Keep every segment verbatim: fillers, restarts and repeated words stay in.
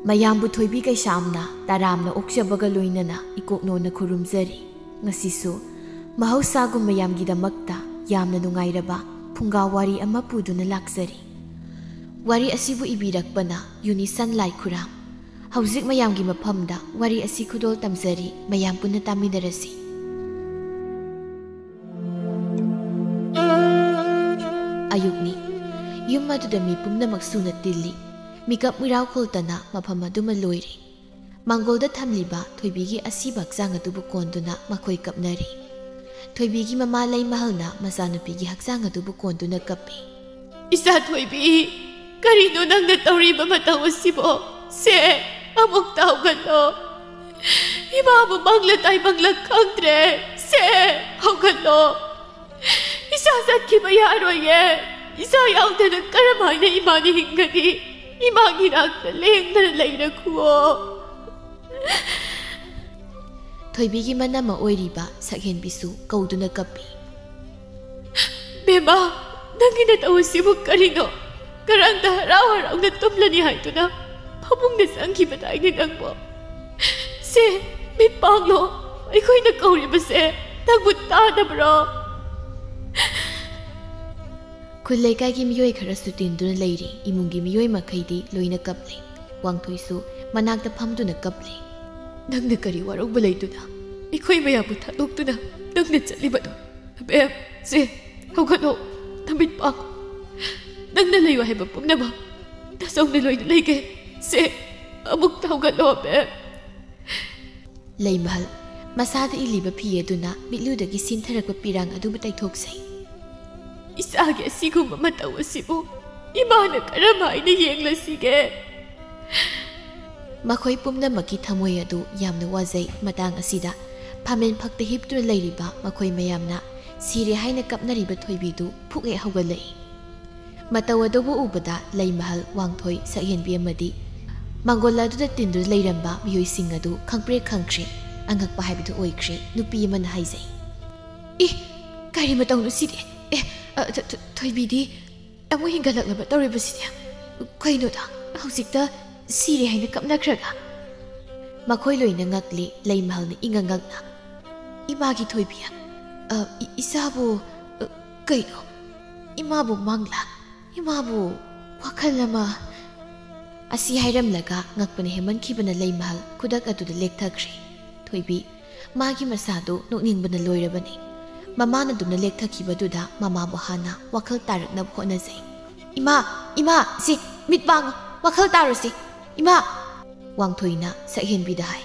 ꯃꯌꯥꯝꯕꯨ ꯊꯣꯏꯕꯤ ꯀꯩꯁꯥꯝꯅ ꯇꯔꯥꯝꯅ ꯑꯣꯛꯆꯕꯒ ꯂꯣꯏꯅꯅ ꯏꯀꯣꯛꯅꯣꯅ ꯈꯨꯔꯨꯝꯖꯔꯤ꯫ ꯉꯁꯤꯁꯨ ꯃꯍꯧꯁꯥꯒꯨꯝ ꯃꯌꯥꯝꯒꯤꯗꯃꯛꯇ ꯌꯥꯝꯅ ꯅꯨꯡꯉꯥꯏꯔꯕ ꯐꯨꯡꯒꯥ ꯋꯥꯔꯤ ꯑꯃ ꯄꯨꯗꯨꯅ ꯂꯥꯛꯆꯔꯤ꯫ ꯋꯥꯔꯤ ꯑꯁꯤꯕꯨ ꯏꯕꯤꯔꯛꯄꯅ ꯌꯨꯅꯤꯁꯟ ꯂꯥꯏꯈꯨꯔꯥꯝ꯫ ꯍꯧꯖꯤꯛ ꯃꯌꯥꯝꯒꯤ ꯃꯐꯝꯗ ꯋꯥꯔꯤ ꯑꯁꯤ ꯈꯨꯗꯣꯜ ꯇꯝꯖꯔꯤ, ꯃꯌꯥꯝ ꯄꯨꯟꯅ ꯇꯥꯃꯤꯟꯅꯔꯁꯤ꯫ ꯑꯌꯨꯛꯅꯤ꯫ ꯌꯨꯝ ꯑꯗꯨꯗ ꯃꯤ ꯄꯨꯝꯅꯃꯛ ꯁꯨꯅ ꯇꯤꯜꯂꯤ꯫ ꯃꯤꯀꯞ ꯃꯤꯔꯥꯎ ꯈꯨꯜꯇꯅ ꯃꯐꯝ ꯑꯗꯨꯃ ꯂꯣꯏꯔꯦ꯫ ꯃꯥꯡꯒꯣꯜꯗ ꯊꯝꯂꯤꯕ ꯊꯣꯏꯕꯤꯒꯤ ꯑꯁꯤꯕ ꯍꯛꯆꯥꯡ ꯑꯗꯨꯕꯨ ꯀꯣꯟꯗꯨꯅ ꯃꯈꯣꯏ ꯀꯞꯅꯔꯤ꯫ ꯊꯣꯏꯕꯤꯒꯤ ꯃꯃꯥ ꯂꯩꯃꯍꯜꯅ ꯃꯆꯥꯅꯨꯄꯤꯒꯤ ꯍꯛꯆꯥꯡ ꯑꯗꯨꯕꯨ ꯀꯣꯟꯗꯨꯅ ꯀꯞꯄꯤ꯫ "ꯏꯆꯥ ꯊꯣꯏꯕꯤ, ꯀꯔꯤꯅꯣ ꯅꯪꯅ ꯇꯧꯔꯤꯕ ꯃꯇꯧ ꯑꯁꯤꯕꯣ? ꯁꯦ, ꯑꯃꯨꯛꯇ ꯍꯧꯒꯠꯂꯣ꯫ ꯏꯃꯥꯕꯨ ꯃꯪꯂ ꯇꯥꯏꯕꯪꯂ ꯈꯪꯗ꯭ꯔꯦ꯫ ꯁꯦ, ꯍꯧꯒꯠꯂꯣ꯫ ꯏꯆꯥ ꯆꯠꯈꯤꯕ ꯌꯥꯔꯣꯏꯌꯦ꯫ ꯏꯆꯥ ꯌꯥꯎꯗꯅ ꯀꯔꯝ ꯍꯥꯏꯅ ꯏꯃꯥꯅ ꯍꯤꯡꯒꯅꯤ? ꯏꯃꯥꯒꯤ ꯏꯅꯥꯛꯇ ꯂꯦꯡꯗꯅ ꯂꯩꯔꯈꯨꯑꯣ꯫" ꯊꯣꯏꯕꯤꯒꯤ ꯃꯅꯝꯃ ꯑꯣꯏꯔꯤꯕ ꯁꯛꯍꯦꯟꯕꯤꯁꯨ ꯀꯧꯗꯨꯅ ꯀꯞꯄꯤ꯫ "ꯕꯦꯝꯃ, ꯅꯪꯒꯤ ꯅꯇꯧ ꯑꯁꯤꯕꯨ ꯀꯔꯤꯅꯣ? ꯉꯔꯥꯡꯗ ꯍꯔꯥꯎ ꯍꯔꯥꯎꯅ ꯇꯨꯝꯂꯅꯤ ꯍꯥꯏꯗꯨꯅ ꯐꯃꯨꯡꯗ ꯆꯪꯈꯤꯕꯗꯥꯏꯅꯦ ꯅꯪꯕꯣ꯫ ꯁꯦ, ꯃꯤꯠ ꯄꯥꯡꯂꯣ, ꯑꯩꯈꯣꯏꯅ ꯀꯧꯔꯤꯕꯁꯦ ꯅꯪꯕꯨ ꯇꯥꯗꯕ꯭ꯔꯣ?" ꯈꯨꯜ ꯂꯩꯀꯥꯏꯒꯤ ꯃꯤꯑꯣꯏ ꯈꯔꯁꯨ ꯇꯤꯟꯗꯨꯅ ꯂꯩꯔꯤ꯫ ꯏꯃꯨꯡꯒꯤ ꯃꯤꯑꯣꯏ ꯃꯈꯩꯗꯤ ꯂꯣꯏꯅ ꯀꯞꯂꯤ꯫ ꯋꯥꯡꯊꯣꯏꯁꯨ ꯃꯅꯥꯛꯇ ꯐꯝꯗꯨꯅ ꯀꯞꯂꯤ꯫ "ꯅꯪꯅ ꯀꯔꯤ ꯋꯥꯔꯧꯕ ꯂꯩꯗꯨꯅ ꯑꯩꯈꯣꯏ ꯃꯌꯥꯝꯕꯨ ꯊꯥꯗꯣꯛꯇꯨꯅ ꯅꯪꯅ ꯆꯠꯂꯤꯕꯗꯣ? ꯑꯕꯦꯝ, ꯁꯦ, ꯍꯧꯒꯠꯂꯣ, ꯅꯃꯤꯠ ꯄꯥꯡꯉꯣ꯫ ꯅꯪꯅ ꯂꯩꯌꯨ ꯍꯥꯏꯕ ꯄꯨꯝꯅꯃꯛ ꯅꯆꯧꯅ ꯂꯣꯏꯅ ꯂꯩꯒꯦ꯫ ꯁꯦ, ꯑꯃꯨꯛꯇ ꯍꯧꯒꯠꯂꯣ, ꯑꯕꯦꯝ꯫" ꯂꯩꯃꯍꯜ ꯃꯁꯥꯗ ꯏꯜꯂꯤꯕ ꯐꯤ ꯑꯗꯨꯅ ꯃꯤꯠꯂꯨꯗꯒꯤ ꯁꯤꯟꯊꯔꯛꯄ ꯄꯤꯔꯥꯡ ꯑꯗꯨꯕꯨ ꯇꯩꯊꯣꯛꯆꯩ꯫ "ꯏꯆꯥꯒꯤ ꯑꯁꯤꯒꯨꯝꯕ ꯃꯇꯧ ꯑꯁꯤꯕꯨ ꯏꯃꯥꯅ ꯀꯔꯝ ꯍꯥꯏꯅ ꯌꯦꯡꯂꯁꯤꯒꯦ?" ꯃꯈꯣꯏ ꯄꯨꯝꯅꯃꯛꯀꯤ ꯊꯃꯣꯏ ꯑꯗꯨ ꯌꯥꯝꯅ ꯋꯥꯖꯩ꯫ ꯃꯇꯥꯡ ꯑꯁꯤꯗ ꯐꯝꯃꯦꯟ ꯐꯛꯇ ꯍꯤꯞꯇꯨꯅ ꯂꯩꯔꯤꯕ ꯃꯈꯣꯏ ꯃꯌꯥꯝꯅ ꯁꯤꯔꯦ ꯍꯥꯏꯅ ꯀꯞꯅꯔꯤꯕ ꯊꯣꯏꯕꯤꯗꯨ ꯐꯨꯛ ꯍꯦꯛ ꯍꯧꯒꯠꯂꯛꯏ꯫ ꯃꯇꯧ ꯑꯗꯨꯕꯨ ꯎꯕꯗ ꯂꯩꯃꯍꯜ, ꯋꯥꯡꯊꯣꯏ, ꯁꯛꯍꯦꯟꯕꯤ ꯑꯃꯗꯤ ꯃꯥꯡꯒꯣꯜ ꯑꯗꯨꯗ ꯇꯤꯟꯗꯨꯅ ꯂꯩꯔꯝꯕ ꯃꯤꯑꯣꯏꯁꯤꯡ ꯑꯗꯨ ꯈꯪꯄ꯭ꯔꯦꯛ ꯈꯪꯈ꯭ꯔꯦ꯫ ꯑꯉꯛꯄ ꯍꯥꯏꯕꯗꯨ ꯑꯣꯏꯈ꯭ꯔꯦ꯫ ꯅꯨꯄꯤ ꯑꯃꯅ ꯍꯥꯏꯖꯩ, "ꯏ, ꯀꯔꯤ ꯃꯇꯧꯅꯣ ꯁꯤꯗꯤ? ꯑꯦ, ꯑ, ꯊ-, ꯊ-, ꯊꯣꯏꯕꯤꯗꯤ ꯑꯃꯨꯛ ꯍꯤꯡꯒꯠꯂꯛꯂꯕ ꯇꯧꯔꯤꯕꯁꯤꯗꯤ? ꯀꯩꯅꯣꯗ, ꯍꯧꯖꯤꯛꯇ ꯁꯤꯔꯦ ꯍꯥꯏꯅ ꯀꯞꯅꯈ꯭ꯔꯒ꯫ ꯃꯈꯣꯏ ꯂꯣꯏꯅ ꯉꯛꯂꯤ꯫ ꯂꯩꯃꯍꯜꯅ ꯏꯉꯛ ꯉꯛꯅ, "ꯏꯃꯥꯒꯤ ꯊꯣꯏꯕꯤ, ꯑ, ꯏ-, ꯏꯆꯥꯕꯨ, ꯑ, ꯀꯩꯅꯣ? ꯏꯃꯥꯕꯨ ꯃꯪꯂꯥ? ꯏꯃꯥꯕꯨ ꯋꯥꯈꯜ ꯑꯃ?" ꯑꯁꯤ ꯍꯥꯏꯔꯝꯂꯒ ꯉꯛꯄꯅ ꯍꯦꯟꯃꯟꯈꯤꯕꯅ ꯂꯩꯃꯍꯜ ꯈꯨꯗꯛ ꯑꯗꯨꯗ ꯂꯦꯛꯊꯈ꯭ꯔꯦ꯫ ꯊꯣꯏꯕꯤ, ꯃꯥꯒꯤ ꯃꯁꯥꯗꯨ ꯅꯣꯛꯅꯤꯡꯕꯅ ꯂꯣꯏꯔꯕꯅꯤ꯫ ꯃꯃꯥꯅ ꯑꯗꯨꯝꯅ ꯂꯦꯛꯊꯈꯤꯕꯗꯨꯗ ꯃꯃꯥꯕꯨ ꯍꯥꯟꯅ ꯋꯥꯈꯜ ꯇꯥꯔꯛꯅꯕ ꯍꯣꯠꯅꯖꯩ꯫ "ꯏꯃꯥ, ꯏꯃꯥ, ꯁꯤ ꯃꯤꯠ ꯄꯥꯡꯉꯨ, ꯋꯥꯈꯜ ꯇꯥꯔꯨꯁꯤ, ꯏꯃꯥ!" ꯋꯥꯡꯊꯣꯏꯅ ꯁꯛꯍꯦꯟꯕꯤꯗ ꯍꯥꯏ꯫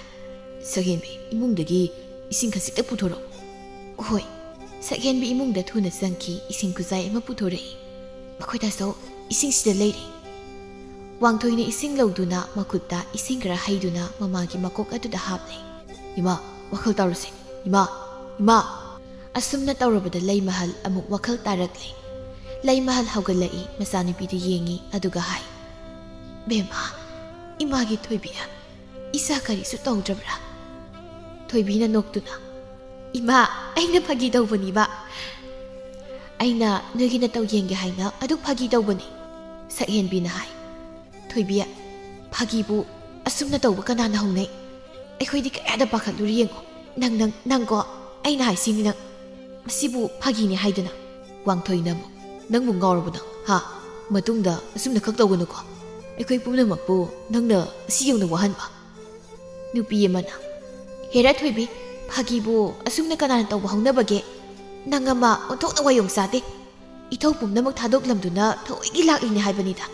"ꯁꯛꯍꯦꯟꯕꯤ, ꯏꯃꯨꯡꯗꯒꯤ ꯏꯁꯤꯡ ꯈꯖꯤꯛꯇ ꯄꯨꯊꯣꯔꯛꯎ꯫" "ꯍꯣꯏ꯫" ꯁꯛꯍꯦꯟꯕꯤ ꯏꯃꯨꯡꯗ ꯊꯨꯅ ꯆꯪꯈꯤ, ꯏꯁꯤꯡ ꯈꯨꯖꯥꯏ ꯑꯃ ꯄꯨꯊꯣꯔꯛꯏ꯫ "ꯃꯈꯣꯏ ꯇꯥꯆꯧ, ꯏꯁꯤꯡꯁꯤꯗ ꯂꯩꯔꯦ꯫" ꯋꯥꯡꯊꯣꯏꯅ ꯏꯁꯤꯡ ꯂꯧꯗꯨꯅ ꯃꯈꯨꯠꯇ ꯏꯁꯤꯡ ꯈꯔ ꯍꯩꯗꯨꯅ ꯃꯃꯥꯒꯤ ꯃꯀꯣꯛ ꯑꯗꯨꯗ ꯍꯥꯞꯂꯦ꯫ "ꯏꯃꯥ, ꯋꯥꯈꯜ ꯇꯥꯔꯨꯁꯦ꯫ ꯏꯃꯥ, ꯏꯃꯥ!" ꯑꯁꯨꯝꯅ ꯇꯧꯔꯕꯗ ꯂꯩꯃꯍꯜ ꯑꯃꯨꯛ ꯋꯥꯈꯜ ꯇꯥꯔꯛꯂꯦ꯫ ꯂꯩꯃꯍꯜ ꯍꯧꯒꯠꯂꯛꯏ, ꯃꯆꯥꯅꯨꯄꯤꯗ ꯌꯦꯡꯉꯤ, ꯑꯗꯨꯒ ꯍꯥꯏ, "ꯕꯦꯝꯃ, ꯏꯃꯥꯒꯤ ꯊꯣꯏꯕꯤ, ꯏꯆꯥ ꯀꯔꯤꯁꯨ ꯇꯧꯗ꯭ꯔꯕ꯭ꯔꯥ?" ꯊꯣꯏꯕꯤꯅ ꯅꯣꯛꯇꯨꯅ, "ꯏꯃꯥ, ꯑꯩꯅ ꯐꯥꯒꯤ ꯇꯧꯕꯅꯤꯕ꯫ ꯑꯩꯅ ꯅꯣꯏꯒꯤ ꯅꯇꯧ ꯌꯦꯡꯒꯦ ꯍꯥꯏꯅ ꯑꯗꯨꯛ ꯐꯥꯒꯤ ꯇꯧꯕꯅꯤ꯫" ꯁꯛꯍꯦꯟꯕꯤꯅ ꯍꯥꯏ, "ꯊꯣꯏꯕꯤ, ꯐꯥꯒꯤꯕꯨ ꯑꯁꯨꯝꯅ ꯇꯧꯕ ꯀꯅꯥꯅ ꯍꯧꯅꯩ? ꯑꯩꯈꯣꯏꯗꯤ ꯀꯌꯥꯗ ꯄꯥꯈꯠꯂꯨꯔꯤ ꯌꯦꯡꯉꯣ꯫ ꯅꯪ, ꯅꯪ, ꯅꯪꯀꯣ, ꯑꯩꯅ ꯍꯥꯏꯁꯤꯅꯤ ꯅꯪ꯫ ꯃꯁꯤꯕꯨ ꯐꯥꯒꯤꯅꯤ ꯍꯥꯏꯗꯅ꯫" ꯋꯥꯡꯊꯣꯏꯅ ꯑꯃꯨꯛ, "ꯅꯪꯕꯨ ꯉꯥꯎꯔꯕꯣ ꯅꯪ, ꯍꯥ? ꯃꯇꯨꯡꯗ ꯑꯁꯨꯝꯅ ꯈꯛ ꯇꯧꯒꯅꯨꯀꯣ꯫ ꯑꯩꯈꯣꯏ ꯄꯨꯝꯅꯃꯛꯄꯨ ꯅꯪꯅ ꯑꯁꯤ ꯌꯧꯅ ꯋꯥꯍꯟꯕ?" ꯅꯨꯄꯤ ꯑꯃꯅ, "ꯍꯦꯔꯥ ꯊꯣꯏꯕꯤ, ꯐꯥꯒꯤꯕꯨ ꯑꯁꯨꯝꯅ ꯀꯅꯥꯅ ꯇꯧꯕ ꯍꯧꯅꯕꯒꯦ? ꯅꯪ ꯑꯃ ꯑꯣꯟꯊꯣꯛꯅ ꯋꯥꯌꯣꯡ ꯆꯥꯗꯦ꯫ ꯏꯊꯧ ꯄꯨꯝꯅꯃꯛ ꯊꯥꯗꯣꯛꯂꯝꯗꯨꯅ ꯊꯑꯣꯏꯒꯤ ꯂꯥꯛꯂꯤꯅꯤ ꯍꯥꯏꯕꯅꯤꯗ꯫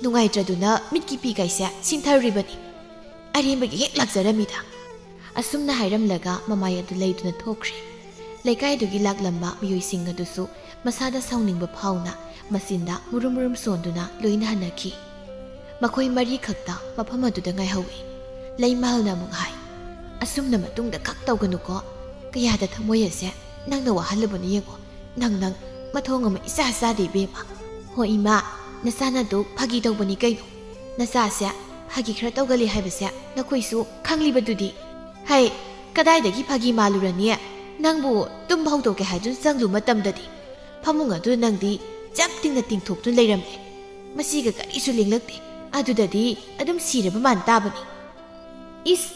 ꯅꯨꯡꯉꯥꯏꯇ꯭ꯔꯗꯨꯅ ꯃꯤꯠꯀꯤ ꯄꯤꯒꯥꯏꯁꯦ ꯁꯤꯡꯊꯔꯨꯔꯤꯕꯅꯤ꯫ ꯑꯔꯦꯝꯕꯒꯤ ꯍꯦꯛ ꯂꯥꯛꯆꯔꯝꯃꯤꯗ꯫" ꯑꯁꯨꯝꯅ ꯍꯥꯏꯔꯝꯂꯒ ꯃꯃꯥꯏ ꯑꯗꯨ ꯂꯩꯗꯨꯅ ꯊꯣꯛꯈ꯭ꯔꯦ꯫ ꯂꯩꯀꯥꯏꯗꯨꯒꯤ ꯂꯥꯛꯂꯝꯕ ꯃꯤꯑꯣꯏꯁꯤꯡ ꯑꯗꯨꯁꯨ ꯃꯁꯥꯗ ꯁꯥꯎꯅꯤꯡꯕ ꯐꯥꯎꯅ ꯃꯆꯤꯟꯗ ꯃꯨꯔꯨꯝ ꯃꯨꯔꯨꯝ ꯁꯣꯟꯗꯨꯅ ꯂꯣꯏꯅ ꯍꯟꯅꯈꯤ꯫ ꯃꯈꯣꯏ ꯃꯔꯤ ꯈꯛꯇ ꯃꯐꯝ ꯑꯗꯨꯗ ꯉꯥꯏꯍꯧꯏ꯫ ꯂꯩꯃꯍꯜꯅ ꯑꯃꯨꯛ ꯍꯥꯏ, "ꯑꯁꯨꯝꯅ ꯃꯇꯨꯡꯗ ꯈꯛ ꯇꯧꯒꯅꯨꯀꯣ꯫ ꯀꯌꯥꯗ ꯊꯃꯣꯏ ꯑꯁꯦ ꯅꯪꯅ ꯋꯥꯍꯜꯂꯕꯅꯣ ꯌꯦꯡꯉꯣ꯫ ꯅꯪ, ꯅꯪ ꯃꯊꯣꯡ ꯑꯃ ꯏꯆꯥ ꯆꯥꯗꯦ ꯏꯕꯦꯝꯃ꯫" "ꯍꯣ ꯏꯃꯥ, ꯅꯆꯥꯅ ꯑꯗꯨ ꯐꯥꯒꯤ ꯇꯧꯕꯅꯤ ꯀꯩꯅꯣ꯫ ꯅꯆꯥꯁꯦ ꯐꯥꯒꯤ ꯈꯔ ꯇꯧꯒꯜꯂꯤ ꯍꯥꯏꯕꯁꯦ ꯅꯈꯣꯏꯁꯨ ꯈꯪꯂꯤꯕꯗꯨꯗꯤ꯫ ꯍꯩ, ꯀꯗꯥꯏꯗꯒꯤ ꯐꯥꯒꯤ ꯃꯥꯜꯂꯨꯔꯅꯤ? ꯅꯪꯕꯨ ꯇꯨꯝꯕ ꯍꯧꯗꯣꯛꯀꯦ ꯍꯥꯏꯗꯨꯅ ꯆꯪꯂꯨ ꯃꯇꯝꯗꯗꯤ ꯐꯃꯨꯡ ꯑꯗꯨ ꯅꯪꯗꯤ ꯆꯞ ꯇꯤꯡꯅ ꯇꯤꯡꯊꯣꯛꯇꯨꯅ ꯂꯩꯔꯝꯂꯦ꯫ ꯃꯁꯤꯒ ꯀꯔꯤꯁꯨ ꯂꯦꯡꯂꯛꯇꯦ꯫ ꯑꯗꯨꯗꯗꯤ ꯑꯗꯨꯝ ꯁꯤꯔꯕ ꯃꯥꯟ ꯇꯥꯕꯅꯤ꯫ ꯏꯁ,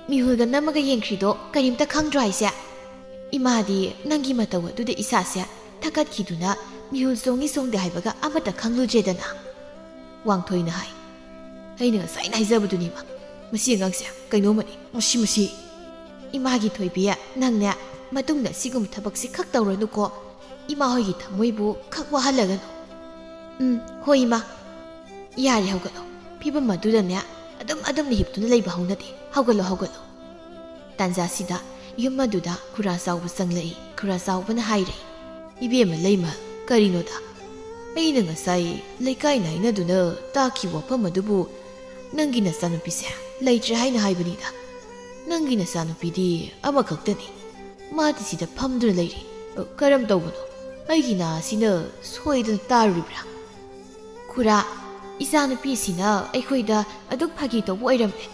ꯃꯤꯍꯨꯜꯗ ꯅꯝꯃꯒ ꯌꯦꯡꯈ꯭ꯔꯤꯗꯣ ꯀꯔꯤꯝꯇ ꯈꯪꯗ꯭ꯔꯣ ꯍꯥꯏꯁꯦ? ꯏꯃꯥꯗꯤ ꯅꯪꯒꯤ ꯃꯇꯧ ꯑꯗꯨꯗ ꯏꯁꯥꯁꯦ ꯊꯛꯀꯠꯈꯤꯗꯨꯅ ꯃꯤꯍꯨꯜ ꯆꯣꯡꯉꯤ ꯆꯣꯡꯗꯦ ꯍꯥꯏꯕꯒ ꯑꯃꯠꯇ ꯈꯪꯂꯨꯗ꯭ꯔꯦꯗꯅ꯫ ꯋꯥꯡꯊꯣꯏꯅ ꯍꯥꯏ꯫ ꯑꯩꯅ ꯉꯁꯥꯏꯅ ꯍꯥꯏꯖꯕꯗꯨꯅꯤꯃ, ꯃꯁꯤ ꯑꯉꯥꯡꯁꯦ ꯀꯩꯅꯣꯝꯃꯅꯤ, ꯃꯁꯤ, ꯃꯁꯤ꯫ ꯏꯃꯥꯒꯤ ꯊꯣꯏꯕꯤ, ꯅꯪꯅꯦ ꯃꯇꯨꯡꯗ ꯁꯤꯒꯨꯝꯕ ꯊꯕꯛꯁꯤ ꯈꯛ ꯇꯧꯔꯅꯨꯀꯣ꯫ ꯏꯃꯥ ꯍꯣꯏꯒꯤ ꯊꯃꯣꯏꯕꯨ ꯈꯛ ꯋꯥꯍꯜꯂꯒꯅꯨ꯫ ꯎꯝ, ꯍꯣꯏ ꯏꯃꯥ꯫ ꯌꯥꯔꯦ, ꯍꯧꯒꯠꯂꯣ꯫ ꯐꯤꯕꯝ ꯑꯗꯨꯗꯅꯦ ꯑꯗꯨꯝ ꯑꯗꯨꯝꯅ ꯍꯤꯞꯇꯨꯅ ꯂꯩꯕ ꯍꯧꯅꯗꯦ꯫ ꯍꯧꯒꯠꯂꯣ, ꯍꯧꯒꯠꯂꯣ꯫ ꯇꯥꯟꯖꯥꯁꯤꯗ ꯌꯨꯝ ꯑꯗꯨꯗ ꯈꯨꯔꯥ ꯆꯥꯎꯕ ꯆꯪꯂꯛꯏ꯫ ꯈꯨꯔꯥ ꯆꯥꯎꯕꯅ ꯍꯥꯏꯔꯦ, "ꯏꯕꯦꯝꯃ ꯂꯩꯃ, ꯀꯔꯤꯅꯣꯗ? ꯑꯩꯅ ꯉꯁꯥꯏ ꯂꯩꯀꯥꯏ ꯅꯥꯏꯅꯗꯨꯅ ꯇꯥꯛꯈꯤꯕ ꯋꯥꯐꯝ ꯑꯗꯨꯕꯨ ꯅꯪꯒꯤ ꯅꯆꯥꯅꯨꯄꯤꯁꯦ ꯂꯩꯇ꯭ꯔꯦ ꯍꯥꯏꯅ ꯍꯥꯏꯕꯅꯤꯗ꯫ ꯅꯪꯒꯤ ꯅꯆꯥꯅꯨꯄꯤꯗꯤ ꯑꯃꯈꯛꯇꯅꯤ꯫ ꯃꯥꯗꯤ ꯁꯤꯗ ꯐꯝꯗꯨꯅ ꯂꯩꯔꯤ꯫ ꯀꯔꯝ ꯇꯧꯕꯅꯣ? ꯑꯩꯒꯤ ꯅꯥ ꯑꯁꯤꯅ ꯁꯣꯏꯗꯅ ꯇꯥꯔꯨꯔꯤꯕ꯭ꯔꯥ?" "ꯈꯨꯔꯥ, ꯏꯆꯥꯅꯨꯄꯤ ꯑꯁꯤꯅ ꯑꯩꯈꯣꯏꯗ ꯑꯗꯨꯛ ꯐꯥꯒꯤ ꯇꯧꯕ ꯑꯣꯏꯔꯝꯂꯦ꯫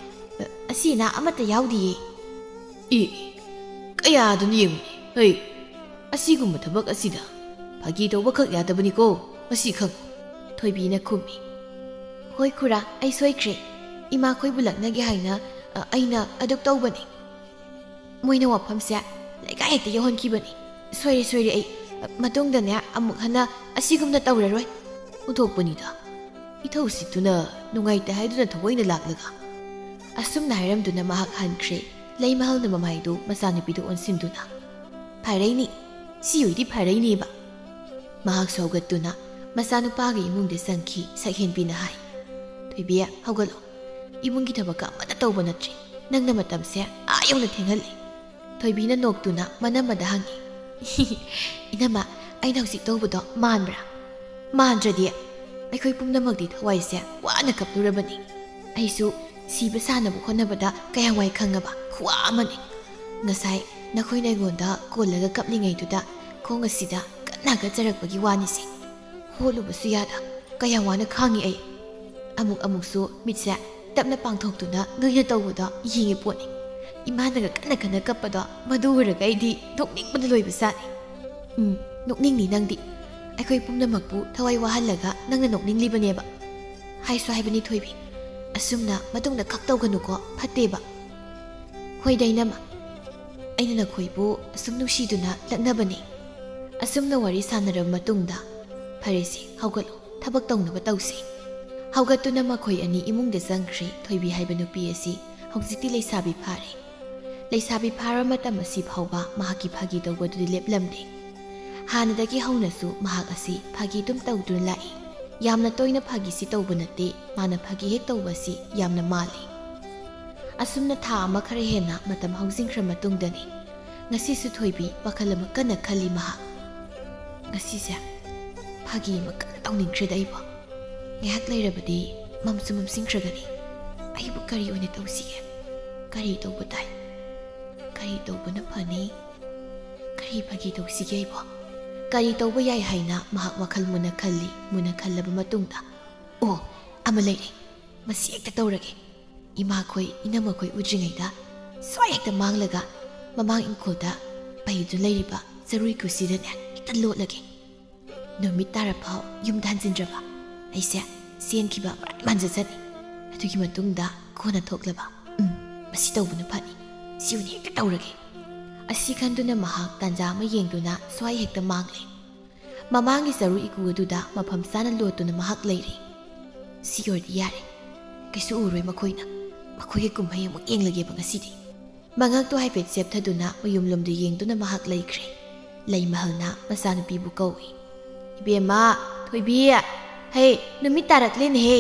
ꯑꯁꯤ ꯑꯅꯥ ꯑꯃꯠꯇ ꯌꯥꯎꯗꯤꯌꯦ꯫" "ꯑꯦ, ꯀꯌꯥꯗꯨꯅ ꯌꯦꯡꯉꯨꯅꯦ꯫ ꯍꯩ, ꯑꯁꯤꯒꯨꯝꯕ ꯊꯕꯛ ꯑꯁꯤꯗ ꯐꯥꯒꯤ ꯇꯧꯕꯈꯛ ꯌꯥꯗꯕꯅꯤꯀꯣ, ꯃꯁꯤ ꯈꯪꯉꯨ꯫" ꯊꯣꯏꯕꯤꯅ ꯈꯨꯝꯃꯤ꯫ "ꯍꯣꯏ ꯈꯨꯔꯥ, ꯑꯩ ꯁꯣꯏꯈ꯭ꯔꯦ꯫ ꯏꯃꯥꯈꯣꯏꯕꯨ ꯂꯛꯅꯒꯦ ꯍꯥꯏꯅ, ꯑ, ꯑꯩꯅ ꯑꯗꯨꯛ ꯇꯧꯕꯅꯤ꯫ ꯃꯣꯏꯅ ꯋꯥꯐꯝꯁꯦ ꯂꯩꯀꯥꯏ ꯍꯦꯛꯇ ꯌꯧꯍꯟꯈꯤꯕꯅꯤ꯫ ꯁꯣꯏꯔꯦ, ꯁꯣꯏꯔꯦ ꯑꯩ꯫ ꯃꯇꯨꯡꯗꯅꯦ ꯑꯃꯨꯛ ꯍꯟꯅ ꯑꯁꯤꯒꯨꯝꯅ ꯇꯧꯔꯔꯣꯏ꯫" ꯎꯊꯣꯛꯄꯅꯤꯗ꯫ ꯏꯊꯧ ꯁꯤꯠꯇꯨꯅ ꯅꯨꯡꯉꯥꯏꯇꯦ ꯍꯥꯏꯗꯨꯅ ꯊꯑꯣꯏꯅ ꯂꯥꯛꯂꯒ꯫ ꯑꯁꯨꯝꯅ ꯍꯥꯏꯔꯝꯗꯨꯅ ꯃꯍꯥꯛ ꯍꯟꯈ꯭ꯔꯦ꯫ ꯂꯩꯃꯍꯜꯅ ꯃꯃꯥꯏꯗꯨ ꯃꯆꯥꯅꯨꯄꯤꯗ ꯑꯣꯟꯁꯤꯟꯗꯨꯅ, "ꯐꯔꯩꯅꯤ, ꯁꯤ ꯑꯣꯏꯗꯤ ꯐꯔꯩꯅꯦꯕ꯫" ꯃꯍꯥꯛꯁꯨ ꯍꯧꯒꯠꯇꯨꯅ ꯃꯆꯥꯅꯨꯄꯥꯒꯤ ꯏꯃꯨꯡꯗ ꯆꯪꯈꯤ꯫ ꯁꯛꯍꯦꯟꯕꯤꯅ ꯍꯥꯏ, "ꯊꯣꯏꯕꯤ, ꯍꯧꯒꯠꯂꯣ꯫ ꯏꯃꯨꯡꯒꯤ ꯊꯕꯛꯀ ꯑꯃꯠꯇ ꯇꯧꯕ ꯅꯠꯇ꯭ꯔꯦ꯫ ꯅꯪꯅ ꯃꯇꯝꯁꯦ ꯑꯥ ꯌꯧꯅ ꯊꯦꯡꯍꯜꯂꯦ꯫" ꯊꯣꯏꯕꯤꯅ ꯅꯣꯛꯇꯨꯅ ꯃꯅꯝꯃꯗ ꯍꯪꯉꯤ, "ꯏꯅꯝꯃ, ꯑꯩꯅ ꯍꯧꯖꯤꯛ ꯇꯧꯕꯗꯣ ꯃꯥꯟꯕ꯭ꯔꯥ? ꯃꯥꯟꯗ꯭ꯔꯗꯤ ꯑꯩꯈꯣꯏ ꯄꯨꯝꯅꯃꯛꯇꯤ ꯊꯋꯥꯏꯁꯦ ꯋꯥꯅ ꯀꯞꯂꯨꯔꯕꯅꯤ꯫ ꯑꯩꯁꯨ ꯁꯤꯕ ꯁꯥꯟꯅꯕ ꯍꯣꯠꯅꯕꯗ ꯀꯌꯥꯝ ꯋꯥꯏ ꯈꯪꯉꯕ? ꯈꯨꯋꯥ ꯑꯃꯅꯤ꯫ ꯉꯁꯥꯏ ꯅꯈꯣꯏꯅ ꯑꯩꯉꯣꯟꯗ ꯀꯣꯜꯂꯒ ꯀꯞꯂꯤꯉꯩꯗꯨꯗ ꯈꯣꯡ ꯑꯁꯤꯗ ꯀꯟꯅ ꯍꯥꯀꯠꯆꯔꯛꯄꯒꯤ ꯋꯥꯅꯤꯁꯦ꯫ ꯍꯣꯠꯂꯨꯕꯁꯨ ꯌꯥꯗ ꯀꯌꯥꯝ ꯋꯥꯅ ꯈꯥꯡꯉꯤ ꯑꯩ꯫ ꯑꯃꯨꯛ ꯑꯃꯨꯛꯁꯨ ꯃꯤꯠꯁꯦ ꯇꯞꯅ ꯄꯥꯡꯊꯣꯛꯇꯨꯅ ꯅꯣꯏꯅ ꯇꯧꯕꯗꯣ ꯌꯦꯡꯉꯤ ꯄꯣꯠꯅꯤ꯫ ꯏꯃꯥꯅꯒ ꯀꯟꯅ ꯀꯟꯅ ꯀꯞꯄꯗꯣ ꯃꯗꯨ ꯎꯔꯒ ꯑꯩꯗꯤ ꯅꯣꯛꯅꯤꯡꯕꯅ ꯂꯣꯏꯕ ꯖꯥꯠꯅꯤ꯫" "ꯎꯝ, ꯅꯣꯛꯅꯤꯡꯅꯤ ꯅꯪꯗꯤ꯫ ꯑꯩꯈꯣꯏ ꯄꯨꯝꯅꯃꯛꯄꯨ ꯊꯋꯥꯏ ꯋꯥꯍꯜꯂꯒ ꯅꯪꯅ ꯅꯣꯛꯅꯤꯡꯂꯤꯕꯅꯦꯕ꯫" ꯍꯥꯏꯁꯨ ꯍꯥꯏꯕꯅꯤ ꯊꯣꯏꯕꯤ, ꯑꯁꯨꯝꯅ ꯃꯇꯨꯡꯗ ꯈꯛ ꯇꯧꯒꯅꯨꯀꯣ, ꯐꯠꯇꯦꯕ꯫ ꯍꯣꯏꯗ ꯏꯅꯝꯃ, ꯑꯩꯅ ꯅꯈꯣꯏꯕꯨ ꯑꯁꯨꯝ ꯅꯨꯡꯁꯤꯗꯨꯅ ꯂꯛꯅꯕꯅꯤ꯫ ꯑꯁꯨꯝꯅ ꯋꯥꯔꯤ ꯁꯥꯟꯅꯔꯕ ꯃꯇꯨꯡꯗ, ꯐꯔꯦꯁꯦ, ꯍꯧꯒꯠꯂꯣ, ꯊꯕꯛ ꯇꯧꯅꯕ ꯇꯧꯁꯤ꯫ ꯍꯧꯒꯠꯇꯨꯅ ꯃꯈꯣꯏ ꯑꯅꯤ ꯏꯃꯨꯡꯗ ꯆꯪꯈ꯭ꯔꯦ꯫ ꯊꯣꯏꯕꯤ ꯍꯥꯏꯕ ꯅꯨꯄꯤ ꯑꯁꯤ ꯍꯧꯖꯤꯛꯇꯤ ꯂꯩꯁꯥꯕꯤ ꯐꯥꯔꯦ꯫ ꯂꯩꯁꯥꯕꯤ ꯐꯥꯔꯕ ꯃꯇꯝ ꯑꯁꯤ ꯐꯥꯎꯕ ꯃꯍꯥꯛꯀꯤ ꯐꯥꯒꯤ ꯇꯧꯕꯗꯨꯗꯤ ꯂꯦꯞꯂꯝꯗꯦ꯫ ꯍꯥꯟꯅꯗꯒꯤ ꯍꯧꯅꯁꯨ ꯃꯍꯥꯛ ꯑꯁꯤ ꯐꯥꯒꯤ ꯑꯗꯨꯝ ꯇꯧꯗꯨꯅ ꯂꯥꯛꯏ꯫ ꯌꯥꯝꯅ ꯇꯣꯏꯅ ꯐꯥꯒꯤꯁꯤ ꯇꯧꯕ ꯅꯠꯇꯦ, ꯃꯥꯅ ꯐꯥꯒꯤ ꯍꯦꯛ ꯇꯧꯕ ꯑꯁꯤ ꯌꯥꯝꯅ ꯃꯥꯜꯂꯤ꯫ ꯑꯁꯨꯝꯅ ꯊꯥ ꯑꯃ ꯈꯔ ꯍꯦꯟꯅ ꯃꯇꯝ ꯍꯧꯖꯤꯟꯈ꯭ꯔ ꯃꯇꯨꯡꯗꯅꯤ ꯉꯁꯤꯁꯨ ꯊꯣꯏꯕꯤ ꯋꯥꯈꯜ ꯑꯃ ꯀꯟꯅ ꯈꯜꯂꯤ ꯃꯍꯥꯛ꯫ ꯉꯁꯤꯁꯦ ꯐꯥꯒꯤ ꯑꯃ ꯀꯟꯅ ꯇꯧꯅꯤꯡꯈ꯭ꯔꯦꯗ ꯑꯩꯕꯨ꯫ ꯉꯥꯏꯍꯥꯛ ꯂꯩꯔꯕꯗꯤ ꯃꯝꯁꯨ ꯃꯝꯁꯤꯟꯈ꯭ꯔꯒꯅꯤ꯫ ꯑꯩꯕꯨ ꯀꯔꯤ ꯑꯣꯏꯅ ꯇꯧꯁꯤꯒꯦ? ꯀꯔꯤ ꯇꯧꯕ ꯇꯥꯏ? ꯀꯔꯤ ꯇꯧꯕꯅ ꯐꯅꯤ? ꯀꯔꯤ ꯐꯥꯒꯤ ꯇꯧꯁꯤꯒꯦ ꯑꯩꯕꯨ? ꯀꯔꯤ ꯇꯧꯕ ꯌꯥꯏ ꯍꯥꯏꯅ ꯃꯍꯥꯛ ꯋꯥꯈꯜ ꯃꯨꯟꯅ ꯈꯜꯂꯤ꯫ ꯃꯨꯟꯅ ꯈꯜꯂꯕ ꯃꯇꯨꯡꯗ, ꯑꯣ, ꯑꯃ ꯂꯩꯔꯦ꯫ ꯃꯁꯤ ꯍꯦꯛꯇ ꯇꯧꯔꯒꯦ꯫ ꯏꯃꯥꯈꯣꯏ, ꯏꯅꯝꯃꯈꯣꯏ ꯎꯗ꯭ꯔꯤꯉꯩꯗ ꯁ꯭ꯋꯥꯏ ꯍꯦꯛꯇ ꯃꯥꯡꯂꯒ ꯃꯃꯥꯡ ꯏꯪꯈꯣꯜꯗ ꯄꯩꯗꯨꯅ ꯂꯩꯔꯤꯕ ꯆꯔꯨ ꯏꯀꯨꯁꯤꯗꯅꯦ ꯍꯦꯛꯇ ꯂꯣꯠꯂꯒꯦ꯫ ꯅꯨꯃꯤꯠ ꯇꯥꯔꯐꯥꯎ ꯌꯨꯝꯗ ꯍꯟꯖꯤꯟꯗ꯭ꯔꯕ ꯑꯩꯁꯦ ꯆꯦꯟꯈꯤꯕ ꯃꯔꯥꯏ ꯃꯥꯟꯖꯖꯅꯤ꯫ ꯑꯗꯨꯒꯤ ꯃꯇꯨꯡꯗ ꯀꯣꯟꯅ ꯊꯣꯛꯂꯕ, ꯎꯝ, ꯃꯁꯤ ꯇꯧꯕꯅ ꯐꯅꯤ꯫ ꯁꯤ ꯑꯣꯏꯅ ꯍꯦꯛꯇ ꯇꯧꯔꯒꯦ꯫ ꯑꯁꯤ ꯈꯟꯗꯨꯅ ꯃꯍꯥꯛ ꯇꯥꯟꯖꯥ ꯑꯃ ꯌꯦꯡꯗꯨꯅ ꯁ꯭ꯋꯥꯏ ꯍꯦꯛꯇ ꯃꯥꯡꯂꯦ꯫ ꯃꯃꯥꯡꯒꯤ ꯆꯔꯨ ꯏꯀꯨ ꯑꯗꯨꯗ ꯃꯐꯝ ꯆꯥꯅ ꯂꯣꯠꯇꯨꯅ ꯃꯍꯥꯛ ꯂꯩꯔꯤ꯫ ꯁꯤ ꯑꯣꯏꯔꯗꯤ ꯌꯥꯔꯦ꯫ ꯀꯩꯁꯨ ꯎꯔꯣꯏ ꯃꯈꯣꯏꯅ꯫ ꯃꯈꯣꯏꯒꯤ ꯀꯨꯝꯍꯩ ꯑꯃꯨꯛ ꯌꯦꯡꯂꯒꯦꯕ ꯉꯁꯤꯗꯤ꯫ ꯃꯉꯛꯇꯨ ꯍꯥꯏꯐꯦꯠ ꯆꯦꯞꯊꯗꯨꯅ ꯃꯌꯨꯝꯂꯣꯝꯗ ꯌꯦꯡꯗꯨꯅ ꯃꯍꯥꯛ ꯂꯩꯈ꯭ꯔꯦ꯫ ꯂꯩꯃꯍꯜꯅ ꯃꯆꯥꯅꯨꯄꯤꯕꯨ ꯀꯧꯏ꯫ "ꯏꯕꯦꯝꯃ, ꯊꯣꯏꯕꯤ, ꯍꯩ, ꯅꯨꯃꯤꯠ ꯇꯥꯔꯛꯂꯦꯅꯦꯍꯦ,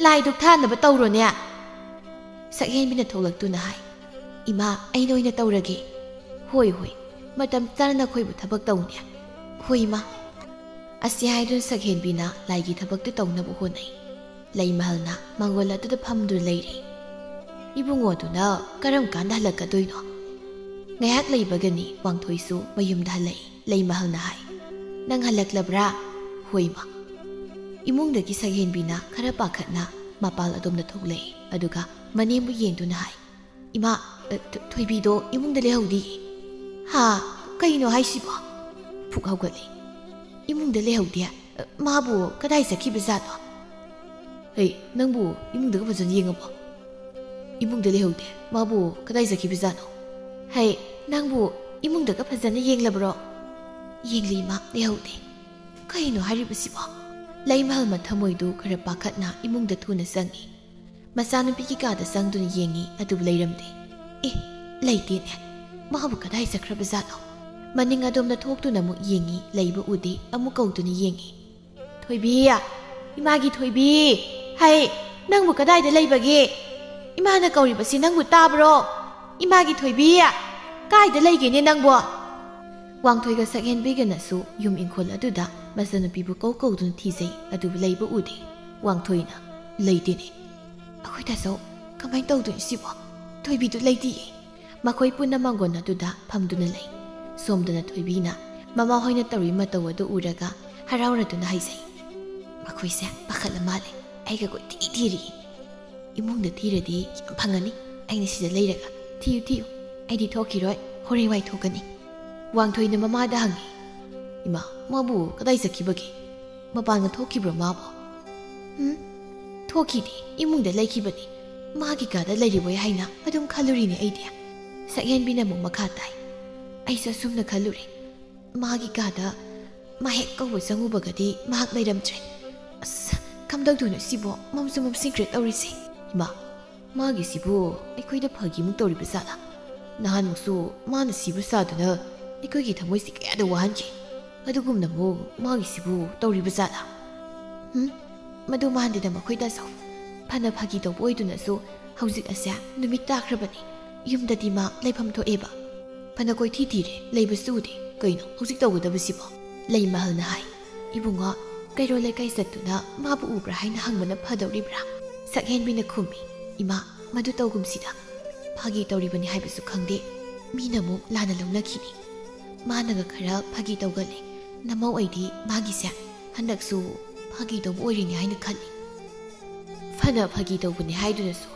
ꯂꯥꯏ ꯙꯨꯛ ꯊꯥꯅꯕ ꯇꯧꯔꯣꯅꯦ꯫" ꯁꯛꯍꯦꯟꯕꯤꯅ ꯊꯣꯛꯂꯛꯇꯨꯅ ꯍꯥꯏ, "ꯏꯃꯥ, ꯑꯩꯅ ꯑꯣꯏꯅ ꯇꯧꯔꯒꯦ꯫" "ꯍꯣꯏ, ꯍꯣꯏ, ꯃꯇꯝ ꯆꯥꯅ ꯅꯈꯣꯏꯕꯨ ꯊꯕꯛ ꯇꯧꯅꯦ꯫" "ꯍꯣꯏ, ꯏꯃꯥ꯫" ꯑꯁꯤ ꯍꯥꯏꯗꯨꯅ ꯁꯛꯍꯦꯟꯕꯤꯅ ꯂꯥꯏꯒꯤ ꯊꯕꯛꯇꯨ ꯇꯧꯅꯕ ꯍꯣꯠꯅꯩ꯫ ꯂꯩꯃꯍꯜꯅ ꯃꯪꯒꯣꯜ ꯑꯗꯨꯗ ꯐꯝꯗꯨꯅ ꯂꯩꯔꯤ꯫ "ꯏꯕꯨꯡꯉꯣꯗꯨꯅ ꯀꯔꯝ ꯀꯥꯟꯗ ꯍꯜꯂꯛꯀꯗꯣꯏꯅꯣ?" ꯉꯥꯏꯍꯥꯛ ꯂꯩꯕꯒꯅꯤ ꯋꯥꯡꯊꯣꯏꯁꯨ ꯃꯌꯨꯝꯗ ꯍꯜꯂꯛꯏ꯫ ꯂꯩꯃꯍꯜꯅ ꯍꯥꯏ, "ꯅꯪ ꯍꯜꯂꯛꯂꯕ꯭ꯔꯥ?" "ꯍꯣꯏ, ꯏꯃꯥ꯫" ꯏꯃꯨꯡꯗꯒꯤ ꯁꯛꯍꯦꯟꯕꯤꯅ ꯈꯔ ꯄꯥꯈꯠꯅ ꯃꯄꯥꯜ ꯑꯗꯣꯝꯗ ꯊꯣꯛꯂꯛꯏ꯫ ꯑꯗꯨꯒ ꯃꯅꯦꯝꯕꯨ ꯌꯦꯡꯗꯨꯅ ꯍꯥꯏ, "ꯏꯃꯥ, ꯑ, ꯊꯣ-, ꯊꯣꯏꯕꯤꯗꯣ ꯏꯃꯨꯡꯗ ꯂꯩꯍꯧꯗꯦ꯫" "ꯍꯥ? ꯀꯩꯅꯣ ꯍꯥꯏꯁꯤꯕꯣ?" ꯐꯨꯛ ꯍꯧꯒꯠꯂꯤ꯫ "ꯏꯃꯨꯡꯗ ꯂꯩꯍꯧꯗꯦ? ꯑ, ꯃꯥꯕꯨ ꯀꯗꯥꯏ ꯆꯠꯈꯤꯕꯖꯥꯠꯅꯣ?" "ꯍꯩ, ꯅꯪꯕꯨ ꯏꯃꯨꯡꯗꯒ ꯐꯖꯅ ꯌꯦꯡꯉꯕꯣ?" "ꯏꯃꯨꯡꯗ ꯂꯩꯍꯧꯗꯦ꯫ ꯃꯥꯕꯨ ꯀꯗꯥꯏ ꯆꯠꯈꯤꯕꯖꯥꯠꯅꯣ?" "ꯍꯩ, ꯅꯪꯕꯨ ꯏꯃꯨꯡꯗꯒ ꯐꯖꯅ ꯌꯦꯡꯂꯕ꯭ꯔꯣ?" "ꯌꯦꯡꯂꯤ ꯏꯃꯥ, ꯂꯩꯍꯧꯗꯦ꯫" ꯀꯩꯅꯣ ꯍꯥꯏꯔꯤꯕꯁꯤꯕꯣ? ꯂꯩꯃꯍꯜ ꯃꯊꯃꯣꯏꯗꯨ ꯈꯔ ꯄꯥꯈꯠꯅ ꯏꯃꯨꯡꯗ ꯊꯨꯅ ꯆꯪꯉꯤ꯫ ꯃꯆꯥꯅꯨꯄꯤꯒꯤ ꯀꯥꯗ ꯆꯪꯗꯨꯅ ꯌꯦꯡꯉꯤ, ꯑꯗꯨꯕꯨ ꯂꯩꯔꯝꯗꯦ꯫ "ꯑꯦ, ꯂꯩꯇꯦꯅꯦ꯫ ꯃꯥꯕꯨ ꯀꯗꯥꯏ ꯆꯠꯈ꯭ꯔꯕꯖꯥꯠꯅꯣ?" ꯃꯅꯤꯡ ꯑꯗꯣꯝꯗ ꯊꯣꯛꯇꯨꯅ ꯑꯃꯨꯛ ꯌꯦꯡꯉꯤ, ꯂꯩꯕ ꯎꯗꯦ꯫ ꯑꯃꯨꯛ ꯀꯧꯗꯨꯅ ꯌꯦꯡꯉꯤ꯫ "ꯊꯣꯏꯕꯤ! ꯏꯃꯥꯒꯤ ꯊꯣꯏꯕꯤ! ꯍꯩ, ꯅꯪꯕꯨ ꯀꯗꯥꯏꯗ ꯂꯩꯕꯒꯦ? ꯏꯃꯥꯅ ꯀꯧꯔꯤꯕꯁꯤ ꯅꯪꯕꯨ ꯇꯥꯕ꯭ꯔꯣ? ꯏꯃꯥꯒꯤ ꯊꯣꯏꯕꯤ! ꯀꯥꯏꯗ ꯂꯩꯒꯦꯅꯦ ꯅꯪꯕꯨ?" ꯋꯥꯡꯊꯣꯏꯒ ꯁꯛꯍꯦꯟꯕꯤꯒꯅꯁꯨ ꯌꯨꯝ ꯏꯪꯈꯣꯜ ꯑꯗꯨꯗ ꯃꯆꯥꯅꯨꯄꯤꯕꯨ ꯀꯧ ꯀꯧꯗꯨꯅ ꯊꯤꯖꯩ, ꯑꯗꯨꯕꯨ ꯂꯩꯕ ꯎꯗꯦ꯫ ꯋꯥꯡꯊꯣꯏꯅ, "ꯂꯩꯇꯦꯅꯦ꯫ ꯑꯩꯈꯣꯏ ꯇꯥꯆꯧ, ꯀꯃꯥꯏꯅ ꯇꯧꯗꯣꯏꯅꯣ ꯁꯤꯕꯣ? ꯊꯣꯏꯕꯤꯗꯨ ꯂꯩꯇꯤꯌꯦ꯫" ꯃꯈꯣꯏ ꯄꯨꯟꯅ ꯃꯥꯡꯒꯣꯟ ꯑꯗꯨꯗ ꯐꯝꯗꯨꯅ ꯂꯩ꯫ ꯁꯣꯝꯗꯅ ꯊꯣꯏꯕꯤꯅ ꯃꯃꯥꯍꯣꯏꯅ ꯇꯧꯔꯤ ꯃꯇꯧ ꯑꯗꯨ ꯎꯔꯒ ꯍꯔꯥꯎꯔꯗꯨꯅ ꯍꯥꯏꯖꯩ, "ꯃꯈꯣꯏꯁꯦ ꯄꯥꯈꯠꯂ ꯃꯥꯜꯂꯦ꯫ ꯑꯩꯒ ꯀꯣꯏꯊꯤ ꯊꯤꯔꯤ꯫ ꯏꯃꯨꯡꯗ ꯊꯤꯔꯗꯤ ꯌꯥꯝ ꯐꯪꯉꯅꯤ꯫ ꯑꯩꯅ ꯁꯤꯗ ꯂꯩꯔꯒ꯫ ꯊꯤꯌꯨ, ꯊꯤꯌꯨ꯫ ꯑꯩꯗꯤ ꯊꯣꯛꯈꯤꯔꯣꯏ꯫ ꯍꯣꯔꯦꯟ ꯋꯥꯏ ꯊꯣꯛꯀꯅꯤ꯫" ꯋꯥꯡꯊꯣꯏꯅ ꯃꯃꯥꯗ ꯍꯪꯉꯤ, "ꯏꯃꯥ, ꯃꯥꯕꯨ ꯀꯗꯥꯏ ꯆꯠꯈꯤꯕꯒꯦ? ꯃꯄꯥꯟꯒ ꯊꯣꯛꯈꯤꯕ꯭ꯔꯣ ꯃꯥꯕꯨ?" "ꯎꯝ, ꯊꯣꯛꯈꯤꯗꯦ꯫ ꯏꯃꯨꯡꯗ ꯂꯩꯈꯤꯕꯅꯤ꯫ ꯃꯥꯒꯤ ꯀꯥꯗ ꯂꯩꯔꯤꯕꯣꯏ ꯍꯥꯏꯅ ꯑꯗꯨꯝ ꯈꯜꯂꯨꯔꯤꯅꯦ ꯑꯩꯗꯤ꯫" ꯁꯛꯍꯦꯟꯕꯤꯅ ꯑꯃꯨꯛ ꯃꯈꯥ ꯇꯥꯏ, "ꯑꯩꯁꯨ ꯑꯁꯨꯝꯅ ꯈꯜꯂꯨꯔꯦ꯫ ꯃꯥꯒꯤ ꯀꯥꯗ ꯃꯥ ꯍꯦꯛ ꯀꯧꯕ ꯆꯪꯉꯨꯕꯒꯗꯤ ꯃꯍꯥꯛ ꯂꯩꯔꯝꯗ꯭ꯔꯦ꯫ ꯑꯁ, ꯀꯝꯗꯧꯗꯣꯏꯅꯣ ꯁꯤꯕꯣ? ꯃꯝꯁꯨ ꯃꯝꯁꯤꯟꯈ꯭ꯔꯦ ꯇꯧꯔꯤꯁꯦ꯫ ꯏꯃꯥ, ꯃꯥꯒꯤꯁꯤꯕꯨ ꯑꯩꯈꯣꯏꯗ ꯐꯥꯒꯤꯃꯨꯛ ꯇꯧꯔꯤꯕ ꯖꯥꯠꯂꯥ? ꯅꯍꯥꯟꯃꯨꯛꯁꯨ ꯃꯥꯅ ꯁꯤꯕ ꯁꯥꯗꯨꯅ ꯑꯩꯈꯣꯏꯒꯤ ꯊꯃꯣꯏꯁꯤ ꯀꯌꯥꯗ ꯋꯥꯍꯟꯈꯤ꯫ ꯑꯗꯨꯒꯨꯝꯅꯕꯨ ꯃꯥꯒꯤꯁꯤꯕꯨ ꯇꯧꯔꯤꯕ ꯖꯥꯠꯂꯥ?" "ꯎꯝ, ꯃꯗꯨ ꯃꯥꯟꯗꯦꯗ ꯃꯈꯣꯏ ꯇꯥꯆꯧ꯫ ꯐꯅ ꯐꯥꯒꯤ ꯇꯧꯕ ꯑꯣꯏꯗꯨꯅꯁꯨ ꯍꯧꯖꯤꯛ ꯑꯁꯦ ꯅꯨꯃꯤꯠ ꯇꯥꯈ꯭ꯔꯕꯅꯤ꯫ ꯌꯨꯝꯗꯗꯤ ꯃꯥ ꯂꯩꯐꯝ ꯊꯣꯛꯑꯦꯕ꯫ ꯐꯅ ꯀꯣꯏꯊꯤ ꯊꯤꯔꯦ, ꯂꯩꯕꯁꯨ ꯎꯗꯦ꯫ ꯀꯩꯅꯣ ꯍꯧꯖꯤꯛ ꯇꯧꯒꯗꯕꯁꯤꯕꯣ?" ꯂꯩꯃꯍꯜꯅ ꯍꯥꯏ, "ꯏꯕꯨꯡꯉꯣ, ꯀꯩꯔꯣꯜ ꯂꯩꯀꯥꯏ ꯆꯠꯇꯨꯅ ꯃꯥꯕꯨ ꯎꯕ꯭ꯔꯥ ꯍꯥꯏꯅ ꯍꯪꯕꯅ ꯐꯗꯧꯔꯤꯕ꯭ꯔꯥ?" ꯁꯛꯍꯦꯟꯕꯤꯅ ꯈꯨꯝꯃꯤ, "ꯏꯃꯥ, ꯃꯗꯨ ꯇꯧꯒꯨꯝꯁꯤꯗ꯫ ꯐꯥꯒꯤ ꯇꯧꯔꯤꯕꯅꯤ ꯍꯥꯏꯕꯁꯨ ꯈꯪꯗꯦ꯫ ꯃꯤꯅ ꯑꯃꯨꯛ ꯂꯥꯟꯅ ꯂꯧꯅꯈꯤꯅꯤ꯫ ꯃꯥꯅꯒ ꯈꯔ ꯐꯥꯒꯤ ꯇꯧꯒꯜꯂꯦ꯫ ꯅꯃꯧ ꯑꯩꯗꯤ ꯃꯥꯒꯤꯁꯦ ꯍꯟꯗꯛꯁꯨ ꯐꯥꯒꯤ ꯇꯧꯕ ꯑꯣꯏꯔꯤꯅꯤ ꯍꯥꯏꯅ ꯈꯜꯂꯤ꯫ ꯐꯅ ꯐꯥꯒꯤ ꯇꯧꯕꯅꯤ ꯍꯥꯏꯗꯨꯅꯁꯨ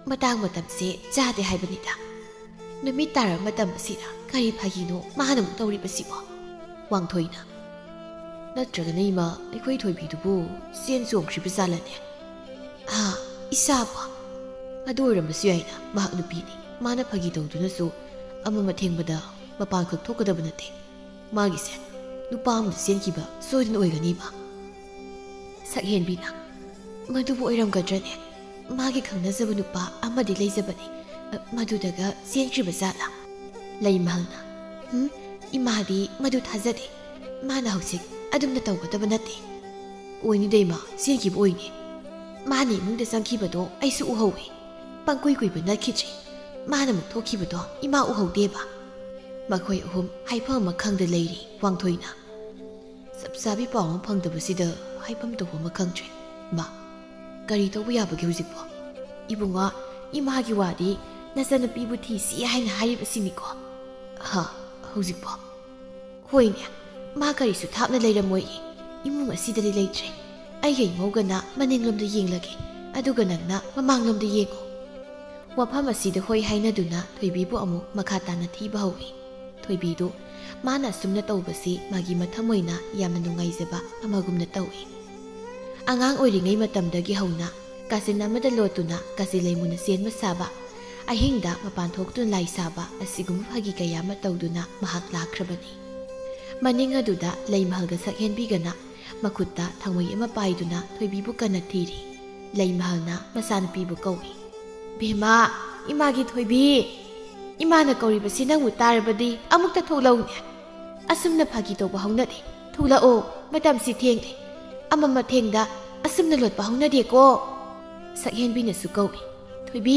ꯃꯇꯥꯡ ꯃꯇꯝꯁꯦ ꯆꯥꯗꯦ ꯍꯥꯏꯕꯅꯤꯗ꯫ ꯅꯨꯃꯤꯠ ꯇꯥꯔꯕ ꯃꯇꯝ ꯑꯁꯤꯗ ꯀꯔꯤ ꯐꯥꯒꯤꯅꯣ ꯃꯥꯅ ꯑꯃꯨꯛ ꯇꯧꯔꯤꯕꯁꯤꯕꯣ?" ꯋꯥꯡꯊꯣꯏꯅ, "ꯅꯠꯇ꯭ꯔꯒꯅ ꯏꯃꯥ, ꯑꯩꯈꯣꯏ ꯊꯣꯏꯕꯤꯗꯨꯕꯨ ꯆꯦꯟ ꯆꯣꯡꯈ꯭ꯔꯤꯕ ꯖꯥꯠꯂꯅꯦ? "ꯍꯥ? ꯏꯁꯥꯕꯣ?" "ꯑꯗꯨ ꯑꯣꯏꯔꯝꯕꯁꯨ ꯌꯥꯏꯅ, ꯃꯍꯥꯛ ꯅꯨꯄꯤꯅꯤ꯫ ꯃꯥꯅ ꯐꯥꯒꯤ ꯇꯧꯗꯨꯅꯁꯨ ꯑꯃ ꯑꯃ ꯊꯦꯡꯕꯗ ꯃꯄꯥꯟ ꯈꯛ ꯊꯣꯛꯀꯗꯕ ꯅꯠꯇꯦ꯫ ꯃꯥꯒꯤꯁꯦ ꯅꯨꯄꯥ ꯑꯃꯗ ꯆꯦꯟꯈꯤꯕ ꯁꯣꯏꯗꯅ ꯑꯣꯏꯒꯅꯤꯕ꯫" ꯁꯛꯍꯦꯟꯕꯤꯅ, "ꯃꯗꯨꯕꯨ ꯑꯣꯏꯔꯝꯒꯗ꯭ꯔꯅꯦ? ꯃꯥꯒꯤ ꯈꯪꯅꯖꯕ ꯅꯨꯄꯥ ꯑꯃꯗꯤ ꯂꯩꯖꯕꯅꯤ꯫ ꯑ, ꯃꯗꯨꯗꯒ ꯆꯦꯟꯈ꯭ꯔꯤꯕ ꯖꯥꯠꯂꯥ?" ꯂꯩꯃꯍꯜꯅ, "ꯍꯨꯝ, ꯏꯃꯥꯗꯤ ꯃꯗꯨ ꯊꯥꯖꯗꯦ꯫ ꯃꯥꯅ ꯍꯧꯖꯤꯛ ꯑꯗꯨꯝꯅ ꯇꯧꯒꯗꯕ ꯅꯠꯇꯦ꯫" "ꯑꯣꯏꯅꯤꯗ ꯏꯃꯥ, ꯆꯦꯟꯈꯤꯕ ꯑꯣꯏꯅꯤ꯫ ꯃꯥꯅ ꯏꯃꯨꯡꯗ ꯆꯪꯈꯤꯕꯗꯣ ꯑꯩꯁꯨ ꯎꯍꯧꯋꯤ꯫ ꯄꯪꯀꯨꯏ ꯀꯨꯏꯕ ꯅꯠꯈꯤꯗ꯭ꯔꯤ꯫ ꯃꯥꯅ ꯑꯃꯨꯛ ꯊꯣꯛꯈꯤꯕꯗꯣ ꯏꯃꯥ ꯎꯍꯧꯗꯦꯕ꯫" ꯃꯈꯣꯏ ꯑꯍꯨꯝ ꯍꯥꯏꯐꯝ ꯑꯃ ꯈꯪꯗ ꯂꯩꯔꯤ꯫ ꯋꯥꯡꯊꯣꯏꯅ, "ꯆꯞ ꯆꯥꯕꯤ ꯄꯥꯎ ꯑꯃ ꯐꯪꯗꯕꯁꯤꯗ ꯍꯥꯏꯐꯝ ꯇꯧꯕ ꯑꯃ ꯈꯪꯗ꯭ꯔꯦ꯫ ꯃꯥ, ꯀꯔꯤ ꯇꯧꯕ ꯌꯥꯕꯒꯦ ꯍꯧꯖꯤꯛꯄꯣ? ꯏꯕꯨꯡꯉꯣ, ꯏꯃꯥꯒꯤ ꯋꯥꯗꯤ ꯅꯆꯟꯅꯨꯄꯤꯕꯨ ꯊꯤꯁꯤ ꯍꯥꯏꯅ ꯍꯥꯏꯔꯤꯕꯁꯤꯅꯤꯀꯣ?" "ꯍꯥ? ꯍꯧꯖꯤꯛꯄꯣ?" "ꯍꯣꯏꯅꯦ, ꯃꯥ ꯀꯔꯤꯁꯨ ꯊꯥꯞꯅ ꯂꯩꯔꯝꯃꯣꯏꯌꯦ꯫ ꯏꯃꯨꯡ ꯑꯁꯤꯗꯗꯤ ꯂꯩꯇ꯭ꯔꯦ꯫ ꯑꯩꯒ ꯏꯃꯧꯒꯅ ꯃꯅꯤꯡꯂꯣꯝꯗ ꯌꯦꯡꯂꯒꯦ, ꯑꯗꯨꯒ ꯅꯪꯅ ꯃꯃꯥꯡꯂꯣꯝꯗ ꯌꯦꯡꯉꯨ꯫" ꯋꯥꯐꯝ ꯑꯁꯤꯗ ꯍꯣꯏ ꯍꯥꯏꯅꯗꯨꯅ ꯊꯣꯏꯕꯤꯕꯨ ꯑꯃꯨꯛ ꯃꯈꯥ ꯇꯥꯅ ꯊꯤꯕ ꯍꯧꯏ꯫ ꯊꯣꯏꯕꯤꯗꯨ ꯃꯥꯅ ꯑꯁꯨꯝꯅ ꯇꯧꯕꯁꯤ ꯃꯥꯒꯤ ꯃꯊꯃꯣꯏꯅ ꯌꯥꯝꯅ ꯅꯨꯡꯉꯥꯏꯖꯕ ꯑꯃꯒꯨꯝꯅ ꯇꯧꯏ꯫ ꯑꯉꯥꯡ ꯑꯣꯏꯔꯤꯉꯩ ꯃꯇꯝꯗꯒꯤ ꯍꯧꯅ ꯀꯥꯆꯤꯟ ꯑꯃꯗ ꯂꯣꯠꯇꯨꯅ ꯀꯥꯆꯤꯟ ꯂꯩꯃꯨꯅ ꯆꯦꯟꯕ ꯁꯥꯕ, ꯑꯍꯤꯡꯗ ꯃꯄꯥꯟ ꯊꯣꯛꯇꯨꯅ ꯂꯥꯏ ꯁꯥꯕ ꯑꯁꯤꯒꯨꯝꯕ ꯐꯥꯒꯤ ꯀꯌꯥ ꯑꯃ ꯇꯧꯗꯨꯅ ꯃꯍꯥꯛ ꯂꯥꯛꯈ꯭ꯔꯕꯅꯤ꯫ ꯃꯅꯤꯡ ꯑꯗꯨꯗ ꯂꯩꯃꯍꯜꯒ ꯁꯛꯍꯦꯟꯕꯤꯒꯅ ꯃꯈꯨꯠꯇ ꯊꯥꯡꯃꯩ ꯑꯃ ꯄꯥꯏꯗꯨꯅ ꯊꯣꯏꯕꯤꯕꯨ ꯀꯟꯅ ꯊꯤꯔꯤ꯫ ꯂꯩꯃꯍꯜꯅ ꯃꯆꯥꯅꯨꯄꯤꯕꯨ ꯀꯧꯏ꯫ "ꯕꯦꯝꯃ, ꯏꯃꯥꯒꯤ ꯊꯣꯏꯕꯤ, ꯏꯃꯥꯅ ꯀꯧꯔꯤꯕꯁꯤ ꯅꯪꯕꯨ ꯇꯥꯔꯕꯗꯤ ꯑꯃꯨꯛꯇ ꯊꯣꯛꯂꯛꯎꯅꯦ꯫ ꯑꯁꯨꯝꯅ ꯐꯥꯒꯤ ꯇꯧꯕ ꯍꯧꯅꯗꯦ꯫ ꯊꯣꯛꯂꯛꯑꯣ, ꯃꯇꯝꯁꯤ ꯊꯦꯡꯂꯦ꯫ ꯑꯃ ꯃꯊꯦꯡꯗ ꯑꯁꯨꯝꯅ ꯂꯣꯠꯄ ꯍꯧꯅꯗꯦꯀꯣ꯫" ꯁꯛꯍꯦꯟꯕꯤꯅꯁꯨ ꯀꯧꯏ꯫ "ꯊꯣꯏꯕꯤ,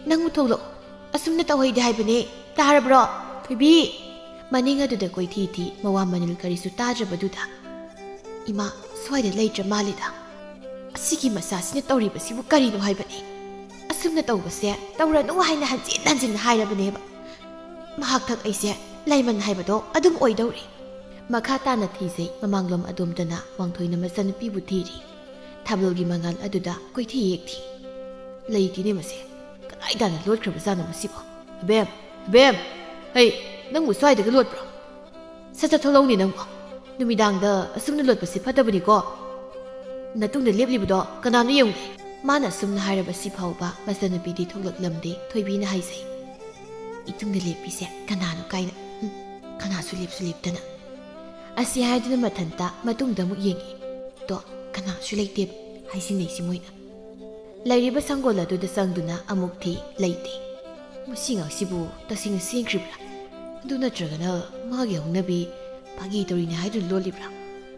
ꯅꯪꯕꯨ ꯊꯣꯛꯂꯛꯑꯣ꯫ ꯑꯁꯨꯝꯅ ꯇꯧꯍꯩꯗꯦ ꯍꯥꯏꯕꯅꯦ꯫ ꯇꯥꯔꯕ꯭ꯔꯣ? ꯊꯣꯏꯕꯤ!" ꯃꯅꯤꯡ ꯑꯗꯨꯗ ꯀꯣꯏꯊꯤ ꯊꯤ, ꯃꯋꯥ ꯃꯅꯤꯜ ꯀꯔꯤꯁꯨ ꯇꯥꯗ꯭ꯔꯕꯗꯨꯗ, "ꯏꯃꯥ, ꯁ꯭ꯋꯥꯏꯗ ꯂꯩꯇ꯭ꯔ ꯃꯥꯜꯂꯤꯗ꯫ ꯑꯁꯤꯒꯤ ꯃꯆꯥꯁꯤꯅ ꯇꯧꯔꯤꯕꯁꯤꯕꯨ ꯀꯔꯤꯅꯣ ꯍꯥꯏꯕꯅꯤ? ꯑꯁꯨꯝꯅ ꯇꯧꯕꯁꯦ ꯇꯧꯔꯅꯨ ꯍꯥꯏꯅ ꯍꯟꯖꯤꯟ ꯍꯟꯖꯤꯟ ꯍꯥꯏꯔꯕꯅꯦꯕ꯫ ꯃꯍꯥꯛꯊꯛ ꯑꯩꯁꯦ ꯂꯩꯃꯟ ꯍꯥꯏꯕꯗꯣ ꯑꯗꯨꯝ ꯑꯣꯏꯗꯧꯔꯤ꯫" ꯃꯈꯥ ꯇꯥꯅ ꯊꯤꯖꯩ ꯃꯃꯥꯡꯂꯣꯝ ꯑꯗꯣꯝꯗꯅ ꯋꯥꯡꯊꯣꯏꯅ ꯃꯆꯥꯅꯨꯄꯤꯕꯨ ꯊꯤꯔꯤ꯫ ꯊꯥꯕꯜꯒꯤ ꯃꯉꯥꯜ ꯑꯗꯨꯗ ꯀꯣꯏꯊꯤ ꯌꯦꯛꯊꯤ꯫ "ꯂꯩꯇꯦꯅꯦ ꯃꯁꯦ꯫ ꯀꯗꯥꯏꯗꯥꯅ ꯂꯣꯠꯈ꯭ꯔꯕꯖꯥꯠꯅꯣ ꯃꯁꯤꯕꯣ? ꯑꯕꯦꯝ, ꯑꯕꯦꯝ! ꯍꯩ, ꯅꯪꯕꯨ ꯁ꯭ꯋꯥꯏꯗꯒ ꯂꯣꯠꯄ꯭ꯔꯣ? ꯁꯠ ꯁꯠ ꯊꯣꯛꯂꯛꯎꯅꯦ ꯅꯪꯕꯨ꯫ ꯅꯨꯃꯤꯗꯥꯡꯗ ꯑꯁꯨꯝꯅ ꯂꯣꯠꯄꯁꯤ ꯐꯠꯇꯕꯅꯤꯀꯣ꯫ ꯅꯇꯨꯡꯗ ꯂꯦꯞꯂꯤꯕꯗꯣ ꯀꯅꯥꯅꯣ ꯌꯦꯡꯉꯨꯅꯦ꯫" ꯃꯥꯅ ꯑꯁꯨꯝꯅ ꯍꯥꯏꯔꯕꯁꯤ ꯐꯥꯎꯕ ꯃꯆꯟꯅꯨꯄꯤꯗꯤ ꯊꯣꯛꯂꯛꯂꯝꯗꯦ꯫ ꯊꯣꯏꯕꯤꯅ ꯍꯥꯏꯖꯩ, "ꯏꯇꯨꯡꯗ ꯂꯦꯞꯄꯤꯁꯦ ꯀꯅꯥꯅꯣ?" ꯀꯥꯏꯅ꯫ ꯎꯝ, ꯀꯅꯥꯁꯨ ꯂꯦꯞꯁꯨ ꯂꯦꯞꯇꯅ꯫ ꯑꯁꯤ ꯍꯥꯏꯗꯨꯅ ꯃꯊꯟꯇ ꯃꯇꯨꯡꯗ ꯑꯃꯨꯛ ꯌꯦꯡꯉꯤ꯫ ꯇꯣ, ꯀꯅꯥꯁꯨ ꯂꯩꯇꯦꯕ ꯍꯥꯏꯁꯤꯟꯅꯩꯁꯤ ꯃꯣꯏꯅ꯫ ꯂꯩꯔꯤꯕ ꯁꯪꯒꯣꯜ ꯑꯗꯨꯗ ꯆꯪꯗꯨꯅ ꯑꯃꯨꯛ ꯊꯤ, ꯂꯩꯇꯦ꯫ ꯃꯁꯤ ꯑꯉꯥꯡꯁꯤꯕꯨ ꯇꯁꯦꯡꯅ ꯆꯦꯟꯈ꯭ꯔꯤꯕ꯭ꯔꯥ? ꯑꯗꯨ ꯅꯠꯇ꯭ꯔꯒꯅ ꯃꯥꯒꯤ ꯍꯧꯅꯕꯤ ꯐꯥꯒꯤ ꯇꯧꯔꯤꯅꯦ ꯍꯥꯏꯗꯨꯅ ꯂꯣꯜꯂꯤꯕ꯭ꯔꯥ?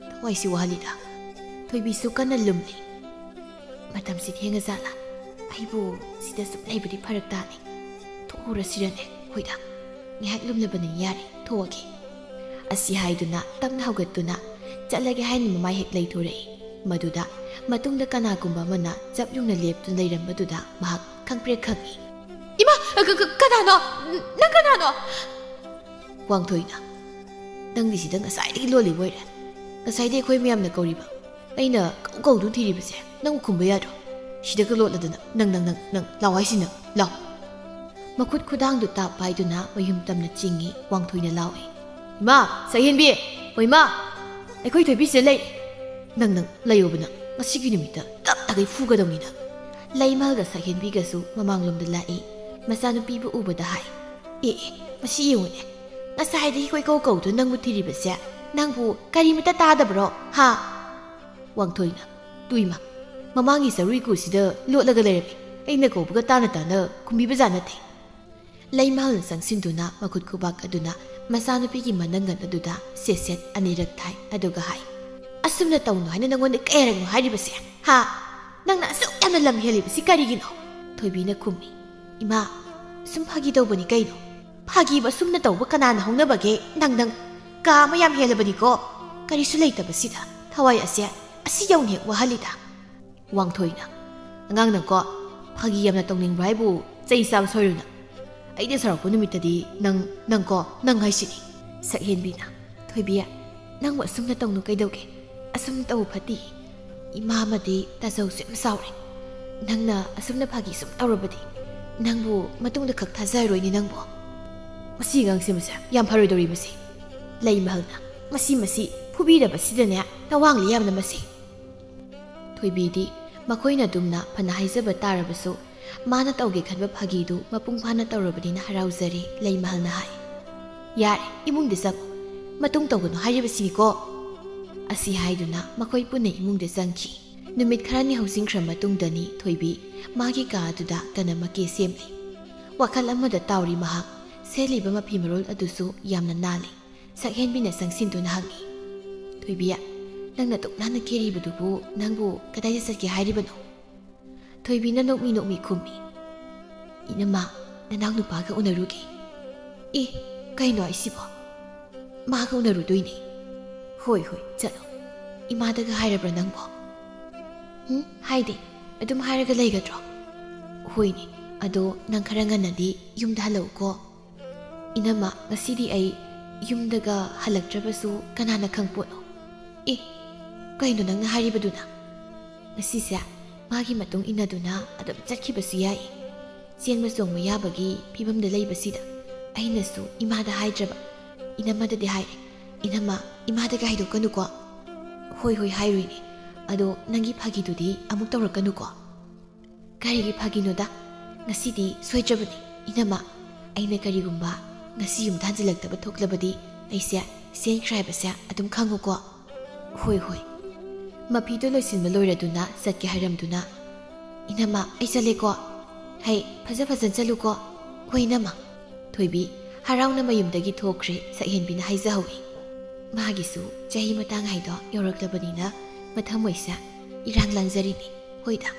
ꯊꯋꯥꯏꯁꯤ ꯋꯥꯍꯜꯂꯤꯗ꯫ ꯊꯣꯏꯕꯤꯁꯨ ꯀꯟꯅ ꯂꯨꯝꯂꯤ꯫ "ꯃꯇꯝꯁꯤ ꯊꯦꯡꯉꯖꯥꯠꯂꯥ? ꯑꯩꯕꯨ ꯁꯤꯗ ꯁꯨꯝ ꯂꯩꯕꯗꯤ ꯐꯔꯛ ꯇꯥꯅꯤ꯫ ꯊꯣꯛꯎꯔꯁꯤꯔꯅꯦ? ꯍꯣꯏꯗ, ꯉꯥꯏꯍꯥꯛ ꯂꯨꯝꯂꯕꯅꯤ, ꯌꯥꯔꯦ, ꯊꯣꯛꯑꯒꯦ꯫" ꯑꯁꯤ ꯍꯥꯏꯗꯨꯅ ꯇꯞꯅ ꯍꯧꯒꯠꯇꯨꯅ ꯆꯠꯂꯒꯦ ꯍꯥꯏꯅ ꯃꯃꯥꯏ ꯍꯦꯛ ꯂꯩꯊꯣꯔꯛꯏ꯫ ꯃꯗꯨꯗ ꯃꯇꯨꯡꯗ ꯀꯅꯥꯒꯨꯝꯕ ꯑꯃꯅ ꯆꯞ ꯌꯨꯡꯅ ꯂꯦꯞꯇꯨꯅ ꯂꯩꯔꯝꯕꯗꯨꯗ ꯃꯍꯥꯛ ꯈꯪꯄ꯭ꯔꯦꯛ ꯈꯪꯏ꯫ "ꯏꯃꯥ, ꯀ-, ꯀ-, ꯀꯅꯥꯅꯣ? ꯅꯪ ꯀꯅꯥꯅꯣ?" ꯋꯥꯡꯊꯣꯏꯅ, "ꯅꯪꯗꯤ ꯁꯤꯗ ꯉꯁꯥꯏꯗꯒꯤ ꯂꯣꯜꯂꯤꯕ ꯑꯣꯏꯔꯦ꯫ ꯉꯁꯥꯏꯗꯤ ꯑꯩꯈꯣꯏ ꯃꯌꯥꯝꯅ ꯀꯧꯔꯤꯕ, ꯑꯩꯅ ꯀꯧ ꯀꯧꯗꯨꯅ ꯊꯤꯔꯤꯕꯁꯦ ꯅꯪ ꯈꯨꯝꯕ ꯌꯥꯗ꯭ꯔꯣ? ꯁꯤꯗꯒ ꯂꯣꯠꯂꯗꯅ ꯅꯪ, ꯅꯪ, ꯅꯪ, ꯅꯪ, ꯂꯥꯎ ꯍꯥꯏꯁꯤꯅ, ꯂꯥꯎ꯫" ꯃꯈꯨꯠ ꯈꯨꯗꯥꯡꯗꯨ ꯇꯥꯞ ꯄꯥꯏꯗꯨꯅ ꯃꯌꯨꯝ ꯇꯝꯅ ꯆꯤꯡꯏ꯫ ꯋꯥꯡꯊꯣꯏꯅ ꯂꯥꯎꯏ, "ꯏꯃꯥ, ꯁꯛꯍꯦꯟꯕꯤ! ꯍꯣꯏ, ꯏꯃꯥ! ꯑꯩꯈꯣꯏ ꯊꯣꯏꯕꯤꯁꯤꯗ ꯂꯩ꯫ ꯅꯪ, ꯅꯪ, ꯂꯩꯌꯣꯕ ꯅꯪ꯫ ꯉꯁꯤꯒꯤ ꯅꯨꯃꯤꯠꯇ ꯇꯞ ꯇꯥꯒꯩ ꯐꯨꯒꯗꯧꯅꯤ ꯅꯪ꯫" ꯂꯩꯃꯍꯜꯒ ꯁꯛꯍꯦꯟꯕꯤꯒꯁꯨ ꯃꯃꯥꯡꯂꯣꯝꯗ ꯂꯥꯛꯏ꯫ ꯃꯆꯥꯅꯨꯄꯤꯕꯨ ꯎꯕꯗ ꯍꯥꯏ, "ꯑꯦ, ꯑꯦ, ꯃꯁꯤ ꯌꯦꯡꯉꯨꯅꯦ꯫ ꯉꯁꯥꯏꯗꯒꯤ ꯀꯣꯏꯀꯧ ꯀꯧꯗꯨꯅ ꯅꯪꯕꯨ ꯊꯤꯔꯤꯕꯁꯦ ꯅꯪꯕꯨ ꯀꯔꯤꯃꯇ ꯇꯥꯗꯕ꯭ꯔꯣ, ꯍꯥ?" ꯋꯥꯡꯊꯣꯏꯅ, "ꯇꯨ ꯏꯃꯥ, ꯃꯃꯥꯡꯒꯤ ꯆꯔꯨ ꯏꯀꯨꯁꯤꯗ ꯂꯣꯠꯂꯒ ꯂꯩꯔꯝꯃꯤ꯫ ꯑꯩꯅ ꯀꯧꯕꯒ ꯇꯥꯅ ꯇꯥꯅ ꯈꯨꯝꯕꯤꯕꯖꯥꯠ ꯅꯠꯇꯦ꯫" ꯂꯩꯃꯍꯜꯅ ꯆꯪꯁꯤꯟꯗꯨꯅ ꯃꯈꯨꯠ ꯈꯨꯕꯥꯛ ꯑꯗꯨꯅ ꯃꯆꯥꯅꯨꯄꯤꯒꯤ ꯃꯅꯪꯒꯟ ꯑꯗꯨꯗ ꯁꯦꯠ ꯁꯦꯠ ꯑꯅꯤꯔꯛ ꯊꯥꯏ꯫ ꯑꯗꯨꯒ ꯍꯥꯏ, "ꯑꯁꯨꯝꯅ ꯇꯧꯅꯨ ꯍꯥꯏꯅ ꯅꯪꯉꯣꯟꯗ ꯀꯌꯥꯔꯛꯅꯣ ꯍꯥꯏꯔꯤꯕꯁꯦ, ꯍꯥ? ꯅꯪꯅ ꯑꯁꯨꯛ ꯌꯥꯝꯅ ꯂꯝ ꯍꯦꯜꯂꯤꯕꯁꯤ ꯀꯔꯤꯒꯤꯅꯣ?" ꯊꯣꯏꯕꯤꯅ ꯈꯨꯝꯃꯤ, "ꯏꯃꯥ, ꯁꯨꯝ ꯐꯥꯒꯤ ꯇꯧꯕꯅꯤ ꯀꯩꯅꯣ꯫ ꯐꯥꯒꯤꯕꯨ ꯑꯁꯨꯝꯅ ꯇꯧꯕ ꯀꯅꯥꯅ ꯍꯧꯅꯕꯒꯦ? ꯅꯪ, ꯅꯪ ꯀꯥ ꯑꯃ ꯌꯥꯝ ꯍꯦꯜꯂꯕꯅꯤꯀꯣ꯫ ꯀꯔꯤꯁꯨ ꯂꯩꯇꯕꯁꯤꯗ ꯊꯋꯥꯏ ꯑꯁꯦ ꯑꯁꯤ ꯌꯧꯅ ꯍꯦꯛ ꯋꯥꯍꯜꯂꯤꯗ꯫" ꯋꯥꯡꯊꯣꯏꯅ, "ꯑꯉꯥꯡ ꯅꯪꯀꯣ, ꯐꯥꯒꯤ ꯌꯥꯝꯅ ꯇꯧꯅꯤꯡꯕ꯭ꯔꯥ ꯍꯥꯏꯕꯨ ꯆꯩ ꯆꯥꯕ ꯁꯣꯏꯔꯣꯏ ꯅꯪ꯫ ꯑꯩꯅ ꯁꯥꯎꯔꯛꯄ ꯅꯨꯃꯤꯠꯇꯗꯤ ꯅꯪ, ꯅꯪꯀꯣ, ꯅꯪ ꯍꯥꯏꯁꯤꯅꯤ꯫" ꯁꯛꯍꯦꯟꯕꯤꯅ, "ꯊꯣꯏꯕꯤ, ꯅꯪꯕꯨ ꯑꯁꯨꯝꯅ ꯇꯧꯅꯨ ꯀꯩꯗꯧꯒꯦ? ꯑꯁꯨꯝ ꯇꯧ ꯐꯠꯇꯦ꯫ ꯏꯃꯥ ꯑꯃꯗꯤ ꯇꯥꯖꯧꯁꯨ ꯌꯥꯝ ꯁꯥꯎꯔꯦ꯫ ꯅꯪꯅ ꯑꯁꯨꯝꯅ ꯐꯥꯒꯤ ꯁꯨꯝ ꯇꯧꯔꯕꯗꯤ ꯅꯪꯕꯨ ꯃꯇꯨꯡꯗ ꯈꯛ ꯊꯥꯖꯔꯣꯏꯅꯦ ꯅꯪꯕꯨ꯫" "ꯃꯁꯤ ꯑꯉꯥꯡꯁꯦ ꯃꯁꯦ ꯌꯥꯝ ꯐꯔꯣꯏꯗꯧꯔꯤ ꯃꯁꯤ꯫" ꯂꯩꯃꯍꯜꯅ, "ꯃꯁꯤ, ꯃꯁꯤ ꯐꯨꯕꯤꯔꯕꯁꯤꯗꯅꯦ ꯅꯋꯥꯡꯂꯤ ꯌꯥꯝꯅ ꯃꯁꯤ꯫" ꯊꯣꯏꯕꯤꯗꯤ ꯃꯈꯣꯏꯅ ꯑꯗꯨꯝꯅ ꯐꯅ ꯍꯥꯏꯖꯕ ꯇꯥꯔꯕꯁꯨ, ꯃꯥꯅ ꯇꯧꯒꯦ ꯈꯟꯕ ꯐꯥꯒꯤꯗꯨ ꯃꯄꯨꯡ ꯐꯥꯅ ꯇꯧꯔꯕꯅꯤꯅ ꯍꯔꯥꯎꯖꯔꯦ꯫ ꯂꯩꯃꯍꯜꯅ ꯍꯥꯏ, "ꯌꯥꯔꯦ, ꯏꯃꯨꯡꯗ ꯆꯪꯉꯨ꯫ ꯃꯇꯨꯡ ꯇꯧꯒꯅꯨ ꯍꯥꯏꯔꯤꯕꯁꯤꯅꯤꯀꯣ!" ꯑꯁꯤ ꯍꯥꯏꯗꯨꯅ ꯃꯈꯣꯏ ꯄꯨꯟꯅ ꯏꯃꯨꯡꯗ ꯆꯪꯈꯤ꯫ ꯅꯨꯃꯤꯠ ꯈꯔꯅꯤ ꯍꯧꯖꯤꯟꯈ꯭ꯔ ꯃꯇꯨꯡꯗꯅꯤ ꯊꯣꯏꯕꯤ ꯃꯥꯒꯤ ꯀꯥ ꯑꯗꯨꯗ ꯀꯅꯥꯃꯀꯦ ꯁꯦꯝꯂꯤ꯫ ꯋꯥꯈꯜ ꯑꯃꯗ ꯇꯥꯎꯔꯤ ꯃꯍꯥꯛ꯫ ꯁꯦꯠꯂꯤꯕ ꯃꯐꯤ ꯃꯔꯣꯜ ꯑꯗꯨꯁꯨ ꯌꯥꯝꯅ ꯅꯥꯜꯂꯤ꯫ ꯁꯛꯍꯦꯟꯕꯤꯅ ꯆꯪꯁꯤꯟꯗꯨꯅ ꯍꯪꯉꯤ, "ꯊꯣꯏꯕꯤ, ꯅꯪꯅ ꯑꯗꯨꯛ ꯅꯥꯟꯅ ꯀꯦꯔꯤꯕꯗꯨꯕꯨ ꯅꯪꯕꯨ ꯀꯗꯥꯏꯗ ꯆꯠꯀꯦ ꯍꯥꯏꯔꯤꯕꯅꯣ?" ꯊꯣꯏꯕꯤꯅ ꯅꯣꯛꯃꯤ ꯅꯣꯛꯃꯤ ꯈꯨꯝꯃꯤ, "ꯏꯅꯝꯃ, ꯅꯅꯥꯎ ꯅꯨꯄꯥꯒ ꯎꯅꯔꯨꯒꯦ꯫" "ꯑꯦ, ꯀꯩꯅꯣ ꯍꯥꯏꯁꯤꯕꯣ? ꯃꯥꯒ ꯎꯅꯔꯨꯗꯣꯏꯅꯦ?" "ꯍꯣꯏ, ꯍꯣꯏ, ꯆꯠꯂꯣ꯫ ꯏꯃꯥꯗꯒ ꯍꯥꯏꯔꯕ꯭ꯔꯥ ꯅꯪꯕꯣ?" "ꯎꯝ, ꯍꯥꯏꯗꯦ꯫ ꯑꯗꯨꯝ ꯍꯥꯏꯔꯒ ꯂꯩꯒꯗ꯭ꯔꯣ?" "ꯍꯣꯏꯅꯦ, ꯑꯗꯣ ꯅꯪ ꯈꯔ ꯉꯟꯅꯗꯤ ꯌꯨꯝꯗ ꯍꯜꯂꯛꯎꯀꯣ꯫" "ꯏꯅꯝꯃ, ꯉꯁꯤꯗꯤ ꯑꯩ ꯌꯨꯝꯗꯒ ꯍꯜꯂꯛꯇ꯭ꯔꯕꯁꯨ ꯀꯅꯥꯅ ꯈꯪꯄꯣꯠꯅꯣ?" "ꯑꯦ, ꯀꯩꯅꯣ ꯅꯪꯅ ꯍꯥꯏꯔꯤꯕꯗꯨꯅ?" "ꯉꯁꯤꯁꯦ ꯃꯥꯒꯤ ꯃꯇꯨꯡ ꯏꯟꯅꯗꯨꯅ ꯑꯗꯨꯝ ꯆꯠꯈꯤꯕꯁꯨ ꯌꯥꯏ꯫ ꯆꯦꯟꯕ ꯆꯣꯡꯕ ꯌꯥꯕꯒꯤ ꯐꯤꯕꯝꯗ ꯂꯩꯕꯁꯤꯗ ꯑꯩꯅꯁꯨ ꯏꯃꯥꯗ ꯍꯥꯏꯗ꯭ꯔꯕ꯫ ꯏꯅꯝꯃꯗꯗꯤ ꯍꯥꯏꯔꯦ꯫ ꯏꯅꯝꯃ, ꯏꯃꯥꯗꯒ ꯍꯥꯏꯗꯣꯛꯀꯅꯨꯀꯣ꯫" "ꯍꯣꯏ, ꯍꯣꯏ, ꯍꯥꯏꯔꯣꯏꯅꯦ꯫ ꯑꯗꯣ ꯅꯪꯒꯤ ꯐꯥꯒꯤꯗꯨꯗꯤ ꯑꯃꯨꯛ ꯇꯧꯔꯛꯀꯅꯨꯀꯣ꯫" "ꯀꯔꯤꯒꯤ ꯐꯥꯒꯤꯅꯣꯗ? ꯉꯁꯤꯗꯤ ꯁꯣꯏꯗ꯭ꯔꯕꯅꯤ꯫ ꯏꯅꯝꯃ, ꯑꯩꯅ ꯀꯔꯤꯒꯨꯝꯕ ꯉꯁꯤ ꯌꯨꯝꯗ ꯍꯟꯖꯤꯜꯂꯛꯇꯕ ꯊꯣꯛꯂꯕꯗꯤ ꯑꯩꯁꯦ ꯆꯦꯟꯈ꯭ꯔꯦ ꯍꯥꯏꯕꯁꯦ ꯑꯗꯨꯝ ꯈꯪꯉꯨꯀꯣ꯫" "ꯍꯣꯏ, ꯍꯣꯏ꯫" ꯃꯐꯤꯗꯣ ꯂꯣꯏꯁꯤꯟꯕ ꯂꯣꯏꯔꯗꯨꯅ ꯆꯠꯀꯦ ꯍꯥꯏꯔꯝꯗꯨꯅ, "ꯏꯅꯝꯃ, ꯑꯩ ꯆꯠꯂꯦꯀꯣ꯫ ꯍꯩ, ꯐꯖ ꯐꯖꯅ ꯆꯠꯂꯨꯀꯣ꯫" "ꯍꯣꯏ, ꯏꯅꯝꯃ꯫" ꯊꯣꯏꯕꯤ ꯍꯔꯥꯎꯅ ꯃꯌꯨꯝꯗꯒꯤ ꯊꯣꯛꯈ꯭ꯔꯦ꯫ ꯁꯛꯍꯦꯟꯕꯤꯅ ꯍꯥꯏꯖꯍꯧꯏ, "ꯃꯥꯒꯤꯁꯨ ꯆꯍꯤ ꯃꯇꯥꯡ ꯍꯥꯏꯗꯣ ꯌꯧꯔꯛꯂꯕꯅꯤꯅ ꯃꯊꯃꯣꯏꯁꯦ ꯏꯔꯥꯡ ꯂꯥꯡꯖꯔꯤꯅꯤ꯫ ꯍꯣꯏꯗ,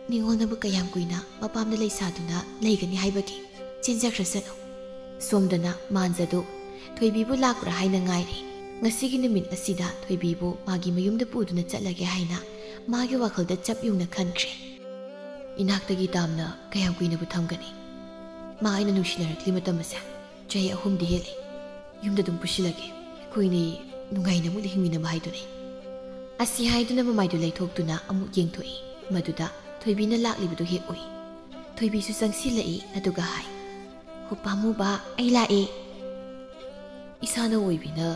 ꯅꯤꯉꯣꯜꯅꯕꯨ ꯀꯌꯥꯝ ꯀꯨꯏꯅ ꯃꯄꯥꯝꯗ ꯂꯩꯁꯥꯗꯨꯅ ꯂꯩꯒꯅꯤ ꯍꯥꯏꯕꯒꯦ? ꯆꯦꯟꯖꯈ꯭ꯔꯁꯅꯨ꯫" ꯁꯣꯝꯗꯅ ꯃꯥꯟꯖꯗꯨ ꯊꯣꯏꯕꯤꯕꯨ ꯂꯥꯛꯄ꯭ꯔꯥ ꯍꯥꯏꯅ ꯉꯥꯏꯔꯤ꯫ ꯉꯁꯤꯒꯤ ꯅꯨꯃꯤꯠ ꯑꯁꯤꯗ ꯊꯣꯏꯕꯤꯕꯨ ꯃꯥꯒꯤ ꯃꯌꯨꯝꯗ ꯄꯨꯗꯨꯅ ꯆꯠꯂꯒꯦ ꯍꯥꯏꯅ ꯃꯥꯒꯤ ꯋꯥꯈꯜꯗ ꯆꯞ ꯌꯨꯡꯅ ꯈꯟꯈ꯭ꯔꯦ꯫ "ꯏꯅꯥꯛꯇꯒꯤ ꯇꯥꯝꯅ ꯀꯌꯥꯝ ꯀꯨꯏꯅꯕꯨ ꯊꯝꯒꯅꯤ? ꯃꯥ ꯑꯩꯅ ꯅꯨꯡꯁꯤꯅꯔꯛꯂꯤ ꯃꯇꯝ ꯑꯁꯦ ꯆꯍꯤ ꯑꯍꯨꯝꯗꯤ ꯍꯦꯜꯂꯦ꯫ ꯌꯨꯝꯗ ꯑꯗꯨꯝ ꯄꯨꯁꯤꯜꯂꯒꯦ꯫ ꯑꯩꯈꯣꯏꯅꯤ ꯅꯨꯡꯉꯥꯏꯅ ꯑꯃꯨꯛ ꯍꯤꯡꯃꯤꯟꯅꯕ ꯍꯥꯏꯗꯨꯅꯤ꯫" ꯑꯁꯤ ꯍꯥꯏꯗꯨꯅ ꯃꯃꯥꯏꯗꯨ ꯂꯩꯊꯣꯛꯇꯨꯅ ꯑꯃꯨꯛ ꯌꯦꯡꯊꯣꯛꯏ꯫ ꯃꯗꯨꯗ ꯊꯣꯏꯕꯤꯅ ꯂꯥꯛꯂꯤꯕꯗꯨ ꯍꯦꯛ ꯎꯏ꯫ ꯊꯣꯏꯕꯤꯁꯨ ꯆꯪꯁꯤꯜꯂꯛꯏ꯫ ꯑꯗꯨꯒ ꯍꯥꯏ, "ꯍꯣ ꯄꯥꯝꯃꯨꯕ, ꯑꯩ ꯂꯥꯛꯑꯦ꯫" "ꯏꯁꯥꯅ ꯑꯣꯏꯕꯤꯅ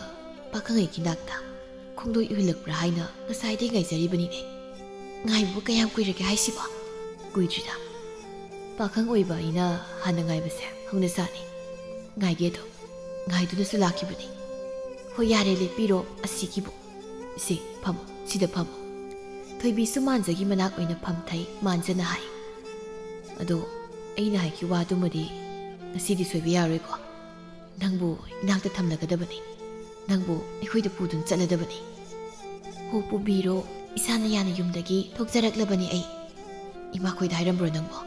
ꯄꯥꯈꯪꯉꯩꯒꯤ ꯅꯥꯛꯇ ꯈꯣꯡꯗꯣꯏ ꯎꯍꯜꯂꯛꯄ꯭ꯔꯥ ꯍꯥꯏꯅ ꯉꯁꯥꯏꯗꯒꯤ ꯉꯥꯏꯖꯔꯤꯕꯅꯤꯅꯦ꯫ ꯉꯥꯏꯕꯕꯨ ꯀꯌꯥꯝ ꯀꯨꯏꯔꯒꯦ ꯍꯥꯏꯁꯤꯕꯣ? ꯀꯨꯏꯗ꯭ꯔꯤꯗ꯫ ꯄꯥꯈꯪ ꯑꯣꯏꯕ ꯑꯩꯅ ꯍꯥꯟꯅ ꯉꯥꯏꯕꯁꯦ ꯍꯧꯅ ꯁꯥꯅꯤ꯫ ꯉꯥꯏꯒꯦ ꯑꯗꯨꯝ꯫ ꯉꯥꯏꯗꯨꯅꯁꯨ ꯂꯥꯛꯈꯤꯕꯅꯤ꯫ ꯍꯣꯏ, ꯌꯥꯔꯦ, ꯂꯦꯞꯄꯤꯔꯣ ꯑꯁꯤꯒꯤꯕꯨ꯫ ꯁꯤ, ꯐꯝꯃꯣ, ꯁꯤꯗ ꯐꯝꯃꯣ꯫ ꯊꯣꯏꯕꯤꯁꯨ ꯃꯥꯟꯖꯒꯤ ꯃꯅꯥꯛ ꯑꯣꯏꯅ ꯐꯝꯊꯩ꯫ ꯃꯥꯟꯖꯅ ꯍꯥꯏ, "ꯑꯗꯣ ꯑꯩꯅ ꯍꯥꯏꯈꯤꯕ ꯋꯥꯗꯨꯃꯗꯤ ꯉꯁꯤꯗꯤ ꯁꯣꯏꯕ ꯌꯥꯔꯣꯏꯀꯣ? ꯅꯪꯕꯨ ꯏꯅꯥꯛꯇ ꯊꯝꯂꯒꯗꯕꯅꯤ꯫ ꯅꯪꯕꯨ ꯑꯩꯈꯣꯏꯗ ꯄꯨꯗꯨꯅ ꯆꯠꯂꯗꯕꯅꯤ꯫" "ꯍꯣ, ꯄꯨꯕꯤꯔꯣ꯫ ꯏꯁꯥꯅ ꯌꯥꯅ ꯌꯨꯝꯗꯒꯤ ꯊꯣꯛꯆꯔꯛꯂꯕꯅꯤ ꯑꯩ꯫" "ꯏꯃꯥꯈꯣꯏꯗ ꯍꯥꯏꯔꯝꯕ꯭ꯔꯣ ꯅꯪꯕꯣ?"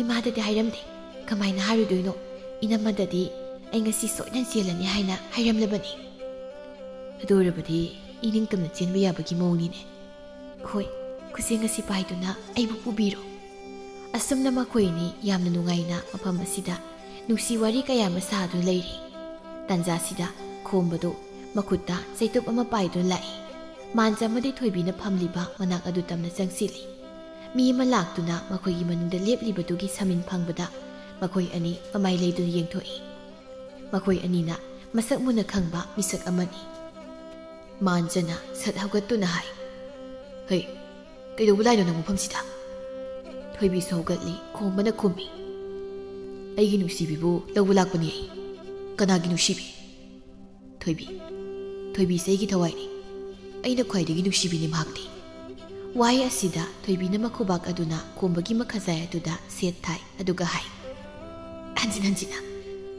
"ꯏꯃꯥꯗꯗꯤ ꯍꯥꯏꯔꯝꯗꯦ꯫ ꯀꯃꯥꯏꯅ ꯍꯥꯏꯔꯨꯗꯣꯏꯅꯣ? ꯏꯅꯝꯃꯗꯗꯤ ꯑꯩ ꯉꯁꯤ ꯁꯣꯏꯗꯅ ꯆꯦꯜꯂꯅꯤ ꯍꯥꯏꯅ ꯍꯥꯏꯔꯝꯂꯕꯅꯤ꯫" "ꯑꯗꯨ ꯑꯣꯏꯔꯕꯗꯤ ꯏꯅꯤꯡꯇꯝꯅ ꯆꯦꯟꯕ ꯌꯥꯕꯒꯤ ꯃꯑꯣꯡꯅꯤꯅꯦ꯫" "ꯍꯣꯏ, ꯈꯨꯠꯁꯦ ꯉꯁꯤ ꯄꯥꯏꯗꯨꯅ ꯑꯩꯕꯨ ꯄꯨꯕꯤꯔꯣ꯫" ꯑꯁꯨꯝꯅ ꯃꯈꯣꯏ ꯑꯅꯤ ꯌꯥꯝꯅ ꯅꯨꯡꯉꯥꯏꯅ ꯃꯐꯝ ꯑꯁꯤꯗ ꯅꯨꯡꯁꯤ ꯋꯥꯔꯤ ꯀꯌꯥ ꯑꯃ ꯁꯥꯗꯨꯅ ꯂꯩꯔꯤ꯫ ꯇꯥꯟꯖꯥꯁꯤꯗ ꯈꯣꯝꯕꯗꯨ ꯃꯈꯨꯠꯇ ꯆꯩꯇꯨꯞ ꯑꯃ ꯄꯥꯏꯗꯨꯅ ꯂꯥꯛꯏ꯫ ꯃꯥꯟꯖ ꯑꯃꯗꯤ ꯊꯣꯏꯕꯤꯅ ꯐꯝꯂꯤꯕ ꯃꯅꯥꯛ ꯑꯗꯨ ꯇꯝꯅ ꯆꯪꯁꯤꯜꯂꯤ꯫ ꯃꯤ ꯑꯃ ꯂꯥꯛꯇꯨꯅ ꯃꯈꯣꯏꯒꯤ ꯃꯅꯤꯡꯗ ꯂꯦꯞꯂꯤꯕꯗꯨꯒꯤ ꯁꯃꯤꯟ ꯐꯪꯕꯗ ꯃꯈꯣꯏ ꯑꯅꯤ ꯃꯃꯥꯏ ꯂꯩꯗꯨꯅ ꯌꯦꯡꯊꯣꯛꯏ꯫ ꯃꯈꯣꯏ ꯑꯅꯤꯅ ꯃꯁꯛ ꯃꯨꯟꯅ ꯈꯪꯕ ꯃꯤꯁꯛ ꯑꯃꯅꯤ꯫ ꯃꯥꯟꯖꯅ ꯁꯠ ꯍꯧꯒꯠꯇꯨꯅ ꯍꯥꯏ, "ꯍꯩ, ꯀꯩꯗꯧꯕ ꯂꯥꯛꯏꯅꯣ ꯅꯪ ꯃꯐꯝꯁꯤꯗ?" ꯊꯣꯏꯕꯤꯁꯨ ꯍꯧꯒꯠꯂꯤ, ꯈꯣꯝꯕꯅ ꯈꯨꯝꯃꯤ, "ꯑꯩꯒꯤ ꯅꯨꯡꯁꯤꯕꯤꯕꯨ ꯂꯧꯕ ꯂꯥꯛꯄꯅꯤ ꯑꯩ꯫" "ꯀꯅꯥꯒꯤ ꯅꯨꯡꯁꯤꯕꯤ?" "ꯊꯣꯏꯕꯤ꯫ ꯊꯣꯏꯕꯤꯁꯦ ꯑꯩꯒꯤ ꯊꯋꯥꯏꯅꯤ꯫ ꯑꯩꯅ ꯈ꯭ꯋꯥꯏꯗꯒꯤ ꯅꯨꯡꯁꯤꯕꯤꯅꯤ ꯃꯍꯥꯛꯇꯤ꯫" ꯋꯥꯍꯩ ꯑꯁꯤꯗ ꯊꯣꯏꯕꯤꯅ ꯃꯈꯨꯕꯥꯛ ꯑꯗꯨꯅ ꯈꯣꯝꯕꯒꯤ ꯃꯈꯖꯥꯏ ꯑꯗꯨꯗ ꯁꯦꯠ ꯊꯥꯏ, ꯑꯗꯨꯒ ꯍꯥꯏ, "ꯍꯟꯖꯤꯟ ꯍꯟꯖꯤꯟꯅ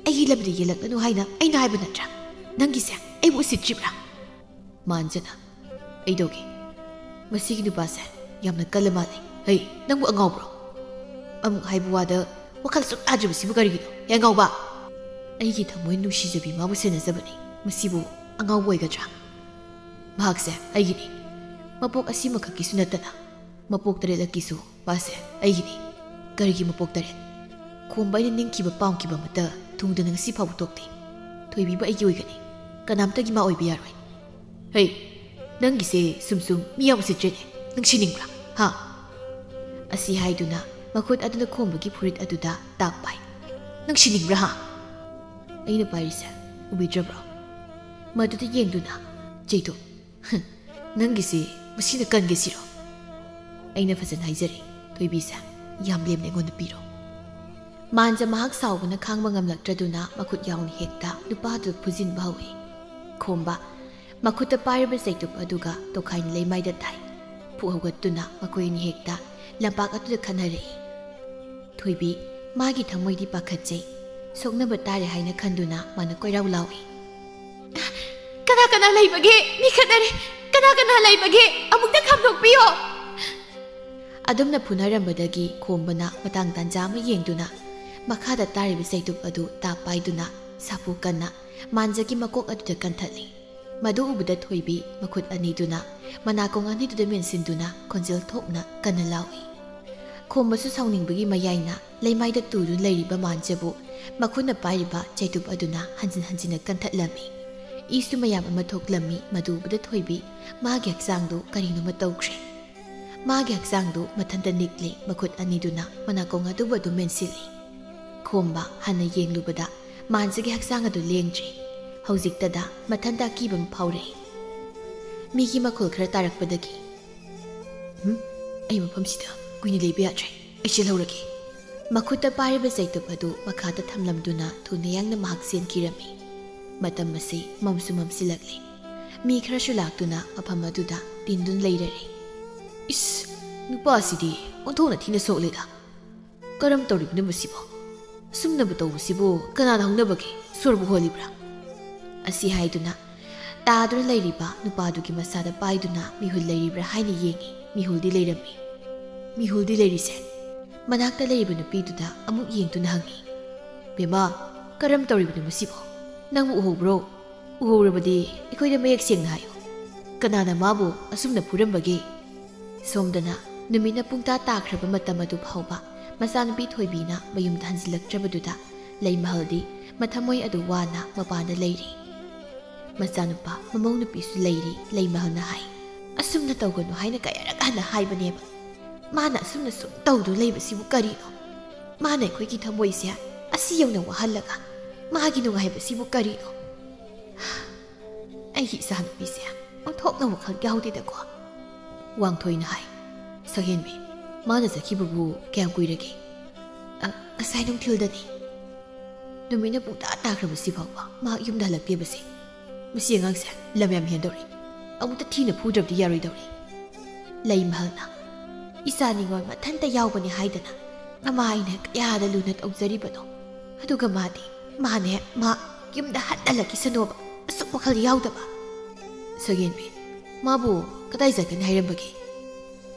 ꯑꯩꯒꯤ ꯂꯝꯗ ꯌꯦꯜꯂꯛꯂꯅꯨ ꯍꯥꯏꯅ ꯑꯩꯅ ꯍꯥꯏꯕ ꯅꯠꯇ꯭ꯔꯥ? ꯅꯪꯒꯤꯁꯦ ꯑꯩꯕꯨ ꯎꯁꯤꯠꯇ꯭ꯔꯤꯕ꯭ꯔꯥ?" ꯃꯥꯟꯖꯅ, "ꯀꯩꯗꯧꯒꯦ? ꯃꯁꯤꯒꯤ ꯅꯨꯄꯥꯁꯦ ꯌꯥꯝꯅ ꯀꯜꯂ ꯃꯥꯜꯂꯦ꯫ ꯍꯩ, ꯅꯪꯕꯨ ꯑꯉꯥꯎꯕ꯭ꯔꯣ? ꯑꯃꯨꯛ ꯍꯥꯏꯕ ꯋꯥꯗ ꯋꯥꯈꯜ ꯁꯨꯛ ꯌꯥꯗ꯭ꯔꯤꯕꯁꯤꯕꯨ ꯀꯔꯤꯒꯤꯅꯣ? ꯍꯦ ꯑꯉꯥꯎꯕ! ꯑꯩꯒꯤ ꯊꯃꯣꯏ ꯅꯨꯡꯁꯤꯖꯕꯤ ꯃꯥꯕꯨ ꯁꯦꯟꯅꯖꯕꯅꯤ꯫ ꯃꯁꯤꯕꯨ ꯑꯉꯥꯎꯕ ꯑꯣꯏꯒꯗ꯭ꯔꯥ? ꯃꯍꯥꯛꯁꯦ ꯑꯩꯒꯤꯅꯤ꯫ ꯃꯄꯣꯛ ꯑꯁꯤꯃꯈꯛꯀꯤꯁꯨ ꯅꯠꯇꯅ ꯃꯄꯣꯛ ꯇꯔꯦꯠꯂꯛꯀꯤꯁꯨ ꯃꯥꯁꯦ ꯑꯩꯒꯤꯅꯤ꯫" "ꯀꯔꯤꯒꯤ ꯃꯄꯣꯛ ꯇꯔꯦꯠ? ꯈꯣꯝꯕ ꯑꯩꯅ ꯅꯤꯡꯈꯤꯕ ꯄꯥꯝꯈꯤꯕ ꯑꯃꯠꯇ ꯊꯨꯡꯗꯅ ꯉꯁꯤ ꯐꯥꯎꯕ ꯊꯣꯛꯇꯦ꯫ ꯊꯣꯏꯕꯤꯕ ꯑꯩꯒꯤ ꯑꯣꯏꯒꯅꯤ, ꯀꯅꯥꯝꯇꯒꯤ ꯃꯥ ꯑꯣꯏꯕ ꯌꯥꯔꯣꯏ꯫" "ꯍꯩ, ꯅꯪꯒꯤꯁꯦ ꯁꯨꯝ ꯁꯨꯝ ꯃꯤ ꯌꯥꯝ ꯎꯁꯤꯠꯇ꯭ꯔꯦꯅꯦ꯫ ꯅꯪ ꯁꯤꯅꯤꯡꯕ꯭ꯔꯥ? ꯍꯥ?" ꯑꯁꯤ ꯍꯥꯏꯗꯨꯅ ꯃꯈꯨꯠ ꯑꯗꯨꯅ ꯈꯣꯝꯕꯒꯤ ꯐꯨꯔꯤꯠ ꯑꯗꯨꯗ ꯇꯥꯛ ꯄꯥꯏ꯫ "ꯅꯪ ꯁꯤꯅꯤꯡꯕ꯭ꯔꯥ, ꯍꯥ?" "ꯑꯩꯅ ꯄꯥꯏꯔꯤꯁꯦ ꯎꯕꯤꯗ꯭ꯔꯕ꯭ꯔꯣ?" ꯃꯗꯨꯗ ꯌꯦꯡꯗꯨꯅ ꯆꯩꯗꯣ, "ꯍꯝ, ꯅꯪꯒꯤꯁꯤ ꯃꯁꯤꯅ ꯀꯟꯒꯦ ꯁꯤꯔꯣ?" "ꯑꯩꯅ ꯐꯖꯅ ꯍꯥꯏꯖꯔꯦ, ꯊꯣꯏꯕꯤꯁꯦ ꯌꯥꯝ ꯂꯦꯝꯅ ꯑꯩꯉꯣꯟꯗ ꯄꯤꯔꯣ"꯫ ꯃꯥꯟꯖ ꯃꯍꯥꯛ ꯁꯥꯎꯕꯅ ꯈꯥꯡꯕ ꯉꯝꯂꯛꯇ꯭ꯔꯗꯨꯅ ꯃꯈꯨꯠ ꯌꯥꯎꯅ ꯍꯦꯛꯇ ꯅꯨꯄꯥꯗꯨ ꯐꯨꯖꯤꯟꯕ ꯍꯧꯏ꯫ ꯈꯣꯝꯕ ꯃꯈꯨꯠꯇ ꯄꯥꯏꯔꯤꯕ ꯆꯩꯇꯨꯞ ꯑꯗꯨꯒ ꯇꯣꯈꯥꯏꯅ ꯂꯩꯃꯥꯏꯗ ꯊꯥꯏ꯫ ꯐꯨꯛ ꯍꯧꯒꯠꯇꯨꯅ ꯃꯈꯣꯏ ꯑꯅꯤ ꯍꯦꯛꯇ ꯂꯝꯄꯥꯛ ꯑꯗꯨꯗ ꯈꯠꯅꯔꯛꯏ꯫ ꯊꯣꯏꯕꯤ, ꯃꯥꯒꯤ ꯊꯃꯣꯏꯗꯤ ꯄꯥꯈꯠꯆꯩ꯫ ꯁꯣꯛꯅꯕ ꯇꯥꯔꯦ ꯍꯥꯏꯅ ꯈꯟꯗꯨꯅ ꯃꯥꯅ ꯀꯣꯏꯔꯥꯎ ꯂꯥꯎꯏ꯫ "ꯀꯅꯥ ꯀꯅꯥ ꯂꯩꯕꯒꯦ? ꯃꯤ ꯈꯠꯅꯔꯦ! ꯀꯅꯥ ꯀꯅꯥ ꯂꯩꯕꯒꯦ? ꯑꯃꯨꯛꯇ ꯈꯥꯝꯗꯣꯛꯄꯤꯌꯣ!" ꯑꯗꯨꯝꯅ ꯐꯨꯅꯔꯝꯕꯗꯒꯤ ꯈꯣꯝꯕꯅ ꯃꯇꯥꯡ ꯇꯥꯟꯖꯥ ꯑꯃ ꯌꯦꯡꯗꯨꯅ ꯃꯈꯥꯗ ꯇꯥꯔꯤꯕ ꯆꯩꯇꯨꯞ ꯑꯗꯨ ꯇꯥꯞ ꯄꯥꯏꯗꯨꯅ ꯁꯥꯐꯨ ꯀꯟꯅ ꯃꯥꯟꯖꯒꯤ ꯃꯀꯣꯛ ꯑꯗꯨꯗ ꯀꯟꯊꯠꯂꯤ꯫ ꯃꯗꯨ ꯎꯕꯗ ꯊꯣꯏꯕꯤ ꯃꯈꯨꯠ ꯑꯅꯤꯗꯨꯅ ꯃꯅꯥꯀꯣꯡ ꯑꯅꯤꯗꯨꯗ ꯃꯦꯟꯁꯤꯟꯗꯨꯅ ꯈꯣꯟꯖꯦꯜ ꯊꯣꯛꯅ ꯀꯟꯅ ꯂꯥꯎꯏ꯫ ꯈꯣꯝꯕꯁꯨ ꯁꯥꯎꯅꯤꯡꯕꯒꯤ ꯃꯌꯥꯏꯅ ꯂꯩꯃꯥꯏꯗ ꯇꯨꯗꯨꯅ ꯂꯩꯔꯤꯕ ꯃꯥꯟꯖꯕꯨ ꯃꯈꯨꯠꯅ ꯄꯥꯏꯔꯤꯕ ꯆꯩꯇꯨꯞ ꯑꯗꯨꯅ ꯍꯟꯖꯤꯟ ꯍꯟꯖꯤꯟꯅ ꯀꯟꯊꯠꯂꯝꯃꯤ꯫ ꯏꯁꯨ ꯃꯌꯥꯝ ꯑꯃ ꯊꯣꯛꯂꯝꯃꯤ꯫ ꯃꯗꯨ ꯎꯕꯗ ꯊꯣꯏꯕꯤ ꯃꯥꯒꯤ ꯍꯛꯆꯥꯡꯗꯨ ꯀꯔꯤꯅꯣꯃ ꯇꯧꯈ꯭ꯔꯦ꯫ ꯃꯥꯒꯤ ꯍꯛꯆꯥꯡꯗꯨ ꯃꯊꯟꯇ ꯅꯤꯛꯂꯤ꯫ ꯃꯈꯨꯠ ꯑꯅꯤꯗꯨꯅ ꯃꯅꯥꯀꯣꯡ ꯑꯗꯨꯕꯨ ꯑꯗꯨꯝ ꯃꯦꯟꯁꯤꯜꯂꯤ꯫ ꯈꯣꯝꯕ ꯍꯟꯅ ꯌꯦꯡꯂꯨꯕꯗ ꯃꯥꯟꯖꯒꯤ ꯍꯛꯆꯥꯡ ꯑꯗꯨ ꯂꯦꯡꯗ꯭ꯔꯤ꯫ ꯍꯧꯖꯤꯛꯇꯗ ꯃꯊꯟꯇ ꯑꯀꯤꯕ ꯑꯃ ꯐꯥꯎꯔꯛꯏ꯫ ꯃꯤꯒꯤ ꯃꯈꯣꯜ ꯈꯔ ꯇꯥꯔꯛꯄꯗꯒꯤ, "ꯍꯨꯝ, ꯑꯩ ꯃꯐꯝꯁꯤꯗ ꯀꯨꯏꯅ ꯂꯩꯕ ꯌꯥꯗ꯭ꯔꯦ꯫ ꯑꯩ ꯆꯦꯜꯍꯧꯔꯒꯦ"꯫ ꯃꯈꯨꯠꯇ ꯄꯥꯏꯔꯤꯕ ꯆꯩꯇꯨꯞ ꯑꯗꯨ ꯃꯈꯥꯗ ꯊꯝꯂꯝꯗꯨꯅ ꯊꯨꯅ ꯌꯥꯡꯅ ꯃꯍꯥꯛ ꯆꯦꯟꯈꯤꯔꯝꯃꯤ꯫ ꯃꯇꯝ ꯑꯁꯤ ꯃꯝꯁꯨ ꯃꯝꯁꯤꯜꯂꯛꯂꯤ꯫ ꯃꯤ ꯈꯔꯁꯨ ꯂꯥꯛꯇꯨꯅ ꯃꯐꯝ ꯑꯗꯨꯗ ꯇꯤꯟꯗꯨꯅ ꯂꯩꯔꯔꯦ꯫ "ꯏꯁ, ꯅꯨꯄꯥꯁꯤꯗꯤ ꯑꯣꯟꯊꯣꯛꯅ ꯊꯤꯅ ꯁꯣꯛꯂꯦꯗ꯫ ꯀꯔꯝ ꯇꯧꯔꯤꯕꯅꯣ ꯃꯁꯤꯕꯣ? ꯑꯁꯨꯝꯅꯕꯨ ꯇꯧꯕꯁꯤꯕꯨ ꯀꯅꯥꯅ ꯍꯧꯅꯕꯒꯦ? ꯁꯣꯔꯕꯨ ꯍꯣꯜꯂꯤꯕ꯭ꯔꯥ?" ꯑꯁꯤ ꯍꯥꯏꯗꯨꯅ ꯇꯥꯗꯨꯅ ꯂꯩꯔꯤꯕ ꯅꯨꯄꯥꯗꯨꯒꯤ ꯃꯁꯥꯗ ꯄꯥꯏꯗꯨꯅ ꯃꯤꯍꯨꯜ ꯂꯩꯔꯤꯕ꯭ꯔꯥ ꯍꯥꯏꯅ ꯌꯦꯡꯉꯤ꯫ ꯃꯤꯍꯨꯜꯗꯤ ꯂꯩꯔꯝꯃꯤ꯫ "ꯃꯤꯍꯨꯜꯗꯤ ꯂꯩꯔꯤꯁꯦ?" ꯃꯅꯥꯛꯇ ꯂꯩꯔꯤꯕ ꯅꯨꯄꯤꯗꯨꯗ ꯑꯃꯨꯛ ꯌꯦꯡꯗꯨꯅ ꯍꯪꯉꯤ꯫ "ꯕꯦꯝꯃ, ꯀꯔꯝ ꯇꯧꯔꯤꯕꯅꯣ ꯃꯁꯤꯕꯣ? ꯅꯪꯕꯨ ꯎꯍꯧꯕ꯭ꯔꯣ? ꯎꯍꯧꯔꯕꯗꯤ ꯑꯩꯈꯣꯏꯗ ꯃꯌꯦꯛ ꯁꯦꯡꯅ ꯍꯥꯏꯌꯨ꯫ ꯀꯅꯥꯅ ꯃꯥꯕꯨ ꯑꯁꯨꯝꯅ ꯐꯨꯔꯝꯕꯒꯦ?" ꯁꯣꯝꯗꯅ ꯅꯨꯃꯤꯠꯅ ꯄꯨꯡꯇꯥ ꯇꯥꯈ꯭ꯔꯕ ꯃꯇꯝ ꯑꯗꯨ ꯐꯥꯎꯕ ꯃꯆꯥꯅꯨꯄꯤ ꯊꯣꯏꯕꯤꯅ ꯃꯌꯨꯝꯗ ꯍꯟꯖꯤꯜꯂꯛꯇ꯭ꯔꯕꯗꯨꯗ ꯂꯩꯃꯍꯜꯗꯤ ꯃꯊꯃꯣꯏ ꯑꯗꯨ ꯋꯥꯅ ꯃꯄꯥꯟꯗ ꯂꯩꯔꯤ꯫ ꯃꯆꯥꯅꯨꯄꯥ ꯃꯃꯧ ꯅꯨꯄꯤꯁꯨ ꯂꯩꯔꯤ꯫ ꯂꯩꯃꯍꯜꯅ ꯍꯥꯏ, "ꯑꯁꯨꯝꯅ ꯇꯧꯒꯅꯨ ꯍꯥꯏꯅ ꯀꯌꯥꯔꯛ ꯍꯟꯅ ꯍꯥꯏꯕꯅꯦꯕ꯫ ꯃꯥꯅ ꯑꯁꯨꯝꯅ ꯁꯨꯝ ꯇꯧꯗꯨꯅ ꯂꯩꯕꯁꯤꯕꯨ ꯀꯔꯤꯅꯣ? ꯃꯥꯅ ꯑꯩꯈꯣꯏꯒꯤ ꯊꯃꯣꯏꯁꯦ ꯑꯁꯤ ꯌꯧꯅ ꯋꯥꯍꯜꯂꯒ ꯃꯥꯒꯤ ꯅꯨꯡꯉꯥꯏꯕꯁꯤꯕꯨ ꯀꯔꯤꯅꯣ? ꯑꯩꯒꯤ ꯏꯆꯥꯅꯨꯄꯤꯁꯦ ꯑꯣꯟꯊꯣꯛꯅ ꯋꯥꯈꯜ ꯌꯥꯎꯗꯦꯗꯀꯣ"꯫ ꯋꯥꯡꯊꯣꯏꯅ ꯍꯥꯏ, ꯁꯛꯍꯦꯟꯕꯤ, ꯃꯥꯅ ꯆꯠꯈꯤꯕꯕꯨ ꯀꯌꯥꯝ ꯀꯨꯏꯔꯒꯦ? "ꯑ, ꯉꯁꯥꯏ ꯅꯨꯡꯊꯤꯜꯗꯅꯤ꯫ ꯅꯨꯃꯤꯠꯅ ꯄꯨꯡꯇꯥ ꯇꯥꯈ꯭ꯔꯕꯁꯤ ꯐꯥꯎꯕ ꯃꯍꯥꯛ ꯌꯨꯝꯗ ꯍꯜꯂꯛꯇꯦꯕꯁꯦ꯫ ꯃꯁꯤ ꯑꯉꯥꯡꯁꯦ ꯂꯝ ꯌꯥꯝ ꯍꯦꯟꯗꯧꯔꯤ꯫ ꯑꯃꯨꯛꯇ ꯊꯤꯅ ꯐꯨꯗ꯭ꯔꯕꯗꯤ ꯌꯥꯔꯣꯏꯗꯧꯔꯤ"꯫ ꯂꯩꯃꯍꯜꯅ, "ꯏꯆꯥ ꯅꯤꯉꯣꯜ ꯃꯊꯟꯇ ꯌꯥꯎꯕꯅꯤ ꯍꯥꯏꯗꯅ ꯃꯃꯥ ꯑꯩꯅ ꯀꯌꯥꯗ ꯂꯨꯅ ꯇꯧꯖꯔꯤꯕꯅꯣ꯫ ꯑꯗꯨꯒ ꯃꯥꯗꯤ, ꯃꯥꯅꯦ, ꯃꯥ ꯌꯨꯝꯗ ꯍꯟꯅ ꯍꯜꯂꯛꯈꯤꯁꯅꯣꯕ꯫ ꯑꯁꯨꯛ ꯋꯥꯈꯜ ꯌꯥꯎꯗꯕ"꯫ ꯁꯛꯍꯦꯟꯕꯤ, "ꯃꯥꯕꯨ ꯀꯗꯥꯏ ꯆꯠꯀꯅꯤ ꯍꯥꯏꯔꯝꯕꯒꯦ?"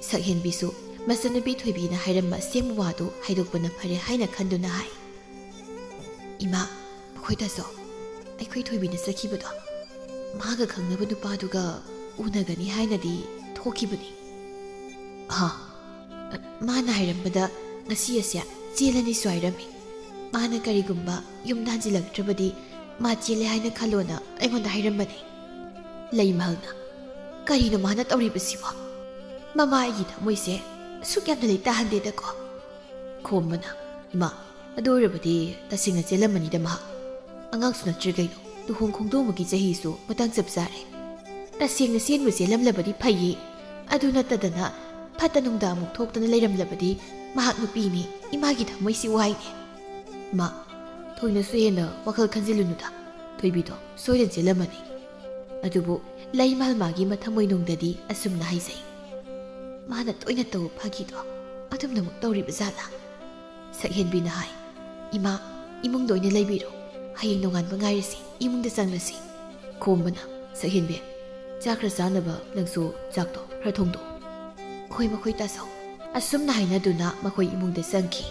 ꯁꯛꯍꯦꯟꯕꯤꯁꯨ ꯃꯆꯟꯅꯨꯄꯤ ꯊꯣꯏꯕꯤꯅ ꯍꯥꯏꯔꯝꯕ ꯑꯁꯦꯡꯕ ꯋꯥꯗꯨ ꯍꯥꯏꯗꯣꯛꯄꯅ ꯐꯔꯦ ꯍꯥꯏꯅ ꯈꯟꯗꯨꯅ ꯍꯥꯏ꯫ "ꯏꯃꯥ, ꯃꯈꯣꯏꯗꯁꯨ ꯑꯩꯈꯣꯏ ꯊꯣꯏꯕꯤꯅ ꯆꯠꯈꯤꯕꯗꯣ ꯃꯥꯒ ꯈꯪꯅꯕ ꯅꯨꯄꯥꯗꯨꯒ ꯎꯅꯒꯅꯤ ꯍꯥꯏꯅꯗꯤ ꯊꯣꯛꯈꯤꯕꯅꯤ꯫ ꯍꯥ? ꯃꯥꯅ ꯍꯥꯏꯔꯝꯕꯗ ꯉꯁꯤ ꯑꯁꯦ ꯆꯦꯜꯂꯅꯤꯁꯨ ꯍꯥꯏꯔꯝꯃꯤ꯫ ꯃꯥꯅ ꯀꯔꯤꯒꯨꯝꯕ ꯌꯨꯝꯗ ꯍꯟꯖꯤꯜꯂꯛꯇ꯭ꯔꯕꯗꯤ ꯃꯥ ꯆꯦꯜꯂꯦ ꯍꯥꯏꯅ ꯈꯜꯂꯣꯅ ꯑꯩꯉꯣꯟꯗ ꯍꯥꯏꯔꯝꯕꯅꯤ"꯫ ꯂꯩꯃꯍꯜꯅ, "ꯀꯔꯤꯅꯣ ꯃꯥꯅ ꯇꯧꯔꯤꯕꯁꯤꯕꯣ? ꯃꯃꯥ ꯑꯩꯒꯤ ꯊꯃꯣꯏꯁꯦ ꯑꯁꯨꯛ ꯌꯥꯝꯅ ꯂꯩꯇꯥꯍꯟꯗꯦꯗꯀꯣ"꯫ ꯈꯣꯝꯕꯅ, "ꯏꯃꯥ, ꯑꯗꯨ ꯑꯣꯏꯔꯕꯗꯤ ꯇꯁꯦꯡꯅ ꯆꯦꯜꯂꯝꯃꯅꯤꯗ ꯃꯍꯥꯛ꯫ ꯑꯉꯥꯡꯁꯨ ꯅꯠꯇ꯭ꯔꯦ ꯀꯩꯅꯣ, ꯂꯨꯍꯣꯡ ꯈꯣꯡꯗꯣꯡꯕꯒꯤ ꯆꯍꯤꯁꯨ ꯃꯇꯥꯡ ꯆꯞ ꯆꯥꯔꯦ꯫ ꯇꯁꯦꯡꯅ ꯆꯦꯟꯕꯨ ꯆꯦꯜꯂꯝꯂꯕꯗꯤ ꯐꯩꯌꯦ, ꯑꯗꯨ ꯅꯠꯇꯗꯅ ꯐꯠꯇ ꯅꯨꯡꯗ ꯑꯃꯨꯛ ꯊꯣꯛꯇꯅ ꯂꯩꯔꯝꯂꯕꯗꯤ ꯃꯍꯥꯛ ꯅꯨꯄꯤꯅꯤ, ꯏꯃꯥꯒꯤ ꯊꯃꯣꯏꯁꯤ ꯋꯥꯏꯅꯦ꯫ ꯏꯃꯥ, ꯊꯣꯏꯅꯁꯨ ꯍꯦꯟꯅ ꯋꯥꯈꯜ ꯈꯟꯖꯤꯜꯂꯨꯅꯨꯗ, ꯊꯣꯏꯕꯤꯗꯣ ꯁꯣꯏꯗꯅ ꯆꯦꯜꯂꯝꯃꯅꯤ"꯫ ꯑꯗꯨꯕꯨ ꯂꯩꯃꯍꯜ ꯃꯥꯒꯤ ꯃꯊꯃꯣꯏꯅꯨꯡꯗꯗꯤ ꯑꯁꯨꯝꯅ ꯍꯥꯏꯖꯩ, "ꯃꯥꯅ ꯇꯣꯏꯅ ꯇꯧꯕ ꯐꯥꯒꯤꯗꯣ ꯑꯗꯨꯝꯅ ꯑꯃꯨꯛ ꯇꯧꯔꯤꯕ ꯖꯥꯠꯂꯥ?" ꯁꯛꯍꯦꯟꯕꯤꯅ ꯍꯥꯏ, "ꯏꯃꯥ, ꯏꯃꯨꯡꯗ ꯑꯣꯏꯅ ꯂꯩꯕꯤꯔꯣ, ꯍꯌꯦꯡ ꯅꯣꯡꯉꯥꯟꯕ ꯉꯥꯏꯔꯁꯤ, ꯏꯃꯨꯡꯗ ꯆꯪꯂꯁꯤ"꯫ ꯈꯣꯝꯕꯅ, "ꯁꯛꯍꯦꯟꯕꯤ, ꯆꯥꯛ ꯈꯔ ꯆꯥꯅꯕ ꯅꯪꯁꯨ ꯆꯥꯛꯇꯣ ꯈꯔ ꯊꯣꯡꯗꯣꯛꯑꯣ"꯫ "ꯍꯣꯏ, ꯃꯈꯣꯏ ꯇꯥꯆꯧ"꯫ ꯑꯁꯨꯝꯅ ꯍꯥꯏꯅꯗꯨꯅ ꯃꯈꯣꯏ ꯏꯃꯨꯡꯗ ꯆꯪꯈꯤ꯫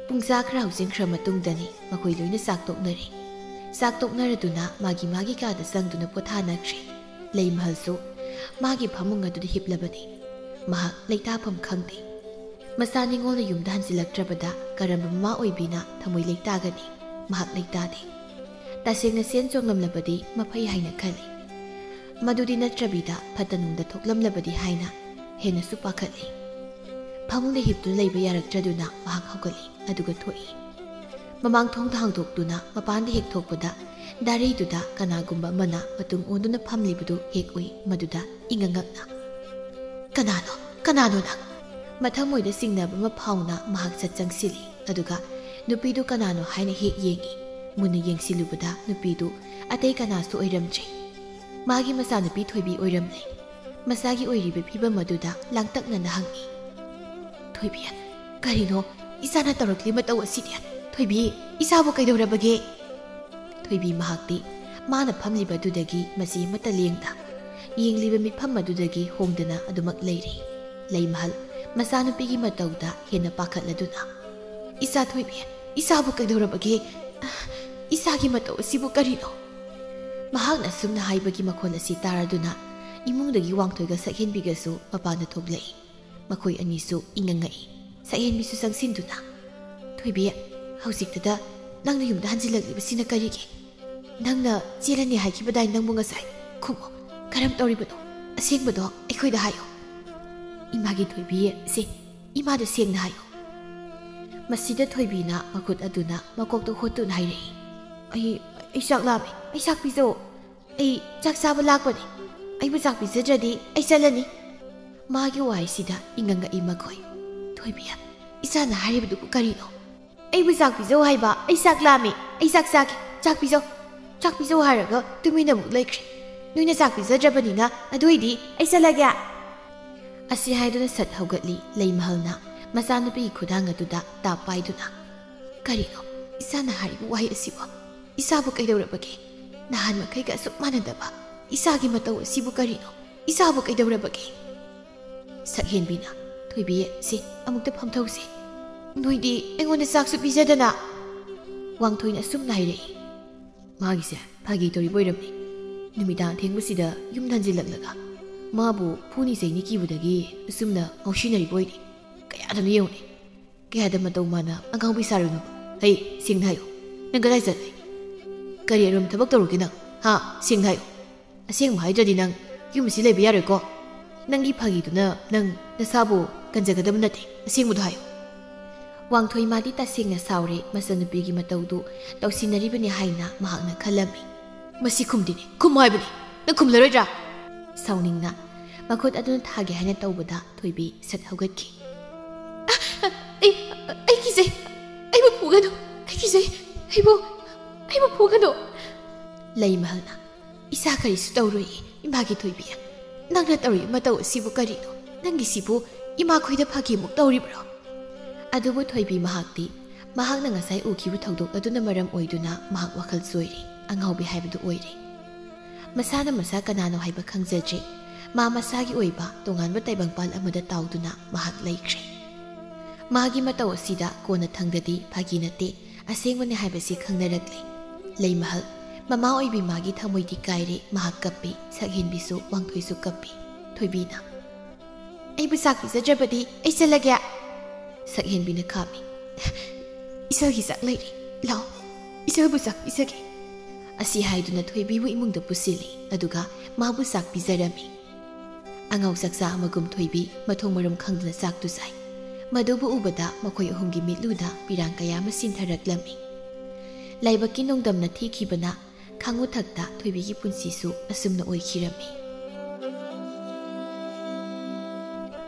ꯄꯨꯡ ꯆꯥ ꯈꯔ ꯍꯧꯖꯤꯟꯈ꯭ꯔ ꯃꯇꯨꯡꯗꯅꯤ ꯃꯈꯣꯏ ꯂꯣꯏꯅ ꯆꯥꯛ ꯇꯣꯛꯅꯔꯦ꯫ ꯆꯥꯛ ꯇꯣꯛꯅꯔꯗꯨꯅ ꯃꯥꯒꯤ ꯃꯥꯒꯤ ꯀꯥꯗ ꯆꯪꯗꯨꯅ ꯄꯣꯊꯥꯅꯈ꯭ꯔꯦ꯫ ꯂꯩꯃꯍꯜꯁꯨ ꯃꯥꯒꯤ ꯐꯃꯨꯡ ꯑꯗꯨꯗ ꯍꯤꯞꯂꯕꯅꯤ꯫ ꯃꯍꯥꯛ ꯂꯩꯇꯥꯐꯝ ꯈꯪꯗꯦ꯫ ꯃꯆꯥ ꯅꯤꯉꯣꯜꯅ ꯌꯨꯝꯗ ꯍꯟꯖꯤꯜꯂꯛꯇ꯭ꯔꯕꯗ ꯀꯔꯝꯕ ꯃꯃꯥ ꯑꯣꯏꯕꯤꯅ ꯊꯃꯣꯏ ꯂꯩꯇꯥꯒꯅꯤ? ꯃꯍꯥꯛ ꯂꯩꯇꯥꯗꯦ꯫ ꯇꯁꯦꯡꯅ ꯁꯦꯟ ꯆꯣꯡꯂꯝꯂꯕꯗꯤ ꯃꯐꯩ ꯍꯥꯏꯅ ꯈꯜꯂꯤ꯫ ꯃꯗꯨꯗꯤ ꯅꯠꯇ꯭ꯔꯕꯤꯗ ꯐꯠꯇ ꯅꯨꯡꯗ ꯊꯣꯛꯂꯝꯂꯕꯗꯤ ꯍꯥꯏꯅ ꯍꯦꯟꯅꯁꯨ ꯄꯥꯈꯠꯂꯤ꯫ ꯐꯃꯨꯡꯗ ꯍꯤꯞꯇꯨꯅ ꯂꯩꯕ ꯌꯥꯔꯛꯇ꯭ꯔꯗꯨꯅ ꯃꯍꯥꯛ ꯍꯧꯒꯠꯂꯤ, ꯑꯗꯨꯒ ꯊꯣꯛꯏ꯫ ꯃꯃꯥꯡ ꯊꯣꯡꯗ ꯍꯥꯡꯗꯣꯛꯇꯨꯅ ꯃꯄꯥꯟꯗ ꯍꯦꯛ ꯊꯣꯛꯄꯗ ꯗꯥꯔꯩꯗꯨꯗ ꯀꯅꯥꯒꯨꯝꯕ ꯑꯃꯅ ꯃꯇꯨꯡ ꯑꯣꯟꯗꯨꯅ ꯐꯝꯂꯤꯕꯗꯨ ꯍꯦꯛ ꯎꯏ꯫ ꯃꯗꯨꯗ ꯏꯉꯛ ꯉꯛꯅ, "ꯀꯅꯥꯅꯣ? ꯀꯅꯥꯅꯣ ꯅꯪ?" ꯃꯊꯃꯣꯏꯗ ꯆꯤꯡꯅꯕ ꯑꯃ ꯐꯥꯎꯅ ꯃꯍꯥꯛ ꯁꯠ ꯆꯪꯁꯤꯜꯂꯤ꯫ ꯑꯗꯨꯒ ꯅꯨꯄꯤꯗꯨ ꯀꯅꯥꯅꯣ ꯍꯥꯏꯅ ꯍꯦꯛ ꯌꯦꯡꯏ꯫ ꯃꯨꯟꯅ ꯌꯦꯡꯁꯤꯜꯂꯨꯕꯗ ꯅꯨꯄꯤꯗꯨ ꯑꯇꯩ ꯀꯅꯥꯁꯨ ꯑꯣꯏꯔꯝꯗ꯭ꯔꯦ꯫ ꯃꯥꯒꯤ ꯃꯆꯥꯅꯨꯄꯤ ꯊꯣꯏꯕꯤ ꯑꯣꯏꯔꯝꯂꯦ꯫ ꯃꯆꯥꯒꯤ ꯑꯣꯏꯔꯤꯕ ꯐꯤꯕꯝ ꯑꯗꯨꯗ ꯂꯥꯡꯇꯛꯅꯅ ꯍꯪꯏ, "ꯊꯣꯏꯕꯤ, ꯀꯔꯤꯅꯣ ꯏꯆꯥꯅ ꯇꯧꯔꯛꯂꯤ ꯃꯇꯧ ꯑꯁꯤꯗꯤ? ꯊꯣꯏꯕꯤ, ꯏꯆꯥꯕꯨ ꯀꯩꯗꯧꯔꯕꯒꯦ?" ꯊꯣꯏꯕꯤ ꯃꯍꯥꯛꯇꯤ ꯃꯥꯅ ꯐꯝꯂꯤꯕꯗꯨꯗꯒꯤ ꯃꯆꯤ ꯑꯃꯠꯇ ꯂꯦꯡꯗ, ꯌꯦꯡꯂꯤꯕ ꯃꯤꯠꯐꯝ ꯑꯗꯨꯗꯒꯤ ꯍꯣꯡꯗꯅ ꯑꯗꯨꯃꯛ ꯂꯩꯔꯤ꯫ ꯂꯩꯃꯍꯜ ꯃꯆꯥꯅꯨꯄꯤꯒꯤ ꯃꯇꯧꯗ ꯍꯦꯟꯅ ꯄꯥꯈꯠꯂꯗꯨꯅ, "ꯏꯆꯥ ꯊꯣꯏꯕꯤ, ꯏꯆꯥꯕꯨ ꯀꯩꯗꯧꯔꯕꯒꯦ? ꯏꯆꯥꯒꯤ ꯃꯇꯧ ꯑꯁꯤꯕꯨ ꯀꯔꯤꯅꯣ?" ꯃꯍꯥꯛꯅ ꯑꯁꯨꯝꯅ ꯍꯥꯏꯕꯒꯤ ꯃꯈꯣꯜ ꯑꯁꯤ ꯇꯥꯔꯗꯨꯅ ꯏꯃꯨꯡꯗꯒꯤ ꯋꯥꯡꯊꯣꯏꯒ ꯁꯛꯍꯦꯟꯕꯤꯒꯁꯨ ꯃꯄꯥꯟꯗ ꯊꯣꯛꯂꯛꯏ꯫ ꯃꯈꯣꯏ ꯑꯅꯤꯁꯨ ꯏꯉꯛ ꯉꯛꯏ꯫ ꯁꯛꯍꯦꯟꯕꯤꯁꯨ ꯆꯪꯁꯤꯟꯗꯨꯅ, "ꯊꯣꯏꯕꯤ, ꯍꯧꯖꯤꯛꯇꯗ ꯅꯪꯅ ꯌꯨꯝꯗ ꯍꯟꯖꯤꯜꯂꯛꯂꯤꯕꯁꯤꯅ ꯀꯔꯤꯒꯤ? ꯅꯪꯅ ꯆꯦꯜꯂꯅꯤ ꯍꯥꯏꯈꯤꯕꯗꯥꯏ ꯅꯪꯕꯨ ꯉꯁꯥꯏ? ꯈꯨꯝꯃꯣ, ꯀꯔꯝ ꯇꯧꯔꯤꯕꯅꯣ? ꯑꯁꯦꯡꯕꯗꯣ ꯑꯩꯈꯣꯏꯗ ꯍꯥꯏꯌꯣ꯫" "ꯏꯃꯥꯒꯤ ꯊꯣꯏꯕꯤ, ꯁꯦ, ꯏꯃꯥꯗ ꯁꯦꯡꯅ ꯍꯥꯏꯌꯣ꯫" ꯃꯁꯤꯗ ꯊꯣꯏꯕꯤꯅ ꯃꯈꯨꯠ ꯑꯗꯨꯅ ꯃꯀꯣꯛꯇ ꯍꯣꯠꯇꯨꯅ ꯍꯥꯏꯔꯛꯏ, "ꯑꯩ, ꯑꯩ ꯆꯥꯛ ꯂꯥꯝꯃꯦ, ꯑꯩ ꯆꯥꯛ ꯄꯤꯖꯧ꯫ ꯑꯩ ꯆꯥꯛ ꯆꯥꯕ ꯂꯥꯛꯄꯅꯦ꯫ ꯑꯩꯕꯨ ꯆꯥꯛ ꯄꯤꯖꯗ꯭ꯔꯗꯤ ꯑꯩ ꯆꯠꯂꯅꯤ꯫" ꯃꯥꯒꯤ ꯋꯥꯍꯩꯁꯤꯗ ꯏꯉꯛ ꯉꯛꯏ ꯃꯈꯣꯏ꯫ "ꯊꯣꯏꯕꯤ, ꯏꯆꯥꯅ ꯍꯥꯏꯔꯤꯕꯗꯨꯕꯨ ꯀꯔꯤꯅꯣ? ꯑꯩꯕꯨ ꯆꯥꯛ ꯄꯤꯖꯧ ꯍꯥꯏꯕ, ꯑꯩ ꯆꯥꯛ ꯂꯥꯝꯃꯦ, ꯑꯩ ꯆꯥꯛ ꯆꯥꯒꯦ, ꯆꯥꯛ ꯄꯤꯖꯧ, ꯆꯥꯛ ꯄꯤꯖꯧ ꯍꯥꯏꯔꯒ ꯇꯨꯃꯤꯟꯅ ꯑꯃꯨꯛ ꯂꯩꯈ꯭ꯔꯦ꯫ ꯅꯣꯏꯅ ꯆꯥꯛ ꯄꯤꯖꯗ꯭ꯔꯕꯅꯤꯅ ꯑꯗꯨ ꯑꯣꯏꯗꯤ ꯑꯩ ꯆꯠꯂꯒꯦ꯫" ꯑꯁꯤ ꯍꯥꯏꯗꯨꯅ ꯁꯠ ꯍꯧꯒꯠꯂꯤ ꯂꯩꯃꯍꯜꯅ ꯃꯆꯥꯅꯨꯄꯤꯒꯤ ꯈꯨꯗꯥꯡ ꯑꯗꯨꯗ ꯇꯥꯞ ꯄꯥꯏꯗꯨꯅ꯫ "ꯀꯔꯤꯅꯣ ꯏꯆꯥꯅ ꯍꯥꯏꯔꯤꯕ ꯋꯥꯍꯩ ꯑꯁꯤꯕꯣ? ꯏꯆꯥꯕꯨ ꯀꯩꯗꯧꯔꯕꯒꯦ? ꯅꯍꯥꯟ ꯃꯈꯩꯒ ꯑꯁꯨꯛ ꯃꯥꯟꯅꯗꯕ ꯏꯆꯥꯒꯤ ꯃꯇꯧ ꯑꯁꯤꯕꯨ ꯀꯔꯤꯅꯣ? ꯏꯆꯥꯕꯨ ꯀꯩꯗꯧꯔꯕꯒꯦ?" ꯁꯛꯍꯦꯟꯕꯤꯅ, "ꯊꯣꯏꯕꯤ, ꯁꯦ, ꯑꯃꯨꯛꯇ ꯐꯝꯊꯧꯁꯦ꯫ ꯅꯣꯏꯗꯤ ꯑꯩꯉꯣꯟꯗ ꯆꯥꯛꯁꯨ ꯄꯤꯖꯗꯅ꯫" ꯋꯥꯡꯊꯣꯏꯅ ꯑꯁꯨꯝꯅ ꯍꯥꯏꯔꯛꯏ, "ꯃꯥꯒꯤꯁꯦ ꯐꯥꯒꯤ ꯇꯧꯔꯤꯕ ꯑꯣꯏꯔꯝꯅꯤ꯫ ꯅꯨꯃꯤꯗꯥꯡ ꯊꯦꯡꯕꯁꯤꯗ ꯌꯨꯝꯗ ꯍꯟꯖꯤꯜꯂꯛꯂꯒ ꯃꯥꯕꯨ ꯐꯨꯅꯤ ꯆꯩꯅꯤ ꯀꯤꯕꯗꯒꯤ ꯑꯁꯨꯝꯅ ꯉꯥꯎꯁꯤꯟꯅꯔꯤꯕ ꯑꯣꯏꯗꯤ꯫ ꯀꯌꯥꯗꯅꯣ ꯌꯦꯡꯉꯨꯅꯦ꯫ ꯀꯌꯥꯗ ꯃꯇꯧ ꯃꯥꯅ ꯑꯉꯥꯎꯕꯤ ꯁꯥꯔꯨꯅꯣꯕ? ꯍꯩ, ꯁꯦꯡꯅ ꯍꯥꯏꯌꯨ꯫ ꯅꯪ ꯀꯗꯥꯏ ꯆꯠꯂꯨꯏ? ꯀꯔꯤ ꯑꯔꯨꯝ ꯊꯕꯛ ꯇꯧꯔꯨꯒꯦ ꯅꯪ? ꯍꯥ? ꯁꯦꯡꯅ ꯍꯥꯏꯌꯨ꯫ ꯑꯁꯦꯡꯕ ꯍꯥꯏꯗ꯭ꯔꯗꯤ ꯅꯪ ꯌꯨꯝ ꯑꯁꯤ ꯂꯩꯕ ꯌꯥꯔꯣꯏꯀꯣ꯫ ꯅꯪꯒꯤ ꯐꯥꯒꯤꯗꯨꯅ ꯅꯪ ꯅꯁꯥꯕꯨ ꯀꯟꯖꯒꯗꯕ ꯅꯠꯇꯦ꯫ ꯑꯁꯦꯡꯕꯗꯣ ꯍꯥꯏꯌꯨ꯫" ꯋꯥꯡꯊꯣꯏ ꯃꯥꯗꯤ ꯇꯁꯦꯡꯅ ꯁꯥꯎꯔꯦ ꯃꯆꯟꯅꯨꯄꯤꯒꯤ ꯃꯇꯧꯗꯨ ꯇꯧꯁꯤꯟꯅꯔꯤꯕꯅꯤ ꯍꯥꯏꯅ ꯃꯍꯥꯛꯅ ꯈꯜꯂꯝꯃꯤ꯫ "ꯃꯁꯤ ꯈꯨꯝꯗꯦꯅꯦ, ꯈꯨꯝꯃꯣ ꯍꯥꯏꯕꯅꯤ, ꯅꯪ ꯈꯨꯝꯂꯔꯣꯏꯗ꯭ꯔꯥ?" ꯁꯥꯎꯅꯤꯡꯅ ꯃꯈꯨꯠ ꯑꯗꯨꯅ ꯊꯥꯒꯦ ꯍꯥꯏꯅ ꯇꯧꯕꯗ ꯊꯣꯏꯕꯤ ꯁꯠ ꯍꯧꯒꯠꯈꯤ꯫ ꯑꯩ, ꯑꯩ ꯀꯤꯖꯩ꯫ ꯑꯩꯕꯨ ꯐꯨꯒꯅꯨ꯫ ꯑꯩ ꯀꯤꯖꯩ꯫ ꯑꯩꯕꯨ, ꯑꯩꯕꯨ ꯐꯨꯒꯅꯨ꯫ ꯂꯩꯃꯍꯜꯅ, "ꯏꯁꯥ ꯀꯔꯤꯁꯨ ꯇꯧꯔꯣꯏꯌꯦ, ꯏꯃꯥꯒꯤ ꯊꯣꯏꯕꯤ꯫ ꯅꯪꯅ ꯇꯧꯔꯤꯕ ꯃꯇꯧ ꯑꯁꯤꯕꯨ ꯀꯔꯤꯅꯣ? ꯅꯪꯒꯤꯁꯤꯕꯨ ꯏꯃꯥꯈꯣꯏꯗ ꯐꯥꯒꯤꯃꯨꯛ ꯇꯧꯔꯤꯕ꯭ꯔꯣ?" ꯑꯗꯨꯕꯨ ꯊꯣꯏꯕꯤ ꯃꯍꯥꯛꯇꯤ ꯃꯍꯥꯛꯅ ꯉꯁꯥꯏ ꯎꯈꯤꯕ ꯊꯧꯗꯣꯛ ꯑꯗꯨꯅ ꯃꯔꯝ ꯑꯣꯏꯗꯨꯅ ꯃꯍꯥꯛ ꯋꯥꯈꯜ ꯆꯣꯏꯔꯦ, ꯑꯉꯥꯎꯕꯤ ꯍꯥꯏꯕꯗꯨ ꯑꯣꯏꯔꯦ꯫ ꯃꯁꯥꯅ ꯃꯁꯥ ꯀꯅꯥꯅꯣ ꯍꯥꯏꯕ ꯈꯪꯖꯗ꯭ꯔꯦ꯫ ꯃꯥ ꯃꯁꯥꯒꯤ ꯑꯣꯏꯕ ꯇꯣꯉꯥꯟꯕ ꯇꯥꯏꯕꯪꯄꯥꯜ ꯑꯃꯗ ꯇꯥꯎꯗꯨꯅ ꯃꯍꯥꯛ ꯂꯩꯈ꯭ꯔꯦ꯫ ꯃꯥꯒꯤ ꯃꯇꯧ ꯑꯁꯤꯗ ꯀꯣꯟꯅ ꯊꯪꯗꯗꯤ ꯐꯥꯒꯤ ꯅꯠꯇꯦ, ꯑꯁꯦꯡꯕꯅꯦ ꯍꯥꯏꯕꯁꯤ ꯈꯪꯅꯔꯛꯂꯦ꯫ ꯂꯩꯃꯍꯜ, ꯃꯃꯥ ꯑꯣꯏꯕꯤ ꯃꯥꯒꯤ ꯊꯃꯣꯏꯗꯤ ꯀꯥꯏꯔꯦ, ꯃꯍꯥꯛ ꯀꯞꯄꯤ, ꯁꯛꯍꯦꯟꯕꯤꯁꯨ, ꯋꯥꯡꯊꯣꯏꯁꯨ ꯀꯞꯄꯤ꯫ ꯊꯣꯏꯕꯤꯅ, "ꯑꯩꯕꯨ ꯆꯥꯛ ꯄꯤꯖꯗ꯭ꯔꯕꯗꯤ ꯑꯩ ꯆꯠꯂꯒꯦ꯫" ꯁꯛꯍꯦꯟꯕꯤꯅ ꯈꯥꯝꯃꯤ꯫ "ꯏꯆꯜꯒꯤ ꯆꯥꯛ ꯂꯩꯔꯤ, ꯂꯥꯛꯑꯣ, ꯏꯆꯜꯕꯨ ꯆꯥꯛ ꯄꯤꯖꯒꯦ꯫" ꯑꯁꯤ ꯍꯥꯏꯗꯨꯅ ꯊꯣꯏꯕꯤꯕꯨ ꯏꯃꯨꯡꯗ ꯄꯨꯁꯤꯜꯂꯤ, ꯑꯗꯨꯒ ꯃꯥꯕꯨ ꯆꯥꯛ ꯄꯤꯖꯔꯝꯃꯤ꯫ ꯑꯉꯥꯎ ꯆꯥꯛꯆꯥ ꯑꯃꯒꯨꯝ ꯊꯣꯏꯕꯤ ꯃꯊꯣꯡ ꯃꯔꯝ ꯈꯪꯗꯅ ꯆꯥꯛꯇꯨ ꯆꯥꯏ꯫ ꯃꯗꯨꯕꯨ ꯎꯕꯗ ꯃꯈꯣꯏ ꯑꯍꯨꯝꯒꯤ ꯃꯤꯠꯂꯨꯗ ꯄꯤꯔꯥꯡ ꯀꯌꯥ ꯑꯃ ꯁꯤꯟꯊꯔꯛꯂꯝꯃꯤ꯫ ꯂꯥꯏꯕꯛꯀꯤ ꯅꯣꯡꯗꯝꯅ ꯊꯤꯈꯤꯕꯅ ꯈꯥꯡꯉꯨꯊꯛꯇ ꯊꯣꯏꯕꯤꯒꯤ ꯄꯨꯟꯁꯤꯁꯨ ꯑꯁꯨꯝꯅ ꯑꯣꯏꯈꯤꯔꯝꯃꯤ꯫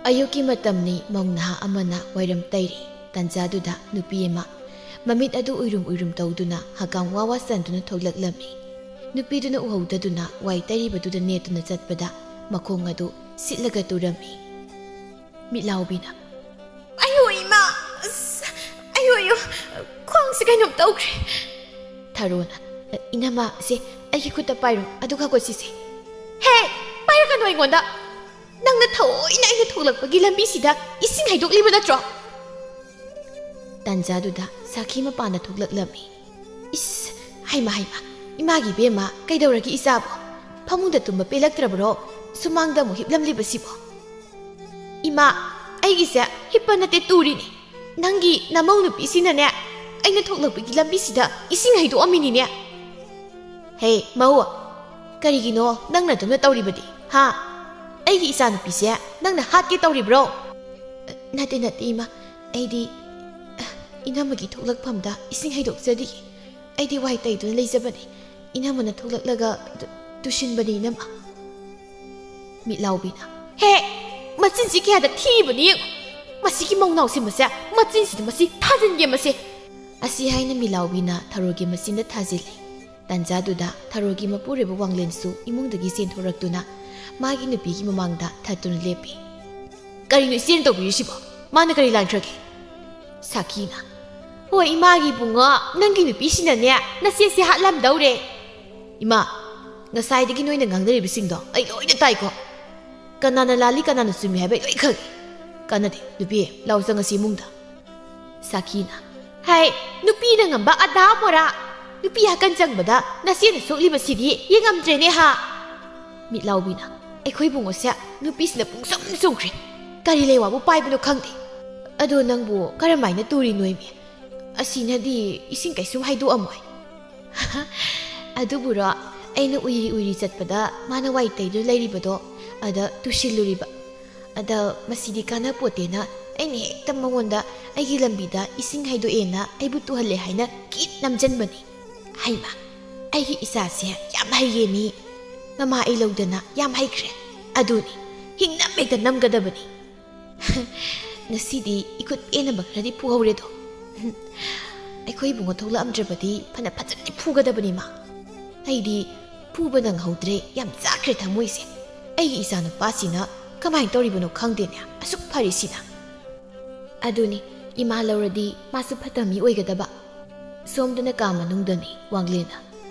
ꯑꯌꯨꯛꯀꯤ ꯃꯇꯝꯅꯤ, ꯃꯧ ꯅꯍꯥ ꯑꯃꯅ ꯋꯥꯏꯔꯝ ꯇꯩꯔꯤ꯫ ꯇꯥꯟꯖꯥꯗꯨꯗ ꯅꯨꯄꯤ ꯑꯃ ꯃꯃꯤꯠ ꯑꯗꯨ ꯎꯏꯔꯨꯝ ꯎꯏꯔꯨꯝ ꯇꯧꯗꯨꯅ ꯍꯀꯥꯝ ꯋꯥ ꯋꯥ ꯆꯟꯗꯨꯅ ꯊꯣꯛꯂꯛꯂꯝꯃꯤ꯫ ꯅꯨꯄꯤꯗꯨꯅ ꯎꯍꯧꯗꯗꯨꯅ ꯋꯥꯏ ꯇꯩꯔꯤꯕꯗꯨꯗ ꯅꯦꯠꯇꯨꯅ ꯆꯠꯄꯗ ꯃꯈꯣꯡ ꯑꯗꯨ ꯁꯤꯠꯂꯒ ꯇꯨꯔꯝꯃꯤ꯫ ꯃꯤꯠꯂꯥꯎꯕꯤꯅ, "ꯑꯌꯣ ꯏꯃꯥ, ꯑꯁ, ꯑꯌꯣ ꯑꯌꯣ, ꯈ꯭ꯋꯥꯡꯁꯦ ꯀꯩꯅꯣꯝ ꯇꯧꯈ꯭ꯔꯦ꯫" ꯊꯔꯣꯅ, "ꯏꯅꯝꯃ, ꯁꯦ ꯑꯩꯒꯤ ꯈꯨꯠꯇ ꯄꯥꯏꯔꯣ, ꯑꯗꯨꯒ ꯍꯧꯒꯠꯁꯤꯁꯦ꯫" "ꯍꯦ, ꯄꯥꯏꯔꯛꯀꯅꯨ ꯑꯩꯉꯣꯟꯗ꯫ ꯅꯪꯅ ꯊꯑꯣꯏꯅ ꯑꯩꯅ ꯊꯣꯛꯂꯛꯄꯒꯤ ꯂꯝꯕꯤꯁꯤꯗ ꯏꯁꯤꯡ ꯍꯩꯗꯣꯛꯂꯤꯕ ꯅꯠꯇ꯭ꯔꯣ?" ꯇꯥꯟꯖꯥꯗꯨꯗ ꯁꯥꯈꯤ ꯃꯄꯥꯟꯗ ꯊꯣꯛꯂꯛꯂꯝꯃꯤ꯫ "ꯏꯁ, ꯍꯩꯃ ꯍꯩꯃ, ꯏꯃꯥꯒꯤ ꯏꯕꯦꯝꯃ, ꯀꯩꯗꯧꯔꯒꯦ ꯏꯆꯥꯕꯣ? ꯐꯃꯨꯡꯗ ꯇꯨꯝꯕ ꯄꯦꯜꯂꯛꯇ꯭ꯔꯕꯔꯣ? ꯁꯨꯃꯥꯡꯗ ꯑꯃꯨꯛ ꯍꯤꯞꯂꯝꯂꯤꯕꯁꯤꯕꯣ?" "ꯏꯃꯥ, ꯑꯩꯒꯤꯁꯦ ꯍꯤꯞꯄ ꯅꯠꯇꯦ, ꯇꯨꯔꯤꯅꯦ꯫ ꯅꯪꯒꯤ ꯅꯃꯧ ꯅꯨꯄꯤꯁꯤꯅꯅꯦ, ꯑꯩꯅ ꯊꯣꯛꯂꯛꯄꯒꯤ ꯂꯝꯕꯤꯁꯤꯗ ꯏꯁꯤꯡ ꯍꯩꯗꯣꯛꯑꯝꯃꯤꯅꯤꯅꯦ꯫" "ꯍꯦ ꯃꯧ, ꯀꯔꯤꯒꯤꯅꯣ ꯅꯪꯅ ꯑꯗꯨꯝꯅ ꯇꯧꯔꯤꯕꯗꯤ, ꯍꯥ? ꯑꯩꯒꯤ ꯏꯆꯥꯅꯨꯄꯤꯁꯦ ꯅꯪꯅ ꯍꯥꯠꯀꯦ ꯇꯧꯔꯤꯕ꯭ꯔꯣ?" "ꯅꯠꯇꯦ ꯅꯠꯇꯦ ꯏꯃꯥ, ꯑꯩꯗꯤ ꯏꯅꯝꯃꯒꯤ ꯊꯣꯛꯂꯛꯐꯝꯗ ꯏꯁꯤꯡ ꯍꯩꯗꯣꯛꯆꯔꯤꯌꯦ꯫ ꯑꯩꯗꯤ ꯋꯥꯏ ꯇꯩꯗꯨꯅ ꯂꯩꯖꯕꯅꯦ꯫ ꯏꯅꯝꯃꯅ ꯊꯣꯛꯂꯛꯂꯒ ꯇꯨ-, ꯇꯨꯁꯤꯟꯕꯅꯤ ꯏꯅꯝꯃ꯫" ꯃꯤꯠꯂꯥꯎꯕꯤꯅ, "ꯍꯦ, ꯃꯆꯤꯟꯁꯤ ꯀꯌꯥꯗ ꯊꯤꯕꯅꯤ ꯌꯦꯡꯉꯨ꯫ ꯃꯁꯤꯒꯤ ꯃꯧꯅꯥꯎ ꯁꯦꯝꯕꯁꯦ, ꯃꯆꯤꯟꯁꯤꯗ ꯃꯁꯤ ꯊꯥꯖꯤꯟꯒꯦ ꯃꯁꯤ꯫ ꯑꯁꯤ ꯍꯥꯏꯅ ꯃꯤꯠꯂꯥꯎꯕꯤꯅ ꯊꯔꯣꯒꯤ ꯃꯆꯤꯟꯗ ꯊꯥꯖꯤꯜꯂꯤ꯫ ꯇꯥꯟꯖꯥꯗꯨꯗ ꯊꯔꯣꯒꯤ ꯃꯄꯨꯔꯣꯏꯕ ꯋꯥꯡꯂꯦꯟꯁꯨ ꯏꯃꯨꯡꯗꯒꯤ ꯆꯦꯟꯊꯣꯔꯛꯇꯨꯅ ꯃꯥꯒꯤ ꯅꯨꯄꯤꯒꯤ ꯃꯃꯥꯡꯗ ꯊꯠꯇꯨꯅ ꯂꯦꯞꯄꯤ꯫ "ꯀꯔꯤꯅꯣ ꯏꯆꯦꯅ ꯇꯧꯕꯤꯔꯤꯁꯤꯕꯣ? ꯃꯥꯅ ꯀꯔꯤ ꯂꯥꯟꯈ꯭ꯔꯒꯦ?" ꯁꯥꯈꯤꯅ, "ꯍꯣꯏ, ꯏꯃꯥꯒꯤ ꯏꯕꯨꯡꯉꯣ, ꯅꯪꯒꯤ ꯅꯨꯄꯤꯁꯤꯅꯅꯦ ꯅꯆꯦꯁꯦ ꯍꯥꯠꯂꯝꯗꯧꯔꯦ꯫" "ꯏꯃꯥ, ꯉꯁꯥꯏꯗꯒꯤ ꯅꯣꯏꯅ ꯉꯥꯡꯅꯔꯤꯕꯁꯤꯡꯗꯣ ꯑꯩ ꯂꯣꯏꯅ ꯇꯥꯏꯀꯣ꯫ ꯀꯅꯥꯅ ꯂꯥꯜꯂꯤ, ꯀꯅꯥꯅ ꯆꯨꯝꯃꯤ ꯍꯥꯏꯕ ꯑꯩ ꯂꯣꯏ ꯈꯪꯉꯤ꯫ ꯀꯥꯟꯅꯗꯦ, ꯅꯨꯄꯤ, ꯂꯥꯎ ꯆꯪꯉꯁꯤ ꯏꯃꯨꯡꯗ꯫" ꯁꯥꯈꯤꯅ, "ꯍꯥꯏ, ꯅꯨꯄꯤꯅ ꯉꯝꯕ ꯑꯗꯥ ꯃꯣꯔꯥ! ꯅꯨꯄꯤ ꯍꯥꯀꯟ ꯆꯪꯕꯗ ꯅꯆꯦꯅ ꯁꯣꯛꯂꯤꯕꯁꯤꯗꯤ ꯌꯦꯡꯉꯝꯗ꯭ꯔꯦꯅꯦ ꯍꯥ?" ꯃꯤꯠꯂꯥꯎꯕꯤꯅ, "ꯑꯩꯈꯣꯏ ꯏꯕꯨꯡꯉꯣꯁꯦ ꯅꯨꯄꯤꯁꯤꯅ ꯄꯨꯡꯁꯨꯝ ꯁꯨꯝꯈ꯭ꯔꯦ꯫ ꯀꯔꯤ ꯂꯩꯋꯥꯕꯨ ꯄꯥꯏꯕꯅꯣ ꯈꯪꯗꯦ꯫ ꯑꯗꯣ ꯅꯪꯕꯨ ꯀꯔꯝꯍꯥꯏꯅ ꯇꯨꯔꯤꯅꯣꯏꯃꯤ? ꯑꯁꯤꯅꯗꯤ ꯏꯁꯤꯡ ꯀꯩꯁꯨꯝ ꯍꯩꯗꯣꯛꯑꯝꯃꯣꯏ꯫" "ꯑꯗꯨꯕꯨꯔꯣ, ꯑꯩꯅ ꯎꯏꯔꯤ ꯎꯏꯔꯤ ꯆꯠꯄꯗ ꯃꯥꯅ ꯋꯥꯏ ꯇꯩꯗꯨꯅ ꯂꯩꯔꯤꯕꯗꯣ ꯑꯗ ꯇꯨꯁꯤꯜꯂꯨꯔꯤꯕ꯫ ꯑꯗ ꯃꯁꯤꯗꯤ ꯀꯥꯟꯅꯄꯣꯠꯇꯦꯅ ꯑꯩꯅ ꯍꯦꯛꯇ ꯃꯉꯣꯟꯗ ꯑꯩꯒꯤ ꯂꯝꯕꯤꯗ ꯏꯁꯤꯡ ꯍꯩꯗꯣꯛꯑꯦꯅ ꯑꯩꯕꯨ ꯇꯨꯍꯜꯂꯦ ꯍꯥꯏꯅ ꯀꯤꯠ ꯅꯝꯖꯟꯕꯅꯤ꯫ ꯍꯩꯃꯥ, ꯑꯩꯒꯤ ꯏꯆꯥꯁꯦ ꯌꯥꯝ ꯍꯩꯌꯦ ꯃꯤ꯫ ꯃꯃꯥ ꯑꯩ ꯂꯧꯗꯅ ꯌꯥꯝ ꯍꯩꯈ꯭ꯔꯦ꯫ ꯑꯗꯨꯅꯤ, ꯍꯤꯡꯅꯝ ꯍꯦꯛꯇ ꯅꯝꯒꯗꯕꯅꯤ꯫" "ꯉꯁꯤꯗꯤ ꯏꯈꯨꯠ ꯄꯦꯟꯅꯕ ꯈꯔꯗꯤ ꯐꯨꯍꯧꯔꯦꯗꯣ꯫ ꯑꯩꯈꯣꯏ ꯏꯕꯨꯡꯉꯣ ꯊꯣꯛꯂꯛꯑꯝꯗ꯭ꯔꯕꯗꯤ ꯐꯅ ꯐꯖꯅꯗꯤ ꯐꯨꯒꯗꯕꯅꯤ ꯃꯥ꯫ ꯑꯩꯗꯤ ꯐꯨꯕ ꯅꯪꯍꯧꯗ꯭ꯔꯦ, ꯌꯥꯝ ꯆꯥꯛꯈ꯭ꯔꯦ ꯊꯃꯣꯏꯁꯦ꯫ ꯑꯩꯒꯤ ꯏꯆꯥ ꯅꯨꯄꯥꯁꯤꯅ ꯀꯃꯥꯏꯅ ꯇꯧꯔꯤꯕꯅꯣ ꯈꯪꯗꯦꯅꯦ, ꯑꯁꯨꯛ ꯐꯔꯤꯁꯤꯅ꯫" ꯑꯗꯨꯅꯤ, ꯏꯃꯥ ꯂꯧꯔꯗꯤ ꯃꯥꯁꯨ ꯐꯠꯇꯕ ꯃꯤ ꯑꯣꯏꯒꯗꯕ꯫ ꯁꯣꯝꯗꯅ ꯀꯥ ꯃꯅꯨꯡꯗꯅꯤ ꯋꯥꯡꯂꯦꯟꯅ꯫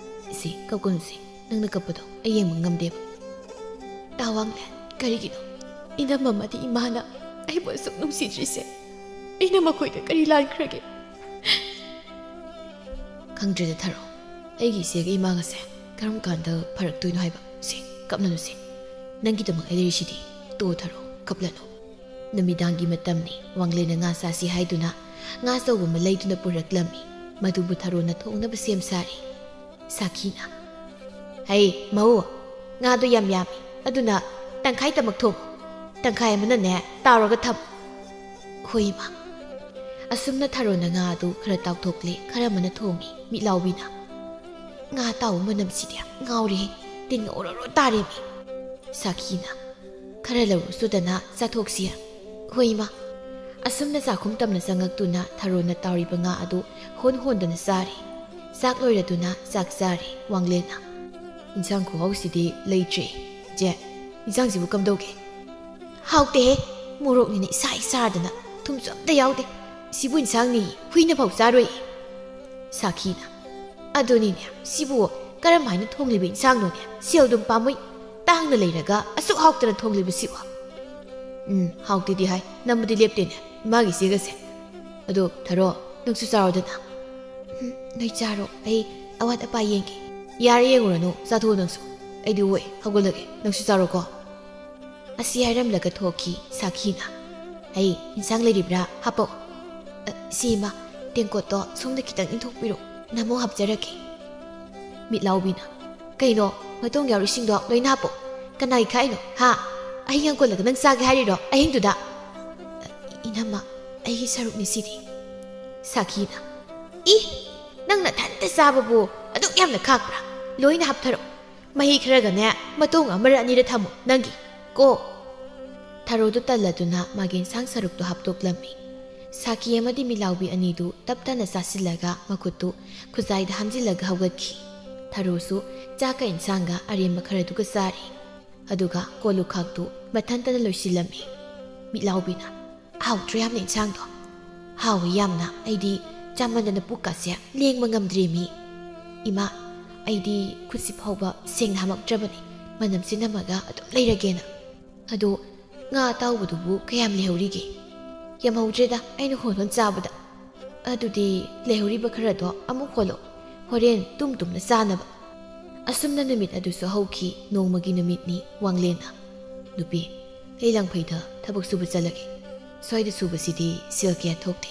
"ꯏꯆꯦ, ꯀꯞꯀꯅꯨꯁꯦ, ꯅꯪꯅ ꯀꯞꯄꯗꯣ ꯑꯩ ꯌꯦꯡꯕ ꯉꯝꯗꯦꯕ꯫" "ꯇꯥ ꯋꯥꯡꯂꯦꯟ, ꯀꯔꯤꯒꯤꯅꯣ ꯏꯅꯝꯃ ꯑꯃꯗꯤ ꯏꯃꯥꯅ ꯑꯩꯕꯨ ꯑꯁꯨꯛ ꯅꯨꯡꯁꯤꯗ꯭ꯔꯤꯁꯦ? ꯑꯩꯅ ꯃꯈꯣꯏꯗ ꯀꯔꯤ ꯂꯥꯟꯈ꯭ꯔꯒꯦ?" "ꯈꯪꯗ꯭ꯔꯦꯗ ꯊꯔꯣ, ꯑꯩꯒꯤ ꯏꯆꯦꯒ ꯏꯃꯥꯒꯁꯦ ꯀꯔꯝ ꯀꯥꯟꯗ ꯐꯔꯛꯇꯣꯏꯅꯣ ꯍꯥꯏꯕ꯫ ꯁꯦ, ꯀꯞꯅꯅꯨꯁꯦ, ꯅꯪꯒꯤꯗꯃꯛ ꯑꯩ ꯂꯩꯔꯤꯁꯤꯗꯤ꯫ ꯇꯣ ꯊꯔꯣ, ꯀꯞꯂꯅꯨ꯫" ꯅꯨꯃꯤꯗꯥꯡꯒꯤ ꯃꯇꯝꯅꯤ꯫ ꯋꯥꯡꯂꯦꯟꯅ ꯉꯥ ꯆꯥꯁꯤ ꯍꯥꯏꯗꯨꯅ ꯉꯥ ꯑꯆꯧꯕ ꯑꯃ ꯂꯩꯗꯨꯅ ꯄꯨꯔꯛꯂꯝꯃꯤ꯫ ꯃꯗꯨꯕꯨ ꯊꯔꯣꯅ ꯊꯣꯡꯅꯕ ꯁꯦꯝ ꯁꯥꯔꯤ꯫ ꯁꯥꯈꯤꯅ, "ꯍꯩ, ꯃꯧ, ꯉꯥꯗꯣ ꯌꯥꯝ ꯌꯥꯝꯃꯤ, ꯑꯗꯨꯅ ꯇꯪꯈꯥꯏꯇꯃꯛ ꯊꯣꯡꯉꯨ, ꯇꯪꯈꯥꯏ ꯑꯃꯅꯅꯦ ꯇꯥꯎꯔꯒ ꯊꯝꯃꯨ꯫" "ꯍꯣꯏ, ꯏꯃꯥ꯫" ꯑꯁꯨꯝꯅ ꯊꯔꯣꯅ ꯉꯥ ꯑꯗꯨ ꯈꯔ ꯇꯥꯎꯊꯣꯛꯂꯦ, ꯈꯔ ꯑꯃꯅ ꯊꯣꯡꯉꯤ꯫ ꯃꯤꯠꯂꯥꯎꯕꯤꯅ, "ꯉꯥ ꯇꯥꯎꯕ ꯃꯅꯝꯁꯤꯗꯤ ꯉꯥꯎꯔꯦꯍꯦ, ꯇꯤꯟ ꯑꯣꯔꯣꯔꯣ ꯇꯥꯔꯦꯃꯤ꯫" ꯁꯥꯈꯤꯅ, "ꯈꯔ ꯂꯧꯔꯨ ꯁꯨꯗꯅ ꯆꯥꯊꯣꯛꯁꯤ꯫" "ꯍꯣꯏ, ꯏꯃꯥ꯫" ꯑꯁꯨꯝꯅ ꯆꯥꯛꯈꯨꯝ ꯇꯝꯅ ꯆꯪꯉꯛꯇꯨꯅ ꯊꯔꯣꯅ ꯇꯥꯎꯔꯤꯕ ꯉꯥ ꯑꯗꯨ ꯍꯣꯟ ꯍꯣꯟꯗꯅ ꯆꯥꯔꯤ꯫ ꯆꯥꯛ ꯂꯣꯏꯔꯗꯨꯅ ꯆꯥꯛ ꯆꯥꯔꯤ ꯋꯥꯡꯂꯦꯟꯅ꯫ "ꯏꯟꯁꯥꯡ ꯈꯨꯍꯥꯎꯁꯤꯗꯤ ꯂꯩꯇ꯭ꯔꯦ, ꯏꯆꯦ꯫ ꯏꯟꯁꯥꯡꯁꯤꯕꯨ ꯀꯝꯗꯧꯒꯦ?" "ꯍꯥꯎꯇꯦꯍꯦ, ꯃꯣꯔꯣꯛꯅꯤꯅ ꯏꯁꯥ ꯏꯁꯥꯗꯅ ꯊꯨꯝꯁꯨ ꯑꯝꯇ ꯌꯥꯎꯗꯦ꯫ ꯁꯤꯕꯨ ꯏꯟꯁꯥꯡꯅꯤ, ꯍꯨꯏꯅ ꯐꯥꯎ ꯆꯥꯔꯣꯏ꯫" ꯁꯥꯈꯤꯅ꯫ "ꯑꯗꯨꯅꯤꯅꯦ, ꯁꯤꯕꯨ ꯀꯔꯝ ꯍꯥꯏꯅ ꯊꯣꯡꯂꯤꯕ ꯏꯟꯁꯥꯡꯅꯣꯅꯦ? ꯁꯦꯜ ꯑꯗꯨꯝ ꯄꯥꯝꯃꯨꯏ, ꯇꯥꯡꯅ ꯂꯩꯔꯒ ꯑꯁꯨꯛ ꯍꯥꯎꯇꯅ ꯊꯣꯡꯂꯤꯕꯁꯤꯕꯨ꯫" "ꯎꯝ, ꯍꯥꯎꯇꯦꯗꯤ ꯍꯥꯏ, ꯅꯝꯕꯗꯤ ꯂꯦꯞꯇꯦꯅꯦ ꯏꯃꯥꯒꯤ ꯏꯆꯦꯒꯁꯦ꯫ ꯑꯗꯣ ꯊꯔꯣ, ꯅꯪꯁꯨ ꯆꯥꯔꯣꯗꯅ꯫" "ꯎꯝ, ꯅꯣꯏ ꯆꯥꯔꯣ, ꯑꯩ ꯑꯋꯥꯠ ꯑꯄꯥ ꯌꯦꯡꯒꯦ꯫" "ꯌꯥꯔꯦ, ꯌꯦꯡꯉꯨꯔꯅꯨ, ꯆꯥꯊꯣꯛꯑꯣ ꯅꯪꯁꯨ꯫ ꯑꯩꯗꯤ ꯋꯥꯏ, ꯍꯧꯒꯠꯂꯒꯦ, ꯅꯪꯁꯨ ꯆꯥꯔꯣꯀꯣ꯫" ꯑꯁꯤ ꯍꯥꯏꯔꯝꯂꯒ ꯊꯣꯛꯈꯤ ꯁꯥꯈꯤꯅ꯫ "ꯑꯩ ꯏꯟꯁꯥꯡ ꯂꯩꯔꯤꯕ꯭ꯔꯥ? ꯍꯥꯞꯄꯛꯑꯣ꯫" "ꯑ, ꯁꯤ ꯏꯃꯥ, ꯇꯦꯡꯀꯣꯠꯇꯣ ꯁꯣꯝꯗ ꯈꯤꯇꯪ ꯏꯟꯊꯣꯛꯄꯤꯔꯣ, ꯅꯃꯣ ꯍꯥꯞꯆꯔꯛꯀꯦ꯫" ꯃꯤꯠꯂꯥꯎꯕꯤꯅ, "ꯀꯩꯅꯣ, ꯃꯇꯣꯡ ꯌꯥꯎꯔꯤꯁꯤꯡꯗꯣ ꯂꯣꯏꯅ ꯍꯥꯞꯄꯣ꯫ ꯀꯅꯥꯒꯤ ꯈꯥꯛꯏꯅꯣ, ꯍꯥ? ꯑꯍꯤꯡ ꯍꯧꯒꯠꯂꯒ ꯅꯪ ꯆꯥꯒꯦ ꯍꯥꯏꯔꯤꯔꯣ ꯑꯍꯤꯡꯗꯨꯗ?" "ꯑ, ꯏꯅꯝꯃ, ꯑꯩꯒꯤ ꯁꯔꯨꯛꯅꯤ ꯁꯤꯗꯤ꯫" ꯁꯥꯈꯤꯅ, "ꯏ, ꯅꯪ ꯅꯊꯟꯇ ꯆꯥꯕꯕꯨ ꯑꯗꯨꯛ ꯌꯥꯝꯅ ꯈꯥꯛꯄ꯭ꯔꯥ? ꯂꯣꯏꯅ ꯍꯥꯞꯊꯔꯛꯑꯣ꯫ ꯃꯍꯤ ꯈꯔꯒꯅꯦ, ꯃꯇꯣꯡ ꯑꯃꯔ ꯑꯅꯤꯔ ꯊꯝꯃꯣ ꯅꯪꯒꯤ, ꯀꯣ꯫" ꯊꯔꯣꯗꯨ ꯇꯜꯂꯗꯨꯅ ꯃꯥꯒꯤ ꯏꯟꯁꯥꯡ ꯁꯔꯨꯛꯇꯨ ꯍꯥꯞꯇꯣꯛꯂꯝꯃꯤ꯫ ꯁꯥꯈꯤ ꯑꯃꯗꯤ ꯃꯤꯠꯂꯥꯎꯕꯤ ꯑꯅꯤꯗꯨ ꯇꯞ ꯇꯞꯅ ꯆꯥꯁꯤꯜꯂꯒ ꯃꯈꯨꯠꯇꯨ ꯈꯨꯖꯥꯏꯗ ꯍꯥꯝꯖꯤꯜꯂꯒ ꯍꯧꯒꯠꯈꯤ꯫ ꯊꯔꯣꯁꯨ ꯆꯥꯛꯀ ꯏꯟꯁꯥꯡꯒ ꯑꯔꯦꯝꯕ ꯈꯔꯗꯨꯒ ꯆꯥꯔꯤ꯫ ꯑꯗꯨꯒ ꯀꯣꯜꯂꯨꯈꯥꯛꯇꯨ ꯃꯊꯟꯇꯅ ꯂꯣꯏꯁꯤꯜꯂꯝꯃꯤ꯫ ꯃꯤꯠꯂꯥꯎꯕꯤꯅ, "ꯍꯥꯎꯇ꯭ꯔꯣ ꯌꯥꯝꯅ ꯏꯟꯁꯥꯡꯗꯣ?" "ꯍꯥꯎꯋꯤ ꯌꯥꯝꯅ, ꯑꯩꯗꯤ ꯆꯥꯃꯟꯗꯅ ꯄꯨꯛꯀꯥꯁꯦ ꯂꯦꯡꯕ ꯉꯝꯗ꯭ꯔꯦꯃꯤ꯫ ꯏꯃꯥ, ꯑꯩꯗꯤ ꯈꯨꯠꯁꯤ ꯐꯥꯎꯕ ꯁꯦꯡꯅ ꯍꯥꯝꯃꯛꯇ꯭ꯔꯕꯅꯤ, ꯃꯅꯝꯁꯤ ꯅꯝꯃꯒ ꯑꯗꯨꯝ ꯂꯩꯔꯒꯦꯅ꯫ ꯑꯗꯣ ꯉꯥ ꯑꯇꯥꯎꯕꯗꯨꯕꯨ ꯀꯌꯥꯝ ꯂꯩꯍꯧꯔꯤꯒꯦ?" "ꯌꯥꯝꯍꯧꯗ꯭ꯔꯦꯗ, ꯑꯩꯅ ꯍꯣꯟ ꯍꯣꯟ ꯆꯥꯕꯗ꯫" "ꯑꯗꯨꯗꯤ ꯂꯩꯍꯧꯔꯤꯕ ꯈꯔꯗꯣ ꯑꯃꯨꯛ ꯍꯣꯜꯂꯣ, ꯍꯣꯔꯦꯟ ꯇꯨꯝ ꯇꯨꯝꯅ ꯆꯥꯅꯕ꯫" ꯑꯁꯨꯝꯅ ꯅꯨꯃꯤꯠ ꯑꯗꯨꯁꯨ ꯍꯧꯈꯤ꯫ ꯅꯣꯡꯃꯒꯤ ꯅꯨꯃꯤꯠꯅꯤ꯫ ꯋꯥꯡꯂꯦꯟꯅ, "ꯅꯨꯄꯤ, ꯑꯩ ꯂꯪꯐꯩꯗ ꯊꯕꯛ ꯁꯨꯕ ꯆꯠꯂꯒꯦ꯫ ꯁ꯭ꯋꯥꯏꯗ ꯁꯨꯕꯁꯤꯗꯤ ꯁꯦꯜ ꯀꯌꯥ ꯊꯣꯛꯇꯦ꯫"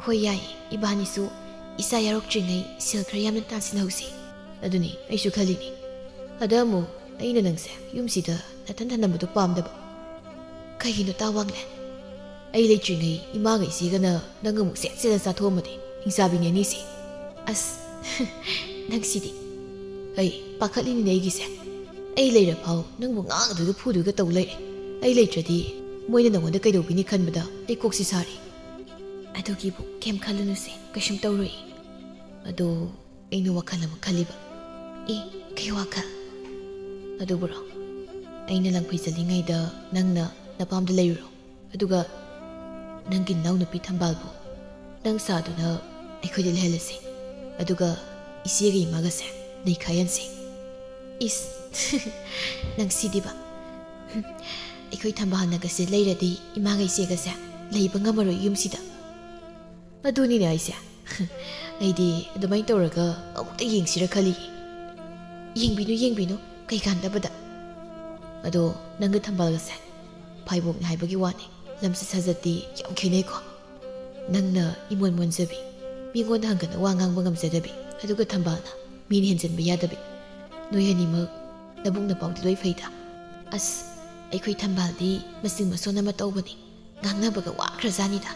"ꯍꯣꯏ, ꯌꯥꯏꯌꯦ, ꯏꯕꯥꯅꯤꯁꯨ ꯏꯆꯥ ꯌꯥꯎꯔꯛꯇ꯭ꯔꯤꯉꯩ ꯁꯦꯜ ꯈꯔ ꯌꯥꯝꯅ ꯇꯥꯟꯁꯤꯟꯍꯧꯁꯤ꯫" "ꯑꯗꯨꯅꯤ ꯑꯩꯁꯨ ꯈꯜꯂꯤꯅꯤ꯫ ꯑꯗ ꯑꯃꯨꯛ ꯑꯩꯅ ꯅꯪꯁꯦ ꯌꯨꯝꯁꯤꯗ ꯅꯊꯟ ꯊꯅꯝꯕꯗꯣ ꯄꯥꯝꯗꯕ꯫" "ꯀꯩꯒꯤꯅꯣ ꯇꯥ ꯋꯥꯡꯂꯦꯟ?" "ꯑꯩ ꯂꯩꯇ꯭ꯔꯤꯉꯩ ꯏꯃꯥꯒ ꯏꯆꯦꯒꯅ ꯅꯪ ꯑꯃꯨꯛ ꯁꯦꯠ ꯁꯦꯠꯅ ꯆꯥꯊꯣꯛꯑꯝꯃꯗꯤ ꯍꯤꯡꯆꯥꯕꯤꯅꯦ ꯑꯅꯤꯁꯦ꯫" "ꯑꯁ, ꯅꯪꯁꯤꯗꯤ꯫" "ꯑꯩ ꯄꯥꯈꯠꯂꯤꯅꯤꯅꯦ ꯑꯩꯒꯤꯁꯦ꯫ ꯑꯩ ꯂꯩꯔꯐꯥꯎ ꯅꯪꯕꯨ ꯉꯥꯡꯗꯣꯏꯒ ꯐꯨꯗꯣꯏꯒ ꯇꯧ ꯂꯩꯔꯦ꯫ ꯑꯩ ꯂꯩꯇ꯭ꯔꯗꯤ ꯃꯣꯏꯅ ꯅꯉꯣꯟꯗ ꯀꯩꯗꯧꯕꯤꯅꯤ ꯈꯟꯕꯗ ꯑꯩ ꯀꯣꯛꯁꯤ ꯁꯥꯔꯤ꯫ ꯑꯗꯨꯒꯤꯕꯨ ꯀꯩꯝ ꯈꯜꯂꯨꯅꯨꯁꯦ, ꯀꯩꯁꯨꯝ ꯇꯧꯔꯣꯏ꯫ ꯑꯗꯣ ꯑꯩꯅ ꯋꯥꯈꯜ ꯑꯃ ꯈꯜꯂꯤꯕ꯫ ꯑꯦ, ꯀꯩ ꯋꯥꯈꯜ? ꯑꯗꯨꯕꯨꯔꯣ, ꯑꯩꯅ ꯂꯪꯐꯩ ꯆꯠꯂꯤꯉꯩꯗ ꯅꯪꯅ ꯅꯄꯥꯝꯗ ꯂꯩꯔꯨꯔꯣ꯫ ꯑꯗꯨꯒ ꯅꯪꯒꯤ ꯅꯅꯥꯎꯅꯨꯄꯤ ꯊꯝꯕꯥꯜꯕꯨ ꯅꯪ ꯁꯥꯗꯨꯅ ꯑꯩꯈꯣꯏꯗ ꯂꯩꯍꯜꯂꯁꯤ꯫ ꯑꯗꯨꯒ ꯏꯆꯦꯒ ꯏꯃꯥꯒꯁꯦ ꯅꯩꯈꯥꯏꯍꯟꯁꯤ꯫ ꯏꯁ, ꯅꯪꯁꯤꯗꯤꯕ꯫ ꯑꯩꯈꯣꯏ ꯊꯝꯕꯥꯜꯅꯒꯁꯦ ꯂꯩꯔꯗꯤ ꯏꯃꯥꯒ ꯏꯆꯦꯒꯁꯦ ꯂꯩꯕ ꯉꯝꯃꯔꯣꯏ ꯌꯨꯝꯁꯤꯗ꯫ ꯑꯗꯨꯅꯤꯅꯦ ꯑꯩꯁꯦ꯫ ꯑꯩꯗꯤ ꯑꯗꯨꯃꯥꯏꯅ ꯇꯧꯔꯒ ꯑꯃꯨꯛꯇ ꯌꯦꯡꯁꯤꯔ ꯈꯜꯂꯤ꯫ ꯌꯦꯡꯕꯤꯅꯨ, ꯌꯦꯡꯕꯤꯅꯨ, ꯀꯩ ꯀꯥꯟꯗꯕꯗ꯫ ꯑꯗꯣ ꯅꯪꯒ ꯊꯝꯕꯥꯜꯒꯁꯦ ꯐꯥꯏꯕꯣꯛꯅꯤ ꯍꯥꯏꯕꯒꯤ ꯋꯥꯅꯤ, ꯂꯝꯆꯠ ꯁꯥꯖꯠꯇꯤ ꯌꯥꯝ ꯈꯦꯠꯅꯩꯀꯣ꯫ ꯅꯪꯅ ꯏꯃꯣꯟ ꯃꯣꯟꯖꯕꯤ, ꯃꯤꯉꯣꯟꯗ ꯍꯪꯒꯅ ꯋꯥ ꯉꯥꯡꯕ ꯉꯝꯖꯗꯕꯤ, ꯑꯗꯨꯒ ꯊꯝꯕꯥꯜꯅ ꯃꯤꯅ ꯍꯦꯟꯖꯟꯕ ꯌꯥꯗꯕꯤ꯫ ꯅꯣꯏ ꯑꯅꯤꯃꯛ ꯅꯕꯨꯡ ꯅꯄꯥꯎꯗꯤ ꯂꯣꯏ ꯐꯩꯗ꯫ ꯑꯁ, ꯑꯩꯈꯣꯏ ꯊꯝꯕꯥꯜꯗꯤ ꯃꯆꯤꯡ ꯃꯁꯣꯟ ꯑꯃ ꯇꯧꯕꯅꯤ꯫ ꯉꯥꯡꯅꯕꯒ ꯋꯥꯈ꯭ꯔꯖꯥꯠꯅꯤꯗ꯫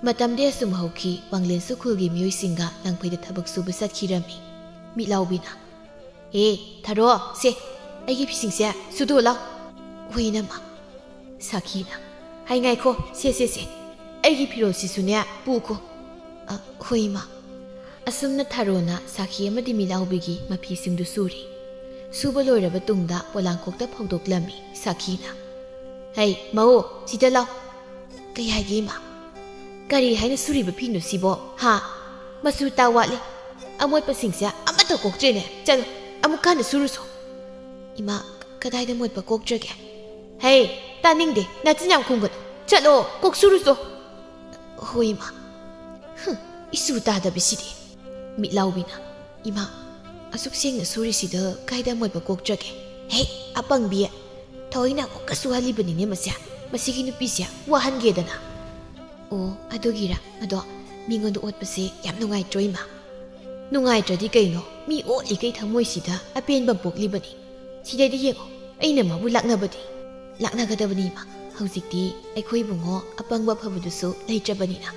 ꯃꯇꯝꯗꯤ ꯑꯁꯨꯝ ꯍꯧꯈꯤ, ꯋꯥꯡꯂꯦꯟꯁꯨ ꯈꯨꯜꯒꯤ ꯃꯤꯑꯣꯏꯁꯤꯡꯒ ꯂꯪꯐꯩꯗ ꯊꯕꯛ ꯁꯨꯕ ꯆꯠꯈꯤꯔꯝꯃꯤ꯫ ꯃꯤꯠꯂꯥꯎꯕꯤꯅ, "ꯑꯦ, ꯊꯥꯔꯣ, ꯁꯦ, ꯑꯩꯒꯤ ꯐꯤꯁꯤꯡꯁꯦ ꯁꯨꯗꯣꯛꯑꯣ ꯂꯥꯎ"꯫ "ꯍꯣꯏ, ꯏꯅꯝꯃ"꯫ ꯁꯥꯈꯤꯅ, "ꯍꯥꯏ, ꯉꯥꯏꯈꯣ, ꯁꯦ, ꯁꯦ, ꯁꯦ, ꯑꯩꯒꯤ ꯐꯤꯔꯣꯜꯁꯤꯁꯨꯅꯦ ꯄꯨꯈꯣ"꯫ "ꯑ, ꯍꯣꯏ, ꯏꯃꯥ"꯫ ꯑꯁꯨꯝꯅ ꯊꯥꯔꯣꯅ ꯁꯥꯈꯤ ꯑꯃꯗꯤ ꯃꯤꯠꯂꯥꯎꯕꯤꯒꯤ ꯃꯐꯤꯁꯤꯡꯗꯨ ꯁꯨꯔꯤ꯫ ꯁꯨꯕ ꯂꯣꯏꯔꯕ ꯇꯨꯡꯗ ꯄꯣꯂꯥꯡꯈꯣꯛꯇ ꯐꯧꯗꯣꯛꯂꯝꯃꯤ ꯁꯥꯈꯤꯅ꯫ "ꯍꯩ, ꯃꯧ, ꯁꯤꯗ ꯂꯥꯎ"꯫ "ꯀꯩ ꯍꯥꯏꯒꯦ, ꯏꯃꯥ?" "ꯀꯔꯤ ꯍꯥꯏꯅ ꯁꯨꯔꯤꯕ ꯐꯤꯅꯣ ꯁꯤꯕꯣ, ꯍꯥ? ꯃꯆꯨ ꯇꯥ ꯋꯥꯠꯂꯦ꯫ ꯑꯃꯣꯠꯄꯁꯤꯡꯁꯦ ꯑꯃꯠꯇ ꯀꯣꯛꯇ꯭ꯔꯦꯅꯦ꯫ ꯆꯠꯂꯣ, ꯑꯃꯨꯛ ꯍꯟꯅ ꯁꯨꯔꯨꯁꯣ"꯫ "ꯏꯃꯥ, ꯀꯗꯥꯏꯗ ꯃꯣꯠꯄ ꯀꯣꯛꯇ꯭ꯔꯒꯦ?" "ꯍꯦ, ꯇꯥꯅꯤꯡꯗꯦ, ꯅꯆꯤꯟ ꯌꯥꯝ ꯈꯨꯝꯒꯅꯨ꯫ ꯆꯠꯂꯣ, ꯀꯣꯛ ꯁꯨꯔꯨꯁꯣ"꯫ "ꯍꯣꯏ, ꯏꯃꯥ"꯫ ꯍꯨꯝ, ꯏꯁꯨ ꯇꯥꯗꯕꯤꯁꯤꯗꯤ꯫ ꯃꯤꯠꯂꯥꯎꯕꯤꯅ, "ꯏꯃꯥ, ꯑꯁꯨꯛ ꯁꯦꯡꯅ ꯁꯨꯔꯤꯁꯤꯗ ꯀꯥꯏꯗ ꯑꯃꯣꯠꯄ ꯀꯣꯛꯇ꯭ꯔꯒꯦ? ꯍꯦ, ꯑꯄꯪꯕꯤ! ꯊꯑꯣꯏꯅ ꯑꯃꯨꯛꯀ ꯁꯨꯍꯜꯂꯤꯕꯅꯤꯅꯦ ꯃꯁꯦ, ꯃꯁꯤꯒꯤ ꯅꯨꯄꯤꯁꯦ ꯋꯥꯍꯟꯒꯦꯗꯅ"꯫ "ꯑꯣ, ꯑꯗꯨꯒꯤꯔ? ꯑꯗꯣ ꯃꯤꯉꯣꯟꯗ ꯑꯣꯠꯄꯁꯦ ꯌꯥꯝ ꯅꯨꯡꯉꯥꯏꯇ꯭ꯔꯣ, ꯏꯃꯥ?" "ꯅꯨꯡꯉꯥꯏꯇ꯭ꯔꯗꯤ ꯀꯩꯅꯣ? ꯃꯤ ꯑꯣꯠꯂꯤꯈꯩ ꯊꯃꯣꯏꯁꯤꯗ ꯑꯄꯦꯟꯕ ꯄꯣꯛꯂꯤꯕꯅꯤ꯫ ꯁꯤꯗꯩꯗꯤ ꯌꯦꯡꯉꯣ, ꯑꯩꯅ ꯃꯥꯕꯨ ꯂꯥꯛꯅꯕꯗꯤ"꯫ "ꯂꯥꯛꯅꯒꯗꯕꯅꯤ, ꯏꯃꯥ꯫ ꯍꯧꯖꯤꯛꯇꯤ ꯑꯩꯈꯣꯏ ꯏꯕꯨꯡꯉꯣ ꯑꯄꯪꯕ ꯑꯐꯕꯗꯨꯁꯨ ꯂꯩꯇ꯭ꯔꯕꯅꯤꯅ꯫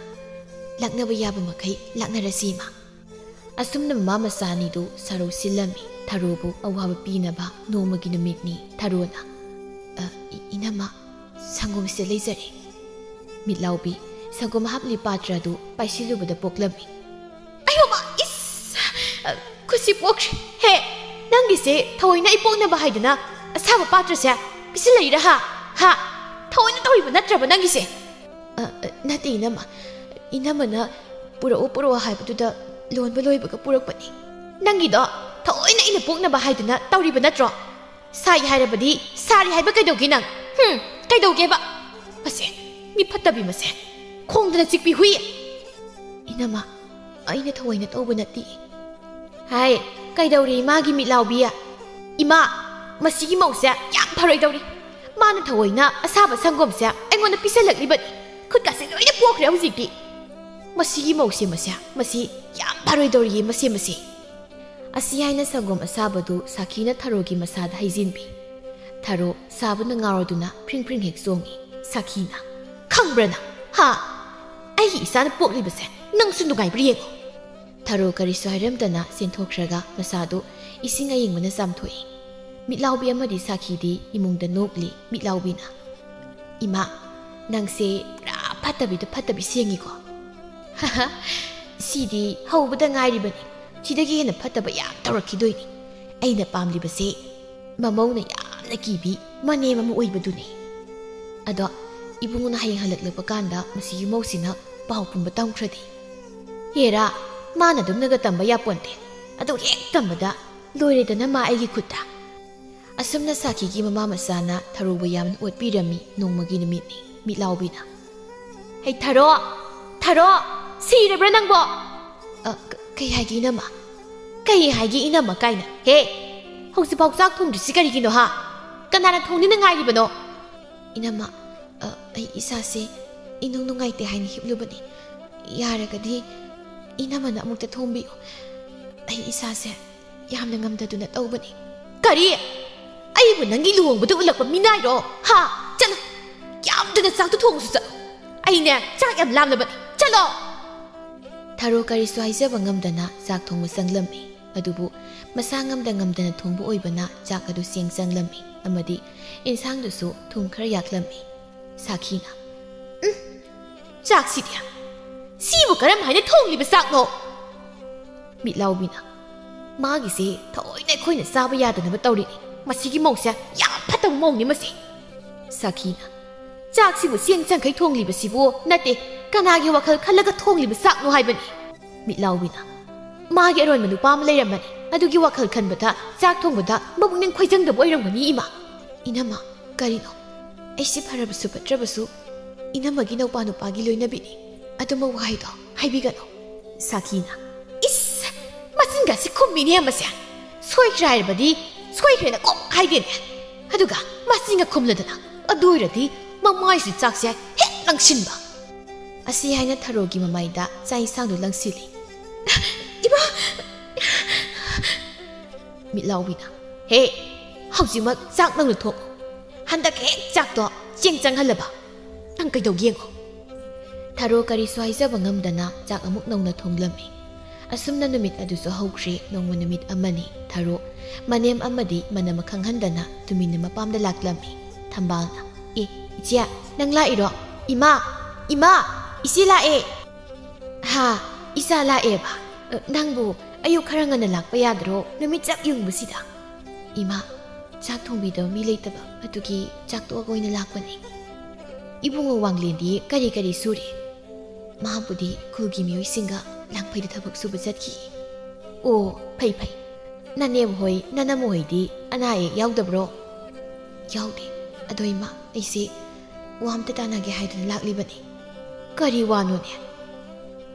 ꯂꯥꯛꯅꯕ ꯌꯥꯕ ꯃꯈꯩ ꯂꯥꯛꯅꯔꯁꯤ, ꯏꯃꯥ"꯫ ꯑꯁꯨꯝꯅ ꯃꯃꯥ ꯃꯆꯥ ꯑꯅꯤꯗꯨ ꯁꯥꯔꯧ ꯁꯤꯜꯂꯝꯃꯤ꯫ ꯊꯔꯣꯕꯨ ꯑꯋꯥꯕ ꯄꯤꯅꯕ ꯅꯣꯡꯃꯒꯤ ꯅꯨꯃꯤꯠꯅꯤ꯫ ꯊꯔꯣꯅ, "ꯑ, ꯏ-, ꯏꯅꯝꯃ, ꯁꯪꯒꯣꯝꯁꯤꯗ ꯂꯩꯖꯔꯦ꯫ ꯃꯤꯠꯂꯥꯎꯕꯤ ꯁꯪꯒꯣꯝ ꯍꯥꯞꯂꯤ ꯄꯥꯇ꯭ꯔ ꯑꯗꯨ ꯄꯥꯏꯁꯤꯜꯂꯨꯕꯗ ꯄꯣꯛꯂꯝꯃꯤ꯫ ꯑꯌꯣꯃ! ꯏꯁ! ꯈꯨꯠꯁꯤ ꯄꯣꯛꯈ꯭ꯔꯦ꯫ ꯍꯦ! ꯅꯪꯒꯤꯁꯦ ꯊꯑꯣꯏꯅ ꯑꯩ ꯄꯣꯛꯅꯕ ꯍꯥꯏꯗꯅ ꯑꯁꯥꯕ ꯄꯥꯇ꯭ꯔꯁꯦ ꯄꯤꯁꯤꯜꯂꯛꯏꯔꯥ ꯍꯥ? ꯍꯥ? ꯊꯑꯣꯏꯅ ꯇꯧꯔꯤꯕ ꯅꯠꯇ꯭ꯔꯕ ꯅꯪꯒꯤꯁꯦ? ꯑ, ꯑ, ꯅꯠꯇꯦ ꯏꯅꯝꯃ꯫ ꯏꯅꯝꯃꯅ ꯄꯨꯔꯛꯑꯣ ꯄꯨꯔꯛꯑꯣ ꯍꯥꯏꯕꯗꯨꯗ ꯂꯣꯟꯕ ꯂꯣꯏꯕꯒ ꯄꯨꯔꯛꯄꯅꯤ꯫ ꯅꯪꯒꯤꯗꯣ ꯊꯑꯣꯏꯅ ꯑꯩꯅ ꯄꯣꯛꯅꯕ ꯍꯥꯏꯗꯅ ꯇꯧꯔꯤꯕ ꯅꯠꯇ꯭ꯔꯣ? ꯁꯥꯏ ꯍꯥꯏꯔꯕꯗꯤ ꯁꯥꯔꯤ ꯍꯥꯏꯕ ꯀꯩꯗꯧꯒꯦ ꯅꯪ? ꯍꯨꯝ, ꯀꯩꯗꯧꯒꯦꯕ? ꯃꯁꯦ, ꯃꯤ ꯐꯠꯇꯕꯤ ꯃꯁꯦ꯫ ꯈꯣꯡꯗꯅ ꯆꯤꯛꯄꯤ ꯍꯨꯏ! ꯏꯅꯝꯃ, ꯑꯩꯅ ꯊꯑꯣꯏꯅ ꯇꯧꯕ ꯅꯠꯇꯦ꯫ ꯍꯥꯏ, ꯀꯩꯗꯧꯔꯤ ꯃꯥꯒꯤ ꯃꯤꯠꯂꯥꯎꯕꯤ? ꯏꯃꯥ, ꯃꯁꯤꯒꯤ ꯃꯧꯁꯦ ꯌꯥꯝ ꯐꯔꯣꯏꯗꯧꯔꯤ꯫ ꯃꯥꯅ ꯊꯑꯣꯏꯅ ꯑꯁꯥꯕ ꯁꯪꯒꯣꯝꯁꯦ ꯑꯩꯉꯣꯟꯗ ꯄꯤꯁꯜꯂꯛꯂꯤꯕꯅꯤ꯫ ꯈꯨꯠꯀꯥꯁꯦ ꯂꯣꯏꯅ ꯄꯣꯛꯈ꯭ꯔꯦ ꯍꯧꯖꯤꯛꯇꯤ꯫ ꯃꯁꯤꯒꯤ ꯃꯧꯁꯦ ꯃꯁꯦ, ꯃꯁꯤ ꯌꯥꯝ ꯐꯔꯣꯏꯗꯧꯔꯤꯌꯦ ꯃꯁꯦ, ꯃꯁꯦ꯫ ꯑꯁꯤ ꯍꯥꯏꯅ ꯁꯪꯒꯣꯝ ꯑꯁꯥꯕꯗꯨ ꯁꯥꯈꯤꯅ ꯊꯔꯣꯒꯤ ꯃꯁꯥꯗ ꯍꯩꯖꯤꯟꯕꯤ꯫ ꯊꯔꯣ ꯁꯥꯕꯅ ꯉꯥꯎꯔꯗꯨꯅ ꯐ꯭ꯔꯤꯡ ꯐ꯭ꯔꯤꯡ ꯍꯦꯛ ꯆꯣꯡꯉꯤ꯫ ꯁꯥꯈꯤꯅ, "ꯈꯪꯕ꯭ꯔꯥ ꯅꯪ? ꯍꯥ? ꯑꯩꯒꯤ ꯏꯆꯥꯅ ꯄꯣꯛꯂꯤꯕꯁꯦ ꯅꯪꯁꯨ ꯅꯨꯡꯉꯥꯏꯕ꯭ꯔꯥ ꯌꯦꯡꯉꯣ꯫" ꯊꯔꯣ ꯀꯔꯤꯁꯨ ꯍꯥꯏꯔꯝꯗꯅ ꯆꯦꯟꯊꯣꯛꯈ꯭ꯔꯒ ꯃꯁꯥꯗꯨ ꯏꯁꯤꯡ ꯑꯌꯤꯡꯕꯅ ꯆꯥꯝꯊꯣꯛꯏ꯫ ꯃꯤꯠꯂꯥꯎꯕꯤ ꯑꯃꯗꯤ ꯁꯥꯈꯤꯗꯤ ꯏꯃꯨꯡꯗ ꯅꯣꯛꯂꯤ꯫ ꯃꯤꯠꯂꯥꯎꯕꯤꯅ, "ꯏꯃꯥ, ꯅꯪꯁꯦ ꯄꯨꯔꯥ ꯐꯠꯇꯕꯤꯗ ꯐꯠꯇꯕꯤ ꯁꯦꯡꯉꯤꯀꯣ꯫" "ꯁꯤꯗꯤ ꯍꯧꯕꯗ ꯉꯥꯏꯔꯤꯕꯅꯤ꯫ ꯁꯤꯗꯒꯤ ꯍꯦꯟꯅ ꯐꯠꯇꯕ ꯌꯥꯝ ꯇꯧꯔꯛꯈꯤꯗꯣꯏꯅꯤ꯫ ꯑꯩꯅ ꯄꯥꯝꯂꯤꯕꯁꯦ ꯃꯃꯧꯅ ꯌꯥꯝꯅ ꯀꯤꯕꯤ ꯃꯅꯦꯝ ꯑꯃ ꯑꯣꯏꯕꯗꯨꯅꯤ꯫" ꯑꯗꯣ ꯏꯕꯨꯡꯅ ꯍꯌꯦꯡ ꯍꯜꯂꯛꯂꯛꯄ ꯀꯥꯟꯗ ꯃꯁꯤꯒꯤ ꯃꯧꯁꯤꯅ ꯄꯥꯎ ꯄꯨꯝꯕ ꯇꯝꯈ꯭ꯔꯗꯤ? ꯍꯦꯔꯥ, ꯃꯥꯅ ꯑꯗꯨꯝꯅꯒ ꯇꯝꯕ ꯌꯥꯄꯣꯟꯇꯦ꯫ ꯑꯗꯨ ꯍꯦꯛ ꯇꯝꯕꯗ ꯂꯣꯏꯔꯦꯗꯅ ꯃꯥ ꯑꯩꯒꯤ ꯈꯨꯠꯇ꯫ ꯑꯁꯨꯝꯅ ꯁꯥꯈꯤꯒꯤ ꯃꯃꯥ ꯃꯆꯥꯅ ꯊꯔꯣꯕꯨ ꯌꯥꯝꯅ ꯑꯣꯠꯄꯤꯔꯝꯃꯤ꯫ ꯅꯣꯡꯃꯒꯤ ꯅꯨꯃꯤꯠꯅꯤ꯫ ꯃꯤꯠꯂꯥꯎꯕꯤꯅ, "ꯍꯩ ꯊꯔꯣ! ꯊꯔꯣ! ꯁꯤꯔꯕ꯭ꯔꯥ ꯅꯪꯕꯣ?" "ꯑ, ꯀ-, ꯀꯩ ꯍꯥꯏꯒꯦ ꯏꯅꯝꯃ? ꯀꯩ ꯍꯥꯏꯒꯦ ꯏꯅꯝꯃ ꯀꯥꯏꯅ? ꯍꯦ! ꯍꯧꯖꯤꯛꯐꯥꯎ ꯆꯥꯛ ꯊꯣꯡꯗ꯭ꯔꯤꯁꯤ ꯀꯔꯤꯒꯤꯅꯣ ꯍꯥ? ꯀꯅꯥꯅ ꯊꯣꯡꯅꯤꯅ ꯉꯥꯏꯔꯤꯕꯅꯣ?" "ꯏꯅꯝꯃ, ꯑ, ꯑꯩ ꯏꯁꯥꯁꯦ ꯏꯅꯨꯡ ꯅꯨꯡꯉꯥꯏꯇꯦ ꯍꯥꯏꯅ ꯍꯤꯞꯂꯨꯕꯅꯤ꯫ ꯌꯥꯔꯒꯗꯤ ꯏꯅꯝꯃꯅ ꯑꯃꯨꯛꯇ ꯊꯣꯡꯕꯤꯌꯨ꯫ ꯑꯩ ꯏꯁꯥꯁꯦ ꯌꯥꯝꯅ ꯉꯝꯗꯗꯨꯅ ꯇꯧꯕꯅꯤ꯫" "ꯀꯔꯤ? ꯑꯩꯕꯨ ꯅꯪꯒꯤ ꯂꯨꯍꯣꯡꯕꯗ ꯎꯠꯂꯛꯄ ꯃꯤꯅꯥꯏꯔꯣ? ꯍꯥ? ꯆꯠꯂꯣ! ꯌꯥꯝꯗꯅ ꯆꯥꯛꯇꯣ ꯊꯣꯡꯉꯁꯨ ꯆꯠꯂꯣ꯫ ꯑꯩꯅꯦ ꯆꯥꯛ ꯌꯥꯝ ꯂꯥꯝꯂꯕꯅꯤ꯫ ꯆꯠꯂꯣ!" ꯊꯔꯣ ꯀꯔꯤꯁꯨ ꯍꯥꯏꯖꯕ ꯉꯝꯗꯅ ꯆꯥꯛ ꯊꯣꯡꯕ ꯆꯪꯂꯝꯃꯤ꯫ ꯑꯗꯨꯕꯨ ꯃꯁꯥ ꯉꯝꯗ ꯉꯝꯗꯅ ꯊꯣꯡꯕ ꯑꯣꯏꯕꯅ ꯆꯥꯛ ꯑꯗꯨ ꯆꯦꯡ ꯆꯪꯂꯝꯃꯤ ꯑꯃꯗꯤ ꯏꯟꯁꯥꯡꯗꯨꯁꯨ ꯊꯨꯝ ꯈꯔ ꯌꯥꯛꯂꯝꯃꯤ꯫ ꯁꯥꯈꯤꯅ, "ꯎꯝ, ꯆꯥꯛꯁꯤꯗꯤ, ꯁꯤꯕꯨ ꯀꯔꯝ ꯍꯥꯏꯅ ꯊꯣꯡꯂꯤꯕ ꯆꯥꯛꯅꯣ?" ꯃꯤꯠꯂꯥꯎꯕꯤꯅ, "ꯃꯥꯒꯤꯁꯦ ꯊꯑꯣꯏꯅ ꯑꯩꯈꯣꯏꯅ ꯆꯥꯕ ꯌꯥꯗꯅꯕ ꯇꯧꯔꯤꯅꯤ꯫ ꯃꯁꯤꯒꯤ ꯃꯧꯁꯦ ꯌꯥꯝ ꯐꯠꯇꯕ ꯃꯧꯅꯤ ꯃꯁꯤ꯫" ꯁꯥꯈꯤꯅ, "ꯆꯥꯛꯁꯤꯕꯨ ꯆꯦꯡ ꯆꯪꯈꯩ ꯊꯣꯡꯂꯤꯕꯁꯤꯕꯨ ꯅꯠꯇꯦ, ꯀꯅꯥꯒꯤ ꯋꯥꯈꯜ ꯈꯜꯂꯒ ꯊꯣꯡꯂꯤꯕ ꯆꯥꯛꯅꯣ ꯍꯥꯏꯕꯅꯤ?" ꯃꯤꯠꯂꯥꯎꯕꯤꯅ, "ꯃꯥꯒꯤ ꯑꯔꯣꯟꯕ ꯅꯨꯄꯥ ꯑꯃ ꯂꯩꯔꯝꯕꯅꯤ, ꯑꯗꯨꯒꯤ ꯋꯥꯈꯜ ꯈꯟꯕꯗ ꯆꯥꯛ ꯊꯣꯡꯕꯗ ꯃꯄꯨꯛꯅꯤꯡ ꯈꯣꯏꯖꯪꯗꯕ ꯑꯣꯏꯔꯝꯒꯅꯤ ꯏꯃꯥ꯫" "ꯏꯅꯝꯃ, ꯀꯔꯤꯅꯣ? ꯑꯩꯁꯦ ꯐꯔꯕꯁꯨ ꯐꯠꯇ꯭ꯔꯕꯁꯨ ꯏꯅꯝꯃꯒꯤ ꯅꯧꯄꯥ ꯅꯨꯄꯥꯒꯤ ꯂꯣꯏꯅꯕꯤꯅꯤ꯫ ꯑꯗꯨꯝꯕ ꯋꯥꯍꯩꯗꯣ ꯍꯥꯏꯕꯤꯒꯅꯨ꯫" ꯁꯥꯈꯤꯅ, "ꯏꯁ! ꯃꯆꯤꯟꯒꯁꯤ ꯈꯨꯝꯃꯤꯅꯦ ꯃꯁꯦ꯫ ꯁꯣꯏꯈ꯭ꯔꯦ ꯍꯥꯏꯔꯕꯗꯤ ꯁꯣꯏꯈ꯭ꯔꯦꯅ ꯀꯣꯛ ꯍꯥꯏꯗꯦꯅꯦ꯫ ꯑꯗꯨꯒ ꯃꯆꯤꯟꯒ ꯈꯨꯝꯂꯗꯅ, ꯑꯗꯨ ꯑꯣꯏꯔꯗꯤ ꯃꯃꯥꯏꯁꯤ ꯆꯥꯛꯁꯦ ꯍꯦꯛ ꯂꯪꯁꯤꯟꯕ꯫" ꯑꯁꯤ ꯍꯥꯏꯅ ꯊꯔꯣꯒꯤ ꯃꯃꯥꯏꯗ ꯆꯥꯛ ꯏꯟꯁꯥꯡꯗꯨ ꯂꯪꯁꯤꯜꯂꯤ꯫ "ꯏꯃꯥ!" ꯃꯤꯠꯂꯥꯎꯕꯤꯅ, "ꯍꯦ, ꯍꯧꯖꯤꯛꯃꯛ ꯆꯥꯛ ꯅꯪꯅ ꯊꯣꯡꯉꯨ꯫ ꯍꯟꯗꯛ ꯍꯦꯛ ꯆꯥꯛꯇꯣ ꯆꯦꯡ ꯆꯪꯍꯜꯂꯕ ꯅꯪ ꯀꯩꯗꯧꯒꯦ ꯌꯦꯡꯉꯣ꯫" ꯊꯔꯣ ꯀꯔꯤꯁꯨ ꯍꯥꯏꯖꯕ ꯉꯝꯗꯅ ꯆꯥꯛ ꯑꯃꯨꯛ ꯅꯧꯅ ꯊꯣꯡꯂꯝꯃꯤ꯫ ꯑꯁꯨꯝꯅ ꯅꯨꯃꯤꯠ ꯑꯗꯨꯁꯨ ꯍꯧꯈ꯭ꯔꯦ꯫ ꯅꯣꯡꯃ ꯅꯨꯃꯤꯠ ꯑꯃꯅꯤ꯫ ꯊꯔꯣ ꯃꯅꯦꯝ ꯑꯃꯗꯤ ꯃꯅꯝ ꯈꯪꯍꯟꯗꯅ ꯇꯨꯃꯤꯟꯅ ꯃꯄꯥꯝꯗ ꯂꯥꯛꯂꯝꯃꯤ꯫ ꯊꯝꯕꯥꯜꯅ, "ꯑꯦ, ꯏꯆꯦ, ꯅꯪ ꯂꯥꯛꯏꯔꯣ? ꯏꯃꯥ! ꯏꯃꯥ! ꯏꯆꯦ ꯂꯥꯛꯑꯦ!" "ꯍꯥ, ꯏꯆꯥ ꯂꯥꯛꯑꯦꯕ? ꯅꯪꯕꯨ ꯑꯌꯨꯛ ꯈꯔ ꯉꯟꯅ ꯂꯥꯛꯄ ꯌꯥꯗ꯭ꯔꯣ? ꯅꯨꯃꯤꯠ ꯆꯞ ꯌꯨꯡꯕꯁꯤꯗ?" "ꯏꯃꯥ, ꯆꯥꯛ ꯊꯣꯡꯕꯤꯗꯕ ꯃꯤ ꯂꯩꯇꯕ, ꯑꯗꯨꯒꯤ ꯆꯥꯛ ꯇꯣꯛꯑꯒ ꯑꯣꯏꯅ ꯂꯥꯛꯄꯅꯦ꯫" "ꯏꯕꯨꯡꯉꯣ ꯋꯥꯡꯂꯦꯟꯗꯤ ꯀꯔꯤ ꯀꯔꯤ ꯁꯨꯔꯤ?" "ꯃꯥꯕꯨꯗꯤ ꯈꯨꯜꯒꯤ ꯃꯤꯑꯣꯏꯁꯤꯡꯒ ꯂꯥꯡꯐꯩꯗ ꯊꯕꯛ ꯁꯨꯕ ꯆꯠꯈꯤ꯫" "ꯑꯣ, ꯐꯩ ꯐꯩ꯫ ꯅꯅꯦꯝ ꯍꯣꯏ, ꯅꯅꯝꯃ ꯍꯣꯏꯗꯤ ꯑꯅꯥ ꯑꯌꯦꯛ ꯌꯥꯎꯗꯕ꯭ꯔꯣ?" "ꯌꯥꯎꯗꯦ꯫ ꯑꯗꯣ ꯏꯃꯥ, ꯑꯩꯁꯦ ꯋꯥ ꯑꯝꯇ ꯇꯥꯟꯅꯒꯦ ꯍꯥꯏꯗꯨꯅ ꯂꯥꯛꯂꯤꯕꯅꯦ꯫" "ꯀꯔꯤ ꯋꯥꯅꯣꯅꯦ?"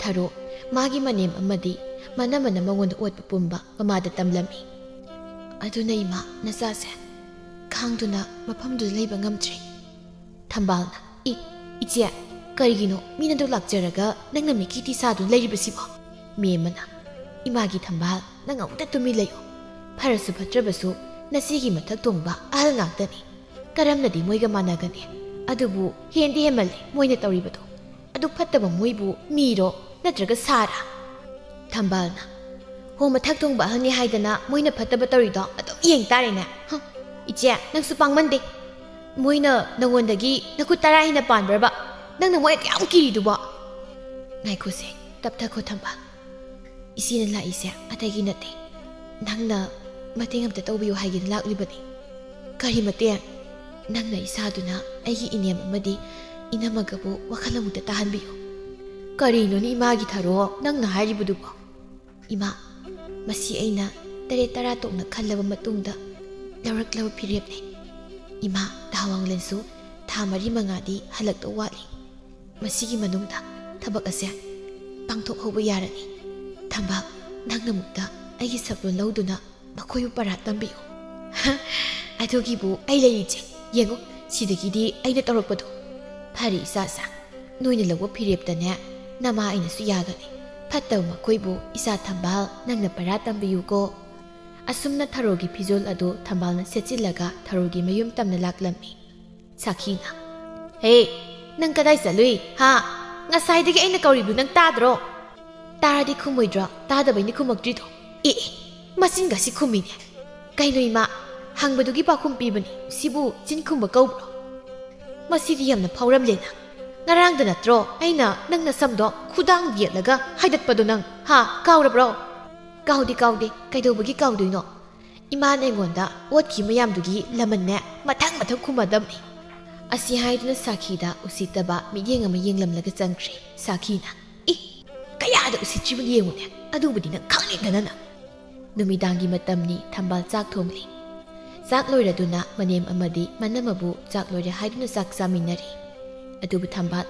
ꯊꯔꯣ ꯃꯥꯒꯤ ꯃꯅꯦꯝ ꯑꯃꯗꯤ ꯃꯅꯝꯃꯅ ꯃꯉꯣꯟꯗ ꯑꯣꯠꯄ ꯄꯨꯝꯕ ꯃꯃꯥꯗ ꯇꯝꯂꯝꯃꯤ꯫ "ꯑꯗꯨꯅ ꯏꯃꯥ, ꯅꯆꯥꯁꯦ ꯈꯥꯡꯗꯨꯅ ꯃꯐꯝꯗꯨꯗ ꯂꯩꯕ ꯉꯝꯗ꯭ꯔꯦ꯫" ꯊꯝꯕꯥꯜꯅ, "ꯏ, ꯏꯆꯦ, ꯀꯔꯤꯒꯤꯅꯣ ꯃꯤꯅ ꯑꯗꯨ ꯂꯥꯛꯆꯔꯒ ꯅꯪꯅ ꯃꯤꯀꯤ ꯇꯤ ꯁꯥꯗꯨꯅ ꯂꯩꯔꯤꯕꯁꯤꯕꯣ?" ꯃꯦꯝꯃꯅ, "ꯏꯃꯥꯒꯤ ꯊꯝꯕꯥꯜ, ꯅꯪ ꯑꯃꯨꯛꯇ ꯇꯨꯃꯤꯟ ꯂꯩꯌꯨ꯫ ꯐꯔꯁꯨ ꯐꯠꯇ꯭ꯔꯕꯁꯨ ꯅꯆꯦꯒꯤ ꯃꯊꯛ ꯊꯣꯡꯕ ꯑꯍꯜ ꯉꯥꯛꯇꯅꯤ꯫ ꯀꯔꯝꯅꯗꯤ ꯃꯣꯏꯒ ꯃꯥꯟꯅꯒꯅꯤ? ꯑꯗꯨꯕꯨ ꯍꯦꯟꯗꯤ ꯍꯦꯟꯃꯜꯂꯦ ꯃꯣꯏꯅ ꯇꯧꯔꯤꯕꯗꯣ꯫ ꯑꯗꯨ ꯐꯠꯇꯕ ꯃꯣꯏꯕꯨ ꯃꯤꯔꯣ ꯅꯠꯇ꯭ꯔꯒ ꯁꯥꯔꯥ?" ꯊꯝꯕꯥꯜꯅ, "ꯍꯣ, ꯃꯊꯛ ꯊꯣꯡꯕ ꯑꯍꯜꯅꯤ ꯍꯥꯏꯗꯅ ꯃꯣꯏꯅ ꯐꯠꯇꯕ ꯇꯧꯔꯤꯗꯣ ꯑꯗꯨꯝ ꯌꯦꯡ ꯇꯥꯔꯦꯅꯦ꯫ ꯍ, ꯏꯆꯦ, ꯅꯪꯁꯨ ꯄꯥꯡꯃꯟꯗꯦ꯫ ꯃꯣꯏꯅ ꯅꯪꯉꯣꯟꯗꯒꯤ ꯅꯈꯨꯠ ꯇꯔꯥ ꯍꯦꯟꯅ ꯄꯥꯟꯕ꯭ꯔꯕ? ꯅꯪꯅ ꯃꯣꯏ ꯑꯗꯨ ꯌꯥꯝ ꯀꯤꯔꯤꯗꯨꯕꯣ? ꯉꯥꯏꯈꯣꯁꯦ, ꯇꯞꯊꯈꯣ ꯊꯝꯕꯥꯜ꯫ ꯏꯆꯦꯅ ꯂꯥꯛꯏꯁꯦ ꯑꯇꯩꯒꯤ ꯅꯠꯇꯦ, ꯅꯪꯅ ꯃꯇꯦꯡ ꯑꯝꯇ ꯇꯧꯕꯤꯌꯨ ꯍꯥꯏꯒꯦꯅ ꯂꯥꯛꯂꯤꯕꯅꯤ꯫ ꯀꯔꯤ ꯃꯇꯦꯡ? ꯅꯪꯅ ꯏꯁꯥꯗꯨꯅ ꯑꯩꯒꯤ ꯏꯅꯦꯝ ꯑꯃꯗꯤ ꯏꯅꯝꯃꯒꯕꯨ ꯋꯥꯈꯜ ꯑꯃꯨꯛꯇ ꯇꯥꯍꯟꯕꯤꯌꯨ꯫ ꯀꯔꯤꯅꯣꯅꯦ ꯏꯃꯥꯒꯤ ꯊꯔꯣ ꯅꯪꯅ ꯍꯥꯏꯔꯤꯕꯗꯨꯕꯣ? ꯏꯃꯥ, ꯃꯁꯤ ꯑꯩꯅ ꯇꯔꯦꯠ ꯇꯔꯥ ꯇꯣꯛꯅ ꯈꯜꯂꯕ ꯃꯇꯨꯡꯗ ꯂꯧꯔꯛꯂꯕ ꯐꯤꯔꯦꯞꯅꯤ꯫ ꯏꯃꯥ, ꯊꯧꯋꯥꯡꯂꯦꯟꯁꯨ ꯊꯥ ꯃꯔꯤ ꯃꯉꯥꯗꯤ ꯍꯜꯂꯛꯇꯧ ꯋꯥꯠꯂꯤ꯫ ꯃꯁꯤꯒꯤ ꯃꯅꯨꯡꯗ ꯊꯕꯛ ꯑꯁꯦ ꯄꯥꯡꯊꯣꯛꯍꯧꯕ ꯌꯥꯔꯅꯤ꯫ ꯊꯝꯕꯥꯜ, ꯅꯪꯅ ꯑꯃꯨꯛꯇ ꯑꯩꯒꯤ ꯁꯛꯂꯣꯟ ꯂꯧꯗꯨꯅ ꯃꯈꯣꯏꯕꯨ ꯄꯔꯥ ꯇꯝꯕꯤꯌꯨ꯫ ꯑꯗꯨꯒꯤꯕꯨ ꯑꯩ ꯂꯩꯔꯤꯁꯦ꯫ ꯌꯦꯡꯉꯨ, ꯁꯤꯗꯒꯤꯗꯤ ꯑꯩꯅ ꯇꯧꯔꯛꯄꯗꯣ꯫ ꯐꯔꯦ ꯏꯆꯥꯁꯥ, ꯅꯣꯏꯅ ꯂꯧꯕ ꯐꯤꯔꯦꯞꯇꯅꯦ ꯅꯃꯥ ꯑꯩꯅꯁꯨ ꯌꯥꯒꯅꯤ꯫ ꯐꯠꯇꯕ ꯃꯈꯣꯏꯕꯨ ꯏꯆꯥ ꯊꯝꯕꯥꯜ ꯅꯪꯅ ꯄꯔꯥ ꯇꯝꯕꯤꯌꯨꯀꯣ꯫ ꯑꯁꯨꯝꯅ ꯊꯔꯣꯒꯤ ꯐꯤꯖꯣꯜ ꯑꯗꯨ ꯊꯝꯕꯥꯜꯅ ꯁꯦꯠꯆꯤꯜꯂꯒ ꯊꯔꯣꯒꯤ ꯃꯌꯨꯝ ꯇꯝꯅ ꯂꯥꯛꯂꯝꯃꯤ꯫ ꯁꯥꯈꯤꯅ, "ꯍꯦ, ꯅꯪ ꯀꯗꯥꯏ ꯆꯠꯂꯨꯏ, ꯍꯥ? ꯉꯁꯥꯏꯗꯒꯤ ꯑꯩꯅ ꯀꯧꯔꯤꯕꯗꯨ ꯅꯪ ꯇꯥꯗ꯭ꯔꯣ?" ꯇꯥꯔꯗꯤ ꯈꯨꯝꯃꯣꯏꯗ꯭ꯔꯣ? ꯇꯥꯗꯕꯩꯅꯤ ꯈꯨꯝꯃꯛꯇ꯭ꯔꯤꯗꯣ꯫ ꯑꯦ, ꯑꯦ, ꯃꯆꯤꯟꯒꯁꯤ ꯈꯨꯝꯃꯤꯅꯦ꯫ ꯀꯩꯅꯣ ꯏꯃꯥ, ꯍꯪꯕꯗꯨꯒꯤ ꯄꯥꯎꯈꯨꯝ ꯄꯤꯕꯅꯤ꯫ ꯁꯤꯕꯨ ꯆꯤꯟ ꯈꯨꯝꯕ ꯀꯧꯕ꯭ꯔꯣ? ꯃꯁꯤꯗꯤ ꯌꯥꯝꯅ ꯐꯥꯎꯔꯝꯂꯦꯅ꯫ ꯉꯔꯥꯡꯗ ꯅꯠꯇ꯭ꯔꯣ ꯑꯩꯅ ꯅꯪ ꯅꯁꯝꯗꯣ ꯈꯨꯗꯥꯡ ꯌꯦꯠꯂꯒ ꯍꯥꯏꯗꯠꯄꯗꯣ ꯅꯪ, ꯍꯥ, ꯀꯥꯎꯔꯕ꯭ꯔꯣ? ꯀꯥꯎꯗꯦ, ꯀꯥꯎꯗꯦ꯫ ꯀꯩꯗꯧꯕꯒꯤ ꯀꯥꯎꯗꯣꯏꯅꯣ? ꯏꯃꯥꯅ ꯑꯩꯉꯣꯟꯗ ꯑꯣꯠꯈꯤ ꯃꯌꯥꯝꯗꯨꯒꯤ ꯂꯃꯟꯅꯦ ꯃꯊꯪ ꯃꯊꯪ ꯈꯨꯝꯃꯗꯕꯅꯤ꯫ ꯑꯁꯤ ꯍꯥꯏꯗꯨꯅ ꯁꯥꯈꯤꯗ ꯎꯁꯤꯠꯇꯕ ꯃꯤꯠꯌꯦꯡ ꯑꯃ ꯌꯦꯡꯂꯝꯂꯒ ꯆꯪꯈ꯭ꯔꯦ꯫ ꯁꯥꯈꯤꯅ, "ꯏ, ꯀꯌꯥꯗ ꯎꯁꯤꯠꯇ꯭ꯔꯤꯕꯅꯣ ꯌꯦꯡꯉꯨꯅꯦ, ꯑꯗꯨꯕꯨꯗꯤ ꯅꯪ ꯈꯪꯉꯦꯗꯅ ꯅꯪ꯫" ꯅꯨꯃꯤꯗꯥꯡꯒꯤ ꯃꯇꯝꯅꯤ, ꯊꯝꯕꯥꯜ ꯆꯥꯛ ꯊꯣꯡꯂꯤ꯫ ꯆꯥꯛ ꯂꯣꯏꯔꯗꯨꯅ ꯃꯅꯦꯝ ꯑꯃꯗꯤ ꯃꯅꯝꯃꯕꯨ ꯆꯥꯛ ꯂꯣꯏꯔꯦ ꯍꯥꯏꯗꯨꯅ ꯆꯥꯛ ꯆꯥꯃꯤꯟꯅꯔꯤ꯫ ꯑꯗꯨꯕꯨ ꯊꯝꯕꯥꯜ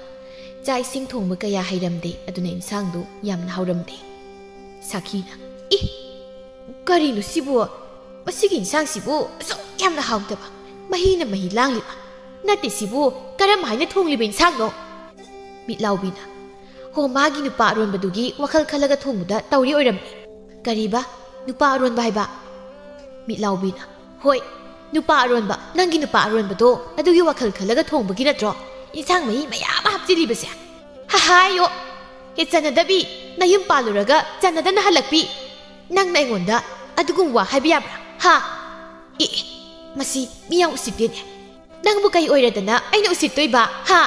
ꯆꯥꯛ ꯏꯁꯤꯡ ꯊꯣꯡꯕ ꯀꯌꯥ ꯍꯩꯔꯝꯗꯦ, ꯑꯗꯨꯅ ꯏꯟꯁꯥꯡꯗꯨ ꯌꯥꯝꯅ ꯍꯥꯎꯔꯝꯗꯦ꯫ ꯁꯥꯈꯤꯅ, "ꯏ, ꯀꯔꯤꯅꯣ ꯁꯤꯕꯨ? ꯃꯁꯤꯒꯤ ꯏꯟꯁꯥꯡꯁꯤꯕꯨ ꯑꯁꯨꯛ ꯌꯥꯝꯅ ꯍꯥꯎꯇꯕ, ꯃꯍꯤꯅ ꯃꯍꯤ ꯂꯥꯡꯂꯤꯕ꯫ ꯅꯠꯇꯦ, ꯁꯤꯕꯨ ꯀꯔꯝ ꯍꯥꯏꯅ ꯊꯣꯡꯂꯤꯕ ꯏꯟꯁꯥꯡꯅꯣ?" ꯃꯤꯠꯂꯥꯎꯕꯤꯅ, "ꯍꯣ, ꯃꯥꯒꯤ ꯅꯨꯄꯥ ꯑꯔꯣꯟꯕꯗꯨꯒꯤ ꯋꯥꯈꯜ ꯈꯜꯂꯒ ꯊꯣꯡꯕꯗ ꯇꯧꯔꯤ ꯑꯣꯏꯔꯝꯃꯤ꯫" "ꯀꯔꯤꯕ? ꯅꯨꯄꯥ ꯑꯔꯣꯟꯕ ꯍꯥꯏꯕ?" ꯃꯤꯠꯂꯥꯎꯕꯤꯅ, "ꯍꯣꯏ, ꯅꯨꯄꯥ ꯑꯔꯣꯟꯕ, ꯅꯪꯒꯤ ꯅꯨꯄꯥ ꯑꯔꯣꯟꯕꯗꯣ ꯑꯗꯨꯒꯤ ꯋꯥꯈꯜ ꯈꯜꯂꯒ ꯊꯣꯡꯕꯒꯤ ꯅꯠꯇ꯭ꯔꯣ ꯏꯟꯁꯥꯡ ꯃꯍꯤ ꯃꯌꯥꯝ ꯑꯃ ꯍꯥꯞꯆꯤꯜꯂꯤꯕꯁꯦ?" "ꯍꯍꯥꯏꯌꯣ, ꯍꯦ ꯆꯟꯅꯗꯕꯤ, ꯅꯌꯨꯝ ꯄꯥꯜꯂꯨꯔꯒ ꯆꯟꯅꯗꯅ ꯍꯜꯂꯛꯄꯤ꯫ ꯅꯪꯅ ꯑꯩꯉꯣꯟꯗ ꯑꯗꯨꯒꯨꯝꯕ ꯋꯥ ꯍꯥꯏꯕ ꯌꯥꯕ꯭ꯔꯥ? ꯍꯥ? ꯑꯦ, ꯑꯦ, ꯃꯁꯤ ꯃꯤ ꯌꯥꯝ ꯎꯁꯤꯠꯇꯦꯅꯦ꯫ ꯅꯪꯕꯨ ꯀꯩ ꯑꯣꯏꯔꯗꯅ ꯑꯩꯅ ꯎꯁꯤꯠꯇꯣꯏꯕ? ꯍꯥ?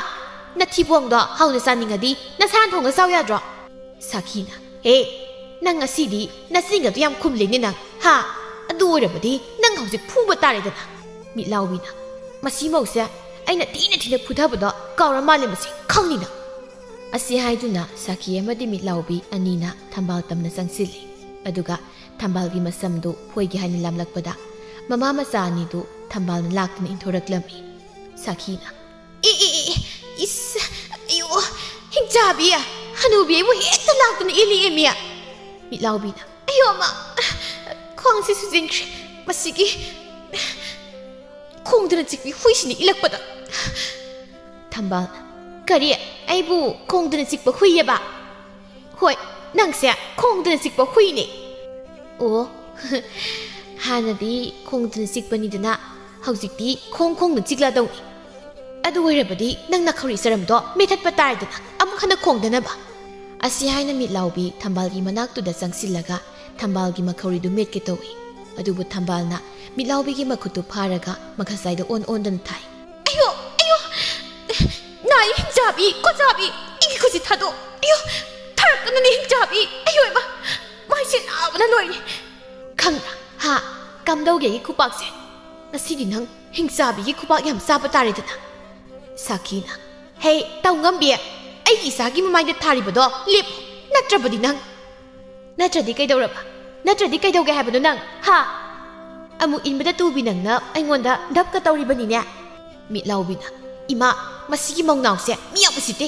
ꯅꯊꯤꯕꯣꯡꯗꯣ ꯍꯥꯎꯅ ꯆꯥꯅꯤꯡꯉꯗꯤ ꯅꯁꯥꯅ ꯊꯣꯡꯉ ꯆꯥꯎ ꯌꯥꯗ꯭ꯔꯣ? ꯁꯥꯈꯤꯅ, ꯍꯦ, ꯅꯪ ꯉꯁꯤꯗꯤ ꯅꯆꯤꯟꯒꯗꯣ ꯌꯥꯝ ꯈꯨꯝꯂꯦꯅꯦ ꯅꯪ, ꯍꯥ? ꯑꯗꯨ ꯑꯣꯏꯔꯕꯗꯤ ꯅꯪ ꯍꯧꯖꯤꯛ ꯐꯨꯕ ꯇꯥꯔꯦꯗꯅ꯫ ꯃꯤꯠꯂꯥꯎꯕꯤꯅ, ꯃꯁꯤ ꯃꯧꯁꯦ ꯑꯩꯅ ꯊꯤꯅ ꯊꯤꯅ ꯐꯨꯊꯕꯗꯣ ꯀꯥꯎꯔ ꯃꯥꯜꯂꯦ, ꯃꯁꯤ ꯈꯪꯅꯤ ꯅꯪ꯫ ꯑꯁꯤ ꯍꯥꯏꯗꯨꯅ ꯁꯥꯈꯤ ꯑꯃꯗꯤ ꯃꯤꯠꯂꯥꯎꯕꯤ ꯑꯅꯤꯅ ꯊꯝꯕꯥꯜ ꯇꯝꯅ ꯆꯪꯁꯤꯜꯂꯤ꯫ ꯑꯗꯨꯒ ꯊꯝꯕꯥꯜꯒꯤ ꯃꯁꯝꯗꯨ ꯐꯣꯏꯒꯦ ꯍꯥꯏꯅ ꯂꯥꯝꯂꯛꯄꯗ ꯃꯃꯥ ꯃꯆꯥ ꯑꯅꯤꯗꯨ ꯊꯝꯕꯥꯜꯅ ꯂꯥꯛꯇꯨꯅ ꯏꯟꯊꯣꯔꯛꯂꯝꯃꯤ꯫ ꯁꯥꯈꯤꯅ, "ꯏ, ꯏ, ꯏ, ꯏꯁ, ꯑꯌꯣ, ꯍꯤꯡꯆꯥꯕꯤ, ꯍꯅꯨꯕꯤ ꯑꯩꯕꯨ ꯍꯦꯛꯇ ꯂꯥꯛꯇꯨꯅ ꯏꯜꯂꯤꯑꯦꯃꯤ!" ꯃꯤꯠꯂꯥꯎꯕꯤꯅ, "ꯑꯌꯣ, ꯑꯃ, ꯈ꯭ꯋꯥꯡꯁꯦ ꯁꯨꯖꯤꯟꯈ꯭ꯔꯦ꯫ ꯃꯁꯤꯒꯤ ꯈꯣꯡꯗꯨꯅ ꯆꯤꯛꯄꯤ ꯍꯨꯏꯁꯤꯅ ꯏꯜꯂꯛꯄꯗ!" ꯊꯝꯕꯥꯜꯅ, "ꯀꯔꯤ? ꯑꯩꯕꯨ ꯈꯣꯡꯗꯨꯅ ꯆꯤꯛꯄ ꯍꯨꯏꯌꯦꯕ?" "ꯍꯣꯏ, ꯅꯪꯁꯦ ꯈꯣꯡꯗꯨꯅ ꯆꯤꯛꯄ ꯍꯨꯏꯅꯦ꯫" "ꯑꯣ, ꯍꯥꯟꯅꯗꯤ ꯈꯣꯡꯗꯨꯅ ꯆꯤꯛꯄꯅꯤꯗꯅ, ꯍꯧꯖꯤꯛꯇꯤ ꯈꯣꯡ ꯈꯣꯡꯅ ꯆꯤꯛꯂꯗꯧꯅꯤ꯫ ꯑꯗꯨ ꯑꯣꯏꯔꯕꯗꯤ ꯅꯪ ꯅꯈꯧꯔꯤ ꯆꯔꯝꯗꯣ ꯃꯦꯊꯠꯄ ꯇꯥꯔꯦꯗꯅ, ꯑꯃꯨꯛ ꯍꯟꯅ ꯈꯣꯡꯗꯅꯕ꯫" ꯑꯁꯤ ꯍꯥꯏꯅ ꯃꯤꯠꯂꯥꯎꯕꯤ ꯊꯝꯕꯥꯜꯒꯤ ꯃꯅꯥꯛꯇꯨꯗ ꯆꯪꯁꯤꯜꯂꯒ ꯊꯝꯕꯥꯜꯒꯤ ꯃꯈꯧꯔꯤꯗꯨ ꯃꯦꯠꯀꯦ ꯇꯧꯏ꯫ ꯑꯗꯨꯕꯨ ꯊꯝꯕꯥꯜꯅ ꯃꯤꯠꯂꯥꯎꯕꯤꯒꯤ ꯃꯈꯨꯠꯇꯨ ꯐꯥꯔꯒ ꯃꯈꯖꯥꯏꯗ ꯑꯣꯟ ꯑꯣꯟꯗꯨꯅ ꯊꯥꯏ꯫ "ꯑꯌꯣ, ꯑꯌꯣ! ꯅꯥꯏ, ꯍꯤꯡꯆꯥꯕꯤ, ꯀꯣꯆꯥꯕꯤ! ꯑꯩꯒꯤ ꯈꯨꯠꯁꯤ ꯊꯥꯗꯣꯛ! ꯑꯌꯣ! ꯊꯥꯔꯛꯀꯅꯨꯅꯦ, ꯍꯤꯡꯆꯥꯕꯤ! ꯑꯌꯣ, ꯏꯃꯥ! ꯃꯥꯏꯁꯦ ꯅꯥꯕꯅ ꯂꯣꯏꯔꯦ!" "ꯈꯪꯕ꯭ꯔꯥ? ꯍꯥ? ꯀꯝꯗꯧꯒꯦ ꯑꯩꯒꯤ ꯈꯨꯄꯥꯛꯁꯦ? ꯉꯁꯤꯗꯤ ꯅꯪ ꯍꯤꯡꯆꯥꯕꯤꯒꯤ ꯈꯨꯄꯥꯛ ꯌꯥꯝ ꯆꯥꯕ ꯇꯥꯔꯦꯗꯅ꯫" ꯁꯥꯈꯤꯅ, "ꯍꯦ, ꯇꯧꯉꯝꯕꯤ! ꯑꯩꯒꯤ ꯏꯆꯥꯒꯤ ꯃꯃꯥꯏꯗ ꯊꯥꯔꯤꯕꯗꯣ ꯂꯦꯞꯄꯨ, ꯅꯠꯇ꯭ꯔꯕꯗꯤ ꯅꯪ..." "ꯅꯠꯇ꯭ꯔꯗꯤ ꯀꯩꯗꯧꯔꯕ? ꯅꯠꯇ꯭ꯔꯗꯤ ꯀꯩꯗꯧꯒꯦ ꯍꯥꯏꯕꯅꯣ ꯅꯪ, ꯍꯥ? ꯑꯃꯨꯛ ꯏꯟꯕꯗ ꯇꯨꯕꯤ ꯅꯪꯅ ꯑꯩꯉꯣꯟꯗ ꯙꯞꯀ ꯇꯧꯔꯤꯕꯅꯤꯅꯦ꯫" ꯃꯤꯠꯂꯥꯎꯕꯤꯅ, "ꯏꯃꯥ, ꯃꯁꯤꯒꯤ ꯃꯧꯅꯥꯎꯁꯦ ꯃꯤ ꯌꯥꯝ ꯎꯁꯤꯠꯇꯦ꯫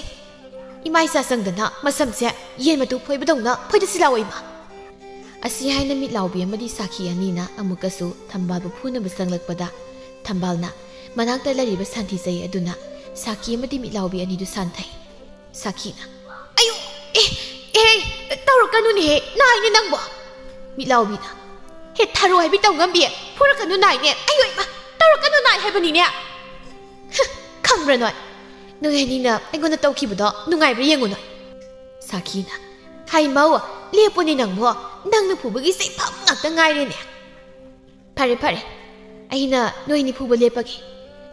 ꯏꯃꯥ ꯏꯆꯥ ꯆꯪꯗꯅ ꯃꯁꯝꯁꯦ ꯌꯦꯟ ꯃꯇꯨ ꯐꯣꯏꯕꯗꯧꯅ ꯐꯣꯏꯗꯁꯤ ꯂꯥꯛꯑꯣ, ꯏꯃꯥ!" ꯑꯁꯤ ꯍꯥꯏꯅ ꯃꯤꯠꯂꯥꯎꯕꯤ ꯑꯃꯗꯤ ꯁꯥꯈꯤ ꯑꯅꯤꯅ ꯑꯃꯨꯛꯀꯁꯨ ꯊꯝꯕꯥꯜꯕꯨ ꯐꯨꯅꯕ ꯆꯪꯂꯛꯄꯗ ꯊꯝꯕꯥꯜꯅ ꯃꯅꯥꯛꯇ ꯂꯩꯔꯤꯕ ꯁꯥꯟꯊꯤ ꯆꯩ ꯑꯗꯨꯅ ꯁꯥꯈꯤ ꯑꯃꯗꯤ ꯃꯤꯠꯂꯥꯎꯕꯤ ꯑꯅꯤꯗꯨ ꯁꯥꯟꯊꯩ꯫ ꯁꯥꯈꯤꯅ, "ꯑꯌꯨ! ꯑꯦ, ꯑꯦ, ꯇꯧꯔꯛꯀꯅꯨꯅꯦꯍꯦ, ꯅꯥꯏꯅꯦ ꯅꯪꯕꯣ!" ꯃꯤꯠꯂꯥꯎꯕꯤꯅ, "ꯍꯦ, ꯊꯔꯣ ꯍꯥꯏꯕꯤ ꯇꯧꯉꯝꯕꯤ, ꯐꯨꯔꯛꯀꯅꯨ ꯅꯥꯏꯅꯦ, ꯑꯌꯣ ꯏꯃꯥ, ꯇꯧꯔꯛꯀꯅꯨ ꯅꯥꯏ ꯍꯥꯏꯕꯅꯤꯅꯦ!" "ꯍ, ꯈꯪꯕ꯭ꯔꯥ ꯅꯣꯏ? ꯅꯣꯏ ꯑꯅꯤꯅ ꯑꯩꯉꯣꯟꯗ ꯇꯧꯈꯤꯕꯗꯣ ꯅꯨꯡꯉꯥꯏꯕ꯭ꯔꯥ ꯌꯦꯡꯉꯨ ꯅꯣꯏ꯫" ꯁꯥꯈꯤꯅ, "ꯍꯥꯏ ꯃꯧ, ꯂꯦꯞꯄꯨꯅꯦ ꯅꯪꯕꯣ, ꯅꯪꯅ ꯐꯨꯕꯒꯤ ꯆꯩꯐꯝ ꯉꯥꯛꯇ ꯉꯥꯏꯔꯦꯅꯦ꯫ ꯐꯔꯦ, ꯐꯔꯦ, ꯑꯩꯅ ꯅꯣꯏ ꯑꯅꯤ ꯐꯨꯕ ꯂꯦꯞꯄꯒꯦ꯫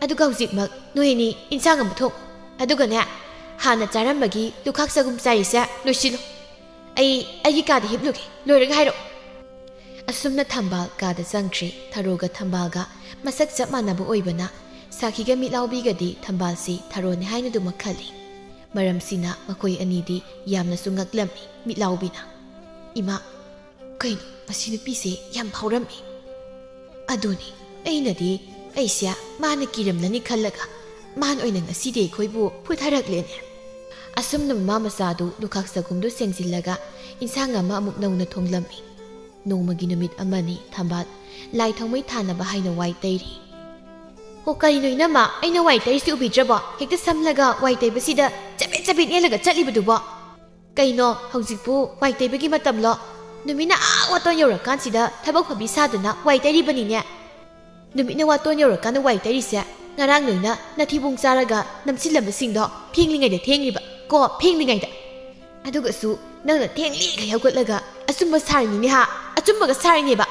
ꯑꯗꯨꯒ ꯍꯧꯖꯤꯛꯃꯛ ꯅꯣꯏ ꯑꯅꯤ ꯏꯟꯁꯥꯡ ꯑꯃ ꯊꯣꯡ꯫ ꯑꯗꯨꯒꯅꯦ, ꯍꯥꯟꯅ ꯆꯥꯔꯝꯕꯒꯤ ꯂꯨꯈꯥꯛ ꯆꯒꯨꯝ ꯆꯥꯔꯤꯁꯦ ꯂꯣꯏꯁꯤꯜꯂꯨ꯫ ꯑꯩ ꯑꯩꯒꯤ ꯀꯥꯗ ꯍꯤꯞꯂꯨꯒꯦ, ꯂꯣꯏꯔꯒ ꯍꯥꯏꯔꯛꯑꯣ꯫ ꯑꯁꯨꯝꯅ ꯊꯝꯕꯥꯜ ꯀꯥꯗ ꯆꯪꯈ꯭ꯔꯦ꯫ ꯊꯔꯣꯒ ꯊꯝꯕꯥꯜꯒ ꯃꯁꯛ ꯆꯞ ꯃꯥꯟꯅꯕ ꯑꯣꯏꯕꯅ ꯁꯥꯈꯤꯒ ꯃꯤꯠꯂꯥꯎꯕꯤꯒꯗꯤ ꯊꯝꯕꯥꯜꯁꯤ ꯊꯔꯣꯅꯦ ꯍꯥꯏꯅ ꯑꯗꯨꯃꯛ ꯈꯜꯂꯤ꯫ ꯃꯔꯝꯁꯤꯅ ꯃꯈꯣꯏ ꯑꯅꯤꯗꯤ ꯌꯥꯝꯅꯁꯨ ꯉꯛꯂꯝꯃꯤ꯫ ꯃꯤꯠꯂꯥꯎꯕꯤꯅ, "ꯏꯃꯥ, ꯀꯩꯅꯣ, ꯃꯁꯤ ꯅꯨꯄꯤꯁꯦ ꯌꯥꯝ ꯐꯥꯎꯔꯝꯃꯤ꯫ ꯑꯗꯨꯅꯤ, ꯑꯩꯅꯗꯤ ꯑꯩꯁꯦ ꯃꯥꯅ ꯀꯤꯔꯝꯂꯅꯤ ꯈꯜꯂꯒ ꯃꯥꯅ ꯑꯣꯏꯅ ꯉꯁꯤꯗꯤ ꯑꯩꯈꯣꯏꯕꯨ ꯐꯨꯊꯔꯛꯂꯦꯅꯦ"꯫ ꯑꯁꯨꯝꯅ ꯃꯃꯥ ꯃꯆꯥꯗꯨ ꯂꯨꯈꯥꯛ ꯆꯒꯨꯝꯗꯨ ꯁꯦꯡꯖꯤꯜꯂꯒ ꯏꯟꯁꯥꯡ ꯑꯃ ꯑꯃꯨꯛ ꯅꯧꯅ ꯊꯣꯡꯂꯝꯃꯤ꯫ ꯅꯣꯡꯃꯒꯤ ꯅꯨꯃꯤꯠ ꯑꯃꯅꯤ ꯊꯝꯕꯥꯜ ꯂꯥꯏ ꯊꯥꯎꯃꯩ ꯊꯥꯅꯕ ꯍꯥꯏꯅ ꯋꯥꯏ ꯇꯩꯔꯤ꯫ "ꯍꯣ, ꯀꯔꯤꯅꯣ ꯏꯅꯝꯃ, ꯑꯩꯅ ꯋꯥꯏ ꯇꯩꯔꯤꯁꯤ ꯎꯕꯤꯗ꯭ꯔꯕꯣ? ꯍꯦꯛꯇ ꯁꯝꯂꯒ ꯋꯥꯏ ꯇꯩꯕꯁꯤꯗ ꯆꯕꯦꯠ ꯆꯕꯦꯠ ꯅꯦꯜꯂꯒ ꯆꯠꯂꯤꯕꯗꯨꯕꯣ? ꯀꯩꯅꯣ, ꯍꯧꯖꯤꯛꯄꯨ ꯋꯥꯏ ꯇꯩꯕꯒꯤ ꯃꯇꯝꯂꯣ? ꯅꯨꯃꯤꯠꯅ ꯑꯥ ꯋꯥꯇꯣꯟ ꯌꯧꯔꯀꯥꯟꯁꯤꯗ ꯊꯕꯛ ꯐꯕꯤ ꯁꯥꯗꯅ ꯋꯥꯏ ꯇꯩꯔꯤꯕꯅꯤꯅꯦ꯫ ꯅꯨꯃꯤꯠꯅ ꯋꯥꯇꯣꯟ ꯌꯧꯔꯀꯥꯟꯗ ꯋꯥꯏ ꯇꯩꯔꯤꯁꯦ, ꯉꯔꯥꯡ ꯅꯣꯏꯅ ꯅꯊꯤꯕꯣꯡ ꯆꯥꯔꯒ ꯅꯝꯁꯤꯜꯂꯝꯕꯁꯤꯡꯗꯣ ꯐꯦꯡꯂꯤꯉꯩꯗ ꯊꯦꯡꯂꯤꯕ ꯀꯣ, ꯐꯦꯡꯂꯤꯉꯩꯗ꯫ ꯑꯗꯨꯒꯁꯨ ꯅꯪꯅ ꯊꯦꯡꯂꯤꯈꯩ ꯍꯧꯒꯠꯂꯒ ꯑꯆꯨꯝꯕ ꯁꯥꯔꯤꯅꯤꯅꯦ ꯍꯥ, ꯑꯆꯨꯝꯕꯒ ꯁꯥꯔꯤꯅꯦꯕ꯫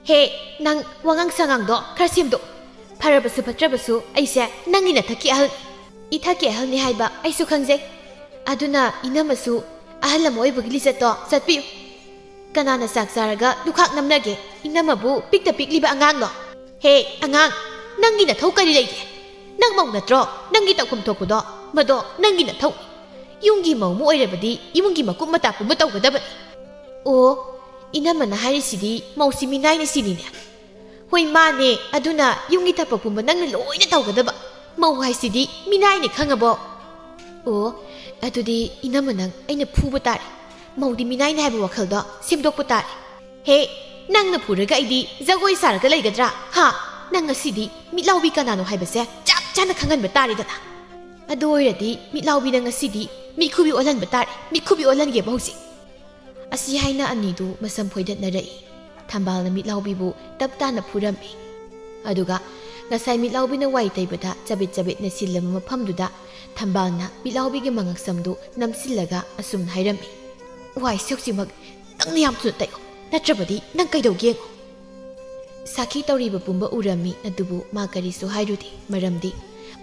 ꯍꯦ, ꯅꯪ ꯋꯥꯉꯥꯡ ꯁꯉꯥꯡꯗꯣ ꯈꯔ ꯁꯦꯝꯗꯣꯛ꯫ ꯐꯔꯕꯁꯨ ꯐꯠꯇ꯭ꯔꯕꯁꯨ ꯑꯩꯁꯦ ꯅꯪꯒꯤ ꯅꯊꯛꯀꯤ ꯑꯍꯜ, ꯏꯊꯛꯀꯤ ꯑꯍꯜꯅꯤ ꯍꯥꯏꯕ ꯑꯩꯁꯨ ꯈꯪꯖꯩ꯫ ꯑꯗꯨꯅ ꯏꯅꯝꯃꯁꯨ ꯑꯍꯜ ꯑꯃ ꯑꯣꯏꯕꯒꯤ ꯂꯤꯆꯠꯇꯣ ꯆꯠꯄꯤꯌꯨ꯫ ꯀꯅꯥꯅ ꯆꯥꯛ ꯆꯥꯔꯒ ꯂꯨꯈꯥꯛ ꯅꯝꯅꯒꯦ? ꯏꯅꯝꯃꯕꯨ ꯄꯤꯛꯇ ꯄꯤꯛꯂꯤꯕ ꯑꯉꯥꯡꯂꯣ? ꯍꯦ, ꯑꯉꯥꯡ, ꯅꯪꯒꯤ ꯅꯊꯧ ꯀꯔꯤ ꯂꯩꯒꯦ? ꯅꯪ ꯃꯧ ꯅꯠꯇ꯭ꯔꯣ? ꯅꯪꯒꯤ ꯇꯧꯐꯝ ꯊꯣꯛꯄꯗꯣ, ꯃꯗꯣ ꯅꯪꯒꯤ ꯅꯊꯧ꯫ ꯌꯨꯝꯒꯤ ꯃꯧ ꯑꯃ ꯑꯣꯏꯔꯕꯗꯤ ꯏꯃꯨꯡꯒꯤ ꯃꯀꯨꯞ ꯃꯇꯥ ꯄꯨꯝꯕ ꯇꯧꯒꯗꯕꯅꯤ꯫ ꯑꯣ, ꯏꯅꯝꯃꯅ ꯍꯥꯏꯔꯤꯁꯤꯗꯤ ꯃꯧꯁꯤ ꯃꯤꯅꯥꯏꯅꯤ ꯁꯤꯅꯤꯅꯦ꯫ ꯍꯣꯏ, ꯃꯥꯅꯦ꯫ ꯑꯗꯨꯅ ꯌꯨꯝꯒꯤ ꯊꯕꯛ ꯄꯨꯝꯕ ꯅꯪꯅ ꯂꯣꯏꯅ ꯇꯧꯒꯗꯕ꯫ ꯃꯧ ꯍꯥꯏꯁꯤꯗꯤ ꯃꯤꯅꯥꯏꯅꯤ, ꯈꯪꯉꯕꯣ? ꯑꯣ, ꯑꯗꯨꯗꯤ ꯏꯅꯝꯃ ꯅꯪ ꯑꯩꯅ ꯐꯨꯕ ꯇꯥꯔꯦ꯫ ꯃꯧꯗꯤ ꯃꯤꯅꯥꯏꯅꯤ ꯍꯥꯏꯕ ꯋꯥꯈꯜꯗꯣ ꯁꯦꯝꯗꯣꯛꯄ ꯇꯥꯔꯦ꯫ ꯍꯦ, ꯅꯪꯅ ꯐꯨꯔꯒ ꯑꯩꯗꯤ ꯖꯒꯣꯏ ꯁꯥꯔꯒ ꯂꯩꯒꯗ꯭ꯔꯥ? ꯍꯥ? ꯅꯪ ꯉꯁꯤꯗꯤ ꯃꯤꯠꯂꯥꯎꯕꯤ ꯀꯅꯥꯅꯣ ꯍꯥꯏꯕꯁꯦ ꯆꯞ ꯆꯥꯅ ꯈꯪꯍꯟꯕ ꯇꯥꯔꯦꯗꯅ꯫ ꯑꯗꯨ ꯑꯣꯏꯔꯗꯤ ꯃꯤꯠꯂꯥꯎꯕꯤ ꯅꯪ ꯉꯁꯤꯗꯤ ꯃꯤꯠꯈꯨꯕꯤ ꯑꯣꯜꯍꯟꯕ ꯇꯥꯔꯦ꯫ ꯃꯤꯠꯈꯨꯕꯤ ꯑꯣꯜꯍꯟꯒꯦꯕ ꯍꯧꯖꯤꯛ꯫ ꯑꯁꯤ ꯍꯥꯏꯅ ꯑꯅꯤꯗꯨ ꯃꯁꯝ ꯐꯣꯏꯗꯠꯅꯔꯛꯏ꯫ ꯊꯝꯕꯥꯜꯅ ꯃꯤꯠꯂꯥꯎꯕꯤꯕꯨ ꯇꯞ ꯇꯥꯅ ꯐꯨꯔꯝꯃꯤ꯫ ꯑꯗꯨꯒ ꯉꯁꯥꯏ ꯃꯤꯠꯂꯥꯎꯕꯤꯅ ꯋꯥꯏ ꯇꯩꯕꯗ ꯆꯕꯤꯠ ꯆꯕꯤꯠ ꯅꯩꯁꯤꯜꯂꯝꯕ ꯃꯐꯝꯗꯨꯗ ꯊꯝꯕꯥꯜꯅ ꯃꯤꯠꯂꯥꯎꯕꯤꯒꯤ ꯃꯉꯛꯁꯝꯗꯨ ꯅꯝꯁꯤꯜꯂꯒ ꯑꯁꯨꯝꯅ ꯍꯥꯏꯔꯝꯃꯤ, "ꯋꯥꯏꯁꯦ ꯍꯧꯖꯤꯛꯃꯛ ꯅꯪꯅ ꯌꯥꯝ ꯊꯨꯅ ꯇꯩꯌꯣ, ꯅꯠꯇ꯭ꯔꯕꯗꯤ ꯅꯪ ꯀꯩꯗꯧꯒꯦ ꯌꯦꯡꯉꯣ"꯫ ꯁꯥꯈꯤ ꯇꯧꯔꯤꯕ ꯄꯨꯝꯕ ꯎꯔꯝꯃꯤ, ꯑꯗꯨꯕꯨ ꯃꯥ ꯀꯔꯤꯁꯨ ꯍꯥꯏꯔꯨꯗꯦ, ꯃꯔꯝꯗꯤ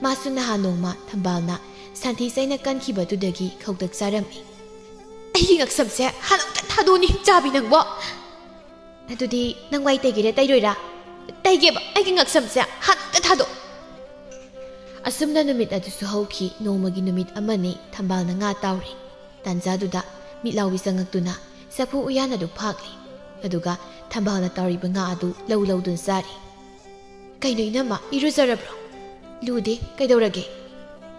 ꯃꯥꯁꯨ ꯅꯍꯥꯟ ꯅꯣꯡꯃ ꯊꯝꯕꯥꯜꯅ ꯁꯟꯊꯤ ꯆꯩꯅ ꯀꯟꯈꯤꯕꯗꯨꯗꯒꯤ ꯈꯧꯇꯛ ꯆꯥꯔꯝꯃꯤ꯫ "ꯑꯩꯒꯤ ꯉꯛꯁꯝꯁꯦ ꯍꯥꯟꯅ ꯑꯝꯇ ꯊꯥꯗꯣꯛꯑꯣꯅꯦ, ꯆꯥꯕꯤ ꯅꯪꯕꯣ!" "ꯑꯗꯨꯗꯤ ꯅꯪ ꯋꯥꯏ ꯇꯩꯒꯦꯔꯥ ꯇꯩꯔꯣꯏꯔꯥ?" "ꯇꯩꯒꯦꯕ, ꯑꯩꯒꯤ ꯉꯛꯁꯝꯁꯦ ꯍꯥꯟꯅ ꯑꯝꯇ ꯊꯥꯗꯣꯛ!" ꯑꯁꯨꯝꯅ ꯅꯨꯃꯤꯠ ꯑꯗꯨꯁꯨ ꯍꯧꯈꯤ꯫ ꯅꯣꯡꯃꯒꯤ ꯅꯨꯃꯤꯠ ꯑꯃꯅꯤ ꯊꯝꯕꯥꯜꯅ ꯉꯥ ꯇꯥꯎꯔꯤ꯫ ꯇꯥꯟꯖꯥꯗꯨꯗ ꯃꯤꯠꯂꯥꯎꯕꯤ ꯆꯪꯉꯛꯇꯨꯅ ꯆꯐꯨ ꯎꯌꯥꯟ ꯑꯗꯨ ꯐꯥꯛꯂꯤ꯫ ꯑꯗꯨꯒ ꯊꯝꯕꯥꯜꯅ ꯇꯥꯎꯔꯤꯕ ꯉꯥ ꯑꯗꯨ ꯂꯧ ꯂꯧꯗꯨꯅ ꯆꯥꯔꯤ꯫ "ꯀꯩꯅꯣ ꯏꯅꯝꯃ, ꯏꯔꯨꯖꯔꯕ꯭ꯔꯣ?" "ꯂꯨꯗꯦ, ꯀꯩꯗꯧꯔꯒꯦ?"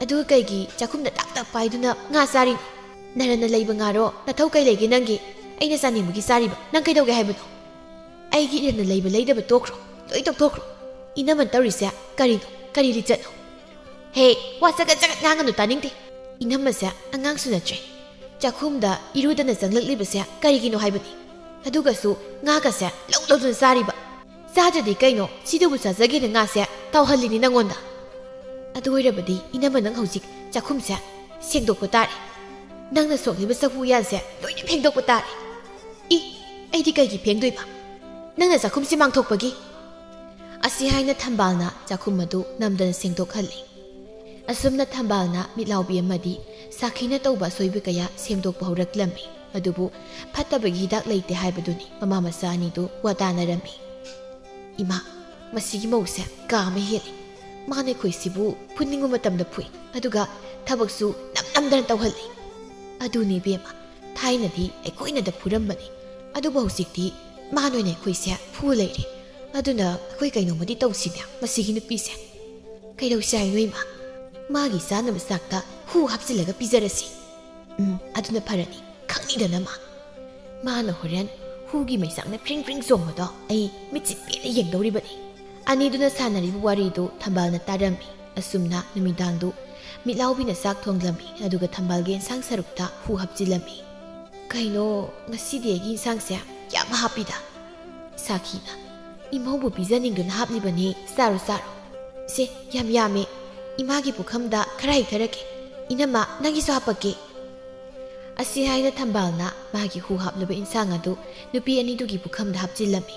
"ꯑꯗꯨꯒ ꯀꯩꯒꯤ ꯆꯥꯛꯈꯨꯝꯗ ꯇꯥꯛ ꯇꯥꯛ ꯄꯥꯏꯗꯨꯅ ꯉꯥ ꯆꯥꯔꯤꯅꯣ? ꯅꯔꯟꯅ ꯂꯩꯕ ꯉꯥꯔꯣ, ꯅꯊꯧ ꯀꯩ ꯂꯩꯒꯦ ꯅꯪꯒꯤ? ꯑꯩꯅ ꯆꯥꯅꯤꯡꯕꯒꯤ ꯆꯥꯔꯤꯕ, ꯅꯪ ꯀꯩꯗꯧꯒꯦ ꯍꯥꯏꯕꯅꯣ?" "ꯑꯩꯒꯤ ꯏꯔꯟꯅ ꯂꯩꯕ ꯂꯩꯗꯕ ꯇꯣꯛꯈ꯭ꯔꯣ, ꯂꯣꯏ ꯇꯣꯛꯊꯣꯛꯈ꯭ꯔꯣ꯫ ꯏꯅꯝꯃꯅ ꯇꯧꯔꯤꯁꯦ ꯀꯔꯤꯅꯣ? ꯀꯔꯤ ꯂꯤꯆꯠꯅꯣ?" "ꯍꯦ, ꯋꯥ ꯆꯒꯠ ꯆꯒꯠ ꯉꯥꯡꯒꯅꯨ, ꯇꯥꯅꯤꯡꯗꯦ꯫ ꯏꯅꯝꯃꯁꯦ ꯑꯉꯥꯡꯁꯨ ꯅꯠꯇ꯭ꯔꯦ꯫ ꯆꯥꯛꯈꯨꯝꯗ ꯏꯔꯨꯗꯅ ꯆꯪꯂꯛꯂꯤꯕꯁꯦ ꯀꯔꯤꯒꯤꯅꯣ ꯍꯥꯏꯕꯅꯤ? ꯑꯗꯨꯒꯁꯨ ꯉꯥꯒꯁꯦ ꯂꯧ ꯂꯧꯗꯨꯅ ꯆꯥꯔꯤꯕ꯫ ꯆꯥꯗ꯭ꯔꯗꯤ ꯀꯩꯅꯣ, ꯁꯤꯗꯕꯨ ꯆꯥꯖꯒꯦꯅ ꯉꯥꯁꯦ ꯇꯥꯎꯍꯜꯂꯤꯅꯤ ꯅꯪꯉꯣꯟꯗ꯫ ꯑꯗꯨ ꯑꯣꯏꯔꯕꯗꯤ ꯏꯅꯝꯃ, ꯅꯪ ꯍꯧꯖꯤꯛ ꯆꯥꯛꯈꯨꯝꯁꯦ ꯁꯦꯡꯗꯣꯛꯄ ꯇꯥꯔꯦ꯫ ꯅꯪꯅ ꯁꯣꯛꯂꯤꯕ ꯆꯐꯨ ꯎꯌꯥꯟꯁꯦ ꯂꯣꯏꯅ ꯐꯦꯡꯗꯣꯛꯄ ꯇꯥꯔꯦ꯫" "ꯏ, ꯑꯩꯗꯤ ꯀꯩꯒꯤ ꯐꯦꯡꯗꯣꯏꯕ? ꯅꯪꯅ ꯆꯥꯛꯈꯨꯝꯁꯦ ꯃꯥꯡꯊꯣꯛꯄꯒꯤ?" ꯑꯁꯤ ꯍꯥꯏꯅ ꯊꯝꯕꯥꯜꯅ ꯆꯥꯛꯈꯨꯝ ꯑꯗꯨ ꯅꯝꯗꯅ ꯁꯦꯡꯗꯣꯛꯍꯜꯂꯤ꯫ ꯑꯁꯨꯝꯅ ꯊꯝꯕꯥꯜꯅ ꯃꯤꯠꯂꯥꯎꯕꯤ ꯑꯃꯗꯤ ꯁꯥꯈꯤꯅ ꯇꯧꯕ ꯑꯁꯣꯏꯕ ꯀꯌꯥ ꯁꯦꯝꯗꯣꯛꯄ ꯍꯧꯔꯛꯂꯝꯃꯤ꯫ ꯑꯗꯨꯕꯨ ꯐꯠꯇꯕꯒꯤ ꯍꯤꯗꯥꯛ ꯂꯩꯇꯦ ꯍꯥꯏꯕꯗꯨꯅꯤ ꯃꯃꯥ ꯃꯆꯥ ꯑꯅꯤꯗꯨ ꯋꯥ ꯇꯥꯅꯔꯝꯃꯤ꯫ "ꯏꯃꯥ, ꯃꯁꯤꯒꯤ ꯃꯧꯁꯦ ꯀꯥ ꯑꯃ ꯍꯦꯜꯂꯤ꯫ ꯃꯥꯅ ꯑꯩꯈꯣꯏꯁꯤꯕꯨ ꯐꯨꯅꯤꯡꯕ ꯃꯇꯝꯗ ꯐꯨꯏ, ꯑꯗꯨꯒ ꯊꯕꯛꯁꯨ ꯅꯝ ꯅꯝꯗꯅ ꯇꯧꯍꯜꯂꯤ꯫ ꯑꯗꯨꯅꯤ ꯏꯕꯦꯝꯃ, ꯊꯥꯏꯅꯗꯤ ꯑꯩꯈꯣꯏꯅꯗ ꯐꯨꯔꯝꯕꯅꯤ, ꯑꯗꯨꯕꯨ ꯍꯧꯖꯤꯛꯇꯤ ꯃꯥꯅ ꯑꯣꯏꯅ ꯑꯩꯈꯣꯏꯁꯦ ꯐꯨ ꯂꯩꯔꯦ꯫ ꯑꯗꯨꯅ ꯑꯩꯈꯣꯏ ꯀꯩꯅꯣꯝꯃꯗꯤ ꯇꯧꯁꯤꯅꯦ ꯃꯁꯤꯒꯤ ꯅꯨꯄꯤꯁꯦ꯫" "ꯀꯩꯗꯧꯁꯤ ꯍꯥꯏꯅꯣ ꯏꯃꯥ? ꯃꯥꯒꯤ ꯆꯥꯅꯕ ꯆꯥꯛꯇ ꯍꯨ ꯍꯥꯞꯆꯤꯜꯂꯒ ꯄꯤꯖꯔꯁꯤ꯫" "ꯎꯝ, ꯑꯗꯨꯅ ꯐꯔꯅꯤ꯫ ꯈꯪꯅꯤꯗꯅ ꯃꯥ꯫ ꯃꯥꯅ ꯍꯣꯔꯦꯟ ꯍꯨꯒꯤ ꯃꯩꯆꯥꯛꯅ ꯐ꯭ꯔꯤꯡ ꯐ꯭ꯔꯤꯡ ꯆꯣꯡꯕꯗꯣ ꯑꯩ ꯃꯤꯠꯁꯤ ꯄꯦꯟꯅ ꯌꯦꯡꯗꯧꯔꯤꯕꯅꯤ꯫" ꯑꯅꯤꯗꯨꯅ ꯁꯥꯟꯅꯔꯤꯕ ꯋꯥꯔꯤꯗꯨ ꯊꯝꯕꯥꯜꯅ ꯇꯥꯔꯝꯃꯤ꯫ ꯑꯁꯨꯝꯅ ꯅꯨꯃꯤꯗꯥꯡꯗꯨ ꯃꯤꯠꯂꯥꯎꯕꯤꯅ ꯆꯥꯛ ꯊꯣꯡꯂꯝꯃꯤ, ꯑꯗꯨꯒ ꯊꯝꯕꯥꯜꯒꯤ ꯑꯦꯟꯁꯥꯡ ꯁꯔꯨꯛꯇ ꯍꯨ ꯍꯥꯞꯆꯤꯜꯂꯝꯃꯤ꯫ "ꯀꯩꯅꯣ, ꯉꯁꯤꯗꯤ ꯑꯩꯒꯤ ꯏꯟꯁꯥꯡꯁꯦ ꯌꯥꯝ ꯍꯥꯞꯄꯤꯗ?" ꯁꯥꯈꯤꯅ, "ꯏꯃꯧꯕꯨ ꯄꯤꯖꯅꯤꯡꯗꯨꯅ ꯍꯥꯞꯂꯤꯕꯅꯤ, ꯆꯥꯔꯣ, ꯆꯥꯔꯣ꯫ ꯁꯦ, ꯌꯥꯝ ꯌꯥꯝꯃꯦ, ꯏꯃꯥꯒꯤ ꯄꯨꯈꯝꯗ ꯈꯔ ꯍꯩꯊꯔꯛꯀꯦ꯫ ꯏꯅꯝꯃ, ꯅꯪꯒꯤꯁꯨ ꯍꯥꯞꯄꯛꯀꯦ꯫" ꯑꯁꯤ ꯍꯥꯏꯅ ꯊꯝꯕꯥꯜꯅ ꯃꯥꯒꯤ ꯍꯨ ꯍꯥꯞꯂꯕ ꯏꯟꯁꯥꯡ ꯑꯗꯨ ꯅꯨꯄꯤ ꯑꯅꯤꯗꯨꯒꯤ ꯄꯨꯈꯝꯗ ꯍꯥꯞꯆꯤꯜꯂꯝꯃꯤ꯫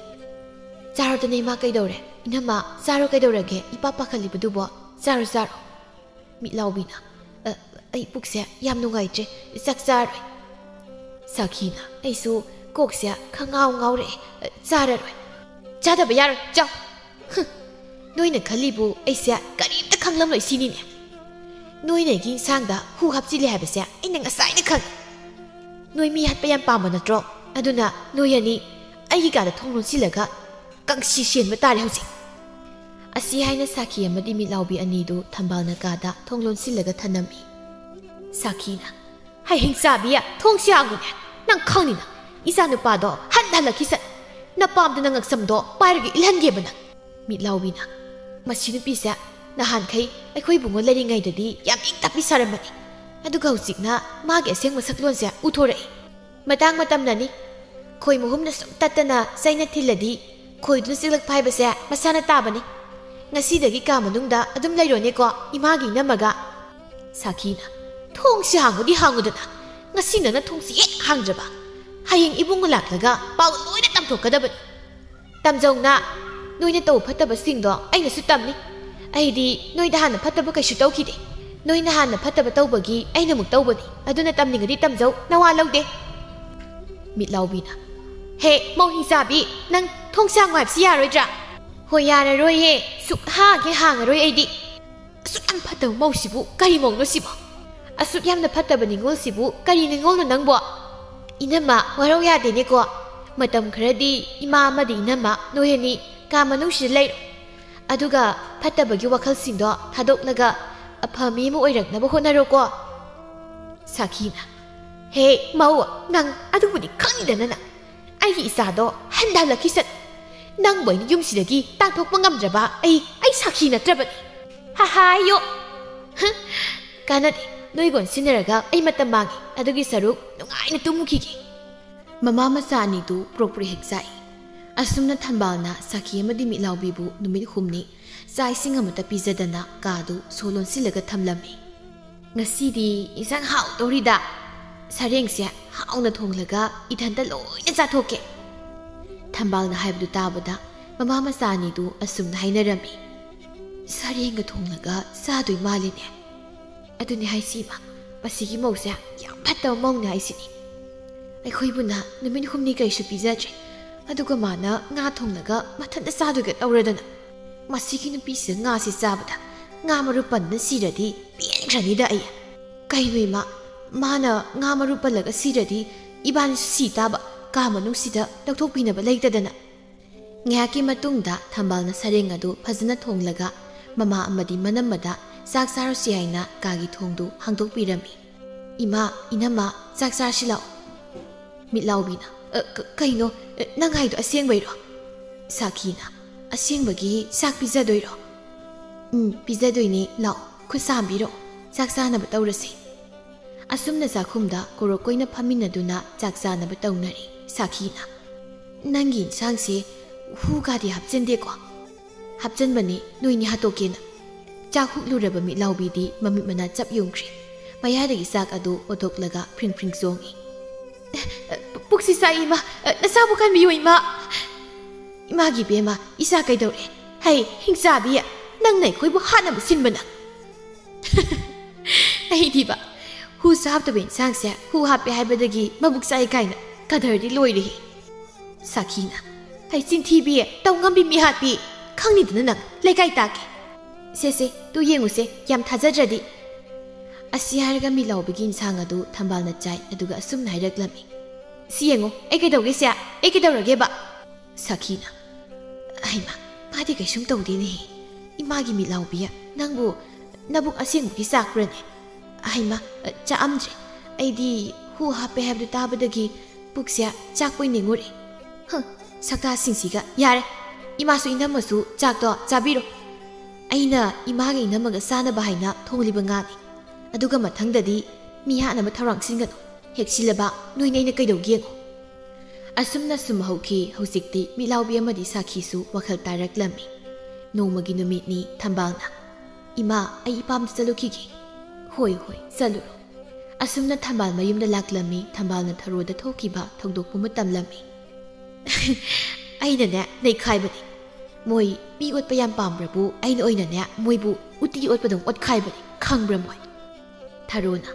"ꯆꯥꯔꯣꯗꯅ ꯏꯃꯥ, ꯀꯩꯗꯧꯔꯦ? ꯏꯅꯝꯃ, ꯆꯥꯔꯣ, ꯀꯩꯗꯧꯔꯒꯦ? ꯏꯄꯥ ꯄꯥꯈꯠꯂꯤꯕꯗꯨꯕꯣ? ꯆꯥꯔꯣ, ꯆꯥꯔꯣ꯫" ꯃꯤꯠꯂꯥꯎꯕꯤꯅ, "ꯑ, ꯑꯩ ꯄꯨꯛꯁꯦ ꯌꯥꯝ ꯅꯨꯡꯉꯥꯏꯇ꯭ꯔꯦ, ꯆꯥꯛ ꯆꯥꯔꯣꯏ꯫" ꯁꯥꯈꯤꯅ, "ꯑꯩꯁꯨ ꯀꯣꯛꯁꯦ ꯈꯪꯉꯥꯎ ꯉꯥꯎꯔꯛꯑꯦ, ꯑ, ꯆꯥꯔꯔꯣꯏ꯫" "ꯆꯥꯗꯕ ꯌꯥꯔꯣꯏ, ꯆꯥꯎ꯫" "ꯍꯨꯝ, ꯅꯣꯏꯅ ꯈꯜꯂꯤꯕꯨ ꯑꯩꯁꯦ ꯀꯔꯤꯝꯇ ꯈꯪꯂꯝꯂꯣꯏ ꯁꯤꯅꯤꯅꯦ꯫ ꯅꯣꯏꯅ ꯑꯩꯒꯤ ꯏꯟꯁꯥꯡꯗ ꯍꯨ ꯍꯥꯞꯆꯤꯜꯂꯦ ꯍꯥꯏꯕꯁꯦ ꯑꯩꯅ ꯉꯁꯥꯏꯅ ꯈꯪꯉꯤ꯫ ꯅꯣꯏ ꯃꯤ ꯍꯥꯠꯄ ꯌꯥꯝ ꯄꯥꯝꯕ ꯅꯠꯇ꯭ꯔꯣ? ꯑꯗꯨꯅ ꯅꯣꯏ ꯑꯅꯤ ꯑꯩꯒꯤ ꯀꯥꯗ ꯊꯣꯡ ꯂꯣꯟꯁꯤꯜꯂꯒ ꯀꯪꯁꯤ ꯁꯦꯟꯕ ꯇꯥꯔꯦ ꯍꯧꯖꯤꯛ꯫" ꯑꯁꯤ ꯍꯥꯏꯅ ꯁꯥꯈꯤ ꯑꯃꯗꯤ ꯃꯤꯠꯂꯥꯎꯕꯤ ꯑꯅꯤꯗꯨ ꯊꯝꯕꯥꯜꯅ ꯀꯥꯗ ꯊꯣꯡ ꯂꯣꯟꯁꯤꯜꯂꯒ ꯊꯅꯝꯃꯤ꯫ ꯁꯥꯈꯤꯅ, "ꯍꯩꯍꯤꯡ ꯆꯥꯕꯤ, ꯊꯣꯡꯁꯤ ꯍꯥꯡꯉꯨꯅꯦ꯫ ꯅꯪ ꯈꯪꯅꯤꯅ, ꯏꯆꯥ ꯅꯨꯄꯥꯗꯣ ꯍꯟ ꯍꯜꯂꯛꯈꯤꯁꯅꯨ꯫ ꯅꯄꯥꯝꯗ ꯅꯪ ꯉꯛꯁꯝꯗꯣ ꯄꯥꯏꯔꯒ ꯏꯜꯍꯟꯒꯦꯕ ꯅꯪ꯫" ꯃꯤꯠꯂꯥꯎꯕꯤꯅ, "ꯃꯁꯤ ꯅꯨꯄꯤꯁꯦ ꯅꯍꯥꯟꯈꯩ ꯑꯩꯈꯣꯏ ꯏꯕꯨꯡꯉꯣ ꯂꯩꯔꯤꯉꯩꯗꯗꯤ ꯌꯥꯝ ꯏꯪ ꯇꯞꯄꯤ ꯁꯥꯔꯝꯕꯅꯤ, ꯑꯗꯨꯒ ꯍꯧꯖꯤꯛꯅ ꯃꯥꯒꯤ ꯑꯁꯦꯡꯕ ꯁꯛꯂꯣꯟꯁꯦ ꯎꯊꯣꯔꯛꯏ꯫ ꯃꯇꯥꯡ ꯃꯇꯝꯅꯅꯤ꯫ ꯈꯣꯏ ꯃꯍꯨꯝꯅ ꯁꯨꯝ ꯇꯠꯇꯅ ꯆꯩꯅ ꯊꯤꯜꯂꯗꯤ ꯈꯣꯏꯗꯨꯅ ꯆꯤꯛꯂꯛꯄ ꯍꯥꯏꯕꯁꯦ ꯃꯁꯥꯅ ꯇꯥꯕꯅꯤ꯫ ꯉꯁꯤꯗꯒꯤ ꯀꯥ ꯃꯅꯨꯡꯗ ꯑꯗꯨꯝ ꯂꯩꯔꯣꯅꯦꯀꯣ, ꯏꯃꯥꯒ ꯏꯅꯝꯃꯒ꯫" ꯁꯥꯈꯤꯅ, "ꯊꯣꯡꯁꯤ ꯍꯥꯡꯉꯨꯗꯤ ꯍꯥꯡꯉꯨꯗꯅ, ꯉꯁꯤ ꯅꯪꯅ ꯊꯣꯡꯁꯤ ꯍꯦꯛ ꯍꯥꯡꯗ꯭ꯔꯕ, ꯍꯌꯦꯡ ꯏꯕꯨꯡꯉꯣ ꯂꯥꯛꯂꯒ ꯄꯥꯎ ꯂꯣꯏꯅ ꯇꯝꯊꯣꯛꯀꯗꯕꯅꯤ꯫" "ꯇꯝꯖꯧꯅ, ꯅꯣꯏꯅ ꯇꯧꯕ ꯐꯠꯇꯕꯁꯤꯡꯗꯣ ꯑꯩꯅꯁꯨ ꯇꯝꯅꯤ꯫ ꯑꯩꯗꯤ ꯅꯣꯏꯗ ꯍꯥꯟꯅ ꯐꯠꯇꯕ ꯀꯩꯁꯨ ꯇꯧꯈꯤꯗꯦ꯫ ꯅꯣꯏꯅ ꯍꯥꯟꯅ ꯐꯠꯇꯕ ꯇꯧꯕꯒꯤ ꯑꯩꯅ ꯑꯃꯨꯛ ꯇꯧꯕꯅꯤ꯫ ꯑꯗꯨꯅ ꯇꯝꯅꯤꯡꯉꯗꯤ ꯇꯝꯖꯧ, ꯅꯋꯥ ꯂꯧꯗꯦ꯫" ꯃꯤꯠꯂꯥꯎꯕꯤꯅ, "ꯍꯦ, ꯃꯧ ꯍꯤꯡꯆꯥꯕꯤ, ꯅꯪ ꯊꯣꯡꯁꯤ ꯍꯥꯡꯉꯨ ꯍꯥꯏꯕꯁꯤ ꯌꯥꯔꯣꯏꯗ꯭ꯔꯥ?" "ꯍꯣꯏ, ꯌꯥꯔꯔꯣꯏꯌꯦ, ꯁꯨꯛꯍꯥꯡ ꯍꯦꯛ ꯍꯥꯡꯉꯔꯣꯏ ꯑꯩꯗꯤ꯫" "ꯑꯁꯨꯛ ꯌꯥꯝ ꯐꯠꯇꯕ ꯃꯧꯁꯤꯕꯨ ꯀꯔꯤ ꯃꯧꯅꯣ ꯁꯤꯕꯣ? ꯑꯁꯨꯛ ꯌꯥꯝꯅ ꯐꯠꯇꯕ ꯅꯤꯉꯣꯜꯁꯤꯕꯨ ꯀꯔꯤ ꯅꯤꯉꯣꯜꯅꯣ ꯅꯪꯕꯣ?" "ꯏꯅꯝꯃ, ꯋꯥꯔꯧ ꯌꯥꯗꯦꯅꯦꯀꯣ꯫ ꯃꯇꯝ ꯈꯔꯗꯤ ꯏꯃꯥ ꯑꯃꯗꯤ ꯏꯅꯝꯃ ꯅꯣꯏ ꯑꯅꯤ ꯀꯥ ꯃꯅꯨꯡꯁꯤꯗ ꯂꯩꯔꯣ꯫ ꯑꯗꯨꯒ ꯐꯠꯇꯕꯒꯤ ꯋꯥꯈꯜꯁꯤꯡꯗꯣ ꯊꯥꯗꯣꯛꯂꯒ ꯑꯐ ꯃꯤ ꯑꯃ ꯑꯣꯏꯔꯛꯅꯕ ꯍꯣꯠꯅꯔꯣꯀꯣ꯫" ꯁꯥꯈꯤꯅ, "ꯍꯦ ꯃꯧ, ꯅꯪ ꯑꯗꯨꯕꯨꯗꯤ ꯈꯪꯉꯤꯗꯅ ꯅꯪ꯫ ꯑꯩꯒꯤ ꯏꯆꯥꯗꯣ ꯍꯟꯊꯍꯜꯂꯛꯈꯤꯁꯅꯨ꯫ ꯅꯪꯕꯨ ꯑꯩꯅ ꯌꯨꯝꯁꯤꯗꯒꯤ ꯇꯥꯟꯊꯣꯛꯄ ꯉꯝꯗ꯭ꯔꯕ ꯑꯩ, ꯑꯩ ꯁꯥꯈꯤ ꯅꯠꯇ꯭ꯔꯕꯅꯤ꯫ ꯍꯥ ꯍꯥ ꯌꯣ꯫ ꯍ, ꯀꯥꯟꯅꯗꯦ, ꯅꯣꯏꯒ ꯑꯣꯟꯁꯤꯟꯅꯔꯒ ꯑꯩ ꯃꯇꯝ ꯃꯥꯡꯉꯤ꯫ ꯑꯗꯨꯒꯤ ꯁꯔꯨꯛ ꯅꯨꯡꯉꯥꯏꯅ ꯇꯨꯝꯃꯨꯈꯤꯒꯦ꯫" ꯃꯃꯥ ꯃꯆꯥ ꯑꯅꯤꯗꯨ ꯄ꯭ꯔꯣꯛ ꯄ꯭ꯔꯣꯛ ꯍꯦꯛ ꯆꯥꯛꯏ꯫ ꯑꯁꯨꯝꯅ ꯊꯝꯕꯥꯜꯅ ꯁꯥꯈꯤ ꯑꯃꯗꯤ ꯃꯤꯠꯂꯥꯎꯕꯤꯕꯨ ꯅꯨꯃꯤꯠ ꯍꯨꯝꯅꯤ ꯆꯥꯛ ꯏꯁꯤꯡ ꯑꯃꯠꯇ ꯄꯤꯖꯗꯅ ꯀꯥꯗꯨ ꯁꯣ ꯂꯣꯟꯁꯤꯜꯂꯒ ꯊꯝꯂꯝꯃꯤ꯫ "ꯉꯁꯤꯗꯤ ꯏꯟꯁꯥꯡ ꯍꯥꯎꯗꯧꯔꯤꯗ꯫ ꯁꯔꯦꯡꯁꯦ ꯍꯥꯎꯅ ꯊꯣꯡꯂꯒ ꯏꯊꯟꯇ ꯂꯣꯏꯅ ꯆꯥꯊꯣꯛꯀꯦ꯫" ꯊꯝꯕꯥꯜꯅ ꯍꯥꯏꯕꯗꯨ ꯇꯥꯕꯗ ꯃꯃꯥ ꯃꯆꯥ ꯑꯅꯤꯗꯨ ꯑꯁꯨꯝꯅ ꯍꯥꯏꯅꯔꯝꯃꯤ꯫ "ꯁꯔꯦꯡꯒ ꯊꯣꯡꯂꯒ ꯆꯥꯗꯣꯏ ꯃꯥꯜꯂꯤꯅꯦ꯫ ꯑꯗꯨꯅꯦ ꯍꯥꯏꯁꯤ ꯏꯃꯥ, ꯃꯁꯤꯒꯤ ꯃꯧꯁꯦ ꯌꯥꯝ ꯐꯠꯇꯕ ꯃꯧꯅꯦ ꯍꯥꯏꯁꯤꯅꯤ꯫ ꯑꯩꯈꯣꯏꯕꯨꯅ ꯅꯨꯃꯤꯠ ꯍꯨꯝꯅꯤ ꯀꯩꯁꯨ ꯄꯤꯖꯗ꯭ꯔꯦ, ꯑꯗꯨꯒ ꯃꯥꯅ ꯉꯥ ꯊꯣꯡꯂꯒ ꯃꯊꯟꯇ ꯆꯥꯗꯣꯏꯒ ꯇꯧꯔꯗꯅ꯫ ꯃꯁꯤꯒꯤ ꯅꯨꯄꯤꯁꯤꯗ ꯉꯥꯁꯤ ꯆꯥꯕꯗ ꯉꯥ ꯃꯔꯨ ꯄꯟꯗꯨꯅ ꯁꯤꯔꯗꯤ ꯄꯦꯟꯈ꯭ꯔꯅꯤꯗ ꯑꯩ꯫ ꯀꯩꯅꯣ ꯏꯃꯥ, ꯃꯥꯅ ꯉꯥ ꯃꯔꯨ ꯄꯜꯂꯒ ꯁꯤꯔꯗꯤ ꯏꯕꯥꯅꯤꯁꯨ ꯁꯤ ꯇꯥꯕ, ꯀꯥ ꯃꯅꯨꯡꯁꯤꯗ ꯂꯧꯊꯣꯛꯄꯤꯅꯕ ꯂꯩꯇꯗꯅ"꯫ ꯉꯥꯏꯍꯥꯛꯀꯤ ꯃꯇꯨꯡꯗ ꯊꯝꯕꯥꯜꯅ ꯁꯔꯦꯡ ꯑꯗꯨ ꯐꯖꯅ ꯊꯣꯡꯂꯒ ꯃꯃꯥ ꯑꯃꯗꯤ ꯃꯅꯝꯃꯗ ꯆꯥꯛ ꯆꯥꯔꯨꯁꯤ ꯍꯥꯏꯅ ꯀꯥꯒꯤ ꯊꯣꯡꯗꯨ ꯍꯥꯡꯗꯣꯛꯄꯤꯔꯝꯃꯤ꯫ "ꯏꯃꯥ, ꯏꯅꯝꯃ, ꯆꯥꯛ ꯆꯥꯔꯁꯤ ꯂꯥꯛꯑꯣ"꯫ ꯃꯤꯠꯂꯥꯎꯕꯤꯅ, "ꯑ, ꯀ-, ꯀꯩꯅꯣ? ꯑ, ꯅꯪ ꯍꯥꯏꯗꯣ ꯑꯁꯦꯡꯕꯩꯔꯣ?" ꯁꯥꯈꯤꯅ, "ꯑꯁꯦꯡꯕꯒꯤ ꯆꯥꯛ ꯄꯤꯖꯗꯣꯏꯔꯣ?" "ꯎꯝ, ꯄꯤꯖꯗꯣꯏꯅꯦ, ꯂꯥꯛꯑꯣ, ꯈꯨꯠ ꯁꯥ ꯍꯥꯝꯕꯤꯔꯛꯑꯣ, ꯆꯥꯛ ꯆꯥꯅꯕ ꯇꯧꯔꯁꯦ"꯫ ꯑꯁꯨꯝꯅ ꯆꯥꯛꯈꯨꯝꯗ ꯀꯣꯔꯣꯛ ꯀꯣꯏꯅ ꯐꯝꯃꯤꯟꯅꯗꯨꯅ ꯆꯥꯛ ꯆꯥꯅꯕ ꯇꯧꯅꯔꯤ꯫ ꯁꯥꯈꯤꯅ, "ꯅꯪꯒꯤ ꯏꯟꯁꯥꯡꯁꯦ ꯍꯨꯒꯗꯤ ꯍꯥꯞꯆꯤꯟꯗꯦꯀꯣ?" "ꯍꯥꯞꯆꯤꯟꯕꯅꯤ, ꯅꯣꯏꯅꯤ ꯍꯥꯠꯇꯣꯛꯀꯦꯅ"꯫ ꯆꯥꯛ ꯍꯨꯛꯂꯨꯔꯕ ꯃꯤꯠꯂꯥꯎꯕꯤꯗꯤ ꯃꯃꯤꯠ ꯃꯅꯥ ꯆꯞ ꯌꯨꯡꯈ꯭ꯔꯦ꯫ ꯃꯌꯥꯗꯒꯤ ꯆꯥꯛ ꯑꯗꯨ ꯑꯣꯊꯣꯛꯂꯒ ꯐ꯭ꯔꯤꯡ ꯐ꯭ꯔꯤꯡ ꯆꯣꯡꯉꯤ꯫ "ꯑ, ꯄꯨꯛꯁꯤ ꯆꯥꯛꯏ ꯏꯃꯥ, ꯑ, ꯅꯆꯥꯕꯨ ꯀꯟꯕꯤꯌꯨ ꯏꯃꯥ"꯫ "ꯏꯃꯥꯒꯤ ꯏꯕꯦꯝꯃ, ꯏꯆꯥ ꯀꯩꯗꯧꯔꯦ? ꯍꯩ, ꯍꯤꯡꯆꯥꯕꯤ, ꯅꯪꯅ ꯑꯩꯈꯣꯏꯕꯨ ꯍꯥꯠꯅꯕ ꯁꯤꯟꯕ ꯅꯪ"꯫ "ꯑꯩꯗꯤꯕ, ꯍꯨ ꯆꯥꯕ ꯏꯟꯁꯥꯡꯁꯦ ꯍꯨ ꯍꯥꯞꯄꯦ ꯍꯥꯏꯕꯗꯒꯤ ꯃꯕꯨꯛ ꯆꯥꯛꯏ ꯀꯥꯏꯅ ꯀꯗꯔꯗꯤ ꯂꯣꯏꯔꯦꯍꯦ"꯫ ꯁꯥꯈꯤꯅ, "ꯍꯩ, ꯆꯤꯟꯊꯤꯕꯤ, ꯇꯧ ꯉꯝꯕꯤ ꯃꯤꯍꯥꯠꯄꯤ, ꯈꯪꯅꯤꯗꯅ ꯅꯪ, ꯂꯩꯀꯥꯏ ꯇꯥꯛꯀꯦ꯫ ꯁꯦ ꯁꯦ, ꯇꯨ ꯌꯦꯡꯉꯨꯁꯦ, ꯌꯥꯝ ꯊꯥꯖꯗ꯭ꯔꯗꯤ"꯫ ꯑꯁꯤ ꯍꯥꯏꯔꯒ ꯃꯤꯠꯂꯥꯎꯕꯤꯒꯤ ꯏꯟꯁꯥꯡ ꯑꯗꯨ ꯊꯝꯕꯥꯜꯅ ꯆꯥꯏ, ꯑꯗꯨꯒ ꯑꯁꯨꯝꯅ ꯍꯥꯏꯔꯛꯂꯝꯃꯤ, "ꯁꯤ ꯌꯦꯡꯉꯨ, ꯑꯩ ꯀꯩꯗꯧꯒꯦ ꯁꯦ? ꯑꯩ ꯀꯩꯗꯧꯔꯒꯦꯕ?" ꯁꯥꯈꯤꯅ, "ꯍꯩꯃꯥ, ꯃꯥꯗꯤ ꯀꯩꯁꯨꯝ ꯇꯧꯗꯦꯅꯦꯍꯦ꯫ ꯏꯃꯥꯒꯤ ꯃꯤꯠꯂꯥꯎꯕꯤ, ꯅꯪꯕꯨ ꯅꯕꯨꯛ ꯑꯁꯦꯡꯕꯒꯤ ꯆꯥꯛꯄ꯭ꯔꯅꯦ? ꯍꯩꯃꯥ, ꯆꯥꯛꯑꯝꯗ꯭ꯔꯦ꯫ ꯑꯩꯗꯤ ꯍꯨ ꯍꯥꯞꯄꯦ ꯍꯥꯏꯕꯗꯨ ꯇꯥꯕꯗꯒꯤ ꯄꯨꯛꯁꯦ ꯆꯥꯛꯄꯣꯏ ꯅꯤꯡꯉꯨꯔꯦ꯫ ꯍ, ꯁꯛꯇꯥꯁꯤꯡꯁꯤꯒ꯫ ꯌꯥꯔꯦ, ꯏꯃꯥꯁꯨ ꯏꯅꯝꯃꯁꯨ ꯆꯥꯛꯇꯣ ꯆꯥꯕꯤꯔꯣ꯫ ꯑꯩꯅ ꯏꯃꯥꯒ ꯏꯅꯝꯃꯒ ꯆꯥꯅꯕ ꯍꯥꯏꯅ ꯊꯣꯡꯂꯤꯕ ꯉꯥꯅꯤ꯫ ꯑꯗꯨꯒ ꯃꯊꯪꯗꯗꯤ ꯃꯤ ꯍꯥꯠꯅꯕ ꯊꯧꯔꯥꯡ ꯁꯤꯟꯒꯅꯨ꯫ ꯍꯦꯛ ꯁꯤꯜꯂꯕ ꯅꯣꯏꯅ ꯑꯩꯅ ꯀꯩꯗꯧꯒꯦ ꯌꯦꯡꯉꯨ"꯫ ꯑꯁꯨꯝꯅ ꯁꯨꯝ ꯍꯧꯈꯤ꯫ ꯍꯧꯖꯤꯛꯇꯤ ꯃꯤꯠꯂꯥꯎꯕꯤ ꯑꯃꯗꯤ ꯁꯥꯈꯤꯁꯨ ꯋꯥꯈꯜ ꯇꯥꯔꯛꯂꯝꯃꯤ꯫ ꯅꯣꯡꯃꯒꯤ ꯅꯨꯃꯤꯠꯅꯤ꯫ ꯊꯝꯕꯥꯜꯅ, "ꯏꯃꯥ, ꯑꯩ ꯏꯄꯥꯝꯗ ꯆꯠꯂꯨꯈꯤꯒꯦ"꯫ "ꯍꯣꯏ, ꯍꯣꯏ, ꯆꯠꯂꯨꯔꯣ"꯫ ꯑꯁꯨꯝꯅ ꯊꯝꯕꯥꯜ ꯃꯌꯨꯝꯗ ꯂꯥꯛꯂꯝꯃꯤ꯫ ꯊꯝꯕꯥꯜꯅ ꯊꯔꯣꯗ ꯊꯣꯛꯈꯤꯕ ꯊꯧꯗꯣꯛ ꯄꯨꯝꯕ ꯇꯝꯂꯝꯃꯤ꯫ "ꯑꯩꯅꯅꯦ, ꯅꯩꯈꯥꯏꯕꯅꯤ꯫ ꯃꯣꯏ ꯃꯤ ꯑꯣꯠꯄ ꯌꯥꯝ ꯄꯥꯝꯕ꯭ꯔꯕꯨ ꯑꯩꯅ ꯑꯣꯏꯅꯅꯦ ꯃꯣꯏꯕꯨ ꯎꯇꯤ ꯑꯣꯠꯄꯗꯧ ꯑꯣꯠꯈꯥꯏꯕꯅꯤ, ꯈꯪꯕ꯭ꯔꯥ ꯃꯣꯏ? ꯊꯔꯣꯅ,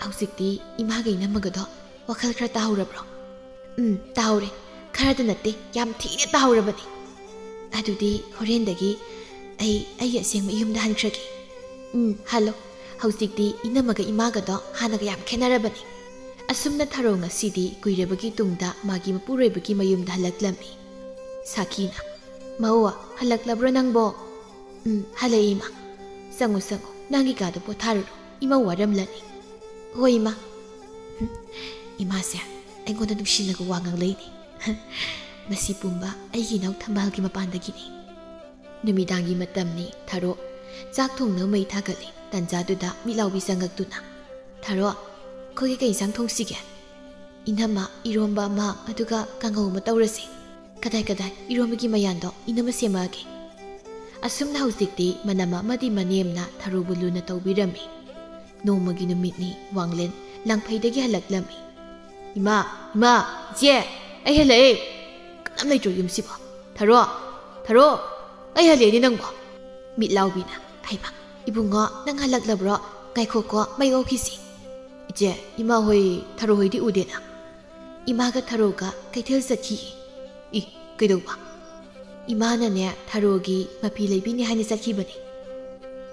"ꯍꯧꯖꯤꯛꯇꯤ ꯏꯃꯥꯒ ꯏꯅꯝꯃꯒꯗꯣ ꯋꯥꯈꯜ ꯈꯔ ꯇꯥꯍꯧꯔꯕ꯭ꯔꯣ?" "ꯎꯝ, ꯇꯥꯍꯧꯔꯦ꯫ ꯈꯔꯗ ꯅꯠꯇꯦ, ꯌꯥꯝ ꯊꯤꯅ ꯇꯥꯍꯧꯔꯕꯅꯤ꯫ ꯑꯗꯨꯗꯤ ꯍꯣꯔꯦꯟꯗꯒꯤ ꯑꯩ ꯑꯩꯒꯤ ꯑꯁꯦꯡꯕ ꯌꯨꯝꯗ ꯍꯟꯈ꯭ꯔꯒꯦ꯫" "ꯎꯝ, ꯍꯜꯂꯣ꯫ ꯍꯧꯖꯤꯛꯇꯤ ꯏꯅꯝꯃꯒ ꯏꯃꯥꯒꯗꯣ ꯍꯥꯟꯅꯒ ꯌꯥꯝ ꯈꯦꯠꯅꯔꯕꯅꯤ꯫" ꯑꯁꯨꯝꯅ ꯊꯔꯣ ꯉꯁꯤꯗꯤ ꯀꯨꯏꯔꯕꯒꯤ ꯇꯨꯡꯗ ꯃꯥꯒꯤ ꯃꯄꯨꯔꯣꯏꯕꯒꯤ ꯃꯌꯨꯝꯗ ꯍꯜꯂꯛꯂꯝꯃꯤ꯫ ꯁꯥꯈꯤꯅ, "ꯃꯧ, ꯍꯜꯂꯛꯂꯕ꯭ꯔꯣ ꯅꯪꯕꯣ?" "ꯎꯝ, ꯍꯜꯂꯛꯏ, ꯏꯃꯥ꯫ ꯆꯪꯉꯨ, ꯆꯪꯉꯨ, ꯅꯪꯒꯤ ꯀꯥꯗ ꯄꯣꯊꯥꯔꯨꯔꯣ, ꯏꯃꯧ ꯋꯥꯔꯝꯂꯅꯤ꯫" "ꯍꯣꯏ, ꯏꯃꯥ꯫" ꯍꯨꯝ, ꯏꯃꯥꯁꯦ ꯑꯩꯉꯣꯟꯗ ꯅꯨꯡꯁꯤꯅꯒ ꯋꯥ ꯉꯥꯡꯂꯛꯏꯅꯦ꯫ ꯃꯁꯤ ꯄꯨꯝꯕ ꯑꯩꯒꯤ ꯏꯅꯥꯎ ꯊꯝꯕꯥꯜꯒꯤ ꯃꯄꯥꯟꯗꯒꯤꯅꯤ꯫ ꯅꯨꯃꯤꯗꯥꯡꯒꯤ ꯃꯇꯝꯅꯤ, ꯊꯔꯣ꯫ ꯆꯥꯛ ꯊꯣꯡꯅꯕ ꯃꯩ ꯊꯥꯒꯠꯂꯤ꯫ ꯇꯟꯖꯥꯗꯨꯗ ꯃꯤꯠꯂꯥꯎꯕꯤ ꯆꯪꯉꯛꯇꯨꯅ, "ꯊꯔꯣ, ꯑꯩꯈꯣꯏꯒꯤ ꯀꯩ ꯏꯟꯁꯥꯡ ꯊꯣꯡꯁꯤꯒꯦ?" "ꯏꯅꯝꯃ, ꯏꯔꯣꯝꯕ ꯑꯃ, ꯑꯗꯨꯒ ꯀꯥꯡꯍꯧ ꯑꯃ ꯇꯧꯔꯁꯦ꯫" "ꯀꯗꯥꯏ, ꯀꯗꯥꯏ? ꯏꯔꯣꯝꯕꯒꯤ ꯃꯌꯥꯟꯗꯣ ꯏꯅꯝꯃ ꯁꯦꯝꯃꯛꯑꯒꯦ꯫" ꯑꯁꯨꯝꯅ ꯍꯧꯖꯤꯛꯇꯤ ꯃꯅꯝ ꯑꯃꯗꯤ ꯃꯅꯦꯝꯅ ꯊꯔꯣꯕꯨ ꯂꯨꯅ ꯇꯧꯕꯤꯔꯝꯃꯤ꯫ ꯅꯣꯡꯃꯒꯤ ꯅꯨꯃꯤꯠꯅꯤ, ꯋꯥꯡꯂꯦꯟ ꯂꯥꯡꯐꯩꯗꯒꯤ ꯍꯜꯂꯛꯂꯝꯃꯤ꯫ "ꯏꯃꯥ, ꯏꯃꯥ, ꯏꯆꯦ, ꯑꯩ ꯍꯜꯂꯛꯑꯦ꯫ ꯀꯅꯥꯝ ꯂꯩꯇ꯭ꯔꯣ ꯌꯨꯝꯁꯤꯕꯣ? ꯊꯔꯣ, ꯊꯔꯣ, ꯑꯩ ꯍꯜꯂꯛꯑꯦꯅꯦ ꯅꯪꯕꯣ꯫" ꯃꯤꯠꯂꯥꯎꯕꯤꯅ, "ꯍꯩꯃꯥ, ꯏꯕꯨꯡꯉꯣ, ꯅꯪ ꯍꯜꯂꯛꯂꯕ꯭ꯔꯣ? ꯉꯥꯏꯈꯣꯀꯣ, ꯃꯩ ꯑꯣꯛꯈꯤꯁꯤ꯫" "ꯏꯆꯦ, ꯏꯃꯥ ꯍꯣꯏ, ꯊꯔꯣ ꯍꯣꯏꯗꯤ ꯎꯗꯦꯅ?" "ꯏꯃꯥꯒ ꯊꯔꯣꯒ ꯀꯩꯊꯦꯜ ꯆꯠꯈꯤ꯫" "ꯏ, ꯀꯩꯗꯧꯕ?" "ꯏꯃꯥꯅꯅꯦ, ꯊꯔꯣꯒꯤ ꯃꯐꯤ ꯂꯩꯕꯤꯅꯤ ꯍꯥꯏꯅ ꯆꯠꯈꯤꯕꯅꯤ꯫"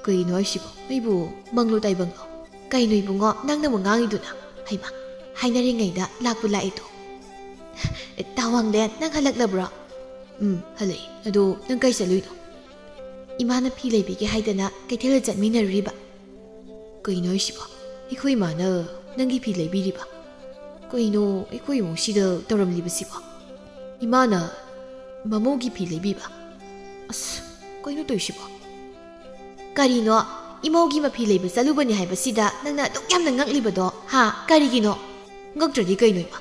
"ꯀꯩꯅꯣ ꯍꯥꯏꯁꯤꯕꯣ? ꯑꯩꯕꯨ ꯃꯪꯂꯣ ꯇꯥꯏꯕꯪꯂꯣ?" "ꯀꯩꯅꯣ ꯏꯕꯨꯡꯉꯣ, ꯅꯪꯅꯕꯨ ꯉꯥꯡꯉꯤꯗꯨꯅ? ꯍꯩꯃꯥ, ꯍꯥꯏꯅꯔꯤꯉꯩꯗ ꯂꯥꯛꯄꯨ ꯂꯥꯛꯑꯦꯗꯣ꯫" "ꯑꯦ, ꯇꯥ ꯋꯥꯡꯂꯦꯟ, ꯅꯪ ꯍꯜꯂꯛꯂꯕ꯭ꯔꯣ?" "ꯎꯝ, ꯍꯜꯂꯛꯏ꯫ ꯑꯗꯣ ꯅꯪ ꯀꯥꯏ ꯆꯠꯂꯨꯏꯅꯣ?" "ꯏꯃꯥꯅ ꯐꯤ ꯂꯩꯕꯤꯒꯦ ꯍꯥꯏꯗꯅ ꯀꯩꯊꯦꯜꯗ ꯆꯠꯃꯤꯟꯅꯔꯨꯔꯤꯕ꯫" "ꯀꯩꯅꯣ ꯍꯥꯏꯁꯤꯕꯣ? ꯑꯩꯈꯣꯏ ꯏꯃꯥꯅ ꯅꯪꯒꯤ ꯐꯤ ꯂꯩꯕꯤꯔꯤꯕ? ꯀꯩꯅꯣ ꯑꯩꯈꯣꯏ ꯏꯃꯨꯡꯁꯤꯗ ꯇꯧꯔꯝꯂꯤꯕꯁꯤꯕꯣ? ꯏꯃꯥꯅ ꯃꯃꯧꯒꯤ ꯐꯤ ꯂꯩꯕꯤꯕ? ꯑꯁ, ꯀꯩꯅꯣ ꯇꯧꯔꯤꯁꯤꯕꯣ?" "ꯀꯔꯤꯅꯣ? ꯏꯃꯧꯒꯤ ꯃꯐꯤ ꯂꯩꯕ ꯆꯠꯂꯨꯕꯅꯤ ꯍꯥꯏꯕꯁꯤꯗ ꯅꯪꯅ ꯑꯗꯨꯛ ꯌꯥꯝꯅ ꯉꯛꯂꯤꯕꯗꯣ, ꯍꯥ? ꯀꯔꯤꯒꯤꯅꯣ?" "ꯉꯛꯇ꯭ꯔꯗꯤ ꯀꯩꯅꯣ, ꯏꯃꯥ?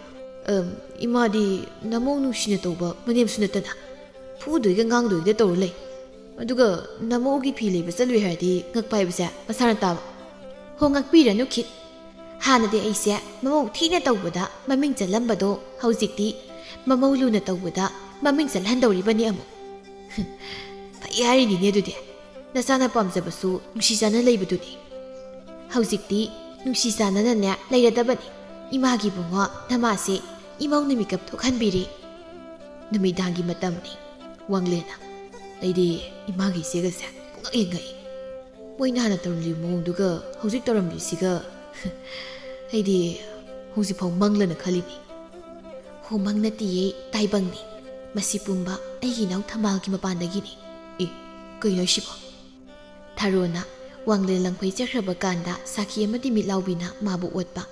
ꯑꯝ, ꯏꯃꯥꯗꯤ ꯅꯃꯧ ꯅꯨꯡꯁꯤꯅ ꯇꯧꯕ ꯃꯅꯦꯝꯁꯨ ꯅꯠꯇꯅ ꯐꯨꯗꯣꯏꯒ ꯉꯥꯡꯗꯣꯏꯒ ꯇꯧꯔ ꯂꯩ꯫ ꯑꯗꯨꯒ ꯅꯃꯧꯒꯤ ꯐꯤ ꯂꯩꯕ ꯆꯠꯂꯨꯏ ꯍꯥꯏꯔꯗꯤ ꯉꯛꯄ ꯍꯥꯏꯕꯁꯦ ꯃꯁꯥꯅ ꯇꯥꯕ꯫" "ꯍꯣ, ꯉꯛꯄꯤꯔꯅꯨ ꯈꯤꯠ꯫ ꯍꯥꯟꯅꯗꯤ ꯑꯩꯁꯦ ꯃꯃꯧ ꯊꯤꯅ ꯇꯧꯕꯗ ꯃꯃꯤꯡ ꯆꯠꯂꯝꯕꯗꯣ ꯍꯧꯖꯤꯛꯇꯤ ꯃꯃꯧ ꯂꯨꯅ ꯇꯧꯕꯗ ꯃꯃꯤꯡ ꯆꯠꯍꯟꯗꯧꯔꯤꯕꯅꯤ ꯑꯃꯨꯛ꯫" ꯐꯩ ꯍꯥꯏꯔꯤꯅꯤꯅꯦ ꯑꯗꯨꯗꯤ꯫ ꯅꯆꯥꯅ ꯄꯥꯝꯖꯕꯁꯨ ꯅꯨꯡꯁꯤ ꯆꯥꯟꯅ ꯂꯩꯕꯗꯨꯅꯤ꯫ ꯍꯧꯖꯤꯛꯇꯤ ꯅꯨꯡꯁꯤ ꯆꯥꯟꯅꯅꯅꯦ ꯂꯩꯔꯗꯕꯅꯤ꯫ ꯏꯃꯥꯒꯤ ꯏꯕꯨꯡꯉꯣ ꯅꯃꯥꯁꯦ ꯏꯃꯧꯅ ꯃꯤꯀꯞ ꯊꯣꯛꯍꯟꯕꯤꯔꯦ꯫ ꯅꯨꯃꯤꯗꯥꯡꯒꯤ ꯃꯇꯝꯅꯤ꯫ ꯋꯥꯡꯂꯦꯟꯅ, "ꯑꯩꯗꯤ ꯏꯃꯥꯒ ꯏꯆꯦꯒꯁꯦ ꯄꯨꯡꯉꯛ ꯍꯦꯛ ꯉꯛꯏ꯫ ꯃꯣꯏꯅ ꯍꯥꯟꯅ ꯇꯧꯔꯝꯂꯤꯕ ꯃꯑꯣꯡꯗꯨꯒ ꯍꯧꯖꯤꯛ ꯇꯧꯔꯝꯂꯤꯁꯤꯒ ꯑꯩꯗꯤ ꯍꯧꯖꯤꯛꯐꯥꯎ ꯃꯪꯂꯅ ꯈꯜꯂꯤꯅꯤ꯫" "ꯍꯣ, ꯃꯪ ꯅꯠꯇꯤꯌꯦ, ꯇꯥꯏꯕꯪꯅꯤ꯫ ꯃꯁꯤ ꯄꯨꯝꯕ ꯑꯩꯒꯤ ꯏꯅꯥꯎ ꯊꯝꯕꯥꯜꯒꯤ ꯃꯄꯥꯟꯗꯒꯤꯅꯤ꯫" "ꯑꯦ, ꯀꯩꯅꯣ ꯍꯥꯏꯁꯤꯕꯣ?" ꯊꯔꯣꯅ ꯋꯥꯡꯂꯦꯟ ꯂꯪꯐꯩ ꯆꯠꯈ꯭ꯔꯕ ꯀꯥꯟꯗ ꯁꯥꯈꯤ ꯑꯃꯗꯤ ꯃꯤꯠꯂꯥꯎꯕꯤꯅ ꯃꯥꯕꯨ ꯑꯣꯠꯄ꯫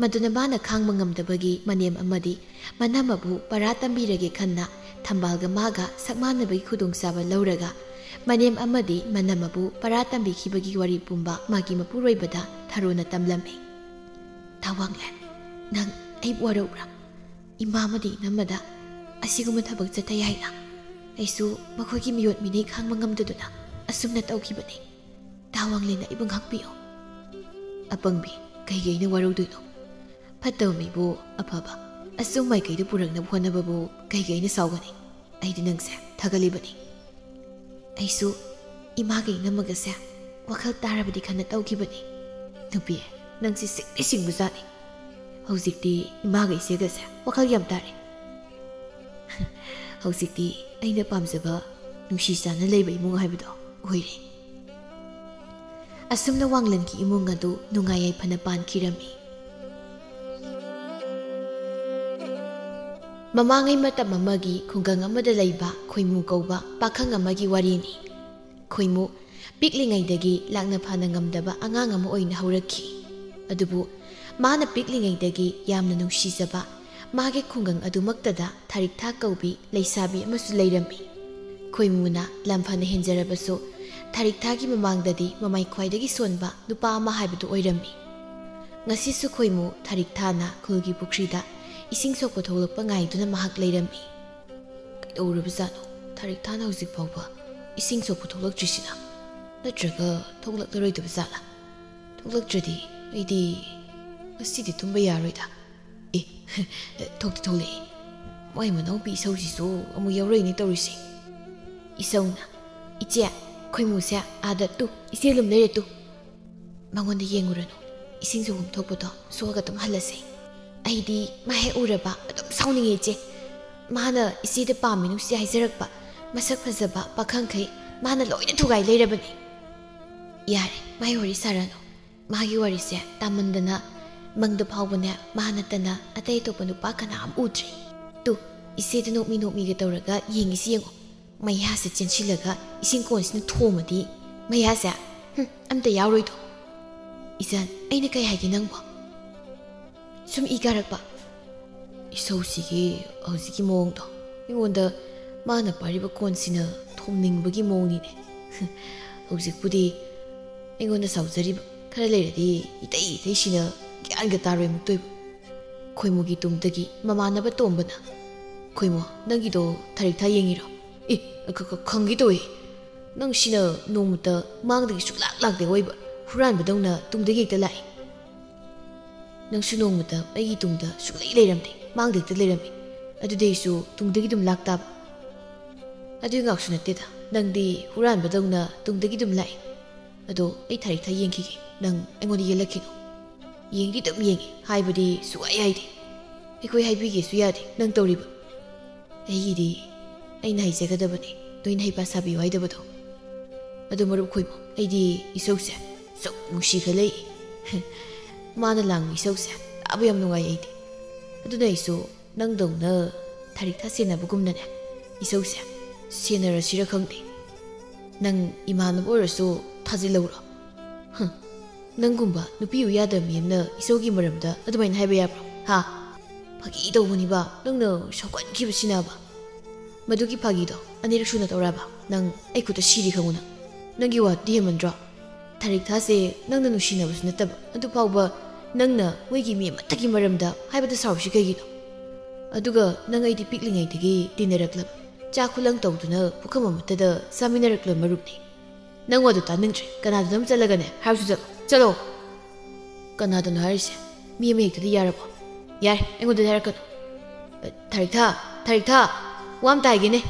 ꯃꯗꯨꯅ ꯃꯥꯅ ꯈꯥꯡꯕ ꯉꯝꯗꯕꯒꯤ ꯃꯅꯦꯝ ꯑꯃꯗꯤ ꯃꯅꯝ ꯑꯕꯨ ꯄꯔꯥ ꯇꯝꯕꯤꯔꯒꯦ ꯈꯟꯅ ꯊꯝꯕꯥꯜꯒ ꯃꯥꯒ ꯁꯛꯃꯥꯟꯅꯕꯒꯤ ꯈꯨꯗꯣꯡꯆꯥꯕ ꯂꯧꯔꯒ ꯃꯅꯦꯝ ꯑꯃꯗꯤ ꯃꯅꯝ ꯑꯕꯨ ꯄꯔꯥ ꯇꯝꯕꯤꯈꯤꯕꯒꯤ ꯋꯥꯔꯤ ꯄꯨꯝꯕ ꯃꯥꯒꯤ ꯃꯄꯨꯔꯣꯏꯕꯗ ꯊꯔꯣꯅ ꯇꯝꯂꯝꯃꯤ꯫ "ꯇꯥ ꯋꯥꯡꯂꯦꯟ, ꯅꯪ ꯑꯩꯕꯨ ꯋꯥꯔꯧꯕ꯭ꯔꯥ? ꯏꯃꯥ ꯑꯃꯗꯤ ꯏꯅꯝꯃꯗ ꯑꯁꯤꯒꯨꯝꯕ ꯊꯕꯛ ꯆꯠꯊꯩ ꯍꯥꯏꯅ ꯑꯩꯁꯨ ꯃꯈꯣꯏꯒꯤ ꯃꯤꯑꯣꯠ ꯃꯤꯅꯩ ꯈꯥꯡꯕ ꯉꯝꯗꯗꯨꯅ ꯑꯁꯨꯝꯅ ꯇꯧꯈꯤꯕꯅꯤ꯫ ꯇꯥ ꯋꯥꯡꯂꯦꯟꯅ ꯑꯩꯕꯨ ꯉꯥꯛꯄꯤꯌꯨ꯫" "ꯑꯄꯪꯕꯤ, ꯀꯩꯒꯤ ꯑꯩꯅ ꯋꯥꯔꯧꯗꯣꯏꯅꯣ? ꯐꯠꯇꯕ ꯃꯤꯕꯨ ꯑꯐꯕ, ꯑꯆꯨꯝ ꯃꯥꯏꯀꯩꯗ ꯄꯨꯔꯛꯅꯕ ꯍꯣꯠꯅꯕꯕꯨ ꯀꯩꯒꯤ ꯑꯩꯅ ꯁꯥꯎꯒꯅꯤ? ꯑꯩꯗꯤ ꯅꯪꯁꯦ ꯊꯥꯒꯠꯂꯤꯕꯅꯤ꯫" "ꯑꯩꯁꯨ ꯏꯃꯥꯒ ꯏꯅꯝꯃꯒꯁꯦ ꯋꯥꯈꯜ ꯇꯥꯔꯕꯗꯤ ꯈꯟꯅ ꯇꯧꯈꯤꯕꯅꯤ꯫" "ꯅꯨꯄꯤ, ꯅꯪꯁꯤ ꯁꯤꯡꯗꯤ ꯁꯤꯡꯕꯖꯥꯠꯅꯤ꯫ ꯍꯧꯖꯤꯛꯇꯤ ꯏꯃꯥꯒ ꯏꯆꯦꯒꯁꯦ ꯋꯥꯈꯜ ꯌꯥꯝ ꯇꯥꯔꯦ꯫" "ꯍꯧꯖꯤꯛꯇꯤ ꯑꯩꯅ ꯄꯥꯝꯖꯕ ꯅꯨꯡꯁꯤ ꯆꯥꯟꯅ ꯂꯩꯕ ꯏꯃꯨꯡ ꯍꯥꯏꯕꯗꯣ ꯑꯣꯏꯔꯦ꯫" ꯑꯁꯨꯝꯅ ꯋꯥꯡꯂꯦꯟꯒꯤ ꯏꯃꯨꯡ ꯑꯗꯨ ꯅꯨꯡꯉꯥꯏ ꯌꯥꯏꯐꯅ ꯄꯥꯟꯈꯤꯔꯝꯃꯤ꯫ ꯃꯃꯥꯡꯉꯩ ꯃꯇꯝ ꯑꯃꯒꯤ ꯈꯨꯡꯒꯪ ꯑꯃꯗ ꯂꯩꯕ ꯈꯣꯏꯃꯨ ꯀꯧꯕ ꯄꯥꯈꯪ ꯑꯃꯒꯤ ꯋꯥꯔꯤꯅꯤ꯫ ꯈꯣꯏꯃꯨ ꯄꯤꯛꯂꯤꯉꯩꯗꯒꯤ ꯂꯥꯛꯅ ꯐꯥꯅ ꯉꯝꯗꯕ ꯑꯉꯥꯡ ꯑꯃ ꯑꯣꯏꯅ ꯍꯧꯔꯛꯈꯤ꯫ ꯑꯗꯨꯕꯨ ꯃꯥꯅ ꯄꯤꯛꯂꯤꯉꯩꯗꯒꯤ ꯌꯥꯝꯅ ꯅꯨꯡꯁꯤꯖꯕ ꯃꯥꯒꯤ ꯈꯨꯡꯒꯪ ꯑꯗꯨꯃꯛꯇꯗ ꯊꯥꯔꯤꯛꯊꯥ ꯀꯧꯕꯤ ꯂꯩꯁꯥꯕꯤ ꯑꯃꯁꯨ ꯂꯩꯔꯝꯃꯤ꯫ ꯈꯣꯏꯃꯨꯅ ꯂꯝ ꯐꯅ ꯍꯦꯟꯖꯔꯕꯁꯨ ꯊꯥꯔꯤꯛꯊꯥꯒꯤ ꯃꯃꯥꯡꯗꯗꯤ ꯃꯃꯥꯏ ꯈ꯭ꯋꯥꯏꯗꯒꯤ ꯁꯣꯟꯕ ꯅꯨꯄꯥ ꯑꯃ ꯍꯥꯏꯕꯗꯨ ꯑꯣꯏꯔꯝꯃꯤ꯫ ꯉꯁꯤꯁꯨ ꯈꯣꯏꯃꯨ ꯊꯥꯔꯤꯛꯊꯥꯅ ꯈꯨꯜꯒꯤ ꯄꯨꯈ꯭ꯔꯤꯗ ꯏꯁꯤꯡ ꯁꯣꯛꯄ ꯊꯣꯛꯂꯛꯄ ꯉꯥꯏꯗꯨꯅ ꯃꯍꯥꯛ ꯂꯩꯔꯝꯃꯤ꯫ "ꯀꯩꯗꯧꯔꯕꯖꯥꯠꯅꯣ? ꯊꯥꯔꯤꯛꯊꯥꯅ ꯍꯧꯖꯤꯛ ꯐꯥꯎꯕ ꯏꯁꯤꯡ ꯁꯣꯛꯄ ꯊꯣꯛꯂꯛꯇ꯭ꯔꯤꯁꯤꯅ? ꯅꯠꯇ꯭ꯔꯒ ꯊꯣꯛꯂꯛꯂꯔꯣꯏꯗꯕ ꯖꯥꯠꯂꯥ? ꯊꯣꯛꯂꯛꯇ꯭ꯔꯗꯤ ꯑꯩꯗꯤ ꯉꯁꯤꯗꯤ ꯇꯨꯝꯕ ꯌꯥꯔꯣꯏꯗ꯫ ꯑꯦ, ꯊꯣꯛꯇꯤ ꯊꯣꯛꯂꯛꯑꯦ꯫ ꯃꯥꯏ ꯃꯅꯥꯎꯄꯤ ꯏꯁꯧꯁꯤꯁꯨ ꯑꯃꯨꯛ ꯌꯥꯎꯔꯛꯏꯅꯦ ꯇꯧꯔꯤꯁꯦ꯫" ꯏꯆꯧꯅ, "ꯏꯆꯦ, ꯈꯣꯏꯃꯨꯁꯦ ꯑꯥꯗ ꯇꯨ, ꯏꯆꯦ ꯂꯨꯝ ꯂꯩꯔꯦ ꯇꯨ꯫ ꯃꯉꯣꯟꯗ ꯌꯦꯡꯉꯨꯔꯅꯨ, ꯏꯁꯤꯡ ꯁꯣꯛꯐꯝ ꯊꯣꯛꯄꯗꯣ ꯁꯣꯛꯑꯒ ꯑꯗꯨꯝ ꯍꯜꯂꯁꯦ꯫ ꯑꯩꯗꯤ ꯃꯥ ꯍꯦꯛ ꯎꯔꯕ ꯑꯗꯨꯝ ꯁꯥꯎꯅꯤꯡꯉꯦ ꯏꯆꯦ꯫ ꯃꯥꯅ ꯏꯆꯦꯗ ꯄꯥꯝꯃꯤ ꯅꯨꯡꯁꯤ ꯍꯥꯏꯖꯔꯛꯄ ꯃꯁꯛ ꯐꯖꯕ ꯄꯥꯈꯪꯈꯩ ꯃꯥꯅ ꯂꯣꯏꯅ ꯊꯨꯒꯥꯏ ꯂꯩꯔꯕꯅꯤ꯫ ꯌꯥꯔꯦ, ꯃꯥꯏ ꯋꯥꯔꯤ ꯁꯥꯔꯅꯨ꯫ ꯃꯥꯒꯤ ꯋꯥꯔꯤꯁꯦ ꯇꯥꯃꯟꯗꯅ ꯃꯪꯗ ꯐꯥꯎꯕꯅꯦ ꯃꯥ ꯅꯠꯇꯅ ꯑꯇꯩ ꯑꯇꯣꯞꯄ ꯅꯨꯄꯥ ꯀꯅꯥꯝ ꯎꯗ꯭ꯔꯤ꯫ ꯇꯨ, ꯏꯆꯦꯗ ꯅꯣꯛꯃꯤ ꯅꯣꯛꯃꯤꯒ ꯇꯧꯔꯒ ꯌꯦꯡꯉꯤꯁꯤ ꯌꯦꯡꯉꯣ꯫ ꯃꯩꯌꯥꯁꯦ ꯆꯦꯟꯁꯤꯜꯂꯒ ꯏꯁꯤꯡ ꯀꯣꯟꯁꯤꯅ ꯊꯣꯝꯃꯗꯤ ꯃꯩꯌꯥꯁꯦ, ꯍꯨꯝ, ꯑꯝꯇ ꯌꯥꯎꯔꯣꯏꯗꯣ꯫ ꯏꯆꯟ, ꯑꯩꯅ ꯀꯩ ꯍꯥꯏꯒꯦ ꯅꯪꯕꯣ? ꯁꯨꯝ ꯏ ꯀꯥꯔꯛꯄ꯫ ꯏꯁꯧꯁꯤꯒꯤ ꯍꯧꯖꯤꯛꯀꯤ ꯃꯑꯣꯡꯗꯣ ꯑꯩꯉꯣꯟꯗ ꯃꯥꯅ ꯄꯥꯏꯔꯤꯕ ꯀꯣꯟꯁꯤꯅ ꯊꯣꯝꯅꯤꯡꯕꯒꯤ ꯃꯑꯣꯡꯅꯤꯅꯦ꯫ ꯍꯧꯖꯤꯛꯄꯨꯗꯤ ꯑꯩꯉꯣꯟꯗ ꯁꯥꯎꯖꯔꯤꯕ ꯈꯔ ꯂꯩꯔꯗꯤ ꯏꯇꯩ ꯏꯇꯩꯁꯤꯅ ꯒ꯭ꯌꯥꯟꯒ ꯇꯥꯔꯣꯏ ꯑꯃꯨꯛꯇꯣꯏꯕ꯫ ꯈꯣꯏꯃꯨꯒꯤ ꯇꯨꯡꯗꯒꯤ ꯃꯃꯥꯟꯅꯕ ꯇꯣꯝꯕꯅ, "ꯈꯣꯏꯃꯨ, ꯅꯪꯒꯤꯗꯣ ꯊꯥꯔꯤꯛꯊꯥ ꯌꯦꯡꯉꯤꯔꯣ? ꯑꯦ, ꯈ-, ꯈ-, ꯈꯪꯒꯦ ꯇꯧꯋꯦ꯫ ꯅꯪ ꯁꯤꯅ ꯅꯣꯡꯃꯇ ꯃꯥꯡꯗꯒꯤ ꯁꯨꯛꯂꯥꯛ ꯂꯥꯛꯇꯦ ꯑꯣꯏꯕ, ꯍꯨꯔꯥꯟꯕꯗꯧꯅ ꯇꯨꯡꯗꯒꯤ ꯍꯦꯛꯇ ꯂꯥꯛꯑꯦ꯫ ꯅꯪꯁꯨ ꯅꯣꯡꯃꯇ ꯑꯩꯒꯤ ꯇꯨꯡꯗ ꯁꯨꯛꯂꯩ ꯂꯩꯔꯝꯗꯦ, ꯃꯥꯡꯗ ꯍꯦꯛꯇ ꯂꯩꯔꯝꯃꯤ꯫ ꯑꯗꯨꯗꯤ ꯑꯩꯁꯨ ꯇꯨꯡꯗꯒꯤ ꯑꯗꯨꯝ ꯂꯥꯛꯇꯥꯕ?" "ꯑꯗꯨꯒꯤ ꯉꯥꯛꯁꯨ ꯅꯠꯇꯦꯗ, ꯅꯪꯗꯤ ꯍꯨꯔꯥꯟꯕꯗꯧꯅ ꯇꯨꯡꯗꯒꯤ ꯑꯗꯨꯝ ꯂꯥꯛꯑꯦ꯫ ꯑꯗꯣ ꯑꯩ ꯊꯥꯔꯤꯛꯊꯥ ꯌꯦꯡꯈꯤꯒꯦ, ꯅꯪ ꯑꯩꯉꯣꯟꯗ ꯌꯦꯜꯂꯛꯈꯤꯅꯨ꯫" "ꯌꯦꯡꯗꯤ ꯑꯗꯨꯝ ꯌꯦꯡꯉꯤ, ꯍꯥꯏꯕꯗꯤ ꯁꯨꯛꯍꯥꯏ ꯍꯥꯏꯗꯦ꯫ ꯑꯩꯈꯣꯏ ꯍꯥꯏꯕꯤꯒꯦꯁꯨ ꯌꯥꯗꯦ, ꯅꯪ ꯇꯧꯔꯤꯕ꯫ ꯑꯩꯒꯤꯗꯤ ꯑꯩꯅ ꯍꯩꯖꯒꯗꯕꯅꯤ, ꯅꯣꯏꯅ ꯍꯩꯄꯥ ꯁꯥꯕꯤꯌꯨ ꯍꯥꯏꯗꯕꯗꯣ꯫" "ꯑꯗꯨ ꯃꯔꯨꯞ ꯈꯣꯏꯃꯨ, ꯑꯩꯗꯤ ꯏꯁꯧꯁꯦ ꯁꯨꯛ ꯅꯨꯡꯁꯤꯈꯠꯂꯛꯏ꯫ ꯃꯥꯅ ꯂꯥꯡꯕ ꯏꯁꯧꯁꯦ ꯇꯥꯕ ꯌꯥꯝ ꯅꯨꯡꯉꯥꯏ ꯑꯩꯗꯤ꯫ ꯑꯗꯨꯅ ꯑꯩꯁꯨ ꯅꯪꯗꯧꯅ ꯊꯥꯔꯤꯛꯊꯥ ꯁꯦꯟꯅꯕꯒꯨꯝꯅꯅꯦ, ꯏꯁꯧꯁꯦ ꯁꯦꯟꯅꯔꯁꯤꯔ ꯈꯪꯗꯦ꯫ ꯅꯪ ꯏꯃꯥꯟꯅꯕ ꯑꯣꯏꯔꯁꯨ ꯊꯥꯖꯤꯜꯍꯧꯔꯣ꯫" "ꯍꯨꯝ, ꯅꯪꯒꯨꯝꯕ ꯅꯨꯄꯤ ꯎ ꯌꯥꯗꯕ ꯃꯤ ꯑꯃꯅ ꯏꯁꯧꯒꯤ ꯃꯔꯝꯗ ꯑꯗꯨꯃꯥꯏꯅ ꯍꯥꯏꯕ ꯌꯥꯕ꯭ꯔꯣ? ꯍꯥ? ꯐꯥꯒꯤ ꯇꯧꯕꯅꯤꯕ, ꯅꯪꯅ ꯁꯥꯎꯒꯠꯈꯤꯕꯁꯤꯅꯕ꯫ ꯃꯗꯨꯒꯤ ꯐꯥꯒꯤꯗꯣ ꯑꯅꯤꯔꯛ ꯁꯨꯅ ꯇꯧꯔꯛꯑꯕ, ꯅꯪ ꯑꯩ ꯈꯨꯠꯇ ꯁꯤꯔꯤ ꯈꯪꯉꯨ ꯅꯪ꯫ ꯅꯪꯒꯤ ꯋꯥꯗꯨꯗꯤ ꯍꯦꯟꯃꯟꯗ꯭ꯔꯣ? ꯊꯥꯔꯤꯛꯊꯥꯁꯦ ꯅꯪꯅ ꯅꯨꯡꯁꯤꯅꯕꯁꯨ ꯅꯠꯇꯕ, ꯑꯗꯨ ꯐꯥꯎꯕ ꯅꯪꯅ ꯃꯣꯏꯒꯤ ꯃꯤ ꯑꯃꯠꯇꯒꯤ ꯃꯔꯝꯗ ꯍꯥꯏꯕꯗ ꯁꯥꯎꯔꯤꯁꯤ ꯀꯩꯒꯤꯅꯣ? ꯑꯗꯨꯒ ꯅꯪ ꯑꯩꯗꯤ ꯄꯤꯛꯂꯤꯉꯩꯗꯒꯤ ꯇꯤꯟꯅꯔꯛꯂꯕ, ꯆꯥꯛ ꯈꯨꯂꯪ ꯇꯧꯗꯨꯅ ꯄꯨꯈꯝ ꯑꯃꯠꯇꯗ ꯆꯥꯃꯤꯟꯅꯔꯛꯂꯕ ꯃꯔꯨꯞꯅꯤ꯫ ꯅꯪ ꯋꯥꯗꯨ ꯇꯥꯅꯤꯡꯗ꯭ꯔꯦ, ꯀꯅꯥꯗꯅꯣꯝ ꯆꯠꯂꯒꯅꯦ ꯍꯥꯏꯔꯨꯁꯨ ꯆꯠꯂꯣ, ꯆꯠꯂꯣ!" "ꯀꯅꯥꯗꯅꯣ ꯍꯥꯏꯔꯤꯁꯦ? ꯃꯤ ꯑꯃ ꯍꯦꯛꯇꯗꯤ ꯌꯥꯔꯕꯣ?" "ꯌꯥꯔꯦ, ꯑꯩꯉꯣꯟꯗꯗꯤ ꯍꯥꯏꯔꯛꯀꯅꯨ꯫" "ꯊꯥꯔꯤꯛꯊꯥ, ꯊꯥꯔꯤꯛꯊꯥ, ꯋꯥ ꯑꯝꯇ ꯍꯥꯏꯒꯦꯅꯦ꯫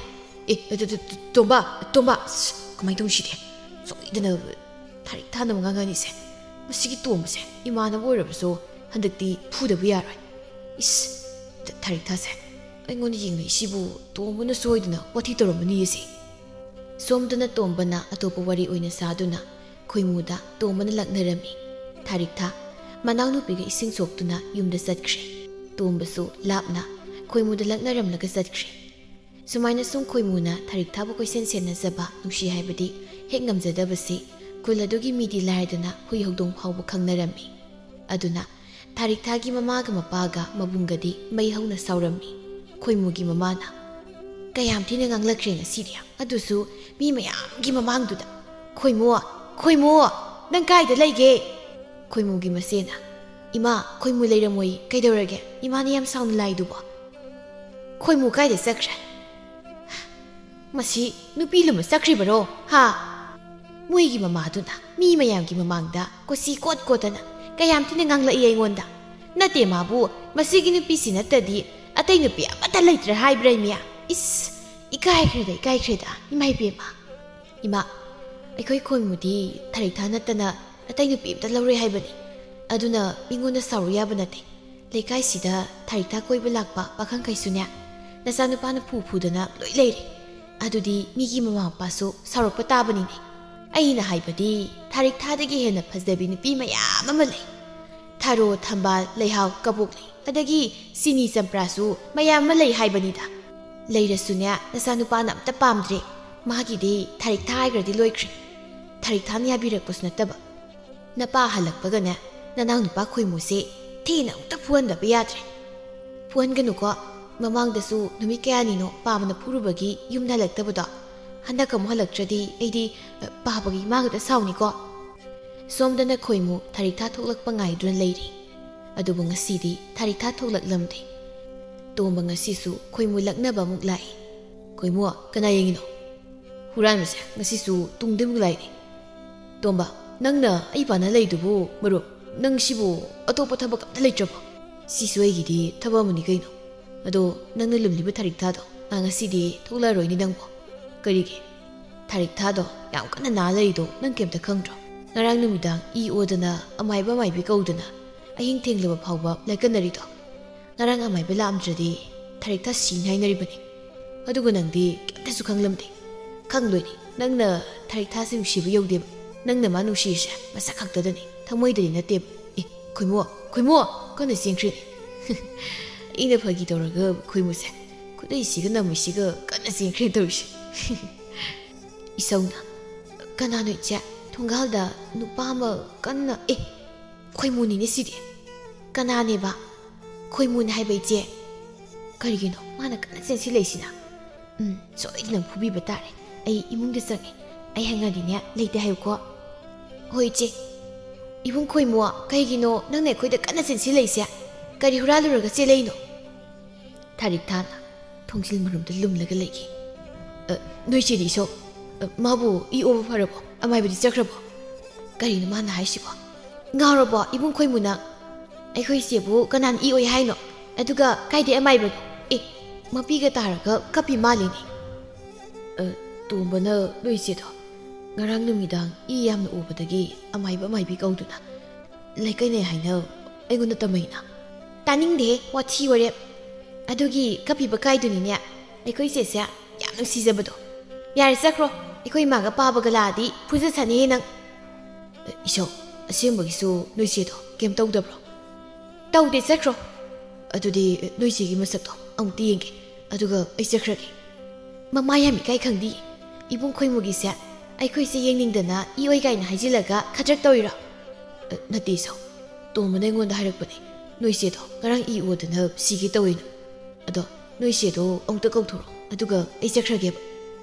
ꯑꯦ, ꯇ-, ꯇ-, ꯇ-, ꯇꯣꯝꯕ, ꯇꯣꯝꯕ, ꯑꯁ, ꯀꯃꯥꯏꯅ ꯇꯧꯅꯤ ꯁꯤꯗꯤ? ꯁꯣꯏꯗꯅ ꯊꯥꯔꯤꯛ ꯊꯥꯅꯕ ꯉꯥꯡꯉꯅꯤꯁꯦ꯫ ꯃꯁꯤꯒꯤ ꯇꯣꯝꯕꯁꯦ ꯏꯃꯥꯟꯅꯕ ꯑꯣꯏꯔꯕꯁꯨ ꯍꯟꯗꯛꯇꯤ ꯐꯨꯗꯕ ꯌꯥꯔꯣꯏ꯫ ꯏꯁ, ꯊ-, ꯊꯥꯔꯤꯛ ꯊꯥꯁꯦ ꯑꯩꯉꯣꯟꯗ ꯌꯦꯡꯂꯛꯏꯁꯤꯕꯨ ꯇꯣꯝꯕꯅ ꯁꯣꯏꯗꯅ ꯋꯥꯊꯤ ꯇꯧꯔꯝꯃꯅꯤ ꯑꯁꯤ꯫ ꯁꯣꯝꯗꯅ ꯇꯣꯝꯕꯅ ꯑꯇꯣꯞꯄ ꯋꯥꯔꯤ ꯑꯣꯏꯅ ꯁꯥꯗꯨꯅ ꯈꯣꯏꯃꯨꯗ ꯇꯣꯝꯕꯅ ꯂꯛꯅꯔꯝꯃꯤ꯫ ꯊꯥꯔꯤꯛ ꯊꯥ ꯃꯅꯥꯎꯅꯨꯄꯤꯒ ꯏꯁꯤꯡ ꯁꯣꯛꯇꯨꯅ ꯌꯨꯝꯗ ꯆꯠꯈ꯭ꯔꯦ꯫ ꯇꯣꯝꯕꯁꯨ ꯂꯥꯞꯅ ꯈꯣꯏꯃꯨꯗ ꯂꯛꯅꯔꯝꯂꯒ ꯆꯠꯈ꯭ꯔꯦ꯫ ꯁꯨꯃꯥꯏꯅ ꯁꯨꯝ ꯈꯣꯏꯃꯨꯅ ꯊꯥꯔꯤꯛ ꯊꯥꯕꯨ ꯀꯣꯏꯁꯦꯟ ꯁꯦꯟꯅꯖꯕ, ꯅꯨꯡꯁꯤ ꯍꯥꯏꯕꯗꯤ ꯍꯦꯛ ꯉꯝꯖꯗꯕꯁꯤ ꯈꯨꯜ ꯑꯗꯨꯒꯤ ꯃꯤꯗꯤ ꯂꯥꯏꯔꯗꯅ ꯍꯨꯏ ꯍꯧꯗꯣꯡ ꯐꯥꯎꯕ ꯈꯪꯅꯔꯝꯃꯤ꯫ ꯑꯗꯨꯅ ꯊꯥꯔꯤꯛ ꯊꯥꯒꯤ ꯃꯃꯥꯒ ꯃꯄꯥꯒ ꯃꯕꯨꯡꯒꯗꯤ ꯃꯩ ꯍꯧꯅ ꯁꯥꯎꯔꯝꯃꯤ꯫ ꯈꯣꯏꯃꯨꯒꯤ ꯃꯃꯥꯅ, "ꯀꯌꯥꯝ ꯊꯤꯅ ꯉꯥꯡꯂꯛꯈ꯭ꯔꯦ ꯉꯁꯤꯗꯤ, ꯑꯗꯨꯁꯨ ꯃꯤ ꯃꯌꯥꯝꯒꯤ ꯃꯃꯥꯡꯗꯨꯗ꯫ ꯈꯣꯏꯃꯨ, ꯈꯣꯏꯃꯨ, ꯅꯪ ꯀꯥꯏꯗ ꯂꯩꯒꯦ?" ꯈꯣꯏꯃꯨꯒꯤ ꯃꯆꯦꯅ, "ꯏꯃꯥ, ꯈꯣꯏꯃꯨ ꯂꯩꯔꯝꯃꯣꯏ, ꯀꯩꯗꯧꯔꯒꯦ? ꯏꯃꯥꯅ ꯌꯥꯝ ꯁꯥꯎꯅ ꯂꯥꯏꯗꯨꯕꯣ?" "ꯈꯣꯏꯃꯨ ꯀꯥꯏꯗ ꯆꯠꯈ꯭ꯔꯦ?" "ꯃꯁꯤ ꯅꯨꯄꯤ ꯂꯨꯝꯕ ꯆꯠꯈ꯭ꯔꯤꯕꯔꯣ? ꯍꯥ?" ꯃꯣꯏꯒꯤ ꯃꯃꯥꯗꯨꯅ ꯃꯤ ꯃꯌꯥꯝꯒꯤ ꯃꯃꯥꯡꯗ ꯀꯣꯆꯤ ꯀꯣꯠ ꯀꯣꯠꯇꯅ ꯀꯌꯥꯝ ꯊꯤꯅ ꯉꯥꯡꯂꯛꯏ ꯑꯩꯉꯣꯟꯗ꯫ "ꯅꯠꯇꯦ, ꯃꯥꯕꯨ ꯃꯁꯤꯒꯤ ꯅꯨꯄꯤꯁꯤ ꯅꯠꯇꯗꯤ ꯑꯇꯩ ꯅꯨꯄꯤ ꯑꯃꯠꯇ ꯂꯩꯇ꯭ꯔꯦ ꯍꯥꯏꯕ꯭ꯔꯥ, ꯏꯃꯥ? ꯏꯁ, ꯏꯀꯥꯏꯈ꯭ꯔꯦꯗ, ꯏꯀꯥꯏꯈ꯭ꯔꯦꯗ, ꯏꯃꯥ ꯏꯕꯦꯝꯃ꯫ ꯏꯃꯥ, ꯑꯩꯈꯣꯏ ꯈꯣꯏꯃꯨꯗꯤ ꯊꯥꯔꯤꯛ ꯊꯥ ꯅꯠꯇꯅ ꯑꯇꯩ ꯅꯨꯄꯤ ꯑꯝꯇ ꯂꯧꯔꯣꯏ ꯍꯥꯏꯕꯅꯤ꯫ ꯑꯗꯨꯅ ꯃꯤꯉꯣꯟꯗ ꯁꯥꯎꯔꯨ ꯌꯥꯕ ꯅꯠꯇꯦ꯫ ꯂꯩꯀꯥꯏꯁꯤꯗ ꯊꯥꯔꯤꯛ ꯊꯥ ꯀꯣꯏꯕ ꯂꯥꯛꯄ ꯄꯥꯈꯪꯈꯩꯁꯨꯅꯦ, ꯅꯆꯥꯅꯨꯄꯥꯅ ꯐꯨ ꯐꯨꯗꯅ ꯂꯣꯏ ꯂꯩꯔꯦ꯫ ꯑꯗꯨꯗꯤ ꯃꯤꯒꯤ ꯃꯃꯥ ꯃꯄꯥꯁꯨ ꯁꯥꯎꯔꯛꯄ ꯇꯥꯕꯅꯤꯅꯦ꯫ ꯑꯩꯅ ꯍꯥꯏꯕꯗꯤ ꯊꯥꯔꯤꯛ ꯊꯥꯗꯒꯤ ꯍꯦꯟꯅ ꯐꯖꯕꯤ ꯅꯨꯄꯤ ꯃꯌꯥꯝ ꯑꯃ ꯂꯩ꯫ ꯊꯔꯣ, ꯊꯝꯕꯥꯜ, ꯂꯩꯍꯥꯎ, ꯀꯕꯣꯛ ꯂꯩ, ꯑꯗꯒꯤ ꯆꯤꯅꯤ ꯆꯝꯄ꯭ꯔꯥꯁꯨ ꯃꯌꯥꯝ ꯑꯃ ꯂꯩ ꯍꯥꯏꯕꯅꯤꯗ꯫ ꯂꯩꯔꯁꯨꯅꯦ, ꯅꯆꯥꯅꯨꯄꯥꯅ ꯑꯝꯇ ꯄꯥꯝꯗ꯭ꯔꯦ꯫ ꯃꯥꯒꯤꯗꯤ ꯊꯥꯔꯤꯛ ꯊꯥ ꯍꯥꯏꯈ꯭ꯔꯗꯤ ꯂꯣꯏꯈ꯭ꯔꯦ꯫ ꯊꯥꯔꯤꯛ ꯊꯥꯅ ꯌꯥꯕꯤꯔꯛꯄꯁꯨ ꯅꯠꯇꯕ꯫ ꯅꯄꯥ ꯍꯜꯂꯛꯄꯒꯅꯦ, ꯅꯅꯥꯎ ꯅꯨꯄꯥ ꯈꯣꯏꯃꯨꯁꯦ ꯊꯤꯅ ꯑꯃꯨꯛꯇ ꯐꯨꯍꯟꯗꯕ ꯌꯥꯗ꯭ꯔꯦ꯫ ꯐꯨꯍꯟꯒꯅꯨꯀꯣ꯫ ꯃꯃꯥꯡꯗꯁꯨ ꯅꯨꯃꯤꯠ ꯀꯌꯥꯅꯤꯅꯣ ꯄꯥꯕꯅ ꯐꯨꯔꯨꯕꯒꯤ ꯌꯨꯝꯗ ꯍꯜꯂꯛꯇꯕꯗꯣ꯫ ꯍꯟꯗꯛ ꯑꯃꯨꯛ ꯍꯜꯂꯛꯇ꯭ꯔꯗꯤ ꯑꯩꯗꯤ, ꯑ, ꯄꯥꯕꯒꯤ ꯏꯃꯥꯒꯗ ꯁꯥꯎꯅꯤꯀꯣ꯫ ꯁꯣꯝꯗꯅ ꯈꯣꯏꯃꯨ ꯊꯥꯔꯤꯛ ꯊꯥ ꯊꯣꯛꯂꯛꯄ ꯉꯥꯏꯗꯨꯅ ꯂꯩꯔꯤ꯫ ꯑꯗꯨꯕꯨ ꯉꯁꯤꯗꯤ ꯊꯥꯔꯤꯛ ꯊꯥ ꯊꯣꯛꯂꯛꯂꯝꯗꯦ꯫ ꯇꯣꯝꯕ ꯉꯁꯤꯁꯨ ꯈꯣꯏꯃꯨ ꯂꯛꯅꯕ ꯑꯃꯨꯛ ꯂꯥꯛꯏ꯫ "ꯈꯣꯏꯃꯨ, ꯀꯅꯥ ꯌꯦꯡꯉꯤꯅꯣ? ꯍꯨꯔꯥꯟꯕꯁꯦ ꯉꯁꯤꯁꯨ ꯇꯨꯡꯗ ꯑꯃꯨꯛ ꯂꯥꯛꯏꯅꯦ꯫ ꯇꯣꯝꯕ, ꯅꯪꯅ ꯑꯩ ꯄꯥꯅ ꯂꯩꯗꯨꯕꯨ ꯃꯔꯨꯞ, ꯅꯪ ꯁꯤꯕꯨ ꯑꯇꯣꯞꯄ ꯊꯕꯛ ꯑꯝꯇ ꯂꯩꯇ꯭ꯔꯕꯣ?" "ꯁꯤꯁꯨ ꯑꯩꯒꯤꯗꯤ ꯊꯕꯛ ꯑꯃꯅꯤ ꯀꯩꯅꯣ꯫ ꯑꯗꯣ ꯅꯪꯅ ꯂꯨꯝꯂꯤꯕ ꯊꯥꯔꯤꯛ ꯊꯥꯗꯣ, "ꯃꯥ ꯉꯁꯤꯗꯤ ꯊꯣꯛꯂꯛꯑꯔꯣꯏꯅꯤ ꯅꯪꯕꯣ꯫ ꯀꯔꯤꯒꯤ? ꯊꯥꯔꯤꯛ ꯊꯥꯗꯣ ꯌꯥꯝ ꯀꯟꯅ ꯅꯥ ꯂꯩꯔꯤꯗꯣ ꯅꯪ ꯀꯩꯝꯇ ꯈꯪꯗ꯭ꯔꯣ? ꯉꯔꯥꯡ ꯅꯨꯃꯤꯗꯥꯡ ꯏ ꯑꯣꯗꯅ ꯑꯃꯥꯏꯕ ꯑꯃꯥꯏꯕꯤ ꯀꯧꯗꯅ ꯑꯍꯤꯡ ꯊꯦꯡꯂꯕ ꯐꯥꯎꯕ ꯂꯥꯏꯀꯠꯅꯔꯤꯗꯣ꯫ ꯉꯔꯥꯡ ꯑꯃꯥꯏꯕ ꯂꯥꯛꯑꯝꯗ꯭ꯔꯗꯤ ꯊꯥꯔꯤꯛ ꯊꯥ ꯁꯤꯅꯤ ꯍꯥꯏꯅꯔꯤꯕꯅꯤ꯫ ꯑꯗꯨꯒ ꯅꯪꯗꯤ ꯀꯩꯝꯇꯁꯨ ꯈꯪꯂꯝꯗꯦ꯫ ꯈꯪꯗꯣꯏꯅꯤ, ꯅꯪꯅ ꯊꯥꯔꯤꯛ ꯊꯥꯁꯦ ꯅꯨꯡꯁꯤꯕ ꯌꯧꯗꯦꯕ꯫ ꯅꯪꯅ ꯃꯥ ꯅꯨꯡꯁꯤꯔꯤꯁꯦ ꯃꯁꯛ ꯈꯛꯇꯗꯅꯤ, ꯊꯃꯣꯏꯗꯗꯤ ꯅꯠꯇꯦꯕ꯫ ꯑꯦ, ꯈꯣꯏꯃꯨ, ꯈꯣꯏꯃꯨ!" ꯀꯟꯅ ꯆꯦꯟꯈ꯭ꯔꯦꯅꯦ꯫ ꯑꯩꯅ ꯐꯥꯒꯤ ꯇꯧꯔꯒ ꯈꯣꯏꯃꯨꯁꯦ ꯈꯨꯗꯩꯁꯤꯒ ꯅꯝꯃꯤꯁꯤꯒ ꯀꯟꯅ ꯆꯦꯟꯈ꯭ꯔꯦ ꯇꯧꯔꯤꯁꯦ꯫ ꯏꯁꯧꯅ, "ꯀꯅꯥꯅꯣ ꯏꯆꯦ? ꯊꯣꯡꯒꯥꯜꯗ ꯅꯨꯄꯥ ꯑꯃ ꯀꯟꯅ, ꯑꯦ, ꯈꯣꯏꯃꯨꯅꯤꯅꯦ ꯁꯤꯗꯤ꯫ ꯀꯅꯥꯅꯦꯕ? ꯈꯣꯏꯃꯨꯅꯦ ꯍꯥꯏꯕ ꯏꯆꯦ꯫ ꯀꯔꯤꯒꯤꯅꯣ ꯃꯥꯅ ꯀꯟꯅ ꯆꯦꯟꯁꯤꯜꯂꯛꯏꯁꯤꯅ? ꯎꯝ, ꯁꯣꯏꯗꯅ ꯐꯨꯕꯤꯕ ꯇꯥꯔꯦ꯫ ꯑꯩ ꯏꯃꯨꯡꯗ ꯆꯪꯉꯦ꯫ ꯑꯩ ꯍꯪꯉꯗꯤꯅꯦ ꯂꯩꯇꯦ ꯍꯥꯏꯌꯨꯀꯣ꯫ ꯍꯣꯏ ꯏꯆꯦ꯫ ꯏꯕꯨꯡ ꯈꯣꯏꯃꯨ, ꯀꯩꯒꯤꯅꯣ ꯅꯪꯅ ꯑꯩꯈꯣꯏꯗ ꯀꯟꯅ ꯆꯦꯟꯁꯤꯜꯂꯛꯏꯁꯦ? ꯀꯔꯤ ꯍꯨꯔꯥꯜꯂꯨꯔꯒ ꯆꯦꯜꯂꯛꯏꯅꯣ?" ꯊꯥꯔꯤꯛ ꯊꯥꯅ ꯊꯣꯡꯖꯤꯜ ꯃꯔꯨꯝꯗ ꯂꯨꯝꯂꯒ ꯂꯩꯈꯤ꯫ "ꯑ, ꯅꯣꯏ ꯆꯦꯗꯤ ꯏꯁꯧ? ꯑ, ꯃꯥꯕꯨ ꯏ ꯑꯣꯕ ꯐꯔꯕꯣ? ꯑꯃꯥꯏꯕꯗꯤ ꯆꯠꯈ꯭ꯔꯕꯣ? ꯀꯔꯤꯅꯣ ꯃꯥꯅ ꯍꯥꯏꯁꯤꯕꯣ? ꯉꯥꯎꯔꯕꯣ ꯏꯕꯨꯡ ꯈꯣꯏꯃꯨ ꯅꯪ? ꯑꯩꯈꯣꯏ ꯏꯆꯦꯕꯨ ꯀꯅꯥꯅ ꯏ ꯑꯣꯏ ꯍꯥꯏꯅꯣ? ꯑꯗꯨꯒ ꯀꯥꯏꯗꯩ ꯑꯃꯥꯏꯕꯅꯣ? ꯑꯦ, ꯃꯄꯤꯒ ꯇꯥꯔꯒ ꯀꯞꯄꯤ ꯃꯥꯜꯂꯤꯅꯦ꯫" ꯑ, ꯇꯣꯝꯕꯅ ꯅꯣꯏ ꯏꯆꯦꯗꯣ ꯉꯔꯥꯡ ꯅꯨꯃꯤꯗꯥꯡ ꯏ ꯌꯥꯝꯅ ꯎꯕꯗꯒꯤ ꯑꯃꯥꯏꯕ ꯑꯃꯥꯏꯕꯤ ꯀꯧꯗꯨꯅ ꯂꯩꯀꯥꯏꯅꯩ ꯍꯥꯏꯅ ꯑꯩꯉꯣꯟꯗ ꯇꯝꯃꯛꯏꯅ꯫ ꯇꯥꯅꯤꯡꯗꯦꯍꯦ, ꯋꯥꯊꯤ ꯋꯥꯔꯦꯞ꯫ ꯑꯗꯨꯒꯤ ꯀꯞꯄꯤꯕ ꯀꯥꯏꯗꯨꯅꯤꯅꯦ ꯑꯩꯈꯣꯏ ꯏꯆꯦꯁꯦ ꯌꯥꯝ ꯅꯨꯡꯁꯤꯖꯕꯗꯣ꯫ ꯌꯥꯔꯦ, ꯆꯠꯈ꯭ꯔꯣ꯫ ꯑꯩꯈꯣꯏ ꯏꯃꯥꯒ ꯄꯥꯕꯒ ꯂꯥꯛꯑꯗꯤ ꯐꯨꯖꯠꯁꯅꯤꯍꯦ ꯅꯪ꯫ ꯏꯁꯧ, ꯑꯁꯦꯡꯕꯒꯤꯁꯨ ꯅꯣꯏ ꯏꯆꯦꯗꯣ ꯀꯩꯝ ꯇꯧꯗꯕ꯭ꯔꯣ? ꯇꯧꯗꯦ, ꯆꯠꯈ꯭ꯔꯣ꯫ ꯑꯗꯨꯗꯤ ꯅꯣꯏ ꯏꯆꯦꯒꯤ ꯃꯁꯛꯇꯣ ꯑꯃꯨꯛꯇ ꯌꯦꯡꯒꯦ, ꯑꯗꯨꯒ ꯑꯩ ꯆꯠꯈ꯭ꯔꯒꯦ꯫ ꯃꯃꯥ ꯌꯥꯝ ꯏꯀꯥꯏ ꯈꯪꯗꯤ꯫ ꯏꯕꯨꯡ ꯈꯣꯏꯃꯨꯒꯤꯁꯦ ꯑꯩꯈꯣꯏꯁꯦ ꯌꯦꯡꯅꯤꯡꯗꯅ ꯏ ꯑꯣꯏ ꯀꯥꯏꯅ ꯍꯥꯏꯖꯤꯜꯂꯒ ꯈꯗ꯭ꯔꯛ ꯇꯧꯔꯤꯔꯣ? ꯑ, ꯅꯠꯇꯦ ꯏꯁꯧ, ꯇꯣꯝꯕꯅ ꯑꯩꯉꯣꯟꯗ ꯍꯥꯏꯔꯛꯄꯅꯦ, ꯅꯣꯏ ꯏꯆꯦꯗꯣ ꯉꯔꯥꯡ ꯏ ꯑꯣꯗꯅ ꯁꯤꯒꯦ ꯇꯧꯋꯦꯅ꯫ ꯑꯗꯣ ꯅꯣꯏ ꯏꯆꯦꯗꯣ ꯑꯃꯨꯛꯇ ꯀꯧꯊꯣꯔꯛꯑꯣ, ꯑꯗꯨꯒ ꯑꯩ ꯆꯠꯈ꯭ꯔꯒꯦꯕ꯫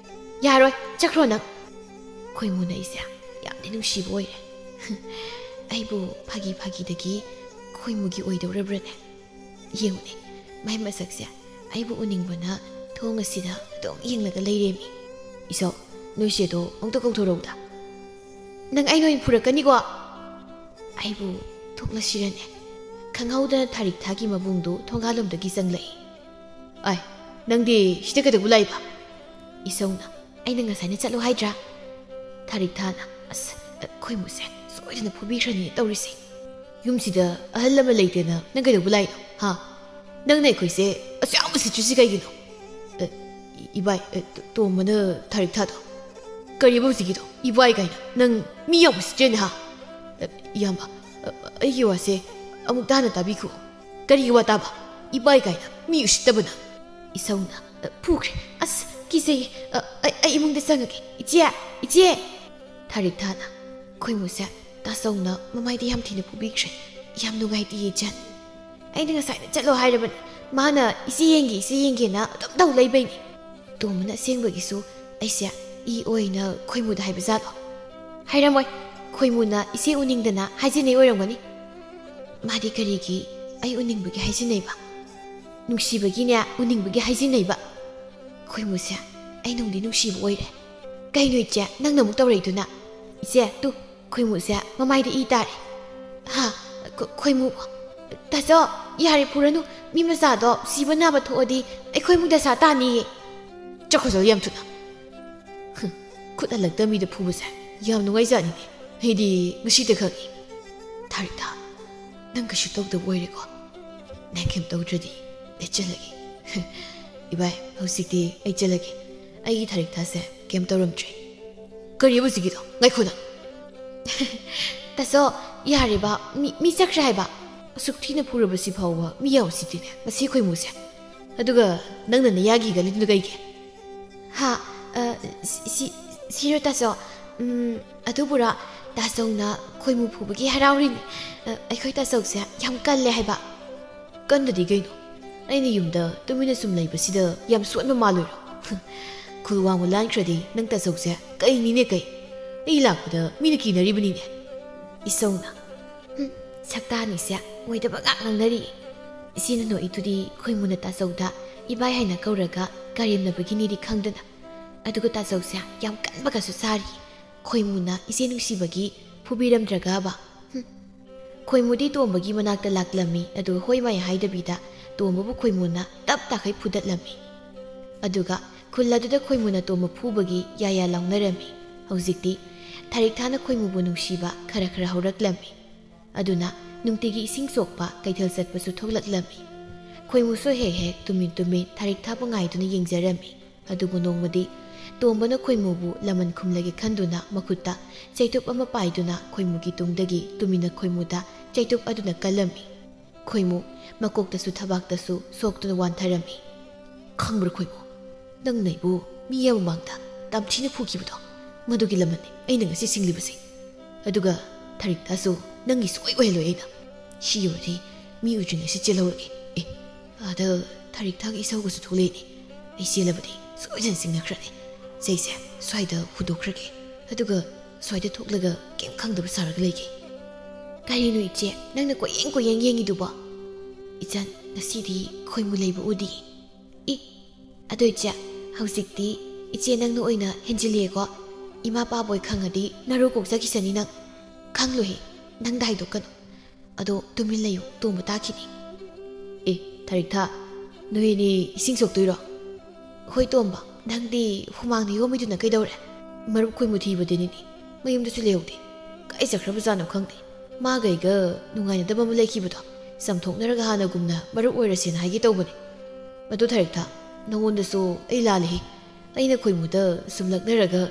ꯌꯥꯔꯣꯏ, ꯆꯠꯈ꯭ꯔꯣ ꯅꯪ꯫ ꯈꯣꯏꯃꯨꯅ ꯑꯩꯁꯦ ꯌꯥꯝꯗꯤ ꯅꯨꯡꯁꯤꯕ ꯑꯣꯏꯔꯦ꯫ ꯑꯩꯕꯨ ꯐꯥꯒꯤ ꯐꯥꯒꯤꯗꯒꯤ ꯈꯣꯏꯃꯨꯒꯤ ꯑꯣꯏꯗꯧꯔꯕ꯭ꯔꯅꯦ? ꯌꯦꯡꯉꯨꯅꯦ, ꯃꯥꯏ ꯃꯁꯛꯁꯦ ꯑꯩꯕꯨ ꯎꯅꯤꯡꯕꯅ ꯊꯣꯡ ꯑꯁꯤꯗ ꯑꯗꯨꯝ ꯌꯦꯡꯂꯒ ꯂꯩꯔꯦꯃꯤ꯫ ꯏꯁꯧ, ꯅꯣꯏ ꯏꯆꯦꯗꯣ ꯑꯃꯨꯛꯇ ꯀꯧꯊꯣꯔꯛꯎꯗ꯫ ꯅꯪ ꯑꯩꯅ ꯑꯣꯏꯅ ꯐꯨꯔꯛꯀꯅꯤꯀꯣ꯫ ꯑꯩꯕꯨ ꯊꯣꯛꯂꯁꯤꯔꯅꯦ? ꯈꯪꯍꯧꯗꯅ ꯊꯥꯔꯤꯛ ꯊꯥꯒꯤ ꯃꯕꯨꯡꯗꯨ ꯊꯣꯡꯒꯥꯜꯂꯣꯝꯗꯒꯤ ꯆꯪꯂꯛꯏ꯫ ꯑꯥꯏ, "ꯅꯪꯗꯤ ꯁꯤꯗ ꯀꯩꯗꯧꯕ ꯂꯥꯛꯏꯕ?" ꯏꯁꯧꯅ, "ꯑꯩꯅ ꯉꯁꯥꯏꯅ ꯆꯠꯂꯣ ꯍꯥꯏꯗ꯭ꯔꯥ?" ꯊꯥꯔꯤꯛ ꯊꯥꯅ, "ꯑꯁ, ꯈꯣꯏꯃꯨꯁꯦ ꯁꯣꯏꯗꯅ ꯐꯨꯕꯤꯈ꯭ꯔꯅꯤ ꯇꯧꯔꯤꯁꯦ꯫ ꯌꯨꯝꯁꯤꯗ ꯑꯍꯜ ꯂꯃꯟ ꯂꯩꯇꯦꯅ ꯅꯪ ꯀꯩꯗꯧꯕ ꯂꯥꯛꯏꯅꯣ, ꯍꯥ? ꯅꯪꯅ ꯑꯩꯈꯣꯏꯁꯦ ꯑꯁꯨꯛ ꯌꯥꯝ ꯎꯁꯤꯠꯇ꯭ꯔꯤꯁꯤ ꯀꯩꯒꯤꯅꯣ?" "ꯑ, ꯏ-, ꯏꯕꯥꯏ, ꯑ, ꯇꯣ-, ꯇꯣꯝꯕꯅ ꯊꯥꯔꯤꯛ ꯊꯥꯗꯣ"꯫ "ꯀꯔꯤꯕ ꯍꯧꯖꯤꯛꯀꯤꯗꯣ? ꯏꯕꯥꯏ ꯀꯥꯏꯅ? ꯅꯪ ꯃꯤ ꯌꯥꯝ ꯎꯁꯤꯠꯇ꯭ꯔꯦꯅꯦ, ꯍꯥ?" "ꯑ, ꯏꯌꯥꯝꯕ, ꯑ, ꯑꯩꯒꯤ ꯋꯥꯁꯦ ꯑꯃꯨꯛꯇ ꯍꯥꯟꯅ ꯇꯥꯕꯤꯈꯣ꯫ ꯀꯔꯤꯒꯤ ꯋꯥ ꯇꯥꯕ? ꯏꯕꯥꯏ ꯀꯥꯏꯅ ꯃꯤ ꯎꯁꯤꯠꯇꯕꯅ?" ꯏꯁꯧꯅ, "ꯑ, ꯐꯨꯈ꯭ꯔꯦ꯫ ꯑꯁ, ꯀꯤꯖꯩꯌꯦ꯫ ꯑ, ꯑꯩ, ꯑꯩ ꯏꯃꯨꯡꯗ ꯆꯪꯉꯒꯦ꯫ ꯏꯆꯦ! ꯏꯆꯦ!" ꯊꯥꯔꯤꯛ ꯊꯥꯅ, "ꯈꯣꯏꯃꯨꯁꯦ ꯇꯥꯆꯧꯅ ꯃꯃꯥꯏꯗ ꯌꯥꯝ ꯊꯤꯅ ꯐꯨꯕꯤꯈ꯭ꯔꯦ꯫ ꯌꯥꯝ ꯅꯨꯡꯉꯥꯏꯇꯦꯌꯦ, ꯏꯆꯟ꯫ ꯑꯩꯅ ꯉꯁꯥꯏꯅ ꯆꯠꯂꯣ ꯍꯥꯏꯔꯕꯅꯤ꯫ ꯃꯥꯅ ꯏꯆꯦ ꯌꯦꯡꯒꯦ, ꯏꯆꯦ ꯌꯦꯡꯒꯦꯅ ꯑꯗꯨꯝ ꯇꯧ ꯂꯩꯕꯩꯅꯦ꯫ ꯇꯣꯝꯕꯅ ꯑꯁꯦꯡꯕꯒꯤꯁꯨ ꯑꯩꯁꯦ ꯏ ꯑꯣꯏꯅ ꯈꯣꯏꯃꯨꯗ ꯍꯥꯏꯕ ꯖꯥꯠꯂꯣ?" "ꯍꯥꯏꯔꯝꯃꯣꯏ꯫ ꯈꯣꯏꯃꯨꯅ ꯏꯆꯦ ꯎꯅꯤꯡꯗꯅ ꯍꯥꯏꯖꯤꯟꯅꯩ ꯑꯣꯏꯔꯝꯒꯅꯤ꯫ ꯃꯥꯗꯤ ꯀꯔꯤꯒꯤ ꯑꯩ ꯎꯅꯤꯡꯕꯒꯤ ꯍꯥꯏꯖꯤꯟꯅꯩꯕ? ꯅꯨꯡꯁꯤꯕꯒꯤꯅꯦ, ꯎꯅꯤꯡꯕꯒꯤ ꯍꯥꯏꯖꯤꯟꯅꯩꯕ꯫ ꯈꯣꯏꯃꯨꯁꯦ ꯑꯩ ꯅꯨꯡꯗꯤ ꯅꯨꯡꯁꯤꯕ ꯑꯣꯏꯔꯦ꯫ ꯀꯩꯅꯣ ꯏꯆꯦ, ꯅꯪꯅ ꯑꯃꯨꯛ ꯇꯧꯔꯛꯏꯗꯨꯅ? ꯏꯆꯦ, ꯇꯨ, ꯈꯣꯏꯃꯨꯁꯦ ꯃꯃꯥꯏꯗ ꯏ ꯇꯥꯔꯦ꯫ ꯍꯥ? ꯈꯣ-, ꯈꯣꯏꯃꯨ? ꯇꯥꯆꯧ, ꯌꯥꯔꯦ, ꯐꯨꯔꯅꯨ꯫ ꯃꯤ ꯃꯆꯥꯗꯣ ꯁꯤꯕ ꯅꯥꯕ ꯊꯣꯛꯑꯗꯤ ꯑꯩꯈꯣꯏ ꯏꯃꯨꯡ ꯗꯁꯥ ꯇꯥꯅꯤꯌꯦ꯫ ꯆꯠꯈꯣ, ꯆꯠꯂꯣ ꯌꯥꯝ ꯊꯨꯅ꯫ ꯍꯨꯝ, ꯈꯨꯠ ꯍꯜꯂꯛꯇ ꯃꯤꯗ ꯐꯨꯕꯁꯦ ꯌꯥꯝ ꯅꯨꯡꯉꯥꯏꯖꯥꯠꯅꯤꯅꯦ꯫ ꯑꯩꯗꯤ ꯉꯁꯤꯗ ꯈꯪꯉꯤ꯫ ꯊꯥꯔꯤꯛꯊꯥ, ꯅꯪ ꯀꯩꯁꯨ ꯇꯧꯗꯕ ꯑꯣꯏꯔꯦꯀꯣ? ꯅꯪ ꯀꯩꯝ ꯇꯧꯗ꯭ꯔꯗꯤ ꯂꯦꯞꯆꯜꯂꯒꯦ꯫ ꯏꯕꯥꯏ, ꯍꯧꯖꯤꯛꯇꯤ ꯑꯩ ꯆꯠꯂꯒꯦ꯫ ꯑꯩꯒꯤ ꯊꯥꯔꯤꯛꯊꯥꯁꯦ ꯀꯩꯝ ꯇꯧꯔꯝꯗ꯭ꯔꯦ꯫ ꯀꯔꯤꯕ ꯍꯧꯖꯤꯛꯀꯤꯗꯣ? ꯉꯥꯏꯈꯣ ꯅꯪ꯫ ꯇꯥꯆꯧ, ꯌꯥꯔꯦꯕ, ꯃꯤ, ꯃꯤ ꯆꯠꯈ꯭ꯔꯦ ꯍꯥꯏꯕ꯫ ꯑꯁꯨꯛ ꯊꯤꯅ ꯐꯨꯔꯕꯁꯤ ꯐꯥꯎꯕ ꯃꯤ ꯌꯥꯝ ꯎꯁꯤꯠꯇꯦꯅꯦ ꯃꯁꯤ ꯈꯣꯏꯃꯨꯁꯦ꯫ ꯑꯗꯨꯒ ꯅꯪꯅ ꯅꯌꯥꯒꯤ ꯍꯤꯒꯠꯂꯤꯗꯨꯅ ꯀꯩꯒꯤ? ꯍꯥ, ꯑ, ꯁꯤ, ꯁꯤ, ꯁꯤꯔꯣ ꯇꯥꯆꯧ? ꯎꯝ, ꯑꯗꯨꯕꯨꯔꯣ, ꯇꯥꯆꯧꯅ ꯈꯣꯏꯃꯨ ꯐꯨꯕꯒꯤ ꯍꯔꯥꯎꯔꯤꯅꯤ꯫ ꯑ, ꯑꯩꯈꯣꯏ ꯇꯥꯆꯧꯁꯦ ꯌꯥꯝ ꯀꯜꯂꯦ ꯍꯥꯏꯕ꯫ ꯀꯟꯗꯗꯤ ꯀꯩꯅꯣ? ꯑꯩꯅ ꯌꯨꯝꯗ ꯇꯨꯃꯤꯟꯅ ꯁꯨꯝ ꯂꯩꯕꯁꯤꯗ ꯌꯥꯝ ꯁꯣꯟꯕ ꯃꯥꯜꯂꯣꯏꯔꯣ? ꯈꯨꯜ ꯋꯥꯡꯃ ꯂꯥꯟꯈ꯭ꯔꯗꯤ ꯅꯪ ꯇꯥꯆꯧꯁꯦ ꯀꯩꯅꯤꯅꯦ ꯀꯩ? ꯑꯩ ꯂꯥꯛꯄꯗ ꯃꯤꯅ ꯀꯤꯅꯔꯤꯕꯅꯤꯅꯦ꯫ ꯏꯁꯧꯅ, ꯍꯨꯝ, ꯁꯛꯇꯥꯅꯤꯁꯦ ꯑꯣꯏꯗꯕ ꯉꯥꯛ ꯉꯥꯡꯅꯔꯤ꯫ ꯏꯆꯦꯅ ꯅꯣꯛꯏꯗꯨꯗꯤ ꯈꯣꯏꯃꯨꯅ ꯇꯥꯆꯧꯗ ꯏꯕꯥꯏ ꯍꯥꯏꯅ ꯀꯧꯔꯒ ꯀꯔꯦꯝꯅꯕꯒꯤꯅꯤꯗꯤ ꯈꯪꯗꯅ꯫ ꯑꯗꯨꯒ ꯇꯥꯆꯧꯁꯦ ꯌꯥꯝ ꯀꯟꯕꯒꯁꯨ ꯁꯥꯔꯤ꯫ ꯈꯣꯏꯃꯨꯅ ꯏꯆꯦ ꯅꯨꯡꯁꯤꯕꯒꯤ ꯐꯨꯕꯤꯔꯝꯗ꯭ꯔꯒꯕ? ꯍꯨꯝ꯫ ꯈꯣꯏꯃꯨꯗꯤ ꯇꯣꯝꯕꯒꯤ ꯃꯅꯥꯛꯇ ꯂꯥꯛꯂꯝꯃꯤ, ꯑꯗꯨꯒ ꯍꯣꯏ ꯃꯥꯏ ꯍꯥꯏꯗꯕꯤꯗ ꯇꯣꯝꯕꯕꯨ ꯈꯣꯏꯃꯨꯅ ꯇꯞ ꯇꯥꯈꯩ ꯐꯨꯗꯠꯂꯝꯃꯤ꯫ ꯑꯗꯨꯒ ꯈꯨꯜ ꯑꯗꯨꯗ ꯈꯣꯏꯃꯨꯅ ꯇꯣꯝꯕ ꯐꯨꯕꯒꯤ ꯌꯥ ꯌꯥ ꯂꯥꯎꯅꯔꯝꯃꯤ꯫ ꯍꯧꯖꯤꯛꯇꯤ ꯊꯥꯔꯤꯛꯊꯥꯅ ꯈꯣꯏꯃꯨꯕꯨ ꯅꯨꯡꯁꯤꯕ ꯈꯔ ꯈꯔ ꯍꯧꯔꯛꯂꯝꯃꯤ꯫ ꯑꯗꯨꯅ ꯅꯨꯡꯇꯤꯒꯤ ꯏꯁꯤꯡ ꯁꯣꯛꯄ ꯀꯩꯊꯦꯜ ꯆꯠꯄꯁꯨ ꯊꯣꯛꯂꯛꯂꯝꯃꯤ꯫ ꯈꯣꯏꯃꯨꯁꯨ ꯍꯦꯛ ꯍꯦꯛ ꯇꯨꯃꯤꯟ ꯇꯨꯃꯤꯟ ꯊꯥꯔꯤꯛꯊꯥꯕꯨ ꯉꯥꯏꯗꯨꯅ ꯌꯦꯡꯖꯔꯝꯃꯤ꯫ ꯑꯗꯨꯕꯨ ꯅꯣꯡꯃꯗꯤ ꯇꯣꯝꯕꯅ ꯈꯣꯏꯃꯨꯕꯨ ꯂꯃꯟ ꯈꯨꯝꯂꯒꯦ ꯈꯟꯗꯨꯅ ꯃꯈꯨꯠꯇ ꯆꯩꯇꯨꯞ ꯑꯃ ꯄꯥꯏꯗꯨꯅ ꯈꯣꯏꯃꯨꯒꯤ ꯇꯨꯡꯗꯒꯤ ꯇꯨꯃꯤꯟꯅ ꯈꯣꯏꯃꯨꯗ ꯆꯩꯇꯨꯞ ꯑꯗꯨꯅ ꯀꯜꯂꯝꯃꯤ꯫ ꯈꯣꯏꯃꯨ ꯃꯀꯣꯛꯇꯁꯨ ꯊꯕꯥꯛꯇꯁꯨ ꯁꯣꯛꯇꯨꯅ ꯋꯥꯟꯊꯔꯝꯃꯤ꯫ "ꯈꯪꯕ꯭ꯔꯥ ꯈꯣꯏꯃꯨ, ꯅꯪꯅ ꯑꯩꯕꯨ ꯃꯤ ꯑꯃ ꯃꯥꯡꯗ ꯇꯝꯊꯤꯅ ꯐꯨꯈꯤꯕꯗꯣ, ꯃꯗꯨꯒꯤ ꯂꯃꯟꯅꯤ ꯑꯩꯅ ꯉꯁꯤ ꯁꯤꯡꯂꯤꯕꯁꯦ꯫ ꯑꯗꯨꯒ ꯊꯥꯔꯤꯛꯊꯥꯁꯨ ꯅꯪꯒꯤ ꯁꯨꯡꯑꯣꯏ ꯑꯣꯏꯍꯜꯂꯣꯏ ꯑꯩꯅ꯫ ꯁꯤ ꯌꯧꯔꯗꯤ ꯃꯤ ꯎꯗ꯭ꯔꯤꯉꯩꯁꯤ ꯆꯦꯜꯍꯧꯔꯒꯦ꯫ ꯑꯦ, ꯑꯥꯗ ꯊꯥꯔꯤꯛꯊꯥꯒ ꯏꯁꯧꯒꯁꯨ ꯊꯣꯛꯂꯛꯏꯅꯦ꯫ ꯑꯩ ꯆꯦꯜꯂꯕꯗꯤ ꯁꯣꯏꯗꯅ ꯆꯤꯡꯅꯈ꯭ꯔꯅꯤ꯫ ꯆꯩꯁꯦ ꯁ꯭ꯋꯥꯏꯗ ꯍꯨꯟꯗꯣꯛꯈ꯭ꯔꯒꯦ, ꯑꯗꯨꯒ ꯁ꯭ꯋꯥꯏꯗ ꯊꯣꯛꯂꯒ ꯀꯩꯝ ꯈꯪꯗꯕ ꯁꯥꯔꯒ ꯂꯩꯒꯦ꯫" "ꯀꯔꯤꯅꯣ ꯏꯆꯦ, ꯅꯪꯅ ꯀꯣꯏꯌꯦꯡ ꯀꯣꯏꯌꯦꯡ ꯌꯦꯡꯉꯤꯗꯨꯕꯣ?" "ꯏꯆꯟ, ꯉꯁꯤꯗꯤ ꯈꯣꯏꯃꯨ ꯂꯩꯕ ꯎꯗꯦ꯫" "ꯏ, ꯑꯗꯣ ꯏꯆꯦ, ꯍꯧꯖꯤꯛꯇꯤ ꯏꯆꯦ ꯅꯪꯅ ꯑꯣꯏꯅ ꯍꯦꯟꯖꯤꯜꯂꯤꯑꯦꯀꯣ꯫ ꯏꯃꯥ ꯄꯥꯕꯣꯏ ꯈꯪꯉꯗꯤ ꯅꯔꯨ ꯀꯣꯛꯆꯈꯤꯁꯅꯤ ꯅꯪ꯫ ꯈꯪꯂꯣꯏꯍꯦ, ꯅꯪꯗ ꯍꯥꯏꯗꯣꯛꯀꯅꯨ꯫ ꯑꯗꯣ ꯇꯨꯃꯤꯟ ꯂꯩꯌꯨ, ꯇꯣꯝꯕ ꯇꯥꯈꯤꯅꯤ꯫" "ꯑꯦ, ꯊꯥꯔꯤꯛꯊꯥ, ꯅꯣꯏ ꯑꯅꯤ ꯏꯁꯤꯡ ꯁꯣꯛꯇꯣꯏꯔꯣ?" "ꯍꯣꯏ ꯇꯣꯝꯕ, ꯅꯪꯗꯤ ꯍꯨꯃꯥꯡꯅ ꯌꯣꯝꯃꯤꯗꯨꯅ ꯀꯩꯗꯧꯔꯦ?" "ꯃꯔꯨꯞ ꯈꯣꯏꯃꯨ ꯊꯤꯕꯗꯨꯅꯤꯅꯦ, ꯃꯌꯨꯝꯗꯁꯨ ꯂꯩꯍꯧꯗꯦ꯫ ꯀꯥꯏ ꯆꯠꯈ꯭ꯔꯕꯖꯥꯠꯅꯣ ꯈꯪꯗꯦ꯫ ꯃꯥꯒ ꯑꯩꯒ ꯅꯨꯡꯉꯥꯏꯅꯗꯕ ꯑꯃ ꯂꯩꯈꯤꯕꯗꯣ, ꯆꯝꯊꯣꯛꯅꯔꯒ ꯍꯥꯟꯅꯒꯨꯝꯅ ꯃꯔꯨꯞ ꯑꯣꯏꯔꯁꯦꯅ ꯍꯥꯏꯒꯦ ꯇꯧꯕꯅꯦ꯫ ꯑꯗꯨ ꯊꯥꯔꯤꯛꯊꯥ, ꯅꯉꯣꯟꯗꯁꯨ ꯑꯩ ꯂꯥꯜꯂꯦꯍꯦ꯫ ꯑꯩꯅ ꯈꯣꯏꯃꯨꯗ ꯁꯨꯝ ꯂꯛꯅꯔꯒ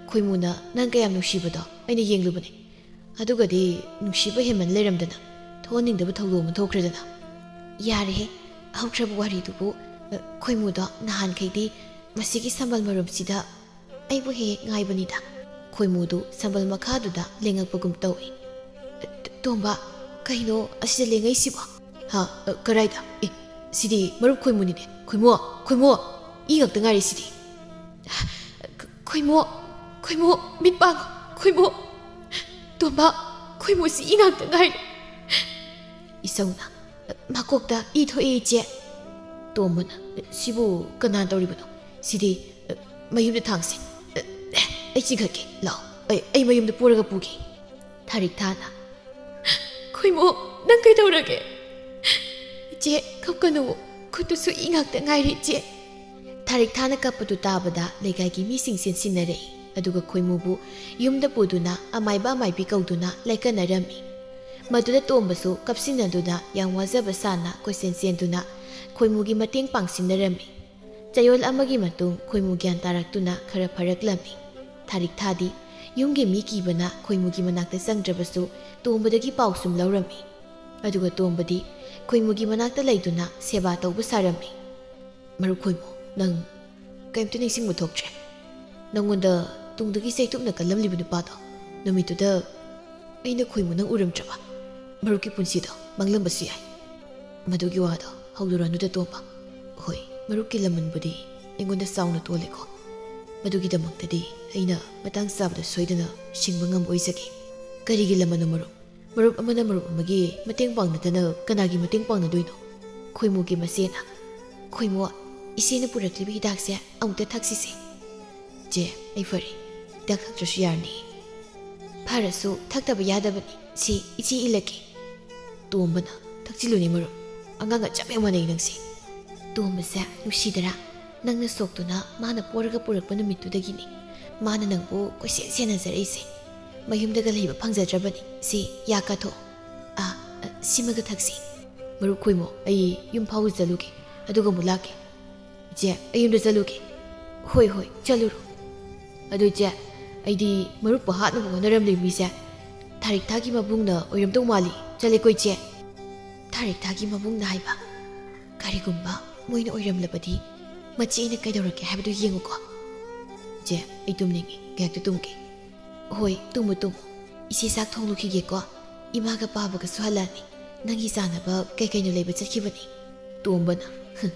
ꯈꯣꯏꯃꯨꯅ ꯅꯪ ꯀꯌꯥꯝ ꯅꯨꯡꯁꯤꯕꯗꯣ ꯑꯩꯅ ꯌꯦꯡꯂꯨꯕꯅꯦ꯫ ꯑꯗꯨꯒꯗꯤ ꯅꯨꯡꯁꯤꯕ ꯍꯦꯟꯃꯟ ꯂꯩꯔꯝꯗꯅ ꯊꯣꯛꯍꯟꯅꯤꯡꯗꯕ ꯊꯧꯗꯣꯛ ꯑꯃ ꯊꯣꯛꯈ꯭ꯔꯦꯗꯅ꯫" "ꯌꯥꯔꯦꯍꯦ, ꯍꯧꯈ꯭ꯔꯕ ꯋꯥꯔꯤꯗꯨꯕꯨ꯫ ꯑ, ꯈꯣꯏꯃꯨꯗꯣ ꯅꯍꯥꯟꯈꯩꯗꯤ ꯃꯁꯤꯒꯤ ꯁꯝꯕꯜ ꯃꯔꯨꯝꯁꯤꯗ ꯑꯩꯕꯨ ꯍꯦꯛ ꯍꯦꯛ ꯉꯥꯏꯕꯅꯤꯗ꯫" ꯈꯣꯏꯃꯨꯗꯨ ꯁꯝꯕꯜ ꯃꯈꯥꯗꯨꯗ ꯂꯦꯡꯉꯛꯄꯒꯨꯝ ꯇꯧꯏ꯫ "ꯇꯣꯝꯕ, ꯀꯩꯅꯣ ꯑꯁꯤꯗ ꯂꯦꯡꯉꯛꯏꯁꯤꯕꯣ?" "ꯍꯥ? ꯑ, ꯀꯔꯥꯏꯗ? ꯑꯦ, ꯁꯤꯗꯤ ꯃꯔꯨꯞ ꯈꯣꯏꯃꯨꯅꯤꯅꯦ꯫ ꯈꯣꯏꯃꯨ, ꯈꯣꯏꯃꯨ, ꯏ ꯉꯥꯛꯇ ꯉꯥꯏꯔꯦ ꯁꯤꯗꯤ꯫" "ꯈꯣꯏꯃꯨ, ꯈꯣꯏꯃꯨ, ꯃꯤꯠ ꯄꯥꯡꯉꯨ, ꯈꯣꯏꯃꯨ꯫ ꯇꯣꯝꯕ, ꯈꯣꯏꯃꯨꯁꯤ ꯏ ꯉꯥꯛꯇ ꯉꯥꯏꯔꯦ꯫" ꯏꯁꯧꯅ, "ꯃꯀꯣꯛꯇ ꯏ ꯊꯣꯛꯑꯦ, ꯏꯆꯦ꯫" ꯇꯣꯝꯕꯅ, "ꯁꯤꯕꯨ ꯀꯅꯥ ꯇꯧꯔꯤꯕꯅꯣ? ꯁꯤꯗꯤ, ꯑ, ꯃꯌꯨꯝꯗ ꯊꯥꯡꯁꯦ꯫ ꯑ, ꯑꯩ ꯆꯤꯡꯈꯠꯀꯦ, ꯂꯥꯛꯑꯣ꯫ ꯑꯩ, ꯑꯩ ꯃꯌꯨꯝꯗ ꯄꯨꯔꯒ ꯄꯨꯒꯦ꯫" ꯊꯥꯔꯤꯛꯊꯥꯅ, "ꯈꯣꯏꯃꯨ, ꯅꯪ ꯀꯩꯗꯧꯔꯒꯦ?" "ꯏꯆꯦ, ꯀꯞꯀꯅꯨ꯫ ꯈꯨꯠꯇꯨꯁꯨ ꯏ ꯉꯥꯛꯇ ꯉꯥꯏꯔꯦ, ꯏꯆꯦ꯫ ꯊꯥꯔꯤꯛ ꯊꯥꯅ ꯀꯞꯄꯗꯨ ꯇꯥꯕꯗ ꯂꯩꯀꯥꯏꯒꯤ ꯃꯤꯁꯤꯡ ꯆꯦꯟꯁꯤꯟꯅꯔꯛꯏ, ꯑꯗꯨꯒ ꯈꯣꯏꯃꯨꯕꯨ ꯌꯨꯝꯗ ꯄꯨꯗꯨꯅ ꯑꯃꯥꯏꯕ ꯑꯃꯥꯏꯕꯤ ꯀꯧꯗꯨꯅ ꯂꯥꯏꯀꯠꯅꯔꯝꯃꯤ꯫ ꯃꯗꯨꯗ ꯇꯣꯝꯕꯁꯨ ꯀꯞꯁꯤꯟꯅꯗꯨꯅ ꯌꯥꯝ ꯋꯥꯖꯕ ꯁꯥꯅ ꯀꯣꯏꯆꯦꯟ ꯆꯦꯟꯗꯨꯅ ꯈꯣꯏꯃꯨꯒꯤ ꯃꯇꯦꯡ ꯄꯥꯡꯁꯤꯟꯅꯔꯝꯃꯤ꯫ ꯆꯌꯣꯜ ꯑꯃꯒꯤ ꯃꯇꯨꯡ ꯈꯣꯏꯃꯨ ꯒ꯭ꯌꯥꯟ ꯇꯥꯔꯛꯇꯨꯅ ꯈꯔ ꯐꯔꯛꯂꯝꯃꯤ꯫ ꯊꯥꯔꯤꯛ ꯊꯥꯗꯤ ꯌꯨꯝꯒꯤ ꯃꯤ ꯀꯤꯕꯅ ꯈꯣꯏꯃꯨꯒꯤ ꯃꯅꯥꯛꯇ ꯆꯪꯗ꯭ꯔꯕꯁꯨ ꯇꯣꯝꯕꯗꯒꯤ ꯄꯥꯎ ꯁꯨꯝ ꯂꯧꯔꯝꯃꯤ꯫ ꯑꯗꯨꯒ ꯇꯣꯝꯕꯗꯤ ꯈꯣꯏꯃꯨꯒꯤ ꯃꯅꯥꯛꯇ ꯂꯩꯗꯨꯅ ꯁꯦꯕꯥ ꯇꯧꯕ ꯁꯥꯔꯝꯃꯤ꯫ "ꯃꯔꯨꯞ ꯈꯣꯏꯃꯨ, ꯅꯪ ꯀꯩꯝꯇ ꯅꯤꯡꯁꯤꯡꯕ ꯊꯣꯛꯇ꯭ꯔꯦ? ꯅꯪꯉꯣꯟꯗ ꯇꯨꯡꯗꯒꯤ ꯆꯩꯇꯨꯞꯅ ꯀꯜꯂꯝꯂꯤꯕ ꯅꯨꯄꯥꯗꯣ, ꯅꯨꯃꯤꯠꯇꯨꯗ ꯑꯩꯅ ꯈꯣꯏꯃꯨ ꯅꯪ ꯎꯔꯝꯗ꯭ꯔꯕ? ꯃꯔꯨꯞꯀꯤ ꯄꯨꯟꯁꯤꯗꯣ ꯃꯥꯡꯂꯝꯕꯁꯨ ꯌꯥꯏ꯫ ꯃꯗꯨꯒꯤ ꯋꯥꯗꯣ ꯍꯧꯗꯣꯔꯛꯑꯅꯨꯗ ꯇꯣꯝꯕ꯫ ꯍꯣꯏ, ꯃꯔꯨꯞꯀꯤ ꯂꯃꯟꯕꯨꯗꯤ ꯑꯩꯉꯣꯟꯗ ꯆꯥꯎꯅ ꯇꯣꯜꯂꯦꯀꯣ꯫ ꯃꯗꯨꯒꯤꯗꯃꯛꯇꯗꯤ ꯑꯩꯅ ꯃꯇꯥꯡ ꯆꯥꯕꯗ ꯁꯣꯏꯗꯅ ꯁꯤꯡꯕ ꯉꯝꯕ ꯑꯣꯏꯖꯒꯦ꯫ ꯀꯔꯤꯒꯤ ꯂꯃꯟꯅꯣ ꯃꯔꯨꯞ? ꯃꯔꯨꯞ ꯑꯃꯅ ꯃꯔꯨꯞ ꯑꯃꯒꯤ ꯃꯇꯦꯡ ꯄꯥꯡꯅꯗꯅ ꯀꯅꯥꯒꯤ ꯃꯇꯦꯡ ꯄꯥꯡꯅꯗꯣꯏꯅꯣ?" "ꯈꯣꯏꯃꯨꯒꯤ ꯃꯆꯦꯅ, ꯈꯣꯏꯃꯨ, ꯏꯆꯦꯅ ꯄꯨꯔꯛꯂꯤꯕ ꯍꯤꯗꯥꯛꯁꯦ ꯑꯃꯨꯛꯇ ꯊꯛꯁꯤꯁꯦ꯫" "ꯆꯦ, ꯑꯩ ꯐꯔꯦ꯫ ꯍꯤꯗꯥꯛ ꯊꯛꯇ꯭ꯔꯁꯨ ꯌꯥꯔꯅꯤ꯫" "ꯐꯔꯁꯨ ꯊꯛꯇꯕ ꯌꯥꯗꯕꯅꯤ꯫ ꯁꯤ ꯏꯆꯦ ꯏꯜꯂꯛꯀꯦ꯫" ꯇꯣꯝꯕꯅ, "ꯊꯛꯆꯤꯜꯂꯨꯅꯦ ꯃꯔꯨꯞ꯫ ꯑꯉꯥꯡꯒ ꯆꯞ ꯍꯦꯛ ꯃꯥꯟꯅꯩ ꯅꯪꯁꯦ꯫" "ꯇꯣꯝꯕꯁꯦ ꯅꯨꯡꯁꯤꯗꯔꯥ? ꯅꯪꯅ ꯁꯣꯛꯇꯨꯅ ꯃꯥꯅ ꯄꯣꯔꯒ ꯄꯨꯔꯛꯄ ꯅꯨꯃꯤꯠꯇꯨꯗꯒꯤꯅꯤ ꯃꯥꯅ ꯅꯪꯕꯨ ꯀꯣꯏꯁꯦꯟ ꯁꯦꯟꯅꯖꯔꯛꯏꯁꯦ꯫ ꯃꯌꯨꯝꯗꯒ ꯂꯩꯕ ꯐꯪꯖꯗ꯭ꯔꯕꯅꯤ꯫ ꯁꯤ ꯌꯥ ꯀꯥꯊꯣꯛ꯫ ꯑꯥ, ꯑ, ꯁꯤꯃꯒ ꯊꯛꯁꯤ꯫" "ꯃꯔꯨꯞ ꯈꯣꯏꯃꯣ, ꯑꯩ ꯌꯨꯝ ꯐꯥꯎꯕ ꯆꯠꯂꯨꯒꯦ, ꯑꯗꯨꯒ ꯑꯃꯨꯛ ꯂꯥꯛꯀꯦ꯫" "ꯏꯆꯦ, ꯑꯩ ꯌꯨꯝꯗ ꯆꯠꯂꯨꯒꯦ꯫" "ꯍꯣꯏ, ꯍꯣꯏ, ꯆꯠꯂꯨꯔꯣ꯫" "ꯑꯗꯨ ꯏꯆꯦ, ꯑꯩꯗꯤ ꯃꯔꯨꯞꯄꯨ ꯍꯥꯠꯅꯕ ꯍꯣꯠꯅꯔꯝꯂꯤ ꯃꯤꯁꯦ ꯊꯥꯔꯤꯛ ꯊꯥꯒꯤ ꯃꯕꯨꯡꯅ ꯑꯣꯏꯔꯝꯗꯧ ꯃꯥꯜꯂꯤ꯫ ꯆꯠꯂꯦꯀꯣ ꯏꯆꯦ꯫" "ꯊꯥꯔꯤꯛ ꯊꯥꯒꯤ ꯃꯕꯨꯡꯅ ꯍꯥꯏꯕ? ꯀꯔꯤꯒꯨꯝꯕ ꯃꯣꯏꯅ ꯑꯣꯏꯔꯝꯂꯕꯗꯤ ꯃꯆꯦ ꯑꯩꯅ ꯀꯩꯗꯧꯔꯛꯀꯦ ꯍꯥꯏꯕꯗꯨ ꯌꯦꯡꯉꯨꯀꯣ꯫" "ꯏꯆꯦ, ꯑꯩ ꯇꯨꯝꯅꯤꯡꯉꯤ, ꯉꯥꯏꯍꯥꯛꯇ ꯇꯨꯝꯒꯦ꯫" "ꯍꯣꯏ, ꯇꯨꯝꯃꯨ, ꯇꯨꯝꯃꯨ꯫ ꯏꯆꯦ ꯆꯥꯛ ꯊꯣꯡꯂꯨꯈꯤꯒꯦꯀꯣ꯫ ꯏꯃꯥꯒ ꯄꯥꯕꯒꯁꯨ ꯍꯜꯂꯛꯑꯅꯤ꯫ ꯅꯪꯒꯤ ꯆꯥꯅꯕ ꯀꯩ ꯀꯩꯅꯣ ꯂꯩꯕ ꯆꯠꯈꯤꯕꯅꯤ꯫" ꯇꯣꯝꯕꯅ, "ꯍꯨꯝ,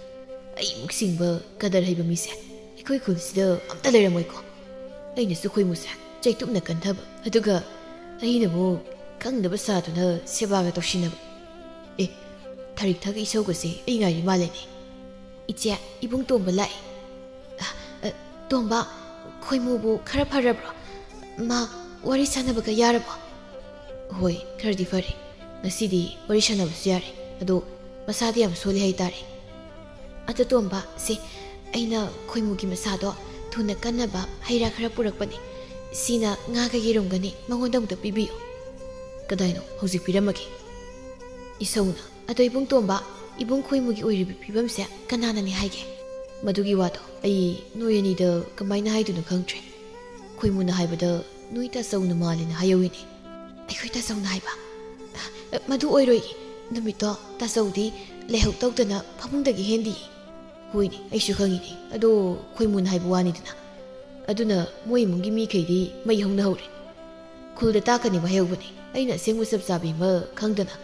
ꯑꯩꯃꯨꯛ ꯁꯤꯡꯕ ꯀꯗꯔ ꯍꯩꯕ ꯃꯤꯁꯦ ꯑꯩꯈꯣꯏ ꯈꯨꯜꯁꯤꯗ ꯑꯝꯇ ꯂꯩꯔꯝꯃꯣꯏꯀꯣ꯫ ꯑꯩꯅꯁꯨ ꯈꯣꯏꯃꯨꯁꯦ ꯆꯩꯇꯨꯞꯅ ꯀꯟꯊꯕ, ꯑꯗꯨꯒ ꯑꯩꯅ ꯑꯃꯨꯛ ꯈꯪꯗꯕ ꯁꯥꯗꯨꯅ ꯁꯦꯕꯥꯒ ꯇꯧꯁꯤꯟꯅꯕ꯫ ꯑꯦ, ꯊꯥꯔꯤꯛ ꯊꯥꯒ ꯏꯁꯧꯒꯁꯦ ꯑꯩ ꯉꯥꯏꯔꯤ ꯃꯥꯜꯂꯦꯅꯦ꯫" "ꯏꯆꯦ, ꯏꯕꯨꯡ ꯇꯣꯝꯕ ꯂꯥꯛꯑꯦ꯫" "ꯑ, ꯑ, ꯇꯣꯝꯕ, ꯈꯣꯏꯃꯨꯕꯨ ꯈꯔ ꯐꯔꯕ꯭ꯔꯣ? ꯃꯥ ꯋꯥꯔꯤ ꯁꯥꯟꯅꯕꯒ ꯌꯥꯔꯕꯣ?" "ꯍꯣꯏ, ꯈꯔꯗꯤ ꯐꯔꯦ꯫ ꯉꯁꯤꯗꯤ ꯋꯥꯔꯤ ꯁꯥꯟꯅꯕꯁꯨ ꯌꯥꯔꯦ꯫ ꯑꯗꯣ ꯃꯁꯥꯗꯤ ꯌꯥꯝ ꯁꯣꯜꯂꯤ ꯍꯥꯏꯇꯥꯔꯦ꯫" "ꯑꯗꯣ ꯇꯣꯝꯕ, ꯁꯦ, ꯑꯩꯅ ꯈꯣꯏꯃꯨꯒꯤ ꯃꯁꯥꯗꯣ ꯊꯨꯅ ꯀꯟꯅꯕ ꯍꯩ ꯔꯥ ꯈꯔ ꯄꯨꯔꯛꯄꯅꯤ꯫ ꯁꯤꯅ ꯉꯥꯒ ꯌꯦꯔꯨꯝꯒꯅꯤ, ꯃꯉꯣꯟꯗ ꯑꯃꯨꯛꯇ ꯄꯤꯕꯤꯌꯨ꯫ ꯀꯗꯥꯏꯅꯣ? ꯍꯧꯖꯤꯛ ꯄꯤꯔꯝꯃꯒꯦ꯫ ꯏꯁꯧꯅ, ꯑꯗꯣ ꯏꯕꯨꯡ ꯇꯣꯝꯕ, ꯏꯕꯨꯡ ꯈꯣꯏꯃꯨꯒꯤ ꯑꯣꯏꯔꯤꯕ ꯐꯤꯕꯝꯁꯦ ꯀꯅꯥꯅꯅꯤ ꯍꯥꯏꯒꯦ? ꯃꯗꯨꯒꯤ ꯋꯥꯗꯣ ꯑꯩ ꯅꯣꯏ ꯑꯅꯤꯗ ꯀꯃꯥꯏꯅ ꯍꯥꯏꯗꯣꯏꯅꯣ ꯈꯪꯗ꯭ꯔꯦ꯫ ꯈꯣꯏꯃꯨꯅ ꯍꯥꯏꯕꯗ ꯅꯣꯏ ꯇꯥꯆꯧꯅ ꯃꯥꯜꯂꯦꯅ ꯍꯥꯏꯍꯧꯋꯤꯅꯦ꯫ ꯑꯩꯈꯣꯏ ꯇꯥꯆꯧꯅ ꯍꯥꯏꯕ? ꯃꯗꯨ ꯑꯣꯏꯔꯣꯏ꯫ ꯅꯨꯃꯤꯠꯇꯣ ꯇꯥꯆꯧꯗꯤ ꯂꯩꯍꯧ ꯇꯧꯗꯅ ꯐꯃꯨꯡꯗꯒꯤ ꯍꯦꯟꯗꯤꯌꯦ꯫ ꯍꯣꯏꯅꯦ, ꯑꯩꯁꯨ ꯈꯪꯉꯤꯅꯦ꯫ ꯑꯗꯣ ꯈꯣꯏꯃꯨꯅ ꯍꯥꯏꯕ ꯋꯥꯅꯤꯗꯅ꯫ ꯑꯗꯨꯅ ꯃꯣꯏ ꯏꯃꯨꯡꯒꯤ ꯃꯤꯈꯩꯗꯤ ꯃꯩ ꯍꯧꯅꯍꯧꯔꯦ꯫ ꯈꯨꯜꯗ ꯇꯥꯛꯀꯅꯦꯕ ꯍꯥꯏꯍꯧꯕꯅꯦ꯫ ꯑꯩꯅ ꯑꯁꯦꯡꯕ ꯆꯞ ꯆꯥꯕꯤ ꯑꯃ ꯈꯪꯗꯅ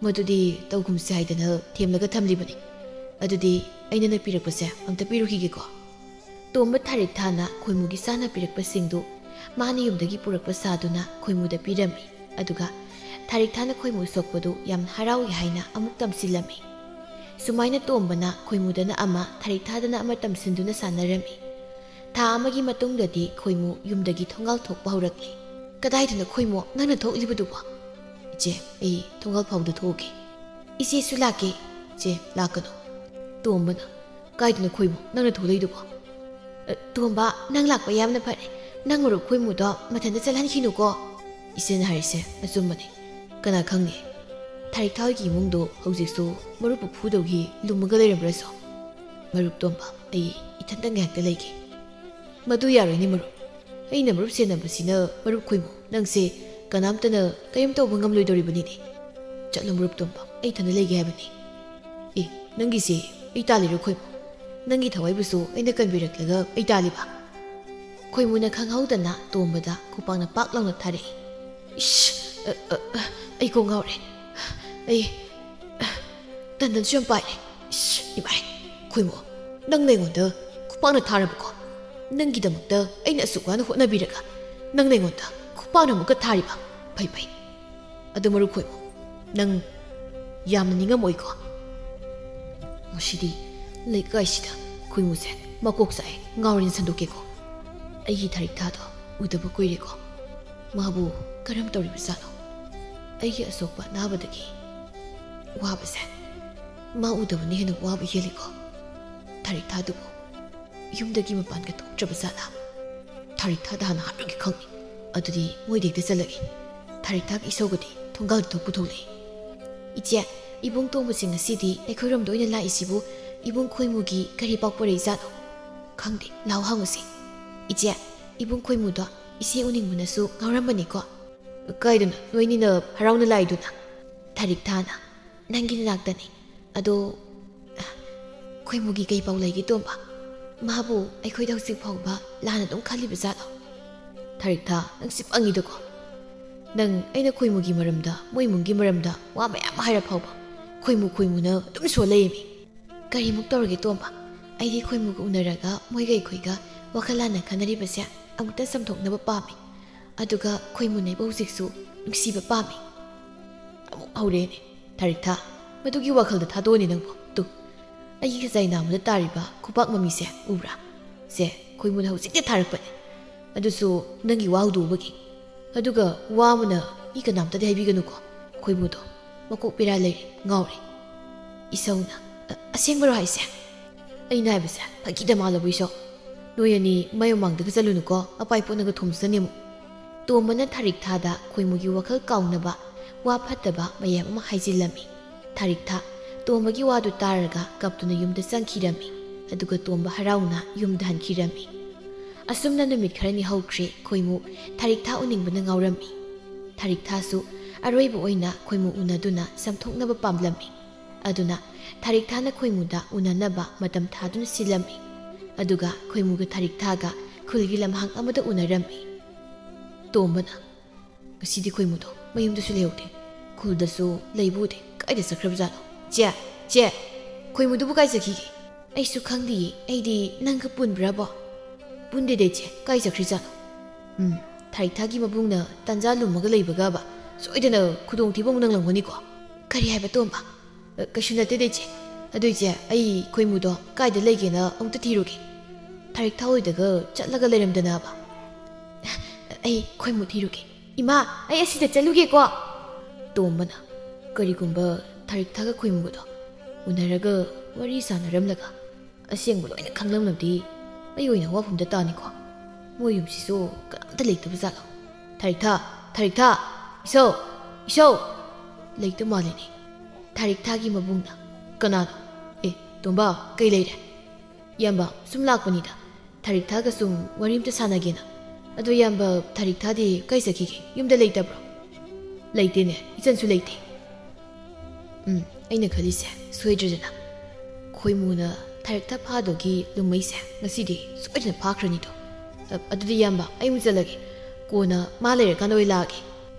ꯃꯗꯨꯗꯤ ꯇꯧꯒꯨꯝꯁꯦ ꯍꯥꯏꯗꯅ ꯊꯦꯝꯂꯒ ꯊꯝꯂꯤꯕꯅꯤ꯫ ꯑꯗꯨꯗꯤ ꯑꯩꯅ ꯅꯄꯤꯔꯛꯄꯁꯦ ꯑꯝꯇ ꯄꯤꯔꯨꯈꯤꯒꯦꯀꯣ꯫ ꯇꯣꯝꯕ ꯊꯥꯔꯤꯛ ꯊꯥꯅ ꯈꯣꯏꯃꯨꯒꯤ ꯆꯥꯅ ꯄꯤꯔꯛꯄꯁꯤꯡꯗꯨ ꯃꯥꯅ ꯌꯨꯝꯗꯒꯤ ꯄꯨꯔꯛꯄ ꯁꯥꯗꯨꯅ ꯈꯣꯏꯃꯨꯗ ꯄꯤꯔꯝꯃꯤ꯫ ꯑꯗꯨꯒ ꯊꯥꯔꯤꯛ ꯊꯥꯅ ꯈꯣꯏꯃꯨ ꯁꯣꯛꯄꯗꯨ ꯌꯥꯝ ꯍꯔꯥꯎꯏ ꯍꯥꯏꯅ ꯑꯃꯨꯛ ꯇꯝꯁꯤꯜꯂꯝꯃꯤ꯫ ꯁꯨꯃꯥꯏꯅ ꯇꯣꯝꯕꯅ ꯈꯣꯏꯃꯨꯗꯅ ꯑꯃ, ꯊꯥꯔꯤꯛ ꯊꯥꯗꯅ ꯑꯃ ꯇꯝꯁꯤꯟꯗꯨꯅ ꯁꯥꯟꯅꯔꯝꯃꯤ꯫ ꯊꯥ ꯑꯃꯒꯤ ꯃꯇꯨꯡꯗꯗꯤ ꯈꯣꯏꯃꯨ ꯌꯨꯝꯗꯒꯤ ꯊꯣꯡꯒꯥꯜ ꯊꯣꯛꯄ ꯍꯧꯔꯛꯂꯦ꯫ "ꯀꯗꯥꯏꯗꯅꯣ ꯈꯣꯏꯃꯨ ꯅꯪꯅ ꯊꯣꯛꯂꯤꯕꯗꯨꯕꯣ?" "ꯏꯆꯦ, ꯑꯩ ꯊꯣꯡꯒꯥꯜ ꯐꯥꯎꯗ ꯊꯣꯛꯎꯒꯦ꯫" "ꯏꯆꯦꯁꯨ ꯂꯥꯛꯀꯦ꯫" "ꯏꯆꯦ, ꯂꯥꯛꯀꯅꯨ꯫" ꯇꯣꯝꯕꯅ, "ꯀꯥꯏꯗꯅꯣ ꯈꯣꯏꯃꯨ ꯅꯪꯅ ꯊꯣꯛꯂꯛꯏꯗꯨꯕꯣ?" "ꯑ, ꯇꯣꯝꯕ, ꯅꯪ ꯂꯥꯛꯄ ꯌꯥꯝꯅ ꯐꯔꯦ꯫ ꯅꯪ ꯃꯔꯨꯞ ꯈꯣꯏꯃꯨꯗꯣ ꯃꯊꯟꯇ ꯆꯠꯍꯟꯈꯤꯅꯨꯀꯣ꯫" "ꯏꯆꯦꯅ ꯍꯥꯏꯔꯤꯁꯦ ꯑꯆꯨꯝꯕꯅꯤ꯫ ꯀꯅꯥ ꯈꯪꯅꯤ? ꯊꯥꯔꯤꯛ ꯊꯥ ꯍꯣꯏꯒꯤ ꯏꯃꯨꯡꯗꯣ ꯍꯧꯖꯤꯛꯁꯨ ꯃꯔꯨꯞꯄꯨ ꯐꯨꯗꯧꯒꯤ ꯂꯨꯝꯃꯒ ꯂꯩꯔꯝꯕ꯭ꯔꯁꯨ꯫" "ꯃꯔꯨꯞ ꯇꯣꯝꯕ, ꯑꯩ ꯏꯊꯟꯇ ꯉꯥꯏꯍꯥꯛꯇ ꯂꯩꯒꯦ꯫" "ꯃꯗꯨ ꯌꯥꯔꯣꯏꯅꯦ ꯃꯔꯨꯞ꯫ ꯑꯩꯅ ꯃꯔꯨꯞ ꯁꯦꯟꯅꯕꯁꯤꯅ ꯃꯔꯨꯞ ꯈꯣꯏꯃꯨ꯫ ꯅꯪꯁꯦ ꯀꯅꯥꯝꯇꯅ ꯀꯔꯤꯝ ꯇꯧꯕ ꯉꯝꯂꯣꯏꯗꯧꯔꯤꯕꯅꯤꯅꯦ꯫ ꯆꯠꯂꯣ ꯃꯔꯨꯞ ꯇꯣꯝꯕ, ꯑꯩ ꯏꯊꯟꯇ ꯂꯩꯒꯦ ꯍꯥꯏꯕꯅꯤ꯫" "ꯑꯦ, ꯅꯪꯒꯤꯁꯦ ꯑꯩ ꯇꯥꯜꯂꯤꯔꯣ ꯈꯣꯏꯃꯨ? ꯅꯪꯒꯤ ꯊꯋꯥꯏꯕꯨꯁꯨ ꯑꯩꯅ ꯀꯟꯕꯤꯔꯛꯂꯒ ꯑꯩ ꯇꯥꯜꯂꯤꯕ?" ꯈꯣꯏꯃꯨꯅ ꯈꯪꯍꯧꯗꯅ ꯇꯣꯝꯕꯗ ꯈꯨꯄꯥꯛꯅ ꯄꯥꯛ ꯂꯥꯎꯅ ꯊꯥꯔꯛꯏ꯫ "ꯏꯁ, ꯑ, ꯑ, ꯑ, ꯑꯩ ꯀꯣꯛ ꯉꯥꯎꯔꯦ꯫ ꯑꯩ, ꯑ, ꯇꯟꯗꯟꯁꯨ ꯌꯥꯝ ꯄꯥꯏꯔꯦ꯫ ꯏꯁ, ꯏꯃꯥꯏ, ꯈꯣꯏꯃꯨ, ꯅꯪꯅ ꯑꯩꯉꯣꯟꯗ ꯈꯨꯄꯥꯛꯅ ꯊꯥꯔꯕꯀꯣ? ꯅꯪꯒꯤꯗꯃꯛꯇ ꯑꯩꯅ ꯑꯁꯨꯛ ꯋꯥꯅ ꯍꯣꯠꯅꯕꯤꯔꯒ ꯅꯪꯅ ꯑꯩꯉꯣꯟꯗ ꯈꯨꯄꯥꯛꯅ ꯑꯃꯨꯛꯀ ꯊꯥꯔꯤꯕ? ꯐꯩ, ꯐꯩ꯫ ꯑꯗꯨ ꯃꯔꯨꯞ ꯈꯣꯏꯃꯨ, ꯅꯪ ꯌꯥꯝꯅ ꯅꯤꯡꯉꯝꯃꯣꯏꯀꯣ?" ꯉꯁꯤꯗꯤ ꯂꯩꯀꯥꯏꯁꯤꯗ ꯈꯣꯏꯃꯨꯁꯦ ꯃꯀꯣꯛ ꯆꯥꯛꯑꯦ, ꯉꯥꯎꯔꯦꯅ ꯁꯟꯗꯣꯛꯀꯦꯀꯣ꯫ ꯑꯩꯒꯤ ꯊꯥꯔꯤꯛ ꯊꯥꯗꯣ ꯎꯗꯕ ꯀꯨꯏꯔꯦꯀꯣ꯫ ꯃꯥꯕꯨ ꯀꯔꯝ ꯇꯧꯔꯤꯕꯖꯥꯠꯅꯣ? ꯑꯩꯒꯤ ꯑꯁꯣꯛꯄ ꯑꯅꯥꯕꯗꯒꯤ ꯋꯥꯕꯁꯦ ꯃꯥ ꯎꯗꯕꯅ ꯍꯦꯟꯅ ꯋꯥꯕ ꯍꯦꯜꯂꯤꯀꯣ꯫ ꯊꯥꯔꯤꯛ ꯊꯥꯗꯨꯕꯨ ꯌꯨꯝꯗꯒꯤ ꯃꯄꯥꯟꯒ ꯊꯣꯛꯇ꯭ꯔꯕ ꯖꯥꯠꯂꯥ? ꯊꯥꯔꯤꯛꯊꯥꯗ ꯍꯥꯟꯅ ꯍꯥꯏꯔꯨꯒꯦ ꯈꯪꯉꯤ꯫ ꯑꯗꯨꯗꯤ ꯃꯣꯏꯗ ꯍꯦꯛꯇ ꯆꯠꯂꯒꯦ꯫ ꯊꯥꯔꯤꯛꯊꯥꯒ ꯏꯁꯧꯒꯗꯤ ꯊꯣꯡꯒꯥꯜꯗ ꯊꯣꯛ ꯄꯨꯊꯣꯛꯂꯛꯏ꯫ "ꯏꯆꯦ, ꯏꯕꯨꯡ ꯇꯣꯝꯕꯁꯦ ꯉꯁꯤꯗꯤ ꯑꯩꯈꯣꯏꯔꯣꯝꯗ ꯑꯣꯏꯅ ꯂꯥꯛꯏꯁꯤꯕꯨ ꯏꯕꯨꯡ ꯈꯣꯏꯃꯨꯒꯤ ꯀꯔꯤ ꯄꯥꯎ ꯄꯨꯔꯛꯏꯖꯥꯠꯅꯣ? ꯈꯪꯗꯦ, ꯂꯥꯎ ꯍꯪꯉꯨꯁꯦ꯫ ꯏꯆꯦ, ꯏꯕꯨꯡ ꯈꯣꯏꯃꯨꯗꯣ ꯏꯆꯦ ꯎꯅꯤꯡꯕꯅꯁꯨ ꯉꯥꯎꯔꯝꯕꯅꯤꯀꯣ꯫" "ꯀꯥꯏꯗꯅꯣ ꯅꯣꯏꯅꯤꯅ ꯍꯔꯥꯎꯅ ꯂꯥꯛꯏꯗꯨꯅ?" ꯊꯥꯔꯤꯛꯊꯥꯅ, "ꯅꯪꯒꯤ ꯅꯅꯥꯛꯇꯅꯤ꯫ ꯑꯗꯣ, ꯈꯣꯏꯃꯨꯒꯤ ꯀꯩ ꯄꯥꯎ ꯂꯩꯒꯦ ꯇꯣꯝꯕ? ꯃꯥꯕꯨ ꯑꯩꯈꯣꯏꯗ ꯍꯧꯖꯤꯛ ꯐꯥꯎꯕ ꯂꯥꯟꯅ ꯑꯗꯨꯝ ꯈꯜꯂꯤꯕ ꯖꯥꯠꯂꯣ?" "ꯊꯥꯔꯤꯛꯊꯥ, ꯅꯪꯁꯤ ꯄꯪꯉꯤꯗꯀꯣ꯫ ꯅꯪ ꯑꯩꯅ ꯈꯣꯏꯃꯨꯒꯤ ꯃꯔꯝꯗ, ꯃꯣꯏ ꯏꯃꯨꯡꯒꯤ ꯃꯔꯝꯗ ꯋꯥ ꯃꯌꯥꯝ ꯍꯥꯏꯔ ꯐꯥꯎꯕ ꯈꯣꯏꯃꯨ ꯈꯣꯏꯃꯨꯅ ꯑꯗꯨꯝ ꯁꯣ ꯂꯩꯔꯝꯃꯤ꯫ ꯀꯔꯤꯃꯨꯛ ꯇꯧꯔꯒꯦ ꯇꯣꯝꯕ? ꯑꯩꯗꯤ ꯈꯣꯏꯃꯨꯒ ꯎꯅꯔꯒ ꯃꯣꯏꯒ ꯑꯩꯈꯣꯏꯒ ꯋꯥꯈꯜ ꯂꯥꯟꯅ ꯈꯟꯅꯔꯤꯕꯁꯦ ꯑꯃꯨꯛꯇ ꯆꯝꯊꯣꯛꯅꯕ ꯄꯥꯝꯃꯤ꯫ ꯑꯗꯨꯒ ꯈꯣꯏꯃꯨ ꯅꯩꯕ ꯍꯧꯖꯤꯛꯁꯨ ꯅꯨꯡꯁꯤꯕ ꯄꯥꯝꯃꯤ꯫" "ꯑꯃꯨꯛ ꯍꯧꯔꯦꯅꯦ, ꯊꯥꯔꯤꯛꯊꯥ꯫ ꯃꯗꯨꯒꯤ ꯋꯥꯈꯜꯗ ꯊꯥꯗꯣꯛꯑꯅꯤ ꯅꯪꯕꯨ꯫ ꯇꯨ, ꯑꯩꯒꯤ ꯈꯖꯥꯏ ꯅꯥꯝꯃꯗ ꯇꯥꯔꯤꯕ ꯈꯨꯕꯥꯛ ꯃꯃꯤꯁꯦ ꯎꯕ꯭ꯔꯥ? ꯁꯦ, ꯈꯣꯏꯃꯨꯅ ꯍꯧꯖꯤꯛꯇ ꯊꯥꯔꯛꯄꯅꯦ꯫ ꯑꯗꯨꯁꯨ ꯅꯪꯒꯤ ꯋꯥ ꯍꯧꯗꯣꯛꯎꯕꯒꯤ꯫ ꯑꯗꯨꯒ ꯋꯥ ꯑꯃꯅ ꯃꯤ ꯀꯅꯥꯝꯇꯗꯤ ꯍꯥꯏꯕꯤꯒꯅꯨꯀꯣ꯫ ꯈꯣꯏꯃꯨꯗꯣ ꯃꯀꯣꯛ ꯄꯤꯔꯥ ꯂꯩꯔꯦ, ꯉꯥꯎꯔꯦ꯫" ꯏꯁꯧꯅ, "ꯑ-, ꯑꯁꯦꯡꯕꯔꯣ ꯍꯥꯏꯁꯦ? ꯑꯩꯅ ꯍꯥꯏꯕꯁꯦ ꯐꯥꯒꯤꯗ ꯃꯥꯜꯂꯕꯣ ꯏꯁꯧ? ꯅꯣꯏ ꯑꯅꯤ ꯃꯥꯏ ꯃꯃꯥꯡꯗꯒ ꯆꯠꯂꯨꯅꯨꯀꯣ, ꯑꯄꯥꯏ ꯄꯣꯠꯅꯒ ꯊꯣꯝꯖꯅꯤ ꯑꯃꯨꯛ꯫" ꯇꯣꯝꯕꯅ ꯊꯥꯔꯤꯛꯊꯥꯗ ꯈꯣꯏꯃꯨꯒꯤ ꯋꯥꯈꯜ ꯀꯥꯎꯅꯕ ꯋꯥ ꯐꯠꯇꯕ ꯃꯌꯥꯝ ꯑꯃ ꯍꯥꯏꯖꯤꯜꯂꯝꯃꯤ꯫ ꯊꯥꯔꯤꯛꯊꯥ ꯇꯣꯝꯕꯒꯤ ꯋꯥꯗꯨ ꯇꯥꯔꯒ ꯀꯞꯇꯨꯅ ꯌꯨꯝꯗ ꯆꯪꯈꯤꯔꯝꯃꯤ꯫ ꯑꯗꯨꯒ ꯇꯣꯝꯕ ꯍꯔꯥꯎꯅ ꯌꯨꯝꯗ ꯍꯟꯈꯤꯔꯝꯃꯤ꯫ ꯑꯁꯨꯝꯅ ꯅꯨꯃꯤꯠ ꯈꯔꯅꯤ ꯍꯧꯈ꯭ꯔꯦ꯫ ꯈꯣꯏꯃꯨ ꯊꯥꯔꯤꯛꯊꯥ ꯎꯅꯤꯡꯕꯅ ꯉꯥꯎꯔꯝꯃꯤ꯫ ꯊꯥꯔꯤꯛꯊꯥꯁꯨ ꯑꯔꯣꯏꯕ ꯑꯣꯏꯅ ꯈꯣꯏꯃꯨ ꯎꯅꯗꯨꯅ ꯆꯝꯊꯣꯛꯅꯕ ꯄꯥꯝꯂꯝꯃꯤ꯫ ꯑꯗꯨꯅ ꯊꯥꯔꯤꯛꯊꯥꯅ ꯈꯣꯏꯃꯨꯗ ꯎꯅꯅꯕ ꯃꯇꯝ ꯊꯥꯗꯨꯅ ꯁꯤꯜꯂꯝꯃꯤ꯫ ꯑꯗꯨꯒ ꯈꯣꯏꯃꯨꯒ ꯊꯥꯔꯤꯛꯊꯥꯒ ꯈꯨꯜꯒꯤ ꯂꯝꯍꯥꯡ ꯑꯃꯗ ꯎꯅꯔꯝꯃꯤ꯫ ꯇꯣꯝꯕꯅ, "ꯉꯁꯤꯗꯤ ꯈꯣꯏꯃꯨꯗꯣ ꯃꯌꯨꯝꯗꯁꯨ ꯂꯩꯍꯧꯗꯦ, ꯈꯨꯜꯗꯁꯨ ꯂꯩꯕ ꯎꯗꯦ꯫ ꯀꯥꯏꯗ ꯆꯠꯈ꯭ꯔꯕꯖꯥꯠꯅꯣ? ꯆꯦ, ꯆꯦ, ꯈꯣꯏꯃꯨꯗꯨꯕꯨ ꯀꯥꯏ ꯆꯠꯈꯤꯒꯦ?" "ꯑꯩꯁꯨ ꯈꯪꯗꯤꯌꯦ, ꯑꯩꯗꯤ ꯅꯪꯒ ꯄꯨꯟꯕ꯭ꯔꯥꯕꯣ?" "ꯄꯨꯟꯗꯦꯗ ꯏꯆꯦ, ꯀꯥꯏ ꯆꯠꯈ꯭ꯔꯤꯖꯥꯠꯅꯣ?" "ꯎꯝ, ꯊꯥꯔꯤꯛꯊꯥꯒꯤ ꯃꯕꯨꯡꯅ ꯇꯥꯟꯖꯥ ꯂꯨꯝꯃꯒ ꯂꯩꯕꯒꯕ ꯁꯣꯏꯗꯅ ꯈꯨꯗꯣꯡꯊꯤꯕ ꯑꯃꯨꯛ ꯅꯪꯂꯝꯒꯅꯤꯀꯣ?" "ꯀꯔꯤ ꯍꯥꯏꯕ ꯇꯣꯝꯕ?" "ꯑ, ꯀꯩꯁꯨ ꯅꯠꯇꯦꯗ ꯏꯆꯦ꯫ ꯑꯗꯨ ꯏꯆꯦ, ꯑꯩ ꯈꯣꯏꯃꯨꯗꯣ ꯀꯥꯏꯗ ꯂꯩꯒꯦꯅ ꯑꯃꯨꯛꯇ ꯊꯤꯔꯨꯒꯦ꯫ ꯊꯥꯔꯤꯛꯊꯥ ꯍꯣꯏꯗꯒ ꯆꯠꯂꯒ ꯂꯩꯔꯝꯗꯅꯕ꯫" "ꯑꯩ ꯈꯣꯏꯃꯨ ꯊꯤꯔꯨꯒꯦ꯫ ꯏꯃꯥ, ꯑꯩ ꯑꯁꯤꯗ ꯆꯠꯂꯨꯒꯦꯀꯣ꯫" ꯇꯣꯝꯕꯅ, "ꯀꯔꯤꯒꯨꯝꯕ ꯊꯥꯔꯤꯛꯊꯥꯒ ꯈꯣꯏꯃꯨꯒꯗꯣ ꯎꯅꯔꯒ ꯋꯥꯔꯤ ꯁꯥꯟꯅꯔꯝꯂꯒ ꯑꯁꯦꯡꯕ ꯂꯣꯏꯅ ꯈꯪꯂꯝꯂꯕꯗꯤ ꯑꯩ ꯑꯣꯏꯅ ꯋꯥꯐꯝꯗ ꯇꯥꯅꯤꯀꯣ꯫ ꯃꯣꯏ ꯌꯨꯝꯁꯤꯁꯨ ꯀꯅꯥꯝꯇ ꯂꯩꯇꯕ ꯖꯥꯠꯂꯣ? ꯊꯥꯔꯤꯛꯊꯥ, ꯊꯥꯔꯤꯛꯊꯥ, ꯏꯁꯧ, ꯏꯁꯧ! ꯂꯩꯇ ꯃꯥꯜꯂꯤꯅꯦ꯫ ꯊꯥꯔꯤꯛꯊꯥꯒꯤ ꯃꯕꯨꯡꯅ, "ꯀꯅꯥꯅꯣ? ꯑꯦ, ꯇꯣꯝꯕ, ꯀꯩ ꯂꯩꯔꯦ?" "ꯏꯌꯥꯝꯕ, ꯁꯨꯝ ꯂꯥꯛꯄꯅꯤꯗ꯫ ꯊꯥꯔꯤꯛꯊꯥꯒ ꯁꯨꯝ ꯋꯥꯔꯤ ꯑꯝꯇ ꯁꯥꯟꯅꯒꯦꯅ꯫ ꯑꯗꯣ ꯏꯌꯥꯝꯕ, ꯊꯥꯔꯤꯛꯊꯥꯗꯤ ꯀꯥꯏ ꯆꯠꯈꯤꯒꯦ? ꯌꯨꯝꯗ ꯂꯩꯇꯕ꯭ꯔꯣ?" "ꯂꯩꯇꯦꯅꯦ, ꯏꯆꯟꯁꯨ ꯂꯩꯇꯦ꯫" ꯎꯝ, ꯑꯩꯅ ꯈꯜꯂꯤꯁꯦ ꯁꯣꯏꯗ꯭ꯔꯦꯗꯅ꯫ ꯈꯣꯏꯃꯨꯅ ꯊꯥꯔꯤꯛꯊꯥ ꯐꯥꯗꯣꯒꯤ ꯂꯨꯝꯃꯩꯁꯦ ꯉꯁꯤꯗꯤ ꯁꯣꯏꯗꯅ ꯐꯥꯈ꯭ꯔꯅꯤꯗꯣ꯫ ꯑ-, ꯑꯗꯨꯗꯤ ꯏꯌꯥꯝꯕ, ꯑꯩ ꯑꯃꯨꯛ ꯆꯠꯂꯒꯦ꯫ ꯀꯣꯟꯅ ꯃꯥ ꯂꯩꯔꯀꯥꯟꯗ ꯑꯣꯏ ꯂꯥꯛꯑꯒꯦ꯫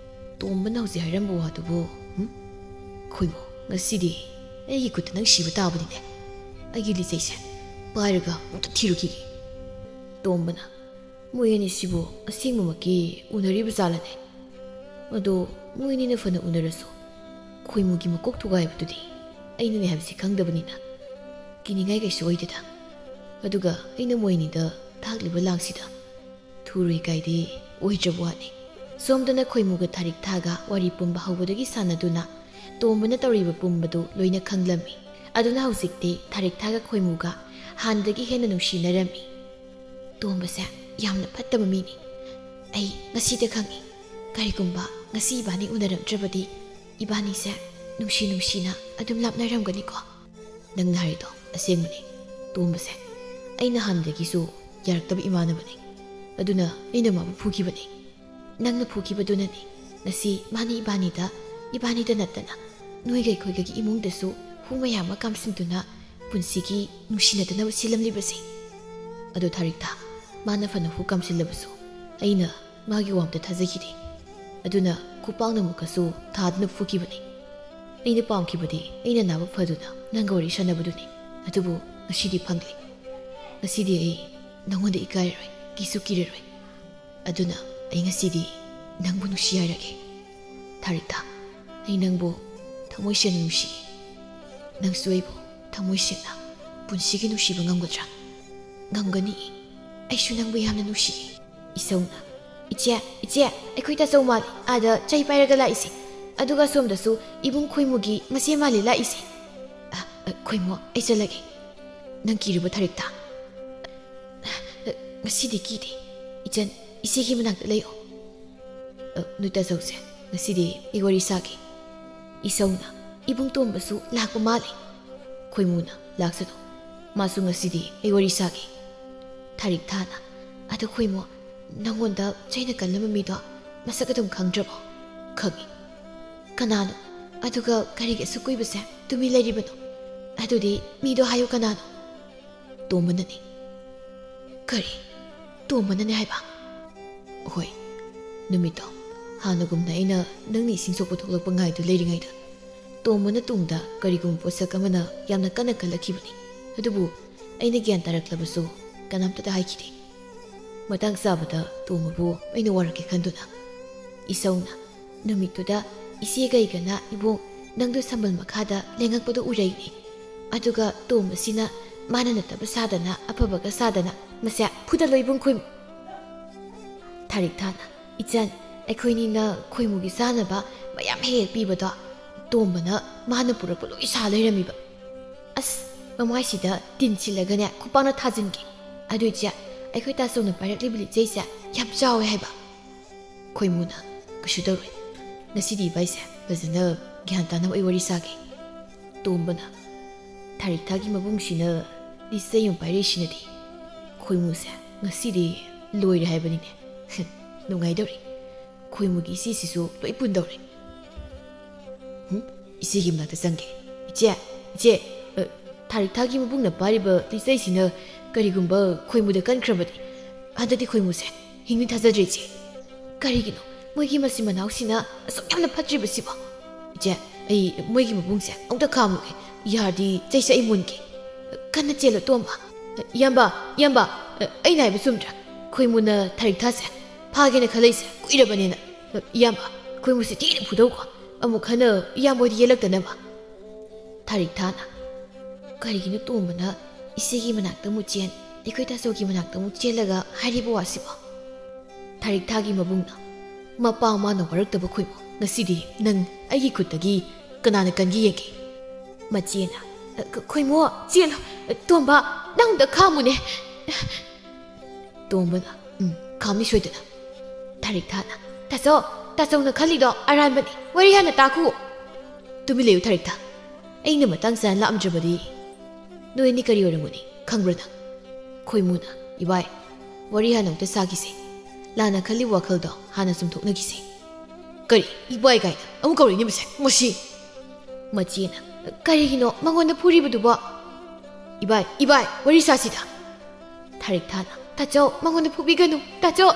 ꯇꯣꯝꯕꯅ ꯍꯧꯖꯤꯛ ꯍꯥꯏꯔꯝꯕ ꯋꯥꯗꯨꯕꯨ, ꯎꯝ? ꯈꯣꯏꯃꯨ, ꯉꯁꯤꯗꯤ ꯑꯩꯒꯤ ꯈꯨꯠꯇ ꯅꯪ ꯁꯤꯕ ꯇꯥꯕꯅꯤꯅꯦ꯫ ꯑꯩꯒꯤ ꯂꯤꯆꯩꯁꯦ ꯄꯥꯏꯔꯒ ꯑꯃꯨꯛꯇ ꯊꯤꯔꯨꯈꯤꯒꯦ꯫ ꯇꯣꯝꯕꯅ, "ꯃꯣꯏ ꯑꯅꯤꯁꯤꯕꯨ ꯑꯁꯦꯡꯕꯃꯛꯀꯤ ꯎꯅꯔꯤꯕ ꯖꯥꯠꯂꯅꯦ? ꯑꯗꯣ ꯃꯣꯏ ꯑꯅꯤꯅ ꯐꯅ ꯎꯅꯔꯁꯨ, ꯈꯣꯏꯃꯨꯒꯤ ꯃꯀꯣꯛ ꯊꯨꯒꯥꯏꯕꯗꯨꯗꯤ ꯑꯩꯅꯅꯦ ꯍꯥꯏꯕꯁꯤ ꯈꯪꯗꯕꯅꯤꯅ ꯀꯤꯅꯤꯡꯉꯥꯏ ꯀꯩꯁꯨ ꯑꯣꯏꯗꯦꯗ꯫ ꯑꯗꯨꯒ ꯑꯩꯅ ꯃꯣꯏ ꯑꯅꯤꯗ ꯊꯥꯛꯂꯤꯕ ꯂꯥꯡꯁꯤꯗ ꯊꯨꯔꯣꯏ ꯀꯥꯏꯗꯤ ꯑꯣꯏꯗ꯭ꯔꯕ ꯋꯥꯅꯤ꯫" ꯁꯣꯝꯗꯅ ꯈꯣꯏꯃꯨꯒ ꯊꯥꯔꯤꯛ ꯊꯥꯒ ꯋꯥꯔꯤ ꯄꯨꯝꯕ ꯍꯧꯕꯗꯒꯤ ꯁꯥꯟꯅꯗꯨꯅ ꯇꯣꯝꯕꯅ ꯇꯧꯔꯤꯕ ꯄꯨꯝꯕꯗꯨ ꯂꯣꯏꯅ ꯈꯪꯂꯝꯃꯤ꯫ ꯑꯗꯨꯅ ꯍꯧꯖꯤꯛꯇꯤ ꯊꯥꯔꯤꯛ ꯊꯥꯒ ꯈꯣꯏꯃꯨꯒ ꯍꯥꯟꯅꯗꯒꯤ ꯍꯦꯟꯅ ꯅꯨꯡꯁꯤꯅꯔꯝꯃꯤ꯫ "ꯇꯣꯝꯕꯁꯦ ꯌꯥꯝꯅ ꯐꯠꯇꯕ ꯃꯤꯅꯤ꯫ ꯑꯩ ꯉꯁꯤꯗ ꯈꯪꯉꯤ꯫ ꯀꯔꯤꯒꯨꯝꯕ ꯉꯁꯤ ꯏꯕꯥꯅꯤ ꯎꯅꯔꯝꯗ꯭ꯔꯕꯗꯤ ꯏꯕꯥꯅꯤꯁꯦ ꯅꯨꯡꯁꯤ ꯅꯨꯡꯁꯤꯅ ꯑꯗꯨꯝ ꯂꯥꯞꯅꯔꯝꯒꯅꯤꯀꯣ꯫" "ꯅꯪꯅ ꯍꯥꯏꯔꯤꯗꯣ ꯑꯁꯦꯡꯕꯅꯤ꯫ ꯇꯣꯝꯕꯁꯦ ꯑꯩꯅ ꯍꯥꯟꯅꯗꯒꯤꯁꯨ ꯌꯥꯔꯛꯇꯕ ꯏꯃꯥꯟꯅꯕꯅꯤ꯫ ꯑꯗꯨꯅ ꯑꯩꯅ ꯃꯥꯕꯨ ꯐꯨꯈꯤꯕꯅꯤ꯫ ꯅꯪꯅ ꯐꯨꯈꯤꯕꯗꯨꯅꯅꯤ ꯉꯁꯤ ꯃꯥꯅ ꯏꯕꯥꯅꯤꯗ, ꯏꯕꯥꯅꯤꯗ ꯅꯠꯇꯅ ꯅꯣꯏꯒ ꯑꯩꯈꯣꯏꯒꯒꯤ ꯏꯃꯨꯡꯗꯁꯨ ꯍꯨ ꯃꯌꯥꯝ ꯑꯃ ꯀꯥꯝꯁꯤꯟꯗꯨꯅ ꯄꯨꯟꯁꯤꯒꯤ ꯅꯨꯡꯁꯤꯅꯗꯅꯕ ꯁꯤꯜꯂꯝꯂꯤꯕꯁꯦ꯫ ꯑꯗꯣ ꯊꯥꯔꯤꯛꯇ ꯃꯥꯅ ꯐꯅ ꯍꯨ ꯀꯥꯝꯁꯤꯜꯂꯕꯁꯨ ꯑꯩꯅ ꯃꯥꯒꯤ ꯋꯥ ꯑꯝꯇ ꯊꯥꯖꯈꯤꯗꯦ꯫ ꯑꯗꯨꯅ ꯈꯨꯄꯥꯛꯅ ꯑꯃꯨꯛꯀꯁꯨ ꯊꯥꯗꯨꯅ ꯐꯨꯈꯤꯕꯅꯤ꯫ ꯑꯩꯅ ꯄꯥꯝꯈꯤꯕꯗꯤ ꯑꯩꯅ ꯅꯥꯕ ꯐꯗꯨꯅ ꯅꯪꯒ ꯋꯥꯔꯤ ꯁꯥꯟꯅꯕꯗꯨꯅꯤ꯫ ꯑꯗꯨꯕꯨ ꯉꯁꯤꯗꯤ ꯐꯪꯂꯦ꯫ ꯉꯁꯤꯗꯤ ꯑꯩ ꯅꯉꯣꯟꯗ ꯏꯀꯥꯏꯔꯔꯣꯏ, ꯀꯤꯁꯨ ꯀꯤꯔꯔꯣꯏ꯫ ꯑꯗꯨꯅ ꯑꯩ ꯉꯁꯤꯗꯤ ꯅꯪꯕꯨ ꯅꯨꯡꯁꯤ ꯍꯥꯏꯔꯒꯦ꯫ ꯊꯥꯔꯤꯛꯇ, ꯑꯩ ꯅꯪꯕꯨ ꯊꯃꯣꯏ ꯁꯦꯡꯅ ꯅꯨꯡꯁꯤ꯫ ꯅꯪꯁꯨ ꯑꯩꯕꯨ ꯊꯃꯣꯏ ꯁꯦꯡꯅ ꯄꯨꯟꯁꯤꯒꯤ ꯅꯨꯡꯁꯤꯕ ꯉꯝꯒꯗ꯭ꯔꯥ?" "ꯉꯝꯒꯅꯤ꯫ ꯑꯩꯁꯨ ꯅꯪꯕꯨ ꯌꯥꯝꯅ ꯅꯨꯡꯁꯤ꯫" ꯏꯁꯧꯅ, "ꯏꯆꯦ, ꯏꯆꯦ, ꯑꯩꯈꯣꯏ ꯇꯥꯆꯧ ꯃꯥꯜꯂꯤ ꯑꯥꯗ ꯆꯩ ꯄꯥꯏꯔꯒ ꯂꯥꯛꯏꯁꯦ꯫ ꯑꯗꯨꯒ ꯑꯁꯣꯝꯗꯁꯨ ꯏꯕꯨꯡ ꯈꯣꯏꯃꯨꯒꯤ ꯃꯆꯦ ꯃꯥꯜꯂꯤ ꯂꯥꯛꯏꯁꯦ꯫ ꯑ, ꯑ, ꯈꯣꯏꯃꯨ, ꯑꯩ ꯆꯠꯂꯒꯦ꯫ ꯅꯪ ꯀꯤꯔꯤꯕ ꯊꯥꯔꯤꯛꯇ?" "ꯉꯁꯤꯗꯤ ꯀꯤꯗꯦ꯫ ꯏꯆꯟ, ꯏꯆꯦꯒꯤ ꯃꯅꯥꯛꯇ ꯂꯩꯌꯣ꯫ ꯑ, ꯅꯣꯏ ꯇꯥꯆꯧꯁꯦ ꯉꯁꯤꯗꯤ ꯑꯩ ꯋꯥꯔꯤ ꯁꯥꯒꯦ꯫" ꯏꯁꯧꯅ, "ꯏꯕꯨꯡ ꯇꯣꯝꯕꯁꯨ ꯂꯥꯛꯄ ꯃꯥꯜꯂꯦ꯫" ꯈꯣꯏꯃꯨꯅ, "ꯂꯥꯛꯁꯅꯨ꯫ ꯃꯥꯁꯨ ꯉꯁꯤꯗꯤ ꯑꯩ ꯋꯥꯔꯤ ꯁꯥꯒꯦ꯫" ꯊꯥꯔꯤꯛ ꯊꯥꯅ, "ꯑꯗꯨ ꯈꯣꯏꯃꯨ, ꯅꯪꯉꯣꯟꯗ ꯆꯩꯅ ꯀꯜꯂꯝꯕ ꯃꯤꯗꯣ ꯃꯁꯛ ꯑꯗꯨꯝ ꯈꯪꯗ꯭ꯔꯕꯣ?" "ꯈꯪꯉꯤ꯫" "ꯀꯅꯥꯅꯣ? ꯑꯗꯨꯒ ꯀꯔꯤꯒꯤ ꯑꯁꯨꯛ ꯀꯨꯏꯕꯁꯦ ꯇꯨꯃꯤꯟ ꯂꯩꯔꯤꯕꯅꯣ? ꯑꯗꯨꯗꯤ ꯃꯤꯗꯣ ꯍꯥꯏꯌꯨ, ꯀꯅꯥꯅꯣ?" "ꯇꯣꯝꯕꯅꯅꯤ꯫" "ꯀꯔꯤ? ꯇꯣꯝꯕꯅꯅꯦ ꯍꯥꯏꯕ?" "ꯍꯣꯏ꯫ ꯅꯨꯃꯤꯠꯇꯣ ꯍꯥꯟꯅꯒꯨꯝꯅ ꯑꯩꯅ ꯅꯪꯅ ꯏꯁꯤꯡ ꯁꯣꯛꯄ ꯊꯣꯛꯂꯛꯄ ꯉꯥꯏꯗꯨ ꯂꯩꯔꯤꯉꯩꯗ ꯇꯣꯝꯕꯅ ꯇꯨꯡꯗ ꯀꯔꯤꯒꯨꯝꯕ ꯄꯣꯠꯁꯛ ꯑꯃꯅ ꯌꯥꯝꯅ ꯀꯟꯅ ꯀꯜꯂꯛꯈꯤꯕꯅꯤ꯫ ꯑꯗꯨꯕꯨ ꯑꯩꯅ ꯒ꯭ꯌꯥꯟ ꯇꯥꯔꯛꯂꯕꯁꯨ ꯀꯅꯥꯝꯇꯗ ꯍꯥꯏꯈꯤꯗꯦ꯫ ꯃꯇꯥꯡ ꯆꯥꯕꯗ ꯇꯣꯝꯕꯕꯨ ꯑꯩꯅ ꯋꯥꯔꯛꯀꯦ ꯈꯟꯗꯨꯅ꯫" ꯏꯁꯧꯅ, "ꯅꯨꯃꯤꯠꯇꯨꯗ ꯏꯆꯦ ꯀꯩꯒꯅ ꯏꯕꯨꯡ ꯅꯪꯗꯨ ꯁꯝꯕꯜ ꯃꯈꯥꯗ ꯂꯦꯡꯉꯛꯄꯗꯨ ꯎꯔꯛꯏꯅꯦ꯫ ꯑꯗꯨꯒ ꯇꯣꯝꯕꯁꯤꯅ ꯃꯥꯅ ꯅꯠꯇꯕ ꯁꯥꯗꯅ, ꯑꯐꯕꯒ ꯁꯥꯗꯅ ꯃꯁꯦ ꯐꯨꯗꯠꯂꯣ ꯏꯕꯨꯡ ꯈꯣꯏꯃꯨ꯫" ꯊꯥꯔꯤꯛ ꯊꯥꯅ, "ꯏꯆꯟ, ꯑꯩꯈꯣꯏꯅꯤꯅ ꯈꯣꯏꯃꯨꯒꯤ ꯆꯥꯅꯕ ꯃꯌꯥꯝ ꯍꯦꯛ ꯍꯦꯛ ꯄꯤꯕꯗꯣ ꯇꯣꯝꯕꯅ ꯃꯥꯅ ꯄꯨꯔꯛꯄ ꯂꯣꯏ ꯁꯥ ꯂꯩꯔꯝꯃꯤꯕ꯫ ꯑꯁ, ꯃꯃꯥꯏꯁꯤꯗ ꯇꯤꯟ ꯁꯤꯜꯂꯒꯅꯦ ꯈꯨꯄꯥꯛꯅ ꯊꯥꯖꯤꯟꯒꯦ꯫ ꯑꯗꯨ ꯏꯆꯦ, ꯑꯩꯈꯣꯏ ꯇꯥꯆꯧꯅ ꯄꯥꯏꯔꯛꯂꯤꯕ ꯂꯤꯆꯩꯁꯦ ꯌꯥꯝ ꯆꯥꯎꯋꯦ ꯍꯥꯏꯕ꯫" ꯈꯣꯏꯃꯨꯅ, "ꯀꯩꯁꯨ ꯇꯧꯔꯣꯏ꯫ ꯉꯁꯤꯗꯤ ꯏꯕꯥꯏꯁꯦ ꯐꯖꯅ ꯒ꯭ꯌꯥꯟ ꯇꯥꯅꯕ ꯑꯩ ꯋꯥꯔꯤ ꯁꯥꯒꯦ꯫" ꯇꯣꯝꯕꯅ, "ꯊꯥꯔꯤꯛ ꯊꯥꯒꯤ ꯃꯕꯨꯡꯁꯤꯅ ꯂꯤꯆꯩ ꯑꯃ ꯄꯥꯏꯔꯛꯏꯁꯤꯅꯗꯤ ꯈꯣꯏꯃꯨꯁꯦ ꯉꯁꯤꯗꯤ ꯂꯣꯏꯔꯦ ꯍꯥꯏꯕꯅꯤꯅꯦ꯫ ꯅꯨꯡꯉꯥꯏꯗꯧꯔꯤ꯫ ꯈꯣꯏꯃꯨꯒꯤ ꯏꯆꯦꯁꯤꯁꯨ ꯂꯣꯏ ꯄꯨꯟꯗꯧꯔꯦ꯫ ꯍꯨꯝ, ꯏꯆꯦꯒꯤ ꯃꯅꯥꯛꯇ ꯆꯪꯒꯦ꯫ ꯏꯆꯦ, ꯏꯆꯦ, ꯑ, ꯊꯥꯔꯤꯛ ꯊꯥꯒꯤ ꯃꯕꯨꯡꯅ ꯄꯥꯏꯔꯤꯕ ꯂꯤꯆꯩꯁꯤꯅ ꯀꯔꯤꯒꯨꯝꯕ ꯈꯣꯏꯃꯨꯗ ꯀꯟꯈ꯭ꯔꯕꯗꯤ ꯍꯟꯗꯛꯇꯤ ꯈꯣꯏꯃꯨꯁꯦ ꯍꯤꯡꯅꯤ ꯊꯥꯖꯗ꯭ꯔꯦ ꯏꯆꯦ꯫ ꯀꯔꯤꯒꯤꯅꯣ ꯃꯣꯏꯒꯤ ꯃꯆꯤꯟ ꯃꯅꯥꯎꯁꯤꯅ ꯑꯁꯨꯛ ꯌꯥꯝꯅ ꯐꯠꯇ꯭ꯔꯤꯕꯁꯤꯕꯣ? ꯏꯆꯦ, ꯑꯩ ꯃꯣꯏꯒꯤ ꯃꯕꯨꯡꯁꯦ ꯑꯃꯨꯛꯇ ꯈꯥꯝꯃꯨꯒꯦ꯫ ꯌꯥꯔꯗꯤ ꯆꯩꯁꯦ ꯑꯩ ꯃꯨꯟꯒꯦ꯫ ꯀꯟꯅ ꯆꯦꯜꯂꯣ, ꯇꯣꯝꯕ꯫ ꯏꯌꯥꯝꯕ, ꯏꯌꯥꯝꯕ, ꯑꯩꯅ ꯍꯥꯏꯕ ꯆꯨꯝꯗ꯭ꯔꯥ? ꯈꯣꯏꯃꯨꯅ ꯊꯥꯔꯤꯛ ꯊꯥꯁꯦ ꯐꯥꯒꯦꯅ ꯈꯜꯂꯛꯏꯁꯦ ꯀꯨꯏꯔꯕꯅꯤꯅ꯫ ꯏꯌꯥꯝꯕ, ꯈꯣꯏꯃꯨꯁꯦ ꯊꯤꯅ ꯐꯨꯗꯧꯀꯣ꯫ ꯑꯃꯨꯛ ꯍꯟꯅ ꯏꯌꯥꯝꯕ ꯍꯣꯏꯗ ꯌꯦꯜꯂꯛꯇꯅꯕ꯫" ꯊꯥꯔꯤꯛ ꯊꯥꯅ, "ꯀꯔꯤꯒꯤꯅꯣ ꯇꯣꯝꯕꯅ ꯏꯆꯦꯒꯤ ꯃꯅꯥꯛꯇ ꯑꯃꯨꯛ ꯆꯦꯟ, ꯑꯩꯈꯣꯏ ꯇꯥꯆꯧꯒꯤ ꯃꯅꯥꯛꯇ ꯑꯃꯨꯛ ꯆꯦꯜꯂꯒ ꯍꯥꯏꯔꯤꯕ ꯋꯥꯁꯤꯕꯣ?" ꯊꯥꯔꯤꯛ ꯊꯥꯒꯤ ꯃꯕꯨꯡꯅ, "ꯃꯄꯥ ꯃꯃꯥꯅ ꯋꯥꯔꯛꯇꯕ ꯈꯣꯏꯃꯨ, ꯉꯁꯤꯗꯤ ꯅꯪ ꯑꯩꯒꯤ ꯈꯨꯠꯇꯒꯤ ꯀꯅꯥꯅ ꯀꯟꯒꯦ ꯌꯦꯡꯒꯦ꯫" ꯃꯆꯦꯅ, "ꯑ, ꯈ-, ꯈꯣꯏꯃꯨ, ꯆꯦꯜꯂꯣ꯫ ꯑ, ꯇꯣꯝꯕ, ꯅꯪ ꯑꯝꯇ ꯈꯥꯝꯃꯨꯅꯦ꯫" ꯇꯣꯝꯕꯅ, "ꯎꯝ, ꯈꯥꯝꯅꯤ ꯁꯣꯏꯗꯅ꯫" ꯊꯥꯔꯤꯛꯊꯥꯅ, "ꯇꯥꯆꯧ, ꯇꯥꯆꯧꯅ ꯈꯜꯂꯤꯗꯣ ꯑꯔꯥꯟꯕꯅꯤ꯫ ꯋꯥꯔꯤ ꯍꯥꯟꯅ ꯇꯥꯈꯨꯑꯣ꯫" "ꯇꯨꯃꯤꯟ ꯂꯩꯌꯨ ꯊꯥꯔꯤꯛꯊꯥ꯫ ꯑꯩꯅ ꯃꯇꯥꯡ ꯆꯥꯅ ꯂꯥꯛꯑꯝꯗ꯭ꯔꯕꯗꯤ ꯅꯣꯏ ꯑꯅꯤ ꯀꯔꯤ ꯑꯣꯏꯔꯝꯒꯅꯤ ꯈꯪꯕ꯭ꯔꯥ ꯅꯪ?" ꯈꯣꯏꯃꯨꯅ, "ꯏꯕꯥꯏ, ꯋꯥꯔꯤ ꯍꯥꯟꯅ ꯑꯃꯨꯛꯇ ꯁꯥꯈꯤꯁꯦ꯫ ꯂꯥꯟꯅ ꯈꯜꯂꯤꯕ ꯋꯥꯈꯜꯗꯣ ꯍꯥꯟꯅ ꯆꯨꯝꯊꯣꯛꯅꯈꯤꯁꯦ꯫" "ꯀꯔꯤ? ꯏꯕꯥꯏ ꯀꯥꯏꯅ ꯑꯃꯨꯛ ꯀꯧꯔꯛꯏꯅꯦ ꯃꯁꯦ, ꯃꯁꯤ!" ꯃꯆꯦꯅ, "ꯀꯔꯤꯒꯤꯅꯣ ꯃꯉꯣꯟꯗ ꯐꯨꯔꯤꯕꯗꯨꯕꯣ?" "ꯏꯕꯥꯏ, ꯏꯕꯥꯏ, ꯋꯥꯔꯤ ꯁꯥꯁꯤꯗ꯫" ꯊꯥꯔꯤꯛꯊꯥꯅ, "ꯇꯥꯆꯧ, ꯃꯉꯣꯟꯗ ꯐꯨꯕꯤꯒꯅꯨ꯫ ꯇꯥꯆꯧ,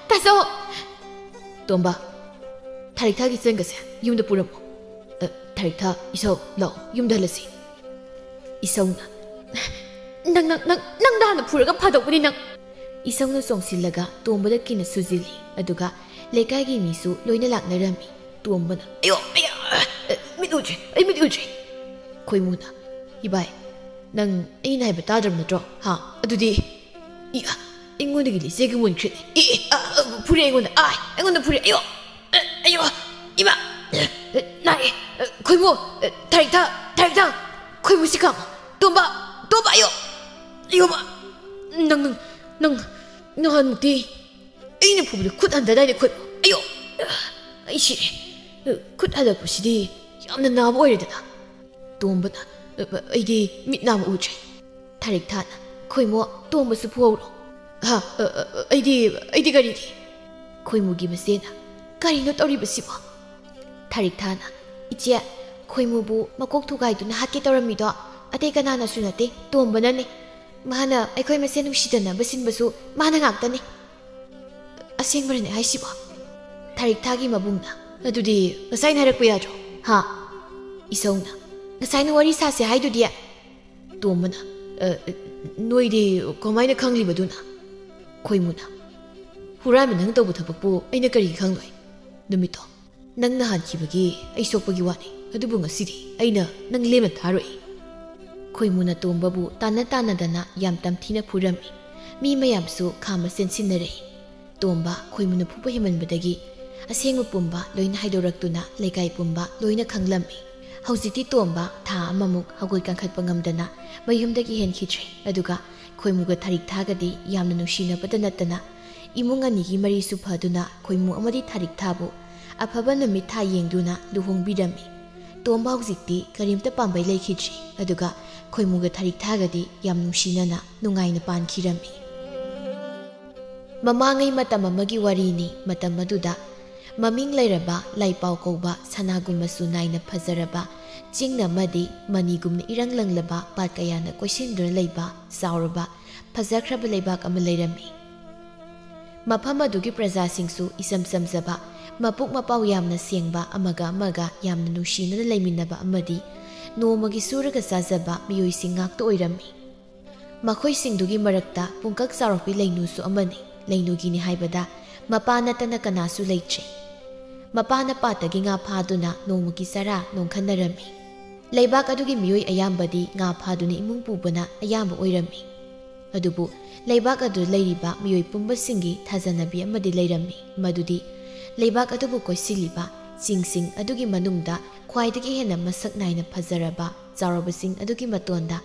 ꯇꯥꯆꯧ!" "ꯇꯣꯝꯕ, ꯊꯥꯔꯤꯛꯊꯥꯒꯤ ꯆꯦꯡꯒꯁꯦ ꯌꯨꯝꯗ ꯄꯨꯔꯝꯃꯣ꯫ ꯑ, ꯊꯥꯔꯤꯛꯊꯥ, ꯏꯁꯧ, ꯂꯥꯛꯑꯣ, ꯌꯨꯝꯗ ꯍꯜꯂꯁꯤ꯫" ꯏꯁꯧꯅ, "ꯅꯪ, ꯅꯪ, ꯅꯪ, ꯅꯪꯗ ꯍꯥꯟꯅ ꯐꯨꯔꯒ ꯐꯥꯗꯧꯕꯅꯤ ꯅꯪ!" ꯏꯁꯧꯅ ꯆꯣꯡꯁꯤꯜꯂꯒ ꯇꯣꯝꯕꯗ ꯀꯤꯟꯅ ꯁꯨꯖꯤꯜꯂꯤ, ꯑꯗꯨꯒ ꯂꯩꯀꯥꯏꯒꯤ ꯃꯤꯁꯨ ꯂꯣꯏꯅ ꯂꯥꯛꯅꯔꯝꯃꯤ꯫ ꯇꯣꯝꯕꯅ, "ꯑꯌꯣ, ꯑꯌꯥ, ꯑ, ꯃꯤꯠ ꯎꯗ꯭ꯔꯦ, ꯑꯩ ꯃꯤꯠ ꯎꯗ꯭ꯔꯦ꯫" ꯈꯣꯏꯃꯨꯅ, "ꯏꯕꯥꯏ, ꯅꯪ ꯑꯩꯅ ꯍꯥꯏꯕ ꯇꯥꯗ꯭ꯔꯕ ꯅꯠꯇ꯭ꯔꯣ? ꯍꯥ? ꯑꯗꯨꯗꯤ, ꯏ, ꯑ, ꯑꯩꯉꯣꯟꯗꯒꯤ ꯂꯤꯆꯩꯒ ꯃꯨꯟꯈ꯭ꯔꯦ꯫ ꯏ, ꯏ, ꯑ, ꯑ, ꯐꯨꯔꯦ ꯑꯩꯉꯣꯟꯗ, ꯑꯥꯏ, ꯑꯩꯉꯣꯟꯗ ꯐꯨꯔꯦ, ꯑꯌꯣ, ꯑ, ꯑꯌꯣ, ꯏꯃꯥ, ꯑ, ꯅꯥꯏ, ꯑ, ꯈꯣꯏꯃꯨ, ꯑ, ꯊꯥꯔꯤꯛꯊꯥ, ꯊꯥꯔꯤꯛꯊꯥ, ꯈꯣꯏꯃꯨ ꯁꯤ ꯈꯥꯝꯃꯣ, ꯇꯣꯝꯕ, ꯇꯣꯝꯕ, ꯑꯌꯣ, ꯑꯌꯣ, ꯃꯥ, ꯅꯪ, ꯅꯪ, ꯅꯪ, ꯅꯍꯥꯟꯃꯨꯛꯇꯤ ꯑꯩꯅ ꯐꯨꯕꯗ ꯈꯨꯠ ꯍꯟꯊꯗꯥꯏꯅꯦ ꯈꯣꯏꯃꯨ, ꯑꯌꯣ, ꯑꯩ ꯁꯤꯔꯦ, ꯈꯨꯠ ꯍꯜꯂꯛꯄꯁꯤꯗꯤ ꯌꯥꯝꯅ ꯅꯥꯕ ꯑꯣꯏꯔꯦꯗꯅ꯫" ꯇꯣꯝꯕꯅ, "ꯑ, ꯑ, ꯑꯩꯗꯤ ꯃꯤꯠ ꯅꯥꯕ ꯎꯗ꯭ꯔꯦ꯫" ꯊꯥꯔꯤꯛꯊꯥꯅ, "ꯈꯣꯏꯃꯨ, ꯇꯣꯝꯕꯁꯨ ꯐꯨꯍꯧꯔꯣ꯫" "ꯍꯥ? ꯑ, ꯑ, ꯑ, ꯑꯩꯗꯤ, ꯑꯩꯗꯤ ꯀꯔꯤꯒꯤ?" ꯈꯣꯏꯃꯨꯒꯤ ꯃꯆꯦꯅ, "ꯀꯔꯤꯅꯣ ꯇꯧꯔꯤꯕꯁꯤꯕꯣ?" ꯊꯥꯔꯤꯛꯊꯥꯅ, "ꯏꯆꯦ, ꯈꯣꯏꯃꯨꯕꯨ ꯃꯀꯣꯛ ꯊꯨꯒꯥꯏꯗꯨꯅ ꯍꯥꯠꯀꯦ ꯇꯧꯔꯝꯃꯤꯗꯣ ꯑꯇꯩ ꯀꯅꯥꯅꯁꯨ ꯅꯠꯇꯦ, ꯇꯣꯝꯕꯅꯅꯦ꯫ ꯃꯥꯅ ꯑꯩꯈꯣꯏ ꯃꯁꯦꯟ ꯅꯨꯡꯁꯤꯅꯅꯕ ꯁꯤꯟꯕꯁꯨ ꯃꯥꯅ ꯉꯥꯛꯇꯅꯤ꯫" "ꯑꯁꯦꯡꯕꯔꯅꯦ ꯍꯥꯏꯁꯤꯕꯣ?" ꯊꯥꯔꯤꯛꯊꯥꯒꯤ ꯃꯕꯨꯡꯅ, "ꯑꯗꯨꯗꯤ ꯉꯁꯥꯏꯅ ꯍꯥꯏꯔꯛꯄ ꯌꯥꯗ꯭ꯔꯣ? ꯍꯥ?" ꯏꯁꯧꯅ, "ꯉꯁꯥꯏꯅ ꯋꯥꯔꯤ ꯁꯥꯁꯦ ꯍꯥꯏꯗꯨꯗꯤ?" ꯇꯣꯝꯕꯅ, "ꯑ, ꯅꯣꯏꯗꯤ ꯀꯃꯥꯏꯅ ꯈꯪꯂꯤꯕꯗꯨꯅ?" ꯈꯣꯏꯃꯨꯅ, "ꯍꯨꯔꯥꯟꯕ ꯅꯪ ꯇꯧꯕ ꯊꯕꯛꯄꯨ ꯑꯩꯅ ꯀꯔꯤꯒꯤ ꯈꯪꯂꯣꯏ? ꯅꯨꯃꯤꯠꯇꯣ ꯅꯪꯅ ꯍꯥꯟꯈꯤꯕꯒꯤ ꯑꯩ ꯁꯣꯛꯄꯒꯤ ꯋꯥꯅꯤ, ꯑꯗꯨꯕꯨ ꯉꯁꯤꯗꯤ ꯑꯩꯅ ꯅꯪ ꯂꯦꯝꯅ ꯊꯥꯔꯣꯏ꯫" ꯈꯣꯏꯃꯨꯅ ꯇꯣꯝꯕꯕꯨ ꯇꯥꯟꯅ ꯇꯥꯟꯅꯗꯅ ꯌꯥꯝ ꯇꯝꯊꯤꯅ ꯐꯨꯔꯝꯃꯤ꯫ ꯃꯤ ꯃꯌꯥꯝꯁꯨ ꯈꯥꯝꯕ ꯆꯦꯟꯁꯤꯟꯅꯔꯛꯏ꯫ ꯇꯣꯝꯕ ꯈꯣꯏꯃꯨꯅ ꯐꯨꯕ ꯍꯦꯟꯃꯟꯕꯗꯒꯤ ꯑꯁꯦꯡꯕ ꯄꯨꯝꯕ ꯂꯣꯏꯅ ꯍꯥꯏꯗꯣꯔꯛꯇꯨꯅ ꯂꯩꯀꯥꯏ ꯄꯨꯝꯕ ꯂꯣꯏꯅ ꯈꯪꯂꯝꯃꯤ꯫ ꯍꯧꯖꯤꯛꯇꯤ ꯇꯣꯝꯕ ꯊꯥ ꯑꯃꯃꯨꯛ ꯍꯧꯒꯠ ꯀꯥꯡꯈꯠꯄ ꯉꯝꯗꯅ ꯃꯌꯨꯝꯗꯒꯤ ꯍꯦꯟꯈꯤꯗ꯭ꯔꯦ꯫ ꯑꯗꯨꯒ ꯈꯣꯏꯃꯨꯒ ꯊꯥꯔꯤꯛ ꯊꯥꯒꯗꯤ ꯌꯥꯝꯅ ꯅꯨꯡꯁꯤꯅꯕꯗ ꯅꯠꯇꯅ ꯏꯃꯨꯡ ꯑꯅꯤꯒꯤ ꯃꯔꯤꯁꯨ ꯐꯗꯨꯅ ꯈꯣꯏꯃꯨ ꯑꯃꯗꯤ ꯊꯥꯔꯤꯛ ꯊꯥꯕꯨ ꯑꯐꯕ ꯅꯨꯃꯤꯠ ꯊꯥ ꯌꯦꯡꯗꯨꯅ ꯂꯨꯍꯣꯡꯕꯤꯔꯝꯃꯤ꯫ ꯇꯣꯝꯕ ꯍꯧꯖꯤꯛꯇꯤ ꯀꯔꯤꯝꯇ ꯄꯥꯝꯕꯩ ꯂꯩꯈꯤꯗ꯭ꯔꯤ꯫ ꯑꯗꯨꯒ ꯈꯣꯏꯃꯨꯒ ꯊꯥꯔꯤꯛ ꯊꯥꯒꯗꯤ ꯌꯥꯝ ꯅꯨꯡꯁꯤꯅꯅ ꯅꯨꯡꯉꯥꯏꯅ ꯄꯥꯟꯈꯤꯔꯝꯃꯤ꯫ ꯃꯃꯥꯡꯉꯩ ꯃꯇꯝ ꯑꯃꯒꯤ ꯋꯥꯔꯤꯅꯤ꯫ ꯃꯇꯝ ꯑꯗꯨꯗ ꯃꯃꯤꯡ ꯂꯩꯔꯕ ꯂꯥꯏꯄꯥꯎ ꯀꯧꯕ ꯁꯅꯥꯒꯨꯝ ꯃꯆꯨ ꯅꯥꯏꯅ ꯐꯖꯔꯕ ꯆꯤꯡ ꯑꯃꯗꯤ ꯃꯅꯤꯒꯨꯝꯅ ꯏꯔꯪ ꯂꯪꯂꯕ ꯄꯥꯠ ꯀꯌꯥꯅ ꯀꯣꯏꯁꯤꯟꯗꯨꯅ ꯂꯩꯕ ꯆꯥꯎꯔꯕ ꯐꯖꯈ꯭ꯔꯕ ꯂꯩꯕꯥꯛ ꯑꯃ ꯂꯩꯔꯝꯃꯤ꯫ ꯃꯐꯝ ꯑꯗꯨꯒꯤ ꯄ꯭ꯔꯖꯥꯁꯤꯡꯁꯨ ꯏꯆꯝ ꯆꯝꯖꯕ, ꯃꯄꯨꯛ ꯃꯄꯥꯎ ꯌꯥꯝꯅ ꯁꯦꯡꯕ, ꯑꯃꯒ ꯑꯃꯒ ꯌꯥꯝꯅ ꯅꯨꯡꯁꯤꯅꯅ ꯂꯩꯃꯤꯟꯅꯕ ꯑꯃꯗꯤ ꯅꯣꯡꯃꯒꯤ ꯁꯨꯔꯒ ꯆꯥꯖꯕ ꯃꯤꯑꯣꯏꯁꯤꯡ ꯉꯥꯛꯇ ꯑꯣꯏꯔꯝꯃꯤ꯫ ꯃꯈꯣꯏꯁꯤꯡꯗꯨꯒꯤ ꯃꯔꯛꯇ ꯄꯨꯡꯀꯛ ꯆꯥꯎꯔꯛꯄꯤ ꯂꯩꯅꯨꯁꯨ ꯑꯃꯅꯤ꯫ ꯂꯩꯅꯨꯒꯤꯅꯤ ꯍꯥꯏꯕꯗ ꯃꯄꯥ ꯅꯠꯇꯅ ꯀꯅꯥꯁꯨ ꯂꯩꯇ꯭ꯔꯦ꯫ ꯃꯄꯥꯅ ꯄꯥꯠꯇꯒꯤ ꯉꯥ ꯐꯥꯗꯨꯅ ꯅꯣꯡꯃꯒꯤ ꯆꯔꯥ ꯅꯣꯡꯈꯟꯅꯔꯝꯃꯤ꯫ ꯂꯩꯕꯥꯛ ꯑꯗꯨꯒꯤ ꯃꯤꯑꯣꯏ ꯑꯌꯥꯝꯕꯗꯤ ꯉꯥ ꯐꯥꯗꯨꯅ ꯏꯃꯨꯡ ꯄꯨꯕꯅ ꯑꯌꯥꯝꯕ ꯑꯣꯏꯔꯝꯃꯤ꯫ ꯑꯗꯨꯕꯨ ꯂꯩꯕꯥꯛ ꯑꯗꯨꯗ ꯂꯩꯔꯤꯕ ꯃꯤꯑꯣꯏ ꯄꯨꯝꯕꯁꯤꯡꯒꯤ ꯊꯥꯖꯅꯕꯤ ꯑꯃꯗꯤ ꯂꯩꯔꯝꯃꯤ, ꯃꯗꯨꯗꯤ ꯂꯩꯕꯥꯛ ꯑꯗꯨꯕꯨ ꯀꯣꯏꯁꯤꯜꯂꯤꯕ ꯆꯤꯡꯁꯤꯡ ꯑꯗꯨꯒꯤ ꯃꯅꯨꯡꯗ ꯈ꯭ꯋꯥꯏꯗꯒꯤ ꯍꯦꯟꯅ ꯃꯁꯛ ꯅꯥꯏꯅ ꯐꯖꯔꯕ ꯆꯥꯎꯔꯕꯁꯤꯡ ꯑꯗꯨꯒꯤ ꯃꯇꯣꯟꯗ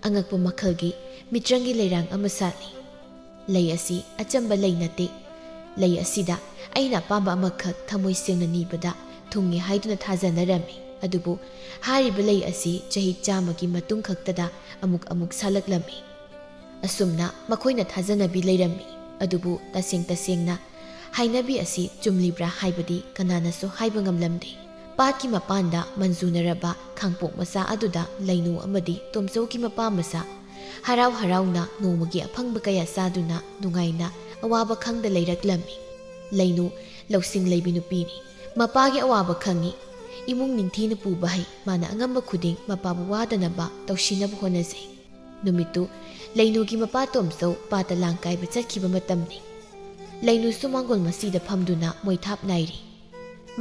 ꯑꯉꯛꯄ ꯃꯈꯜꯒꯤ ꯃꯤꯇ꯭ꯔꯪꯒꯤ ꯂꯩꯔꯥꯡ ꯑꯃ ꯁꯥꯠꯂꯤ꯫ ꯂꯩ ꯑꯁꯤ ꯑꯆꯝꯕ ꯂꯩ ꯅꯠꯇꯦ꯫ ꯂꯩ ꯑꯁꯤꯗ ꯑꯩꯅ ꯑꯄꯥꯝꯕ ꯑꯃꯈꯛ ꯊꯃꯣꯏ ꯁꯦꯡꯅ ꯅꯤꯕꯗ ꯊꯨꯡꯉꯦ ꯍꯥꯏꯗꯨꯅ ꯊꯥꯖꯅꯔꯝꯃꯤ꯫ ꯑꯗꯨꯕꯨ ꯍꯥꯏꯔꯤꯕ ꯂꯩ ꯑꯁꯤ ꯆꯍꯤ ꯆꯥꯝꯃꯒꯤ ꯃꯇꯨꯡ ꯈꯛꯇꯗ ꯑꯃꯨꯛ ꯑꯃꯨꯛ ꯁꯥꯠꯂꯛꯂꯝꯃꯤ꯫ ꯑꯁꯨꯝꯅ ꯃꯈꯣꯏꯅ ꯊꯥꯖꯅꯕꯤ ꯂꯩꯔꯝꯃꯤ꯫ ꯑꯗꯨꯕꯨ ꯇꯁꯦꯡ ꯇꯁꯦꯡꯅ ꯍꯥꯏꯅꯕꯤ ꯑꯁꯤ ꯆꯨꯝꯂꯤꯕ꯭ꯔꯥ ꯍꯥꯏꯕꯗꯤ ꯀꯅꯥꯅꯁꯨ ꯍꯥꯏꯕ ꯉꯝꯂꯝꯗꯦ꯫ ꯄꯥꯠꯀꯤ ꯃꯄꯥꯟꯗ ꯃꯟꯖꯨꯅꯔꯕ ꯈꯥꯡꯄꯣꯛ ꯃꯆꯥ ꯑꯗꯨꯗ ꯂꯩꯅꯨ ꯑꯃꯗꯤ ꯇꯣꯝꯆꯧꯒꯤ ꯃꯄꯥ ꯃꯆꯥ ꯍꯔꯥꯎ ꯍꯔꯥꯎꯅ ꯅꯣꯡꯃꯒꯤ ꯑꯐꯪꯕ ꯀꯌꯥ ꯆꯥꯗꯨꯅ ꯅꯨꯡꯉꯥꯏꯅ ꯑꯋꯥꯕ ꯈꯪꯗ ꯂꯩꯔꯛꯂꯝꯃꯤ꯫ ꯂꯩꯅꯨ ꯂꯧꯁꯤꯡ ꯂꯩꯕꯤ ꯅꯨꯄꯤꯅꯤ꯫ ꯃꯄꯥꯒꯤ ꯑꯋꯥꯕ ꯈꯪꯉꯤ꯫ ꯏꯃꯨꯡ ꯅꯤꯡꯊꯤꯅ ꯄꯨꯕ ꯍꯩ꯫ ꯃꯥꯅ ꯑꯉꯝꯕ ꯈꯨꯗꯤꯡ ꯃꯄꯥꯕꯨ ꯋꯥꯗꯅꯕ ꯇꯧꯁꯤꯟꯅꯕ ꯍꯣꯠꯅꯖꯩ꯫ ꯅꯨꯃꯤꯠꯇꯨ ꯂꯩꯅꯨꯒꯤ ꯃꯄꯥ ꯇꯣꯝꯆꯧ ꯄꯥꯠꯇ ꯂꯥꯡ ꯀꯥꯏꯕ ꯆꯠꯈꯤꯕ ꯃꯇꯝꯅꯤ꯫ ꯂꯩꯅꯨꯁꯨ ꯃꯥꯡꯒꯣꯜ ꯃꯁꯤꯗ ꯐꯝꯗꯨꯅ ꯃꯣꯏꯊꯥꯞ ꯅꯥꯏꯔꯤ꯫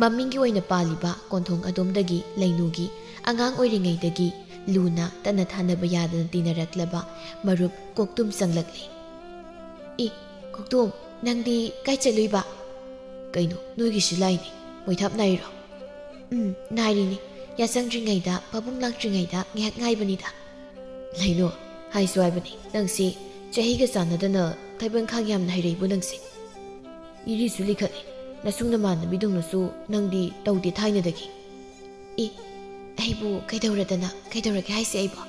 ꯃꯃꯤꯡꯒꯤ ꯑꯣꯏꯅ ꯄꯥꯜꯂꯤꯕ ꯀꯣꯟꯊꯣꯡ ꯑꯗꯣꯝꯗꯒꯤ ꯂꯩꯅꯨꯒꯤ ꯑꯉꯥꯡ ꯑꯣꯏꯔꯤꯉꯩꯗꯒꯤ ꯂꯨꯅ ꯇꯠꯅ ꯊꯥꯅꯕ ꯌꯥꯗꯅ ꯇꯤꯟꯅꯔꯛꯂꯕ ꯃꯔꯨꯞ ꯀꯣꯛꯇꯨꯝ ꯆꯪꯂꯛꯂꯦ꯫ "ꯏ, ꯀꯣꯛꯇꯨꯝ, ꯅꯪꯗꯤ ꯀꯥꯏ ꯆꯠꯂꯨꯏꯕ?" "ꯀꯩꯅꯣ, ꯅꯣꯏꯒꯤꯁꯨ ꯂꯥꯏꯅꯤ? ꯃꯣꯏꯊꯥꯞ ꯅꯥꯏꯔꯣ?" "ꯎꯝ, ꯅꯥꯏꯔꯤꯅꯤ꯫ ꯌꯥꯆꯪꯗ꯭ꯔꯤꯉꯩꯗ, ꯄꯥꯕꯨꯡ ꯂꯥꯛꯇ꯭ꯔꯤꯉꯩꯗ ꯉꯥꯏꯍꯥꯛ ꯉꯥꯏꯕꯅꯤꯗ꯫" "ꯂꯩꯅꯨ, ꯍꯥꯏꯁꯨ ꯍꯥꯏꯕꯅꯤ, ꯅꯪꯁꯤ ꯆꯍꯤꯒ ꯆꯥꯟꯅꯗꯅ ꯊꯕꯛ ꯏꯪꯈꯥꯡ ꯌꯥꯝꯅ ꯍꯩꯔꯛꯏꯕꯨ ꯅꯪꯁꯦ꯫ ꯏꯔꯤꯁꯨ ꯂꯤꯈꯠꯂꯤ, ꯅꯁꯨꯡ ꯅꯃꯥꯟꯅꯕꯤꯗꯧꯅꯁꯨ ꯅꯪꯗꯤ ꯇꯧꯗꯦ ꯊꯥꯏꯅꯗꯒꯤ꯫ ꯑꯦ, ꯑꯩꯕꯨ ꯀꯩꯗꯧꯔꯗꯅ, ꯀꯩꯗꯧꯔꯒꯦ ꯍꯥꯏꯁꯦ ꯑꯩꯕꯣ?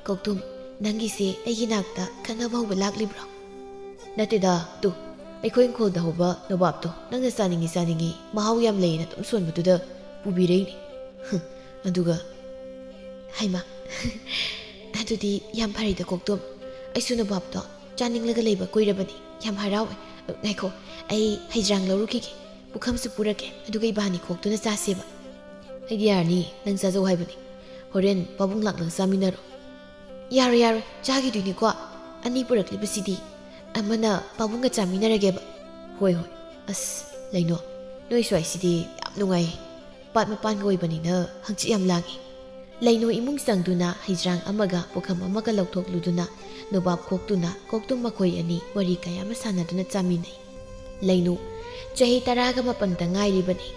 ꯀꯧꯇꯨꯝ, ꯅꯪꯒꯤꯁꯦ ꯑꯩꯒꯤ ꯅꯥꯛꯇ ꯈꯠꯅꯕ ꯍꯧꯕ ꯂꯥꯛꯂꯤꯕ꯭ꯔꯣ? ꯅꯠꯇꯦꯗ, ꯇꯨ, ꯑꯩꯈꯣꯏ ꯏꯪꯈꯣꯜꯗ ꯍꯧꯕ ꯅꯣꯕꯥꯞꯇꯣ ꯅꯪꯅ ꯆꯥꯅꯤꯡꯉꯤ ꯆꯥꯅꯤꯡꯉꯤ, ꯃꯍꯥꯎ ꯌꯥꯝ ꯂꯩꯌꯦꯅ ꯑꯗꯨꯝ ꯁꯣꯟꯕꯗꯨꯗ ꯄꯨꯕꯤꯔꯛꯏꯅꯦ꯫ ꯍꯨꯝ, ꯑꯗꯨꯒ, ꯍꯩꯃꯥ, ꯑꯗꯨꯗꯤ ꯌꯥꯝ ꯐꯔꯦꯗ ꯀꯣꯛꯇꯣꯝ꯫ ꯑꯩꯁꯨ ꯅꯣꯕꯥꯞꯇꯣ ꯆꯥꯅꯤꯡꯂꯒ ꯂꯩꯕ ꯀꯨꯏꯔꯕꯅꯤ꯫ ꯌꯥꯝ ꯍꯔꯥꯎꯋꯦ꯫ ꯉꯥꯏꯈꯣ, ꯑꯩ ꯍꯩꯖ꯭ꯔꯥꯡ ꯂꯧꯔꯨꯈꯤꯒꯦ꯫ ꯄꯨꯈꯝꯁꯨ ꯄꯨꯔꯛꯀꯦ, ꯑꯗꯨꯒ ꯏꯕꯥꯅꯤ ꯈꯣꯛꯇꯨꯅ ꯆꯥꯁꯦꯕ꯫ ꯑꯩꯗꯤ ꯌꯥꯔꯅꯤ, ꯅꯪ ꯆꯥꯖꯧ ꯍꯥꯏꯕꯅꯤ꯫ ꯍꯣꯔꯦꯟ ꯄꯥꯕꯨꯡ ꯂꯥꯛꯂꯒ ꯆꯥꯃꯤꯟꯅꯔꯣ꯫ ꯌꯥꯔꯣꯏ, ꯌꯥꯔꯣꯏ, ꯆꯥꯈꯤꯗꯣꯏꯅꯤꯀꯣ꯫ ꯑꯅꯤ ꯄꯨꯔꯛꯂꯤꯕꯁꯤꯗꯤ꯫ ꯑꯃꯅ ꯄꯥꯕꯨꯡꯒ ꯆꯥꯃꯤꯟꯅꯔꯒꯦꯕ꯫ ꯍꯣꯏ, ꯍꯣꯏ꯫ ꯑꯁ, ꯂꯩꯅꯣ, ꯅꯣꯏ ꯁ꯭ꯋꯥꯏꯁꯤꯗꯤ ꯌꯥꯝ ꯅꯨꯡꯉꯥꯏꯌꯦ꯫ ꯄꯥꯠ ꯃꯄꯥꯟꯒ ꯑꯣꯏꯕꯅꯤꯅ ꯍꯪꯆꯤꯠ ꯌꯥꯝ ꯂꯥꯡꯉꯤ꯫ ꯂꯩꯅꯨ ꯏꯃꯨꯡ ꯆꯪꯗꯨꯅ ꯍꯩꯖ꯭ꯔꯥꯡ ꯑꯃꯒ ꯄꯨꯈꯝ ꯑꯃꯒ ꯂꯧꯊꯣꯛꯂꯨꯗꯨꯅ ꯅꯣꯕꯥꯞ ꯈꯣꯛꯇꯨꯅ ꯀꯣꯛꯇꯨꯝ ꯃꯈꯣꯏ ꯑꯅꯤ ꯋꯥꯔꯤ ꯀꯌꯥ ꯑꯃ ꯁꯥꯟꯅꯗꯨꯅ ꯆꯥꯃꯤꯟꯅꯩ꯫ ꯂꯩꯅꯨ ꯆꯍꯤ ꯇꯔꯥꯒ ꯃꯥꯄꯟꯗ ꯉꯥꯏꯔꯤꯕꯅꯤ꯫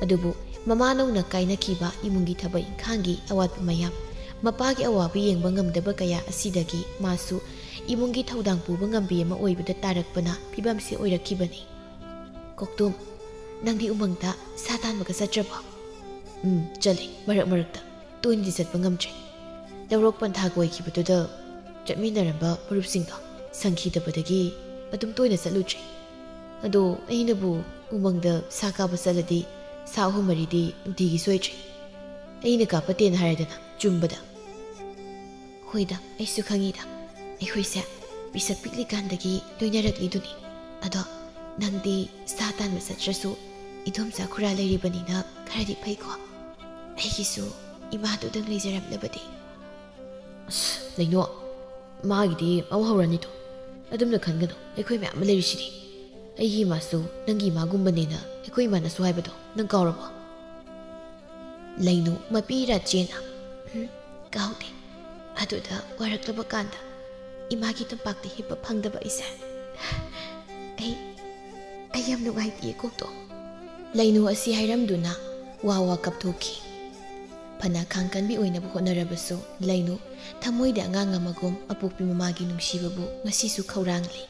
ꯑꯗꯨꯕꯨ ꯃꯃꯥ ꯅꯧꯅ ꯀꯥꯏꯅꯈꯤꯕ ꯏꯃꯨꯡꯒꯤ ꯊꯕꯛ ꯏꯪꯈꯥꯡꯒꯤ ꯑꯋꯥꯠꯄ ꯃꯌꯥꯝ, ꯃꯄꯥꯒꯤ ꯑꯋꯥꯕ ꯌꯦꯡꯕ ꯉꯝꯗꯕ ꯀꯌꯥ ꯑꯁꯤꯗꯒꯤ ꯃꯥꯁꯨ ꯏꯃꯨꯡꯒꯤ ꯊꯧꯗꯥꯡ ꯄꯨꯕ ꯉꯝꯕꯤ ꯑꯃ ꯑꯣꯏꯕꯗ ꯇꯥꯔꯛꯄꯅ ꯐꯤꯕꯝꯁꯤ ꯑꯣꯏꯔꯛꯈꯤꯕꯅꯤ꯫ ꯀꯣꯛꯇꯨꯝ, ꯅꯪꯗꯤ ꯎꯃꯪꯗ ꯁꯥ ꯇꯥꯟꯕꯒ ꯆꯠꯇ꯭ꯔꯕꯣ? ꯎꯝ, ꯆꯠꯂꯤ, ꯃꯔꯛ ꯃꯔꯛꯇ꯫ ꯇꯣꯏꯅꯗꯤ ꯆꯠꯄ ꯉꯝꯗ꯭ꯔꯦ꯫ ꯂꯧꯔꯣꯛ ꯄꯟꯊꯥꯒ ꯑꯣꯏꯈꯤꯕꯗꯨꯗ ꯆꯠꯃꯤꯟꯅꯔꯝꯕ ꯃꯔꯨꯞꯁꯤꯡꯗꯣ ꯁꯪꯈꯤꯗꯕꯗꯒꯤ ꯑꯗꯨꯝ ꯇꯣꯏꯅ ꯆꯠꯂꯨꯗ꯭ꯔꯦ꯫ ꯑꯗꯣ ꯑꯩꯅꯕꯨ ꯎꯃꯪꯗ ꯁꯥ ꯀꯥꯕ ꯆꯠꯂꯗꯤ ꯁꯥ ꯑꯍꯨꯝ ꯃꯔꯤꯗꯤ ꯅꯨꯡꯇꯤꯒꯤ ꯁꯣꯏꯗ꯭ꯔꯦ꯫ ꯑꯩꯅ ꯀꯥꯞꯄ ꯇꯦꯟ ꯍꯥꯏꯔꯗꯅ ꯆꯨꯝꯕꯗ꯫ ꯍꯣꯏꯗ, ꯑꯩꯁꯨ ꯈꯪꯉꯤꯗ꯫ ꯑꯩꯈꯣꯏꯁꯦ ꯄꯤꯁꯛ ꯄꯤꯛꯂꯤꯀꯥꯟꯗꯒꯤ ꯂꯣꯏꯅꯔꯛꯂꯤꯗꯨꯅꯤ꯫ ꯑꯗꯣ ꯅꯪꯗꯤ ꯁꯥ ꯇꯥꯟꯕ ꯆꯠꯇ꯭ꯔꯁꯨ ꯏꯗꯣꯝꯆꯥ ꯈꯨꯔꯥ ꯂꯩꯔꯤꯕꯅꯤꯅ ꯈꯔꯗꯤ ꯐꯩꯀꯣ꯫ ꯑꯩꯒꯤꯁꯨ ꯏꯃꯥꯗꯨꯗꯪ ꯂꯩꯖꯔꯝꯂꯕꯗꯤ꯫ ꯑꯁ, ꯂꯩꯅꯣ, ꯃꯥꯒꯤꯗꯤ ꯑꯃꯨꯛ ꯍꯧꯔꯅꯤꯗꯣ꯫ ꯑꯗꯨꯝꯅ ꯈꯟꯒꯅꯨ, ꯑꯩꯈꯣꯏ ꯃꯌꯥꯝ ꯑꯃ ꯂꯩꯔꯤꯁꯤꯗꯤ꯫ ꯑꯩꯒꯤ ꯏꯃꯥꯁꯨ ꯅꯪꯒꯤ ꯏꯃꯥꯒꯨꯝꯕꯅꯦꯅ ꯑꯩꯈꯣꯏ ꯏꯃꯥꯅꯁꯨ ꯍꯥꯏꯕꯗꯣ ꯅꯪ ꯀꯥꯎꯔꯕꯣ? ꯂꯩꯅꯨ ꯃꯄꯤ ꯏꯔꯥ ꯆꯦꯅ, "ꯎꯝ, ꯀꯥꯎꯗꯦ꯫ ꯑꯗꯨꯗ ꯋꯥꯔꯛꯂꯕ ꯀꯥꯟꯗ ꯏꯃꯥꯒꯤ ꯇꯝꯄꯥꯛꯇ ꯍꯤꯞꯄ ꯐꯪꯗꯕ ꯑꯩꯁꯦ꯫ ꯑꯩ, ꯑꯩ ꯌꯥꯝ ꯅꯨꯡꯉꯥꯏꯇꯦ ꯀꯣꯛꯇꯣ꯫" ꯂꯩꯅꯨ ꯑꯁꯤ ꯍꯥꯏꯔꯝꯗꯨꯅ ꯋꯥ ꯋꯥ ꯀꯞꯊꯣꯛꯈꯤ꯫ ꯑꯅꯥ ꯈꯥꯡꯀꯟꯕꯤ ꯑꯣꯏꯅꯕ ꯍꯣꯠꯅꯔꯕꯁꯨ ꯂꯩꯅꯨ ꯊꯃꯣꯏꯗ ꯑꯉꯥꯡ ꯑꯃꯒꯨꯝ ꯑꯄꯣꯛꯄꯤ ꯃꯃꯥꯒꯤ ꯅꯨꯡꯁꯤꯕꯕꯨ ꯉꯁꯤꯁꯨ ꯈꯧꯔꯥꯡꯂꯤ꯫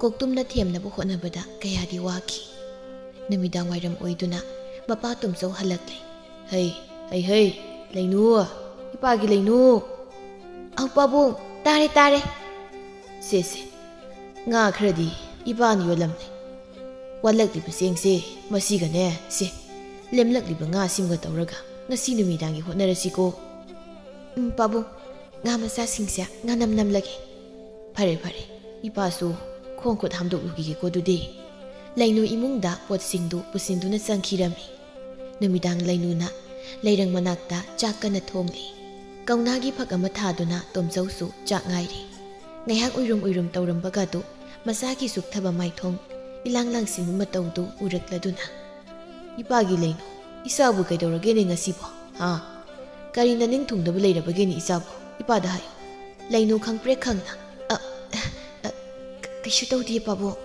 ꯀꯣꯛꯇꯨꯝꯅ ꯊꯦꯝꯅꯕ ꯍꯣꯠꯅꯕꯗ ꯀꯌꯥꯗꯤ ꯋꯥꯈꯤ꯫ ꯅꯨꯃꯤꯗꯥꯡ ꯋꯥꯏꯔꯝ ꯑꯣꯏꯗꯨꯅ ꯃꯄꯥ ꯇꯣꯝꯆꯧ ꯍꯜꯂꯛꯂꯦ꯫ "ꯍꯩ, ꯍꯩ, ꯍꯩ, ꯂꯩꯅꯨ, ꯏꯄꯥꯒꯤ ꯂꯩꯅꯨ!" "ꯑꯧ ꯄꯥꯕꯨꯡ, ꯇꯥꯔꯦ, ꯇꯥꯔꯦ꯫ ꯁꯦ, ꯁꯦ, ꯉꯥ ꯈꯔꯗꯤ ꯏꯄꯥꯅ ꯌꯣꯜꯂꯝꯂꯦ꯫ ꯋꯥꯠꯂꯛꯂꯤꯕ ꯆꯦꯡꯁꯦ ꯃꯁꯤꯒꯅꯦ, ꯁꯦ, ꯂꯦꯝꯂꯛꯂꯤꯕ ꯉꯥꯁꯤꯃꯒ ꯇꯧꯔꯒ ꯉꯁꯤ ꯅꯨꯃꯤꯗꯥꯡꯒꯤ ꯍꯣꯠꯅꯔꯁꯤꯀꯣ꯫" "ꯎꯝ, ꯄꯥꯕꯨꯡ, ꯉꯥ ꯃꯆꯥꯁꯤꯡꯁꯦ ꯉꯥꯅꯝ ꯅꯝꯂꯒꯦ꯫" "ꯐꯔꯦ, ꯐꯔꯦ, ꯏꯄꯥꯁꯨ ꯈꯣꯡ ꯈꯨꯠ ꯍꯥꯝꯗꯣꯛꯂꯨꯈꯤꯒꯦꯀꯣ ꯑꯗꯨꯗꯤ꯫" ꯂꯩꯅꯨ ꯏꯃꯨꯡꯗ ꯄꯣꯠꯁꯤꯡꯗꯨ ꯄꯨꯁꯤꯟꯗꯨꯅ ꯆꯪꯈꯤꯔꯝꯃꯤ꯫ ꯅꯨꯃꯤꯗꯥꯡ ꯂꯩꯅꯨꯅ ꯂꯩꯔꯪ ꯃꯅꯥꯛꯇ ꯆꯥꯛ ꯀꯟꯅ ꯊꯣꯡꯂꯤ꯫ ꯀꯧꯅꯥꯒꯤ ꯐꯛ ꯑꯃ ꯊꯥꯗꯨꯅ ꯇꯣꯝꯆꯧꯁꯨ ꯆꯥꯛ ꯉꯥꯏꯔꯤ꯫ ꯉꯥꯏꯍꯥꯛ ꯎꯏꯔꯨꯝ ꯎꯏꯔꯨꯝ ꯇꯧꯔꯝꯕꯒꯗꯨ ꯃꯆꯥꯒꯤ ꯆꯨꯞꯊꯕ ꯃꯥꯏꯊꯣꯡ, ꯏꯂꯥꯡ ꯂꯥꯡꯁꯤꯟꯕ ꯃꯇꯧꯗꯨ ꯎꯔꯛꯂꯗꯨꯅ, "ꯏꯄꯥꯒꯤ ꯂꯩꯅꯨ, ꯏꯆꯥꯕꯨ ꯀꯩꯗꯧꯔꯒꯦꯅꯦ ꯉꯁꯤꯕꯣ? ꯍꯥ? ꯀꯔꯤ ꯅꯅꯤꯡ ꯊꯨꯡꯗꯕ ꯂꯩꯔꯕꯒꯦꯅꯦ ꯏꯆꯥꯕꯨ? ꯏꯄꯥꯗ ꯍꯥꯏꯌꯨ꯫" ꯂꯩꯅꯨ ꯈꯪꯄ꯭ꯔꯦꯛ ꯈꯪꯅ, "ꯑ, ꯑ, ꯀ-, ꯀꯩꯁꯨ ꯇꯧꯗꯦ ꯄꯥꯕꯨꯡ꯫"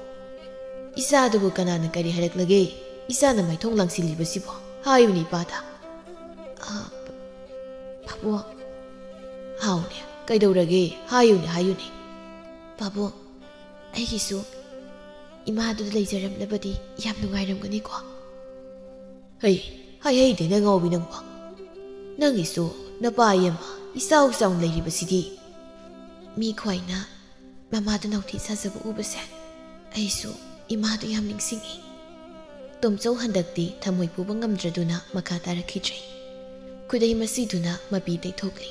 "ꯏꯆꯥꯗꯨꯕꯨ ꯀꯅꯥꯅ ꯀꯔꯤ ꯍꯥꯏꯔꯛꯂꯒꯦ? ꯏꯆꯥꯅ ꯃꯥꯏꯊꯣꯡ ꯂꯥꯡꯁꯤꯜꯂꯤꯕꯁꯤꯕꯣ? ꯍꯥꯏꯌꯨꯅꯦ ꯏꯄꯥꯗ꯫" "ꯑ, ꯄ-, ꯄꯥꯕꯨꯡ꯫" "ꯍꯥꯎꯅꯦ, ꯀꯩꯗꯧꯔꯒꯦ? ꯍꯥꯏꯌꯨꯅꯦ, ꯍꯥꯏꯌꯨꯅꯦ꯫" "ꯄꯥꯕꯨꯡ, ꯑꯩꯒꯤꯁꯨ ꯏꯃꯥꯗꯨꯗ ꯂꯩꯖꯔꯝꯂꯕꯗꯤ ꯌꯥꯝ ꯅꯨꯡꯉꯥꯏꯔꯝꯒꯅꯤꯀꯣ꯫" "ꯍꯩ, ꯍꯩ ꯍꯩꯗꯦꯅ ꯉꯥꯎꯕꯤ ꯅꯪꯕꯣ꯫ ꯅꯪꯒꯤꯁꯨ ꯅꯄꯥ ꯑꯃ ꯏꯆꯥꯎ ꯆꯥꯎꯅ ꯂꯩꯔꯤꯕꯁꯤꯗꯤ꯫" "ꯃꯤ ꯈ꯭ꯋꯥꯏꯅ ꯃꯃꯥꯗꯨ ꯅꯧꯊꯤ ꯁꯥꯖꯕ ꯎꯕꯁꯦ ꯑꯩꯁꯨ ꯏꯃꯥꯗꯨ ꯌꯥꯝ ꯅꯤꯡꯁꯤꯡꯉꯤ꯫" ꯇꯣꯝꯆꯧ ꯍꯟꯗꯛꯇꯤ ꯊꯃꯣꯏ ꯄꯨꯕ ꯉꯝꯗ꯭ꯔꯗꯨꯅ ꯃꯈꯥ ꯇꯥꯔꯛꯈꯤꯗ꯭ꯔꯦ꯫ ꯈꯨꯗꯩ ꯃꯁꯤꯗꯨꯅ ꯃꯄꯤ ꯇꯩꯊꯣꯛꯂꯤ꯫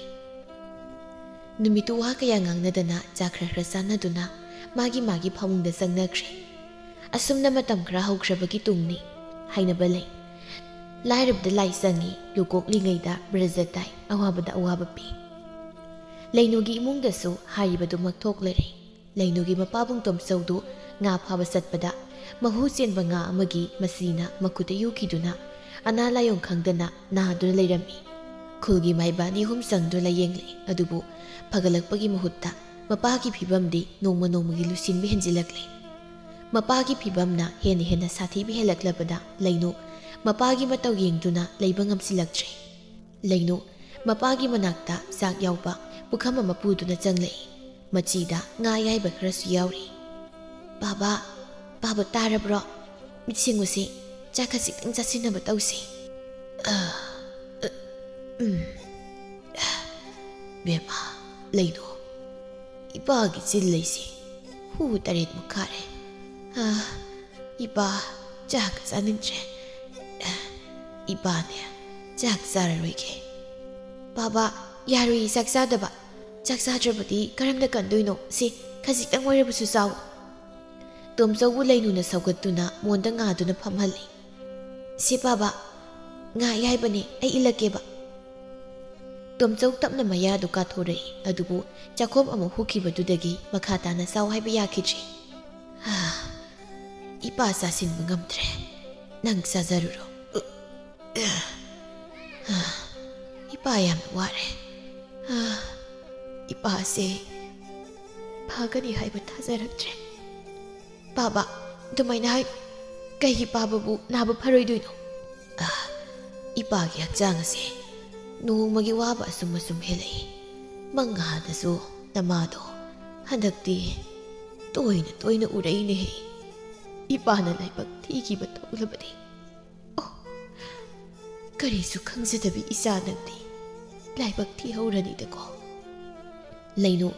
ꯅꯨꯃꯤꯠꯇꯨ ꯋꯥ ꯀꯌꯥ ꯉꯥꯡꯅꯗꯅ ꯆꯥ ꯈꯔ ꯈꯔ ꯆꯥꯟꯅꯗꯨꯅ ꯃꯥꯒꯤ ꯃꯥꯒꯤ ꯐꯃꯨꯡꯗ ꯆꯪꯅꯈ꯭ꯔꯦ꯫ ꯑꯁꯨꯝꯅ ꯃꯇꯝ ꯈꯔ ꯍꯧꯈ꯭ꯔꯕꯒꯤ ꯇꯨꯡꯅꯤ ꯍꯥꯏꯅꯕ ꯂꯩ꯫ ꯂꯥꯏꯔꯕꯗ ꯂꯥꯏ ꯆꯪꯉꯤ, ꯂꯨꯀꯣꯛꯂꯤꯉꯩꯗ ꯕ꯭ꯔꯖ ꯇꯥꯏ, ꯑꯋꯥꯕꯗ ꯑꯋꯥꯕ ꯄꯤ꯫ ꯂꯩꯅꯨꯒꯤ ꯏꯃꯨꯡꯗꯁꯨ ꯍꯥꯏꯔꯤꯕꯗꯨꯃꯛ ꯊꯣꯛꯂꯔꯦ꯫ ꯂꯩꯅꯨꯒꯤ ꯃꯄꯥꯕꯨꯡ ꯇꯣꯝꯆꯧꯗꯨ ꯉꯥ ꯐꯥꯕ ꯆꯠꯄꯗ ꯃꯍꯨ ꯆꯦꯟꯕ ꯉꯥ ꯑꯃꯒꯤ ꯃꯆꯤꯅ ꯃꯈꯨꯠꯇ ꯌꯨꯈꯤꯗꯨꯅ ꯑꯅꯥ ꯂꯥꯏꯑꯣꯡ ꯈꯪꯗꯅ ꯅꯥꯗꯨꯅ ꯂꯩꯔꯝꯃꯤ꯫ ꯈꯨꯜꯒꯤ ꯃꯥꯏꯕ ꯑꯅꯤ ꯑꯍꯨꯝ ꯆꯪꯗꯨꯅ ꯂꯥꯏꯌꯦꯡꯂꯦ, ꯑꯗꯨꯕꯨ ꯐꯒꯠꯂꯛꯄꯒꯤ ꯃꯍꯨꯠꯇ ꯃꯄꯥꯒꯤ ꯐꯤꯕꯝꯗꯤ ꯅꯣꯡꯃ ꯅꯣꯡꯃꯒꯤ ꯂꯨꯁꯤꯟꯕ ꯍꯦꯟꯖꯤꯜꯂꯛꯂꯦ꯫ ꯃꯄꯥꯒꯤ ꯐꯤꯕꯝꯅ ꯍꯦꯟꯅ ꯍꯦꯟꯅ ꯁꯥꯊꯤꯕ ꯍꯦꯜꯂꯛꯂꯕꯗ ꯂꯩꯅꯨ ꯃꯄꯥꯒꯤ ꯃꯇꯧ ꯌꯦꯡꯗꯨꯅ ꯂꯩꯕ ꯉꯝꯁꯤꯜꯂꯛꯇ꯭ꯔꯦ꯫ ꯂꯩꯅꯨ ꯃꯄꯥꯒꯤ ꯃꯅꯥꯛꯇ ꯆꯥꯛ ꯌꯥꯎꯕ ꯄꯨꯈꯝ ꯑꯃ ꯄꯨꯗꯨꯅ ꯆꯪꯂꯛꯏ꯫ ꯃꯆꯤꯗ ꯉꯥ ꯑꯌꯥꯏꯕ ꯈꯔꯁꯨ ꯌꯥꯎꯔꯤ꯫ "ꯕꯥꯕꯥ, ꯕꯥꯕꯥ ꯇꯥꯔꯕ꯭ꯔꯣ? ꯃꯤꯠ ꯁꯤꯡꯉꯨꯁꯤ, ꯆꯥꯛ ꯈꯖꯤꯛꯇꯪ ꯆꯥꯁꯤꯟꯅꯕ ꯇꯧꯁꯤ꯫" "ꯑ, ꯑ, ꯎꯝ꯫ ꯕꯦꯝꯃ, ꯂꯩꯅꯨ, ꯏꯄꯥꯒꯤ ꯆꯤꯜ ꯂꯩꯁꯤ ꯍꯨ ꯇꯔꯦꯠꯃꯨꯛ ꯈꯥꯔꯦ꯫ ꯑ, ꯏꯄꯥ, ꯆꯥꯛ ꯆꯥꯅꯤꯡꯗ꯭ꯔꯦ꯫ ꯏꯄꯥꯅꯦ, ꯆꯥꯛ ꯆꯥꯔꯔꯣꯏꯒꯦ꯫" "ꯕꯥꯕꯥ, ꯌꯥꯔꯣꯏꯌꯦ ꯆꯥꯛ ꯆꯥꯗꯕ꯫ ꯆꯥꯛ ꯆꯥꯗ꯭ꯔꯕꯗꯤ ꯀꯔꯝꯅ ꯀꯟꯗꯣꯏꯅꯣ? ꯁꯤ, ꯈꯖꯤꯛꯇꯪ ꯑꯣꯏꯔꯕꯁꯨ ꯆꯥꯎ꯫" ꯇꯣꯝꯆꯧꯕꯨ ꯂꯩꯅꯨꯅ ꯁꯧꯒꯠꯇꯨꯅ ꯃꯣꯟꯗ ꯉꯥꯗꯨꯅ ꯐꯝꯍꯜꯂꯤ꯫ "ꯁꯤ ꯕꯥꯕꯥ, ꯉꯥ ꯑꯌꯥꯏꯕꯅꯦ, ꯑꯩ ꯏꯜꯂꯛꯀꯦꯕ꯫" ꯇꯣꯝꯆꯧ ꯇꯞꯅ ꯃꯌꯥꯗꯨ ꯀꯥꯊꯣꯔꯛꯏ, ꯑꯗꯨꯕꯨ ꯆꯥꯛꯈꯣꯝ ꯑꯃꯨꯛ ꯍꯨꯛꯈꯤꯕꯗꯨꯗꯒꯤ ꯃꯈꯥ ꯇꯥꯅ ꯆꯥꯎ ꯍꯥꯏꯕ ꯌꯥꯈꯤꯗ꯭ꯔꯤ꯫ "ꯍꯥ, ꯏꯄꯥ ꯆꯥꯁꯤꯟꯕ ꯉꯝꯗ꯭ꯔꯦ, ꯅꯪ ꯆꯥꯖꯔꯨꯔꯣ꯫ ꯏꯄꯥ ꯌꯥꯝꯅ ꯋꯥꯔꯦ꯫ ꯏꯄꯥꯁꯦ ꯐꯒꯅꯤ ꯍꯥꯏꯕ ꯊꯥꯖꯔꯛꯇ꯭ꯔꯦ꯫" "ꯕꯥꯕꯥ, ꯑꯗꯨꯃꯥꯏꯅ ꯍꯥꯏ꯫ ꯀꯩꯒꯤ ꯕꯥꯕꯥꯕꯨ ꯅꯥꯕ ꯐꯔꯣꯏꯗꯣꯏꯅꯣ?" "ꯑ, ꯏꯄꯥꯒꯤ ꯍꯛꯆꯥꯡ ꯑꯁꯦ ꯅꯣꯡꯃꯒꯤ ꯋꯥꯕ ꯑꯁꯨꯝ ꯑꯁꯨꯝ ꯍꯦꯜꯂꯛꯏ꯫ ꯃꯪ ꯉꯍꯥꯗꯁꯨ ꯅꯃꯥꯗꯣ ꯍꯟꯗꯛꯇꯤ ꯇꯣꯏꯅ ꯇꯣꯏꯅ ꯎꯔꯛꯏꯅꯦꯍꯦ꯫ ꯏꯄꯥꯅ ꯂꯥꯏꯕꯛ ꯊꯤꯈꯤꯕ ꯊꯣꯛꯂꯕꯗꯤ꯫ ꯑꯣ, ꯀꯔꯤꯁꯨ ꯈꯪꯖꯗꯕꯤ ꯏꯆꯥ ꯅꯪꯗꯤ ꯂꯥꯏꯕꯛ ꯊꯤꯍꯧꯔꯅꯤꯗꯀꯣ꯫" ꯂꯩꯅꯨ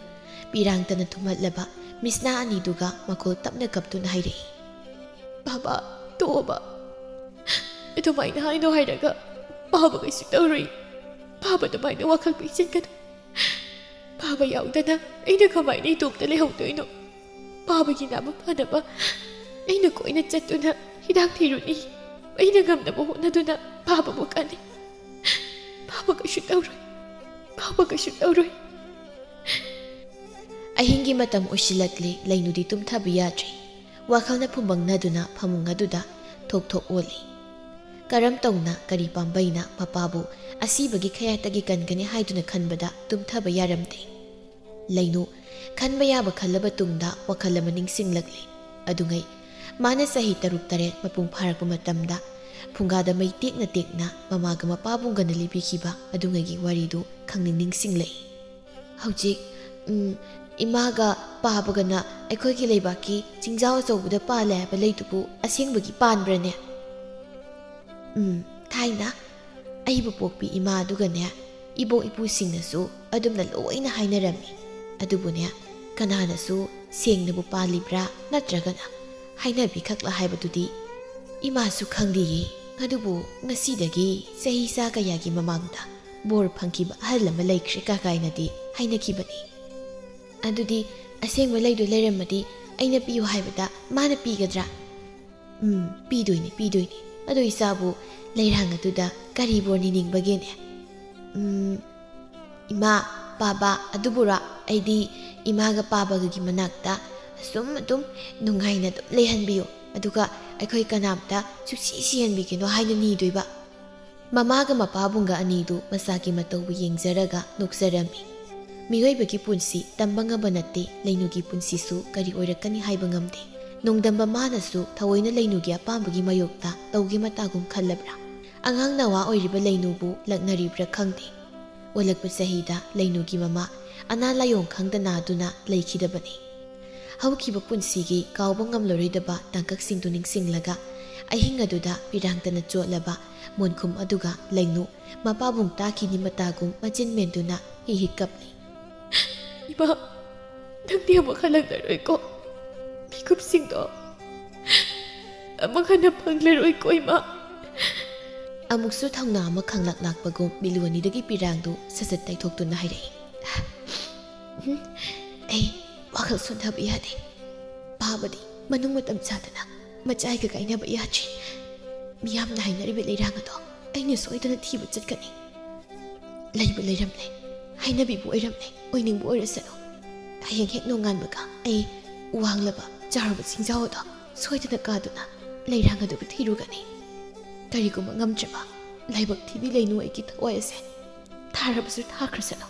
ꯄꯤꯔꯥꯡꯇꯅ ꯊꯨꯝꯍꯠꯂꯕ ꯃꯤꯁꯅꯥ ꯑꯅꯤꯗꯨꯒ ꯃꯈꯣꯜ ꯇꯞꯅ ꯀꯞꯇꯨꯅ ꯍꯥꯏꯔꯛꯏ꯫ "ꯕꯥꯕꯥ, ꯇꯣꯛꯑꯣꯕ꯫ ꯑꯗꯨꯃꯥꯏꯅ ꯍꯥꯏꯅꯣ ꯍꯥꯏꯔꯒ ꯕꯥꯕꯥ ꯀꯩꯁꯨ ꯇꯧꯔꯣꯏ꯫ ꯕꯥꯕꯥ ꯑꯗꯨꯃꯥꯏꯅ ꯋꯥꯈꯜ ꯄꯤꯛꯁꯤꯟꯒꯅꯨ꯫ ꯕꯥꯕꯥ ꯌꯥꯎꯗꯅ ꯑꯩꯅ ꯀꯃꯥꯏꯅ ꯏꯇꯣꯝꯇ ꯂꯩꯍꯧꯗꯣꯏꯅꯣ? ꯕꯥꯕꯥꯒꯤ ꯅꯥꯕ ꯐꯅꯕ ꯑꯩꯅ ꯀꯣꯏꯅ ꯆꯠꯇꯨꯅ ꯍꯤꯗꯥꯛ ꯊꯤꯔꯨꯅꯤ꯫ ꯑꯩꯅ ꯉꯝꯅꯕ ꯍꯣꯠꯅꯗꯨꯅ ꯕꯥꯕꯥꯕꯨ ꯀꯟꯅꯤ꯫ ꯕꯥꯕꯥ ꯀꯩꯁꯨ ꯇꯧꯔꯣꯏ꯫ ꯕꯥꯕꯥ ꯀꯩꯁꯨ ꯇꯧꯔꯣꯏ꯫" ꯑꯍꯤꯡꯒꯤ ꯃꯇꯝ ꯑꯣꯏꯁꯤꯜꯂꯛꯂꯦ꯫ ꯂꯩꯅꯨꯗꯤ ꯇꯨꯝꯊꯕ ꯌꯥꯗ꯭ꯔꯤ꯫ ꯋꯥꯈꯜꯅ ꯐꯨꯝꯕꯪꯅꯗꯨꯅ ꯐꯃꯨꯡ ꯑꯗꯨꯗ ꯊꯣꯛ ꯊꯣꯛ ꯑꯣꯜꯂꯤ꯫ ꯀꯔꯝ ꯇꯧꯅ, ꯀꯔꯤ ꯄꯥꯝꯕꯩꯅ ꯃꯄꯥꯕꯨ ꯑꯁꯤꯕꯒꯤ ꯈꯌꯥꯠꯇꯒꯤ ꯀꯟꯒꯅꯤ ꯍꯥꯏꯗꯨꯅ ꯈꯟꯕꯗ ꯇꯨꯝꯊꯕ ꯌꯥꯔꯝꯗꯦ꯫ ꯂꯩꯅꯨ ꯈꯟꯕ ꯌꯥꯕ ꯈꯜꯂꯕ ꯇꯨꯡꯗ ꯋꯥꯈꯜ ꯑꯃ ꯅꯤꯡꯁꯤꯡꯂꯛꯂꯦ꯫ ꯑꯗꯨꯉꯩ ꯃꯥꯅ ꯆꯍꯤ ꯇꯔꯨꯛ ꯇꯔꯦꯠ ꯃꯄꯨꯡ ꯐꯥꯔꯛꯄ ꯃꯇꯝꯗ ꯐꯨꯡꯒꯥꯗ ꯃꯩ ꯇꯦꯛꯅ ꯇꯦꯛꯅ ꯃꯃꯥꯒ ꯃꯄꯥꯕꯨꯡꯒꯅ ꯂꯤꯕꯤꯈꯤꯕ ꯑꯗꯨꯉꯩꯒꯤ ꯋꯥꯔꯤꯗꯨ ꯈꯪꯅꯤꯡ ꯅꯤꯡꯁꯤꯡꯂꯛꯏ꯫ "ꯍꯧꯖꯤꯛ, ꯎꯝ, ꯏꯃꯥꯒ ꯄꯥꯕꯒꯅ ꯑꯩꯈꯣꯏꯒꯤ ꯂꯩꯕꯥꯛꯀꯤ ꯆꯤꯡꯖꯥꯎ ꯑꯆꯧꯕꯗ ꯄꯥꯜꯂꯦ ꯍꯥꯏꯕ ꯂꯩꯗꯨꯕꯨ ꯑꯁꯦꯡꯕꯒꯤ ꯄꯥꯟꯕ꯭ꯔꯅꯦ?" "ꯎꯝ, ꯊꯥꯏꯅ ꯑꯩꯕꯨ ꯄꯣꯛꯄꯤ ꯏꯃꯥ ꯑꯗꯨꯒꯅꯦ, ꯏꯕꯣꯛ ꯏꯄꯨꯁꯤꯡꯅꯁꯨ ꯑꯗꯨꯝꯅ ꯂꯣꯏꯅ ꯍꯥꯏꯅꯔꯝꯃꯤ꯫ ꯑꯗꯨꯕꯨꯅꯦ, ꯀꯅꯥꯅꯁꯨ ꯁꯦꯡꯅꯕꯨ ꯄꯥꯜꯂꯤꯕ꯭ꯔꯥ ꯅꯠꯇ꯭ꯔꯒꯅ ꯍꯥꯏꯅꯕꯤꯈꯛꯂ ꯍꯥꯏꯕꯗꯨꯗꯤ ꯏꯃꯥꯁꯨ ꯈꯪꯗꯦꯌꯦ꯫ ꯑꯗꯨꯕꯨ ꯉꯁꯤꯗꯒꯤ ꯆꯍꯤ ꯆꯥ ꯀꯌꯥꯒꯤ ꯃꯃꯥꯡꯗ ꯕꯣꯔ ꯐꯪꯈꯤꯕ ꯑꯍꯜ ꯑꯃ ꯂꯩꯈ꯭ꯔꯦ ꯀꯥ ꯀꯥꯏꯅꯗꯤ ꯍꯥꯏꯅꯈꯤꯕꯅꯤ꯫ ꯑꯗꯨꯗꯤ ꯑꯁꯦꯡꯕ ꯂꯩꯗꯨ ꯂꯩꯔꯝꯃꯗꯤ ꯑꯩꯅ ꯄꯤꯌꯨ ꯍꯥꯏꯕꯗ ꯃꯥꯅ ꯄꯤꯒꯗ꯭ꯔꯥ?" "ꯎꯝ, ꯄꯤꯗꯣꯏꯅꯤ, ꯄꯤꯗꯣꯏꯅꯤ꯫ ꯑꯗꯣ ꯏꯆꯥꯕꯨ ꯂꯩꯔꯥꯡ ꯑꯗꯨꯗ ꯀꯔꯤ ꯕꯣꯔ ꯅꯤꯅꯤꯡꯕꯒꯦꯅꯦ?" "ꯎꯝ, ꯏꯃꯥ, ꯄꯥꯕ ꯑꯗꯨꯕꯨꯔꯣ? ꯑꯩꯗꯤ ꯏꯃꯥꯒ ꯄꯥꯕꯒꯒꯤ ꯃꯅꯥꯛꯇ ꯑꯁꯨꯝ ꯑꯗꯨꯝ ꯅꯨꯡꯉꯥꯏꯅ ꯑꯗꯨꯝ ꯂꯩꯍꯟꯕꯤꯌꯨ꯫ ꯑꯗꯨꯒ ꯑꯩꯈꯣꯏ ꯀꯅꯥꯝꯇ ꯁꯨꯛꯁꯤ ꯁꯤꯍꯟꯕꯤꯒꯅꯨ ꯍꯥꯏꯅ ꯅꯤꯗꯣꯏꯕ?" ꯃꯃꯥꯒ ꯃꯄꯥꯕꯨꯡꯒ ꯑꯅꯤꯗꯨ ꯃꯆꯥꯒꯤ ꯃꯇꯧꯕꯨ ꯌꯦꯡꯖꯔꯒ ꯅꯣꯛꯆꯔꯝꯃꯤ꯫ ꯃꯤꯑꯣꯏꯕꯒꯤ ꯄꯨꯟꯁꯤ ꯇꯝꯕ ꯉꯝꯕ ꯅꯠꯇꯦ, ꯂꯩꯅꯨꯒꯤ ꯄꯨꯟꯁꯤꯁꯨ ꯀꯔꯤ ꯑꯣꯏꯔꯛꯀꯅꯤ ꯍꯥꯏꯕ ꯉꯝꯗꯦ꯫ ꯅꯣꯡꯗꯝꯕ ꯃꯥꯅꯁꯨ ꯊꯑꯣꯏꯅ ꯂꯩꯅꯨꯒꯤ ꯑꯄꯥꯝꯕꯒꯤ ꯃꯥꯌꯣꯛꯇ ꯇꯧꯒꯦ ꯃꯇꯥꯒꯨꯝ ꯈꯜꯂꯕ꯭ꯔꯥ? ꯑꯉꯥꯡ ꯅꯋꯥ ꯑꯣꯏꯔꯤꯕ ꯂꯩꯅꯨꯕꯨ ꯂꯛꯅꯔꯤꯕ꯭ꯔꯥ ꯈꯪꯗꯦ꯫ ꯑꯣꯜꯂꯛꯄ ꯆꯍꯤꯗ ꯂꯩꯅꯨꯒꯤ ꯃꯃꯥ ꯑꯅꯥ ꯂꯥꯏꯌꯣꯡ ꯈꯪꯗ ꯅꯥꯗꯨꯅ ꯂꯩꯈꯤꯗꯕꯅꯤ꯫ ꯍꯧꯈꯤꯕ ꯄꯨꯟꯁꯤꯒꯤ ꯀꯥꯎꯕ ꯉꯝꯂꯔꯣꯏꯗꯕ ꯇꯥꯡꯀꯛꯁꯤꯡꯗꯨ ꯅꯤꯡꯁꯤꯡꯂꯒ ꯑꯍꯤꯡ ꯑꯗꯨꯗ ꯄꯤꯔꯥꯡꯇꯅ ꯆꯣꯠꯂꯕ ꯃꯣꯟꯈꯨꯝ ꯑꯗꯨꯒ ꯂꯩꯅꯨ ꯃꯄꯥꯕꯨꯡ ꯇꯥꯈꯤꯅꯤ ꯃꯇꯥꯒꯨꯝ ꯃꯆꯤꯟ ꯃꯦꯟꯗꯨꯅ ꯍꯤ ꯍꯤ ꯀꯞꯂꯤ꯫ "ꯏꯃꯥ, ꯅꯪꯗꯤ ꯑꯃꯨꯛ ꯍꯜꯂꯛꯂꯔꯣꯏꯀꯣ? ꯃꯤꯀꯨꯞꯁꯤꯡꯗꯣ ꯑꯃꯨꯛ ꯍꯟꯅ ꯐꯪꯂꯔꯣꯏꯀꯣ, ꯏꯃꯥ?" ꯑꯃꯨꯛꯁꯨ ꯊꯧꯅꯥ ꯑꯃ ꯈꯪꯂꯛ ꯂꯥꯛꯄꯒꯨꯝ ꯃꯤꯠꯂꯨ ꯑꯅꯤꯗꯒꯤ ꯄꯤꯔꯥꯡꯗꯨ ꯁꯠ ꯁꯠ ꯇꯩꯊꯣꯛꯇꯨꯅ ꯍꯥꯏꯔꯛꯏ꯫ "ꯎꯝ, ꯑꯩ ꯋꯥꯈꯜ ꯁꯣꯟꯊꯕ ꯌꯥꯗꯦ꯫ ꯄꯥꯕꯗꯤ ꯃꯅꯨꯡ ꯃꯇꯝ ꯆꯥꯗꯅ ꯃꯆꯥꯏꯒ ꯀꯥꯏꯅꯕ ꯌꯥꯗ꯭ꯔꯤ꯫ ꯃꯤꯌꯥꯝꯅ ꯍꯥꯏꯅꯔꯤꯕ ꯂꯩꯔꯥꯡ ꯑꯗꯣ ꯑꯩꯅ ꯁꯣꯏꯗꯅ ꯊꯤꯕ ꯆꯠꯀꯅꯤ꯫ ꯂꯩꯕ ꯂꯩꯔꯝꯂꯦ, ꯍꯥꯏꯅꯕꯤꯕ ꯑꯣꯏꯔꯝꯂꯦ, ꯑꯣꯏꯅꯤꯡꯕ ꯑꯣꯏꯔꯁꯅꯨ꯫ ꯍꯌꯦꯡ ꯍꯦꯛ ꯅꯣꯡꯉꯥꯟꯕꯒ ꯑꯩ ꯋꯥꯡꯂꯕ ꯆꯥꯎꯔꯕ ꯆꯤꯡꯖꯥꯎ ꯑꯗꯣ ꯁꯣꯏꯗꯅ ꯀꯥꯗꯨꯅ ꯂꯩꯔꯥꯡ ꯑꯗꯨꯕꯨ ꯊꯤꯔꯨꯒꯅꯤ꯫ ꯀꯔꯤꯒꯨꯝꯕ ꯉꯝꯗ꯭ꯔꯕ ꯂꯥꯏꯕꯛ ꯊꯤꯕꯤ ꯂꯩꯅꯨ ꯑꯩꯒꯤ ꯊꯋꯥꯏ ꯑꯁꯦ ꯊꯥꯔꯕꯁꯨ ꯊꯥꯈ꯭ꯔꯁꯅꯨ꯫"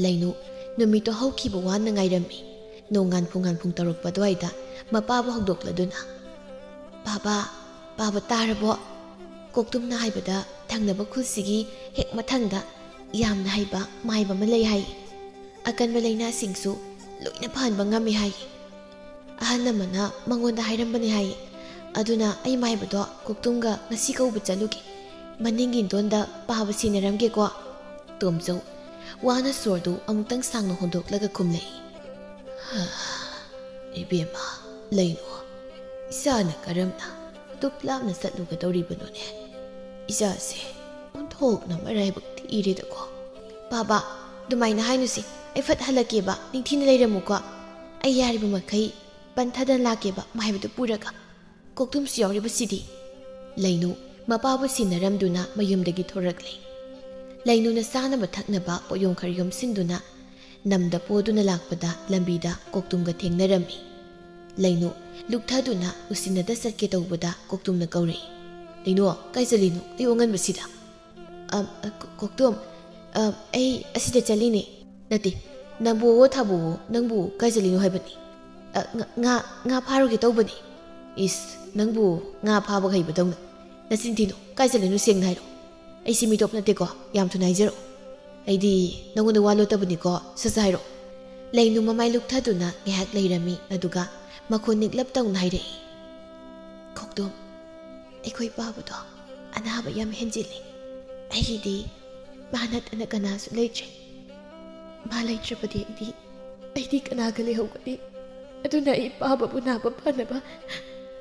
ꯂꯩꯅꯨ ꯅꯨꯃꯤꯠꯇꯣ ꯍꯧꯈꯤꯕ ꯋꯥꯅ ꯉꯥꯏꯔꯝꯃꯤ꯫ ꯅꯣꯡꯉꯥꯟ ꯄꯨꯡꯉꯥꯟ ꯄꯨꯡ ꯇꯔꯨꯛ ꯑꯗꯨꯋꯥꯏꯗ ꯃꯄꯥꯕꯨ ꯍꯧꯗꯣꯛꯂꯗꯨꯅ, "ꯄꯥꯕ, "ꯄꯥꯕ ꯇꯥꯔꯕꯣ?" ꯀꯣꯛꯇꯨꯝꯅ ꯍꯥꯏꯕꯗ ꯊꯪꯅꯕ ꯈꯨꯜꯁꯤꯒꯤ ꯍꯦꯛ ꯃꯊꯪꯗ ꯌꯥꯝꯅ ꯍꯩꯕ ꯃꯥꯏꯕ ꯑꯃ ꯂꯩ ꯍꯥꯏ꯫ ꯑꯀꯟꯕ ꯂꯥꯏꯅꯥꯁꯤꯡꯁꯨ ꯂꯣꯏꯅ ꯐꯍꯟꯕ ꯉꯝꯃꯤ ꯍꯥꯏ꯫ ꯑꯍꯜ ꯑꯃꯅ ꯃꯉꯣꯟꯗ ꯍꯥꯏꯔꯝꯕꯅꯤ ꯍꯥꯏ꯫ "ꯑꯗꯨꯅ ꯑꯩ ꯃꯥꯏꯕꯗꯣ ꯀꯣꯛꯇꯨꯝꯒ ꯉꯁꯤ ꯀꯧꯕ ꯆꯠꯂꯨꯒꯦ꯫ ꯃꯅꯤꯡꯒꯤ ꯏꯟꯗꯣꯟꯗ ꯄꯥꯕ ꯁꯤꯟꯅꯔꯝꯒꯦꯀꯣ꯫" ꯇꯣꯝꯆꯧ ꯋꯥꯅ ꯁꯣꯔꯗꯨ ꯑꯃꯨꯛꯇꯪ ꯁꯥꯡꯅ ꯍꯣꯟꯗꯣꯛꯂꯒ ꯈꯨꯝꯂꯛꯏ꯫ "ꯏꯕꯦꯝꯃ, ꯂꯩꯅꯨ꯫ ꯏꯆꯥꯅ ꯀꯔꯝꯅ ꯑꯗꯨꯛ ꯂꯥꯞꯅ ꯆꯠꯂꯨꯒꯗꯧꯔꯤꯕꯅꯣꯅꯦ? ꯏꯆꯥꯁꯦ ꯑꯣꯟꯊꯣꯛꯅ ꯃꯔꯥꯏꯕꯛ ꯊꯤꯔꯦꯗꯀꯣ꯫" "ꯕꯥꯕꯥ, ꯑꯗꯨꯃꯥꯏꯅ ꯍꯥꯏꯅꯨꯁꯤ꯫ ꯑꯩ ꯐꯠ ꯍꯜꯂꯛꯀꯦꯕ, ꯅꯤꯡꯊꯤꯅ ꯂꯩꯔꯝꯃꯨꯀꯣ꯫ ꯑꯩ ꯌꯥꯔꯤꯕ ꯃꯈꯩ ꯄꯟꯊꯗꯅ ꯂꯥꯛꯀꯦꯕ, ꯃꯥꯏꯕꯗꯨ ꯄꯨꯔꯒ꯫ ꯀꯣꯛꯇꯨꯝꯁꯨ ꯌꯥꯎꯔꯤꯕꯁꯤꯗꯤ꯫" ꯂꯩꯅꯨ ꯃꯄꯥꯕꯨ ꯁꯤꯟꯅꯔꯝꯗꯨꯅ ꯃꯌꯨꯝꯗꯒꯤ ꯊꯣꯔꯛꯂꯦ꯫ ꯂꯩꯅꯨꯅ ꯆꯥꯅꯕ ꯊꯛꯅꯕ ꯄꯣꯠꯌꯣꯝ ꯈꯔ ꯌꯣꯝꯁꯤꯟꯗꯨꯅ ꯅꯝꯗ ꯄꯣꯗꯨꯅ ꯂꯥꯛꯄꯗ ꯂꯝꯕꯤꯗ ꯀꯣꯛꯇꯨꯝꯒ ꯊꯦꯡꯅꯔꯝꯃꯤ꯫ ꯂꯩꯅꯨ ꯂꯨꯛꯊꯗꯨꯅ ꯎꯁꯤꯟꯅꯗ ꯆꯠꯀꯦ ꯇꯧꯕꯗ ꯀꯣꯛꯇꯨꯝꯅ ꯀꯧꯔꯛꯏ꯫ "ꯂꯩꯅꯨ, ꯀꯥꯏ ꯆꯠꯂꯤꯅꯣ ꯑꯌꯨꯛ ꯑꯉꯟꯕꯁꯤꯗ?" "ꯑ, ꯑ, ꯀꯣ-, ꯀꯣꯛꯇꯣꯝ, ꯑ, ꯑꯩ ꯑꯁꯤꯗ ꯆꯠꯂꯤꯅꯦ꯫" "ꯅꯠꯇꯦ, ꯅꯝꯕꯨꯑꯣ ꯊꯥꯕꯨꯑꯣ, ꯅꯪꯕꯨ ꯀꯥꯏ ꯆꯠꯂꯤꯅꯣ ꯍꯥꯏꯕꯅꯤ?" "ꯑ, ꯉꯥ, ꯉꯥ, ꯉꯥ ꯐꯥꯔꯨꯒꯦ ꯇꯧꯕꯅꯤ꯫" "ꯏꯁ, ꯅꯪꯕꯨ ꯉꯥ ꯐꯥꯕ ꯍꯩꯕꯗꯧꯅ꯫ ꯅꯆꯤꯟ ꯊꯤꯅꯨ, ꯀꯥꯏ ꯆꯠꯂꯤꯅꯣ ꯁꯦꯡꯅ ꯍꯥꯏꯔꯣ꯫ ꯑꯩꯁꯤ ꯃꯤꯇꯣꯞ ꯅꯠꯇꯦꯀꯣ, ꯌꯥꯝ ꯊꯨꯅ ꯍꯥꯏꯖꯔꯛꯑꯣ꯫ ꯑꯩꯗꯤ ꯅꯪꯉꯣꯟꯗ ꯋꯥ ꯂꯣꯠꯇꯕꯅꯤꯀꯣ, ꯁꯠ ꯁꯠ ꯍꯥꯏꯔꯛꯑꯣ꯫" ꯂꯩꯅꯨ ꯃꯃꯥꯏ ꯂꯨꯛꯊꯗꯨꯅ ꯉꯥꯏꯍꯥꯛ ꯂꯩꯔꯝꯃꯤ, ꯑꯗꯨꯒ ꯃꯈꯣꯟ ꯅꯤꯛꯂꯞ ꯇꯧꯅ ꯍꯥꯏꯔꯛꯏ꯫ "ꯀꯣꯛꯇꯣꯝ, ꯑꯩꯈꯣꯏ ꯄꯥꯕꯗꯣ ꯑꯅꯥꯕ ꯌꯥꯝ ꯍꯦꯟꯖꯤꯜꯂꯤ꯫ ꯑꯩꯒꯤꯗꯤ ꯃꯥ ꯅꯠꯇꯅ ꯀꯅꯥꯁꯨ ꯂꯩꯇ꯭ꯔꯦ꯫ ꯃꯥ ꯂꯩꯇ꯭ꯔꯕꯗꯤ ꯑꯩꯗꯤ, ꯑꯩꯗꯤ ꯀꯅꯥꯒ ꯂꯩꯍꯧꯒꯅꯤ? ꯑꯗꯨꯅ ꯑꯩ ꯄꯥꯕꯕꯨ ꯅꯥꯕ ꯐꯅꯕ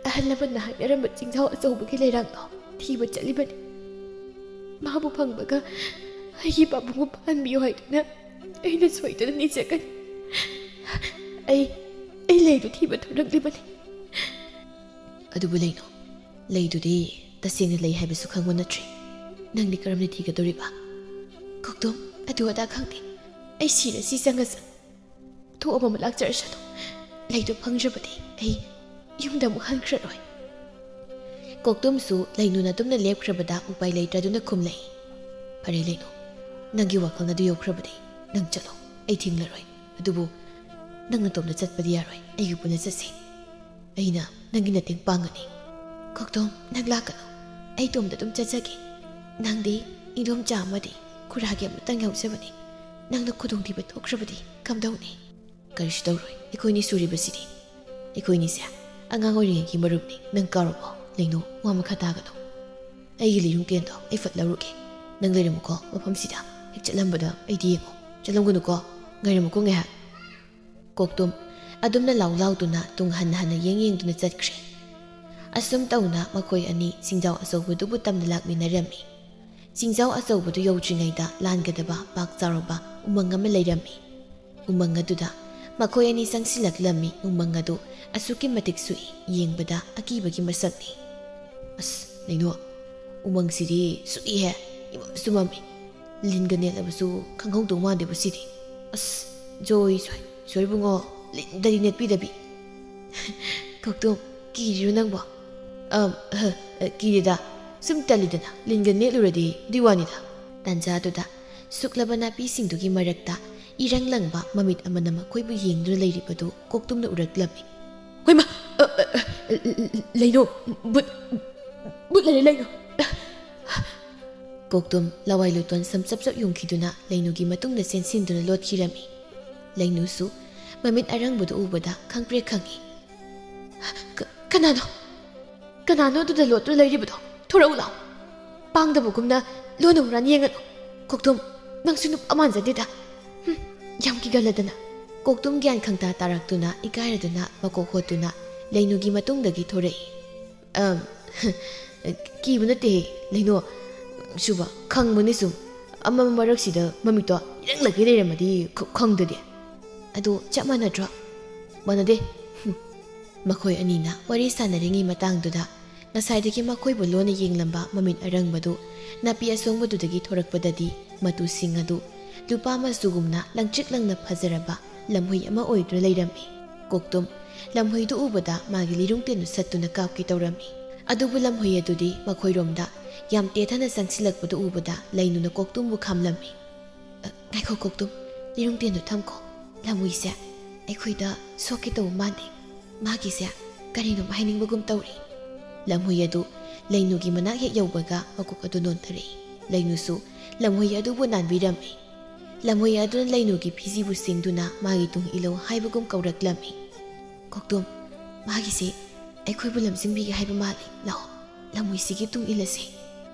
ꯑꯍꯜ ꯂꯃꯟꯅ ꯍꯥꯏꯅꯔꯝꯕ ꯆꯤꯡꯖꯥꯎ ꯑꯆꯧꯕꯒꯤ ꯂꯩꯔꯥꯡꯗꯣ ꯊꯤꯕ ꯆꯠꯂꯤꯕꯅꯤ꯫ ꯃꯥꯕꯨ ꯐꯪꯕꯒ ꯑꯩꯒꯤ ꯄꯥꯕꯨꯡꯕꯨ ꯐꯍꯟꯕꯤꯌꯨ ꯍꯥꯏꯗꯨꯅ ꯑꯩꯅ ꯁꯣꯏꯗꯅ ꯅꯤꯖꯒꯅꯤ꯫ ꯑꯩ, ꯑꯩ ꯂꯩꯗꯨ ꯊꯤꯕ ꯊꯣꯔꯛꯂꯤꯕꯅꯤ꯫" "ꯑꯗꯨꯕꯨ ꯂꯩꯅꯨ, ꯂꯩꯗꯨꯗꯤ ꯇꯁꯦꯡꯅ ꯂꯩ ꯍꯥꯏꯕꯁꯨ ꯈꯪꯕ ꯅꯠꯇ꯭ꯔꯤ꯫ ꯅꯪꯗꯤ ꯀꯔꯝꯅ ꯊꯤꯒꯗꯧꯔꯤꯕ?" "ꯀꯣꯛꯇꯣꯝ, ꯑꯗꯨ ꯑꯗꯥ ꯈꯪꯗꯦ꯫ ꯑꯩ ꯁꯤꯔꯁꯤ ꯆꯪꯉꯁꯨ ꯊꯣꯛꯑꯕ ꯑꯃ ꯂꯥꯛꯆꯔꯁꯅꯨ꯫ ꯂꯩꯗꯨ ꯐꯪꯗ꯭ꯔꯕꯗꯤ ꯑꯩ ꯌꯨꯝꯗ ꯑꯃꯨꯛ ꯍꯟꯈ꯭ꯔꯔꯣꯏ꯫" ꯀꯣꯛꯇꯨꯝꯁꯨ ꯂꯩꯅꯨꯅ ꯇꯨꯝꯅ ꯂꯦꯞꯈ꯭ꯔꯕꯗ ꯎꯄꯥꯏ ꯂꯩꯇ꯭ꯔꯗꯨꯅ ꯈꯨꯝꯂꯛꯏ꯫ "ꯐꯔꯦ ꯂꯩꯅꯨ, ꯅꯪꯒꯤ ꯋꯥꯈꯜꯅ ꯑꯗꯨ ꯌꯧꯈ꯭ꯔꯕꯗꯤ ꯅꯪ ꯆꯠꯂꯣ, ꯑꯩ ꯊꯤꯡꯂꯔꯣꯏ꯫ ꯑꯗꯨꯕꯨ ꯅꯪ ꯅꯇꯣꯝꯇ ꯆꯠꯄꯗꯤ ꯌꯥꯔꯣꯏ, ꯑꯩꯒ ꯄꯨꯟꯅ ꯆꯠꯁꯤ꯫ ꯑꯩꯅ ꯅꯪꯒꯤ ꯃꯇꯦꯡ ꯄꯥꯡꯒꯅꯤ꯫" "ꯀꯧꯇꯣꯝ, ꯅꯪ ꯂꯥꯛꯀꯅꯨ꯫ ꯑꯩ ꯏꯇꯣꯝꯗ ꯑꯗꯨꯝ ꯆꯠꯆꯒꯦ꯫ ꯅꯪꯗꯤ ꯏꯗꯣꯝꯆꯥ ꯑꯃꯗꯤ ꯈꯨꯔꯥꯒꯤ ꯑꯃꯇꯪ ꯌꯥꯎꯖꯕꯅꯤ꯫ ꯅꯪꯅ ꯈꯨꯗꯣꯡꯊꯤꯕ ꯊꯣꯛꯈ꯭ꯔꯕꯗꯤ ꯀꯝꯗꯧꯅꯤ?" "ꯀꯔꯤꯁꯨ ꯇꯧꯔꯣꯏ꯫ ꯑꯩꯈꯣꯏꯅꯤ ꯁꯨꯔꯤꯕꯁꯤꯗꯤ꯫ ꯑꯩꯈꯣꯏꯅꯤꯁꯦ ꯑꯉꯥꯡ ꯑꯣꯏꯔꯤꯉꯩꯒꯤ ꯃꯔꯨꯞꯅꯤ꯫ ꯅꯪ ꯀꯥꯎꯔꯕꯣ?" "ꯂꯩꯅꯨ, ꯋꯥ ꯃꯈꯥ ꯇꯥꯒꯅꯨ꯫ ꯑꯩꯒꯤ ꯂꯤꯔꯨꯡ ꯇꯦꯟꯗꯣ ꯑꯩ ꯐꯠ ꯂꯧꯔꯨꯒꯦ꯫ ꯅꯪ ꯂꯩꯔꯝꯃꯨꯀꯣ ꯃꯐꯝꯁꯤꯗ꯫ ꯍꯦꯛ ꯆꯠꯂꯝꯕꯗ ꯑꯩꯗꯤ ꯌꯦꯡꯉꯨ꯫ ꯆꯠꯂꯝꯒꯅꯨꯀꯣ꯫ ꯉꯥꯏꯔꯝꯃꯨꯀꯣ ꯉꯥꯏꯍꯥꯛ꯫" ꯀꯣꯛꯇꯨꯝ ꯑꯗꯨꯝꯅ ꯂꯥꯎ ꯂꯥꯎꯗꯨꯅ ꯇꯨꯡ ꯍꯟꯅ ꯍꯟꯅ ꯌꯦꯡ ꯌꯦꯡꯗꯨꯅ ꯆꯠꯈ꯭ꯔꯦ꯫ ꯑꯁꯨꯝ ꯇꯧꯅ ꯃꯈꯣꯏ ꯑꯅꯤ ꯆꯤꯡꯖꯥꯎ ꯑꯆꯧꯕꯗꯨꯕꯨ ꯇꯝꯅ ꯂꯥꯛꯃꯤꯟꯅꯔꯝꯃꯤ꯫ ꯆꯤꯡꯖꯥꯎ ꯑꯆꯧꯕꯗꯨ ꯌꯧꯗ꯭ꯔꯤꯉꯩꯗ ꯂꯥꯟꯒꯗꯕ ꯄꯥꯛ ꯆꯥꯎꯔꯕ ꯎꯃꯪ ꯑꯃ ꯂꯩꯔꯝꯃꯤ꯫ ꯎꯃꯪ ꯑꯗꯨꯗ ꯃꯈꯣꯏ ꯑꯅꯤ ꯆꯪꯁꯤꯜꯂꯛꯂꯝꯃꯤ꯫ ꯎꯃꯪ ꯑꯗꯨ ꯑꯁꯨꯛꯀꯤ ꯃꯇꯤꯛ ꯁꯨꯛꯏ, ꯌꯦꯡꯕꯗ ꯑꯀꯤꯕꯒꯤ ꯃꯁꯛꯅꯤ꯫ "ꯑꯁ, ꯂꯩꯅꯨ, ꯎꯃꯪꯁꯤꯗꯤ ꯁꯨꯛꯏꯍꯦ, ꯏꯃꯝꯁꯨ ꯃꯝꯃꯤ꯫ ꯂꯤꯟꯒ ꯅꯦꯠꯂꯕꯁꯨ ꯈꯪꯍꯧꯗꯧ ꯃꯥꯟꯗꯦꯕꯨ ꯁꯤꯗꯤ꯫ ꯑꯁ, ꯖꯣꯏ, ꯖꯣꯏ, ꯖꯣꯏ ꯏꯕꯨꯡꯉꯣ, ꯂꯤꯟꯗꯗꯤ ꯅꯦꯠꯄꯤꯗꯕꯤ꯫" "ꯀꯧꯇꯣꯝ, ꯀꯤꯔꯤꯔꯣ ꯅꯪꯕꯣ?" "ꯑꯝ, ꯑꯍ, ꯑ, ꯀꯤꯗꯦꯗ꯫ ꯁꯨꯝ ꯇꯜꯂꯤꯗꯅ, ꯂꯤꯟꯒ ꯅꯦꯠꯂꯨꯔꯗꯤ ꯑꯗꯨꯏ ꯋꯥꯅꯤꯗ꯫" ꯇꯥꯟꯖꯥꯗꯨꯗ ꯁꯨꯛꯂꯕ ꯅꯥꯄꯤꯁꯤꯡꯗꯨꯒꯤ ꯃꯔꯛꯇ ꯏꯔꯪ ꯂꯪꯕ ꯃꯃꯤꯠ ꯑꯃꯅ ꯃꯈꯣꯏꯕꯨ ꯌꯦꯡꯗꯨꯅ ꯂꯩꯔꯤꯕꯗꯨ ꯀꯣꯛꯇꯨꯝꯅ ꯎꯔꯛꯂꯝꯃꯤ꯫ "ꯍꯣꯏꯃ, ꯑ, ꯑ, ꯑ, ꯂꯩꯅꯨ, ꯕꯨꯠ, ꯕꯨꯠ ꯂꯩꯔꯦ, ꯂꯩꯅꯨ!" ꯀꯣꯛꯇꯨꯝ ꯂꯋꯥꯏ ꯂꯨꯇꯣꯟ ꯁꯝ ꯆꯞ ꯆꯞ ꯌꯨꯡꯈꯤꯗꯨꯅ ꯂꯩꯅꯨꯒꯤ ꯃꯇꯨꯡꯗ ꯆꯦꯟꯁꯤꯟꯗꯨꯅ ꯂꯣꯠꯈꯤꯔꯝꯃꯤ꯫ ꯂꯩꯅꯨꯁꯨ ꯃꯃꯤꯠ ꯑꯔꯪꯕꯗꯨ ꯎꯕꯗ ꯈꯪꯄ꯭ꯔꯦꯛ ꯈꯪꯉꯤ꯫ "ꯀ-, ꯀꯅꯥꯅꯣ? ꯀꯅꯥꯅꯣ ꯑꯗꯨꯗ ꯂꯣꯠꯇꯨꯅ ꯂꯩꯔꯤꯕꯗꯣ? ꯊꯣꯔꯛꯎ ꯂꯥꯎ꯫ ꯄꯥꯡꯗꯕꯒꯨꯝꯅ ꯂꯣꯟꯅ ꯍꯨꯔꯥꯟ ꯌꯦꯡꯒꯅꯨ꯫ ꯀꯣꯛꯇꯨꯝ, ꯅꯪꯁꯨ ꯅꯨꯄꯥ ꯃꯥꯟꯖꯗꯦꯗ꯫ ꯍꯨꯝ, ꯌꯥꯝ ꯀꯤꯒꯜꯂꯗꯅ꯫" ꯀꯣꯛꯇꯨꯝ ꯒ꯭ꯌꯥꯟ ꯈꯪꯇꯥ ꯇꯥꯔꯛꯇꯨꯅ ꯏꯀꯥꯏꯔꯗꯨꯅ ꯃꯀꯣꯛ ꯍꯣꯠꯇꯨꯅ ꯂꯩꯅꯨꯒꯤ ꯃꯇꯨꯡꯗꯒꯤ ꯊꯣꯔꯛꯏ꯫ "ꯑꯝ, ꯀꯤꯕ ꯅꯠꯇꯦꯍꯦ, ꯂꯩꯅꯨ꯫ ꯁꯨꯕ, ꯈꯪꯕꯅꯤ ꯁꯨꯝ꯫ ꯑꯃꯝ ꯃꯔꯛꯁꯤꯗ ꯃꯃꯤꯠꯇꯣ ꯏꯔꯪ ꯂꯪꯒꯩ ꯂꯩꯔꯝꯃꯗꯤ ꯈ-, ꯈꯪꯗꯗꯤ꯫" "ꯑꯗꯨ ꯆꯞ ꯃꯥꯟꯅꯗ꯭ꯔꯣ?" "ꯃꯥꯟꯅꯗꯦ꯫" ꯍꯨꯝ꯫ ꯃꯈꯣꯏ ꯑꯅꯤꯅ ꯋꯥꯔꯤ ꯁꯥꯟꯅꯔꯤꯉꯩ ꯃꯇꯥꯡꯗꯨꯗ ꯉꯁꯥꯏꯗꯒꯤ ꯃꯈꯣꯏꯕꯨ ꯂꯣꯟꯅ ꯌꯦꯡꯂꯝꯕ ꯃꯃꯤꯠ ꯑꯔꯪꯕꯗꯨ ꯅꯥꯄꯤ ꯑꯁꯣꯡꯕꯗꯨꯗꯒꯤ ꯊꯣꯔꯛꯄꯗꯗꯤ ꯃꯇꯨꯁꯤꯡ ꯑꯗꯨ ꯂꯨꯄꯥ ꯃꯆꯨꯒꯨꯝꯅ ꯂꯪꯇ꯭ꯔꯤꯛ ꯂꯪꯅ ꯐꯖꯔꯕ ꯂꯝꯍꯨꯏ ꯑꯃ ꯑꯣꯏꯗꯨꯅ ꯂꯩꯔꯝꯃꯤ꯫ ꯀꯣꯛꯇꯨꯝ ꯂꯝꯍꯨꯏꯗꯨ ꯎꯕꯗ ꯃꯥꯒꯤ ꯂꯤꯔꯨꯡ ꯇꯦꯟꯗꯨ ꯁꯠꯇꯨꯅ ꯀꯥꯞꯀꯦ ꯇꯧꯔꯝꯃꯤ꯫ ꯑꯗꯨꯕꯨ ꯂꯝꯍꯨꯏ ꯑꯗꯨꯗꯤ ꯃꯈꯣꯏꯔꯣꯝꯗ ꯌꯥꯝ ꯇꯦꯊꯅ ꯆꯪꯁꯤꯜꯂꯛꯄꯗꯨ ꯎꯕꯗ ꯂꯩꯅꯨꯅ ꯀꯣꯛꯇꯨꯝꯕꯨ ꯈꯥꯝꯂꯝꯃꯤ꯫ "ꯑ, ꯉꯥꯏꯈꯣ ꯀꯣꯛꯇꯨꯝ, ꯂꯤꯔꯨꯡ ꯇꯦꯟꯗꯨ ꯊꯝꯈꯣ꯫ ꯂꯝꯍꯨꯏꯁꯦ ꯑꯩꯈꯣꯏꯗ ꯁꯣꯛꯀꯦ ꯇꯧꯕ ꯃꯥꯟꯗꯦ꯫ ꯃꯥꯒꯤꯁꯦ ꯀꯔꯤꯅꯣꯝ ꯍꯥꯏꯅꯤꯡꯕꯒꯨꯝ ꯇꯧꯔꯤ꯫" ꯂꯝꯍꯨꯏ ꯑꯗꯨ ꯂꯩꯅꯨꯒꯤ ꯃꯅꯥꯛ ꯍꯦꯛ ꯌꯧꯕꯒ ꯃꯀꯣꯛ ꯑꯗꯨ ꯅꯣꯟꯊꯔꯛꯏ꯫ ꯂꯩꯅꯨꯁꯨ ꯂꯝꯍꯨꯏ ꯑꯗꯨꯕꯨ ꯅꯥꯟꯕꯤꯔꯝꯃꯤ꯫ ꯂꯝꯍꯨꯏ ꯑꯗꯨꯅ ꯂꯩꯅꯨꯒꯤ ꯐꯤꯖꯤꯕꯨ ꯁꯤꯡꯗꯨꯅ ꯃꯥꯒꯤ ꯇꯨꯡ ꯏꯜꯂꯨ ꯍꯥꯏꯕꯒꯨꯝ ꯀꯧꯔꯛꯂꯝꯃꯤ꯫ "ꯀꯧꯇꯨꯝ, ꯃꯥꯒꯤꯁꯦ ꯑꯩꯈꯣꯏꯕꯨ ꯂꯝꯖꯤꯡꯕꯤꯒꯦ ꯍꯥꯏꯕ ꯃꯥꯜꯂꯤ꯫ ꯂꯥꯛꯑꯣ, ꯂꯝꯍꯨꯏꯁꯤꯒꯤ ꯇꯨꯡ ꯏꯜꯂꯁꯤ꯫"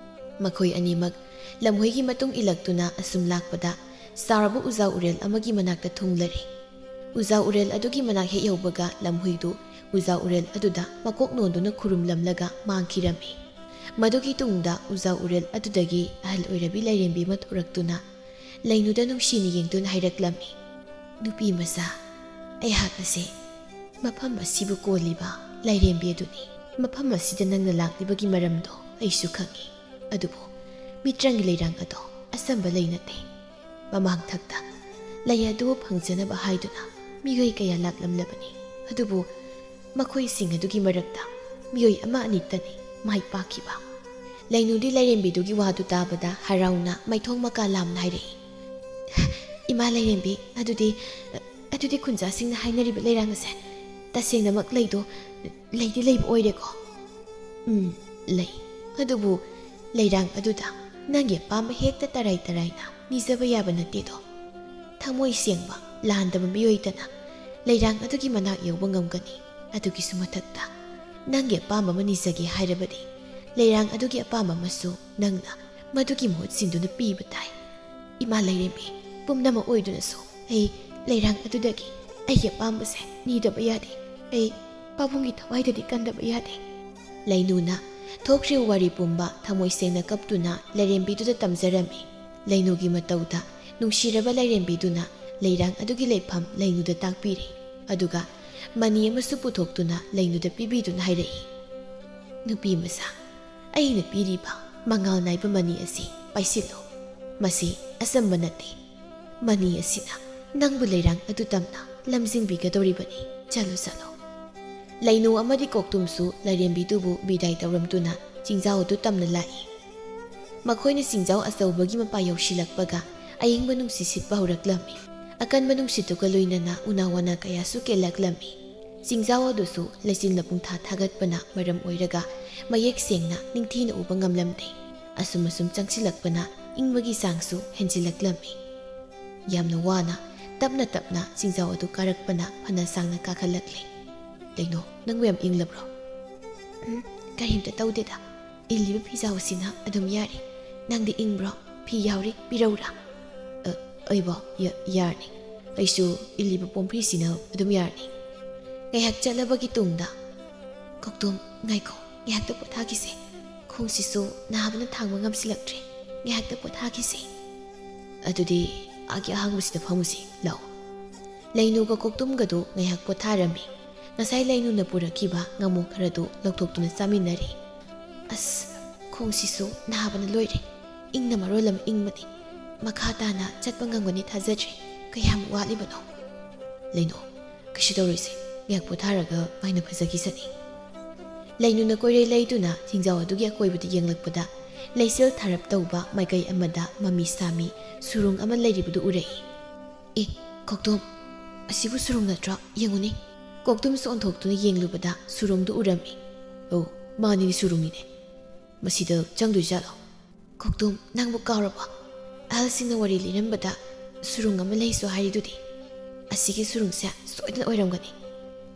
ꯃꯈꯣꯏ ꯑꯅꯤꯃꯛ ꯂꯝꯍꯨꯏꯒꯤ ꯃꯇꯨꯡ ꯏꯜꯂꯛꯇꯨꯅ ꯑꯁꯨꯝ ꯂꯥꯛꯄꯗ ꯆꯥꯎꯔꯕ ꯎꯖꯥ ꯎꯔꯦꯜ ꯑꯃꯒꯤ ꯃꯅꯥꯛꯇ ꯊꯨꯡꯂꯔꯦ꯫ ꯎꯖꯥ ꯎꯔꯦꯜ ꯑꯗꯨꯒꯤ ꯃꯅꯥꯛ ꯍꯦꯛ ꯌꯧꯕꯒ ꯂꯝꯍꯨꯏꯗꯨ ꯎꯖꯥ ꯎꯔꯦꯜ ꯑꯗꯨꯗ ꯃꯀꯣꯛ ꯅꯣꯟꯗꯨꯅ ꯈꯨꯔꯨꯝꯂꯝꯂꯒ ꯃꯥꯡꯈꯤꯔꯝꯃꯤ꯫ ꯃꯗꯨꯒꯤ ꯇꯨꯡꯗ ꯎꯖꯥ ꯎꯔꯦꯜ ꯑꯗꯨꯗꯒꯤ ꯑꯍꯜ ꯑꯣꯏꯔꯕꯤ ꯂꯥꯏꯔꯦꯝꯕꯤ ꯑꯃ ꯊꯣꯔꯛꯇꯨꯅ ꯂꯩꯅꯨꯗ ꯅꯨꯡꯁꯤꯅ ꯌꯦꯡꯗꯨꯅ ꯍꯥꯏꯔꯛꯂꯝꯃꯤ, "ꯅꯨꯄꯤ ꯃꯆꯥ, ꯑꯩꯍꯥꯛ ꯑꯁꯦ ꯃꯐꯝ ꯑꯁꯤꯕꯨ ꯀꯣꯜꯂꯤꯕ ꯂꯥꯏꯔꯦꯝꯕꯤ ꯑꯗꯨꯅꯤ꯫ ꯃꯐꯝ ꯑꯁꯤꯗ ꯅꯪꯅ ꯂꯥꯛꯂꯤꯕꯒꯤ ꯃꯔꯝꯗꯣ ꯑꯩꯁꯨ ꯈꯪꯏ꯫ ꯑꯗꯨꯕꯨ ꯃꯤꯇ꯭ꯔꯪꯒꯤ ꯂꯩꯔꯥꯡ ꯑꯗꯣ ꯑꯆꯝꯕ ꯂꯩ ꯅꯠꯇꯦ꯫ ꯃꯃꯥꯡ ꯊꯛꯇ ꯂꯩ ꯑꯗꯨ ꯐꯪꯖꯅꯕ ꯍꯥꯏꯗꯨꯅ ꯃꯤꯑꯣꯏ ꯀꯌꯥ ꯂꯥꯛꯂꯝꯂꯕꯅꯤ꯫ ꯑꯗꯨꯕꯨ ꯃꯈꯣꯏꯁꯤꯡ ꯑꯗꯨꯒꯤ ꯃꯔꯛꯇ ꯃꯤꯑꯣꯏ ꯑꯃ ꯑꯅꯤꯛꯇꯅꯤ ꯃꯥꯏ ꯄꯥꯛꯈꯤꯕ꯫" ꯂꯩꯅꯨꯗꯤ ꯂꯥꯏꯔꯦꯝꯕꯤꯗꯨꯒꯤ ꯋꯥꯗꯨ ꯇꯥꯕꯗ ꯍꯔꯥꯎꯅ ꯃꯥꯏꯊꯣꯡ ꯃꯀꯥ ꯂꯥꯝꯅ ꯍꯥꯏꯔꯛꯏ, "ꯏꯃꯥ ꯂꯥꯏꯔꯦꯝꯕꯤ, ꯑꯗꯨꯗꯤ, ꯑꯗꯨꯗꯤ ꯈꯨꯟꯖꯥꯁꯤꯡꯅ ꯍꯥꯏꯅꯔꯤꯕ ꯂꯩꯔꯥꯡ ꯑꯁꯦ ꯇꯁꯦꯡꯅꯃꯛ ꯂꯩꯗꯣ, ꯂꯩꯗꯤ ꯂꯩꯕ ꯑꯣꯏꯔꯦꯀꯣ?" "ꯎꯝ, ꯂꯩ꯫ ꯑꯗꯨꯕꯨ ꯂꯩꯔꯥꯡ ꯑꯗꯨꯗ ꯅꯪꯒꯤ ꯑꯄꯥꯝꯕ ꯍꯦꯛꯇ ꯇꯔꯥꯏ ꯇꯔꯥꯏꯅ ꯅꯤꯖꯕ ꯌꯥꯕ ꯅꯠꯇꯦꯗꯣ꯫ ꯊꯃꯣꯏ ꯁꯦꯡꯕ, ꯂꯥꯟꯗꯕ ꯃꯤꯑꯣꯏꯗꯅ ꯂꯩꯔꯥꯡ ꯑꯗꯨꯒꯤ ꯃꯅꯥꯛ ꯌꯧꯕ ꯉꯝꯒꯅꯤ꯫ ꯑꯗꯨꯒꯤꯁꯨ ꯃꯊꯛꯇ ꯅꯪꯒꯤ ꯑꯄꯥꯝꯕ ꯑꯃ ꯅꯤꯖꯒꯦ ꯍꯥꯏꯔꯕꯗꯤ ꯂꯩꯔꯥꯡ ꯑꯗꯨꯒꯤ ꯑꯄꯥꯝꯕ ꯑꯃꯁꯨ ꯅꯪꯅ ꯃꯗꯨꯒꯤ ꯃꯍꯨꯠ ꯁꯤꯟꯗꯨꯅ ꯄꯤꯕ ꯇꯥꯏ꯫ ꯏꯃꯥ ꯂꯥꯏꯔꯦꯝꯕꯤ, ꯄꯨꯝꯅꯃꯛ ꯑꯣꯏꯗꯨꯅꯁꯨ ꯑꯩ ꯂꯩꯔꯥꯡ ꯑꯗꯨꯗꯒꯤ ꯑꯩꯒꯤ ꯑꯄꯥꯝꯕꯁꯦ ꯅꯤꯗꯕ ꯌꯥꯗꯦ꯫ ꯑꯩ ꯄꯥꯕꯨꯡꯒꯤ ꯊꯋꯥꯏꯗꯗꯤ ꯀꯟꯗꯕ ꯌꯥꯗꯦ꯫" ꯂꯩꯅꯨꯅ ꯊꯣꯛꯈ꯭ꯔꯤꯕ ꯋꯥꯔꯤ ꯄꯨꯝꯕ ꯊꯃꯣꯏ ꯁꯦꯡꯅ ꯀꯞꯇꯨꯅ ꯂꯥꯏꯔꯦꯝꯕꯤꯗꯨꯗ ꯇꯝꯖꯔꯝꯃꯤ꯫ ꯂꯩꯅꯨꯒꯤ ꯃꯇꯧꯗ ꯅꯨꯡꯁꯤꯔꯕ ꯂꯥꯏꯔꯦꯝꯕꯤꯗꯨꯅ ꯂꯩꯔꯥꯡ ꯑꯗꯨꯒꯤ ꯂꯩꯐꯝ ꯂꯩꯅꯨꯗ ꯇꯥꯛꯄꯤꯔꯦ꯫ ꯑꯗꯨꯒ ꯃꯅꯤ ꯑꯃꯁꯨ ꯄꯨꯊꯣꯛꯇꯨꯅ ꯂꯩꯅꯨꯗ ꯄꯤꯕꯤꯗꯨꯅ ꯍꯥꯏꯔꯛꯏ, "ꯅꯨꯄꯤ ꯃꯆꯥ, ꯑꯩꯅ ꯄꯤꯔꯤꯕ ꯃꯉꯥꯜ ꯅꯥꯏꯕ ꯃꯅꯤ ꯑꯁꯤ ꯄꯥꯏꯁꯤꯜꯂꯨ꯫ ꯃꯁꯤ ꯑꯆꯝꯕ ꯅꯠꯇꯦ꯫ ꯃꯅꯤ ꯑꯁꯤꯅ ꯅꯪꯕꯨ ꯂꯩꯔꯥꯡ ꯑꯗꯨ ꯇꯝꯅ ꯂꯝꯖꯤꯡꯕꯤꯒꯗꯧꯔꯤꯕꯅꯤ꯫ ꯆꯠꯂꯨ, ꯆꯠꯂꯨ꯫" ꯂꯩꯅꯨ ꯑꯃꯗꯤ ꯀꯣꯛꯇꯨꯝꯁꯨ ꯂꯥꯏꯔꯦꯝꯕꯤꯗꯨꯕꯨ ꯕꯤꯗꯥꯏ ꯇꯧꯔꯝꯗꯨꯅ ꯆꯤꯡꯖꯥꯎ ꯑꯗꯨ ꯇꯝꯅ ꯂꯥꯛꯏ꯫ ꯃꯈꯣꯏꯅ ꯆꯤꯡꯖꯥꯎ ꯑꯆꯧꯕꯒꯤ ꯃꯄꯥ ꯌꯧꯁꯤꯜꯂꯛꯄꯒ ꯑꯏꯪꯕ ꯅꯨꯡꯁꯤꯠ ꯁꯤꯠꯄ ꯍꯧꯔꯛꯂꯝꯃꯤ꯫ ꯑꯀꯟꯕ ꯅꯨꯡꯁꯤꯠꯇꯨꯒ ꯂꯣꯏꯅꯅ ꯎꯅꯥ ꯋꯥꯅꯥ ꯀꯌꯥꯁꯨ ꯀꯦꯜꯂꯛꯂꯝꯃꯤ꯫ ꯆꯤꯡꯖꯥꯎ ꯑꯗꯨꯁꯨ ꯂꯩꯆꯤꯜꯅ ꯄꯨꯡꯊꯥ ꯊꯥꯒꯠꯄꯅ ꯃꯔꯝ ꯑꯣꯏꯔꯒ ꯃꯌꯦꯛ ꯁꯦꯡꯅ ꯅꯤꯡꯊꯤꯅ ꯎꯕ ꯉꯝꯂꯝꯗꯦ꯫ ꯑꯁꯨꯝ ꯑꯁꯨꯝ ꯆꯪꯁꯤꯜꯂꯛꯄꯅ ꯏꯪꯕꯒꯤ ꯆꯥꯡꯁꯨ ꯍꯦꯟꯖꯤꯜꯂꯛꯂꯝꯃꯤ꯫ ꯌꯥꯝꯅ ꯋꯥꯅ ꯇꯞꯅ ꯇꯞꯅ ꯆꯤꯡꯖꯥꯎ ꯑꯗꯨ ꯀꯥꯔꯛꯄꯅ ꯐꯅ ꯁꯥꯡꯅ ꯀꯥꯈꯠꯂꯛꯂꯦ꯫ "ꯂꯩꯅꯣ, ꯅꯪꯕꯨ ꯌꯥꯝ ꯏꯪꯂꯕ꯭ꯔꯣ?" "ꯎꯝ, ꯀꯔꯤꯝꯇ ꯇꯧꯗꯦꯗ꯫ ꯏꯜꯂꯤꯕ ꯐꯤꯖꯥꯎꯁꯤꯅ ꯑꯗꯨꯝ ꯌꯥꯔꯤ꯫ ꯅꯪꯗꯤ ꯏꯪꯕ꯭ꯔꯣ? ꯐꯤ ꯌꯥꯎꯔꯤ, ꯄꯤꯔꯧꯔꯥ?" "ꯑ, ꯑꯩꯕꯣ? ꯌꯥ-, ꯌꯥꯔꯅꯤ꯫ ꯑꯩꯁꯨ ꯏꯜꯂꯤꯕ ꯄꯣꯝꯐꯤꯁꯤꯅ ꯑꯗꯨꯝ ꯌꯥꯔꯅꯤ꯫" ꯉꯥꯏꯍꯥꯛ ꯆꯠꯂꯕꯒꯤ ꯇꯨꯡꯗ, "ꯀꯧꯇꯣꯝ, ꯉꯥꯏꯈꯣ, ꯉꯥꯏꯍꯥꯛꯇ ꯄꯣꯊꯥꯈꯤꯁꯦ꯫ ꯈꯣꯡꯁꯤꯁꯨ ꯅꯥꯕꯅ ꯊꯥꯡꯕ ꯉꯝꯁꯤꯜꯂꯛꯇ꯭ꯔꯦ꯫ ꯉꯥꯏꯍꯥꯛꯇ ꯄꯣꯊꯥꯈꯤꯁꯦ꯫" "ꯑꯗꯨꯗꯤ ꯑꯥꯒꯤ ꯑꯍꯥꯡꯕꯁꯤꯗ ꯐꯝꯃꯨꯁꯤ, ꯂꯥꯛꯑꯣ꯫" ꯂꯩꯅꯨꯒ ꯀꯧꯇꯣꯝꯒꯗꯨ ꯉꯥꯏꯍꯥꯛ ꯄꯣꯊꯥꯔꯝꯃꯤ꯫ ꯉꯁꯥꯏ ꯂꯩꯅꯨꯅ ꯄꯨꯔꯛꯈꯤꯕ ꯉꯥꯃꯣꯛ ꯈꯔꯗꯨ ꯂꯧꯊꯣꯛꯇꯨꯅ ꯆꯥꯃꯤꯟꯅꯔꯤ꯫ "ꯑꯁ, ꯈꯣꯡꯁꯤꯁꯨ ꯅꯥꯕꯅ ꯂꯣꯏꯔꯦ꯫ ꯏꯪꯅ ꯃꯔꯣꯜ ꯑꯃ ꯏꯪꯕꯅꯤ꯫ ꯃꯈꯥ ꯇꯥꯅ ꯆꯠꯄ ꯉꯝꯒꯅꯤ ꯊꯥꯖꯗ꯭ꯔꯦ꯫ ꯀꯌꯥꯝ ꯋꯥꯠꯂꯤꯕꯅꯣ?" "ꯂꯩꯅꯨ, ꯀꯩꯁꯨ ꯇꯧꯔꯣꯏꯁꯦ꯫ ꯉꯥꯏꯍꯥꯛ ꯄꯣꯊꯥꯔꯒ ꯃꯥꯏꯅ ꯐꯖꯈꯤꯁꯅꯤ꯫" ꯂꯩꯅꯨꯅ ꯀꯣꯏꯔꯦ ꯂꯩꯗꯨꯅ ꯆꯤꯡꯖꯥꯎ ꯑꯗꯨꯒꯤ ꯑꯀꯣꯏꯕꯗ ꯌꯦꯡꯂꯛꯄꯗ, ꯂꯩꯆꯤꯜ ꯊꯥꯔꯞ ꯇꯧꯕ ꯃꯥꯏꯀꯩ ꯑꯃꯗ ꯃꯃꯤ ꯁꯥꯃꯤ ꯁꯨꯔꯨꯡ ꯑꯃ ꯂꯩꯔꯤꯕꯗꯨ ꯎꯔꯛꯏ꯫ "ꯑꯦ, ꯀꯧꯇꯣꯝ, ꯑꯁꯤꯕꯨ ꯁꯨꯔꯨꯡ ꯅꯠꯇ꯭ꯔꯣ? ꯌꯦꯡꯉꯨꯅꯦ꯫" ꯀꯧꯇꯣꯝꯁꯨ ꯑꯣꯟꯊꯣꯛꯇꯨꯅ ꯌꯦꯡꯂꯨꯕꯗ ꯁꯨꯔꯨꯡꯗꯨ ꯎꯔꯝꯃꯤ꯫ "ꯑꯧ, ꯃꯥꯅꯤꯅꯦ, ꯁꯨꯔꯨꯡꯅꯤꯅꯦ꯫ ꯃꯁꯤꯗ ꯆꯪꯗꯣꯏ ꯖꯥꯠꯂꯣ?" "ꯀꯧꯇꯣꯝ, ꯅꯪꯕꯨ ꯀꯥꯎꯔꯕꯣ? ꯑꯍꯜꯁꯤꯡꯅ ꯋꯥꯔꯤ ꯂꯤꯔꯝꯕꯗ ꯁꯨꯔꯨꯡ ꯑꯃ ꯂꯩꯁꯨ ꯍꯥꯏꯔꯤꯗꯨꯗꯤ꯫ ꯑꯁꯤꯒꯤ ꯁꯨꯔꯨꯡꯁꯦ ꯁꯣꯏꯗꯅ ꯑꯣꯏꯔꯝꯒꯅꯤ꯫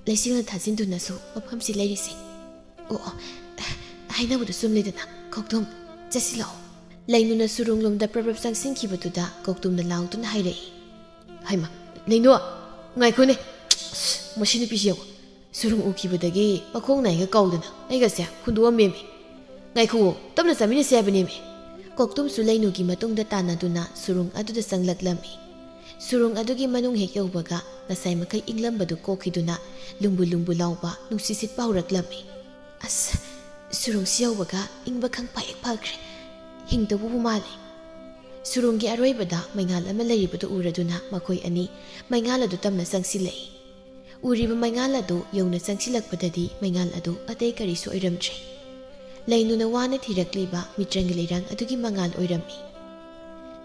ꯂꯩꯆꯤꯜꯅ ꯊꯥꯖꯤꯟꯗꯨꯅꯁꯨ ꯃꯐꯝꯁꯤ ꯂꯩꯔꯤꯁꯦ꯫ ꯑꯣ, ꯑꯣ, ꯍꯥꯏꯅꯕꯗꯨ ꯆꯨꯝꯂꯦꯗꯅ꯫ ꯀꯧꯇꯣꯝ, ꯆꯠꯁꯤ ꯂꯥꯛꯑꯣ꯫" ꯂꯩꯅꯨꯅ ꯁꯨꯔꯨꯡꯂꯣꯝꯗ ꯄ꯭ꯔꯞ ꯄ꯭ꯔꯞ ꯆꯪꯁꯤꯟꯈꯤꯕꯗꯨꯗ ꯀꯧꯇꯣꯝꯅ ꯂꯥꯎꯗꯨꯅ ꯍꯥꯏꯔꯛꯏ꯫ "ꯍꯩꯃ, ꯂꯩꯅꯨ, ꯉꯥꯏꯈꯣꯅꯦ꯫ ꯑꯁ, ꯃꯁꯤ ꯅꯨꯄꯤꯁꯤ ꯌꯦꯡꯉꯨ꯫ ꯁꯨꯔꯨꯡ ꯎꯈꯤꯕꯗꯒꯤ ꯃꯈꯣꯡ ꯅꯥꯏꯒ ꯀꯥꯎꯗꯅ ꯑꯩꯒꯁꯦ ꯍꯨꯟꯗꯣꯛꯑꯝꯃꯦꯃꯤ꯫ ꯉꯥꯏꯈꯨꯑꯣ, ꯇꯞꯅ ꯆꯥꯃꯤꯟꯅꯁꯦ ꯍꯥꯏꯕꯅꯦꯃꯤ꯫" ꯀꯧꯇꯣꯝꯁꯨ ꯂꯩꯅꯨꯒꯤ ꯃꯇꯨꯡꯗ ꯇꯥꯟꯅꯗꯨꯅ ꯁꯨꯔꯨꯡ ꯑꯗꯨꯗ ꯆꯪꯂꯛꯂꯝꯃꯤ꯫ ꯁꯨꯔꯨꯡ ꯑꯗꯨꯒꯤ ꯃꯅꯨꯡ ꯍꯦꯛ ꯌꯧꯕꯒ ꯉꯁꯥꯏ ꯃꯈꯩ ꯏꯪꯂꯝꯕꯗꯨ ꯀꯣꯛꯈꯤꯗꯨꯅ ꯂꯨꯝꯕꯨ ꯂꯨꯝꯕꯨ ꯂꯥꯎꯕ ꯅꯨꯡꯁꯤꯠ ꯁꯤꯠꯄ ꯍꯧꯔꯛꯂꯝꯃꯤ꯫ "ꯑꯁ, ꯁꯨꯔꯨꯡꯁꯤ ꯌꯧꯕꯒ ꯏꯪꯕ ꯈꯪꯐꯥ ꯍꯦꯛ ꯐꯈ꯭ꯔꯦ꯫ ꯍꯤꯡꯗꯧꯕꯕꯨ ꯃꯥꯜꯂꯦ꯫" ꯁꯨꯔꯨꯡꯒꯤ ꯑꯔꯣꯏꯕꯗ ꯃꯩꯉꯥꯜ ꯑꯃ ꯂꯩꯔꯤꯕꯗꯨ ꯎꯔꯗꯨꯅ ꯃꯈꯣꯏ ꯑꯅꯤ ꯃꯩꯉꯥꯜ ꯑꯗꯨ ꯇꯝꯅ ꯆꯪꯁꯤꯜꯂꯛꯏ꯫ ꯎꯔꯤꯕ ꯃꯩꯉꯥꯜ ꯑꯗꯨ ꯌꯧꯅ ꯆꯪꯁꯤꯜꯂꯛꯄꯗꯗꯤ ꯃꯩꯉꯥꯜ ꯑꯗꯨ ꯑꯇꯩ ꯀꯔꯤꯁꯨ ꯑꯣꯏꯔꯝꯗ꯭ꯔꯦ꯫ ꯂꯩꯅꯨꯅ ꯋꯥꯅ ꯊꯤꯔꯛꯂꯤꯕ ꯃꯤꯇ꯭ꯔꯪꯒꯤ ꯂꯩꯔꯥꯡ ꯑꯗꯨꯒꯤ ꯃꯉꯥꯜ ꯑꯣꯏꯔꯝꯃꯤ꯫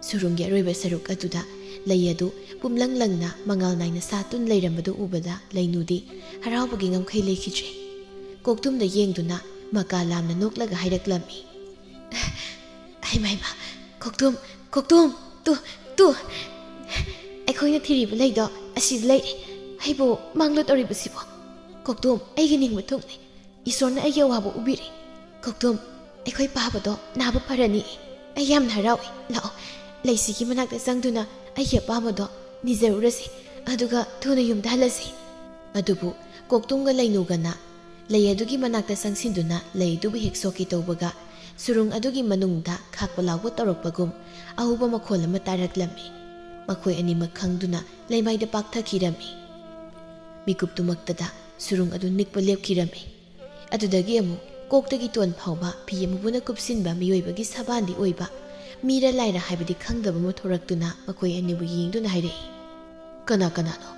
ꯁꯨꯔꯨꯡꯒꯤ ꯑꯔꯣꯏꯕ ꯁꯔꯨꯛ ꯑꯗꯨꯗ ꯂꯩ ꯑꯗꯨ ꯄꯨꯝꯂꯪ ꯂꯪꯅ ꯃꯉꯥꯜ ꯅꯥꯏꯅ ꯁꯥꯠꯇꯨꯅ ꯂꯩꯔꯝꯕꯗꯨ ꯎꯕꯗ ꯂꯩꯅꯨꯗꯤ ꯍꯔꯥꯎꯕꯒꯤ ꯉꯝꯈꯩ ꯂꯩꯈꯤꯗ꯭ꯔꯦ꯫ ꯀꯣꯛꯇꯨꯝꯗ ꯌꯦꯡꯗꯨꯅ ꯃꯀꯥ ꯂꯥꯝꯅ ꯅꯣꯛꯂꯒ ꯍꯥꯏꯔꯛꯂꯝꯃꯤ, "ꯍꯩꯃ, ꯍꯩꯃ, ꯀꯣꯛꯇꯨꯝ, ꯀꯣꯛꯇꯨꯝ, ꯇꯨ, ꯇꯨ, ꯑꯩꯈꯣꯏꯅ ꯊꯤꯔꯤꯕ ꯂꯩꯗꯣ ꯑꯁꯤꯗ ꯂꯩꯔꯦ꯫ ꯑꯩꯕꯨ ꯃꯥꯡꯂꯣꯠ ꯇꯧꯔꯤꯕꯁꯤꯕꯣ? ꯀꯣꯛꯇꯨꯝ, ꯑꯩꯒꯤ ꯅꯤꯡꯕ ꯊꯨꯡꯅꯤ꯫ ꯏꯁꯣꯔꯅ ꯑꯩꯒꯤ ꯑꯋꯥꯕ ꯎꯕꯤꯔꯦ꯫ ꯀꯣꯛꯇꯨꯝ, ꯑꯩꯈꯣꯏ ꯄꯥꯕꯗꯣ ꯅꯥꯕ ꯐꯔꯅꯤ꯫ ꯑꯩ ꯌꯥꯝꯅ ꯍꯔꯥꯎꯏ꯫ ꯂꯥꯛꯑꯣ, ꯂꯩꯁꯤꯒꯤ ꯃꯅꯥꯛꯇ ꯆꯪꯗꯨꯅ ꯑꯩꯒꯤ ꯑꯄꯥꯝꯕꯗꯣ ꯅꯤꯖꯔꯨꯔꯁꯤ, ꯑꯗꯨꯒ ꯊꯨꯅ ꯌꯨꯝꯗ ꯍꯜꯂꯁꯤ꯫" ꯑꯗꯨꯕꯨ ꯀꯣꯛꯇꯨꯝꯒ ꯂꯩꯅꯨꯒꯅ ꯂꯩ ꯑꯗꯨꯒꯤ ꯃꯅꯥꯛꯇ ꯆꯪꯁꯤꯟꯗꯨꯅ ꯂꯩ ꯑꯗꯨꯕꯨ ꯍꯦꯛ ꯁꯣꯛꯀꯦ ꯇꯧꯕꯒ, ꯁꯨꯔꯨꯡ ꯑꯗꯨꯒꯤ ꯃꯅꯨꯡꯗ ꯈꯥꯛꯄ ꯂꯥꯎꯕ ꯇꯧꯔꯛꯄꯒꯨꯝ ꯑꯍꯧꯕ ꯃꯈꯣꯜ ꯑꯃ ꯇꯥꯔꯛꯂꯝꯃꯤ꯫ ꯃꯈꯣꯏ ꯑꯅꯤꯃꯛ ꯈꯪꯗꯨꯅ ꯂꯩꯃꯥꯏꯗ ꯄꯥꯛꯊꯈꯤꯔꯝꯃꯤ꯫ ꯃꯤꯀꯨꯞꯇꯨꯃꯛꯇꯗ ꯁꯨꯔꯨꯡ ꯑꯗꯨ ꯅꯤꯛꯄ ꯂꯦꯞꯈꯤꯔꯝꯃꯤ꯫ ꯑꯗꯨꯗꯒꯤ ꯑꯃꯨꯛ ꯀꯣꯛꯇꯒꯤ ꯇꯣꯟ ꯐꯥꯎꯕ ꯐꯤ ꯑꯃꯨꯕꯅ ꯀꯨꯞꯁꯤꯟꯕ ꯃꯤꯑꯣꯏꯕꯒꯤ ꯁꯕꯥꯟꯗꯤ ꯑꯣꯏꯕ, ꯃꯤꯔ ꯂꯥꯏꯔ ꯍꯥꯏꯕꯗꯤ ꯈꯪꯗꯕ ꯑꯃ ꯊꯣꯔꯛꯇꯨꯅ ꯃꯈꯣꯏ ꯑꯅꯤꯕꯨ ꯌꯦꯡꯗꯨꯅ ꯍꯥꯏꯔꯛꯏ, "ꯀꯅꯥ ꯀꯅꯥꯅꯣ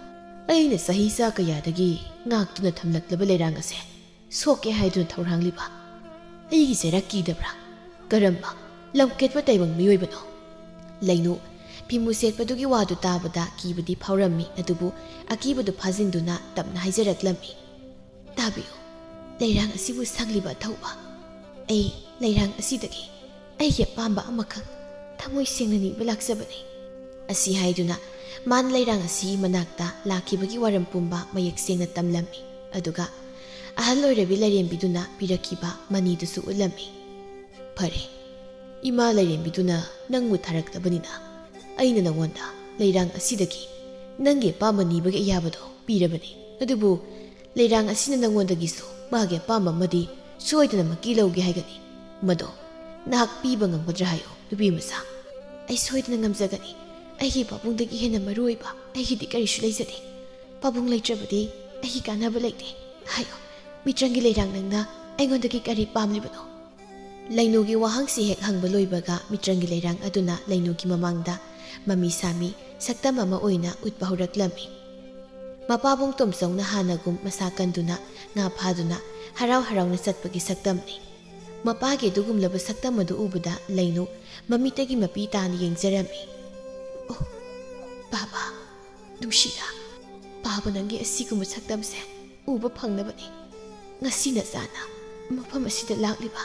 ꯑꯩꯅ ꯆꯍꯤ ꯆꯥ ꯀꯌꯥꯗꯒꯤ ꯉꯥꯛꯇꯨꯅ ꯊꯝꯂꯛꯂꯕ ꯂꯩꯔꯥꯡ ꯑꯁꯦ ꯁꯣꯛꯀꯦ ꯍꯥꯏꯗꯨꯅ ꯊꯧꯔꯥꯡꯂꯤꯕ? ꯑꯩꯒꯤ ꯆꯩꯔꯥꯛ ꯀꯤꯗꯕ꯭ꯔꯥ? ꯀꯔꯝꯕ ꯂꯝꯀꯦꯠꯄ ꯇꯥꯏꯕꯪ ꯃꯤꯑꯣꯏꯕꯅꯣ?" ꯂꯩꯅꯨ ꯐꯤꯃꯨ ꯁꯦꯠꯄꯗꯨꯒꯤ ꯋꯥꯗꯨ ꯇꯥꯕꯗ ꯀꯤꯕꯗꯤ ꯐꯥꯎꯔꯝꯃꯤ, ꯑꯗꯨꯕꯨ ꯑꯀꯤꯕꯗꯨ ꯐꯥꯖꯤꯟꯗꯨꯅ ꯇꯞꯅ ꯍꯥꯏꯖꯔꯛꯂꯝꯃꯤ, "ꯇꯥꯕꯤꯌꯨ, ꯂꯩꯔꯥꯡ ꯑꯁꯤꯕꯨ ꯁꯪꯂꯤꯕ ꯑꯊꯧꯕ, ꯑꯩ ꯂꯩꯔꯥꯡ ꯑꯁꯤꯗꯒꯤ ꯑꯩꯒꯤ ꯑꯄꯥꯝꯕ ꯑꯃꯈꯛ ꯊꯃꯣꯏ ꯁꯦꯡꯅ ꯅꯤꯕ ꯂꯥꯛꯆꯕꯅꯤ꯫" ꯑꯁꯤ ꯍꯥꯏꯗꯨꯅ ꯃꯥꯅ ꯂꯩꯔꯥꯡ ꯑꯁꯤꯒꯤ ꯃꯅꯥꯛꯇ ꯂꯥꯛꯈꯤꯕꯒꯤ ꯋꯥꯔꯝ ꯄꯨꯝꯕ ꯃꯌꯦꯛ ꯁꯦꯡꯅ ꯇꯝꯂꯝꯃꯤ, ꯑꯗꯨꯒ ꯑꯍꯜ ꯑꯣꯏꯔꯕꯤ ꯂꯥꯏꯔꯦꯝꯕꯤꯗꯨꯅ ꯄꯤꯔꯛꯈꯤꯕ ꯃꯅꯤꯗꯨꯁꯨ ꯎꯠꯂꯝꯃꯤ꯫ "ꯐꯔꯦ, ꯏꯃꯥ ꯂꯥꯏꯔꯦꯝꯕꯤꯗꯨꯅ ꯅꯪꯕꯨ ꯊꯥꯔꯛꯇꯕꯅꯤꯅ ꯑꯩꯅ ꯅꯉꯣꯟꯗ ꯂꯩꯔꯥꯡ ꯑꯁꯤꯗꯒꯤ ꯅꯪꯒꯤ ꯑꯄꯥꯝꯕ ꯅꯤꯕꯒꯤ ꯑꯌꯥꯕꯗꯣ ꯄꯤꯔꯕꯅꯤ꯫ ꯑꯗꯨꯕꯨ ꯂꯩꯔꯥꯡ ꯑꯁꯤꯅ ꯅꯉꯣꯟꯗꯒꯤꯁꯨ ꯃꯥꯒꯤ ꯑꯄꯥꯝꯕ ꯑꯃꯗꯤ ꯁꯣꯏꯗꯅꯃꯛꯀꯤ ꯂꯧꯒꯦ ꯍꯥꯏꯒꯅꯤ꯫ ꯃꯗꯣ ꯅꯍꯥꯛ ꯄꯤꯕ ꯉꯝꯒꯗ꯭ꯔꯥ ꯍꯥꯏꯌꯨ, ꯅꯨꯄꯤ ꯃꯆꯥ?" "ꯑꯩ ꯁꯣꯏꯗꯅ ꯉꯝꯖꯒꯅꯤ꯫ ꯑꯩꯒꯤ ꯄꯥꯕꯨꯡꯗꯒꯤ ꯍꯦꯟꯅ ꯃꯔꯨ ꯑꯣꯏꯕ ꯑꯩꯒꯤꯗꯤ ꯀꯔꯤꯁꯨ ꯂꯩꯖꯗꯦ꯫ ꯄꯥꯕꯨꯡ ꯂꯩꯇ꯭ꯔꯕꯗꯤ ꯑꯩꯒꯤ ꯀꯥꯟꯅꯕ ꯂꯩꯇꯦ꯫ ꯍꯥꯏꯌꯨ, ꯃꯤꯇ꯭ꯔꯪꯒꯤ ꯂꯩꯔꯥꯡ, ꯅꯪꯅ ꯑꯩꯉꯣꯟꯗꯒꯤ ꯀꯔꯤ ꯄꯥꯝꯂꯤꯕꯅꯣ?" ꯂꯩꯅꯨꯒꯤ ꯋꯥꯍꯪꯁꯤ ꯍꯦꯛ ꯍꯪꯕ ꯂꯣꯏꯕꯒ ꯃꯤꯇ꯭ꯔꯪꯒꯤ ꯂꯩꯔꯥꯡ ꯑꯗꯨꯅ ꯂꯩꯅꯨꯒꯤ ꯃꯃꯥꯡꯗ ꯃꯃꯤ ꯁꯥꯃꯤ ꯁꯛꯇꯝ ꯑꯃ ꯑꯣꯏꯅ ꯎꯠꯄ ꯍꯧꯔꯛꯂꯝꯃꯤ꯫ ꯃꯄꯥꯕꯨꯡ ꯇꯣꯝꯆꯧꯅ ꯍꯥꯟꯅꯒꯨꯝ ꯃꯁꯥ ꯀꯟꯗꯨꯅ ꯉꯥ ꯐꯥꯗꯨꯅ ꯍꯔꯥꯎ ꯍꯔꯥꯎꯅ ꯆꯠꯄꯒꯤ ꯁꯛꯇꯝꯅꯤ꯫ ꯃꯄꯥꯒꯤ ꯑꯗꯨꯒꯨꯝꯂꯕ ꯁꯛꯇꯝ ꯑꯗꯨ ꯎꯕꯗ ꯂꯩꯅꯨ ꯃꯃꯤꯠꯇꯒꯤ ꯃꯄꯤ ꯇꯥꯅ ꯌꯦꯡꯖꯔꯝꯃꯤ꯫ "ꯑꯣ, ꯄꯥꯕ, ꯅꯨꯡꯁꯤꯔꯥ, ꯄꯥꯕ, ꯅꯪꯒꯤ ꯑꯁꯤꯒꯨꯝꯕ ꯁꯛꯇꯝꯁꯦ ꯎꯕ ꯐꯪꯅꯕꯅꯤ ꯉꯁꯤ ꯅꯆꯥꯅ ꯃꯐꯝ ꯑꯁꯤꯗ ꯂꯥꯛꯂꯤꯕ꯫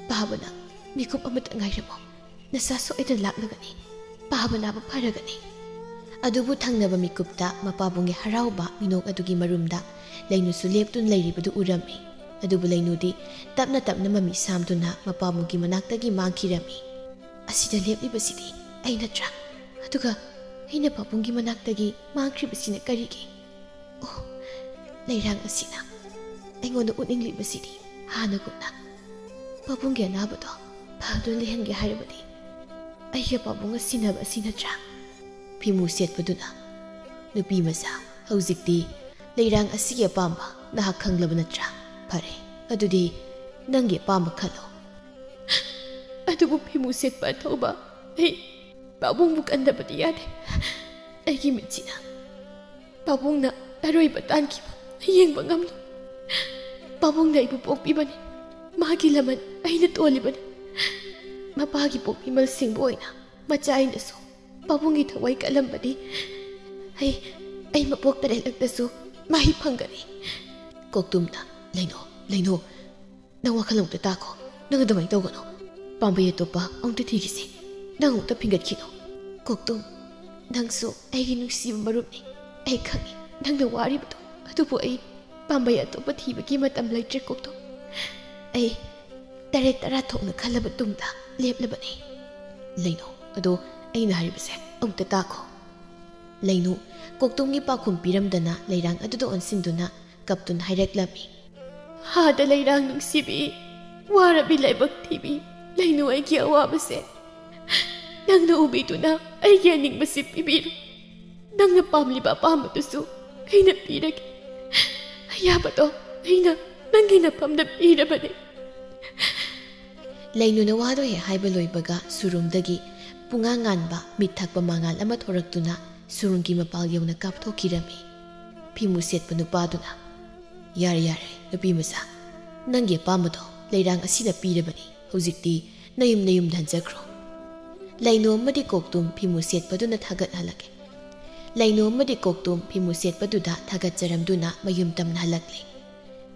ꯄꯥꯕ, ꯅꯪ ꯃꯤꯀꯨꯞ ꯑꯃꯇ ꯉꯥꯏꯔꯝꯃꯨ꯫ ꯅꯆꯥ ꯁꯣꯏꯗꯅ ꯂꯥꯛꯂꯒꯅꯤ꯫ ꯄꯥꯕ ꯅꯥꯕ ꯐꯔꯒꯅꯤ꯫ ꯑꯗꯨꯕꯨ ꯊꯪꯅꯕ ꯃꯤꯀꯨꯞꯇ ꯃꯄꯥꯕꯨꯡꯒꯤ ꯍꯔꯥꯎꯕ ꯃꯤꯅꯣꯛ ꯑꯗꯨꯒꯤ ꯃꯔꯨꯝꯗ ꯂꯩꯅꯨꯁꯨ ꯂꯦꯞꯇꯨꯅ ꯂꯩꯔꯤꯕꯗꯨ ꯎꯔꯝꯃꯤ꯫ ꯑꯗꯨꯕꯨ ꯂꯩꯅꯨꯗꯤ ꯇꯞꯅ ꯇꯞꯅ ꯃꯃꯤ ꯁꯥꯝꯗꯨꯅ ꯃꯄꯥꯕꯨꯡꯒꯤ ꯃꯅꯥꯛꯇꯒꯤ ꯃꯥꯡꯈꯤꯔꯝꯃꯤ꯫ ꯑꯁꯤꯗ ꯂꯦꯞꯂꯤꯕꯁꯤꯗꯤ ꯑꯩ ꯅꯠꯇ꯭ꯔꯥ? ꯑꯗꯨꯒ ꯑꯩꯅ ꯄꯥꯕꯨꯡꯒꯤ ꯃꯅꯥꯛꯇꯒꯤ ꯃꯥꯡꯈ꯭ꯔꯤꯕꯁꯤꯅ ꯀꯔꯤꯒꯤ? ꯑꯣ, ꯂꯩꯔꯥꯡ ꯑꯁꯤꯅ ꯑꯩꯉꯣꯟꯗ ꯎꯠꯅꯤꯡꯂꯤꯕꯁꯤꯗꯤ ꯍꯥꯟꯅꯒꯨꯝꯅ ꯄꯥꯕꯨꯡꯒꯤ ꯑꯅꯥꯕꯗꯣ ꯐꯗꯨꯅ ꯂꯩꯍꯟꯒꯦ ꯍꯥꯏꯔꯕꯗꯤ ꯑꯩꯒ ꯄꯥꯕꯨꯡꯒ ꯁꯤꯟꯅꯕ ꯑꯁꯤ ꯅꯠꯇ꯭ꯔꯥ? ꯐꯤꯃꯨ ꯁꯦꯠꯄꯗꯨꯅ, ꯅꯨꯄꯤ ꯃꯆꯥ, ꯍꯧꯖꯤꯛꯇꯤ ꯂꯩꯔꯥꯡ ꯑꯁꯤꯒꯤ ꯑꯄꯥꯝꯕ ꯅꯍꯥꯛ ꯈꯪꯂꯕ ꯅꯠꯇ꯭ꯔꯥ? ꯐꯔꯦ, ꯑꯗꯨꯗꯤ ꯅꯪꯒꯤ ꯑꯄꯥꯝꯕ ꯈꯜꯂꯣ꯫ ꯑꯗꯨꯕꯨ ꯐꯤꯃꯨ ꯁꯦꯠꯄ ꯑꯊꯧꯕ, ꯑꯩ ꯄꯥꯕꯨꯡꯕꯨ ꯀꯟꯗꯕꯗꯤ ꯌꯥꯗꯦ꯫ ꯑꯩꯒꯤ ꯃꯤꯠꯁꯤꯅ ꯄꯥꯕꯨꯡꯅ ꯑꯔꯣꯏꯕ ꯇꯥꯟꯈꯤꯕ ꯌꯦꯡꯕ ꯉꯝꯂꯣꯏ꯫ ꯄꯥꯕꯨꯡꯅ ꯑꯩꯕꯨ ꯄꯣꯛꯄꯤꯕꯅꯤ꯫ ꯃꯥꯒꯤ ꯂꯃꯟ ꯑꯩꯅ ꯇꯣꯜꯂꯤꯕꯅꯤ꯫ ꯃꯄꯥꯒꯤ ꯄꯣꯛꯄꯤꯃꯜꯁꯤꯡꯕꯨ ꯑꯣꯏꯅ ꯃꯆꯥ ꯑꯩꯅꯁꯨ ꯄꯥꯕꯨꯡꯒꯤ ꯊꯋꯥꯏ ꯀꯜꯂꯝꯕꯗꯤ ꯑꯩ, ꯑꯩ ꯃꯄꯣꯛ ꯇꯔꯦꯠꯂꯛꯇꯁꯨ ꯃꯍꯩ ꯐꯪꯒꯅꯤ꯫ ꯀꯣꯛꯇꯨꯝꯅ, "ꯂꯩꯅꯣ, ꯂꯩꯅꯣ, ꯅꯪ ꯋꯥꯈꯜ ꯑꯃꯨꯛꯇ ꯇꯥꯈꯣ꯫ ꯅꯪ ꯑꯗꯨꯃꯥꯏꯅ ꯇꯧꯒꯅꯣ꯫ ꯄꯥꯝꯕꯩ ꯑꯇꯣꯞꯄ ꯑꯃꯨꯛꯇ ꯊꯤꯈꯤꯁꯦ꯫ ꯅꯪ ꯑꯃꯨꯛꯇ ꯐꯤꯡꯒꯠꯈꯤꯅꯣ꯫" ꯀꯣꯛꯇꯨꯝ, ꯅꯪꯁꯨ ꯑꯩꯒꯤ ꯅꯨꯡꯁꯤꯕ ꯃꯔꯨꯞꯅꯤ꯫ ꯑꯩ ꯈꯪꯏ ꯅꯪꯅ ꯋꯥꯔꯤꯕꯗꯣ꯫ ꯑꯗꯨꯕꯨ ꯑꯩ ꯄꯥꯝꯕꯩ ꯑꯇꯣꯞꯄ ꯊꯤꯕꯒꯤ ꯃꯇꯝ ꯂꯩꯇ꯭ꯔꯦ ꯀꯣꯛꯇꯨꯝ꯫ ꯑꯩ ꯇꯔꯦꯠ ꯇꯔꯥ ꯊꯣꯛꯅ ꯈꯜꯂꯕ ꯇꯨꯡꯗ ꯂꯦꯞꯂꯕꯅꯤ꯫ ꯂꯩꯅꯣ, ꯑꯗꯣ ꯑꯩꯅ ꯍꯥꯏꯔꯤꯕꯁꯦ ꯑꯃꯨꯛꯇ ꯇꯥꯈꯣ꯫ ꯂꯩꯅꯨ ꯀꯣꯛꯇꯨꯝꯒꯤ ꯄꯥꯎꯈꯨꯝ ꯄꯤꯔꯝꯗꯅ ꯂꯩꯔꯥꯡ ꯑꯗꯨꯗ ꯑꯣꯟꯁꯤꯟꯗꯨꯅ ꯀꯞꯇꯨꯅ ꯍꯥꯏꯔꯛꯂꯝꯃꯤ꯫ ꯍꯥꯗ ꯂꯩꯔꯥꯡ ꯅꯨꯡꯁꯤꯕꯤ, ꯋꯥꯔꯕꯤ ꯂꯥꯏꯕꯛ ꯊꯤꯕꯤ, ꯂꯩꯅꯨ ꯑꯩꯒꯤ ꯑꯋꯥꯕꯁꯦ ꯅꯪꯅ ꯎꯕꯤꯗꯨꯅ ꯑꯩꯒꯤ ꯑꯅꯤꯡꯕꯁꯤ ꯄꯤꯕꯤꯔꯣ꯫ ꯅꯪꯅ ꯄꯥꯝꯂꯤꯕ ꯑꯄꯥꯝꯕꯗꯨꯁꯨ ꯑꯩꯅ ꯄꯤꯔꯒꯦ꯫ ꯑꯌꯥꯕꯗꯣ ꯑꯩꯅ ꯅꯪꯒꯤ ꯅꯐꯝꯗ ꯄꯤꯔꯕꯅꯤ꯫ ꯂꯩꯅꯨꯅ ꯋꯥꯗꯣ ꯍꯦꯛ ꯍꯥꯏꯕ ꯂꯣꯏꯕꯒ ꯁꯨꯔꯨꯡꯗꯒꯤ ꯄꯨꯡꯉꯥꯟ ꯉꯥꯟꯕ ꯃꯤꯠ ꯊꯛꯄ ꯃꯉꯥꯜ ꯑꯃ ꯊꯣꯔꯛꯇꯨꯅ ꯁꯨꯔꯨꯡꯒꯤ ꯃꯄꯥꯜ ꯌꯧꯅ ꯀꯥꯞꯊꯣꯛꯈꯤꯔꯝꯃꯤ꯫ ꯐꯤꯃꯨ ꯁꯦꯠꯄ ꯅꯨꯄꯥꯗꯨꯅ, "ꯌꯥꯔꯦ, ꯌꯥꯔꯦ, ꯅꯨꯄꯤ ꯃꯆꯥ, ꯅꯪꯒꯤ ꯑꯄꯥꯝꯕꯗꯣ ꯂꯩꯔꯥꯡ ꯑꯁꯤꯅ ꯄꯤꯔꯕꯅꯤ꯫ ꯍꯧꯖꯤꯛꯇꯤ ꯅꯌꯨꯝ ꯅꯌꯨꯝꯗ ꯍꯟꯖꯈ꯭ꯔꯣ꯫" ꯂꯩꯅꯨ ꯑꯃꯗꯤ ꯀꯣꯛꯇꯨꯝ ꯐꯤꯃꯨ ꯁꯦꯠꯄꯗꯨꯅ ꯊꯥꯒꯠꯍꯜꯂꯛꯂꯦ꯫ ꯂꯩꯅꯨ ꯑꯃꯗꯤ ꯀꯣꯛꯇꯨꯝ ꯐꯤꯃꯨ ꯁꯦꯠꯄꯗꯨꯗ ꯊꯥꯒꯠꯆꯔꯝꯗꯨꯅ ꯃꯌꯨꯝ ꯇꯝꯅ ꯍꯜꯂꯛꯂꯦ꯫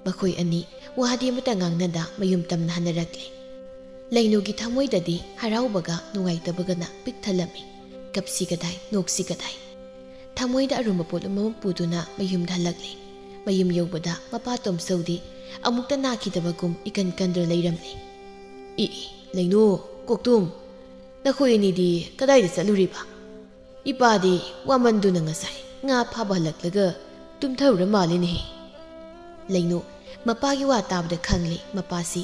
ꯃꯈꯣꯏ ꯑꯅꯤ ꯋꯥꯗꯤ ꯑꯃꯠꯇ ꯉꯥꯡꯅꯗ ꯃꯌꯨꯝ ꯇꯝꯅ ꯍꯟꯅꯔꯛꯂꯦ꯫ ꯂꯩꯅꯨꯒꯤ ꯊꯃꯣꯏꯗꯗꯤ ꯍꯔꯥꯎꯕꯒ ꯅꯨꯡꯉꯥꯏꯇꯕꯒꯅ ꯄꯤꯛ ꯊꯜꯂꯝꯃꯤ꯫ ꯀꯞꯁꯤ ꯀꯗꯥꯏ, ꯅꯣꯛꯁꯤ ꯀꯗꯥꯏ꯫ ꯊꯃꯣꯏꯗ ꯑꯔꯨꯝꯕ ꯄꯣꯠꯂꯨꯝ ꯑꯃ ꯄꯨꯗꯨꯅ ꯃꯌꯨꯝꯗ ꯍꯜꯂꯛꯂꯦ꯫ ꯃꯌꯨꯝ ꯌꯧꯕꯗ ꯃꯄꯥ ꯇꯣꯝꯆꯧꯗꯤ ꯑꯃꯨꯛꯇ ꯅꯥꯈꯤꯗꯕꯒꯨꯝ ꯏꯀꯟ ꯀꯟꯗꯨꯅ ꯂꯩꯔꯝꯂꯦ꯫ "ꯏ, ꯏ, ꯂꯩꯅꯨ, ꯀꯣꯛꯇꯨꯝ, ꯅꯈꯣꯏ ꯑꯅꯤꯗꯤ ꯀꯗꯥꯏꯗ ꯆꯠꯂꯨꯔꯤꯕ? ꯏꯄꯥꯗꯤ ꯋꯥꯃꯟꯗꯨꯅ ꯉꯁꯥꯏ ꯉꯥ ꯐꯥꯕ ꯍꯜꯂꯛꯂꯒ ꯇꯨꯝꯊꯔꯨꯔ ꯃꯥꯜꯂꯤꯅꯦꯍꯦ꯫" ꯂꯩꯅꯨ ꯃꯄꯥꯒꯤ ꯋꯥ ꯇꯥꯕꯗ ꯈꯪꯂꯦ, ꯃꯄꯥꯁꯤ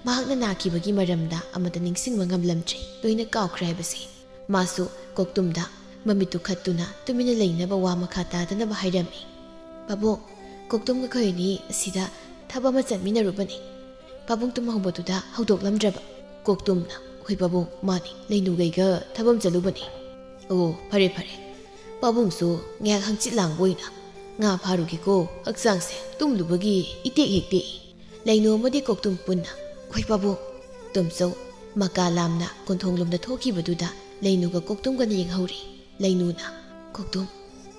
ꯃꯍꯥꯛꯅ ꯅꯥꯈꯤꯕꯒꯤ ꯃꯔꯝꯗ ꯑꯃꯠꯇ ꯅꯤꯡꯁꯤꯡꯕ ꯉꯝꯂꯝꯗ꯭ꯔꯦ, ꯂꯣꯏꯅ ꯀꯥꯎꯈ꯭ꯔꯦ ꯍꯥꯏꯕꯁꯦ꯫ ꯃꯥꯁꯨ ꯀꯣꯛꯇꯨꯝꯗ ꯃꯃꯤꯠꯇꯨ ꯈꯠꯇꯨꯅ ꯇꯨꯃꯤꯟꯅ ꯂꯩꯅꯕ ꯋꯥ ꯃꯈꯥ ꯇꯥꯗꯅꯕ ꯍꯥꯏꯔꯝꯃꯤ꯫ "ꯄꯥꯕꯨꯡ, ꯀꯣꯛꯇꯨꯝꯒ ꯑꯩꯈꯣꯏ ꯑꯅꯤ ꯑꯁꯤꯗ ꯊꯕꯛ ꯑꯃ ꯆꯠꯃꯤꯟꯅꯔꯨꯕꯅꯤ꯫ ꯄꯥꯕꯨꯡ ꯇꯨꯝꯍꯧꯕꯗꯨꯗ ꯍꯧꯗꯣꯛꯂꯝꯗ꯭ꯔꯕ?" ꯀꯣꯛꯇꯨꯝꯅ, "ꯍꯣꯏ ꯄꯥꯕꯨꯡ, ꯃꯥꯅꯤ, ꯂꯩꯅꯨꯒꯩꯒ ꯊꯕꯛ ꯑꯃ ꯆꯠꯂꯨꯕꯅꯤ꯫" "ꯑꯣ, ꯐꯔꯦ ꯐꯔꯦ, ꯄꯥꯕꯨꯡꯁꯨ ꯉꯥꯏꯍꯥꯛ ꯍꯪꯆꯤꯠ ꯂꯥꯡꯕ ꯑꯣꯏꯅ ꯉꯥ ꯐꯥꯔꯨꯒꯦꯀꯣ, ꯍꯛꯆꯥꯡꯁꯦ ꯇꯨꯝꯂꯨꯕꯒꯤ ꯏꯇꯦꯛ ꯍꯦꯛ ꯇꯦꯛꯏ꯫" ꯂꯩꯅꯨ ꯑꯃꯗꯤ ꯀꯣꯛꯇꯨꯝ ꯄꯨꯟꯅ, "ꯍꯣꯏ ꯄꯥꯕꯨꯡ꯫" ꯇꯣꯝꯆꯧ ꯃꯀꯥ ꯂꯥꯝꯅ ꯀꯣꯟꯊꯣꯡꯂꯣꯝꯗ ꯊꯣꯛꯈꯤꯕꯗꯨꯗ ꯂꯩꯅꯨꯒ ꯀꯣꯛꯇꯨꯝꯒꯅ ꯌꯦꯡꯍꯧꯔꯤ꯫ ꯂꯩꯅꯨꯅ, "ꯀꯣꯛꯇꯨꯝ,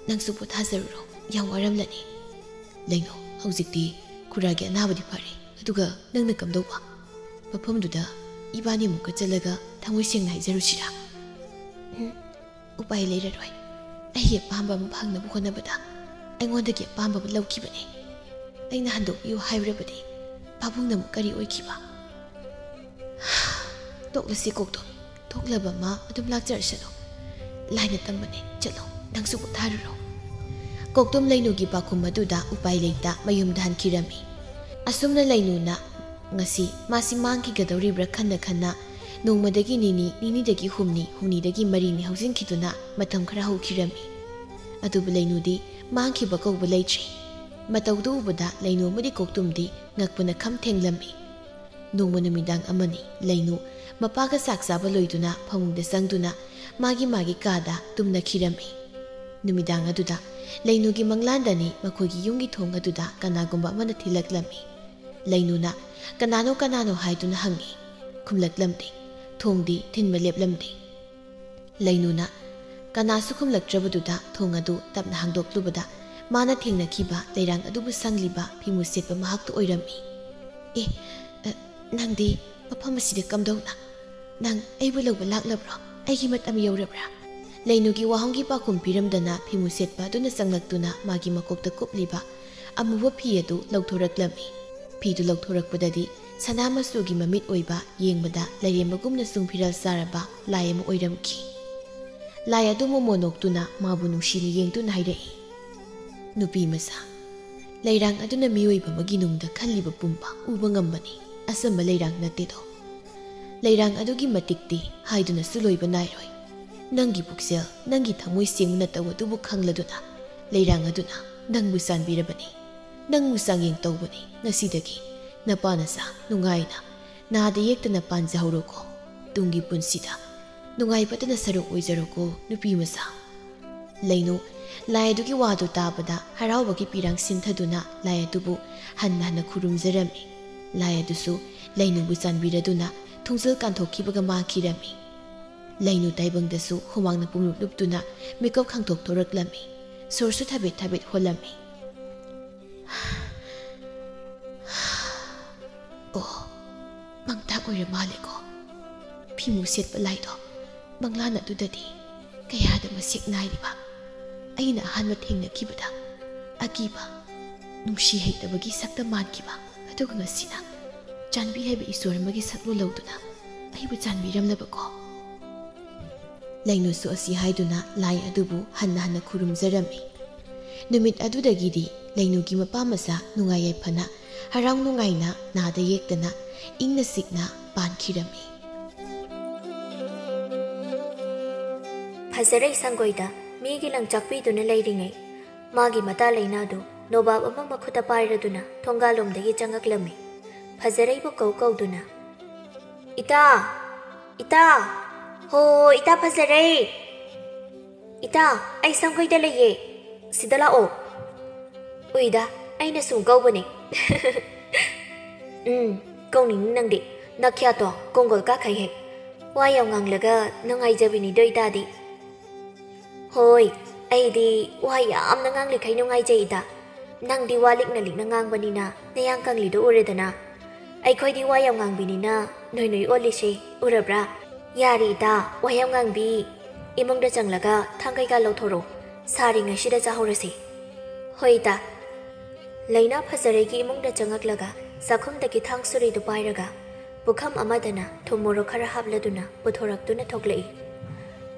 ꯅꯪꯁꯨ ꯄꯣꯊꯥꯖꯔꯨꯔꯣ, ꯌꯥꯝ ꯋꯥꯔꯝꯂꯅꯤ꯫" "ꯂꯩꯅꯨ, ꯍꯧꯖꯤꯛꯇꯤ ꯈꯨꯔꯥꯒꯤ ꯑꯅꯥꯕꯗꯤ ꯐꯔꯦ, ꯑꯗꯨꯒ ꯅꯪꯅ ꯀꯝꯗꯧꯕ? ꯃꯐꯝꯗꯨꯗ ꯏꯕꯥꯅꯤ ꯑꯃꯨꯛꯀ ꯆꯠꯂꯒ ꯊꯃꯣꯏ ꯁꯦꯡꯅ ꯍꯥꯏꯖꯔꯨꯁꯤꯔꯥ?" "ꯎꯝ, ꯎꯄꯥꯏ ꯂꯩꯔꯔꯣꯏ꯫ ꯑꯩꯒꯤ ꯑꯄꯥꯝꯕ ꯑꯃ ꯐꯪꯅꯕ ꯍꯣꯠꯅꯕꯗ ꯑꯩꯉꯣꯟꯗꯒꯤ ꯑꯄꯥꯝꯕ ꯑꯃ ꯂꯧꯈꯤꯕꯅꯤ꯫ ꯑꯩꯅ ꯍꯟꯗꯣꯛꯄꯤꯌꯨ ꯍꯥꯏꯔꯨꯔꯕꯗꯤ ꯄꯥꯕꯨꯡꯅ ꯑꯃꯨꯛ ꯀꯔꯤ ꯑꯣꯏꯈꯤꯕ?" "ꯇꯣꯛꯂꯁꯤ ꯀꯣꯛꯇꯨꯝ, ꯊꯣꯛꯂꯕ ꯑꯃ ꯑꯗꯨꯝ ꯂꯥꯛꯆꯔꯁꯅꯨ꯫ ꯂꯥꯏꯅ ꯇꯝꯕꯅꯦ, ꯆꯠꯂꯣ, ꯅꯪꯁꯨ ꯄꯣꯊꯥꯔꯨꯔꯣ꯫" ꯀꯣꯛꯇꯨꯝ ꯂꯩꯅꯨꯒꯤ ꯄꯥꯎꯈꯨꯝ ꯑꯗꯨꯗ ꯎꯄꯥꯏ ꯂꯩꯇ ꯃꯌꯨꯝꯗ ꯍꯟꯈꯤꯔꯝꯃꯤ꯫ ꯑꯁꯨꯝꯅ ꯂꯩꯅꯨꯅ ꯉꯁꯤ ꯃꯥꯁꯤ ꯃꯥꯡꯈꯤꯒꯗꯧꯔꯤꯕ꯭ꯔꯥ ꯈꯟꯅ ꯈꯟꯅ ꯅꯣꯡꯃꯗꯒꯤ ꯅꯤꯅꯤ, ꯅꯤꯅꯤꯗꯒꯤ ꯍꯨꯝꯅꯤ, ꯍꯨꯝꯅꯤꯗꯒꯤ ꯃꯔꯤꯅꯤ ꯍꯧꯖꯤꯟꯈꯤꯗꯨꯅ ꯃꯇꯝ ꯈꯔ ꯍꯧꯈꯤꯔꯝꯃꯤ꯫ ꯑꯗꯨꯕꯨ ꯂꯩꯅꯨꯗꯤ ꯃꯥꯡꯈꯤꯕ ꯀꯧꯕ ꯂꯩꯇ꯭ꯔꯤ꯫ ꯃꯇꯧꯗꯨ ꯎꯕꯗ ꯂꯩꯅꯨ ꯑꯃꯗꯤ ꯀꯣꯛꯇꯨꯝꯗꯤ ꯉꯛꯄꯅ ꯈꯝ ꯊꯦꯡꯂꯝꯃꯤ꯫ ꯅꯣꯡꯃ ꯅꯨꯃꯤꯗꯥꯡ ꯑꯃꯅꯤ ꯂꯩꯅꯨ ꯃꯄꯥꯒ ꯆꯥꯛ ꯆꯥꯕ ꯂꯣꯏꯗꯨꯅ ꯐꯃꯨꯡꯗ ꯆꯪꯗꯨꯅ ꯃꯥꯒꯤ ꯃꯥꯒꯤ ꯀꯥꯗ ꯇꯨꯝꯅꯈꯤꯔꯝꯃꯤ꯫ ꯅꯨꯃꯤꯗꯥꯡ ꯑꯗꯨꯗ ꯂꯩꯅꯨꯒꯤ ꯃꯪꯂꯥꯟꯗꯅꯤ ꯃꯈꯣꯏꯒꯤ ꯌꯨꯝꯒꯤ ꯊꯣꯡ ꯑꯗꯨꯗ ꯀꯅꯥꯒꯨꯝꯕ ꯑꯃꯅ ꯊꯤꯜꯂꯛꯂꯝꯃꯤ꯫ ꯂꯩꯅꯨꯅ "ꯀꯅꯥꯅꯣ, ꯀꯅꯥꯅꯣ?" ꯍꯥꯏꯗꯨꯅ ꯍꯪꯉꯤ꯫ ꯈꯨꯝꯂꯛꯂꯝꯗꯦ꯫ ꯊꯣꯡꯗꯤ ꯊꯤꯟꯕ ꯂꯦꯞꯂꯝꯗꯦ꯫ ꯂꯩꯅꯨꯅ ꯀꯅꯥꯁꯨ ꯈꯨꯝꯂꯛꯇ꯭ꯔꯕꯗꯨꯗ ꯊꯣꯡ ꯑꯗꯨ ꯇꯞꯅ ꯍꯥꯡꯗꯣꯛꯂꯨꯕꯗ ꯃꯥꯅ ꯊꯦꯡꯅꯈꯤꯕ ꯂꯩꯔꯥꯡ ꯑꯗꯨꯕꯨ ꯁꯪꯂꯤꯕ ꯐꯤꯃꯨ ꯁꯦꯠꯄ ꯃꯍꯥꯛꯇꯨ ꯑꯣꯏꯔꯝꯃꯤ꯫ "ꯑꯦ, ꯑ, ꯅꯪꯗꯤ ꯃꯐꯝ ꯑꯁꯤꯗ ꯀꯝꯗꯧꯅ? ꯅꯪ ꯑꯩꯕꯨ ꯂꯧꯕ ꯂꯥꯛꯂꯕ꯭ꯔꯣ? ꯑꯩꯒꯤ ꯃꯇꯝ ꯌꯧꯔꯕ꯭ꯔꯥ?" ꯂꯩꯅꯨꯒꯤ ꯋꯥꯍꯪꯒꯤ ꯄꯥꯎꯈꯨꯝ ꯄꯤꯔꯝꯗꯅ ꯐꯤꯃꯨ ꯁꯦꯠꯄ ꯑꯗꯨꯅ ꯆꯪꯂꯛꯇꯨꯅ ꯃꯥꯒꯤ ꯃꯀꯣꯛꯇ ꯀꯨꯞꯂꯤꯕ ꯑꯃꯨꯕ ꯐꯤ ꯑꯗꯨ ꯂꯧꯊꯣꯔꯛꯂꯝꯃꯤ꯫ ꯐꯤꯗꯨ ꯂꯧꯊꯣꯔꯛꯄꯗꯗꯤ ꯁꯅꯥ ꯃꯆꯨꯒꯤ ꯃꯃꯤꯠ ꯑꯣꯏꯕ, ꯌꯦꯡꯕꯗ ꯂꯥꯏꯔꯦꯝꯕꯒꯨꯝꯅꯁꯨ ꯐꯤꯔꯥꯜ ꯆꯥꯔꯕ ꯂꯥꯏ ꯑꯃ ꯑꯣꯏꯔꯝꯈꯤ꯫ ꯂꯥꯏ ꯑꯗꯨ ꯃꯣꯃꯣꯟ ꯅꯣꯛꯇꯨꯅ ꯃꯥꯕꯨ ꯅꯨꯡꯁꯤꯅ ꯌꯦꯡꯗꯨꯅ ꯍꯥꯏꯔꯛꯏ, "ꯅꯨꯄꯤ ꯃꯆꯥ, ꯂꯩꯔꯥꯡ ꯑꯗꯨꯅ ꯃꯤꯑꯣꯏꯕ ꯑꯃꯒꯤ ꯅꯨꯡꯗ ꯈꯜꯂꯤꯕ ꯄꯨꯝꯕ ꯎꯕ ꯉꯝꯕꯅꯤ꯫ ꯑꯆꯝꯕ ꯂꯩꯔꯥꯡ ꯅꯠꯇꯦꯗꯣ꯫ ꯂꯩꯔꯥꯡ ꯑꯗꯨꯒꯤ ꯃꯇꯤꯛꯇꯤ ꯍꯥꯏꯗꯨꯅꯁꯨ ꯂꯣꯏꯕ ꯅꯥꯏꯔꯣꯏ꯫ ꯅꯪꯒꯤ ꯄꯨꯛꯆꯦꯜ, ꯅꯪꯒꯤ ꯊꯃꯣꯏ ꯁꯦꯡꯕ ꯅꯇꯧ ꯑꯗꯨꯕꯨ ꯈꯪꯂꯗꯨꯅ ꯂꯩꯔꯥꯡ ꯑꯗꯨꯅ ꯅꯪꯕꯨ ꯆꯥꯟꯕꯤꯔꯕꯅꯤ꯫ ꯅꯪꯕꯨ ꯆꯥꯡꯌꯦꯡ ꯇꯧꯕꯅꯤ꯫ ꯉꯁꯤꯗꯒꯤ ꯅꯄꯥ ꯅꯆꯥ ꯅꯨꯡꯉꯥꯏꯅ, ꯅꯥꯗ ꯌꯦꯛꯇꯅ ꯄꯥꯟꯖꯍꯧꯔꯣꯀꯣ꯫ ꯇꯨꯡꯒꯤ ꯄꯨꯟꯁꯤꯗ ꯅꯨꯡꯉꯥꯏꯕꯇꯅ ꯁꯔꯨꯛ ꯑꯣꯏꯖꯔꯣꯀꯣ, ꯅꯨꯄꯤ ꯃꯆꯥ꯫" ꯂꯩꯅꯨ ꯂꯥꯏ ꯑꯗꯨꯒꯤ ꯋꯥꯗꯨ ꯇꯥꯕꯗ ꯍꯔꯥꯎꯕꯒꯤ ꯄꯤꯔꯥꯡ ꯁꯤꯟꯊꯗꯨꯅ ꯂꯥꯏ ꯑꯗꯨꯕꯨ ꯍꯟꯅ ꯍꯟꯅ ꯈꯨꯔꯨꯝꯖꯔꯝꯃꯤ꯫ ꯂꯥꯏ ꯑꯗꯨꯁꯨ ꯂꯩꯅꯨꯕꯨ ꯆꯥꯟꯕꯤꯔꯗꯨꯅ ꯊꯣꯡꯖꯤꯜ ꯀꯥꯟꯊꯣꯛꯈꯤꯕꯒ ꯃꯥꯡꯈꯤꯔꯝꯃꯤ꯫ ꯂꯩꯅꯨ ꯇꯥꯏꯕꯪꯗꯁꯨ ꯍꯨꯃꯥꯡꯅ ꯄꯨꯡꯂꯨꯞ ꯂꯨꯞꯇꯨꯅ ꯃꯤꯀꯞ ꯈꯥꯡꯊꯣꯛ ꯊꯣꯔꯛꯂꯝꯃꯤ꯫ ꯁꯣꯔꯁꯨ ꯊꯥꯕꯦꯠ ꯊꯥꯕꯦꯠ ꯍꯣꯜꯂꯝꯃꯤ꯫ ꯑꯣ, ꯃꯪꯇꯥꯛ ꯑꯣꯏꯔ ꯃꯥꯜꯂꯦꯀꯣ꯫ ꯐꯤꯃꯨ ꯁꯦꯠꯄ ꯂꯥꯏꯗꯣ ꯃꯪꯂꯥꯟ ꯑꯗꯨꯗꯗꯤ ꯀꯌꯥꯗ ꯃꯁꯦꯛ ꯅꯥꯏꯔꯤꯕ꯫ ꯑꯩꯅ ꯑꯍꯥꯟꯕ ꯊꯦꯡꯅꯈꯤꯕꯗ ꯑꯀꯤꯕ, ꯅꯨꯡꯁꯤ ꯍꯩꯇꯕꯒꯤ ꯁꯛꯇ ꯃꯥꯟꯈꯤꯕ꯫ ꯑꯗꯨꯒ ꯉꯁꯤꯅ ꯆꯥꯟꯕꯤ ꯍꯥꯏꯕ ꯏꯁꯣꯔ ꯑꯃꯒꯤ ꯁꯛꯂꯣꯟ ꯂꯧꯗꯨꯅ ꯑꯩꯕꯨ ꯆꯥꯟꯕꯤꯔꯝꯂꯕꯀꯣ꯫ ꯂꯩꯅꯨꯁꯨ ꯑꯁꯤ ꯍꯥꯏꯗꯨꯅ ꯂꯥꯏ ꯑꯗꯨꯕꯨ ꯍꯟꯅ ꯍꯟꯅ ꯈꯨꯔꯨꯝꯖꯔꯝꯃꯤ꯫ ꯅꯨꯃꯤꯠ ꯑꯗꯨꯗꯒꯤꯗꯤ ꯂꯩꯅꯨꯒꯤ ꯃꯄꯥ ꯃꯆꯥ ꯅꯨꯡꯉꯥꯏ ꯌꯥꯏꯐꯅ ꯍꯔꯥꯎ ꯅꯨꯡꯉꯥꯏꯅ ꯅꯥꯗ ꯌꯦꯛꯇꯅ ꯏꯪꯅ ꯆꯤꯛꯅ ꯄꯥꯟꯈꯤꯔꯝꯃꯤ꯫ ꯐꯖꯔꯩ ꯁꯪꯒꯣꯏꯗ ꯃꯤꯒꯤ ꯂꯪꯆꯥꯛ ꯄꯤꯗꯨꯅ ꯂꯩꯔꯤꯉꯩ, ꯃꯥꯒꯤ ꯃꯇꯥ ꯂꯩꯅꯥꯗꯨ ꯅꯣꯕꯥꯞ ꯑꯃ ꯃꯈꯨꯠꯇ ꯄꯥꯏꯔꯗꯨꯅ ꯊꯣꯡꯒꯥꯜꯂꯣꯝꯗꯒꯤ ꯆꯪꯉꯛꯂꯝꯃꯤ꯫ ꯐꯖꯔꯩꯕꯨ ꯀꯧ ꯀꯧꯗꯨꯅ, "ꯏꯇꯥ! ꯏꯇꯥ! ꯍꯣ, ꯏꯇꯥ ꯐꯖꯔꯩ! ꯏꯇꯥ, ꯑꯩ ꯁꯪꯒꯣꯏꯗ ꯂꯩꯌꯦ꯫ ꯁꯤꯗ ꯂꯥꯛꯑꯣ꯫" "ꯎꯏꯗ, ꯑꯩꯅ ꯁꯨꯝ ꯀꯧꯕꯅꯦ꯫" "ꯎꯝ, ꯀꯧꯅꯤꯡꯅꯤ ꯅꯪꯗꯤ꯫ ꯅꯈ꯭ꯌꯥꯠꯇꯣ ꯀꯣꯡꯒꯣꯜ ꯀꯥꯈꯩ ꯍꯦꯛ꯫ ꯋꯥ ꯌꯥꯝ ꯉꯥꯡꯂꯒ ꯅꯨꯡꯉꯥꯏꯖꯕꯤꯅꯤꯗꯣ ꯏꯇꯥꯗꯤ꯫ ꯍꯣꯏ, ꯑꯩꯗꯤ ꯋꯥ ꯌꯥꯝꯅ ꯉꯥꯡꯂꯤꯈꯩ ꯅꯨꯡꯉꯥꯏꯖꯩ ꯏꯇꯥ꯫ ꯅꯪꯗꯤ ꯋꯥ ꯂꯤꯛꯅ ꯂꯤꯛꯅ ꯉꯥꯡꯕꯅꯤꯅ ꯅꯌꯥꯡ ꯀꯪꯂꯤꯗꯣ ꯎꯔꯦꯗꯅ꯫ ꯑꯩꯈꯣꯏꯗꯤ ꯋꯥ ꯌꯥꯝ ꯉꯥꯡꯕꯤꯅꯤꯅ ꯅꯣꯏ ꯅꯣꯏ ꯑꯣꯜꯂꯤꯁꯦ ꯎꯔꯕ꯭ꯔꯥ? ꯌꯥꯔꯦ ꯏꯇꯥ, ꯋꯥ ꯌꯥꯝ ꯉꯥꯡꯕꯤ꯫ ꯏꯃꯨꯡꯗ ꯆꯪꯂꯒ ꯊꯥꯡ ꯀꯩꯀꯥ ꯂꯧꯊꯣꯔꯛꯑꯣ꯫ ꯁꯥꯔꯤꯉꯩꯁꯤꯗ ꯆꯥꯍꯧꯔꯁꯤ꯫ ꯍꯣꯏ ꯏꯇꯥ꯫ ꯂꯩꯅꯥ ꯐꯖꯔꯩꯒꯤ ꯏꯃꯨꯡꯗ ꯆꯪꯉꯛꯂꯒ ꯆꯥꯛꯈꯨꯝꯗꯒꯤ ꯊꯥꯡ ꯁꯨꯔꯤꯗꯨ ꯄꯥꯏꯔꯒ ꯄꯨꯈꯝ ꯑꯃꯗꯅ ꯊꯨꯝ ꯃꯣꯔꯣꯛ ꯈꯔ ꯍꯥꯞꯂꯗꯨꯅ ꯄꯨꯊꯣꯔꯛꯇꯨꯅ ꯊꯣꯛꯂꯛꯏ꯫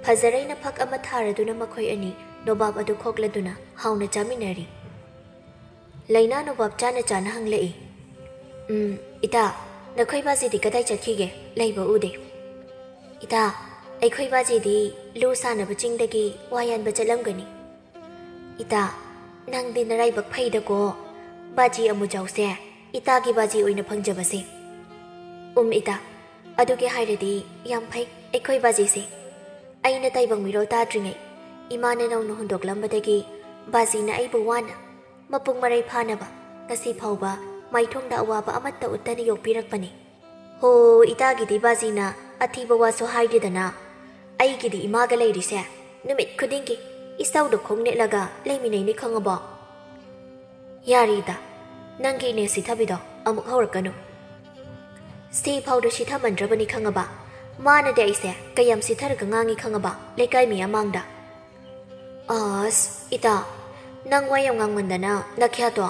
ꯐꯖꯔꯩꯅ ꯐꯛ ꯑꯃ ꯊꯥꯔꯗꯨꯅ ꯃꯈꯣꯏ ꯑꯅꯤ ꯅꯣꯕꯥꯞ ꯑꯗꯨ ꯈꯣꯛꯂꯗꯨꯅ ꯍꯥꯎꯅ ꯆꯥꯃꯤꯟꯅꯔꯤ꯫ ꯂꯩꯅꯥ ꯅꯣꯕꯥꯞ ꯆꯥꯅ ꯆꯥꯅ ꯍꯪꯂꯛꯏ, "ꯎꯝ, ꯏꯇꯥ, ꯅꯈꯣꯏ ꯕꯥꯖꯤꯗꯤ ꯀꯗꯥꯏ ꯆꯠꯈꯤꯒꯦ? ꯂꯩꯕ ꯎꯗꯦ꯫" "ꯏꯇꯥ, ꯑꯩꯈꯣꯏ ꯕꯥꯖꯤꯗꯤ ꯂꯨ ꯁꯥꯟꯅꯕ ꯆꯤꯡꯗꯒꯤ ꯋꯥ ꯌꯥꯟꯕ ꯆꯠꯂꯝꯒꯅꯤ꯫" "ꯏꯇꯥ, ꯅꯪꯗꯤ ꯅꯔꯥꯏꯕꯛ ꯐꯩꯗꯀꯣ, ꯕꯥꯖꯤ ꯑꯃꯨꯖꯥꯎꯁꯦ ꯏꯇꯥꯒꯤ ꯕꯥꯖꯤ ꯑꯣꯏꯅ ꯐꯪꯖꯕꯁꯦ꯫" "ꯎꯝ ꯏꯇꯥ, ꯑꯗꯨꯒꯤ ꯍꯥꯏꯔꯗꯤ ꯌꯥꯝ ꯐꯩ ꯑꯩꯈꯣꯏ ꯕꯥꯖꯤꯁꯦ꯫ ꯑꯩꯅ ꯇꯥꯏꯕꯪ ꯃꯤꯔꯣꯜ ꯇꯥꯗ꯭ꯔꯤꯉꯩ ꯏꯃꯥꯅ ꯅꯧꯅ ꯍꯨꯟꯗꯣꯛꯂꯝꯕꯗꯒꯤ ꯕꯥꯖꯤꯅ ꯑꯩꯕꯨ ꯋꯥꯅ ꯃꯄꯨꯡ ꯃꯔꯩ ꯐꯥꯅꯕ ꯉꯁꯤ ꯐꯥꯎꯕ ꯃꯥꯏꯊꯣꯡꯗ ꯑꯋꯥꯕ ꯑꯃꯠꯇ ꯎꯠꯇꯅ ꯌꯣꯛꯄꯤꯔꯛꯄꯅꯤ꯫ ꯍꯣ, ꯏꯇꯥꯒꯤꯗꯤ ꯕꯥꯖꯤꯅ ꯑꯊꯤꯕ ꯋꯥꯁꯨ ꯍꯥꯏꯗꯦꯗꯅ꯫ ꯑꯩꯒꯤꯗꯤ ꯏꯃꯥꯒ ꯂꯩꯔꯤꯁꯦ ꯅꯨꯃꯤꯠ ꯈꯨꯗꯤꯡꯒꯤ ꯏꯁꯧꯗ ꯈꯣꯡ ꯅꯦꯠꯂꯒ ꯂꯩꯃꯤꯟꯅꯩꯅꯤ ꯈꯪꯉꯕꯣ?" "ꯌꯥꯔꯦ ꯏꯇꯥ, ꯅꯪꯒꯤ ꯏꯅꯦ ꯁꯤꯊꯕꯤꯗꯣ ꯑꯃꯨꯛ ꯍꯧꯔꯛꯀꯅꯨ꯫ ꯁꯤ ꯐꯥꯎꯗ ꯁꯤꯊꯃꯟꯗ꯭ꯔꯕꯅꯤ ꯈꯪꯉꯕ? ꯃꯥꯅꯗꯤ ꯑꯩꯁꯦ ꯀꯌꯥꯝ ꯁꯤꯊꯔꯒ ꯉꯥꯡꯉꯤ ꯈꯪꯉꯕ ꯂꯩꯀꯥꯏ ꯃꯤ ꯑꯃꯥꯡꯗ?" "ꯑꯁ, ꯏꯇꯥ, ꯅꯪ ꯋꯥ ꯌꯥꯝ ꯉꯥꯡꯃꯟꯗꯅ ꯅꯈ꯭ꯌꯥꯠꯇꯣ꯫"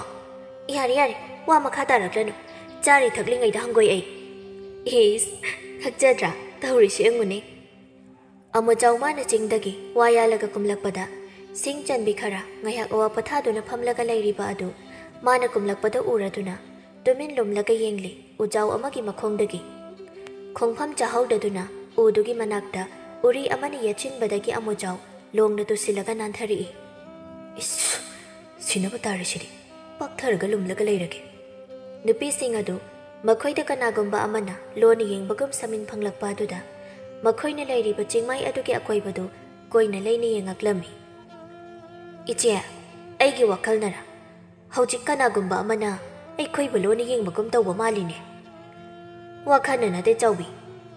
"ꯌꯥꯔꯦ, ꯌꯥꯔꯦ, ꯋꯥ ꯃꯈꯥ ꯇꯥꯔꯛꯂꯅꯨ꯫ ꯆꯥꯔꯤ ꯊꯛꯂꯤꯉꯩꯗ ꯍꯪꯒꯣꯏ ꯑꯩ꯫" "ꯏꯁ, ꯊꯛꯆꯗ꯭ꯔꯥ? ꯇꯧꯔꯤꯁꯤ ꯌꯦꯡꯉꯨꯅꯦ꯫" ꯑꯃꯨꯖꯥꯎ ꯃꯥꯅ ꯆꯤꯡꯗꯒꯤ ꯋꯥ ꯌꯥꯜꯂꯒ ꯀꯨꯝꯂꯛꯄꯗ ꯁꯤꯡ ꯆꯟꯕꯤ ꯈꯔ ꯉꯥꯏꯍꯥꯛ ꯑꯋꯥ ꯄꯣꯊꯥꯗꯨꯅ ꯐꯝꯂꯒ ꯂꯩꯔꯤꯕ ꯑꯗꯨ ꯃꯥꯅ ꯀꯨꯝꯂꯛꯄꯗ ꯎꯔꯗꯨꯅ ꯇꯨꯃꯤꯟ ꯂꯨꯝꯂꯒ ꯌꯦꯡꯂꯤ ꯎꯖꯥꯎ ꯑꯃꯒꯤ ꯃꯈꯣꯡꯗꯒꯤ꯫ ꯈꯣꯡꯐꯝ ꯆꯥꯍꯧꯗꯗꯨꯅ ꯎꯗꯨꯒꯤ ꯃꯅꯥꯛꯇ ꯎꯔꯤ ꯑꯃꯅ ꯌꯦꯠꯁꯤꯟꯕꯗꯒꯤ ꯑꯃꯨꯖꯥꯎ ꯂꯣꯡꯅ ꯇꯨꯁꯤꯜꯂꯒ ꯅꯥꯟꯊꯔꯛꯏ꯫ "ꯏꯁ, ꯁꯤꯅꯕ ꯇꯥꯔꯦ ꯁꯤꯗꯤ꯫ ꯄꯥꯛꯊꯔꯒ ꯂꯨꯝꯂꯒ ꯂꯩꯔꯒꯦ꯫" ꯅꯨꯄꯤꯁꯤꯡ ꯑꯗꯨ ꯃꯈꯣꯏꯗ ꯀꯅꯥꯒꯨꯝꯕ ꯑꯃꯅ ꯂꯣꯟꯅ ꯌꯦꯡꯕꯒꯨꯝ ꯁꯃꯤꯟ ꯐꯪꯂꯛꯄ ꯑꯗꯨꯗ ꯃꯈꯣꯏꯅ ꯂꯩꯔꯤꯕ ꯆꯤꯡꯃꯥꯏ ꯑꯗꯨꯒꯤ ꯑꯀꯣꯏꯕꯗꯨ ꯀꯣꯏꯅ ꯂꯩꯅ ꯌꯦꯡꯉꯛꯂꯝꯃꯤ꯫ "ꯏꯆꯦ, ꯑꯩꯒꯤ ꯋꯥꯈꯜꯅꯔ? ꯍꯧꯖꯤꯛ ꯀꯅꯥꯒꯨꯝꯕ ꯑꯃꯅ ꯑꯩꯈꯣꯏꯕꯨ ꯂꯣꯟꯅ ꯌꯦꯡꯕꯒꯨꯝ ꯇꯧꯕ ꯃꯥꯜꯂꯤꯅꯦ꯫" "ꯋꯥꯈꯜꯅ ꯅꯠꯇꯦ ꯆꯥꯎꯕꯤ,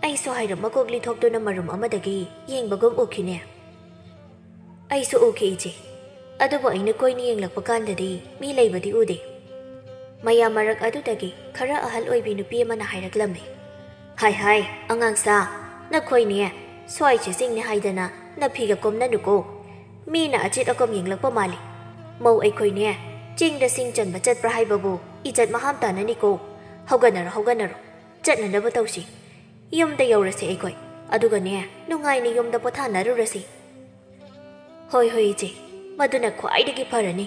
ꯑꯩꯁꯨ ꯍꯥꯏꯔꯞ ꯃꯀꯣꯛ ꯂꯤꯊꯣꯛꯇꯨꯅ ꯃꯔꯨꯝ ꯑꯃꯗꯒꯤ ꯌꯦꯡꯕꯒꯨꯝ ꯎꯈꯤꯅꯦ꯫ ꯑꯩꯁꯨ ꯎꯈꯤ ꯏꯆꯦ, ꯑꯗꯨꯕꯨ ꯑꯩꯅ ꯀꯣꯏꯅ ꯌꯦꯡꯂꯛꯄ ꯀꯥꯟꯗꯗꯤ ꯃꯤ ꯂꯩꯕꯗꯤ ꯎꯗꯦ꯫ ꯃꯌꯥꯝ ꯃꯔꯛ ꯑꯗꯨꯗꯒꯤ ꯈꯔ ꯑꯍꯜ ꯑꯣꯏꯕꯤ ꯅꯨꯄꯤ ꯑꯃꯅ ꯍꯥꯏꯔꯛꯂꯝꯃꯤ, "ꯍꯥꯏ ꯍꯥꯏ, ꯑꯉꯥꯡꯁꯥ, ꯅꯈꯣꯏꯅꯦ ꯁ꯭ꯋꯥꯏꯁꯦ ꯆꯤꯡꯅꯤ ꯍꯥꯏꯗꯅ ꯅꯐꯤꯒ ꯀꯣꯝꯅꯅꯨꯀꯣ꯫ ꯃꯤꯅ ꯑꯆꯤꯠ ꯑꯀꯣꯝ ꯌꯦꯡꯂꯛꯄ ꯃꯥꯜꯂꯤ꯫ ꯃꯧ ꯑꯩꯈꯣꯏꯅꯦ ꯆꯤꯡꯗ ꯁꯤꯡ ꯆꯟꯕ ꯆꯠꯄ꯭ꯔꯥ ꯍꯥꯏꯕꯕꯨ ꯏꯖꯠ ꯃꯍꯥꯝ ꯇꯥꯅꯅꯤꯀꯣ꯫ ꯍꯧꯒꯠꯅꯔꯣ, ꯍꯧꯒꯠꯅꯔꯣ, ꯆꯠꯅꯅꯕ ꯇꯧꯁꯤ꯫ ꯌꯨꯝꯗ ꯌꯧꯔꯁꯤ ꯑꯩꯈꯣꯏ, ꯑꯗꯨꯒꯅꯦ ꯅꯨꯡꯉꯥꯏꯅ ꯌꯨꯝꯗ ꯄꯣꯊꯥꯅꯔꯨꯔꯁꯤ꯫" "ꯍꯣꯏ ꯍꯣꯏ ꯏꯆꯦ, ꯃꯗꯨꯅ ꯈ꯭ꯋꯥꯏꯗꯒꯤ ꯐꯔꯅꯤ꯫"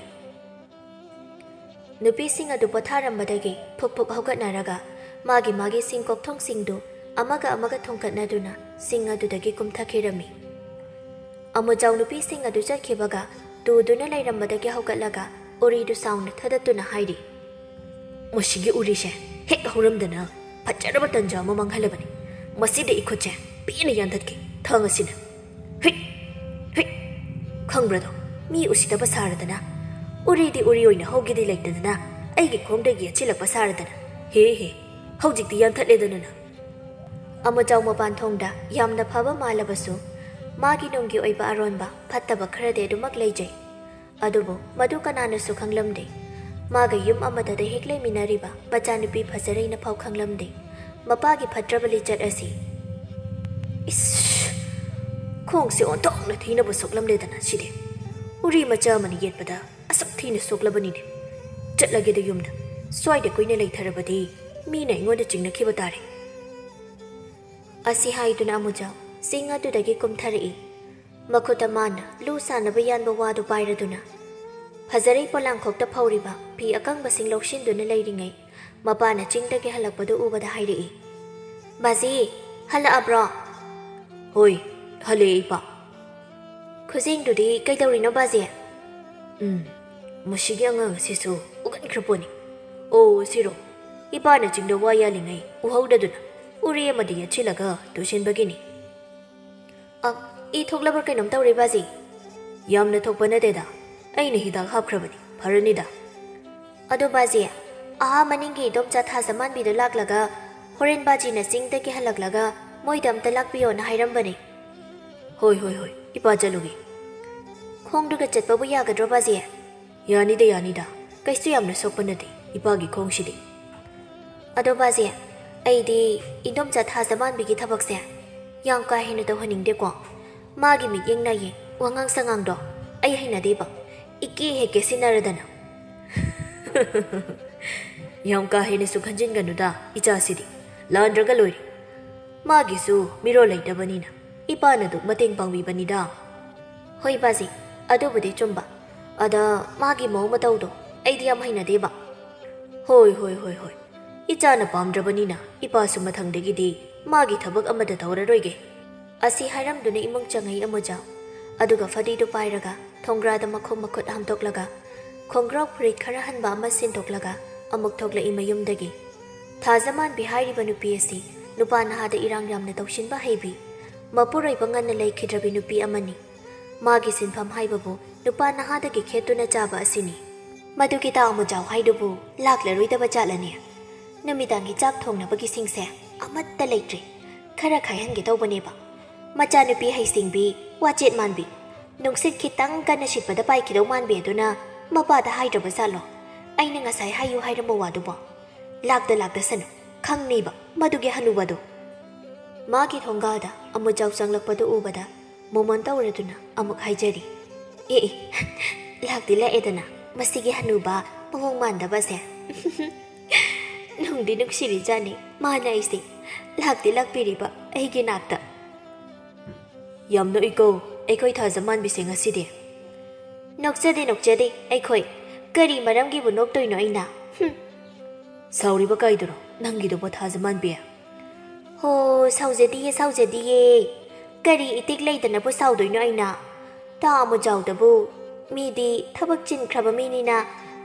ꯅꯨꯄꯤꯁꯤꯡ ꯑꯗꯨ ꯄꯣꯊꯥꯔꯝꯕꯗꯒꯤ ꯐꯨꯛ ꯐꯨꯛ ꯍꯧꯒꯠꯅꯔꯒ ꯃꯥꯒꯤ ꯃꯥꯒꯤ ꯁꯤꯡ ꯀꯣꯛꯊꯣꯡꯁꯤꯡꯗꯨ ꯑꯃꯒ ꯑꯃꯒ ꯊꯣꯡꯀꯠꯅꯗꯨꯅ ꯁꯤꯡ ꯑꯗꯨꯗꯒꯤ ꯀꯨꯝꯊꯈꯤꯔꯝꯃꯤ꯫ ꯑꯃꯨꯖꯥꯎ ꯅꯨꯄꯤꯁꯤꯡ ꯑꯗꯨ ꯆꯠꯈꯤꯕꯒ ꯇꯨꯗꯨꯅ ꯂꯩꯔꯝꯕꯗꯒꯤ ꯍꯧꯒꯠꯂꯒ ꯎꯔꯤꯗꯨ ꯁꯥꯎꯅ ꯊꯗꯠꯇꯨꯅ ꯍꯥꯏꯔꯤ, "ꯃꯁꯤꯒꯤ ꯎꯔꯤꯁꯦ ꯍꯦꯛ ꯍꯧꯔꯝꯗꯅ ꯐꯖꯔꯕ ꯇꯟꯖꯥ ꯑꯃ ꯃꯥꯡꯍꯜꯂꯕꯅꯤ꯫ ꯃꯁꯤꯗ ꯏꯈꯨꯠꯁꯦ ꯄꯦꯟꯅ ꯌꯥꯟꯊꯠꯀꯦ ꯊꯥꯡ ꯑꯁꯤꯅ꯫ ꯍꯨꯏꯠ! ꯍꯨꯏꯠ! ꯈꯪꯕ꯭ꯔꯗꯣ, ꯃꯤ ꯎꯁꯤꯠꯇꯕ ꯁꯥꯔꯗꯅ, ꯎꯔꯤꯗꯤ ꯎꯔꯤ ꯑꯣꯏꯅ ꯍꯧꯒꯦꯗꯤ ꯂꯩꯇꯗꯅ, ꯑꯩꯒꯤ ꯈꯣꯡꯗ ꯌꯦꯠꯁꯤꯜꯂꯛꯄ ꯁꯥꯔꯗꯅ꯫ ꯍꯦ ꯍꯦ, ꯍꯧꯖꯤꯛꯇꯤ ꯌꯥꯟꯊꯠꯂꯦꯗꯅ ꯅꯪ꯫" ꯑꯃꯨꯖꯥꯎ ꯃꯄꯥꯟ ꯊꯣꯡꯗ ꯌꯥꯝꯅ ꯐꯕ ꯃꯥꯜꯂꯕꯁꯨ, ꯃꯥꯒꯤ ꯅꯨꯡꯒꯤ ꯑꯣꯏꯕ ꯑꯔꯣꯟꯕ ꯐꯠꯇꯕ ꯈꯔꯗꯤ ꯑꯗꯨꯃꯛ ꯂꯩꯖꯩ꯫ ꯑꯗꯨꯕꯨ ꯃꯗꯨ ꯀꯅꯥꯅꯁꯨ ꯈꯪꯂꯝꯗꯦ꯫ ꯃꯥꯒ ꯌꯨꯝ ꯑꯃꯗꯗ ꯍꯦꯛ ꯂꯩꯃꯤꯟꯅꯔꯤꯕ ꯃꯆꯥꯅꯨꯄꯤ ꯐꯖꯔꯩꯅ ꯐꯥꯎ ꯈꯪꯂꯝꯗꯦ ꯃꯄꯥꯒꯤ ꯐꯠꯇ꯭ꯔꯕ ꯂꯤꯆꯠ ꯑꯁꯤ꯫ ꯏꯁ! ꯈꯣꯡꯁꯦ ꯑꯣꯟꯊꯣꯛꯅ ꯊꯤꯅꯕꯨ ꯁꯣꯛꯂꯝꯂꯦꯗꯅ ꯁꯤꯗꯤ꯫ ꯎꯔꯤ ꯃꯆꯥ ꯑꯃꯅ ꯌꯦꯠꯄꯗ ꯑꯁꯨꯛ ꯊꯤꯅ ꯁꯣꯛꯂꯕꯅꯤꯅꯦ꯫ ꯆꯠꯂꯒꯦꯗ ꯌꯨꯝꯗ꯫ ꯁ꯭ꯋꯥꯏꯗ ꯀꯨꯏꯅ ꯂꯩꯊꯔꯕꯗꯤ ꯃꯤꯅ ꯑꯩꯉꯣꯟꯗ ꯆꯤꯡꯅꯈꯤꯕ ꯇꯥꯔꯦ꯫ ꯑꯁꯤ ꯍꯥꯏꯗꯨꯅ ꯑꯃꯨꯖꯥꯎ ꯆꯤꯡ ꯑꯗꯨꯗꯒꯤ ꯀꯨꯝꯊꯔꯛꯏ꯫ ꯃꯈꯨꯠꯇ ꯃꯥꯅ ꯂꯨ ꯁꯥꯟꯅꯕ ꯌꯥꯟꯕ ꯋꯥꯗꯨ ꯄꯥꯏꯔꯗꯨꯅ ꯐꯖꯔꯩ ꯄꯣꯂꯥꯡꯈꯣꯛꯇ ꯐꯧꯔꯤꯕ ꯐꯤ ꯑꯀꯪꯕꯁꯤꯡ ꯂꯧꯁꯤꯟꯗꯨꯅ ꯂꯩꯔꯤꯉꯩ, ꯃꯄꯥꯅ ꯆꯤꯡꯗꯒꯤ ꯍꯜꯂꯛꯄꯗꯨ ꯎꯕꯗ ꯍꯥꯏꯔꯛꯏ, "ꯕꯥꯖꯤ, ꯍꯜꯂꯛꯑꯕ꯭ꯔꯣ?" "ꯍꯣꯏ, ꯍꯜꯂꯛꯑꯦ ꯏꯄꯥ꯫" "ꯈꯨꯖꯤꯡꯗꯨꯗꯤ ꯀꯩꯗꯧꯔꯤꯅꯣ ꯕꯥꯖꯤ?" "ꯎꯝ, ꯃꯁꯤꯒꯤ ꯑꯉꯥꯡ ꯑꯁꯤꯁꯨ ꯎꯒꯟꯈ꯭ꯔ ꯄꯣꯠꯅꯤ꯫ ꯑꯣ, ꯁꯤꯔꯣ, ꯏꯄꯥꯅ ꯆꯤꯡꯗ ꯋꯥ ꯌꯥꯜꯂꯤꯉꯩ ꯎꯍꯧꯗꯗꯨꯅ ꯎꯔꯤ ꯑꯃꯗ ꯌꯦꯠꯁꯤꯜꯂꯒ ꯇꯨꯁꯤꯟꯕꯒꯤꯅꯤ꯫" "ꯑ, ꯏ ꯊꯣꯛꯂꯕ꯭ꯔꯥ ꯀꯩꯅꯣꯝ ꯇꯧꯔꯦ ꯕꯥꯖꯤ꯫" "ꯌꯥꯝꯅ ꯊꯣꯛꯄ ꯅꯠꯇꯦꯗ, ꯑꯩꯅ ꯍꯤꯗꯥꯛ ꯍꯥꯞꯈ꯭ꯔꯕꯅꯤ, ꯐꯔꯅꯤꯗ꯫" "ꯑꯗꯣ ꯕꯥꯖꯤ, ꯑꯥ ꯃꯅꯤꯡꯒꯤ ꯏꯗꯣꯝꯆꯥ ꯊꯥꯖꯃꯥꯟꯕꯤꯗꯣ ꯂꯥꯛꯂꯒ ꯍꯣꯔꯦꯟ ꯕꯥꯖꯤꯅ ꯆꯤꯡꯗꯒꯤ ꯍꯜꯂꯛꯂꯒ ꯃꯣꯏꯗ ꯑꯝꯇ ꯂꯥꯛꯄꯤꯌꯣꯅ ꯍꯥꯏꯔꯝꯕꯅꯦ꯫ ꯍꯣꯏ, ꯍꯣꯏ, ꯍꯣꯏ, ꯏꯄꯥ ꯆꯠꯂꯨꯒꯦ꯫ ꯈꯣꯡꯗꯨꯒ ꯆꯠꯄꯕꯨ ꯌꯥꯒꯗ꯭ꯔꯣ, ꯕꯥꯖꯤ? ꯌꯥꯅꯤꯗ, ꯌꯥꯅꯤꯗ꯫ ꯀꯩꯁꯨ ꯌꯥꯝꯅ ꯁꯣꯛꯄ ꯅꯠꯇꯦ ꯏꯄꯥꯒꯤ ꯈꯣꯡꯁꯤꯗꯤ꯫ ꯑꯗꯣ ꯕꯥꯖꯤ, ꯑꯩꯗꯤ ꯏꯟꯗꯣꯝꯆꯥ ꯊꯥꯖꯃꯥꯟꯕꯤꯒꯤ ꯊꯕꯛꯁꯦ ꯌꯥꯝ ꯀꯥ ꯍꯦꯟꯅ ꯇꯧꯍꯟꯅꯤꯡꯗꯦꯀꯣ꯫ ꯃꯥꯒꯤ ꯃꯤꯠꯌꯦꯡ ꯅꯥꯌꯦ, ꯋꯥꯉꯥꯡ ꯁꯉꯥꯡꯗꯣ ꯑꯩ ꯍꯩꯅꯗꯦꯕ꯫ ꯏꯀꯦ ꯍꯦꯛ ꯀꯦꯁꯤꯟꯅꯔꯗꯅ꯫ ꯌꯥꯝ ꯀꯥ ꯍꯦꯟꯅꯁꯨ ꯈꯟꯖꯤꯟꯒꯅꯨꯗ, ꯏꯆꯥꯁꯤꯗꯤ꯫ ꯂꯥꯟꯗ꯭ꯔꯒ ꯂꯣꯏꯔꯦ꯫ ꯃꯥꯒꯤꯁꯨ ꯃꯤꯔꯣꯜ ꯂꯩꯇꯕꯅꯤꯅ ꯏꯄꯥꯅ ꯑꯗꯨꯝ ꯃꯇꯦꯡ ꯄꯥꯡꯕꯤꯕꯅꯤꯗ꯫ ꯍꯣꯏ ꯕꯥꯖꯤ, ꯑꯗꯨꯕꯨꯗꯤ ꯆꯨꯝꯕ꯫ ꯑꯗ ꯃꯥꯒꯤ ꯃꯑꯣꯡ ꯃꯇꯧꯗꯣ ꯑꯩꯗꯤ ꯌꯥꯝ ꯍꯩꯅꯗꯦꯕ꯫ ꯍꯣꯏ, ꯍꯣꯏ, ꯍꯣꯏ, ꯍꯣꯏ꯫ ꯏꯆꯥꯅ ꯄꯥꯝꯗ꯭ꯔꯕꯅꯤꯅ ꯏꯄꯥꯁꯨ ꯃꯊꯪꯗꯒꯤꯗꯤ ꯃꯥꯒꯤ ꯊꯕꯛ ꯑꯃꯠꯇ ꯇꯧꯔꯔꯣꯏꯒꯦ꯫ ꯑꯁꯤ ꯍꯥꯏꯔꯝꯗꯨꯅ ꯏꯃꯨꯡ ꯆꯪꯉꯛꯏ ꯑꯃꯨꯖꯥꯎ꯫ ꯑꯗꯨꯒ ꯐꯗꯤꯗꯨ ꯄꯥꯏꯔꯒ ꯊꯣꯡꯒ꯭ꯔꯥꯗ ꯃꯈꯣꯡ ꯃꯈꯨꯠ ꯍꯥꯝꯗꯣꯛꯂꯒ ꯈꯣꯡꯒ꯭ꯔꯥꯎ ꯐꯨꯔꯤꯠ ꯈꯔ ꯍꯟꯕ ꯑꯃ ꯁꯤꯟꯗꯣꯛꯂꯒ ꯑꯃꯨꯛ ꯊꯣꯛꯂꯛꯏ ꯃꯌꯨꯝꯗꯒꯤ꯫ ꯊꯥꯖꯃꯥꯟꯕꯤ ꯍꯥꯏꯔꯤꯕ ꯅꯨꯄꯤ ꯑꯁꯤ ꯅꯨꯄꯥ ꯅꯍꯥꯗ ꯏꯔꯥꯡ ꯌꯥꯝꯅ ꯇꯧꯁꯤꯟꯕ ꯍꯩꯕꯤ, ꯃꯄꯨꯔꯣꯏꯕ ꯉꯟꯅ ꯂꯩꯈꯤꯗ꯭ꯔꯕꯤ ꯅꯨꯄꯤ ꯑꯃꯅꯤ꯫ ꯃꯥꯒꯤ ꯁꯤꯟꯐꯝ ꯍꯥꯏꯕꯕꯨ ꯅꯨꯄꯥ ꯅꯍꯥꯗꯒꯤ ꯈꯦꯠꯇꯨꯅ ꯆꯥꯕ ꯑꯁꯤꯅꯤ꯫ ꯃꯗꯨꯒꯤ ꯇꯥ ꯑꯃꯨꯖꯥꯎ ꯍꯥꯏꯗꯨꯕꯨ ꯂꯥꯛꯂꯔꯣꯏꯗꯕ ꯖꯥꯠꯂꯅꯦ? ꯅꯨꯃꯤꯗꯥꯡꯒꯤ ꯆꯥꯛ ꯊꯣꯡꯅꯕꯒꯤ ꯁꯤꯡꯁꯦ ꯑꯃꯠꯇ ꯂꯩꯇ꯭ꯔꯦ꯫ ꯈꯔ ꯈꯥꯏꯍꯟꯒꯦ ꯇꯧꯕꯅꯦꯕ꯫ ꯃꯆꯥꯅꯨꯄꯤ ꯍꯩꯁꯤꯡꯕꯤ, ꯋꯥꯆꯦꯠ ꯃꯥꯟꯕꯤ, ꯅꯨꯡꯁꯤꯠ ꯈꯤꯇꯪ ꯀꯟꯅ ꯁꯤꯠꯄꯗ ꯄꯥꯏꯈꯤꯗꯧ ꯃꯥꯟꯕꯤ ꯑꯗꯨꯅ ꯃꯄꯥꯗ ꯍꯥꯏꯗ꯭ꯔꯕ ꯖꯥꯠꯂꯣ? ꯑꯩꯅ ꯉꯁꯥꯏ ꯍꯥꯏꯌꯨ ꯍꯥꯏꯔꯝꯕ ꯋꯥꯗꯨꯕꯣ? ꯂꯥꯛꯇ ꯂꯥꯛꯇꯁꯅꯨ, ꯈꯪꯅꯤꯕ ꯃꯗꯨꯒꯤ ꯍꯅꯨꯕꯗꯣ꯫ ꯃꯥꯒꯤ ꯊꯣꯡꯒꯥꯜꯗ ꯑꯃꯨꯖꯥꯎ ꯆꯪꯂꯛꯄꯗꯨ ꯎꯕꯗ ꯃꯣꯃꯣꯟ ꯇꯧꯔꯗꯨꯅ ꯑꯃꯨꯛ ꯍꯥꯏꯖꯔꯤ꯫ ꯑꯦ, ꯑꯦ, ꯂꯥꯛꯇꯤ ꯂꯥꯛꯑꯦꯗꯅ ꯃꯁꯤꯒꯤ ꯍꯅꯨꯕ ꯃꯑꯣꯡ ꯃꯥꯟꯗꯕꯁꯦ꯫ ꯅꯨꯡꯗꯤ ꯅꯨꯡꯁꯤꯔꯤꯖꯥꯠꯅꯤ ꯃꯥꯅ ꯑꯩꯁꯦ ꯂꯥꯛꯇꯤ ꯂꯥꯛꯄꯤꯔꯤꯕ ꯑꯩꯒꯤ ꯅꯥꯛꯇ꯫ ꯌꯥꯝ ꯅꯣꯛꯏꯀꯣ ꯑꯩꯈꯣꯏ ꯊꯥꯖꯃꯥꯟꯕꯤꯁꯦ ꯉꯁꯤꯗꯤ꯫ ꯅꯣꯛꯆꯗꯦ, ꯅꯣꯛꯆꯗꯦ ꯑꯩꯈꯣꯏ꯫ ꯀꯔꯤ ꯃꯔꯝꯒꯤꯕꯨ ꯅꯣꯛꯇꯣꯏꯅꯣ ꯑꯩꯅ? ꯍꯨꯝ꯫ ꯁꯥꯎꯔꯤꯕ ꯀꯥꯏꯗꯨꯔꯣ ꯅꯪꯒꯤꯗꯨꯕꯣ ꯊꯥꯖꯃꯥꯟꯕꯤ? ꯍꯣ, ꯁꯥꯎꯖꯗꯤꯌꯦ, ꯁꯥꯎꯖꯗꯤꯌꯦ꯫ ꯀꯔꯤ ꯏꯇꯤꯛ ꯂꯩꯗꯅꯕꯨ ꯁꯥꯎꯗꯣꯏꯅꯣ ꯑꯩꯅ? ꯇꯥ ꯑꯃꯨꯖꯥꯎꯗꯕꯨ꯫ ꯃꯤꯗꯤ ꯊꯕꯛ ꯆꯤꯟꯈ꯭ꯔꯕ ꯃꯤꯅꯤꯅ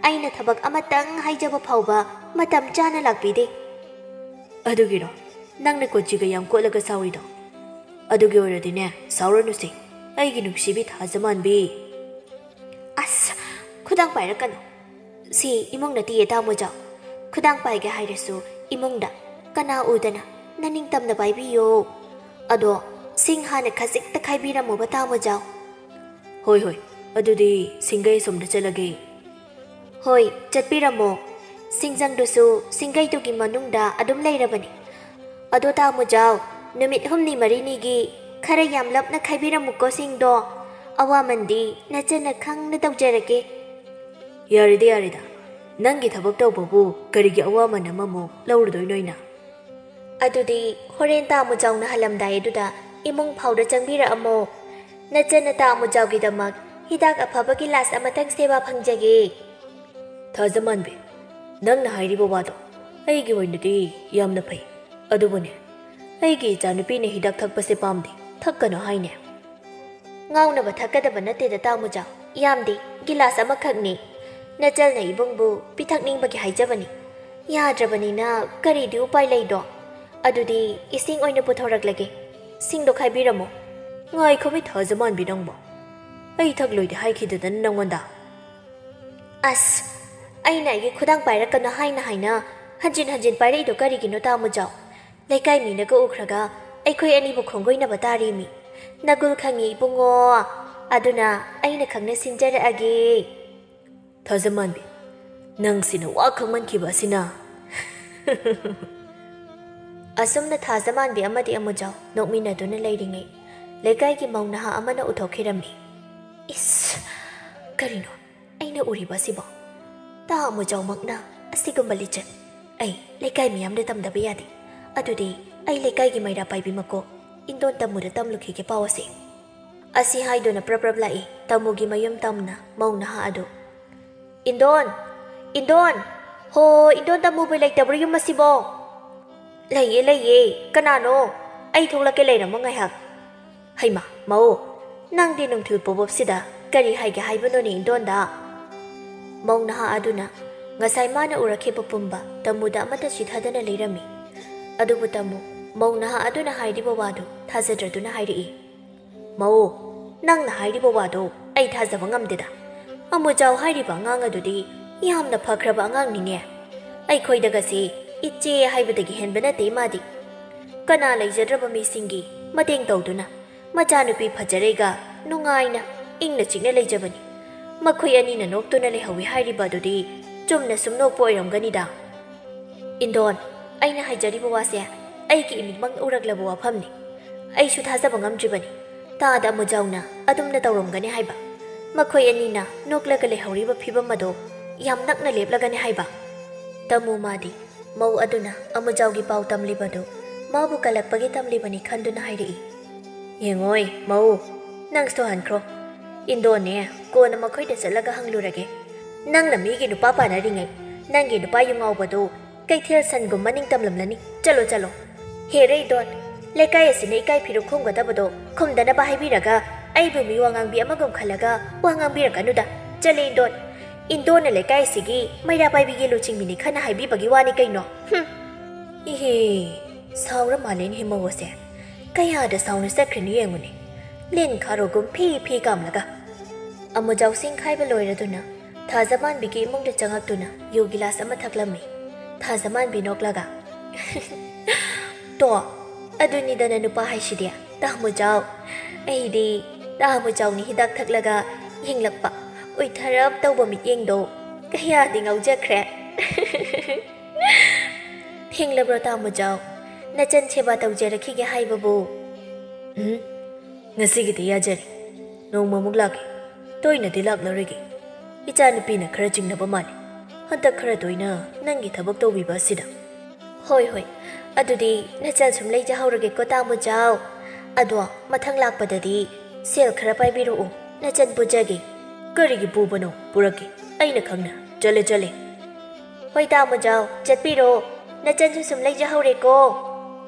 ꯑꯩꯅ ꯊꯕꯛ ꯑꯃꯇꯪ ꯍꯥꯏꯖꯕ ꯐꯥꯎꯕ ꯃꯇꯝ ꯆꯥꯅ ꯂꯥꯛꯄꯤꯗꯦ꯫ ꯑꯗꯨꯒꯤꯔꯣ ꯅꯪꯅ ꯀꯣꯆꯤꯒ ꯌꯥꯝ ꯀꯣꯠꯂꯒ ꯁꯥꯎꯔꯤꯗꯣ? ꯑꯗꯨꯒꯤ ꯑꯣꯏꯔꯗꯤꯅꯦ, ꯁꯥꯎꯔꯅꯨꯁꯦ, ꯑꯩꯒꯤ ꯅꯨꯡꯁꯤꯕꯤ ꯊꯥꯖꯃꯥꯟꯕꯤ꯫ ꯑꯁ, ꯈꯨꯗꯥꯡ ꯄꯥꯏꯔꯛꯀꯅꯨ꯫ ꯁꯤ ꯏꯃꯨꯡ ꯅꯠꯇꯤꯌꯦ, ꯇꯥ ꯑꯃꯨꯖꯥꯎ꯫ ꯈꯨꯗꯥꯡ ꯄꯥꯏꯒꯦ ꯍꯥꯏꯔꯁꯨ ꯏꯃꯨꯡꯗ꯫ ꯀꯅꯥ ꯎꯗꯅ? ꯅꯅꯤꯡꯇꯝꯅ ꯄꯥꯏꯕꯤꯌꯣ꯫ ꯑꯗꯣ ꯁꯤꯡ ꯍꯥꯟꯅ ꯈꯖꯤꯛꯇ ꯈꯥꯏꯕꯤꯔꯝꯃꯨꯕ, ꯇꯥꯃꯣꯖꯥꯎ꯫ ꯍꯣꯏ, ꯍꯣꯏ, ꯑꯗꯨꯗꯤ ꯁꯤꯡꯒꯩ ꯑꯁꯣꯝꯗ ꯆꯠꯂꯒꯦ꯫ ꯍꯣꯏ, ꯆꯠꯄꯤꯔꯝꯃꯣ꯫ ꯁꯤꯡꯖꯪꯗꯨꯁꯨ ꯁꯤꯡꯒꯩꯗꯨꯒꯤ ꯃꯅꯨꯡꯗ ꯑꯗꯨꯝ ꯂꯩꯔꯕꯅꯤ꯫ ꯑꯗꯣ ꯇꯥꯃꯣꯖꯥꯎ, ꯅꯨꯃꯤꯠ ꯍꯨꯝꯅꯤ ꯃꯔꯤꯅꯤꯒꯤ ꯈꯔ ꯌꯥꯝꯂꯞꯅ ꯈꯥꯏꯕꯤꯔꯝꯃꯨꯀꯣ ꯁꯤꯡꯗꯣ꯫ ꯑꯋꯥꯃꯟꯗꯤ ꯅꯆꯟꯅ ꯈꯪꯅ ꯇꯧꯖꯔꯒꯦ꯫ ꯌꯥꯔꯦꯗ, ꯌꯥꯔꯦꯗ꯫ ꯅꯪꯒꯤ ꯊꯕꯛ ꯇꯧꯕꯕꯨ ꯀꯔꯤꯒꯤ ꯑꯋꯥꯃꯟ ꯑꯃꯃꯨꯛ ꯂꯧꯔꯨꯗꯣꯏꯅꯣ ꯑꯩꯅ? ꯑꯗꯨꯗꯤ ꯍꯣꯔꯦꯟ ꯇꯥꯃꯣꯖꯥꯎꯅ ꯍꯜꯂꯝꯗꯥꯏ ꯑꯗꯨꯗ ꯏꯃꯨꯡ ꯐꯥꯎꯗ ꯆꯪꯕꯤꯔꯛꯑꯝꯃꯣ꯫ ꯅꯆꯟꯅ ꯇꯥꯃꯣꯖꯥꯎꯒꯤꯗꯃꯛ ꯍꯤꯗꯥꯛ ꯑꯐꯕ ꯒꯤꯂꯥꯁ ꯑꯃꯇꯪ ꯁꯦꯕꯥ ꯐꯪꯖꯒꯦ꯫ ꯊꯥꯖꯃꯥꯟꯕꯤ, ꯅꯪꯅ ꯍꯥꯏꯔꯤꯕ ꯋꯥꯗꯣ ꯑꯩꯒꯤ ꯑꯣꯏꯅꯗꯤ ꯌꯥꯝꯅ ꯐꯩ꯫ ꯑꯗꯨꯕꯨꯅꯦ, ꯑꯩꯒꯤ ꯏꯆꯥꯅꯨꯄꯤꯅ ꯍꯤꯗꯥꯛ ꯊꯛꯄꯁꯦ ꯄꯥꯝꯗꯦ, ꯊꯛꯀꯅꯨ ꯍꯥꯏꯅꯦ꯫ ꯉꯥꯎꯅꯕ ꯊꯛꯀꯗꯕ ꯅꯠꯇꯦꯗ ꯇꯥꯃꯣꯖꯥꯎ, ꯌꯥꯝꯗꯦ, ꯒꯤꯂꯥꯁ ꯑꯃꯈꯛꯅꯤ꯫ ꯅꯆꯜꯅ ꯏꯕꯨꯡꯕꯨ ꯄꯤꯊꯛꯅꯤꯡꯕꯒꯤ ꯍꯥꯏꯖꯕꯅꯤ꯫ ꯌꯥꯗ꯭ꯔꯕꯅꯤꯅ ꯀꯔꯤꯗꯤ ꯎꯄꯥꯏ ꯂꯩꯗꯣ? ꯑꯗꯨꯗꯤ ꯏꯁꯤꯡ ꯑꯣꯏꯅ ꯄꯨꯊꯣꯔꯛꯂꯒꯦ꯫ ꯁꯤꯡꯗꯣ ꯈꯥꯏꯕꯤꯔꯝꯃꯣ꯫ ꯉꯥꯏꯈꯣꯃꯤ ꯊꯥꯖꯃꯥꯟꯕꯤ ꯅꯪꯕꯣ, ꯑꯩ ꯊꯛꯂꯣꯏꯗꯤ ꯍꯥꯏꯈꯤꯗꯗꯅ ꯅꯪꯉꯣꯟꯗ꯫ ꯑꯁ, ꯑꯩꯅ ꯑꯩꯒꯤ ꯈꯨꯗꯥꯡ ꯄꯥꯏꯔꯛꯀꯅꯨ ꯍꯥꯏꯅ ꯍꯥꯏꯅ ꯍꯟꯖꯤꯟ ꯍꯟꯖꯤꯟ ꯄꯥꯏꯔꯛꯏꯗꯣ ꯀꯔꯤꯒꯤꯅꯣ ꯇꯥꯃꯣꯖꯥꯎ? ꯂꯩꯀꯥꯏ ꯃꯤꯅꯒ ꯎꯈ꯭ꯔꯒ ꯑꯩꯈꯣꯏ ꯑꯅꯤꯕꯨ ꯈꯣꯡꯒꯣꯏꯅꯕ ꯇꯥꯔꯦꯃꯤ꯫ ꯅꯒꯨꯜ ꯈꯪꯉꯤ ꯏꯕꯨꯡꯉꯣ꯫ ꯑꯗꯨꯅ ꯑꯩꯅ ꯈꯪꯅ ꯁꯤꯟꯖꯔꯛꯑꯒꯦ꯫ ꯊꯥꯖꯃꯥꯟꯕꯤ, ꯅꯪꯁꯤꯅ ꯋꯥ ꯈꯪꯃꯟꯈꯤꯕ ꯑꯁꯤꯅ꯫ ꯑꯁꯨꯝꯅ ꯊꯥꯖꯃꯥꯟꯕꯤ ꯑꯃꯗꯤ ꯑꯃꯨꯖꯥꯎ ꯅꯣꯛꯃꯤꯟꯅꯗꯨꯅ ꯂꯩꯔꯤꯉꯩ, ꯂꯩꯀꯥꯏꯒꯤ ꯃꯧ ꯅꯍꯥ ꯑꯃꯅ ꯎꯊꯣꯛꯈꯤꯔꯝꯃꯤ꯫ ꯏꯁ! ꯀꯔꯤꯅꯣ ꯑꯩꯅ ꯎꯔꯤꯕ ꯑꯁꯤꯕꯣ? ꯇꯥ ꯑꯃꯨꯖꯥꯎꯃꯛꯅ ꯑꯁꯤꯒꯨꯝꯕ ꯂꯤꯆꯠ ꯑꯩ ꯂꯩꯀꯥꯏ ꯃꯤꯌꯥꯝꯗ ꯇꯝꯗꯕ ꯌꯥꯗꯦ꯫ ꯑꯗꯨꯗꯤ ꯑꯩ ꯂꯩꯀꯥꯏꯒꯤ ꯃꯩꯔꯥ ꯄꯥꯏꯕꯤ ꯃꯀꯣꯛ ꯏꯟꯗꯣꯟ ꯇꯝꯃꯨꯗ ꯇꯝꯂꯨꯈꯤꯒꯦ ꯄꯥꯎ ꯑꯁꯤ꯫ ꯑꯁꯤ ꯍꯥꯏꯗꯨꯅ ꯄ꯭ꯔꯞ ꯄ꯭ꯔꯞ ꯂꯥꯛꯏ ꯇꯥꯃꯨꯒꯤ ꯃꯌꯨꯝ ꯇꯝꯅ ꯃꯧ ꯅꯍꯥ ꯑꯗꯨ꯫ "ꯏꯟꯗꯣꯟ! ꯏꯟꯗꯣꯟ! ꯍꯣ, ꯏꯟꯗꯣꯟ ꯇꯥꯃꯨꯕꯨ ꯂꯩꯇꯕ꯭ꯔꯣ ꯌꯨꯝ ꯑꯁꯤꯕꯣ?" "ꯂꯩꯌꯦ, ꯂꯩꯌꯦ꯫ ꯀꯅꯥꯅꯣ? ꯑꯩ ꯊꯣꯛꯂꯛꯀꯦ, ꯂꯩꯔꯝꯃꯣ ꯉꯥꯏꯍꯥꯛ꯫" "ꯍꯩꯃꯥ, ꯃꯧ, ꯅꯪꯗꯤ ꯅꯨꯡꯊꯤꯜ ꯄꯣꯕꯣꯞꯁꯤꯗ ꯀꯔꯤ ꯍꯥꯏꯒꯦ ꯍꯥꯏꯕꯅꯣꯅꯦ ꯏꯟꯗꯣꯟꯗ?" ꯃꯧ ꯅꯍꯥ ꯑꯗꯨꯅ ꯉꯁꯥꯏ ꯃꯥꯅ ꯎꯔꯛꯈꯤꯕ ꯄꯨꯝꯕ ꯇꯥꯃꯨꯗ ꯑꯃꯠꯇ ꯆꯤꯊꯗꯅ ꯂꯩꯔꯝꯃꯤ꯫ ꯑꯗꯨꯕꯨ ꯇꯥꯃꯨ, ꯃꯧ ꯅꯍꯥ ꯑꯗꯨꯅ ꯍꯥꯏꯔꯤꯕ ꯋꯥꯗꯨ ꯊꯥꯖꯗ꯭ꯔꯗꯨꯅ ꯍꯥꯏꯔꯛꯏ꯫ "ꯃꯧ, ꯅꯪꯅ ꯍꯥꯏꯔꯤꯕ ꯋꯥꯗꯣ ꯑꯩ ꯊꯥꯖꯕ ꯉꯝꯗꯦꯗ꯫ ꯑꯃꯨꯖꯥꯎ ꯍꯥꯏꯔꯤꯕ ꯑꯉꯥꯡ ꯑꯗꯨꯗꯤ ꯌꯥꯝꯅ ꯐꯈ꯭ꯔꯕ ꯑꯉꯥꯡꯅꯤꯅꯦ꯫ ꯑꯩꯈꯣꯏꯗꯒꯁꯦ ꯏꯆꯦ ꯍꯥꯏꯕꯗꯒꯤ ꯍꯦꯟꯕ ꯅꯠꯇꯦ ꯃꯥꯗꯤ꯫ ꯀꯅꯥ ꯂꯩꯖꯗ꯭ꯔꯕ ꯃꯤꯁꯤꯡꯒꯤ ꯃꯇꯦꯡ ꯇꯧꯗꯨꯅ ꯃꯆꯥꯅꯨꯄꯤ ꯐꯖꯔꯩꯒ ꯅꯨꯡꯉꯥꯏꯅ ꯏꯪꯅ ꯆꯤꯛꯅ ꯂꯩꯖꯕꯅꯤ꯫ ꯃꯈꯣꯏ ꯑꯅꯤꯅ ꯅꯣꯛꯇꯨꯅ ꯂꯩꯍꯧꯋꯤ ꯍꯥꯏꯔꯤꯕ ꯑꯗꯨꯗꯤ ꯆꯨꯝꯅ ꯁꯨꯝ ꯅꯣꯛꯄ ꯑꯣꯏꯔꯝꯒꯅꯤꯗ꯫ ꯏꯟꯗꯣꯟ, ꯑꯩꯅ ꯍꯥꯏꯖꯔꯤꯕ ꯋꯥꯁꯦ ꯑꯩꯒꯤ ꯏꯃꯤꯠꯃꯛꯅ ꯎꯔꯛꯂꯕ ꯋꯥꯐꯝꯅꯤ꯫ ꯑꯩꯁꯨ ꯊꯥꯖꯕ ꯉꯝꯗ꯭ꯔꯤꯕꯅꯤ꯫ ꯇꯥꯗ ꯑꯃꯨꯖꯥꯎꯅ ꯑꯗꯨꯝꯅ ꯇꯧꯔꯝꯒꯅꯤ ꯍꯥꯏꯕ꯫ ꯃꯈꯣꯏ ꯑꯅꯤꯅ ꯅꯣꯛꯂꯒ ꯂꯩꯍꯧꯔꯤꯕ ꯐꯤꯕꯝ ꯑꯗꯣ ꯌꯥꯝ ꯅꯛꯅ ꯂꯦꯞꯂꯒꯅꯤ ꯍꯥꯏꯕ꯫ ꯇꯥꯃꯣ ꯃꯥꯗꯤ ꯃꯧ ꯑꯗꯨꯅ ꯑꯃꯨꯖꯥꯎꯒꯤ ꯄꯥꯎ ꯇꯝꯂꯤꯕꯗꯨ ꯃꯥꯕꯨ ꯀꯜꯂꯛꯄꯒꯤ ꯇꯝꯂꯤꯕꯅꯤ ꯈꯟꯗꯨꯅ ꯍꯥꯏꯔꯛꯏ꯫ ꯌꯦꯡꯉꯣꯏ, ꯃꯧ, ꯅꯪꯁꯨ ꯍꯟꯈ꯭ꯔꯣ꯫ ꯏꯟꯗꯣꯟꯅꯦ, ꯀꯣꯟꯅ ꯃꯈꯣꯏꯗ ꯆꯠꯂꯒ ꯍꯪꯂꯨꯔꯒꯦ꯫ ꯅꯪꯅ ꯃꯤꯒꯤ ꯅꯨꯄꯥ ꯄꯥꯟꯅꯔꯤꯉꯩ ꯅꯪꯒꯤ ꯅꯨꯄꯥ ꯌꯨ ꯉꯥꯎꯕꯗꯨ ꯀꯩꯊꯦꯜ ꯁꯟꯒꯨꯝꯕ ꯅꯤꯡꯇꯝꯂꯝꯂꯅꯤ꯫ ꯆꯠꯂꯣ, ꯆꯠꯂꯣ꯫ ꯍꯦ ꯔꯦ ꯏꯟꯗꯣꯟ, ꯂꯩꯀꯥꯏ ꯑꯁꯤꯅ ꯏꯀꯥꯏ ꯐꯤꯔꯨꯛ ꯈꯨꯝꯒꯗꯕꯗꯣ ꯈꯨꯝꯗꯅꯕ ꯍꯥꯏꯕꯤꯔꯒ ꯑꯩꯕꯨ ꯃꯤꯋꯥ ꯉꯥꯡꯕꯤ ꯑꯃꯒꯨꯝ ꯈꯜꯂꯒ ꯋꯥ ꯉꯥꯡꯕꯤꯔꯛꯀꯅꯨꯗ꯫ ꯆꯠꯂꯦ ꯏꯟꯗꯣꯟ꯫ ꯏꯟꯗꯣꯟꯅ ꯂꯩꯀꯥꯏ ꯑꯁꯤꯒꯤ ꯃꯩꯔꯥ ꯄꯥꯏꯕꯤꯒꯤ ꯂꯨꯆꯤꯡꯕꯤꯅꯤ ꯈꯟꯅ ꯍꯥꯏꯕꯤꯕꯒꯤ ꯋꯥꯅꯤ ꯀꯩꯅꯣ꯫ ꯍꯨꯝ꯫ ꯏꯍꯦ, ꯁꯥꯎꯔ ꯃꯥꯜꯂꯦꯅꯦ ꯃꯧ ꯑꯁꯦ꯫ ꯀꯌꯥꯗ ꯁꯥꯎꯅ ꯆꯠꯈ꯭ꯔꯤꯅꯣ ꯌꯦꯡꯉꯨꯅꯦ꯫ ꯂꯤꯟ ꯈꯥꯔꯣꯒꯨꯝ ꯐꯤ ꯐꯤ ꯀꯥꯝꯂꯒ꯫ ꯑꯃꯨꯖꯥꯎ ꯁꯤꯡꯈꯥꯏꯕ ꯂꯣꯏꯔꯗꯨꯅ ꯊꯥꯖꯃꯥꯟꯕꯤꯒꯤ ꯏꯃꯨꯡꯗ ꯆꯪꯉꯛꯇꯨꯅ ꯌꯨ ꯒꯤꯂꯥꯁ ꯑꯃ ꯊꯛꯂꯝꯃꯤ꯫ ꯊꯥꯖꯃꯥꯟꯕꯤ ꯅꯣꯛꯂꯒ, "ꯇꯣ, ꯑꯗꯨꯅꯤꯗꯅ ꯅꯨꯄꯥ ꯍꯥꯏꯁꯤꯗꯤ, ꯇꯥꯃꯨꯖꯥꯎ꯫ ꯑꯩꯗꯤ ꯇꯥꯃꯨꯖꯥꯎꯅꯤ ꯍꯤꯗꯥꯛ ꯊꯛꯂꯒ ꯌꯦꯡꯂꯛꯄ, ꯎꯏꯊꯔꯞ ꯇꯧꯕ ꯃꯤꯠꯌꯦꯡꯗꯣ ꯀꯌꯥꯗꯤ ꯉꯥꯎꯖꯈ꯭ꯔꯦ꯫" "ꯊꯦꯡꯂꯕ꯭ꯔꯣ ꯇꯥꯃꯨꯖꯥꯎ? ꯅꯆꯟ ꯁꯦꯕꯥ ꯇꯧꯖꯔꯛꯈꯤꯒꯦ ꯍꯥꯏꯕꯕꯨ?" "ꯎꯝ, ꯉꯁꯤꯒꯤꯗꯤ ꯌꯥꯖꯔꯦ꯫ ꯅꯣꯡꯃꯃꯨꯛ ꯂꯥꯛꯀꯦ꯫ ꯇꯣꯏꯅꯗꯤ ꯂꯥꯛꯂꯔꯣꯏꯒꯦ꯫ ꯏꯆꯥꯅꯨꯄꯤꯅ ꯈꯔ ꯆꯤꯡꯅꯕ ꯃꯥꯜꯂꯤ꯫ ꯍꯟꯗꯛ ꯈꯔ ꯇꯣꯏꯅ ꯅꯪꯒꯤ ꯊꯕꯛ ꯇꯧꯕꯤꯕ ꯑꯁꯤꯗ꯫" "ꯍꯣꯏ, ꯍꯣꯏ꯫ ꯑꯗꯨꯗꯤ ꯅꯆꯟ ꯁꯨꯝ ꯂꯩꯖꯍꯧꯔꯒꯦꯀꯣ ꯇꯥꯃꯨꯖꯥꯎ꯫ ꯑꯗꯣ ꯃꯊꯪ ꯂꯥꯛꯄꯗꯗꯤ ꯁꯦꯜ ꯈꯔ ꯄꯥꯏꯕꯤꯔꯛꯎ꯫ ꯅꯆꯟ ꯄꯨꯖꯒꯦ꯫" "ꯀꯔꯤꯒꯤ ꯄꯨꯕꯅꯣ? ꯄꯨꯔꯛꯀꯦ꯫ ꯑꯩꯅ ꯈꯪꯅ꯫" "ꯆꯠꯂꯦ, ꯆꯠꯂꯦ꯫" "ꯍꯣꯏ ꯇꯥꯃꯨꯖꯥꯎ, ꯆꯠꯄꯤꯔꯣ꯫ ꯅꯆꯟꯁꯨ ꯁꯨꯝ ꯂꯩꯖꯍꯧꯔꯦꯀꯣ꯫"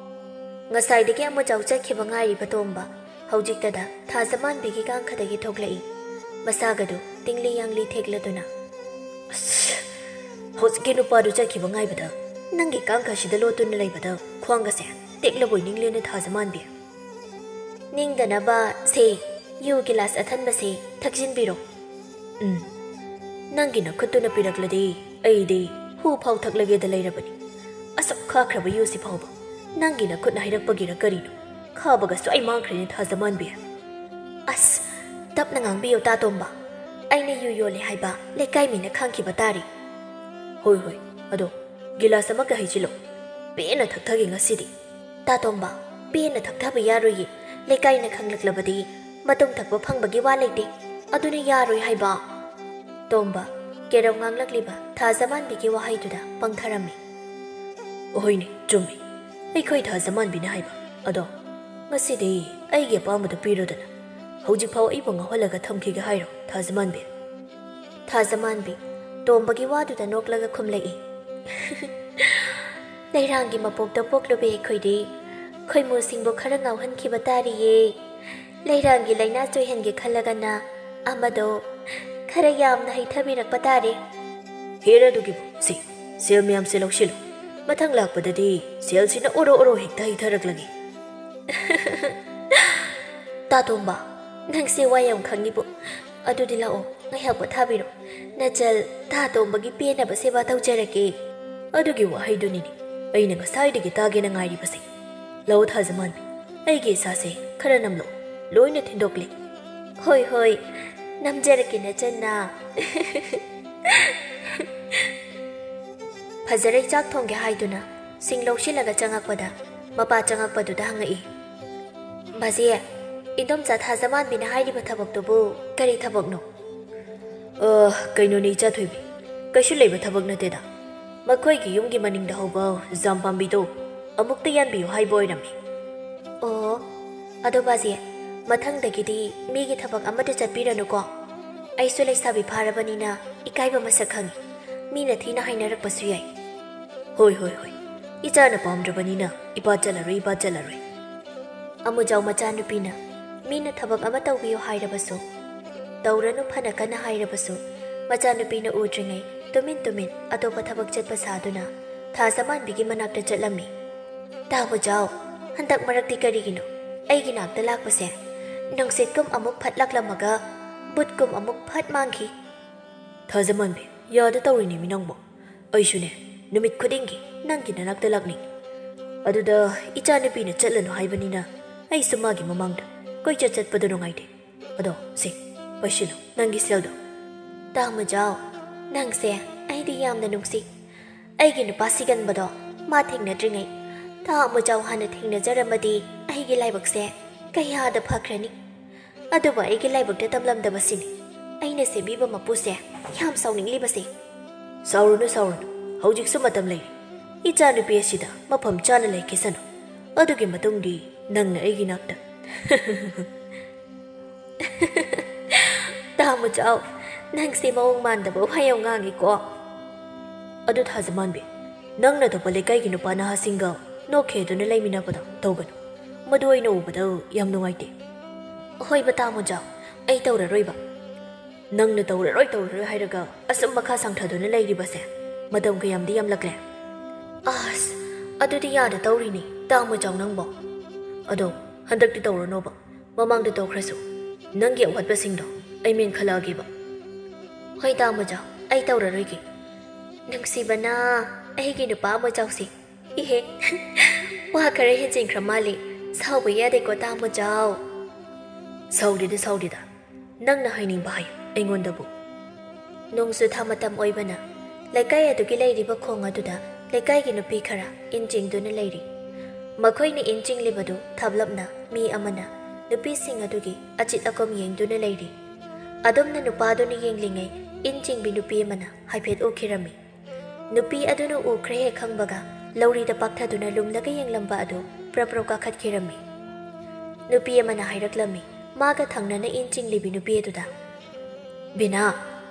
ꯉꯁꯥꯏꯗꯒꯤ ꯑꯃꯨꯖꯥꯎ ꯆꯠꯈꯤꯕ ꯉꯥꯏꯔꯤꯕ ꯇꯣꯝꯕ ꯍꯧꯖꯤꯛꯇꯗ ꯊꯥꯖꯃꯥꯟꯕꯤꯒꯤ ꯀꯥꯡꯈꯗꯒꯤ ꯊꯣꯛꯂꯛꯏ꯫ ꯃꯁꯥꯒꯗꯨ ꯇꯤꯡꯂꯤ ꯌꯥꯡꯂꯤ ꯊꯦꯛꯂꯗꯨꯅ, "ꯑꯁ, ꯍꯧꯖꯤꯛꯀꯤ ꯅꯨꯄꯥꯗꯨ ꯆꯠꯈꯤꯕ ꯉꯥꯏꯕꯗ ꯅꯪꯒꯤ ꯀꯥꯡꯈꯁꯤꯗ ꯂꯣꯠꯇꯨꯅ ꯂꯩꯕꯗ ꯈ꯭ꯋꯥꯡꯒꯁꯦ ꯇꯦꯛꯂꯕꯣꯏ ꯅꯤꯡꯂꯦꯅꯦ ꯊꯥꯖꯃꯥꯟꯕꯤ꯫" "ꯅꯤꯡꯗꯅꯕ ꯁꯦ, ꯌꯨ ꯒꯤꯂꯥꯁ ꯑꯊꯟꯕꯁꯦ ꯊꯛꯆꯤꯟꯕꯤꯔꯣ꯫" "ꯎꯝ, ꯅꯪꯒꯤ ꯅꯈꯨꯠꯇꯨꯅ ꯄꯤꯔꯛꯂꯗꯤ ꯑꯩꯗꯤ ꯍꯨ ꯐꯥꯎ ꯊꯛꯂꯒꯦꯗ ꯂꯩꯔꯕꯅꯤ꯫ ꯑꯁꯨꯛ ꯈꯥꯈ꯭ꯔꯕ ꯌꯨꯁꯤ ꯐꯥꯎꯕ ꯅꯪꯒꯤ ꯅꯈꯨꯠꯅ ꯍꯩꯔꯛꯄꯒꯤꯔ ꯀꯔꯤꯅꯣ? ꯈꯥꯕꯒ ꯁ꯭ꯋꯥꯏ ꯃꯥꯡꯈ꯭ꯔꯦꯅꯦ ꯊꯥꯖꯃꯥꯟꯕꯤ꯫ ꯑꯁ, ꯇꯞꯅ ꯉꯥꯡꯕꯤꯌꯨ ꯇꯥꯇꯣꯝꯕ꯫ ꯑꯩꯅ ꯌꯨ ꯌꯣꯜꯂꯦ ꯍꯥꯏꯕ ꯂꯩꯀꯥꯏ ꯃꯤꯅ ꯈꯪꯈꯤꯕ ꯇꯥꯔꯦ꯫ ꯍꯣꯏ, ꯍꯣꯏ, ꯑꯗꯣ ꯒꯤꯂꯥꯁ ꯑꯃꯒ ꯍꯩꯖꯤꯜꯂꯣ꯫ ꯄꯦꯟꯅ ꯊꯛꯊꯒꯦ ꯉꯁꯤꯗꯤ꯫ ꯇꯥꯇꯣꯝꯕ, ꯄꯦꯟꯅ ꯊꯛꯊꯕ ꯌꯥꯔꯣꯏꯌꯦ꯫ ꯂꯩꯀꯥꯏꯅ ꯈꯪꯂꯛꯂꯕꯗꯤ ꯃꯇꯨꯡ ꯊꯛꯄ ꯐꯪꯕꯒꯤ ꯋꯥ ꯂꯩꯇꯦ꯫ ꯑꯗꯨꯅ ꯌꯥꯔꯣꯏ ꯍꯥꯏꯕ꯫ ꯇꯣꯝꯕ, ꯀꯦꯔꯧ ꯉꯥꯡꯂꯛꯂꯤꯕ ꯊꯥꯖꯃꯥꯟꯕꯤꯒꯤ ꯋꯥꯍꯩꯗꯨꯗ ꯄꯪꯊꯔꯝꯃꯤ꯫ ꯑꯍꯣꯏꯅꯦ, ꯆꯨꯝꯃꯤ꯫ ꯑꯩꯈꯣꯏ ꯊꯥꯖꯃꯥꯟꯕꯤꯅ ꯍꯥꯏꯕ꯫ ꯑꯗꯣ ꯉꯁꯤꯗꯤ ꯑꯩꯒꯤ ꯑꯄꯥꯝꯕꯗꯨ ꯄꯤꯔꯣꯗꯅ꯫ ꯍꯧꯖꯤꯛꯐꯥꯎ ꯑꯩꯕꯨ ꯉꯥꯎꯍꯜꯂꯒ ꯊꯝꯈꯤꯒꯦ ꯍꯥꯏꯔꯣ, ꯊꯥꯖꯃꯥꯟꯕꯤ? ꯊꯥꯖꯃꯥꯟꯕꯤ, ꯇꯣꯝꯕꯒꯤ ꯋꯥꯗꯨꯗ ꯅꯣꯛꯂꯒ ꯈꯨꯝꯂꯛꯏ꯫ ꯂꯩꯔꯥꯡꯒꯤ ꯃꯄꯣꯛꯇ ꯄꯣꯛꯂꯨꯕꯤ ꯑꯩꯈꯣꯏꯗꯤ ꯈꯣꯏꯃꯨꯁꯤꯡꯕꯨ ꯈꯔ ꯉꯥꯎꯍꯟꯈꯤꯕ ꯇꯥꯔꯤꯌꯦ꯫ ꯂꯩꯔꯥꯡꯒꯤ ꯂꯥꯏꯅꯥ ꯆꯣꯏꯍꯟꯒꯦ ꯈꯜꯂꯒꯅ ꯑꯃꯗꯣ ꯈꯔ ꯌꯥꯝꯅ ꯍꯩꯊꯕꯤꯔꯛꯄ ꯇꯥꯔꯦ꯫ ꯍꯦꯔ ꯑꯗꯨꯒꯤꯕꯨ, ꯁꯤ, ꯁꯦꯜ ꯃꯌꯥꯝꯁꯦ ꯂꯧꯁꯤꯜꯂꯨ꯫ ꯃꯊꯪ ꯂꯥꯛꯄꯗꯗꯤ ꯁꯦꯜꯁꯤꯅ ꯑꯣꯔꯣ ꯑꯣꯔꯣ ꯍꯦꯛꯇ ꯍꯩꯊꯔꯛꯂꯒꯦ꯫ ꯇꯥꯇꯣꯝꯕ, ꯅꯪꯁꯦ ꯋꯥ ꯌꯥꯝ ꯈꯪꯉꯤꯕꯨ꯫ ꯑꯗꯨꯗꯤ ꯂꯥꯛꯑꯣ, ꯉꯥꯏꯍꯥꯛ ꯄꯣꯊꯥꯕꯤꯔꯣ꯫ ꯅꯆꯜ ꯇꯥꯇꯣꯝꯕꯒꯤ ꯄꯦꯟꯅꯕ ꯁꯦꯕꯥ ꯇꯧꯖꯔꯒꯦ꯫ ꯑꯗꯨꯒꯤ ꯋꯥꯍꯩꯗꯨꯅꯤꯅꯦ ꯑꯩꯅ ꯉꯁꯥꯏꯗꯒꯤ ꯇꯥꯒꯦꯅ ꯉꯥꯏꯔꯤꯕꯁꯦ꯫ ꯂꯥꯛꯑꯣ ꯊꯥꯖꯃꯥꯟꯕꯤ, ꯑꯩꯒꯤ ꯏꯁꯥꯁꯦ ꯈꯔ ꯅꯝꯂꯛꯑꯣ, ꯂꯣꯏꯅ ꯊꯤꯟꯗꯣꯛꯂꯦ꯫ ꯍꯣꯏ, ꯍꯣꯏ, ꯅꯝꯖꯔꯛꯀꯦ ꯅꯆꯟꯅ꯫ ꯐꯖꯔꯩ ꯆꯥꯛ ꯊꯣꯡꯒꯦ ꯍꯥꯏꯗꯨꯅ ꯁꯤꯡ ꯂꯧꯁꯤꯜꯂꯒ ꯆꯪꯉꯛꯄꯗ ꯃꯄꯥ ꯆꯪꯉꯛꯄꯗꯨꯗ ꯍꯪꯉꯛꯏ꯫ ꯕꯥꯖꯤ, ꯏꯟꯗꯣꯝꯆꯥ ꯊꯥꯖꯃꯥꯟꯕꯤꯅ ꯍꯥꯏꯔꯤꯕ ꯊꯕꯛꯇꯨꯕꯨ ꯀꯔꯤ ꯊꯕꯛꯅꯣ? ꯑ, ꯀꯩꯅꯣꯅꯦ ꯏꯆꯥ ꯊꯣꯏꯕꯤ, ꯀꯩꯁꯨ ꯂꯩꯕ ꯊꯕꯛ ꯅꯠꯇꯦꯗ꯫ ꯃꯈꯣꯏꯒꯤ ꯌꯨꯝꯒꯤ ꯃꯅꯤꯡꯗ ꯍꯧꯕ ꯖꯥꯝ ꯄꯥꯝꯕꯤꯗꯣ ꯑꯃꯨꯛꯇ ꯌꯥꯟꯕꯤꯌꯨ ꯍꯥꯏꯕ ꯑꯣꯏꯔꯝꯃꯤ꯫ ꯑꯣ, ꯑꯗꯣ ꯕꯥꯖꯤ, ꯃꯊꯪꯗꯒꯤꯗꯤ ꯃꯤꯒꯤ ꯊꯕꯛ ꯑꯃꯠꯇ ꯆꯠꯄꯤꯔꯅꯨꯀꯣ꯫ ꯑꯩꯁꯨ ꯂꯩꯁꯥꯕꯤ ꯐꯥꯔꯕꯅꯤꯅ ꯏꯀꯥꯏꯕ ꯃꯁꯛ ꯈꯪꯉꯤ꯫ ꯃꯤꯅ ꯊꯤꯅ ꯍꯥꯏꯅꯔꯛꯄꯁꯨ ꯌꯥꯏ꯫ ꯍꯣꯏ, ꯍꯣꯏ, ꯍꯣꯏ꯫ ꯏꯆꯥꯅ ꯄꯥꯝꯗ꯭ꯔꯕꯅꯤꯅ ꯏꯄꯥ ꯆꯠꯂꯔꯣꯏ, ꯏꯄꯥ ꯆꯠꯂꯔꯣꯏ꯫ ꯑꯃꯨꯖꯥꯎ ꯃꯆꯥꯅꯨꯄꯤꯅ ꯃꯤꯅ ꯊꯕꯛ ꯑꯃ ꯇꯧꯕꯤꯌꯨ ꯍꯥꯏꯔꯕꯁꯨ, ꯇꯧꯔꯅꯨ ꯐꯅ ꯀꯟꯅ ꯍꯥꯏꯔꯕꯁꯨ, ꯃꯆꯥꯅꯨꯄꯤꯅ ꯎꯗ꯭ꯔꯤꯉꯩ ꯇꯨꯃꯤꯟ ꯇꯨꯃꯤꯟ ꯑꯇꯣꯞꯄ ꯊꯕꯛ ꯆꯠꯄ ꯁꯥꯗꯨꯅ ꯊꯥꯖꯃꯥꯟꯕꯤꯒꯤ ꯃꯅꯥꯛꯇ ꯆꯠꯂꯝꯃꯤ꯫ ꯇꯥ ꯃꯨꯖꯥꯎ, ꯍꯟꯗꯛ ꯃꯔꯛꯇꯤ ꯀꯔꯤꯒꯤꯅꯣ ꯑꯩꯒꯤ ꯅꯥꯛꯇ ꯂꯥꯛꯄꯁꯦ? ꯅꯨꯡꯁꯤꯠꯀꯨꯝ ꯑꯃꯨꯛ ꯐꯠ ꯂꯥꯛꯂꯝꯃꯒ ꯕꯨꯠꯀꯨꯝ ꯑꯃꯨꯛ ꯐꯠ ꯃꯥꯡꯈꯤ꯫ ꯊꯥꯖꯃꯥꯟꯕꯤ, ꯌꯥꯗ ꯇꯧꯔꯤꯅꯦꯃꯤ ꯅꯪꯕꯣ꯫ ꯑꯩꯁꯨꯅꯦ, ꯅꯨꯃꯤꯠ ꯈꯨꯗꯤꯡꯒꯤ ꯅꯪꯒꯤ ꯅꯅꯥꯛꯇ ꯂꯥꯛꯅꯤꯡꯉꯤ꯫ ꯑꯗꯨꯗ ꯏꯆꯥꯅꯨꯄꯤꯅ ꯆꯠꯂꯅꯨ ꯍꯥꯏꯕꯅꯤꯅ ꯑꯩꯁꯨ ꯃꯥꯒꯤ ꯃꯃꯥꯡꯗ ꯀꯣꯏꯆꯠ ꯆꯠꯄꯗꯣ ꯅꯨꯡꯉꯥꯏꯇꯦ꯫ ꯑꯗꯣ ꯁꯦ, ꯄꯥꯏꯁꯤꯜꯂꯨ ꯅꯪꯒꯤ ꯁꯦꯜꯗꯣ꯫ ꯇꯥꯃꯣꯖꯥꯎ, ꯅꯪꯁꯦ ꯑꯩꯗꯤ ꯌꯥꯝꯅ ꯅꯨꯡꯁꯤ꯫ ꯑꯩꯒꯤ ꯅꯨꯄꯥ ꯁꯤꯒꯟꯕꯗꯣ ꯃꯥ ꯊꯦꯡꯅꯗ꯭ꯔꯤꯉꯩ ꯇꯥꯃꯣꯖꯥꯎ ꯍꯥꯟꯅ ꯊꯦꯡꯅꯖꯔꯝꯃꯗꯤ ꯑꯩꯒꯤ ꯂꯥꯏꯕꯛꯁꯦ ꯀꯌꯥꯗ ꯐꯈ꯭ꯔꯅꯤ꯫ ꯑꯗꯨꯕꯨ ꯑꯩꯒꯤ ꯂꯥꯏꯕꯛꯇ ꯇꯝꯂꯝꯗꯕꯁꯤꯅꯤ ꯑꯩꯅ ꯁꯦꯝꯕꯤꯕ ꯃꯄꯨꯁꯦ ꯌꯥꯝ ꯁꯥꯎꯅꯤꯡꯂꯤꯕꯁꯦ꯫ ꯁꯥꯎꯔꯨꯅꯨ, ꯁꯥꯎꯔꯨꯅꯨ, ꯍꯧꯖꯤꯛꯁꯨ ꯃꯇꯝ ꯂꯩꯔꯤ꯫ ꯏꯆꯥꯅꯨꯄꯤ ꯑꯁꯤꯗ ꯃꯐꯝ ꯆꯥꯅ ꯂꯩꯈꯤꯁꯅꯨ꯫ ꯑꯗꯨꯒꯤ ꯃꯇꯨꯡꯗꯤ ꯅꯪꯅ ꯑꯩꯒꯤ ꯅꯥꯛꯇ꯫ ꯇꯥꯃꯣꯖꯥꯎ, ꯅꯪꯁꯦ ꯃꯑꯣꯡ ꯃꯥꯟꯗꯕ ꯋꯥ ꯌꯥꯝ ꯉꯥꯡꯉꯤꯀꯣ꯫ ꯑꯗꯨ ꯊꯥꯖꯃꯥꯟꯕꯤ, ꯅꯪꯅ ꯑꯇꯣꯞꯄ ꯂꯩꯀꯥꯏꯒꯤ ꯅꯨꯄꯥ ꯅꯍꯥꯁꯤꯡꯒ ꯅꯣꯛꯈꯦꯗꯨꯅ ꯂꯩꯃꯤꯟꯅꯕꯗꯣ ꯇꯧꯒꯅꯨ꯫ ꯃꯗꯨ ꯑꯩꯅ ꯎꯕꯗ ꯌꯥꯝ ꯅꯨꯡꯉꯥꯏꯇꯦ꯫ ꯍꯣꯏꯕ ꯇꯥꯃꯣꯖꯥꯎ, ꯑꯩ ꯇꯧꯔꯔꯣꯏꯕ꯫ ꯅꯪꯅ ꯇꯧꯔꯔꯣꯏ, ꯇꯧꯔꯔꯣꯏ ꯍꯥꯏꯔꯒ ꯑꯁꯨꯝ ꯃꯈꯥ ꯁꯥꯡꯊꯗꯨꯅ ꯂꯩꯔꯤꯕꯁꯦ ꯃꯇꯝ ꯀꯌꯥꯝꯗꯤ ꯌꯥꯝꯂꯛꯂꯦ? ꯑꯁ, ꯑꯗꯨꯗꯤ ꯌꯥꯗ ꯇꯧꯔꯤꯅꯤ ꯇꯥꯃꯣꯖꯥꯎ ꯅꯪꯕꯣ꯫ ꯑꯗꯣ ꯍꯟꯗꯛꯇꯤ ꯇꯧꯔꯅꯣꯕ꯫ ꯃꯃꯥꯡꯗ ꯇꯧꯈ꯭ꯔꯁꯨ ꯅꯪꯒꯤ ꯑꯋꯥꯠꯄꯁꯤꯡꯗꯣ ꯑꯩ ꯃꯦꯟꯈꯠꯂꯛꯑꯒꯦꯕ꯫ ꯍꯣꯏ ꯇꯥꯃꯣꯖꯥꯎ, ꯑꯩ ꯇꯧꯔꯔꯣꯏꯒꯦ꯫ ꯅꯨꯡꯁꯤꯕꯅ ꯑꯩꯒꯤ ꯅꯨꯄꯥ ꯑꯃ ꯆꯥꯎꯁꯤ꯫ ꯏꯍꯦ, ꯋꯥ ꯈꯔ ꯍꯦꯟꯖꯤꯟꯈ꯭ꯔ ꯃꯥꯜꯂꯦ꯫ ꯁꯥꯎꯕ ꯌꯥꯗꯦꯀꯣ ꯇꯥꯃꯣꯖꯥꯎ꯫ ꯁꯥꯎꯗꯦꯗ, ꯁꯥꯎꯗꯦꯗ꯫ ꯅꯪꯅ ꯍꯥꯏꯅꯤꯡꯕ ꯍꯥꯏꯌꯨ ꯑꯩꯉꯣꯟꯗꯕꯨ꯫ ꯅꯣꯡꯖꯨ ꯊꯥ ꯃꯇꯝ ꯑꯣꯏꯕꯅ ꯂꯩꯀꯥꯏ ꯑꯗꯨꯒꯤ ꯂꯩꯔꯤꯕ ꯈꯣꯡ ꯑꯗꯨꯗ ꯂꯩꯀꯥꯏꯒꯤ ꯅꯨꯄꯤ ꯈꯔ ꯏꯟ ꯆꯤꯡꯗꯨꯅ ꯂꯩꯔꯤ꯫ ꯃꯈꯣꯏꯅ ꯏꯟ ꯆꯤꯡꯂꯤꯕꯗꯨ ꯊꯥꯞꯂꯞꯅ ꯃꯤ ꯑꯃꯅ ꯅꯨꯄꯤꯁꯤꯡ ꯑꯗꯨꯒꯤ ꯑꯆꯤꯠ ꯑꯀꯣꯝ ꯌꯦꯡꯗꯨꯅ ꯂꯩꯔꯤ꯫ ꯑꯗꯣꯝꯅ ꯅꯨꯄꯥꯗꯨꯅ ꯌꯦꯡꯂꯤꯉꯩ ꯏꯟ ꯆꯤꯡꯕꯤ ꯅꯨꯄꯤ ꯑꯃꯅ ꯍꯥꯏꯐꯦꯠ ꯎꯈꯤꯔꯝꯃꯤ꯫ ꯅꯨꯄꯤ ꯑꯗꯨꯅ ꯎꯈ꯭ꯔꯦ ꯍꯦꯛ ꯈꯪꯕꯒ ꯂꯧꯔꯤꯗ ꯄꯥꯛꯊꯗꯨꯅ ꯂꯨꯝꯂꯒ ꯌꯦꯡꯂꯝꯕ ꯑꯗꯨ ꯄ꯭ꯔꯞ ꯄ꯭ꯔꯞ ꯀꯥꯈꯠꯈꯤꯔꯝꯃꯤ꯫ ꯅꯨꯄꯤ ꯑꯃꯅ ꯍꯥꯏꯔꯛꯂꯝꯃꯤ, ꯃꯥꯒ ꯊꯪꯅꯅ ꯏꯟ ꯆꯤꯡꯂꯤꯕꯤ ꯅꯨꯄꯤ ꯑꯗꯨꯗ꯫ "ꯕꯤꯅꯥ,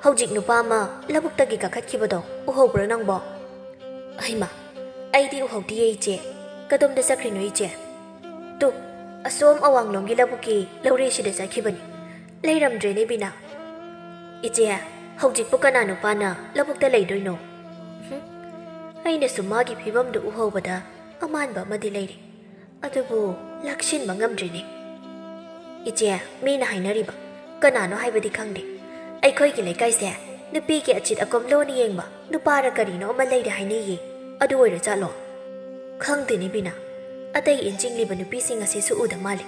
ꯍꯧꯖꯤꯛ ꯅꯨꯄꯥ ꯑꯃ ꯂꯧꯕꯨꯛꯇꯒꯤ ꯀꯥꯈꯠꯈꯤꯕꯗꯣ ꯎꯍꯧꯕ꯭ꯔꯣ ꯅꯪꯕꯣ?" "ꯑꯩꯃ, ꯑꯩꯗꯤ ꯎꯍꯧꯗꯤꯌꯦ ꯏꯆꯦ꯫ ꯀꯗꯣꯝꯗ ꯆꯠꯈ꯭ꯔꯤꯅꯣ ꯏꯆꯦ?" "ꯇꯨ, ꯑꯁꯣꯝ ꯑꯋꯥꯡꯂꯣꯝꯒꯤ ꯂꯧꯕꯨꯛꯀꯤ ꯂꯧꯔꯤꯁꯤꯗ ꯆꯠꯈꯤꯕꯅꯤ꯫ ꯂꯩꯔꯝꯗ꯭ꯔꯦꯅꯦ ꯕꯤꯅꯥ꯫ ꯏꯆꯦ, ꯍꯧꯖꯤꯛꯄꯨ ꯀꯅꯥ ꯅꯨꯄꯥꯅ ꯂꯧꯕꯨꯛꯇ ꯂꯩꯗꯣꯏꯅꯣ? ꯍꯨꯝ, ꯑꯩꯅꯁꯨ ꯃꯥꯒꯤ ꯐꯤꯕꯝꯗꯨ ꯎꯍꯧꯕꯗ ꯑꯃꯥꯟꯕ ꯑꯃꯗꯤ ꯂꯩꯔꯦ꯫ ꯑꯗꯨꯕꯨ ꯂꯥꯛꯁꯤꯟꯕ ꯉꯝꯗ꯭ꯔꯤꯅꯦ꯫ ꯏꯆꯦ, ꯃꯤꯅ ꯍꯥꯏꯅꯔꯤꯕ, ꯀꯅꯥꯅꯣ ꯍꯥꯏꯕꯗꯤ ꯈꯪꯗꯦ, ꯑꯩꯈꯣꯏꯒꯤ ꯂꯩꯀꯥꯏꯁꯦ ꯅꯨꯄꯤꯒꯤ ꯑꯆꯤꯠ ꯑꯀꯣꯝ ꯂꯣꯟꯅ ꯌꯦꯡꯕ ꯅꯨꯄꯥꯔ ꯀꯔꯤꯅꯣ ꯑꯃ ꯂꯩꯔꯦ ꯍꯥꯏꯅꯩꯌꯦ꯫ ꯑꯗꯨ ꯑꯣꯏꯔꯖꯥꯠꯂꯣ?" ꯈꯪꯗꯦꯅꯦ ꯕꯤꯅꯥ, ꯑꯇꯩ ꯏꯟꯖꯤꯡꯂꯤꯕ ꯅꯨꯄꯤꯁꯤꯡ ꯑꯁꯤꯁꯨ ꯎꯗ ꯃꯥꯜꯂꯦ꯫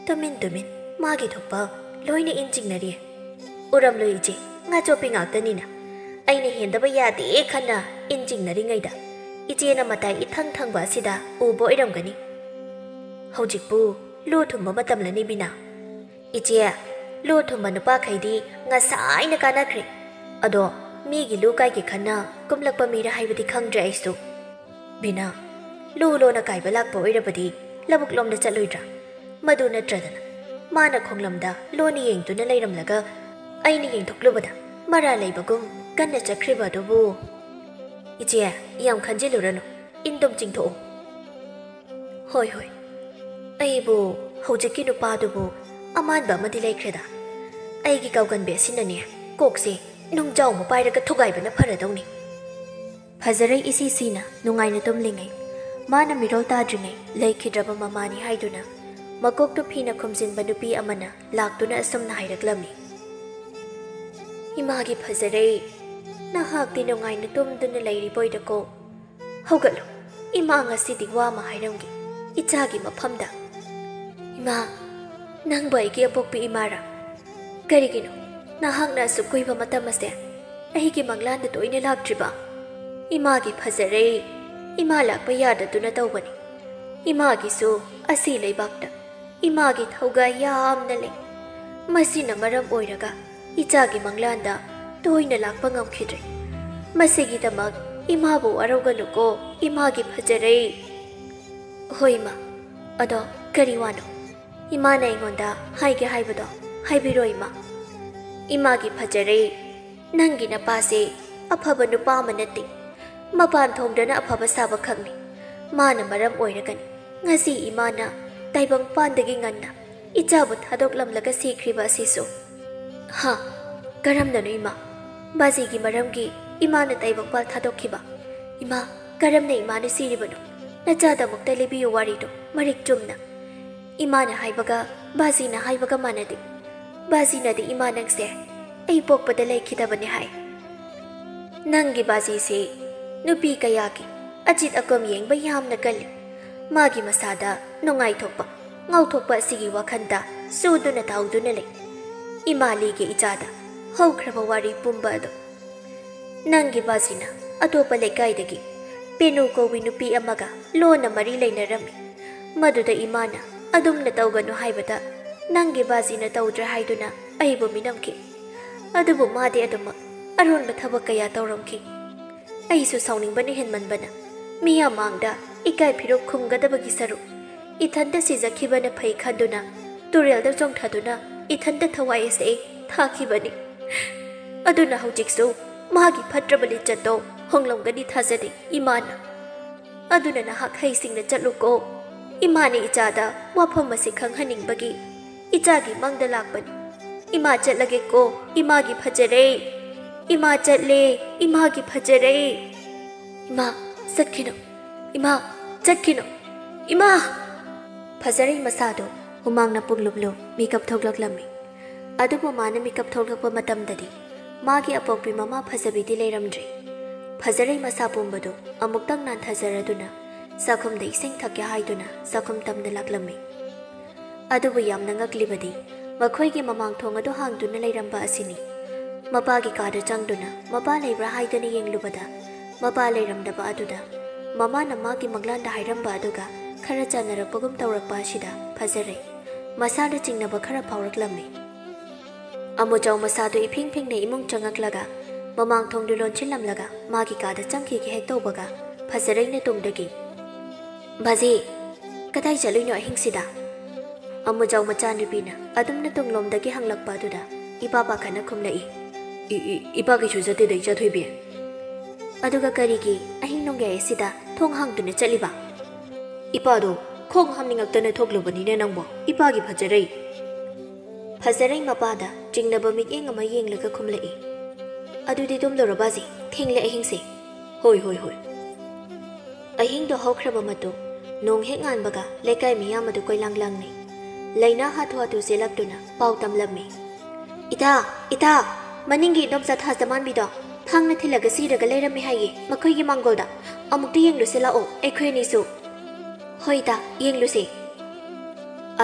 ꯇꯨꯃꯤꯟ ꯇꯨꯃꯤꯟ ꯃꯥꯒꯤ ꯊꯣꯛꯄ ꯂꯣꯏꯅ ꯏꯟꯖꯤꯡꯅꯔꯤꯌꯦ꯫ ꯎꯔꯝꯂꯣꯏ ꯏꯆꯦ, ꯉꯥꯆꯣꯞꯄꯤ ꯉꯥꯛꯇꯅꯤꯅ꯫ ꯑꯩꯅ ꯍꯦꯟꯗꯕ ꯌꯥꯗꯦ ꯈꯟꯅ ꯏꯟꯖꯤꯡꯅꯔꯤꯉꯩꯗ ꯏꯆꯦꯅ ꯃꯇꯥꯏ ꯏꯊꯪ ꯊꯪꯕ ꯑꯁꯤꯗ ꯎꯕ ꯑꯣꯏꯔꯝꯒꯅꯤ꯫ ꯍꯧꯖꯤꯛꯄꯨ ꯂꯨ ꯊꯨꯝꯕ ꯃꯇꯝꯂꯅꯤ ꯕꯤꯅꯥ꯫ ꯏꯆꯦ, ꯂꯨ ꯊꯨꯝꯕ ꯅꯨꯄꯥꯈꯩꯗꯤ ꯉꯁꯥꯏꯅ ꯀꯥꯟꯅꯈ꯭ꯔꯦ꯫ ꯑꯗꯣ ꯃꯤꯒꯤ ꯂꯨ ꯀꯥꯏꯒꯦ ꯈꯟꯅ ꯀꯨꯝꯂꯛꯄ ꯃꯤꯔ ꯍꯥꯏꯕꯗꯤ ꯈꯪꯗ꯭ꯔꯦ ꯑꯩꯁꯨ꯫ ꯕꯤꯅꯥ, ꯂꯨ ꯂꯣꯟꯅ ꯀꯥꯏꯕ ꯂꯥꯛꯄ ꯑꯣꯏꯔꯕꯗꯤ ꯂꯧꯕꯨꯛ ꯂꯣꯝꯗ ꯆꯠꯂꯣꯏꯗ꯭ꯔꯥ? ꯃꯗꯨ ꯅꯠꯇ꯭ꯔꯗꯅ ꯃꯥꯅ ꯈꯣꯡꯂꯝꯗ ꯂꯣꯟꯅ ꯌꯦꯡꯗꯨꯅ ꯂꯩꯔꯝꯂꯒ ꯑꯩꯅ ꯌꯦꯡꯊꯣꯛꯂꯨꯕꯗ ꯃꯔꯥꯜ ꯂꯩꯕꯒꯨꯝ ꯀꯟꯅ ꯆꯠꯈ꯭ꯔꯤꯕ ꯑꯗꯨꯕꯨ꯫ ꯏꯆꯦ, ꯌꯥꯝ ꯈꯟꯖꯤꯜꯂꯨꯔꯅꯨ, ꯏꯟꯗꯨꯝ ꯆꯤꯡꯊꯣꯛꯎ꯫ ꯍꯣꯏ, ꯍꯣꯏ꯫ ꯑꯩꯕꯨ ꯍꯧꯖꯤꯛꯀꯤ ꯅꯨꯄꯥꯗꯨꯕꯨ ꯑꯃꯥꯟꯕ ꯑꯃꯗꯤ ꯂꯩꯈ꯭ꯔꯦꯗ꯫ ꯑꯩꯒꯤ ꯀꯥꯎꯒꯟꯕꯤ ꯑꯁꯤꯅꯅꯦ, ꯀꯣꯛꯁꯦ ꯅꯨꯡꯖꯥꯎ ꯑꯃ ꯄꯥꯏꯔꯒ ꯊꯨꯒꯥꯏꯕꯅ ꯐꯔꯗꯧꯅꯤ꯫ ꯐꯖꯔꯩ ꯏꯁꯤ ꯁꯤꯅ ꯅꯨꯡꯉꯥꯏꯅ ꯇꯨꯝꯂꯤꯉꯩ, ꯃꯥꯅ ꯃꯤꯔꯣꯜ ꯇꯥꯗ꯭ꯔꯤꯉꯩ ꯂꯩꯈꯤꯗ꯭ꯔꯕ ꯃꯃꯥꯅꯤ ꯍꯥꯏꯗꯨꯅ ꯃꯀꯣꯛꯇꯨ ꯐꯤꯅ ꯈꯨꯝꯖꯤꯟꯕ ꯅꯨꯄꯤ ꯑꯃꯅ ꯂꯥꯛꯇꯨꯅ ꯑꯁꯨꯝꯅ ꯍꯥꯏꯔꯛꯂꯝꯃꯤ꯫ ꯏꯃꯥꯒꯤ ꯐꯖꯔꯩ, ꯅꯍꯥꯛꯇꯤ ꯅꯨꯡꯉꯥꯏꯅ ꯇꯨꯝꯗꯨꯅ ꯂꯩꯔꯤꯕꯣꯏꯗꯀꯣ꯫ ꯍꯧꯒꯠꯂꯨ, ꯏꯃꯥ ꯉꯁꯤꯗꯤ ꯋꯥ ꯑꯃ ꯍꯥꯏꯔꯝꯒꯦ ꯏꯆꯥꯒꯤ ꯃꯐꯝꯗ꯫ ꯏꯃꯥ, ꯅꯪꯕꯨ ꯑꯩꯒꯤ ꯑꯄꯣꯛꯄꯤ ꯏꯃꯥꯔꯥ? ꯀꯔꯤꯒꯤꯅꯣ ꯅꯍꯥꯛꯅ ꯑꯁꯨꯛ ꯀꯨꯏꯕ ꯃꯇꯝ ꯑꯁꯦ ꯑꯩꯒꯤ ꯃꯪꯂꯥꯟꯗ ꯇꯣꯏꯅ ꯂꯥꯛꯇ꯭ꯔꯤꯕ? ꯏꯃꯥꯒꯤ ꯐꯖꯔꯩ, ꯏꯃꯥ ꯂꯥꯛꯄ ꯌꯥꯗꯗꯨꯅ ꯇꯧꯕꯅꯤ꯫ ꯏꯃꯥꯒꯤꯁꯨ ꯑꯁꯤ ꯂꯩꯕꯥꯛꯇ ꯏꯃꯥꯒꯤ ꯊꯧꯒꯥꯏ ꯌꯥꯝꯅ ꯂꯩ꯫ ꯃꯁꯤꯅ ꯃꯔꯝ ꯑꯣꯏꯔꯒ ꯏꯆꯥꯒꯤ ꯃꯪꯂꯥꯟꯗ ꯇꯣꯏꯅ ꯂꯥꯛꯄ ꯉꯝꯈꯤꯗ꯭ꯔꯦ꯫ ꯃꯁꯤꯒꯤꯗꯃꯛ ꯏꯃꯥꯕꯨ ꯋꯥꯔꯧꯒꯅꯨꯀꯣ, ꯏꯃꯥꯒꯤ ꯐꯖꯔꯩ꯫ ꯍꯣꯏ ꯏꯃꯥ, ꯑꯗꯣ ꯀꯔꯤ ꯋꯥꯅꯣ? ꯏꯃꯥꯅ ꯑꯩꯉꯣꯟꯗ ꯍꯥꯏꯒꯦ ꯍꯥꯏꯕꯗꯣ ꯍꯥꯏꯕꯤꯔꯣ ꯏꯃꯥ꯫ ꯏꯃꯥꯒꯤ ꯐꯖꯔꯩ, ꯅꯪꯒꯤ ꯅꯄꯥꯁꯦ ꯑꯐꯕ ꯅꯨꯄꯥ ꯑꯃ ꯅꯠꯇꯦ꯫ ꯃꯄꯥꯟ ꯊꯣꯡꯗꯅ ꯑꯐꯕ ꯁꯥꯕ ꯈꯛꯅꯤ꯫ ꯃꯥꯅ ꯃꯔꯝ ꯑꯣꯏꯔꯒꯅꯤ ꯉꯁꯤ ꯏꯃꯥꯅ ꯇꯥꯏꯕꯪꯄꯥꯟꯗꯒꯤ ꯉꯟꯅ ꯏꯆꯥꯕꯨ ꯊꯥꯗꯣꯛꯂꯝꯂꯒ ꯁꯤꯈ꯭ꯔꯤꯕ ꯑꯁꯤꯁꯨ꯫ ꯍꯥ? ꯀꯔꯝꯅꯅꯣ ꯏꯃꯥ? ꯕꯥꯖꯤꯒꯤ ꯃꯔꯝꯒꯤ ꯏꯃꯥꯅ ꯇꯥꯏꯕꯪꯄꯥꯜ ꯊꯥꯗꯣꯛꯈꯤꯕ? ꯏꯃꯥ, ꯀꯔꯝꯅ ꯏꯃꯥꯅ ꯁꯤꯔꯤꯕꯅꯣ? ꯅꯆꯥꯗꯃꯛꯇ ꯂꯤꯕꯤꯌꯨ ꯋꯥꯔꯤꯗꯣ ꯃꯔꯤꯛ ꯆꯨꯝꯅ꯫ ꯏꯃꯥꯅ ꯍꯥꯏꯕꯒ ꯕꯥꯖꯤꯅ ꯍꯥꯏꯕꯒ ꯃꯥꯟꯅꯗꯦ꯫ ꯕꯥꯖꯤꯅꯗꯤ ꯏꯃꯥ ꯅꯪꯁꯦ ꯑꯩ ꯄꯣꯛꯄꯗ ꯂꯩꯈꯤꯗꯕꯅꯦ ꯍꯥꯏ꯫ ꯅꯪꯒꯤ ꯕꯥꯖꯤꯁꯤ ꯅꯨꯄꯤ ꯀꯌꯥꯒꯤ ꯑꯆꯤꯠ ꯑꯀꯣꯝ ꯌꯦꯡꯕ ꯌꯥꯝꯅ ꯀꯜꯂꯤ꯫ ꯃꯥꯒꯤ ꯃꯁꯥꯗ ꯅꯨꯡꯉꯥꯏꯊꯣꯛꯄ, ꯉꯥꯎꯊꯣꯛꯄ ꯑꯁꯤꯒꯤ ꯋꯥꯈꯜꯗ ꯁꯨꯗꯨꯅ ꯇꯥꯎꯗꯨꯅ ꯂꯩ꯫ ꯏꯃꯥꯂꯤꯒꯤ ꯏꯆꯥꯗ ꯍꯧꯈ꯭ꯔꯕ ꯋꯥꯔꯤ ꯄꯨꯝꯕ ꯑꯗꯨ꯫ "ꯅꯪꯒꯤ ꯕꯥꯖꯤꯅ ꯑꯇꯣꯞꯄ ꯂꯩꯀꯥꯏꯗꯒꯤ ꯄꯦꯅꯨ ꯀꯧꯕꯤ ꯅꯨꯄꯤ ꯑꯃꯒ ꯂꯣꯟꯅ ꯃꯔꯤ ꯂꯩꯅꯔꯝꯃꯤ꯫ ꯃꯗꯨꯗ ꯏꯃꯥꯅ ꯑꯗꯨꯝꯅ ꯇꯧꯒꯅꯨ ꯍꯥꯏꯕꯗ ꯅꯪꯒꯤ ꯕꯥꯖꯤꯅ ꯇꯧꯗ꯭ꯔꯦ ꯍꯥꯏꯗꯨꯅ ꯑꯩꯕꯨ ꯃꯤꯅꯝꯈꯤ꯫ ꯑꯗꯨꯕꯨ ꯃꯥꯗꯤ ꯑꯗꯨꯃꯛ ꯑꯔꯣꯟꯕ ꯊꯕꯛ ꯀꯌꯥ ꯇꯧꯔꯝꯈꯤ꯫ ꯑꯩꯁꯨ ꯁꯥꯎꯅꯤꯡꯕꯅ ꯍꯦꯟꯃꯟꯕꯅ ꯃꯤꯌꯥꯝ ꯃꯥꯡꯗ ꯏꯀꯥꯏ ꯐꯤꯔꯨꯛ ꯈꯨꯝꯒꯗꯕꯒꯤ ꯁꯔꯨꯛ ꯏꯊꯟꯇ ꯁꯤꯖꯈꯤꯕꯅ ꯐꯩ ꯈꯟꯗꯨꯅ ꯇꯨꯔꯦꯜꯗ ꯆꯣꯡꯊꯗꯨꯅ ꯏꯊꯟꯇ ꯊꯋꯥꯏ ꯑꯁꯤ ꯑꯩ ꯊꯥꯈꯤꯕꯅꯤ꯫ ꯑꯗꯨꯅ ꯍꯧꯖꯤꯛꯁꯨ ꯃꯥꯒꯤ ꯐꯠꯇ꯭ꯔꯕ ꯂꯤꯆꯠꯇꯣ ꯍꯣꯡꯂꯝꯒꯅꯤ ꯊꯥꯖꯗꯦ ꯏꯃꯥꯅ꯫ ꯑꯗꯨꯅ ꯅꯍꯥꯛ ꯍꯩꯁꯤꯡꯅ ꯆꯠꯂꯨꯀꯣ꯫ ꯏꯃꯥꯅ ꯏꯆꯥꯗ ꯋꯥꯐꯝ ꯑꯁꯤ ꯈꯪꯍꯟꯅꯤꯡꯕꯒꯤ ꯏꯆꯥꯒꯤ ꯃꯪꯗ ꯂꯥꯛꯄꯅꯤ꯫ ꯏꯃꯥ ꯆꯠꯂꯒꯦꯀꯣ, ꯏꯃꯥꯒꯤ ꯐꯖꯔꯦ꯫ ꯏꯃꯥ ꯆꯠꯂꯦ, ꯏꯃꯥꯒꯤ ꯐꯖꯔꯦ꯫ ꯏꯃꯥ, ꯆꯠꯈꯤꯅꯨ꯫ ꯏꯃꯥ, ꯆꯠꯈꯤꯅꯨ꯫ ꯏꯃꯥ!" ꯐꯖꯔꯩ ꯃꯁꯥꯗꯣ ꯍꯨꯃꯥꯡꯅ ꯄꯨꯡꯂꯨꯞ ꯂꯨꯞ ꯃꯤꯀꯞ ꯊꯣꯛꯂꯛꯂꯝꯃꯤ꯫ ꯑꯗꯨꯕꯨ ꯃꯥꯅ ꯃꯤꯀꯞ ꯊꯣꯛꯂꯛꯄ ꯃꯇꯝꯗꯗꯤ ꯃꯥꯒꯤ ꯑꯄꯣꯛꯄꯤ ꯃꯃꯥ ꯐꯖꯕꯤꯗꯤ ꯂꯩꯔꯝꯗ꯭ꯔꯦ꯫ ꯐꯖꯔꯩ ꯃꯁꯥ ꯄꯨꯝꯕꯗꯨ ꯑꯃꯨꯛꯇꯪ ꯅꯥꯟꯊꯖꯔꯗꯨꯅ ꯆꯥꯛꯈꯨꯝꯗ ꯏꯁꯤꯡ ꯊꯛꯀꯦ ꯍꯥꯏꯗꯨꯅ ꯆꯥꯛꯈꯨꯝ ꯇꯝꯅ ꯂꯥꯛꯂꯝꯃꯤ꯫ ꯑꯗꯨꯕꯨ ꯌꯥꯝꯅ ꯉꯛꯂꯤꯕꯗꯤ ꯃꯈꯣꯏꯒꯤ ꯃꯃꯥꯡ ꯊꯣꯡ ꯑꯗꯨ ꯍꯥꯡꯗꯨꯅ ꯂꯩꯔꯝꯕ ꯑꯁꯤꯅꯤ꯫ ꯃꯄꯥꯒꯤ ꯀꯥꯗ ꯆꯪꯗꯨꯅ ꯃꯄꯥ ꯂꯩꯕ꯭ꯔꯥ ꯍꯥꯏꯗꯨꯅ ꯌꯦꯡꯂꯨꯕꯗ ꯃꯄꯥ ꯂꯩꯔꯝꯗꯕ ꯑꯗꯨꯗ ꯃꯃꯥꯅ ꯃꯥꯒꯤ ꯃꯪꯂꯥꯟꯗ ꯍꯥꯏꯔꯝꯕ ꯑꯗꯨꯒ ꯈꯔ ꯆꯥꯟꯅꯔꯛꯄꯒꯨꯝ ꯇꯧꯔꯛꯄ ꯑꯁꯤꯗ ꯐꯖꯔꯩ ꯃꯁꯥꯗ ꯆꯤꯡꯅꯕ ꯈꯔ ꯐꯥꯎꯔꯛꯂꯝꯃꯤ꯫ ꯑꯃꯨꯖꯥꯎ ꯃꯁꯥꯗꯨ ꯏꯐꯤꯡ ꯐꯤꯡꯅ ꯏꯃꯨꯡ ꯆꯪꯉꯛꯂꯒ ꯃꯃꯥꯡ ꯊꯣꯡꯗꯨ ꯂꯣꯟꯁꯤꯜꯂꯝꯂꯒ ꯃꯥꯒꯤ ꯀꯥꯗ ꯆꯪꯈꯤꯒꯦ ꯍꯦꯛ ꯇꯧꯕꯒ ꯐꯖꯔꯩꯅ ꯇꯨꯡꯗꯒꯤ, "ꯕꯥꯖꯤ, ꯀꯗꯥꯏ ꯆꯠꯂꯨꯏꯅꯣ ꯑꯍꯤꯡꯁꯤꯗ?" ꯑꯃꯨꯖꯥꯎ ꯃꯆꯥꯅꯨꯄꯤꯅ ꯑꯗꯨꯝꯅ ꯇꯨꯡꯂꯣꯝꯗꯒꯤ ꯍꯪꯂꯛꯄ ꯑꯗꯨꯗ ꯏꯄꯥ ꯄꯥꯈꯠꯅ ꯈꯨꯝꯂꯛꯏ, "ꯏ, ꯏ, ꯏꯄꯥ ꯀꯩꯁꯨ ꯆꯠꯇꯦꯗ, ꯏꯆꯥꯊꯣꯏꯕꯤ꯫ ꯑꯗꯨꯒ ꯀꯔꯤꯒꯤ ꯑꯍꯤꯡ ꯅꯣꯡꯌꯥꯏ ꯑꯁꯤꯗ ꯊꯣꯡ ꯍꯥꯡꯗꯨꯅ ꯆꯠꯂꯤꯕ?" "ꯏꯄꯥꯗꯣ ꯈꯣꯡ ꯍꯥꯝꯅꯤꯡꯉꯛꯇꯅ ꯊꯣꯛꯂꯨꯕꯅꯤꯅꯦ ꯅꯪꯕꯣ, ꯏꯄꯥꯒꯤ ꯐꯖꯔꯩ꯫" ꯐꯖꯔꯩ ꯃꯄꯥꯗ ꯆꯤꯡꯅꯕ ꯃꯤꯠꯌꯦꯡ ꯑꯃ ꯌꯦꯡꯂꯒ ꯈꯨꯝꯂꯛꯏ, "ꯑꯗꯨꯗꯤ ꯇꯨꯝꯂꯨꯔꯣ ꯕꯥꯖꯤ, ꯊꯦꯡꯂꯦ ꯑꯍꯤꯡꯁꯦ꯫" "ꯍꯣꯏ, ꯍꯣꯏ, ꯍꯣꯏ꯫" ꯑꯍꯤꯡꯗꯣ ꯍꯧꯈ꯭ꯔꯕ ꯃꯇꯨꯡ ꯅꯣꯡ ꯍꯦꯛ ꯉꯥꯟꯕꯒ ꯂꯩꯀꯥꯏ ꯃꯤꯌꯥꯝ ꯑꯗꯨ ꯀꯣꯏꯂꯥꯡ ꯂꯥꯡꯅꯩ꯫ ꯂꯩꯅꯥ ꯍꯥꯊꯨ ꯍꯥꯊꯨ ꯆꯦꯜꯂꯛꯇꯨꯅ ꯄꯥꯎ ꯇꯝꯂꯝꯃꯤ, "ꯏꯇꯥ, ꯏꯇꯥ, ꯃꯅꯤꯡꯒꯤ ꯏꯗꯣꯝꯆꯥ ꯊꯥꯖꯃꯥꯟꯕꯤꯗꯣ ꯊꯥꯡꯅ ꯊꯤꯜꯂꯒ ꯁꯤꯔꯒ ꯂꯩꯔꯝꯃꯤ ꯍꯥꯏꯌꯦ ꯃꯈꯣꯏꯒꯤ ꯃꯥꯡꯒꯣꯜꯗ꯫ ꯑꯃꯨꯛꯇ ꯌꯦꯡꯂꯨꯁꯤ ꯂꯥꯛꯑꯣ ꯑꯩꯈꯣꯏ ꯑꯅꯤꯁꯨ꯫ ꯍꯣꯏꯗ, ꯌꯦꯡꯂꯨꯁꯦ꯫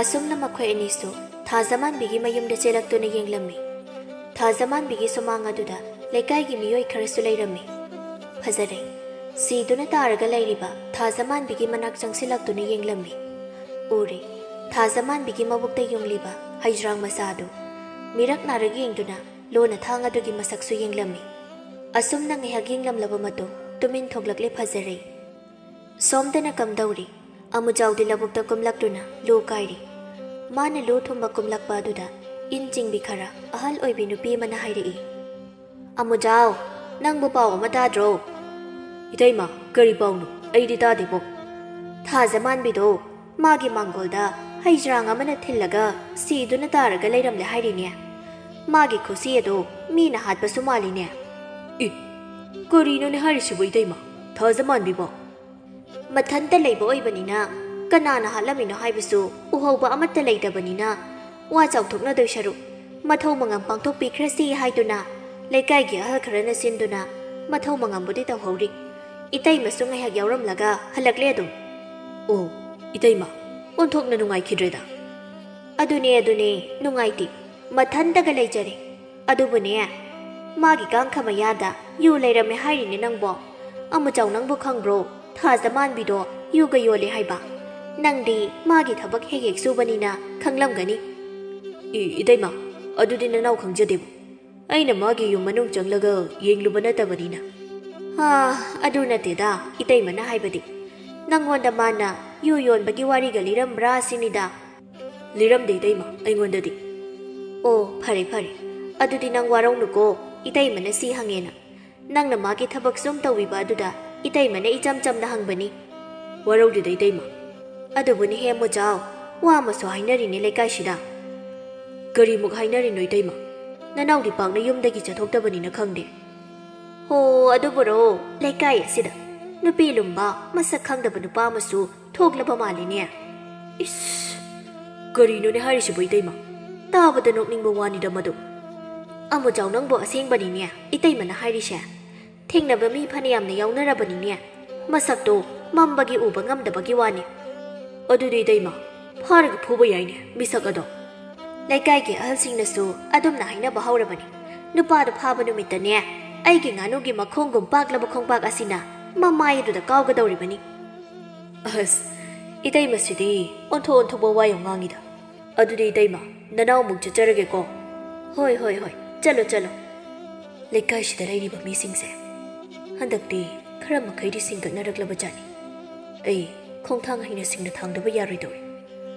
ꯑꯁꯨꯝꯅ ꯃꯈꯣꯏ ꯑꯅꯤꯁꯨ ꯊꯥꯖꯃꯥꯟꯕꯤꯒꯤ ꯃꯌꯨꯝꯗ ꯆꯦꯜꯂꯛꯇꯨꯅ ꯌꯦꯡꯂꯝꯃꯤ꯫ ꯊꯥꯖꯃꯥꯟꯕꯤꯒꯤ ꯁꯨꯃꯥꯡ ꯑꯗꯨꯗ ꯂꯩꯀꯥꯏꯒꯤ ꯃꯤꯑꯣꯏ ꯈꯔꯁꯨ ꯂꯩꯔꯝꯃꯤ꯫ ꯐꯖꯔꯦ꯫ ꯁꯤꯗꯨꯅ ꯇꯥꯔꯒ ꯂꯩꯔꯤꯕ ꯊꯥꯖꯃꯥꯟꯕꯤꯒꯤ ꯃꯅꯥꯛ ꯆꯪꯁꯤꯜꯂꯛꯇꯨꯅ ꯌꯦꯡꯂꯝꯃꯤ꯫ ꯎꯔꯦ꯫ ꯊꯥꯖꯃꯥꯟꯕꯤꯒꯤ ꯃꯕꯨꯛꯇ ꯌꯨꯡꯂꯤꯕ ꯍꯩꯖ꯭ꯔꯥꯡ ꯃꯆꯥꯗꯨ꯫ ꯃꯤꯔꯛ ꯅꯥꯔꯛ ꯌꯦꯡꯗꯨꯅ ꯂꯣꯟꯅ ꯊꯥꯡ ꯑꯗꯨꯒꯤ ꯃꯁꯛꯁꯨ ꯌꯦꯡꯂꯝꯃꯤ꯫ ꯑꯁꯨꯝꯅ ꯉꯥꯏꯍꯥꯛ ꯌꯦꯡꯂꯝꯂꯕ ꯃꯇꯨꯡ ꯇꯨꯃꯤꯟ ꯊꯣꯛꯂꯛꯂꯦ ꯐꯖꯔꯦ꯫ ꯁꯣꯝꯗꯅ ꯀꯝꯗꯧꯔꯤ? ꯑꯃꯨꯖꯥꯎꯗꯤ ꯂꯧꯕꯨꯛꯇ ꯀꯨꯝꯂꯛꯇꯨꯅ ꯂꯨ ꯀꯥꯏꯔꯤ꯫ ꯃꯥꯅ ꯂꯨ ꯊꯨꯝꯕ ꯀꯨꯝꯂꯛꯄ ꯑꯗꯨꯗ ꯏꯟ ꯆꯤꯡꯕꯤ ꯈꯔ ꯑꯍꯜ ꯑꯣꯏꯕꯤ ꯅꯨꯄꯤ ꯑꯃꯅ ꯍꯥꯏꯔꯛꯏ, "ꯑꯃꯨꯖꯥꯎ, ꯅꯪꯕꯨ ꯄꯥꯎ ꯑꯃ ꯇꯥꯗ꯭ꯔꯣ?" "ꯏꯇꯩꯃ, ꯀꯔꯤ ꯄꯥꯎꯅꯣ? ꯑꯩꯗꯤ ꯇꯥꯗꯦꯕꯣ꯫" "ꯊꯥꯖꯃꯥꯟꯕꯤꯗꯣ ꯃꯥꯒꯤ ꯃꯥꯡꯒꯣꯜꯗ ꯍꯩꯖ꯭ꯔꯥꯡ ꯑꯃꯅ ꯊꯤꯜꯂꯒ ꯁꯤꯗꯨꯅ ꯇꯥꯔꯒ ꯂꯩꯔꯝꯂꯦ ꯍꯥꯏꯔꯤꯅꯦ꯫ ꯃꯥꯒꯤ ꯈꯨꯁꯤ ꯑꯗꯣ ꯃꯤꯅ ꯍꯥꯠꯄꯁꯨ ꯃꯥꯜꯂꯤꯅꯦ꯫" "ꯏ, ꯀꯔꯤꯅꯣꯅꯦ ꯍꯥꯏꯔꯤꯁꯤꯕꯣ ꯏꯇꯩꯃ? ꯊꯥꯖꯃꯥꯟꯕꯤꯕꯣ?" "ꯃꯊꯟꯇ ꯂꯩꯕ ꯑꯣꯏꯕꯅꯤꯅ ꯀꯅꯥꯅ ꯍꯥꯠꯂꯝꯃꯤꯅꯣ ꯍꯥꯏꯕꯁꯨ ꯎꯍꯧꯕ ꯑꯃꯠꯇ ꯂꯩꯇꯕꯅꯤꯅ ꯋꯥ ꯆꯥꯎꯊꯣꯛꯅꯗꯣꯏ ꯁꯔꯨꯛ ꯃꯊꯧ ꯃꯉꯝ ꯄꯥꯡꯊꯣꯛꯄꯤꯈ꯭ꯔꯁꯤ ꯍꯥꯏꯗꯨꯅ ꯂꯩꯀꯥꯏꯒꯤ ꯑꯍꯜ ꯈꯔꯅ ꯁꯤꯟꯗꯨꯅ ꯃꯊꯧ ꯃꯉꯝꯕꯨꯗꯤ ꯇꯧꯍꯧꯔꯤ꯫ ꯏꯇꯩꯃꯁꯨ ꯉꯥꯏꯍꯥꯛ ꯌꯥꯎꯔꯝꯂꯒ ꯍꯜꯂꯛꯂꯦ ꯑꯗꯨꯝ꯫" "ꯑꯣ, ꯏꯇꯩꯃ, ꯑꯣꯟꯊꯣꯛꯅ ꯅꯨꯡꯉꯥꯏꯈꯤꯗ꯭ꯔꯦꯗ꯫" "ꯑꯗꯨꯅꯦ, ꯑꯗꯨꯅꯦ, ꯅꯨꯡꯉꯥꯏꯇꯦ꯫ ꯃꯊꯟꯇꯒ ꯂꯩꯖꯔꯦ꯫ ꯑꯗꯨꯕꯨꯅꯦ, ꯃꯥꯒꯤ ꯀꯥꯡꯈ ꯃꯌꯥꯗ ꯌꯨ ꯂꯩꯔꯝꯃꯦ ꯍꯥꯏꯔꯤꯅꯦ ꯅꯪꯕꯣ꯫ ꯑꯃꯨꯆꯥꯎ, ꯅꯪꯕꯨ ꯈꯪꯕ꯭ꯔꯣ? ꯊꯥꯖꯃꯥꯟꯕꯤꯗꯣ ꯌꯨꯒ ꯌꯣꯜꯂꯦ ꯍꯥꯏꯕ꯫ ꯅꯪꯗꯤ ꯃꯥꯒꯤ ꯊꯕꯛ ꯍꯦꯛ ꯍꯦꯛ ꯁꯨꯕꯅꯤꯅ ꯈꯪꯂꯝꯒꯅꯤ꯫" "ꯑꯦ, ꯏꯇꯩꯃ, ꯑꯗꯨꯗꯤ ꯅꯅꯥꯎ ꯈꯪꯖꯗꯦꯕꯣ꯫ ꯑꯩꯅ ꯃꯥꯒꯤ ꯌꯨꯝ ꯃꯅꯨꯡ ꯆꯪꯂꯒ ꯌꯦꯡꯂꯨꯕ ꯅꯠꯇꯕꯅꯤꯅ꯫" "ꯍꯥ, ꯑꯗꯨ ꯅꯠꯇꯦꯗ, ꯏꯇꯩꯃꯅ ꯍꯥꯏꯕꯗꯤ ꯅꯪꯉꯣꯟꯗ ꯃꯥꯅ ꯌꯨ ꯌꯣꯟꯕꯒꯤ ꯋꯥꯔꯤꯒ ꯂꯤꯔꯝꯕ꯭ꯔꯥ ꯁꯤꯅꯤꯗ꯫" "ꯂꯤꯔꯝꯗꯦ ꯏꯇꯩꯃ, ꯑꯩꯉꯣꯟꯗꯗꯤ꯫" "ꯑꯣ, ꯐꯔꯦ, ꯐꯔꯦ꯫ ꯑꯗꯨꯗꯤ ꯅꯪ ꯋꯥꯔꯧꯅꯨꯀꯣ, ꯏꯇꯩꯃꯅ ꯁꯤ ꯍꯪꯉꯦꯅ꯫ ꯅꯪꯅ ꯃꯥꯒꯤ ꯊꯕꯛ ꯁꯨꯝ ꯇꯧꯕꯤꯕ ꯑꯗꯨꯗ ꯏꯇꯩꯃꯅ ꯏꯆꯝ ꯆꯝꯅ ꯍꯪꯕꯅꯤ꯫" "ꯋꯥꯔꯧꯗꯦꯗ ꯏꯇꯩꯃ꯫" "ꯑꯗꯨꯕꯨꯅꯦ ꯍꯦ ꯃꯨꯖꯥꯎ, ꯋꯥ ꯑꯃꯁꯨ ꯍꯥꯏꯅꯔꯤꯅꯦ ꯂꯩꯀꯥꯏꯁꯤꯗ꯫" "ꯀꯔꯤꯃꯨꯛ ꯍꯥꯏꯅꯔꯤꯅꯣ ꯏꯇꯩꯃ? ꯅꯅꯥꯎꯗꯤ ꯄꯥꯛꯅ ꯌꯨꯝꯗꯒꯤ ꯆꯠꯊꯣꯛꯇꯕꯅꯤꯅ ꯈꯪꯗꯦ꯫" "ꯍꯣ, ꯑꯗꯨꯕꯨꯔꯣ, ꯂꯩꯀꯥꯏ ꯑꯁꯤꯗ ꯅꯨꯄꯤ ꯂꯨꯝꯕ ꯃꯁꯛ ꯈꯪꯗꯕ ꯅꯨꯄꯥ ꯑꯃꯁꯨ ꯊꯣꯛꯂꯕ ꯃꯥꯜꯂꯤꯅꯦ꯫" "ꯏꯁ, ꯀꯔꯤꯅꯣꯅꯦ ꯍꯥꯏꯔꯤꯁꯤꯕꯣ ꯏꯇꯩꯃ? ꯇꯥꯕꯗ ꯅꯣꯛꯅꯤꯡꯕ ꯋꯥꯅꯤꯗ ꯃꯗꯨ꯫" ꯑꯃꯨꯖꯥꯎ, ꯅꯪꯕꯨ ꯑꯁꯦꯡꯕꯅꯤꯅꯦ ꯏꯇꯩꯃꯅ ꯍꯥꯏꯔꯤꯁꯦ? ꯊꯦꯡꯅꯕ ꯃꯤ ꯐꯅꯌꯥꯝꯅ ꯌꯥꯎꯅꯔꯕꯅꯤꯅꯦ, ꯃꯁꯛꯇꯣ ꯃꯝꯕꯒꯤ ꯎꯕ ꯉꯝꯗꯕꯒꯤ ꯋꯥꯅꯤ꯫ ꯑꯗꯨꯗꯤ ꯏꯇꯩꯃ, ꯐꯥꯔꯒ ꯐꯨꯕ ꯌꯥꯏꯅꯦ ꯃꯤꯁꯛ ꯑꯗꯣ꯫ ꯂꯩꯀꯥꯏꯒꯤ ꯑꯍꯜꯁꯤꯡꯅꯁꯨ ꯑꯗꯨꯝꯅ ꯍꯥꯏꯅꯕ ꯍꯧꯔꯕꯅꯤ꯫ ꯅꯨꯄꯥꯗꯣ ꯐꯥꯕ ꯅꯨꯃꯤꯠꯇꯅꯦ, ꯑꯩꯒꯤ ꯉꯥꯅꯨꯒꯤ ꯃꯈꯣꯡꯒꯨꯝ ꯄꯥꯛꯂꯕ ꯈꯣꯡꯄꯥꯛ ꯑꯁꯤꯅ ꯃꯃꯥꯏ ꯑꯗꯨꯗ ꯀꯥꯎꯒꯗꯧꯔꯤꯕꯅꯤ꯫ ꯑꯁ, ꯏꯇꯩꯃꯁꯤꯗꯤ ꯑꯣꯟꯊꯣꯛ ꯑꯣꯟꯊꯣꯛꯄ ꯋꯥ ꯌꯥꯝ ꯉꯥꯡꯉꯤꯗ꯫ ꯑꯗꯨꯗꯤ ꯏꯇꯩꯃ, ꯅꯅꯥꯎ ꯑꯃꯨꯛ ꯆꯠꯆꯔꯒꯦꯀꯣ꯫ ꯍꯣꯏ, ꯍꯣꯏ, ꯍꯣꯏ, ꯆꯠꯂꯣ, ꯆꯠꯂꯣ꯫ ꯂꯩꯀꯥꯏꯁꯤꯗ ꯂꯩꯔꯤꯕ ꯃꯤꯁꯤꯡꯁꯦ ꯍꯟꯗꯛꯇꯤ ꯈꯔ ꯃꯈꯩꯗꯤ ꯁꯤꯡꯒꯠꯅꯔꯛꯂꯕ ꯖꯥꯠꯅꯤ꯫ ꯑꯩ ꯈꯣꯡꯊꯥꯡ ꯍꯩꯅ ꯁꯤꯡꯅ ꯊꯥꯡꯗꯕ ꯌꯥꯔꯣꯏꯗꯧꯔꯤ꯫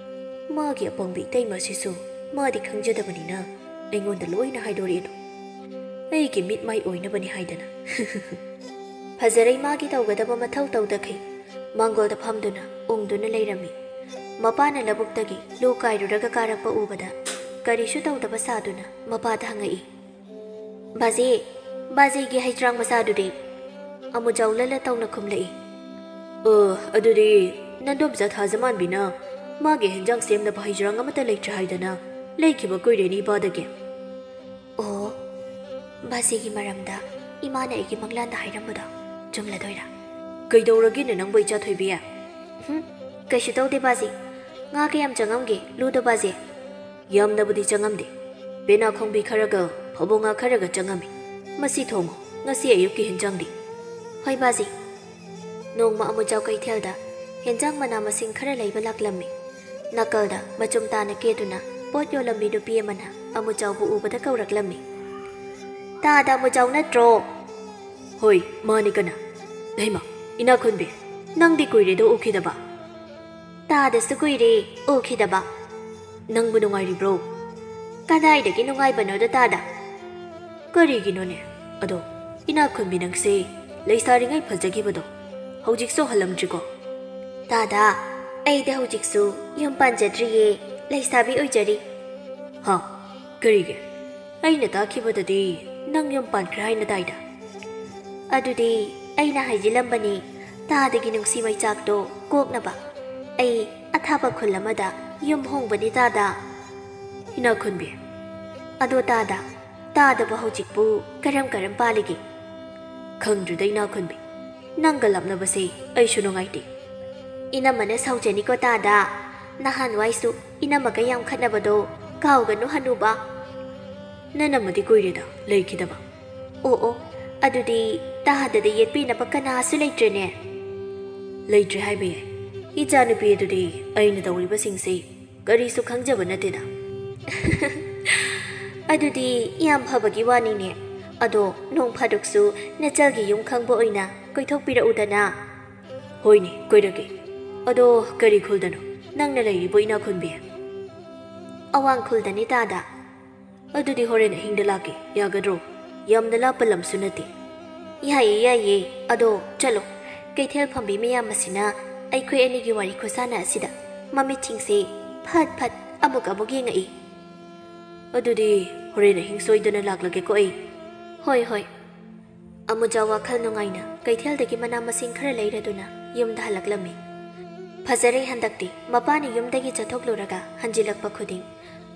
ꯃꯥꯒꯤ ꯑꯄꯪꯕ ꯏꯇꯩꯃ ꯑꯁꯤꯁꯨ ꯃꯥꯗꯤ ꯈꯪꯖꯗꯕꯅꯤꯅ ꯑꯩꯉꯣꯟꯗ ꯂꯣꯏꯅ ꯍꯥꯏꯗꯣꯔꯛꯏꯗꯣ꯫ ꯑꯩꯒꯤ ꯃꯤꯠ ꯃꯥꯏ ꯑꯣꯏꯅꯕꯅꯤ ꯍꯥꯏꯗꯅ꯫ ꯐꯖꯔꯩ ꯃꯥꯒꯤ ꯇꯧꯒꯗꯕ ꯃꯊꯧ ꯇꯧꯗꯈꯩ ꯃꯥꯡꯒꯣꯜꯗ ꯐꯝꯗꯨꯅ ꯎꯪꯗꯨꯅ ꯂꯩꯔꯝꯃꯤ꯫ ꯃꯄꯥꯅ ꯂꯧꯕꯨꯛꯇꯒꯤ ꯂꯨ ꯀꯥꯏꯔꯨꯔꯒ ꯀꯥꯔꯛꯄ ꯎꯕꯗ ꯀꯔꯤꯁꯨ ꯇꯧꯗꯕ ꯁꯥꯗꯨꯅ ꯃꯄꯥꯗ ꯍꯪꯉꯛꯏ, "ꯕꯥꯖꯤ, ꯕꯥꯖꯤꯒꯤ ꯍꯩꯇ꯭ꯔꯥꯡ ꯃꯆꯥꯗꯨꯗꯤ?" ꯑꯃꯨꯖꯥꯎ ꯂꯜꯂ ꯇꯧꯅ ꯈꯨꯝꯂꯛꯏ, "ꯑꯣ, ꯑꯗꯨꯗꯤ ꯅꯟꯗꯣꯝꯆꯥ ꯊꯥꯖꯃꯥꯟꯕꯤꯅ ꯃꯥꯒꯤ ꯍꯦꯟꯖꯥꯡ ꯁꯦꯝꯅꯕ ꯍꯩꯖ꯭ꯔꯥꯡ ꯑꯃꯠꯇ ꯂꯩꯇ꯭ꯔꯦ ꯍꯥꯏꯗꯅ ꯂꯩꯈꯤꯕ ꯀꯨꯏꯔꯦꯅꯦ ꯏꯄꯥꯗꯒꯤ꯫" "ꯑꯣ, ꯕꯥꯖꯤꯒꯤ ꯃꯔꯝꯗ ꯏꯃꯥꯅ ꯑꯩꯒꯤ ꯃꯪꯂꯥꯟꯗ ꯍꯥꯏꯔꯝꯕꯗꯣ ꯆꯨꯝꯂꯗꯣꯏꯔꯥ?" "ꯀꯩꯗꯧꯔꯒꯦꯅꯦ ꯅꯪꯕꯨ, ꯏꯆꯥ ꯊꯣꯏꯕꯤ?" "ꯍꯨꯝ, ꯀꯩꯁꯨ ꯇꯧꯗꯦ ꯕꯥꯖꯤ꯫ ꯉꯥ ꯀꯌꯥꯝ ꯆꯪꯉꯝꯒꯦ ꯂꯨꯗꯣ ꯕꯥꯖꯤ?" "ꯌꯥꯝꯅꯕꯨꯗꯤ ꯆꯪꯉꯝꯗꯦ꯫ ꯄꯦꯅꯥ ꯈꯣꯡꯕꯤ ꯈꯔꯒ ꯐꯕꯣ ꯉꯥ ꯈꯔꯒ ꯆꯪꯉꯝꯃꯤ꯫ ꯃꯁꯤ ꯊꯣꯡꯉꯨ, ꯉꯁꯤ ꯑꯌꯨꯛꯀꯤ ꯍꯦꯟꯖꯥꯡꯗꯤ꯫" "ꯍꯣꯏ ꯕꯥꯖꯤ꯫" ꯅꯣꯡꯃ ꯑꯃꯨꯖꯥꯎ ꯀꯩꯊꯦꯜꯗ ꯍꯦꯟꯖꯥꯡ ꯃꯅꯥ ꯃꯁꯤꯡ ꯈꯔ ꯂꯩꯕ ꯂꯥꯛꯂꯝꯃꯤ꯫ ꯅꯥꯀꯜꯗ ꯃꯆꯨꯝ ꯇꯥꯅ ꯀꯦꯗꯨꯅ ꯄꯣꯠ ꯌꯣꯜꯂꯝꯃꯤ ꯅꯨꯄꯤ ꯑꯃꯅ ꯑꯃꯨꯖꯥꯎꯕꯨ ꯎꯕꯗ ꯀꯧꯔꯛꯂꯝꯃꯤ, "ꯇꯥꯗ ꯑꯃꯨꯖꯥꯎ ꯅꯠꯇ꯭ꯔꯣ?" "ꯍꯣꯏ, ꯃꯥꯅꯤ, ꯀꯅꯥ?" "ꯍꯩꯃꯥ, ꯏꯅꯥꯛꯈꯨꯟꯕꯤ, ꯅꯪꯗꯤ ꯀꯨꯏꯔꯦꯗꯣ ꯎꯈꯤꯗꯕ꯫" "ꯇꯥꯗꯁꯨ ꯀꯨꯏꯔꯦ ꯎꯈꯤꯗꯕ꯫" "ꯅꯪꯕꯨ ꯅꯨꯡꯉꯥꯏꯔꯤꯕ꯭ꯔꯣ?" "ꯀꯗꯥꯏꯗꯒꯤ ꯅꯨꯡꯉꯥꯏꯕꯅꯣꯗ ꯇꯥꯗ?" "ꯀꯔꯤꯒꯤꯅꯣꯅꯦ? ꯑꯗꯣ, ꯏꯅꯥꯛꯈꯨꯟꯕꯤ ꯅꯪꯁꯦ ꯂꯩꯁꯥꯔꯤꯉꯩ ꯐꯖꯈꯤꯕꯗꯣ ꯍꯧꯖꯤꯛꯁꯨ ꯍꯜꯂꯝꯗ꯭ꯔꯤꯀꯣ?" "ꯇꯥꯗ, ꯑꯩꯗꯤ ꯍꯧꯖꯤꯛꯁꯨ ꯌꯨꯝ ꯄꯥꯟꯖꯗ꯭ꯔꯤꯌꯦ, ꯂꯩꯁꯥꯕꯤ ꯑꯣꯏꯖꯔꯤ꯫" "ꯍꯥ? ꯀꯔꯤꯒꯤ? ꯑꯩꯅ ꯇꯥꯈꯤꯕꯗꯗꯤ ꯅꯪ ꯌꯨꯝ ꯄꯥꯟꯈ꯭ꯔꯦ ꯍꯥꯏꯅ ꯇꯥꯏꯗ?" "ꯑꯗꯨꯗꯤ ꯑꯩꯅ ꯍꯥꯏꯖꯤꯜꯂꯝꯕꯅꯤ, ꯇꯥꯗꯒꯤ ꯅꯨꯡꯁꯤ ꯃꯩꯆꯥꯛꯇꯣ ꯀꯣꯛꯅꯕ꯫ ꯑꯩ ꯑꯊꯥꯞꯄ ꯈꯨꯜ ꯑꯃꯗ ꯌꯨꯝ ꯍꯣꯡꯕꯅꯤ ꯇꯥꯗ꯫" "ꯏꯅꯥꯛꯈꯨꯟꯕꯤ, ꯑꯗꯣ ꯇꯥꯗ, ꯇꯥꯗꯕ ꯍꯧꯖꯤꯛꯄꯨ ꯀꯔꯝ ꯀꯔꯝ ꯄꯥꯜꯂꯤꯒꯦ? ꯈꯪꯗ꯭ꯔꯦꯗ, ꯏꯅꯥꯈꯨꯟꯕꯤ꯫ ꯅꯪꯒ ꯂꯥꯞꯅꯕꯁꯦ ꯑꯩꯁꯨ ꯅꯨꯡꯉꯥꯏꯇꯦ꯫ ꯏꯅꯝꯃꯅ ꯁꯥꯎꯖꯅꯤꯀꯣ ꯇꯥꯗ꯫ ꯅꯍꯥꯟꯋꯥꯏꯁꯨ ꯏꯅꯝꯃꯒ ꯌꯥꯝ ꯈꯠꯅꯕꯗꯣ ꯀꯥꯎꯒꯅꯨ ꯍꯅꯨꯕ꯫ ꯅꯅꯝꯃꯗꯤ ꯀꯨꯏꯔꯦꯗ ꯂꯩꯈꯤꯗꯕ꯫ ꯑꯣ ꯑꯣ, ꯑꯗꯨꯗꯤ ꯇꯥꯗꯗ ꯌꯦꯠꯄꯤꯅꯕ ꯀꯅꯥꯁꯨ ꯂꯩꯇ꯭ꯔꯦꯅꯦ꯫ ꯂꯩꯇ꯭ꯔꯦ ꯍꯥꯏꯕ ꯌꯥꯏ꯫ ꯏꯆꯥꯅꯨꯄꯤ ꯑꯗꯨꯗꯤ ꯑꯩꯅ ꯇꯧꯔꯤꯕꯁꯤꯡꯁꯦ ꯀꯔꯤꯁꯨ ꯈꯪꯖꯕ ꯅꯠꯇꯦꯗ꯫ ꯑꯗꯨꯗꯤ ꯌꯥꯝ ꯐꯕꯒꯤ ꯋꯥꯅꯤꯅꯦ꯫ ꯑꯗꯣ ꯅꯣꯡ ꯐꯥꯗꯣꯛꯁꯨ ꯅꯆꯜꯒꯤ ꯌꯨꯝ ꯈꯪꯕ ꯑꯣꯏꯅ ꯀꯣꯏꯊꯣꯛꯄꯤꯔꯛꯎꯗꯅ꯫ ꯍꯣꯏꯅꯦ, ꯀꯣꯏꯔꯛꯀꯦ꯫ ꯑꯗꯣ ꯀꯔꯤ ꯈꯨꯜꯗꯅꯣ ꯅꯪꯅ ꯂꯩꯔꯤꯕꯣ, ꯏꯅꯥꯈꯨꯟꯕꯤ? ꯑꯋꯥꯡ ꯈꯨꯜꯗꯅꯤ ꯇꯥꯗ꯫ ꯑꯗꯨꯗꯤ ꯍꯣꯔꯦꯟ ꯑꯍꯤꯡꯗ ꯂꯥꯛꯀꯦ, ꯌꯥꯒꯗ꯭ꯔꯣ? ꯌꯥꯝꯅ ꯂꯥꯞꯄ ꯂꯝꯁꯨ ꯅꯠꯇꯦ꯫ ꯌꯥꯏꯌꯦ, ꯌꯥꯏꯌꯦ꯫ ꯑꯗꯣ ꯆꯠꯂꯣ, ꯀꯩꯊꯦꯜ ꯐꯝꯕꯤ ꯃꯌꯥꯝ ꯑꯁꯤꯅ ꯑꯩꯈꯣꯏ ꯑꯅꯤꯒꯤ ꯋꯥꯔꯤ ꯈꯨꯁꯥꯟꯅ ꯑꯁꯤꯗ ꯃꯃꯤꯠꯁꯤꯡꯁꯦ ꯐꯠ ꯐꯠ ꯑꯃꯨꯛ ꯑꯃꯨꯛ ꯌꯦꯡꯉꯛꯏ꯫ ꯑꯗꯨꯗꯤ ꯍꯣꯔꯦꯟ ꯑꯍꯤꯡ ꯁꯣꯏꯗꯅ ꯂꯥꯛꯂꯒꯦꯀꯣ ꯑꯩ꯫ ꯍꯣꯏ, ꯍꯣꯏ꯫ ꯑꯃꯨꯖꯥꯎ ꯋꯥꯈꯜ ꯅꯨꯡꯉꯥꯏꯅ ꯀꯩꯊꯦꯜꯗꯒꯤ ꯃꯅꯥ ꯃꯁꯤꯡ ꯈꯔ ꯂꯩꯔꯗꯨꯅ ꯌꯨꯝꯗ ꯍꯜꯂꯛꯂꯝꯃꯤ꯫ ꯐꯖꯔꯦ ꯍꯟꯗꯛꯇꯤ꯫ ꯃꯄꯥꯅ ꯌꯨꯝꯗꯒꯤ ꯆꯠꯊꯣꯛꯂꯨꯔꯒ ꯍꯟꯖꯤꯜꯂꯛꯄ ꯈꯨꯗꯤꯡ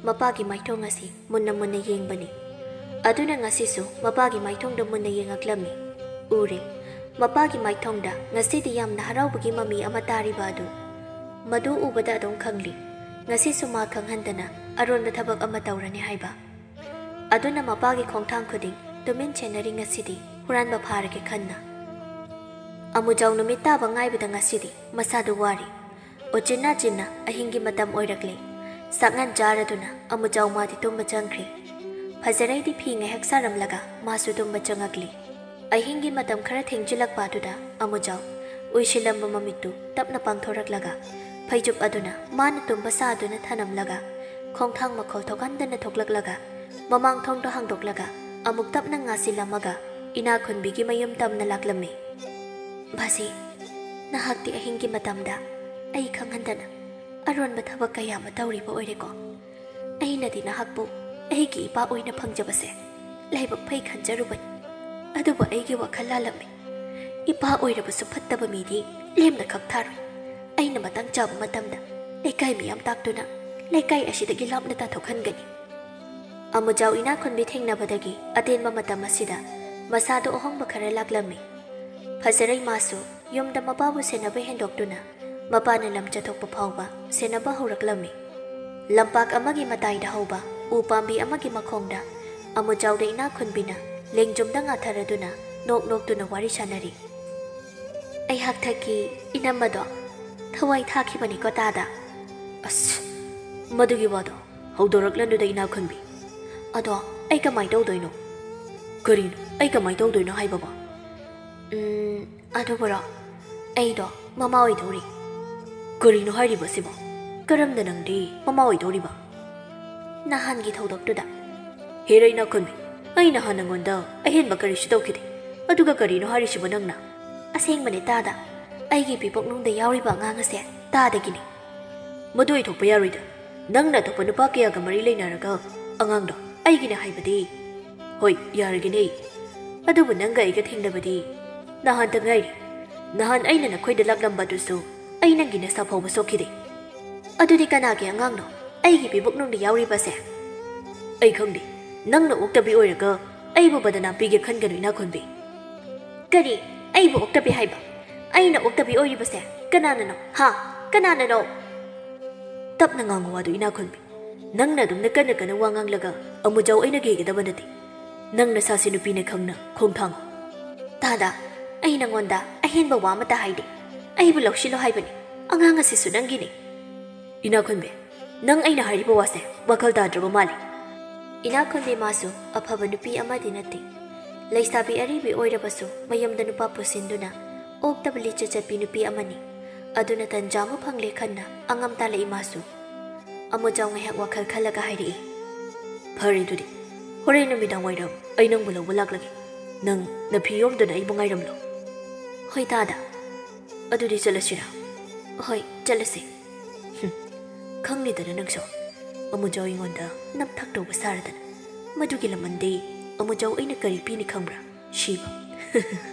ꯃꯄꯥꯒꯤ ꯃꯥꯏꯊꯣꯡ ꯑꯁꯤ ꯃꯨꯟꯅ ꯃꯨꯟꯅ ꯌꯦꯡꯕꯅꯤ꯫ ꯑꯗꯨꯅ ꯉꯁꯤꯁꯨ ꯃꯄꯥꯒꯤ ꯃꯥꯏꯊꯣꯡꯗ ꯃꯨꯟꯅ ꯌꯦꯡꯉꯛꯂꯝꯃꯤ꯫ ꯎꯔꯦ꯫ ꯃꯄꯥꯒꯤ ꯃꯥꯏꯊꯣꯡꯗ ꯉꯁꯤꯗꯤ ꯌꯥꯝꯅ ꯍꯔꯥꯎꯕꯒꯤ ꯃꯃꯤ ꯑꯃ ꯇꯥꯔꯤꯕ ꯑꯗꯨ꯫ ꯃꯗꯨ ꯎꯕꯗ ꯑꯗꯨꯝ ꯈꯪꯂꯤ꯫ ꯉꯁꯤꯁꯨ ꯃꯥ ꯈꯪꯍꯟꯗꯅ ꯑꯔꯣꯟꯕ ꯊꯕꯛ ꯑꯃ ꯇꯧꯔꯅꯤ ꯍꯥꯏꯕ꯫ ꯑꯗꯨꯅ ꯃꯄꯥꯒꯤ ꯈꯣꯡꯊꯥꯡ ꯈꯨꯗꯤꯡ ꯇꯨꯃꯤꯟ ꯆꯦꯟꯅꯔꯤ ꯉꯁꯤꯗꯤ ꯍꯨꯔꯥꯟꯕ ꯐꯥꯔꯒꯦ ꯈꯟꯅ꯫ ꯑꯃꯨꯖꯥꯎ ꯅꯨꯃꯤꯠ ꯇꯥꯕ ꯉꯥꯏꯕꯗ ꯉꯁꯤꯗꯤ ꯃꯁꯥꯗꯨ ꯋꯥꯔꯤ꯫ ꯎꯆꯤꯟ ꯅꯥꯆꯤꯟꯅ ꯑꯍꯤꯡꯒꯤ ꯃꯇꯝ ꯑꯣꯏꯔꯛꯂꯦ꯫ ꯆꯥꯛꯉꯟ ꯆꯥꯔꯗꯨꯅ ꯑꯃꯨꯖꯥꯎ ꯃꯥꯗꯤ ꯇꯨꯝꯕ ꯆꯪꯈ꯭ꯔꯦ꯫ ꯐꯖꯔꯩꯗꯤ ꯐꯤ ꯉꯥꯏꯍꯥꯛ ꯁꯥꯔꯝꯂꯒ ꯃꯥꯁꯨ ꯇꯨꯝꯕ ꯆꯪꯉꯛꯂꯦ꯫ ꯑꯍꯤꯡꯒꯤ ꯃꯇꯝ ꯈꯔ ꯊꯦꯡꯖꯤꯜꯂꯛꯄ ꯑꯗꯨꯗ ꯑꯃꯨꯖꯥꯎ ꯎꯏꯁꯤꯜꯂꯝꯕ ꯃꯃꯤꯠꯇꯨ ꯇꯞꯅ ꯄꯥꯡꯊꯣꯔꯛꯂꯒ ꯐꯩꯖꯨꯞ ꯑꯗꯨꯅ ꯃꯥꯅ ꯇꯨꯝꯕ ꯁꯥꯗꯨꯅ ꯊꯅꯝꯂꯒ ꯈꯣꯡꯊꯥꯡ ꯃꯈꯣꯜ ꯊꯣꯛꯍꯟꯗꯅ ꯊꯣꯛꯂꯛꯂꯒ ꯃꯃꯥꯡ ꯊꯣꯡꯗꯣ ꯍꯥꯡꯗꯣꯛꯂꯒ ꯑꯃꯨꯛ ꯇꯞꯅ ꯉꯥꯁꯤꯜꯂꯝꯃꯒ ꯏꯅꯥꯈꯨꯟꯕꯤꯒꯤ ꯃꯌꯨꯝ ꯇꯝꯅ ꯂꯥꯛꯂꯝꯃꯤ꯫ ꯕꯥꯖꯤ, ꯅꯍꯥꯛꯇꯤ ꯑꯍꯤꯡꯒꯤ ꯃꯇꯝꯗ ꯑꯩ ꯈꯪꯍꯟꯗꯅ ꯑꯔꯣꯟꯕ ꯊꯕꯛ ꯀꯌꯥ ꯑꯃ ꯇꯧꯔꯤꯕ ꯑꯣꯏꯔꯦꯀꯣ꯫ ꯑꯩꯅꯗꯤ ꯅꯍꯥꯛꯄꯨ ꯑꯩꯒꯤ ꯏꯄꯥ ꯑꯣꯏꯅ ꯐꯪꯖꯕꯁꯦ ꯂꯥꯏꯕꯛ ꯐꯩ ꯈꯟꯖꯔꯨꯕꯅꯤ꯫ ꯑꯗꯨꯕꯨ ꯑꯩꯒꯤ ꯋꯥꯈꯜ ꯂꯥꯜꯂꯝꯃꯤ꯫ ꯏꯄꯥ ꯑꯣꯏꯔꯕꯁꯨ ꯐꯠꯇꯕ ꯃꯤꯗꯤ ꯂꯦꯝꯅ ꯈꯛ ꯊꯥꯔꯣꯏ꯫ ꯑꯩꯅ ꯃꯇꯥꯡ ꯆꯥꯕ ꯃꯇꯝꯗ ꯂꯩꯀꯥꯏ ꯃꯤꯌꯥꯝ ꯇꯥꯛꯇꯨꯅ ꯂꯩꯀꯥꯏ ꯑꯁꯤꯗꯒꯤ ꯂꯥꯞꯅ ꯇꯥꯊꯣꯛꯍꯟꯒꯅꯤ꯫ ꯑꯃꯨꯖꯥꯎ ꯏꯅꯥꯛꯈꯨꯟꯕꯤ ꯊꯦꯡꯅꯕꯗꯒꯤ ꯑꯇꯦꯟꯕ ꯃꯇꯝ ꯑꯁꯤꯗ ꯃꯁꯥꯗ ꯑꯍꯣꯡꯕ ꯈꯔ ꯂꯥꯛꯂꯝꯃꯤ꯫ ꯐꯖꯔꯩ ꯃꯥꯁꯨ ꯌꯨꯝꯗ ꯃꯄꯥꯕꯨ ꯁꯦꯟꯅꯕ ꯍꯦꯟꯗꯣꯛꯇꯨꯅ ꯃꯄꯥꯅ ꯂꯝ ꯆꯠꯊꯣꯛꯄ ꯐꯥꯎꯕ ꯁꯦꯟꯅꯕ ꯍꯧꯔꯛꯂꯝꯃꯤ꯫ ꯂꯝꯄꯥꯛ ꯑꯃꯒꯤ ꯃꯇꯥꯏꯗ ꯍꯧꯕ ꯎ ꯄꯥꯝꯕꯤ ꯑꯃꯒꯤ ꯃꯈꯣꯡꯗ ꯑꯃꯨꯖꯥꯎꯗ ꯏꯅꯥꯛꯈꯨꯟꯕꯤꯅ ꯂꯦꯡꯖꯨꯝꯗ ꯉꯥꯊꯔꯗꯨꯅ ꯅꯣꯛ ꯅꯣꯛꯇꯨꯅ ꯋꯥꯔꯤ ꯁꯥꯟꯅꯔꯤ꯫ "ꯑꯩꯍꯥꯛ ꯊꯛꯀꯤ ꯏꯅꯝꯃꯗꯣ ꯊꯋꯥꯏ ꯊꯥꯈꯤꯕꯅꯤꯀꯣ ꯇꯥꯗ꯫" "ꯑꯁ, ꯃꯗꯨꯒꯤ ꯋꯥꯗꯣ ꯍꯧꯗꯣꯔꯛꯂꯅꯨꯗ ꯏꯅꯥꯛꯈꯨꯟꯕꯤ꯫ ꯑꯗꯣ ꯑꯩ ꯀꯃꯥꯏ ꯇꯧꯗꯣꯏꯅꯣ?" "ꯀꯔꯤꯅꯣ ꯑꯩ ꯀꯃꯥꯏ ꯇꯧꯗꯣꯏꯅꯣ ꯍꯥꯏꯕꯕꯣ?" "ꯎꯝ, ꯑꯗꯨꯕꯨꯔꯣ, ꯑꯩꯗꯣ ꯃꯃꯥ ꯑꯣꯏꯗꯧꯔꯤ꯫" "ꯀꯔꯤꯅꯣ ꯍꯥꯏꯔꯤꯕ ꯑꯁꯤꯕꯣ? ꯀꯔꯝꯅ ꯅꯪꯗꯤ ꯃꯃꯥ ꯑꯣꯏꯗꯧꯔꯤꯕ?" "ꯅꯍꯥꯟꯒꯤ ꯊꯧꯗꯣꯛꯇꯨꯗ꯫" "ꯍꯦꯔꯩ ꯅꯥꯈꯨꯟꯕꯤ, ꯑꯩ ꯅꯍꯥꯟ ꯅꯉꯣꯟꯗ ꯑꯍꯦꯟꯕ ꯀꯔꯤꯁꯨ ꯇꯧꯈꯤꯗꯦ, ꯑꯗꯨꯒ ꯀꯔꯤꯅꯣ ꯍꯥꯏꯔꯤꯁꯤꯕꯣ ꯅꯪꯅ?" "ꯑꯁꯦꯡꯕꯅꯦ ꯇꯥꯗ, ꯑꯩꯒꯤ ꯄꯤꯄꯨꯛꯅꯨꯡꯗ ꯌꯥꯎꯔꯤꯕ ꯑꯉꯥꯡ ꯑꯁꯦ ꯇꯥꯗꯒꯤꯅꯤ꯫" "ꯃꯗꯨ ꯑꯣꯏꯊꯣꯛꯄ ꯌꯥꯔꯣꯏꯗ꯫ ꯅꯪꯅ ꯑꯇꯣꯞꯄ ꯅꯨꯄꯥ ꯀꯌꯥꯒ ꯃꯔꯤ ꯂꯩꯅꯔꯒ ꯑꯉꯥꯡꯗꯣ ꯑꯩꯒꯤꯅꯦ ꯍꯥꯏꯕꯗꯤ?" "ꯍꯣꯏ, ꯌꯥꯔꯒꯅꯦ꯫ ꯑꯗꯨꯕꯨ ꯅꯪꯒ ꯑꯩꯒ ꯊꯦꯡꯅꯕꯗꯤ ꯅꯍꯥꯟꯇ ꯉꯥꯏꯔꯤ꯫ ꯅꯍꯥꯟ ꯑꯩꯅ ꯅꯈꯣꯏꯗ ꯂꯥꯛꯂꯝꯕꯗꯨꯁꯨ ꯑꯩ ꯅꯪꯒꯤ ꯅꯁꯥ ꯐꯥꯎꯕ ꯁꯣꯛꯈꯤꯗꯦ꯫" "ꯑꯗꯨꯗꯤ ꯀꯅꯥꯒꯤ ꯑꯉꯥꯡꯅꯣ ꯑꯩꯒꯤ ꯄꯤꯕꯨꯛꯅꯨꯡꯗ ꯌꯥꯎꯔꯤꯕꯁꯦ?" "ꯑꯩ ꯈꯪꯗꯦ꯫ ꯅꯪꯅ ꯑꯣꯛꯇꯕꯤ ꯑꯣꯏꯔꯒ ꯑꯩꯕꯨ ꯕꯗꯅꯥꯝ ꯄꯤꯒꯦ ꯈꯟꯒꯅꯨ ꯏꯅꯥꯈꯣꯟꯕꯤ꯫" "ꯀꯔꯤ? ꯑꯩꯕꯨ ꯑꯣꯛꯇꯕꯤ ꯍꯥꯏꯕ? ꯑꯩꯅ ꯑꯣꯛꯇꯕꯤ ꯑꯣꯏꯔꯤꯕꯁꯦ ꯀꯅꯥꯅꯅꯣ? ꯍꯥ? ꯀꯅꯥꯅꯅꯣ?" "ꯇꯞꯅ ꯉꯥꯡꯉꯨ ꯋꯥꯗꯨ ꯏꯅꯥꯈꯣꯟꯕꯤ꯫ ꯅꯪꯅ ꯑꯗꯨꯝꯅ ꯀꯟꯅ ꯀꯟꯅ ꯋꯥ ꯉꯥꯡꯂꯒ ꯑꯃꯨꯖꯥꯎ ꯑꯩꯅ ꯀꯤꯒꯗꯕ ꯅꯠꯇꯦ꯫ ꯅꯪ ꯅꯁꯥꯁꯤ ꯅꯨꯄꯤꯅꯦ ꯈꯪꯅ ꯈꯣꯡꯊꯥꯡꯉꯨ꯫" "ꯇꯥꯗ, ꯑꯩ ꯅꯉꯣꯟꯗ ꯑꯍꯦꯟꯕ ꯋꯥ ꯑꯃꯠꯇ ꯍꯥꯏꯗꯦ꯫ ꯑꯩꯕꯨ ꯂꯧꯁꯤꯜꯂꯣ ꯍꯥꯏꯕꯅꯤ꯫ ꯑꯉꯥꯡ ꯑꯁꯤꯁꯨ ꯅꯪꯒꯤꯅꯤ꯫" "ꯏꯅꯥꯈꯣꯟꯕꯤ, ꯅꯪ ꯑꯩꯅ ꯍꯥꯏꯔꯤꯕ ꯋꯥꯁꯦ ꯋꯥꯈꯜ ꯇꯥꯗ꯭ꯔꯕ ꯃꯥꯜꯂꯤ꯫" ꯏꯅꯥꯈꯣꯟꯕꯤ ꯃꯥꯁꯨ ꯑꯐꯕ ꯅꯨꯄꯤ ꯑꯃꯗꯤ ꯅꯠꯇꯦ꯫ ꯂꯩꯁꯥꯕꯤ ꯑꯔꯤꯕꯤ ꯑꯣꯏꯔꯕꯁꯨ ꯃꯌꯨꯝꯗ ꯅꯨꯄꯥ ꯄꯨꯁꯤꯟꯗꯨꯅ ꯑꯣꯛꯇꯕ ꯂꯤꯆꯠ ꯆꯠꯄꯤ ꯅꯨꯄꯤ ꯑꯃꯅꯤ꯫ ꯑꯗꯨꯅ ꯇꯟꯖꯥ ꯑꯃ ꯐꯪꯂꯦ ꯈꯟꯅ ꯑꯉꯝ ꯇꯥꯜꯂꯛꯏ ꯃꯥꯁꯨ꯫ ꯑꯃꯨꯖꯥꯎ ꯉꯥꯏꯍꯥꯛ ꯋꯥꯈꯜ ꯈꯜꯂꯒ ꯍꯥꯏꯔꯛꯏ, "ꯐꯔꯦ ꯑꯗꯨꯗꯤ, ꯍꯣꯔꯦꯟ ꯅꯨꯃꯤꯗꯥꯡ ꯋꯥꯏꯔꯝ ꯑꯩ ꯅꯪꯕꯨ ꯂꯧꯕ ꯂꯥꯛꯂꯒꯦ꯫ ꯅꯪ ꯅꯐꯤ ꯌꯣꯝꯗꯨꯅ ꯑꯩꯕꯨ ꯉꯥꯏꯔꯝꯂꯣ꯫" "ꯍꯣꯏ ꯇꯥꯗ꯫" "ꯑꯗꯨꯗꯤ ꯆꯠꯂꯁꯤꯔꯥ?" "ꯍꯣꯏ, ꯆꯠꯂꯁꯤ꯫" "ꯍꯨꯝ, ꯈꯪꯂꯤꯗꯅ ꯅꯪꯁꯨ꯫ ꯑꯃꯨꯖꯥꯎ ꯑꯩꯉꯣꯟꯗ ꯅꯝꯊꯥꯛ ꯇꯧꯕ ꯁꯥꯔꯗꯅ꯫ ꯃꯗꯨꯒꯤ ꯂꯃꯟꯗꯤ ꯑꯃꯨꯖꯥꯎ ꯑꯩꯅ ꯀꯔꯤ ꯄꯤꯅꯤ ꯈꯪꯕ꯭ꯔꯥ? ꯁꯤꯕ꯫"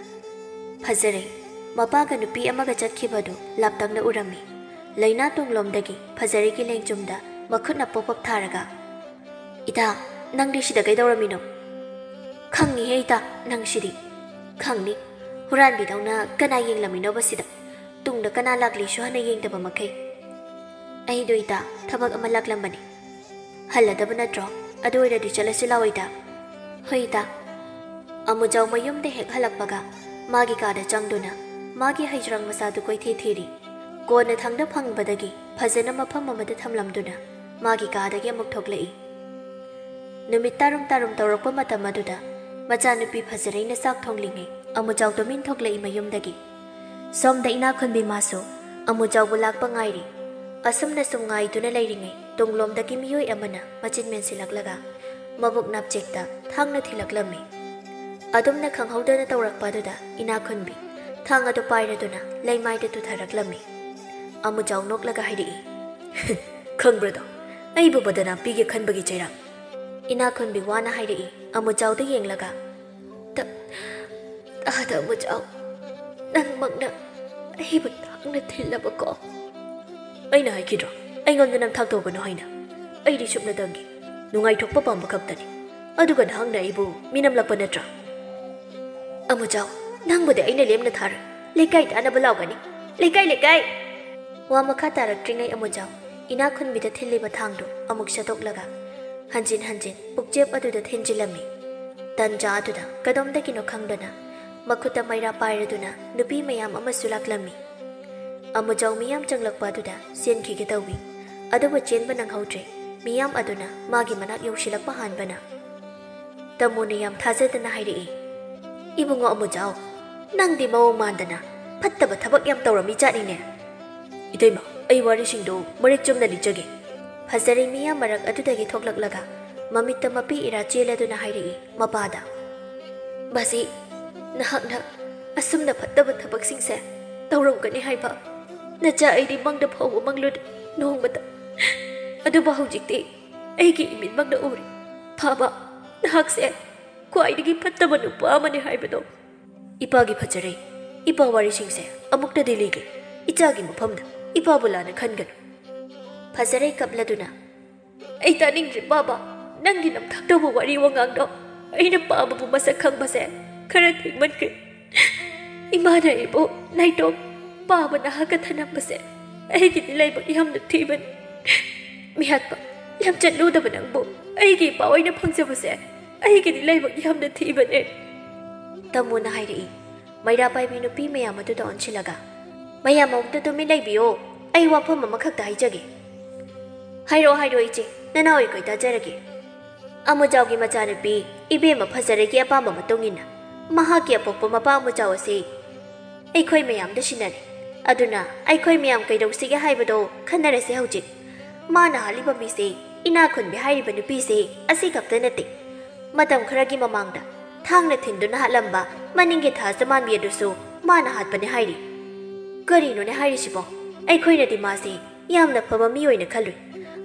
ꯐꯖꯔꯩ ꯃꯄꯥꯒ ꯅꯨꯄꯤ ꯑꯃꯒ ꯆꯠꯈꯤꯕꯗꯨ ꯂꯥꯞꯇꯛꯅ ꯎꯔꯝꯃꯤ꯫ ꯂꯩꯅꯥ ꯇꯨꯡꯂꯣꯝꯗꯒꯤ ꯐꯖꯔꯩꯒꯤ ꯂꯦꯡꯖꯨꯝꯗ ꯃꯈꯨꯠꯅ ꯄꯣꯞ ꯄꯣꯞ ꯊꯥꯔꯒ, "ꯏꯇꯥ, "ꯅꯪꯗꯤ ꯁꯤꯗ ꯀꯩꯗꯧꯔꯝꯃꯤꯅꯣ?" "ꯈꯪꯉꯤꯍꯦ ꯏꯇꯥ, ꯅꯪ ꯁꯤꯗꯤ꯫ ꯈꯪꯅꯤ, ꯍꯨꯔꯥꯟꯕꯤꯗꯧꯅ ꯀꯅꯥ ꯌꯦꯡꯂꯝꯃꯤꯅꯣꯕ ꯁꯤꯗ? ꯇꯨꯡꯗ ꯀꯅꯥ ꯂꯥꯛꯂꯤꯁꯨ ꯍꯥꯟꯅ ꯌꯦꯡꯗꯕ ꯃꯈꯩ꯫ ꯑꯩꯗꯣ ꯏꯇꯥ, ꯊꯕꯛ ꯑꯃ ꯂꯥꯛꯂꯝꯕꯅꯤ꯫ ꯍꯜꯂꯗꯕ ꯅꯠꯇ꯭ꯔꯣ? ꯑꯗꯨ ꯑꯣꯏꯔꯗꯤ ꯆꯠꯂꯁꯤ ꯂꯥꯛꯑꯣ ꯏꯇꯥ꯫" "ꯍꯣꯏ ꯏꯇꯥ꯫" ꯑꯃꯨꯖꯥꯎ ꯃꯌꯨꯝꯗ ꯍꯦꯛ ꯍꯜꯂꯛꯄꯒ ꯃꯥꯒꯤ ꯀꯥꯗ ꯆꯪꯗꯨꯅ ꯃꯥꯒꯤ ꯍꯩꯖ꯭ꯔꯪ ꯃꯆꯥꯗꯨ ꯀꯣꯏꯊꯤ ꯊꯤꯔꯤ꯫ ꯀꯣꯟꯅꯊꯪꯗ ꯐꯪꯕꯗꯒꯤ ꯐꯖꯅ ꯃꯐꯝ ꯑꯃꯗ ꯊꯝꯂꯝꯗꯨꯅ ꯃꯥꯒꯤ ꯀꯥꯗꯒꯤ ꯑꯃꯨꯛ ꯊꯣꯛꯂꯛꯏ꯫ ꯅꯨꯃꯤꯠ ꯇꯥꯔꯨꯝ ꯇꯥꯔꯨꯝ ꯇꯧꯔꯛꯄ ꯃꯇꯝ ꯑꯗꯨꯗ ꯃꯆꯥꯅꯨꯄꯤ ꯐꯖꯔꯩꯅ ꯆꯥꯛ ꯊꯣꯡꯂꯤꯉꯩ ꯑꯃꯨꯖꯥꯎ ꯇꯨꯃꯤꯟ ꯊꯣꯛꯂꯛꯏ ꯃꯌꯨꯝꯗꯒꯤ꯫ ꯁꯣꯝꯗ ꯏꯅꯥꯈꯨꯟꯕꯤ ꯃꯥꯁꯨ ꯑꯃꯨꯖꯥꯎꯕꯨ ꯂꯥꯛꯄ ꯉꯥꯏꯔꯤ꯫ ꯑꯁꯨꯝꯅ ꯁꯨꯝ ꯉꯥꯏꯗꯨꯅ ꯂꯩꯔꯤꯉꯩ ꯇꯨꯡꯂꯣꯝꯗꯒꯤ ꯃꯤꯑꯣꯏ ꯑꯃꯅ ꯃꯆꯤꯟ ꯃꯦꯟꯁꯤꯜꯂꯛꯂꯒ ꯃꯕꯨꯛ ꯅꯥꯞꯆꯦꯛꯇ ꯊꯥꯡꯅ ꯊꯤꯜꯂꯛꯂꯝꯃꯤ꯫ ꯑꯗꯨꯝꯅ ꯈꯪꯍꯧꯗꯅ ꯇꯧꯔꯛꯄ ꯑꯗꯨꯗ ꯏꯅꯥꯈꯨꯟꯕꯤ ꯊꯥꯡ ꯑꯗꯨ ꯄꯥꯏꯔꯗꯨꯅ ꯂꯩꯃꯥꯏꯗ ꯇꯨꯊꯔꯛꯂꯝꯃꯤ꯫ ꯑꯃꯨꯖꯥꯎ ꯅꯣꯛꯂꯒ ꯍꯥꯏꯔꯛꯏ, "ꯈꯪꯕ꯭ꯔꯗꯣ, ꯑꯩꯕꯨ ꯕꯗꯅꯥꯝ ꯄꯤꯒꯦ ꯈꯟꯕꯒꯤ ꯆꯩꯔꯥꯛ?" ꯏꯅꯥꯈꯨꯟꯕꯤ ꯋꯥꯅ ꯍꯥꯏꯔꯛꯏ, ꯑꯃꯨꯖꯥꯎꯗ ꯌꯦꯡꯂꯒ꯫ "ꯇ-, ꯇꯥꯗ ꯑꯃꯨꯖꯥꯎ, ꯅꯪꯃꯛꯅ ꯑꯩꯕꯨ ꯊꯥꯡꯅ ꯊꯤꯜꯂꯕꯀꯣ?" "ꯑꯩꯅ ꯍꯥꯏꯈꯤꯗ꯭ꯔꯣ, ꯑꯩꯉꯣꯟꯗ ꯅꯝꯊꯥꯛ ꯇꯧꯒꯅꯨ ꯍꯥꯏꯅ? ꯑꯩꯗꯤ ꯁꯨꯞꯅꯇꯪꯒꯤ ꯅꯨꯡꯉꯥꯏꯊꯣꯛꯄ ꯄꯥꯝꯕ ꯈꯛꯇꯅꯤ꯫ ꯑꯗꯨꯒ ꯅꯍꯥꯛꯅ ꯑꯩꯕꯨ ꯃꯤꯅꯝꯂꯛꯄ ꯅꯠꯇ꯭ꯔꯥ?" "ꯑꯃꯨꯖꯥꯎ, ꯅꯪꯕꯨꯗꯤ ꯑꯩꯅ ꯂꯦꯝꯅ ꯊꯥꯔꯣꯏ꯫ ꯂꯩꯀꯥꯏ ꯇꯥꯅꯕ ꯂꯥꯎꯒꯅꯤ꯫ ꯂꯩꯀꯥꯏ, ꯂꯩꯀꯥꯏ!" ꯋꯥ ꯃꯈꯥ ꯇꯥꯔꯛꯇ꯭ꯔꯤꯉꯩ ꯑꯃꯨꯖꯥꯎ ꯏꯅꯥꯈꯨꯟꯕꯤꯗ ꯊꯤꯜꯂꯤꯕ ꯊꯥꯡꯗꯨ ꯑꯃꯨꯛ ꯁꯠꯇꯣꯛꯂꯒ ꯍꯟꯖꯤꯟ ꯍꯟꯖꯤꯟ ꯄꯨꯛꯆꯦꯞ ꯑꯗꯨꯗ ꯊꯤꯟꯖꯤꯜꯂꯝꯃꯤ꯫ ꯇꯟꯖꯥ ꯑꯗꯨꯗ ꯀꯗꯣꯝꯗꯒꯤꯅꯣ ꯈꯪꯗꯅ ꯃꯈꯨꯠꯇ ꯃꯩꯔꯥ ꯄꯥꯏꯔꯗꯨꯅ ꯅꯨꯄꯤ ꯃꯌꯥꯝ ꯑꯃꯁꯨ ꯂꯥꯛꯂꯝꯃꯤ꯫ ꯑꯃꯨꯖꯥꯎ ꯃꯤꯌꯥꯝ ꯆꯪꯂꯛꯄ ꯑꯗꯨꯗ ꯆꯦꯟꯈꯤꯒꯦ ꯇꯧꯏ꯫ ꯑꯗꯨꯕꯨ ꯆꯦꯟꯕ ꯅꯪꯍꯧꯗ꯭ꯔꯦ꯫ ꯃꯤꯌꯥꯝ ꯑꯗꯨꯅ ꯃꯥꯒꯤ ꯃꯅꯥꯛ ꯌꯧꯁꯤꯜꯂꯛꯄ ꯍꯥꯟꯕꯅ꯫ ꯇꯥꯃꯣꯅ ꯌꯥꯝ ꯊꯥꯖꯗꯅ ꯍꯥꯏꯔꯛꯏ, "ꯏꯕꯨꯡꯉꯣ ꯑꯃꯨꯖꯥꯎ, ꯅꯪꯗꯤ ꯃꯑꯣꯡ ꯃꯥꯟꯗꯅ ꯐꯠꯇꯕ ꯊꯕꯛ ꯌꯥꯝ ꯇꯧꯔꯝꯃꯤ ꯖꯥꯠꯅꯤꯅꯦ꯫" "ꯏꯇꯩꯃ, ꯑꯩ ꯋꯥꯔꯤꯁꯤꯡꯗꯨ ꯃꯔꯤꯛ ꯆꯨꯝꯅ ꯂꯤꯖꯒꯦ꯫" ꯐꯖꯔꯩ ꯃꯤꯌꯥꯝ ꯃꯔꯛ ꯑꯗꯨꯗꯒꯤ ꯊꯣꯛꯂꯛꯂꯒ ꯃꯃꯤꯠꯇ ꯃꯄꯤ ꯏꯔꯥ ꯆꯦꯜꯂꯗꯨꯅ ꯍꯥꯏꯔꯛꯏ ꯃꯄꯥꯗ, "ꯕꯥꯖꯤ, ꯅꯍꯥꯛꯅ ꯑꯁꯨꯝꯅ ꯐꯠꯇꯕ ꯊꯕꯛꯁꯤꯡꯁꯦ ꯇꯧꯔꯝꯒꯅꯤ ꯍꯥꯏꯕ ꯅꯆꯥ ꯑꯩꯗꯤ ꯃꯪꯗ ꯐꯥꯎꯕ ꯃꯪꯂꯨꯗꯦ ꯅꯣꯡꯃꯇ꯫ ꯑꯗꯨꯕꯨ ꯍꯧꯖꯤꯛꯇꯤ ꯑꯩꯒꯤ ꯏꯃꯤꯠꯃꯛꯅ ꯎꯔꯦ꯫ ꯐꯥꯕ, ꯅꯍꯥꯛꯁꯦ ꯈ꯭ꯋꯥꯏꯗꯒꯤ ꯐꯠꯇꯕ ꯅꯨꯄꯥ ꯑꯃꯅꯤ ꯍꯥꯏꯕꯗꯣ꯫" "ꯏꯄꯥꯒꯤ ꯐꯖꯔꯩ, ꯏꯄꯥ ꯋꯥꯔꯤꯁꯤꯡꯁꯦ ꯑꯃꯨꯛꯇꯗꯤ ꯂꯤꯒꯦ꯫ ꯏꯆꯥꯒꯤ ꯃꯐꯝꯗ ꯏꯄꯥꯕꯨ ꯂꯥꯟꯅ ꯈꯟꯒꯅꯨ꯫" ꯐꯖꯔꯩ ꯀꯞꯂꯗꯨꯅ, "ꯑꯩ ꯇꯥꯅꯤꯡꯗ꯭ꯔꯦ ꯄꯥꯕ, ꯅꯪꯒꯤ ꯅꯝꯊꯥꯛ ꯇꯧꯕ ꯋꯥꯔꯤ ꯋꯥꯉꯥꯡꯗꯣ ꯑꯩꯅ ꯄꯥꯕꯕꯨ ꯃꯁꯛ ꯈꯪꯕꯁꯦ ꯈꯔ ꯊꯦꯡꯃꯟꯈ꯭ꯔꯦ꯫ ꯏꯃꯥꯅ ꯑꯩꯕꯨ ꯅꯥꯏꯇꯣꯝ ꯄꯥꯕ ꯅꯍꯥꯛꯀ ꯊꯅꯝꯕꯁꯦ ꯑꯩꯒꯤꯗꯤ ꯂꯥꯏꯕꯛ ꯌꯥꯝꯅ ꯊꯤꯕꯅꯤ꯫ ꯃꯤꯍꯥꯠꯄ, ꯂꯝꯆꯠ ꯂꯨꯗꯕ ꯅꯪꯕꯨ ꯑꯩꯒꯤ ꯏꯄꯥ ꯑꯣꯏꯅ ꯐꯪꯖꯕꯁꯦ ꯑꯩꯒꯤꯗꯤ ꯂꯥꯏꯕꯛ ꯌꯥꯝꯅ ꯊꯤꯕꯅꯦ꯫ ꯇꯥꯃꯣꯅ ꯍꯥꯏꯔꯛꯏ꯫ ꯃꯩꯔꯥ ꯄꯥꯏꯕꯤ ꯅꯨꯄꯤ ꯃꯌꯥꯝ ꯑꯗꯨꯗ ꯑꯣꯟꯁꯤꯜꯂꯒ, "ꯃꯌꯥꯝ ꯑꯃꯨꯛꯇ ꯇꯨꯃꯤꯟ ꯂꯩꯕꯤꯌꯣ, ꯑꯩ ꯋꯥꯐꯝ ꯑꯃꯈꯛꯇ ꯍꯥꯏꯖꯒꯦ"꯫ "ꯍꯥꯏꯔꯛꯑꯣ, ꯍꯥꯏꯔꯛꯑꯣ ꯏꯆꯦ, ꯅꯅꯥꯎ ꯑꯩꯈꯣꯏ ꯇꯥꯖꯔꯒꯦ"꯫ ꯑꯃꯨꯖꯥꯎꯒꯤ ꯃꯆꯥꯅꯨꯄꯤ ꯏꯕꯦꯝꯃ ꯐꯖꯔꯩꯒꯤ ꯑꯄꯥꯝꯕ ꯃꯇꯨꯡ ꯏꯟꯅ ꯃꯍꯥꯛꯀꯤ ꯑꯄꯣꯛꯄ ꯃꯄꯥ ꯑꯃꯨꯖꯥꯎ ꯑꯁꯤ ꯑꯩꯈꯣꯏ ꯃꯌꯥꯝꯗ ꯁꯤꯟꯅꯔꯦ꯫ ꯑꯗꯨꯅ ꯑꯩꯈꯣꯏ ꯃꯌꯥꯝ ꯀꯩꯗꯧꯁꯤꯒꯦ ꯍꯥꯏꯕꯗꯣ ꯈꯟꯅꯔꯁꯦ ꯍꯧꯖꯤꯛ꯫ ꯃꯥꯅ ꯍꯥꯠꯂꯤꯕ ꯃꯤꯁꯦ ꯏꯅꯥꯛ ꯈꯨꯟꯕꯤ ꯍꯥꯏꯔꯤꯕ ꯅꯨꯄꯤꯁꯦ ꯑꯁꯤ ꯈꯛꯇ ꯅꯠꯇꯦ꯫ ꯃꯇꯝ ꯈꯔꯒꯤ ꯃꯃꯥꯡꯗ ꯊꯥꯡꯅ ꯊꯤꯟꯗꯨꯅ ꯍꯥꯠꯂꯝꯕ ꯃꯅꯤꯡꯒꯤ ꯊꯥꯖ ꯃꯥꯟꯕꯤ ꯑꯗꯨꯁꯨ ꯃꯥꯅ ꯍꯥꯠꯄꯅꯦ ꯍꯥꯏꯔꯤ꯫ ꯀꯔꯤꯅꯣꯅꯦ ꯍꯥꯏꯔꯤꯁꯤꯕꯣ? ꯑꯩꯈꯣꯏꯅꯗꯤ ꯃꯥꯁꯦ ꯌꯥꯝꯅ ꯐꯕ ꯃꯤ ꯑꯣꯏꯅ ꯈꯜꯂꯨꯏ꯫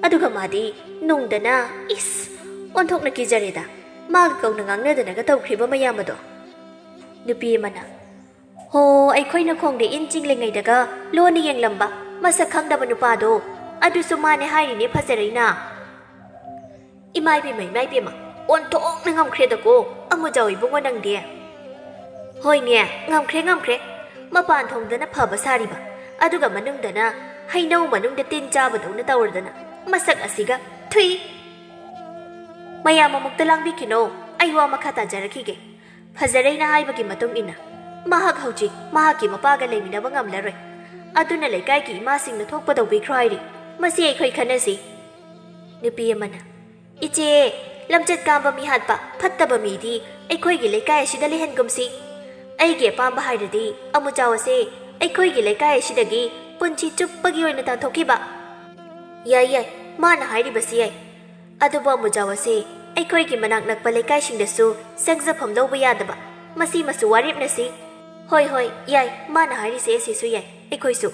ꯑꯗꯨꯒ ꯃꯥꯗꯤ ꯅꯨꯡꯗꯅ, ꯏꯁ, ꯑꯣꯟꯊꯣꯛꯅ ꯀꯤꯖꯔꯦꯗ꯫ ꯃꯥꯒ ꯀꯧꯅ ꯉꯥꯡꯅꯗꯅꯒ ꯇꯧꯈ꯭ꯔꯤꯕ ꯃꯌꯥꯝ ꯑꯗꯣ꯫ ꯅꯨꯄꯤ ꯑꯃꯅ, "ꯍꯣ, ꯑꯩꯈꯣꯏꯅ ꯈꯣꯡꯗ ꯏꯟ ꯆꯤꯡꯂꯤꯉꯩꯗꯒ ꯂꯣꯟꯅ ꯌꯦꯡꯂꯝꯕ ꯃꯁꯛ ꯈꯪꯗꯕ ꯅꯨꯄꯥꯗꯣ, ꯑꯗꯨꯁꯨ ꯃꯥꯅꯦ ꯍꯥꯏꯔꯤꯅꯦ ꯐꯖꯔꯩꯅ"꯫ ꯏꯃꯥ ꯏꯕꯦꯝꯃ, ꯏꯃꯥ ꯏꯕꯦꯝꯃ, ꯑꯣꯟꯊꯣꯛꯅ ꯉꯝꯈ꯭ꯔꯦꯗꯀꯣ ꯑꯃꯨꯖꯥꯎ ꯏꯕꯨꯡꯉꯣ ꯅꯪꯗꯤ꯫ ꯍꯣꯏꯅꯦ, ꯉꯝꯈ꯭ꯔꯦ, ꯉꯝꯈ꯭ꯔꯦ꯫ ꯃꯄꯥꯟ ꯊꯣꯡꯗꯅ ꯐꯕ ꯁꯥꯔꯤꯕ, ꯑꯗꯨꯒ ꯃꯅꯨꯡꯗꯅ ꯍꯩꯅꯧ ꯃꯅꯨꯡꯗ ꯇꯤꯟ ꯆꯥꯕꯗꯧꯅ ꯇꯧꯔꯗꯅ, ꯃꯁꯛ ꯑꯁꯤꯒ, ꯊꯨꯏ! ꯃꯌꯥꯝ ꯑꯃꯨꯛꯇ ꯂꯥꯡꯕꯤꯈꯤꯅꯣ, ꯑꯩ ꯋꯥ ꯃꯈꯥ ꯇꯥꯖꯔꯛꯈꯤꯒꯦ꯫ ꯐꯖꯔꯩꯅ ꯍꯥꯏꯕꯒꯤ ꯃꯇꯨꯡ ꯏꯟꯅ, ꯃꯍꯥꯛ ꯍꯧꯖꯤꯛ ꯃꯍꯥꯛꯀꯤ ꯃꯄꯥꯒ ꯂꯩꯃꯤꯟꯅꯕ ꯉꯝꯂꯔꯣꯏ꯫ ꯑꯗꯨꯅ ꯂꯩꯀꯥꯏꯒꯤ ꯏꯃꯥꯁꯤꯡꯅ ꯊꯣꯛꯄ ꯇꯧꯕꯤꯈ꯭ꯔꯣ ꯍꯥꯏꯔꯤ꯫ ꯃꯁꯤ ꯑꯩꯈꯣꯏ ꯈꯟꯅꯁꯤ꯫ ꯅꯨꯄꯤ ꯑꯃꯅ, "ꯏꯆꯦ, ꯂꯝꯆꯠ ꯀꯥꯝꯕ ꯃꯤ ꯍꯥꯠꯄ ꯐꯠꯇꯕ ꯃꯤꯗꯤ ꯑꯩꯈꯣꯏꯒꯤ ꯂꯩꯀꯥꯏ ꯑꯁꯤꯗ ꯂꯩꯍꯟꯒꯨꯝꯁꯤ꯫ ꯑꯩꯒꯤ ꯑꯄꯥꯝꯕ ꯍꯥꯏꯔꯗꯤ ꯑꯃꯨꯖꯥꯎ ꯑꯁꯦ ꯑꯩꯈꯣꯏꯒꯤ ꯂꯩꯀꯥꯏ ꯑꯁꯤꯗꯒꯤ ꯄꯨꯟꯁꯤ ꯆꯨꯞꯄꯒꯤ ꯑꯣꯏꯅ ꯇꯥꯟꯊꯣꯛꯈꯤꯕ"꯫ "ꯌꯥꯏ, ꯌꯥꯏ, ꯃꯥꯅ ꯍꯥꯏꯔꯤꯕꯁꯤ ꯌꯥꯏ꯫ ꯑꯗꯨꯕꯨ ꯑꯃꯨꯖꯥꯎ ꯑꯁꯤ ꯑꯩꯈꯣꯏꯒꯤ ꯃꯅꯥꯛ ꯅꯛꯄ ꯂꯩꯀꯥꯏꯁꯤꯡꯗꯁꯨ ꯆꯪꯖꯐꯝ ꯂꯧꯕ ꯌꯥꯗꯕ, ꯃꯁꯤꯃꯁꯨ ꯋꯥꯔꯦꯞꯅꯁꯤ"꯫ "ꯍꯣꯏ, ꯍꯣꯏ, ꯌꯥꯏ, ꯃꯥꯅ ꯍꯥꯏꯔꯤꯁꯦ ꯑꯁꯤꯁꯨ ꯌꯥꯏ, ꯑꯩꯈꯣꯏꯁꯨ꯫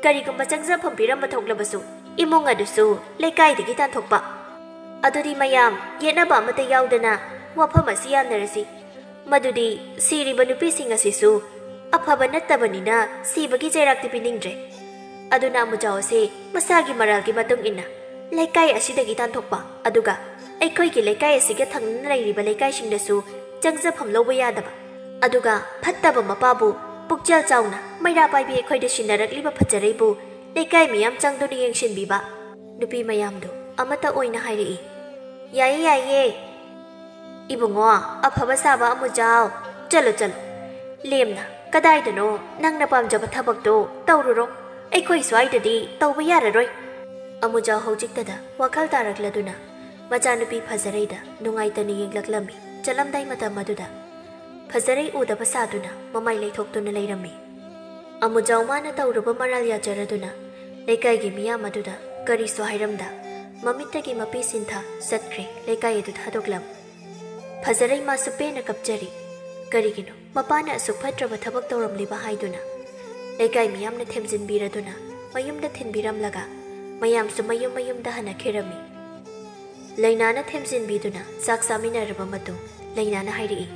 ꯀꯔꯤꯒꯨꯝꯕ ꯆꯪꯖꯐꯝ ꯄꯤꯔꯝꯕ ꯊꯣꯛꯂꯕꯁꯨ ꯏꯃꯨꯡ ꯑꯗꯨꯁꯨ ꯂꯩꯀꯥꯏꯗꯒꯤ ꯇꯥꯟꯊꯣꯛꯄ"꯫ ꯑꯗꯨꯗꯤ ꯃꯌꯥꯝ ꯌꯦꯠꯅꯕ ꯑꯃꯠꯇ ꯌꯥꯎꯗꯅ ꯋꯥꯐꯝ ꯑꯁꯤ ꯌꯥꯅꯔꯁꯤ꯫ ꯃꯗꯨꯗꯤ ꯁꯤꯔꯤꯕ ꯅꯨꯄꯤꯁꯤꯡ ꯑꯁꯤꯁꯨ ꯑꯐꯕ ꯅꯠꯇꯕꯅꯤꯅ ꯁꯤꯕꯒꯤ ꯆꯩꯔꯥꯛꯇꯤ ꯄꯤꯅꯤꯡꯗ꯭ꯔꯦ꯫ ꯑꯗꯨꯅ ꯑꯃꯨꯖꯥꯎ ꯑꯁꯤ ꯃꯁꯥꯒꯤ ꯃꯔꯥꯜꯒꯤ ꯃꯇꯨꯡ ꯏꯟꯅ ꯂꯩꯀꯥꯏ ꯑꯁꯤꯗꯒꯤ ꯇꯥꯟꯊꯣꯛꯄ, ꯑꯗꯨꯒ ꯑꯩꯈꯣꯏꯒꯤ ꯂꯩꯀꯥꯏ ꯑꯁꯤꯒ ꯊꯪꯅꯅ ꯂꯩꯔꯤꯕ ꯂꯩꯀꯥꯏꯁꯤꯡꯗꯁꯨ ꯆꯪꯖꯐꯝ ꯂꯧꯕ ꯌꯥꯗꯕ, ꯑꯗꯨꯒ ꯐꯠꯇꯕ ꯃꯄꯥꯕꯨ ꯄꯨꯛꯆꯦꯜ ꯆꯥꯎꯅ ꯃꯩꯔꯥ ꯄꯥꯏꯕꯤ ꯑꯩꯈꯣꯏꯗ ꯁꯤꯟꯅꯔꯛꯂꯤꯕ ꯐꯖꯔꯩꯕꯨ ꯂꯩꯀꯥꯏ ꯃꯤꯌꯥꯝ ꯆꯪꯗꯨꯅ ꯌꯦꯡꯁꯤꯟꯕꯤꯕ ꯅꯨꯄꯤ ꯃꯌꯥꯝꯗꯨ ꯑꯃꯠꯇ ꯑꯣꯏꯅ ꯍꯥꯏꯔꯛꯏ꯫ "ꯌꯥꯏꯌꯦ, ꯌꯥꯏꯌꯦ꯫ ꯏꯕꯨꯡꯉꯣ, ꯑꯐꯕ ꯁꯥꯕ ꯑꯃꯨꯖꯥꯎ, ꯆꯠꯂꯣ, ꯆꯠꯂꯣ꯫ ꯂꯦꯝꯅ ꯀꯗꯥꯏꯗꯅꯣ ꯅꯪꯅ ꯄꯥꯝꯖꯕ ꯊꯕꯛꯇꯣ ꯇꯧꯔꯨꯔꯣ꯫ ꯑꯩꯈꯣꯏ ꯁ꯭ꯋꯥꯏꯗꯗꯤ ꯇꯧꯕ ꯌꯥꯔꯔꯣꯏ꯫" ꯑꯃꯨꯖꯥꯎ ꯍꯧꯖꯤꯛꯇꯗ ꯋꯥꯈꯜ ꯇꯥꯔꯛꯂꯗꯨꯅ ꯃꯆꯥꯅꯨꯄꯤ ꯐꯖꯔꯩꯗ ꯅꯨꯡꯉꯥꯏꯇꯅ ꯌꯦꯡꯂꯛꯂꯝꯃꯤ꯫ ꯆꯠꯂꯝꯗꯥꯏ ꯃꯇꯝ ꯑꯗꯨꯗ ꯐꯖꯔꯩ ꯎꯗꯕ ꯁꯥꯗꯨꯅ ꯃꯃꯥꯏ ꯂꯩꯊꯣꯛꯇꯨꯅ ꯂꯩꯔꯝꯃꯤ꯫ ꯑꯃꯨꯖꯥꯎ ꯃꯥꯅ ꯇꯧꯔꯨꯕ ꯃꯔꯥꯜ ꯌꯥꯖꯔꯗꯨꯅ ꯂꯩꯀꯥꯏꯒꯤ ꯃꯤꯌꯥꯝ ꯑꯗꯨꯗ ꯀꯔꯤꯁꯨ ꯍꯥꯏꯔꯝꯗ ꯃꯃꯤꯠꯇꯒꯤ ꯃꯄꯤ ꯁꯤꯟꯊ ꯆꯠꯈ꯭ꯔꯦ ꯂꯩꯀꯥꯏ ꯑꯗꯨ ꯊꯥꯗꯣꯛꯂꯝ꯫ ꯐꯖꯔꯩ ꯃꯥꯁꯨ ꯄꯦꯟꯅ ꯀꯞꯆꯔꯤ꯫ ꯀꯔꯤꯒꯤꯅꯣ ꯃꯄꯥꯅ ꯑꯁꯨꯛ ꯐꯠꯇ꯭ꯔꯕ ꯊꯕꯛ ꯇꯧꯔꯝꯂꯤꯕ ꯍꯥꯏꯗꯨꯅ ꯂꯩꯀꯥꯏ ꯃꯤꯌꯥꯝꯅ ꯊꯦꯝꯖꯤꯟꯕꯤꯔꯗꯨꯅ ꯃꯌꯨꯝꯗ ꯊꯤꯟꯕꯤꯔꯝꯂꯒ ꯃꯌꯥꯝꯁꯨ ꯃꯌꯨꯝ ꯃꯌꯨꯝꯗ ꯍꯟꯅꯈꯤꯔꯝꯃꯤ꯫ ꯂꯩꯅꯥꯅ ꯊꯦꯝꯖꯤꯟꯕꯤꯗꯨꯅ ꯆꯥꯛ ꯆꯥꯃꯤꯟꯅꯔꯕ ꯃꯇꯨꯡ ꯂꯩꯅꯥꯅ ꯍꯥꯏꯔꯛꯏ,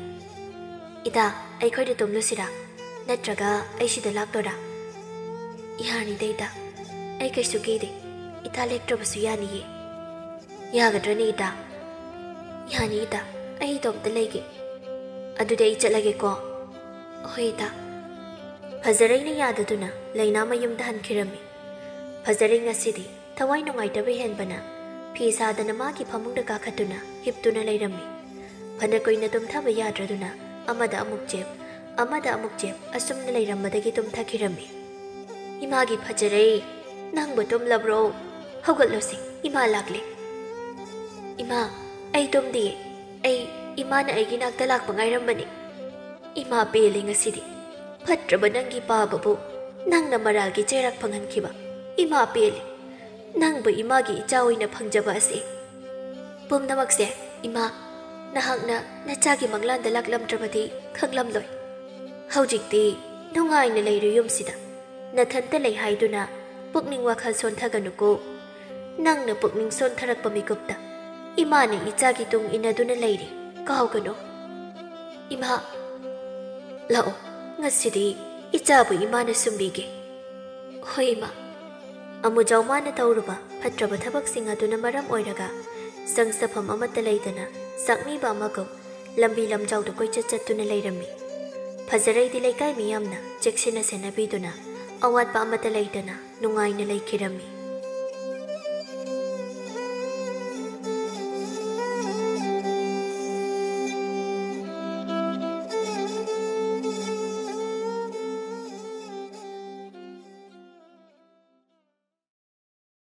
"ꯏꯇꯥ, ꯑꯩꯈꯣꯏꯗ ꯇꯨꯝꯂꯨꯁꯤꯔꯥ? ꯅꯠꯇ꯭ꯔꯒ ꯑꯩ ꯁꯤꯗ ꯂꯥꯛꯇꯣꯏꯔꯥ?" "ꯌꯥꯅꯤꯗ ꯏꯇꯥ, ꯑꯩ ꯀꯩꯁꯨ ꯀꯤꯗꯦ꯫ ꯏꯇꯥ ꯂꯦꯛꯇ꯭ꯔꯕꯁꯨ ꯌꯥꯅꯤꯌꯦ꯫" "ꯌꯥꯒꯗ꯭ꯔꯅꯦ ꯏꯇꯥ?" "ꯌꯥꯅꯤ ꯏꯇꯥ, ꯑꯩ ꯏꯇꯣꯝꯇ ꯂꯩꯒꯦ꯫ ꯑꯗꯨꯗꯤ ꯑꯩ ꯆꯠꯂꯒꯦꯀꯣ꯫" "ꯍꯣꯏ ꯏꯇꯥ꯫" ꯐꯖꯔꯩꯅ ꯌꯥꯗꯗꯨꯅ ꯂꯩꯅꯥ ꯃꯌꯨꯝꯗ ꯍꯟꯈꯤꯔꯝꯃꯤ꯫ ꯐꯖꯔꯩ ꯉꯁꯤꯗꯤ ꯊꯋꯥꯏ ꯅꯨꯡꯉꯥꯏꯇꯕ ꯍꯦꯟꯕꯅ ꯐꯤ ꯁꯥꯗꯅ ꯃꯥꯒꯤ ꯐꯃꯨꯡꯗ ꯀꯥꯈꯠꯇꯨꯅ ꯍꯤꯞꯇꯨꯅ ꯂꯩꯔꯝꯃꯤ꯫ ꯐꯅ ꯀꯨꯏꯅ ꯇꯨꯝꯊꯕ ꯌꯥꯗ꯭ꯔꯗꯨꯅ ꯑꯃꯗ ꯑꯃꯨꯛ ꯆꯦꯞ, ꯑꯃꯗ ꯑꯃꯨꯛ ꯆꯦꯞ ꯑꯁꯨꯝꯅ ꯂꯩꯔꯝꯕꯗꯒꯤ ꯇꯨꯝꯊꯈꯤꯔꯝꯃꯤ꯫ "ꯏꯃꯥꯒꯤ ꯐꯖꯔꯩ, ꯅꯪꯕꯨ ꯇꯨꯝꯂꯕ꯭ꯔꯣ? ꯍꯧꯒꯠꯂꯣꯁꯦ, ꯏꯃꯥ ꯂꯥꯛꯂꯦ꯫" "ꯏꯃꯥ, ꯑꯩ ꯇꯨꯝꯗꯤꯌꯦ꯫ ꯑꯩ ꯏꯃꯥꯅ ꯑꯩꯒꯤ ꯅꯥꯛꯇ ꯂꯥꯛꯄ ꯉꯥꯏꯔꯝꯕꯅꯤ꯫ ꯏꯃꯥ ꯄꯦꯜꯂꯦ ꯉꯁꯤꯗꯤ꯫ ꯐꯠꯇ꯭ꯔꯕ ꯅꯪꯒꯤ ꯄꯥꯕꯕꯨ ꯅꯪꯅ ꯃꯔꯥꯜꯒꯤ ꯆꯩꯔꯥꯛ ꯐꯪꯍꯟꯈꯤꯕ꯫ ꯏꯃꯥ ꯄꯦꯜꯂꯦ꯫ ꯅꯪꯕꯨ ꯏꯃꯥꯒꯤ ꯏꯆꯥ ꯑꯣꯏꯅ ꯐꯪꯖꯕ ꯑꯁꯤ ꯄꯨꯝꯅꯃꯛꯁꯦ, ꯏꯃꯥ, ꯅꯍꯥꯛꯅ ꯅꯆꯥꯒꯤ ꯃꯪꯂꯥꯟꯗ ꯂꯥꯛꯂꯝꯗ꯭ꯔꯕꯗꯤ ꯈꯪꯂꯝꯂꯣꯏ꯫ ꯍꯧꯖꯤꯛꯇꯤ ꯅꯨꯡꯉꯥꯏꯅ ꯂꯩꯔꯨ ꯌꯨꯝꯁꯤꯗ꯫ ꯅꯊꯟꯇ ꯂꯩ ꯍꯥꯏꯗꯨꯅ ꯄꯨꯛꯅꯤꯡ ꯋꯥꯈꯜ ꯁꯣꯟꯊꯒꯅꯨꯀꯣ꯫ ꯅꯪꯅ ꯄꯨꯛꯅꯤꯡ ꯁꯣꯟꯊꯔꯛꯄ ꯃꯤꯀꯨꯞꯇ ꯏꯃꯥꯅ ꯏꯆꯥꯒꯤ ꯇꯨꯡ ꯏꯟꯅꯗꯨꯅ ꯂꯩꯔꯤ, ꯀꯥꯎꯒꯅꯨ꯫" "ꯏꯃꯥ, ꯂꯥꯛꯑꯣ, ꯉꯁꯤꯗꯤ ꯏꯆꯥꯕꯨ ꯏꯃꯥꯅ ꯁꯨꯝꯕꯤꯒꯦ꯫" "ꯍꯣꯏ ꯏꯃꯥ꯫" ꯑꯃꯨꯖꯥꯎ ꯃꯥꯅ ꯇꯧꯔꯨꯕ ꯐꯠꯇ꯭ꯔꯕ ꯊꯕꯛꯁꯤꯡ ꯑꯗꯨꯅ ꯃꯔꯝ ꯑꯣꯏꯔꯒ ꯁꯪꯁꯥꯐꯝ ꯑꯃꯠꯇ ꯂꯩꯇꯅ ꯆꯥꯛꯅꯤꯕ ꯑꯃꯒꯨꯝ ꯂꯝꯕꯤ ꯂꯝꯖꯥꯎꯗ ꯀꯣꯏꯆꯠ ꯆꯠꯇꯨꯅ ꯂꯩꯔꯝꯃꯤ꯫ ꯐꯖꯔꯩꯗꯤ ꯂꯩꯀꯥꯏ ꯃꯤꯌꯥꯝꯅ ꯆꯦꯛꯁꯤꯟꯅ ꯁꯦꯟꯅꯕꯤꯗꯨꯅ ꯑꯋꯥꯠꯄ ꯑꯃꯠꯇ ꯂꯩꯇꯅ ꯅꯨꯡꯉꯥꯏꯅ ꯂꯩꯈꯤꯔꯝꯃꯤ꯫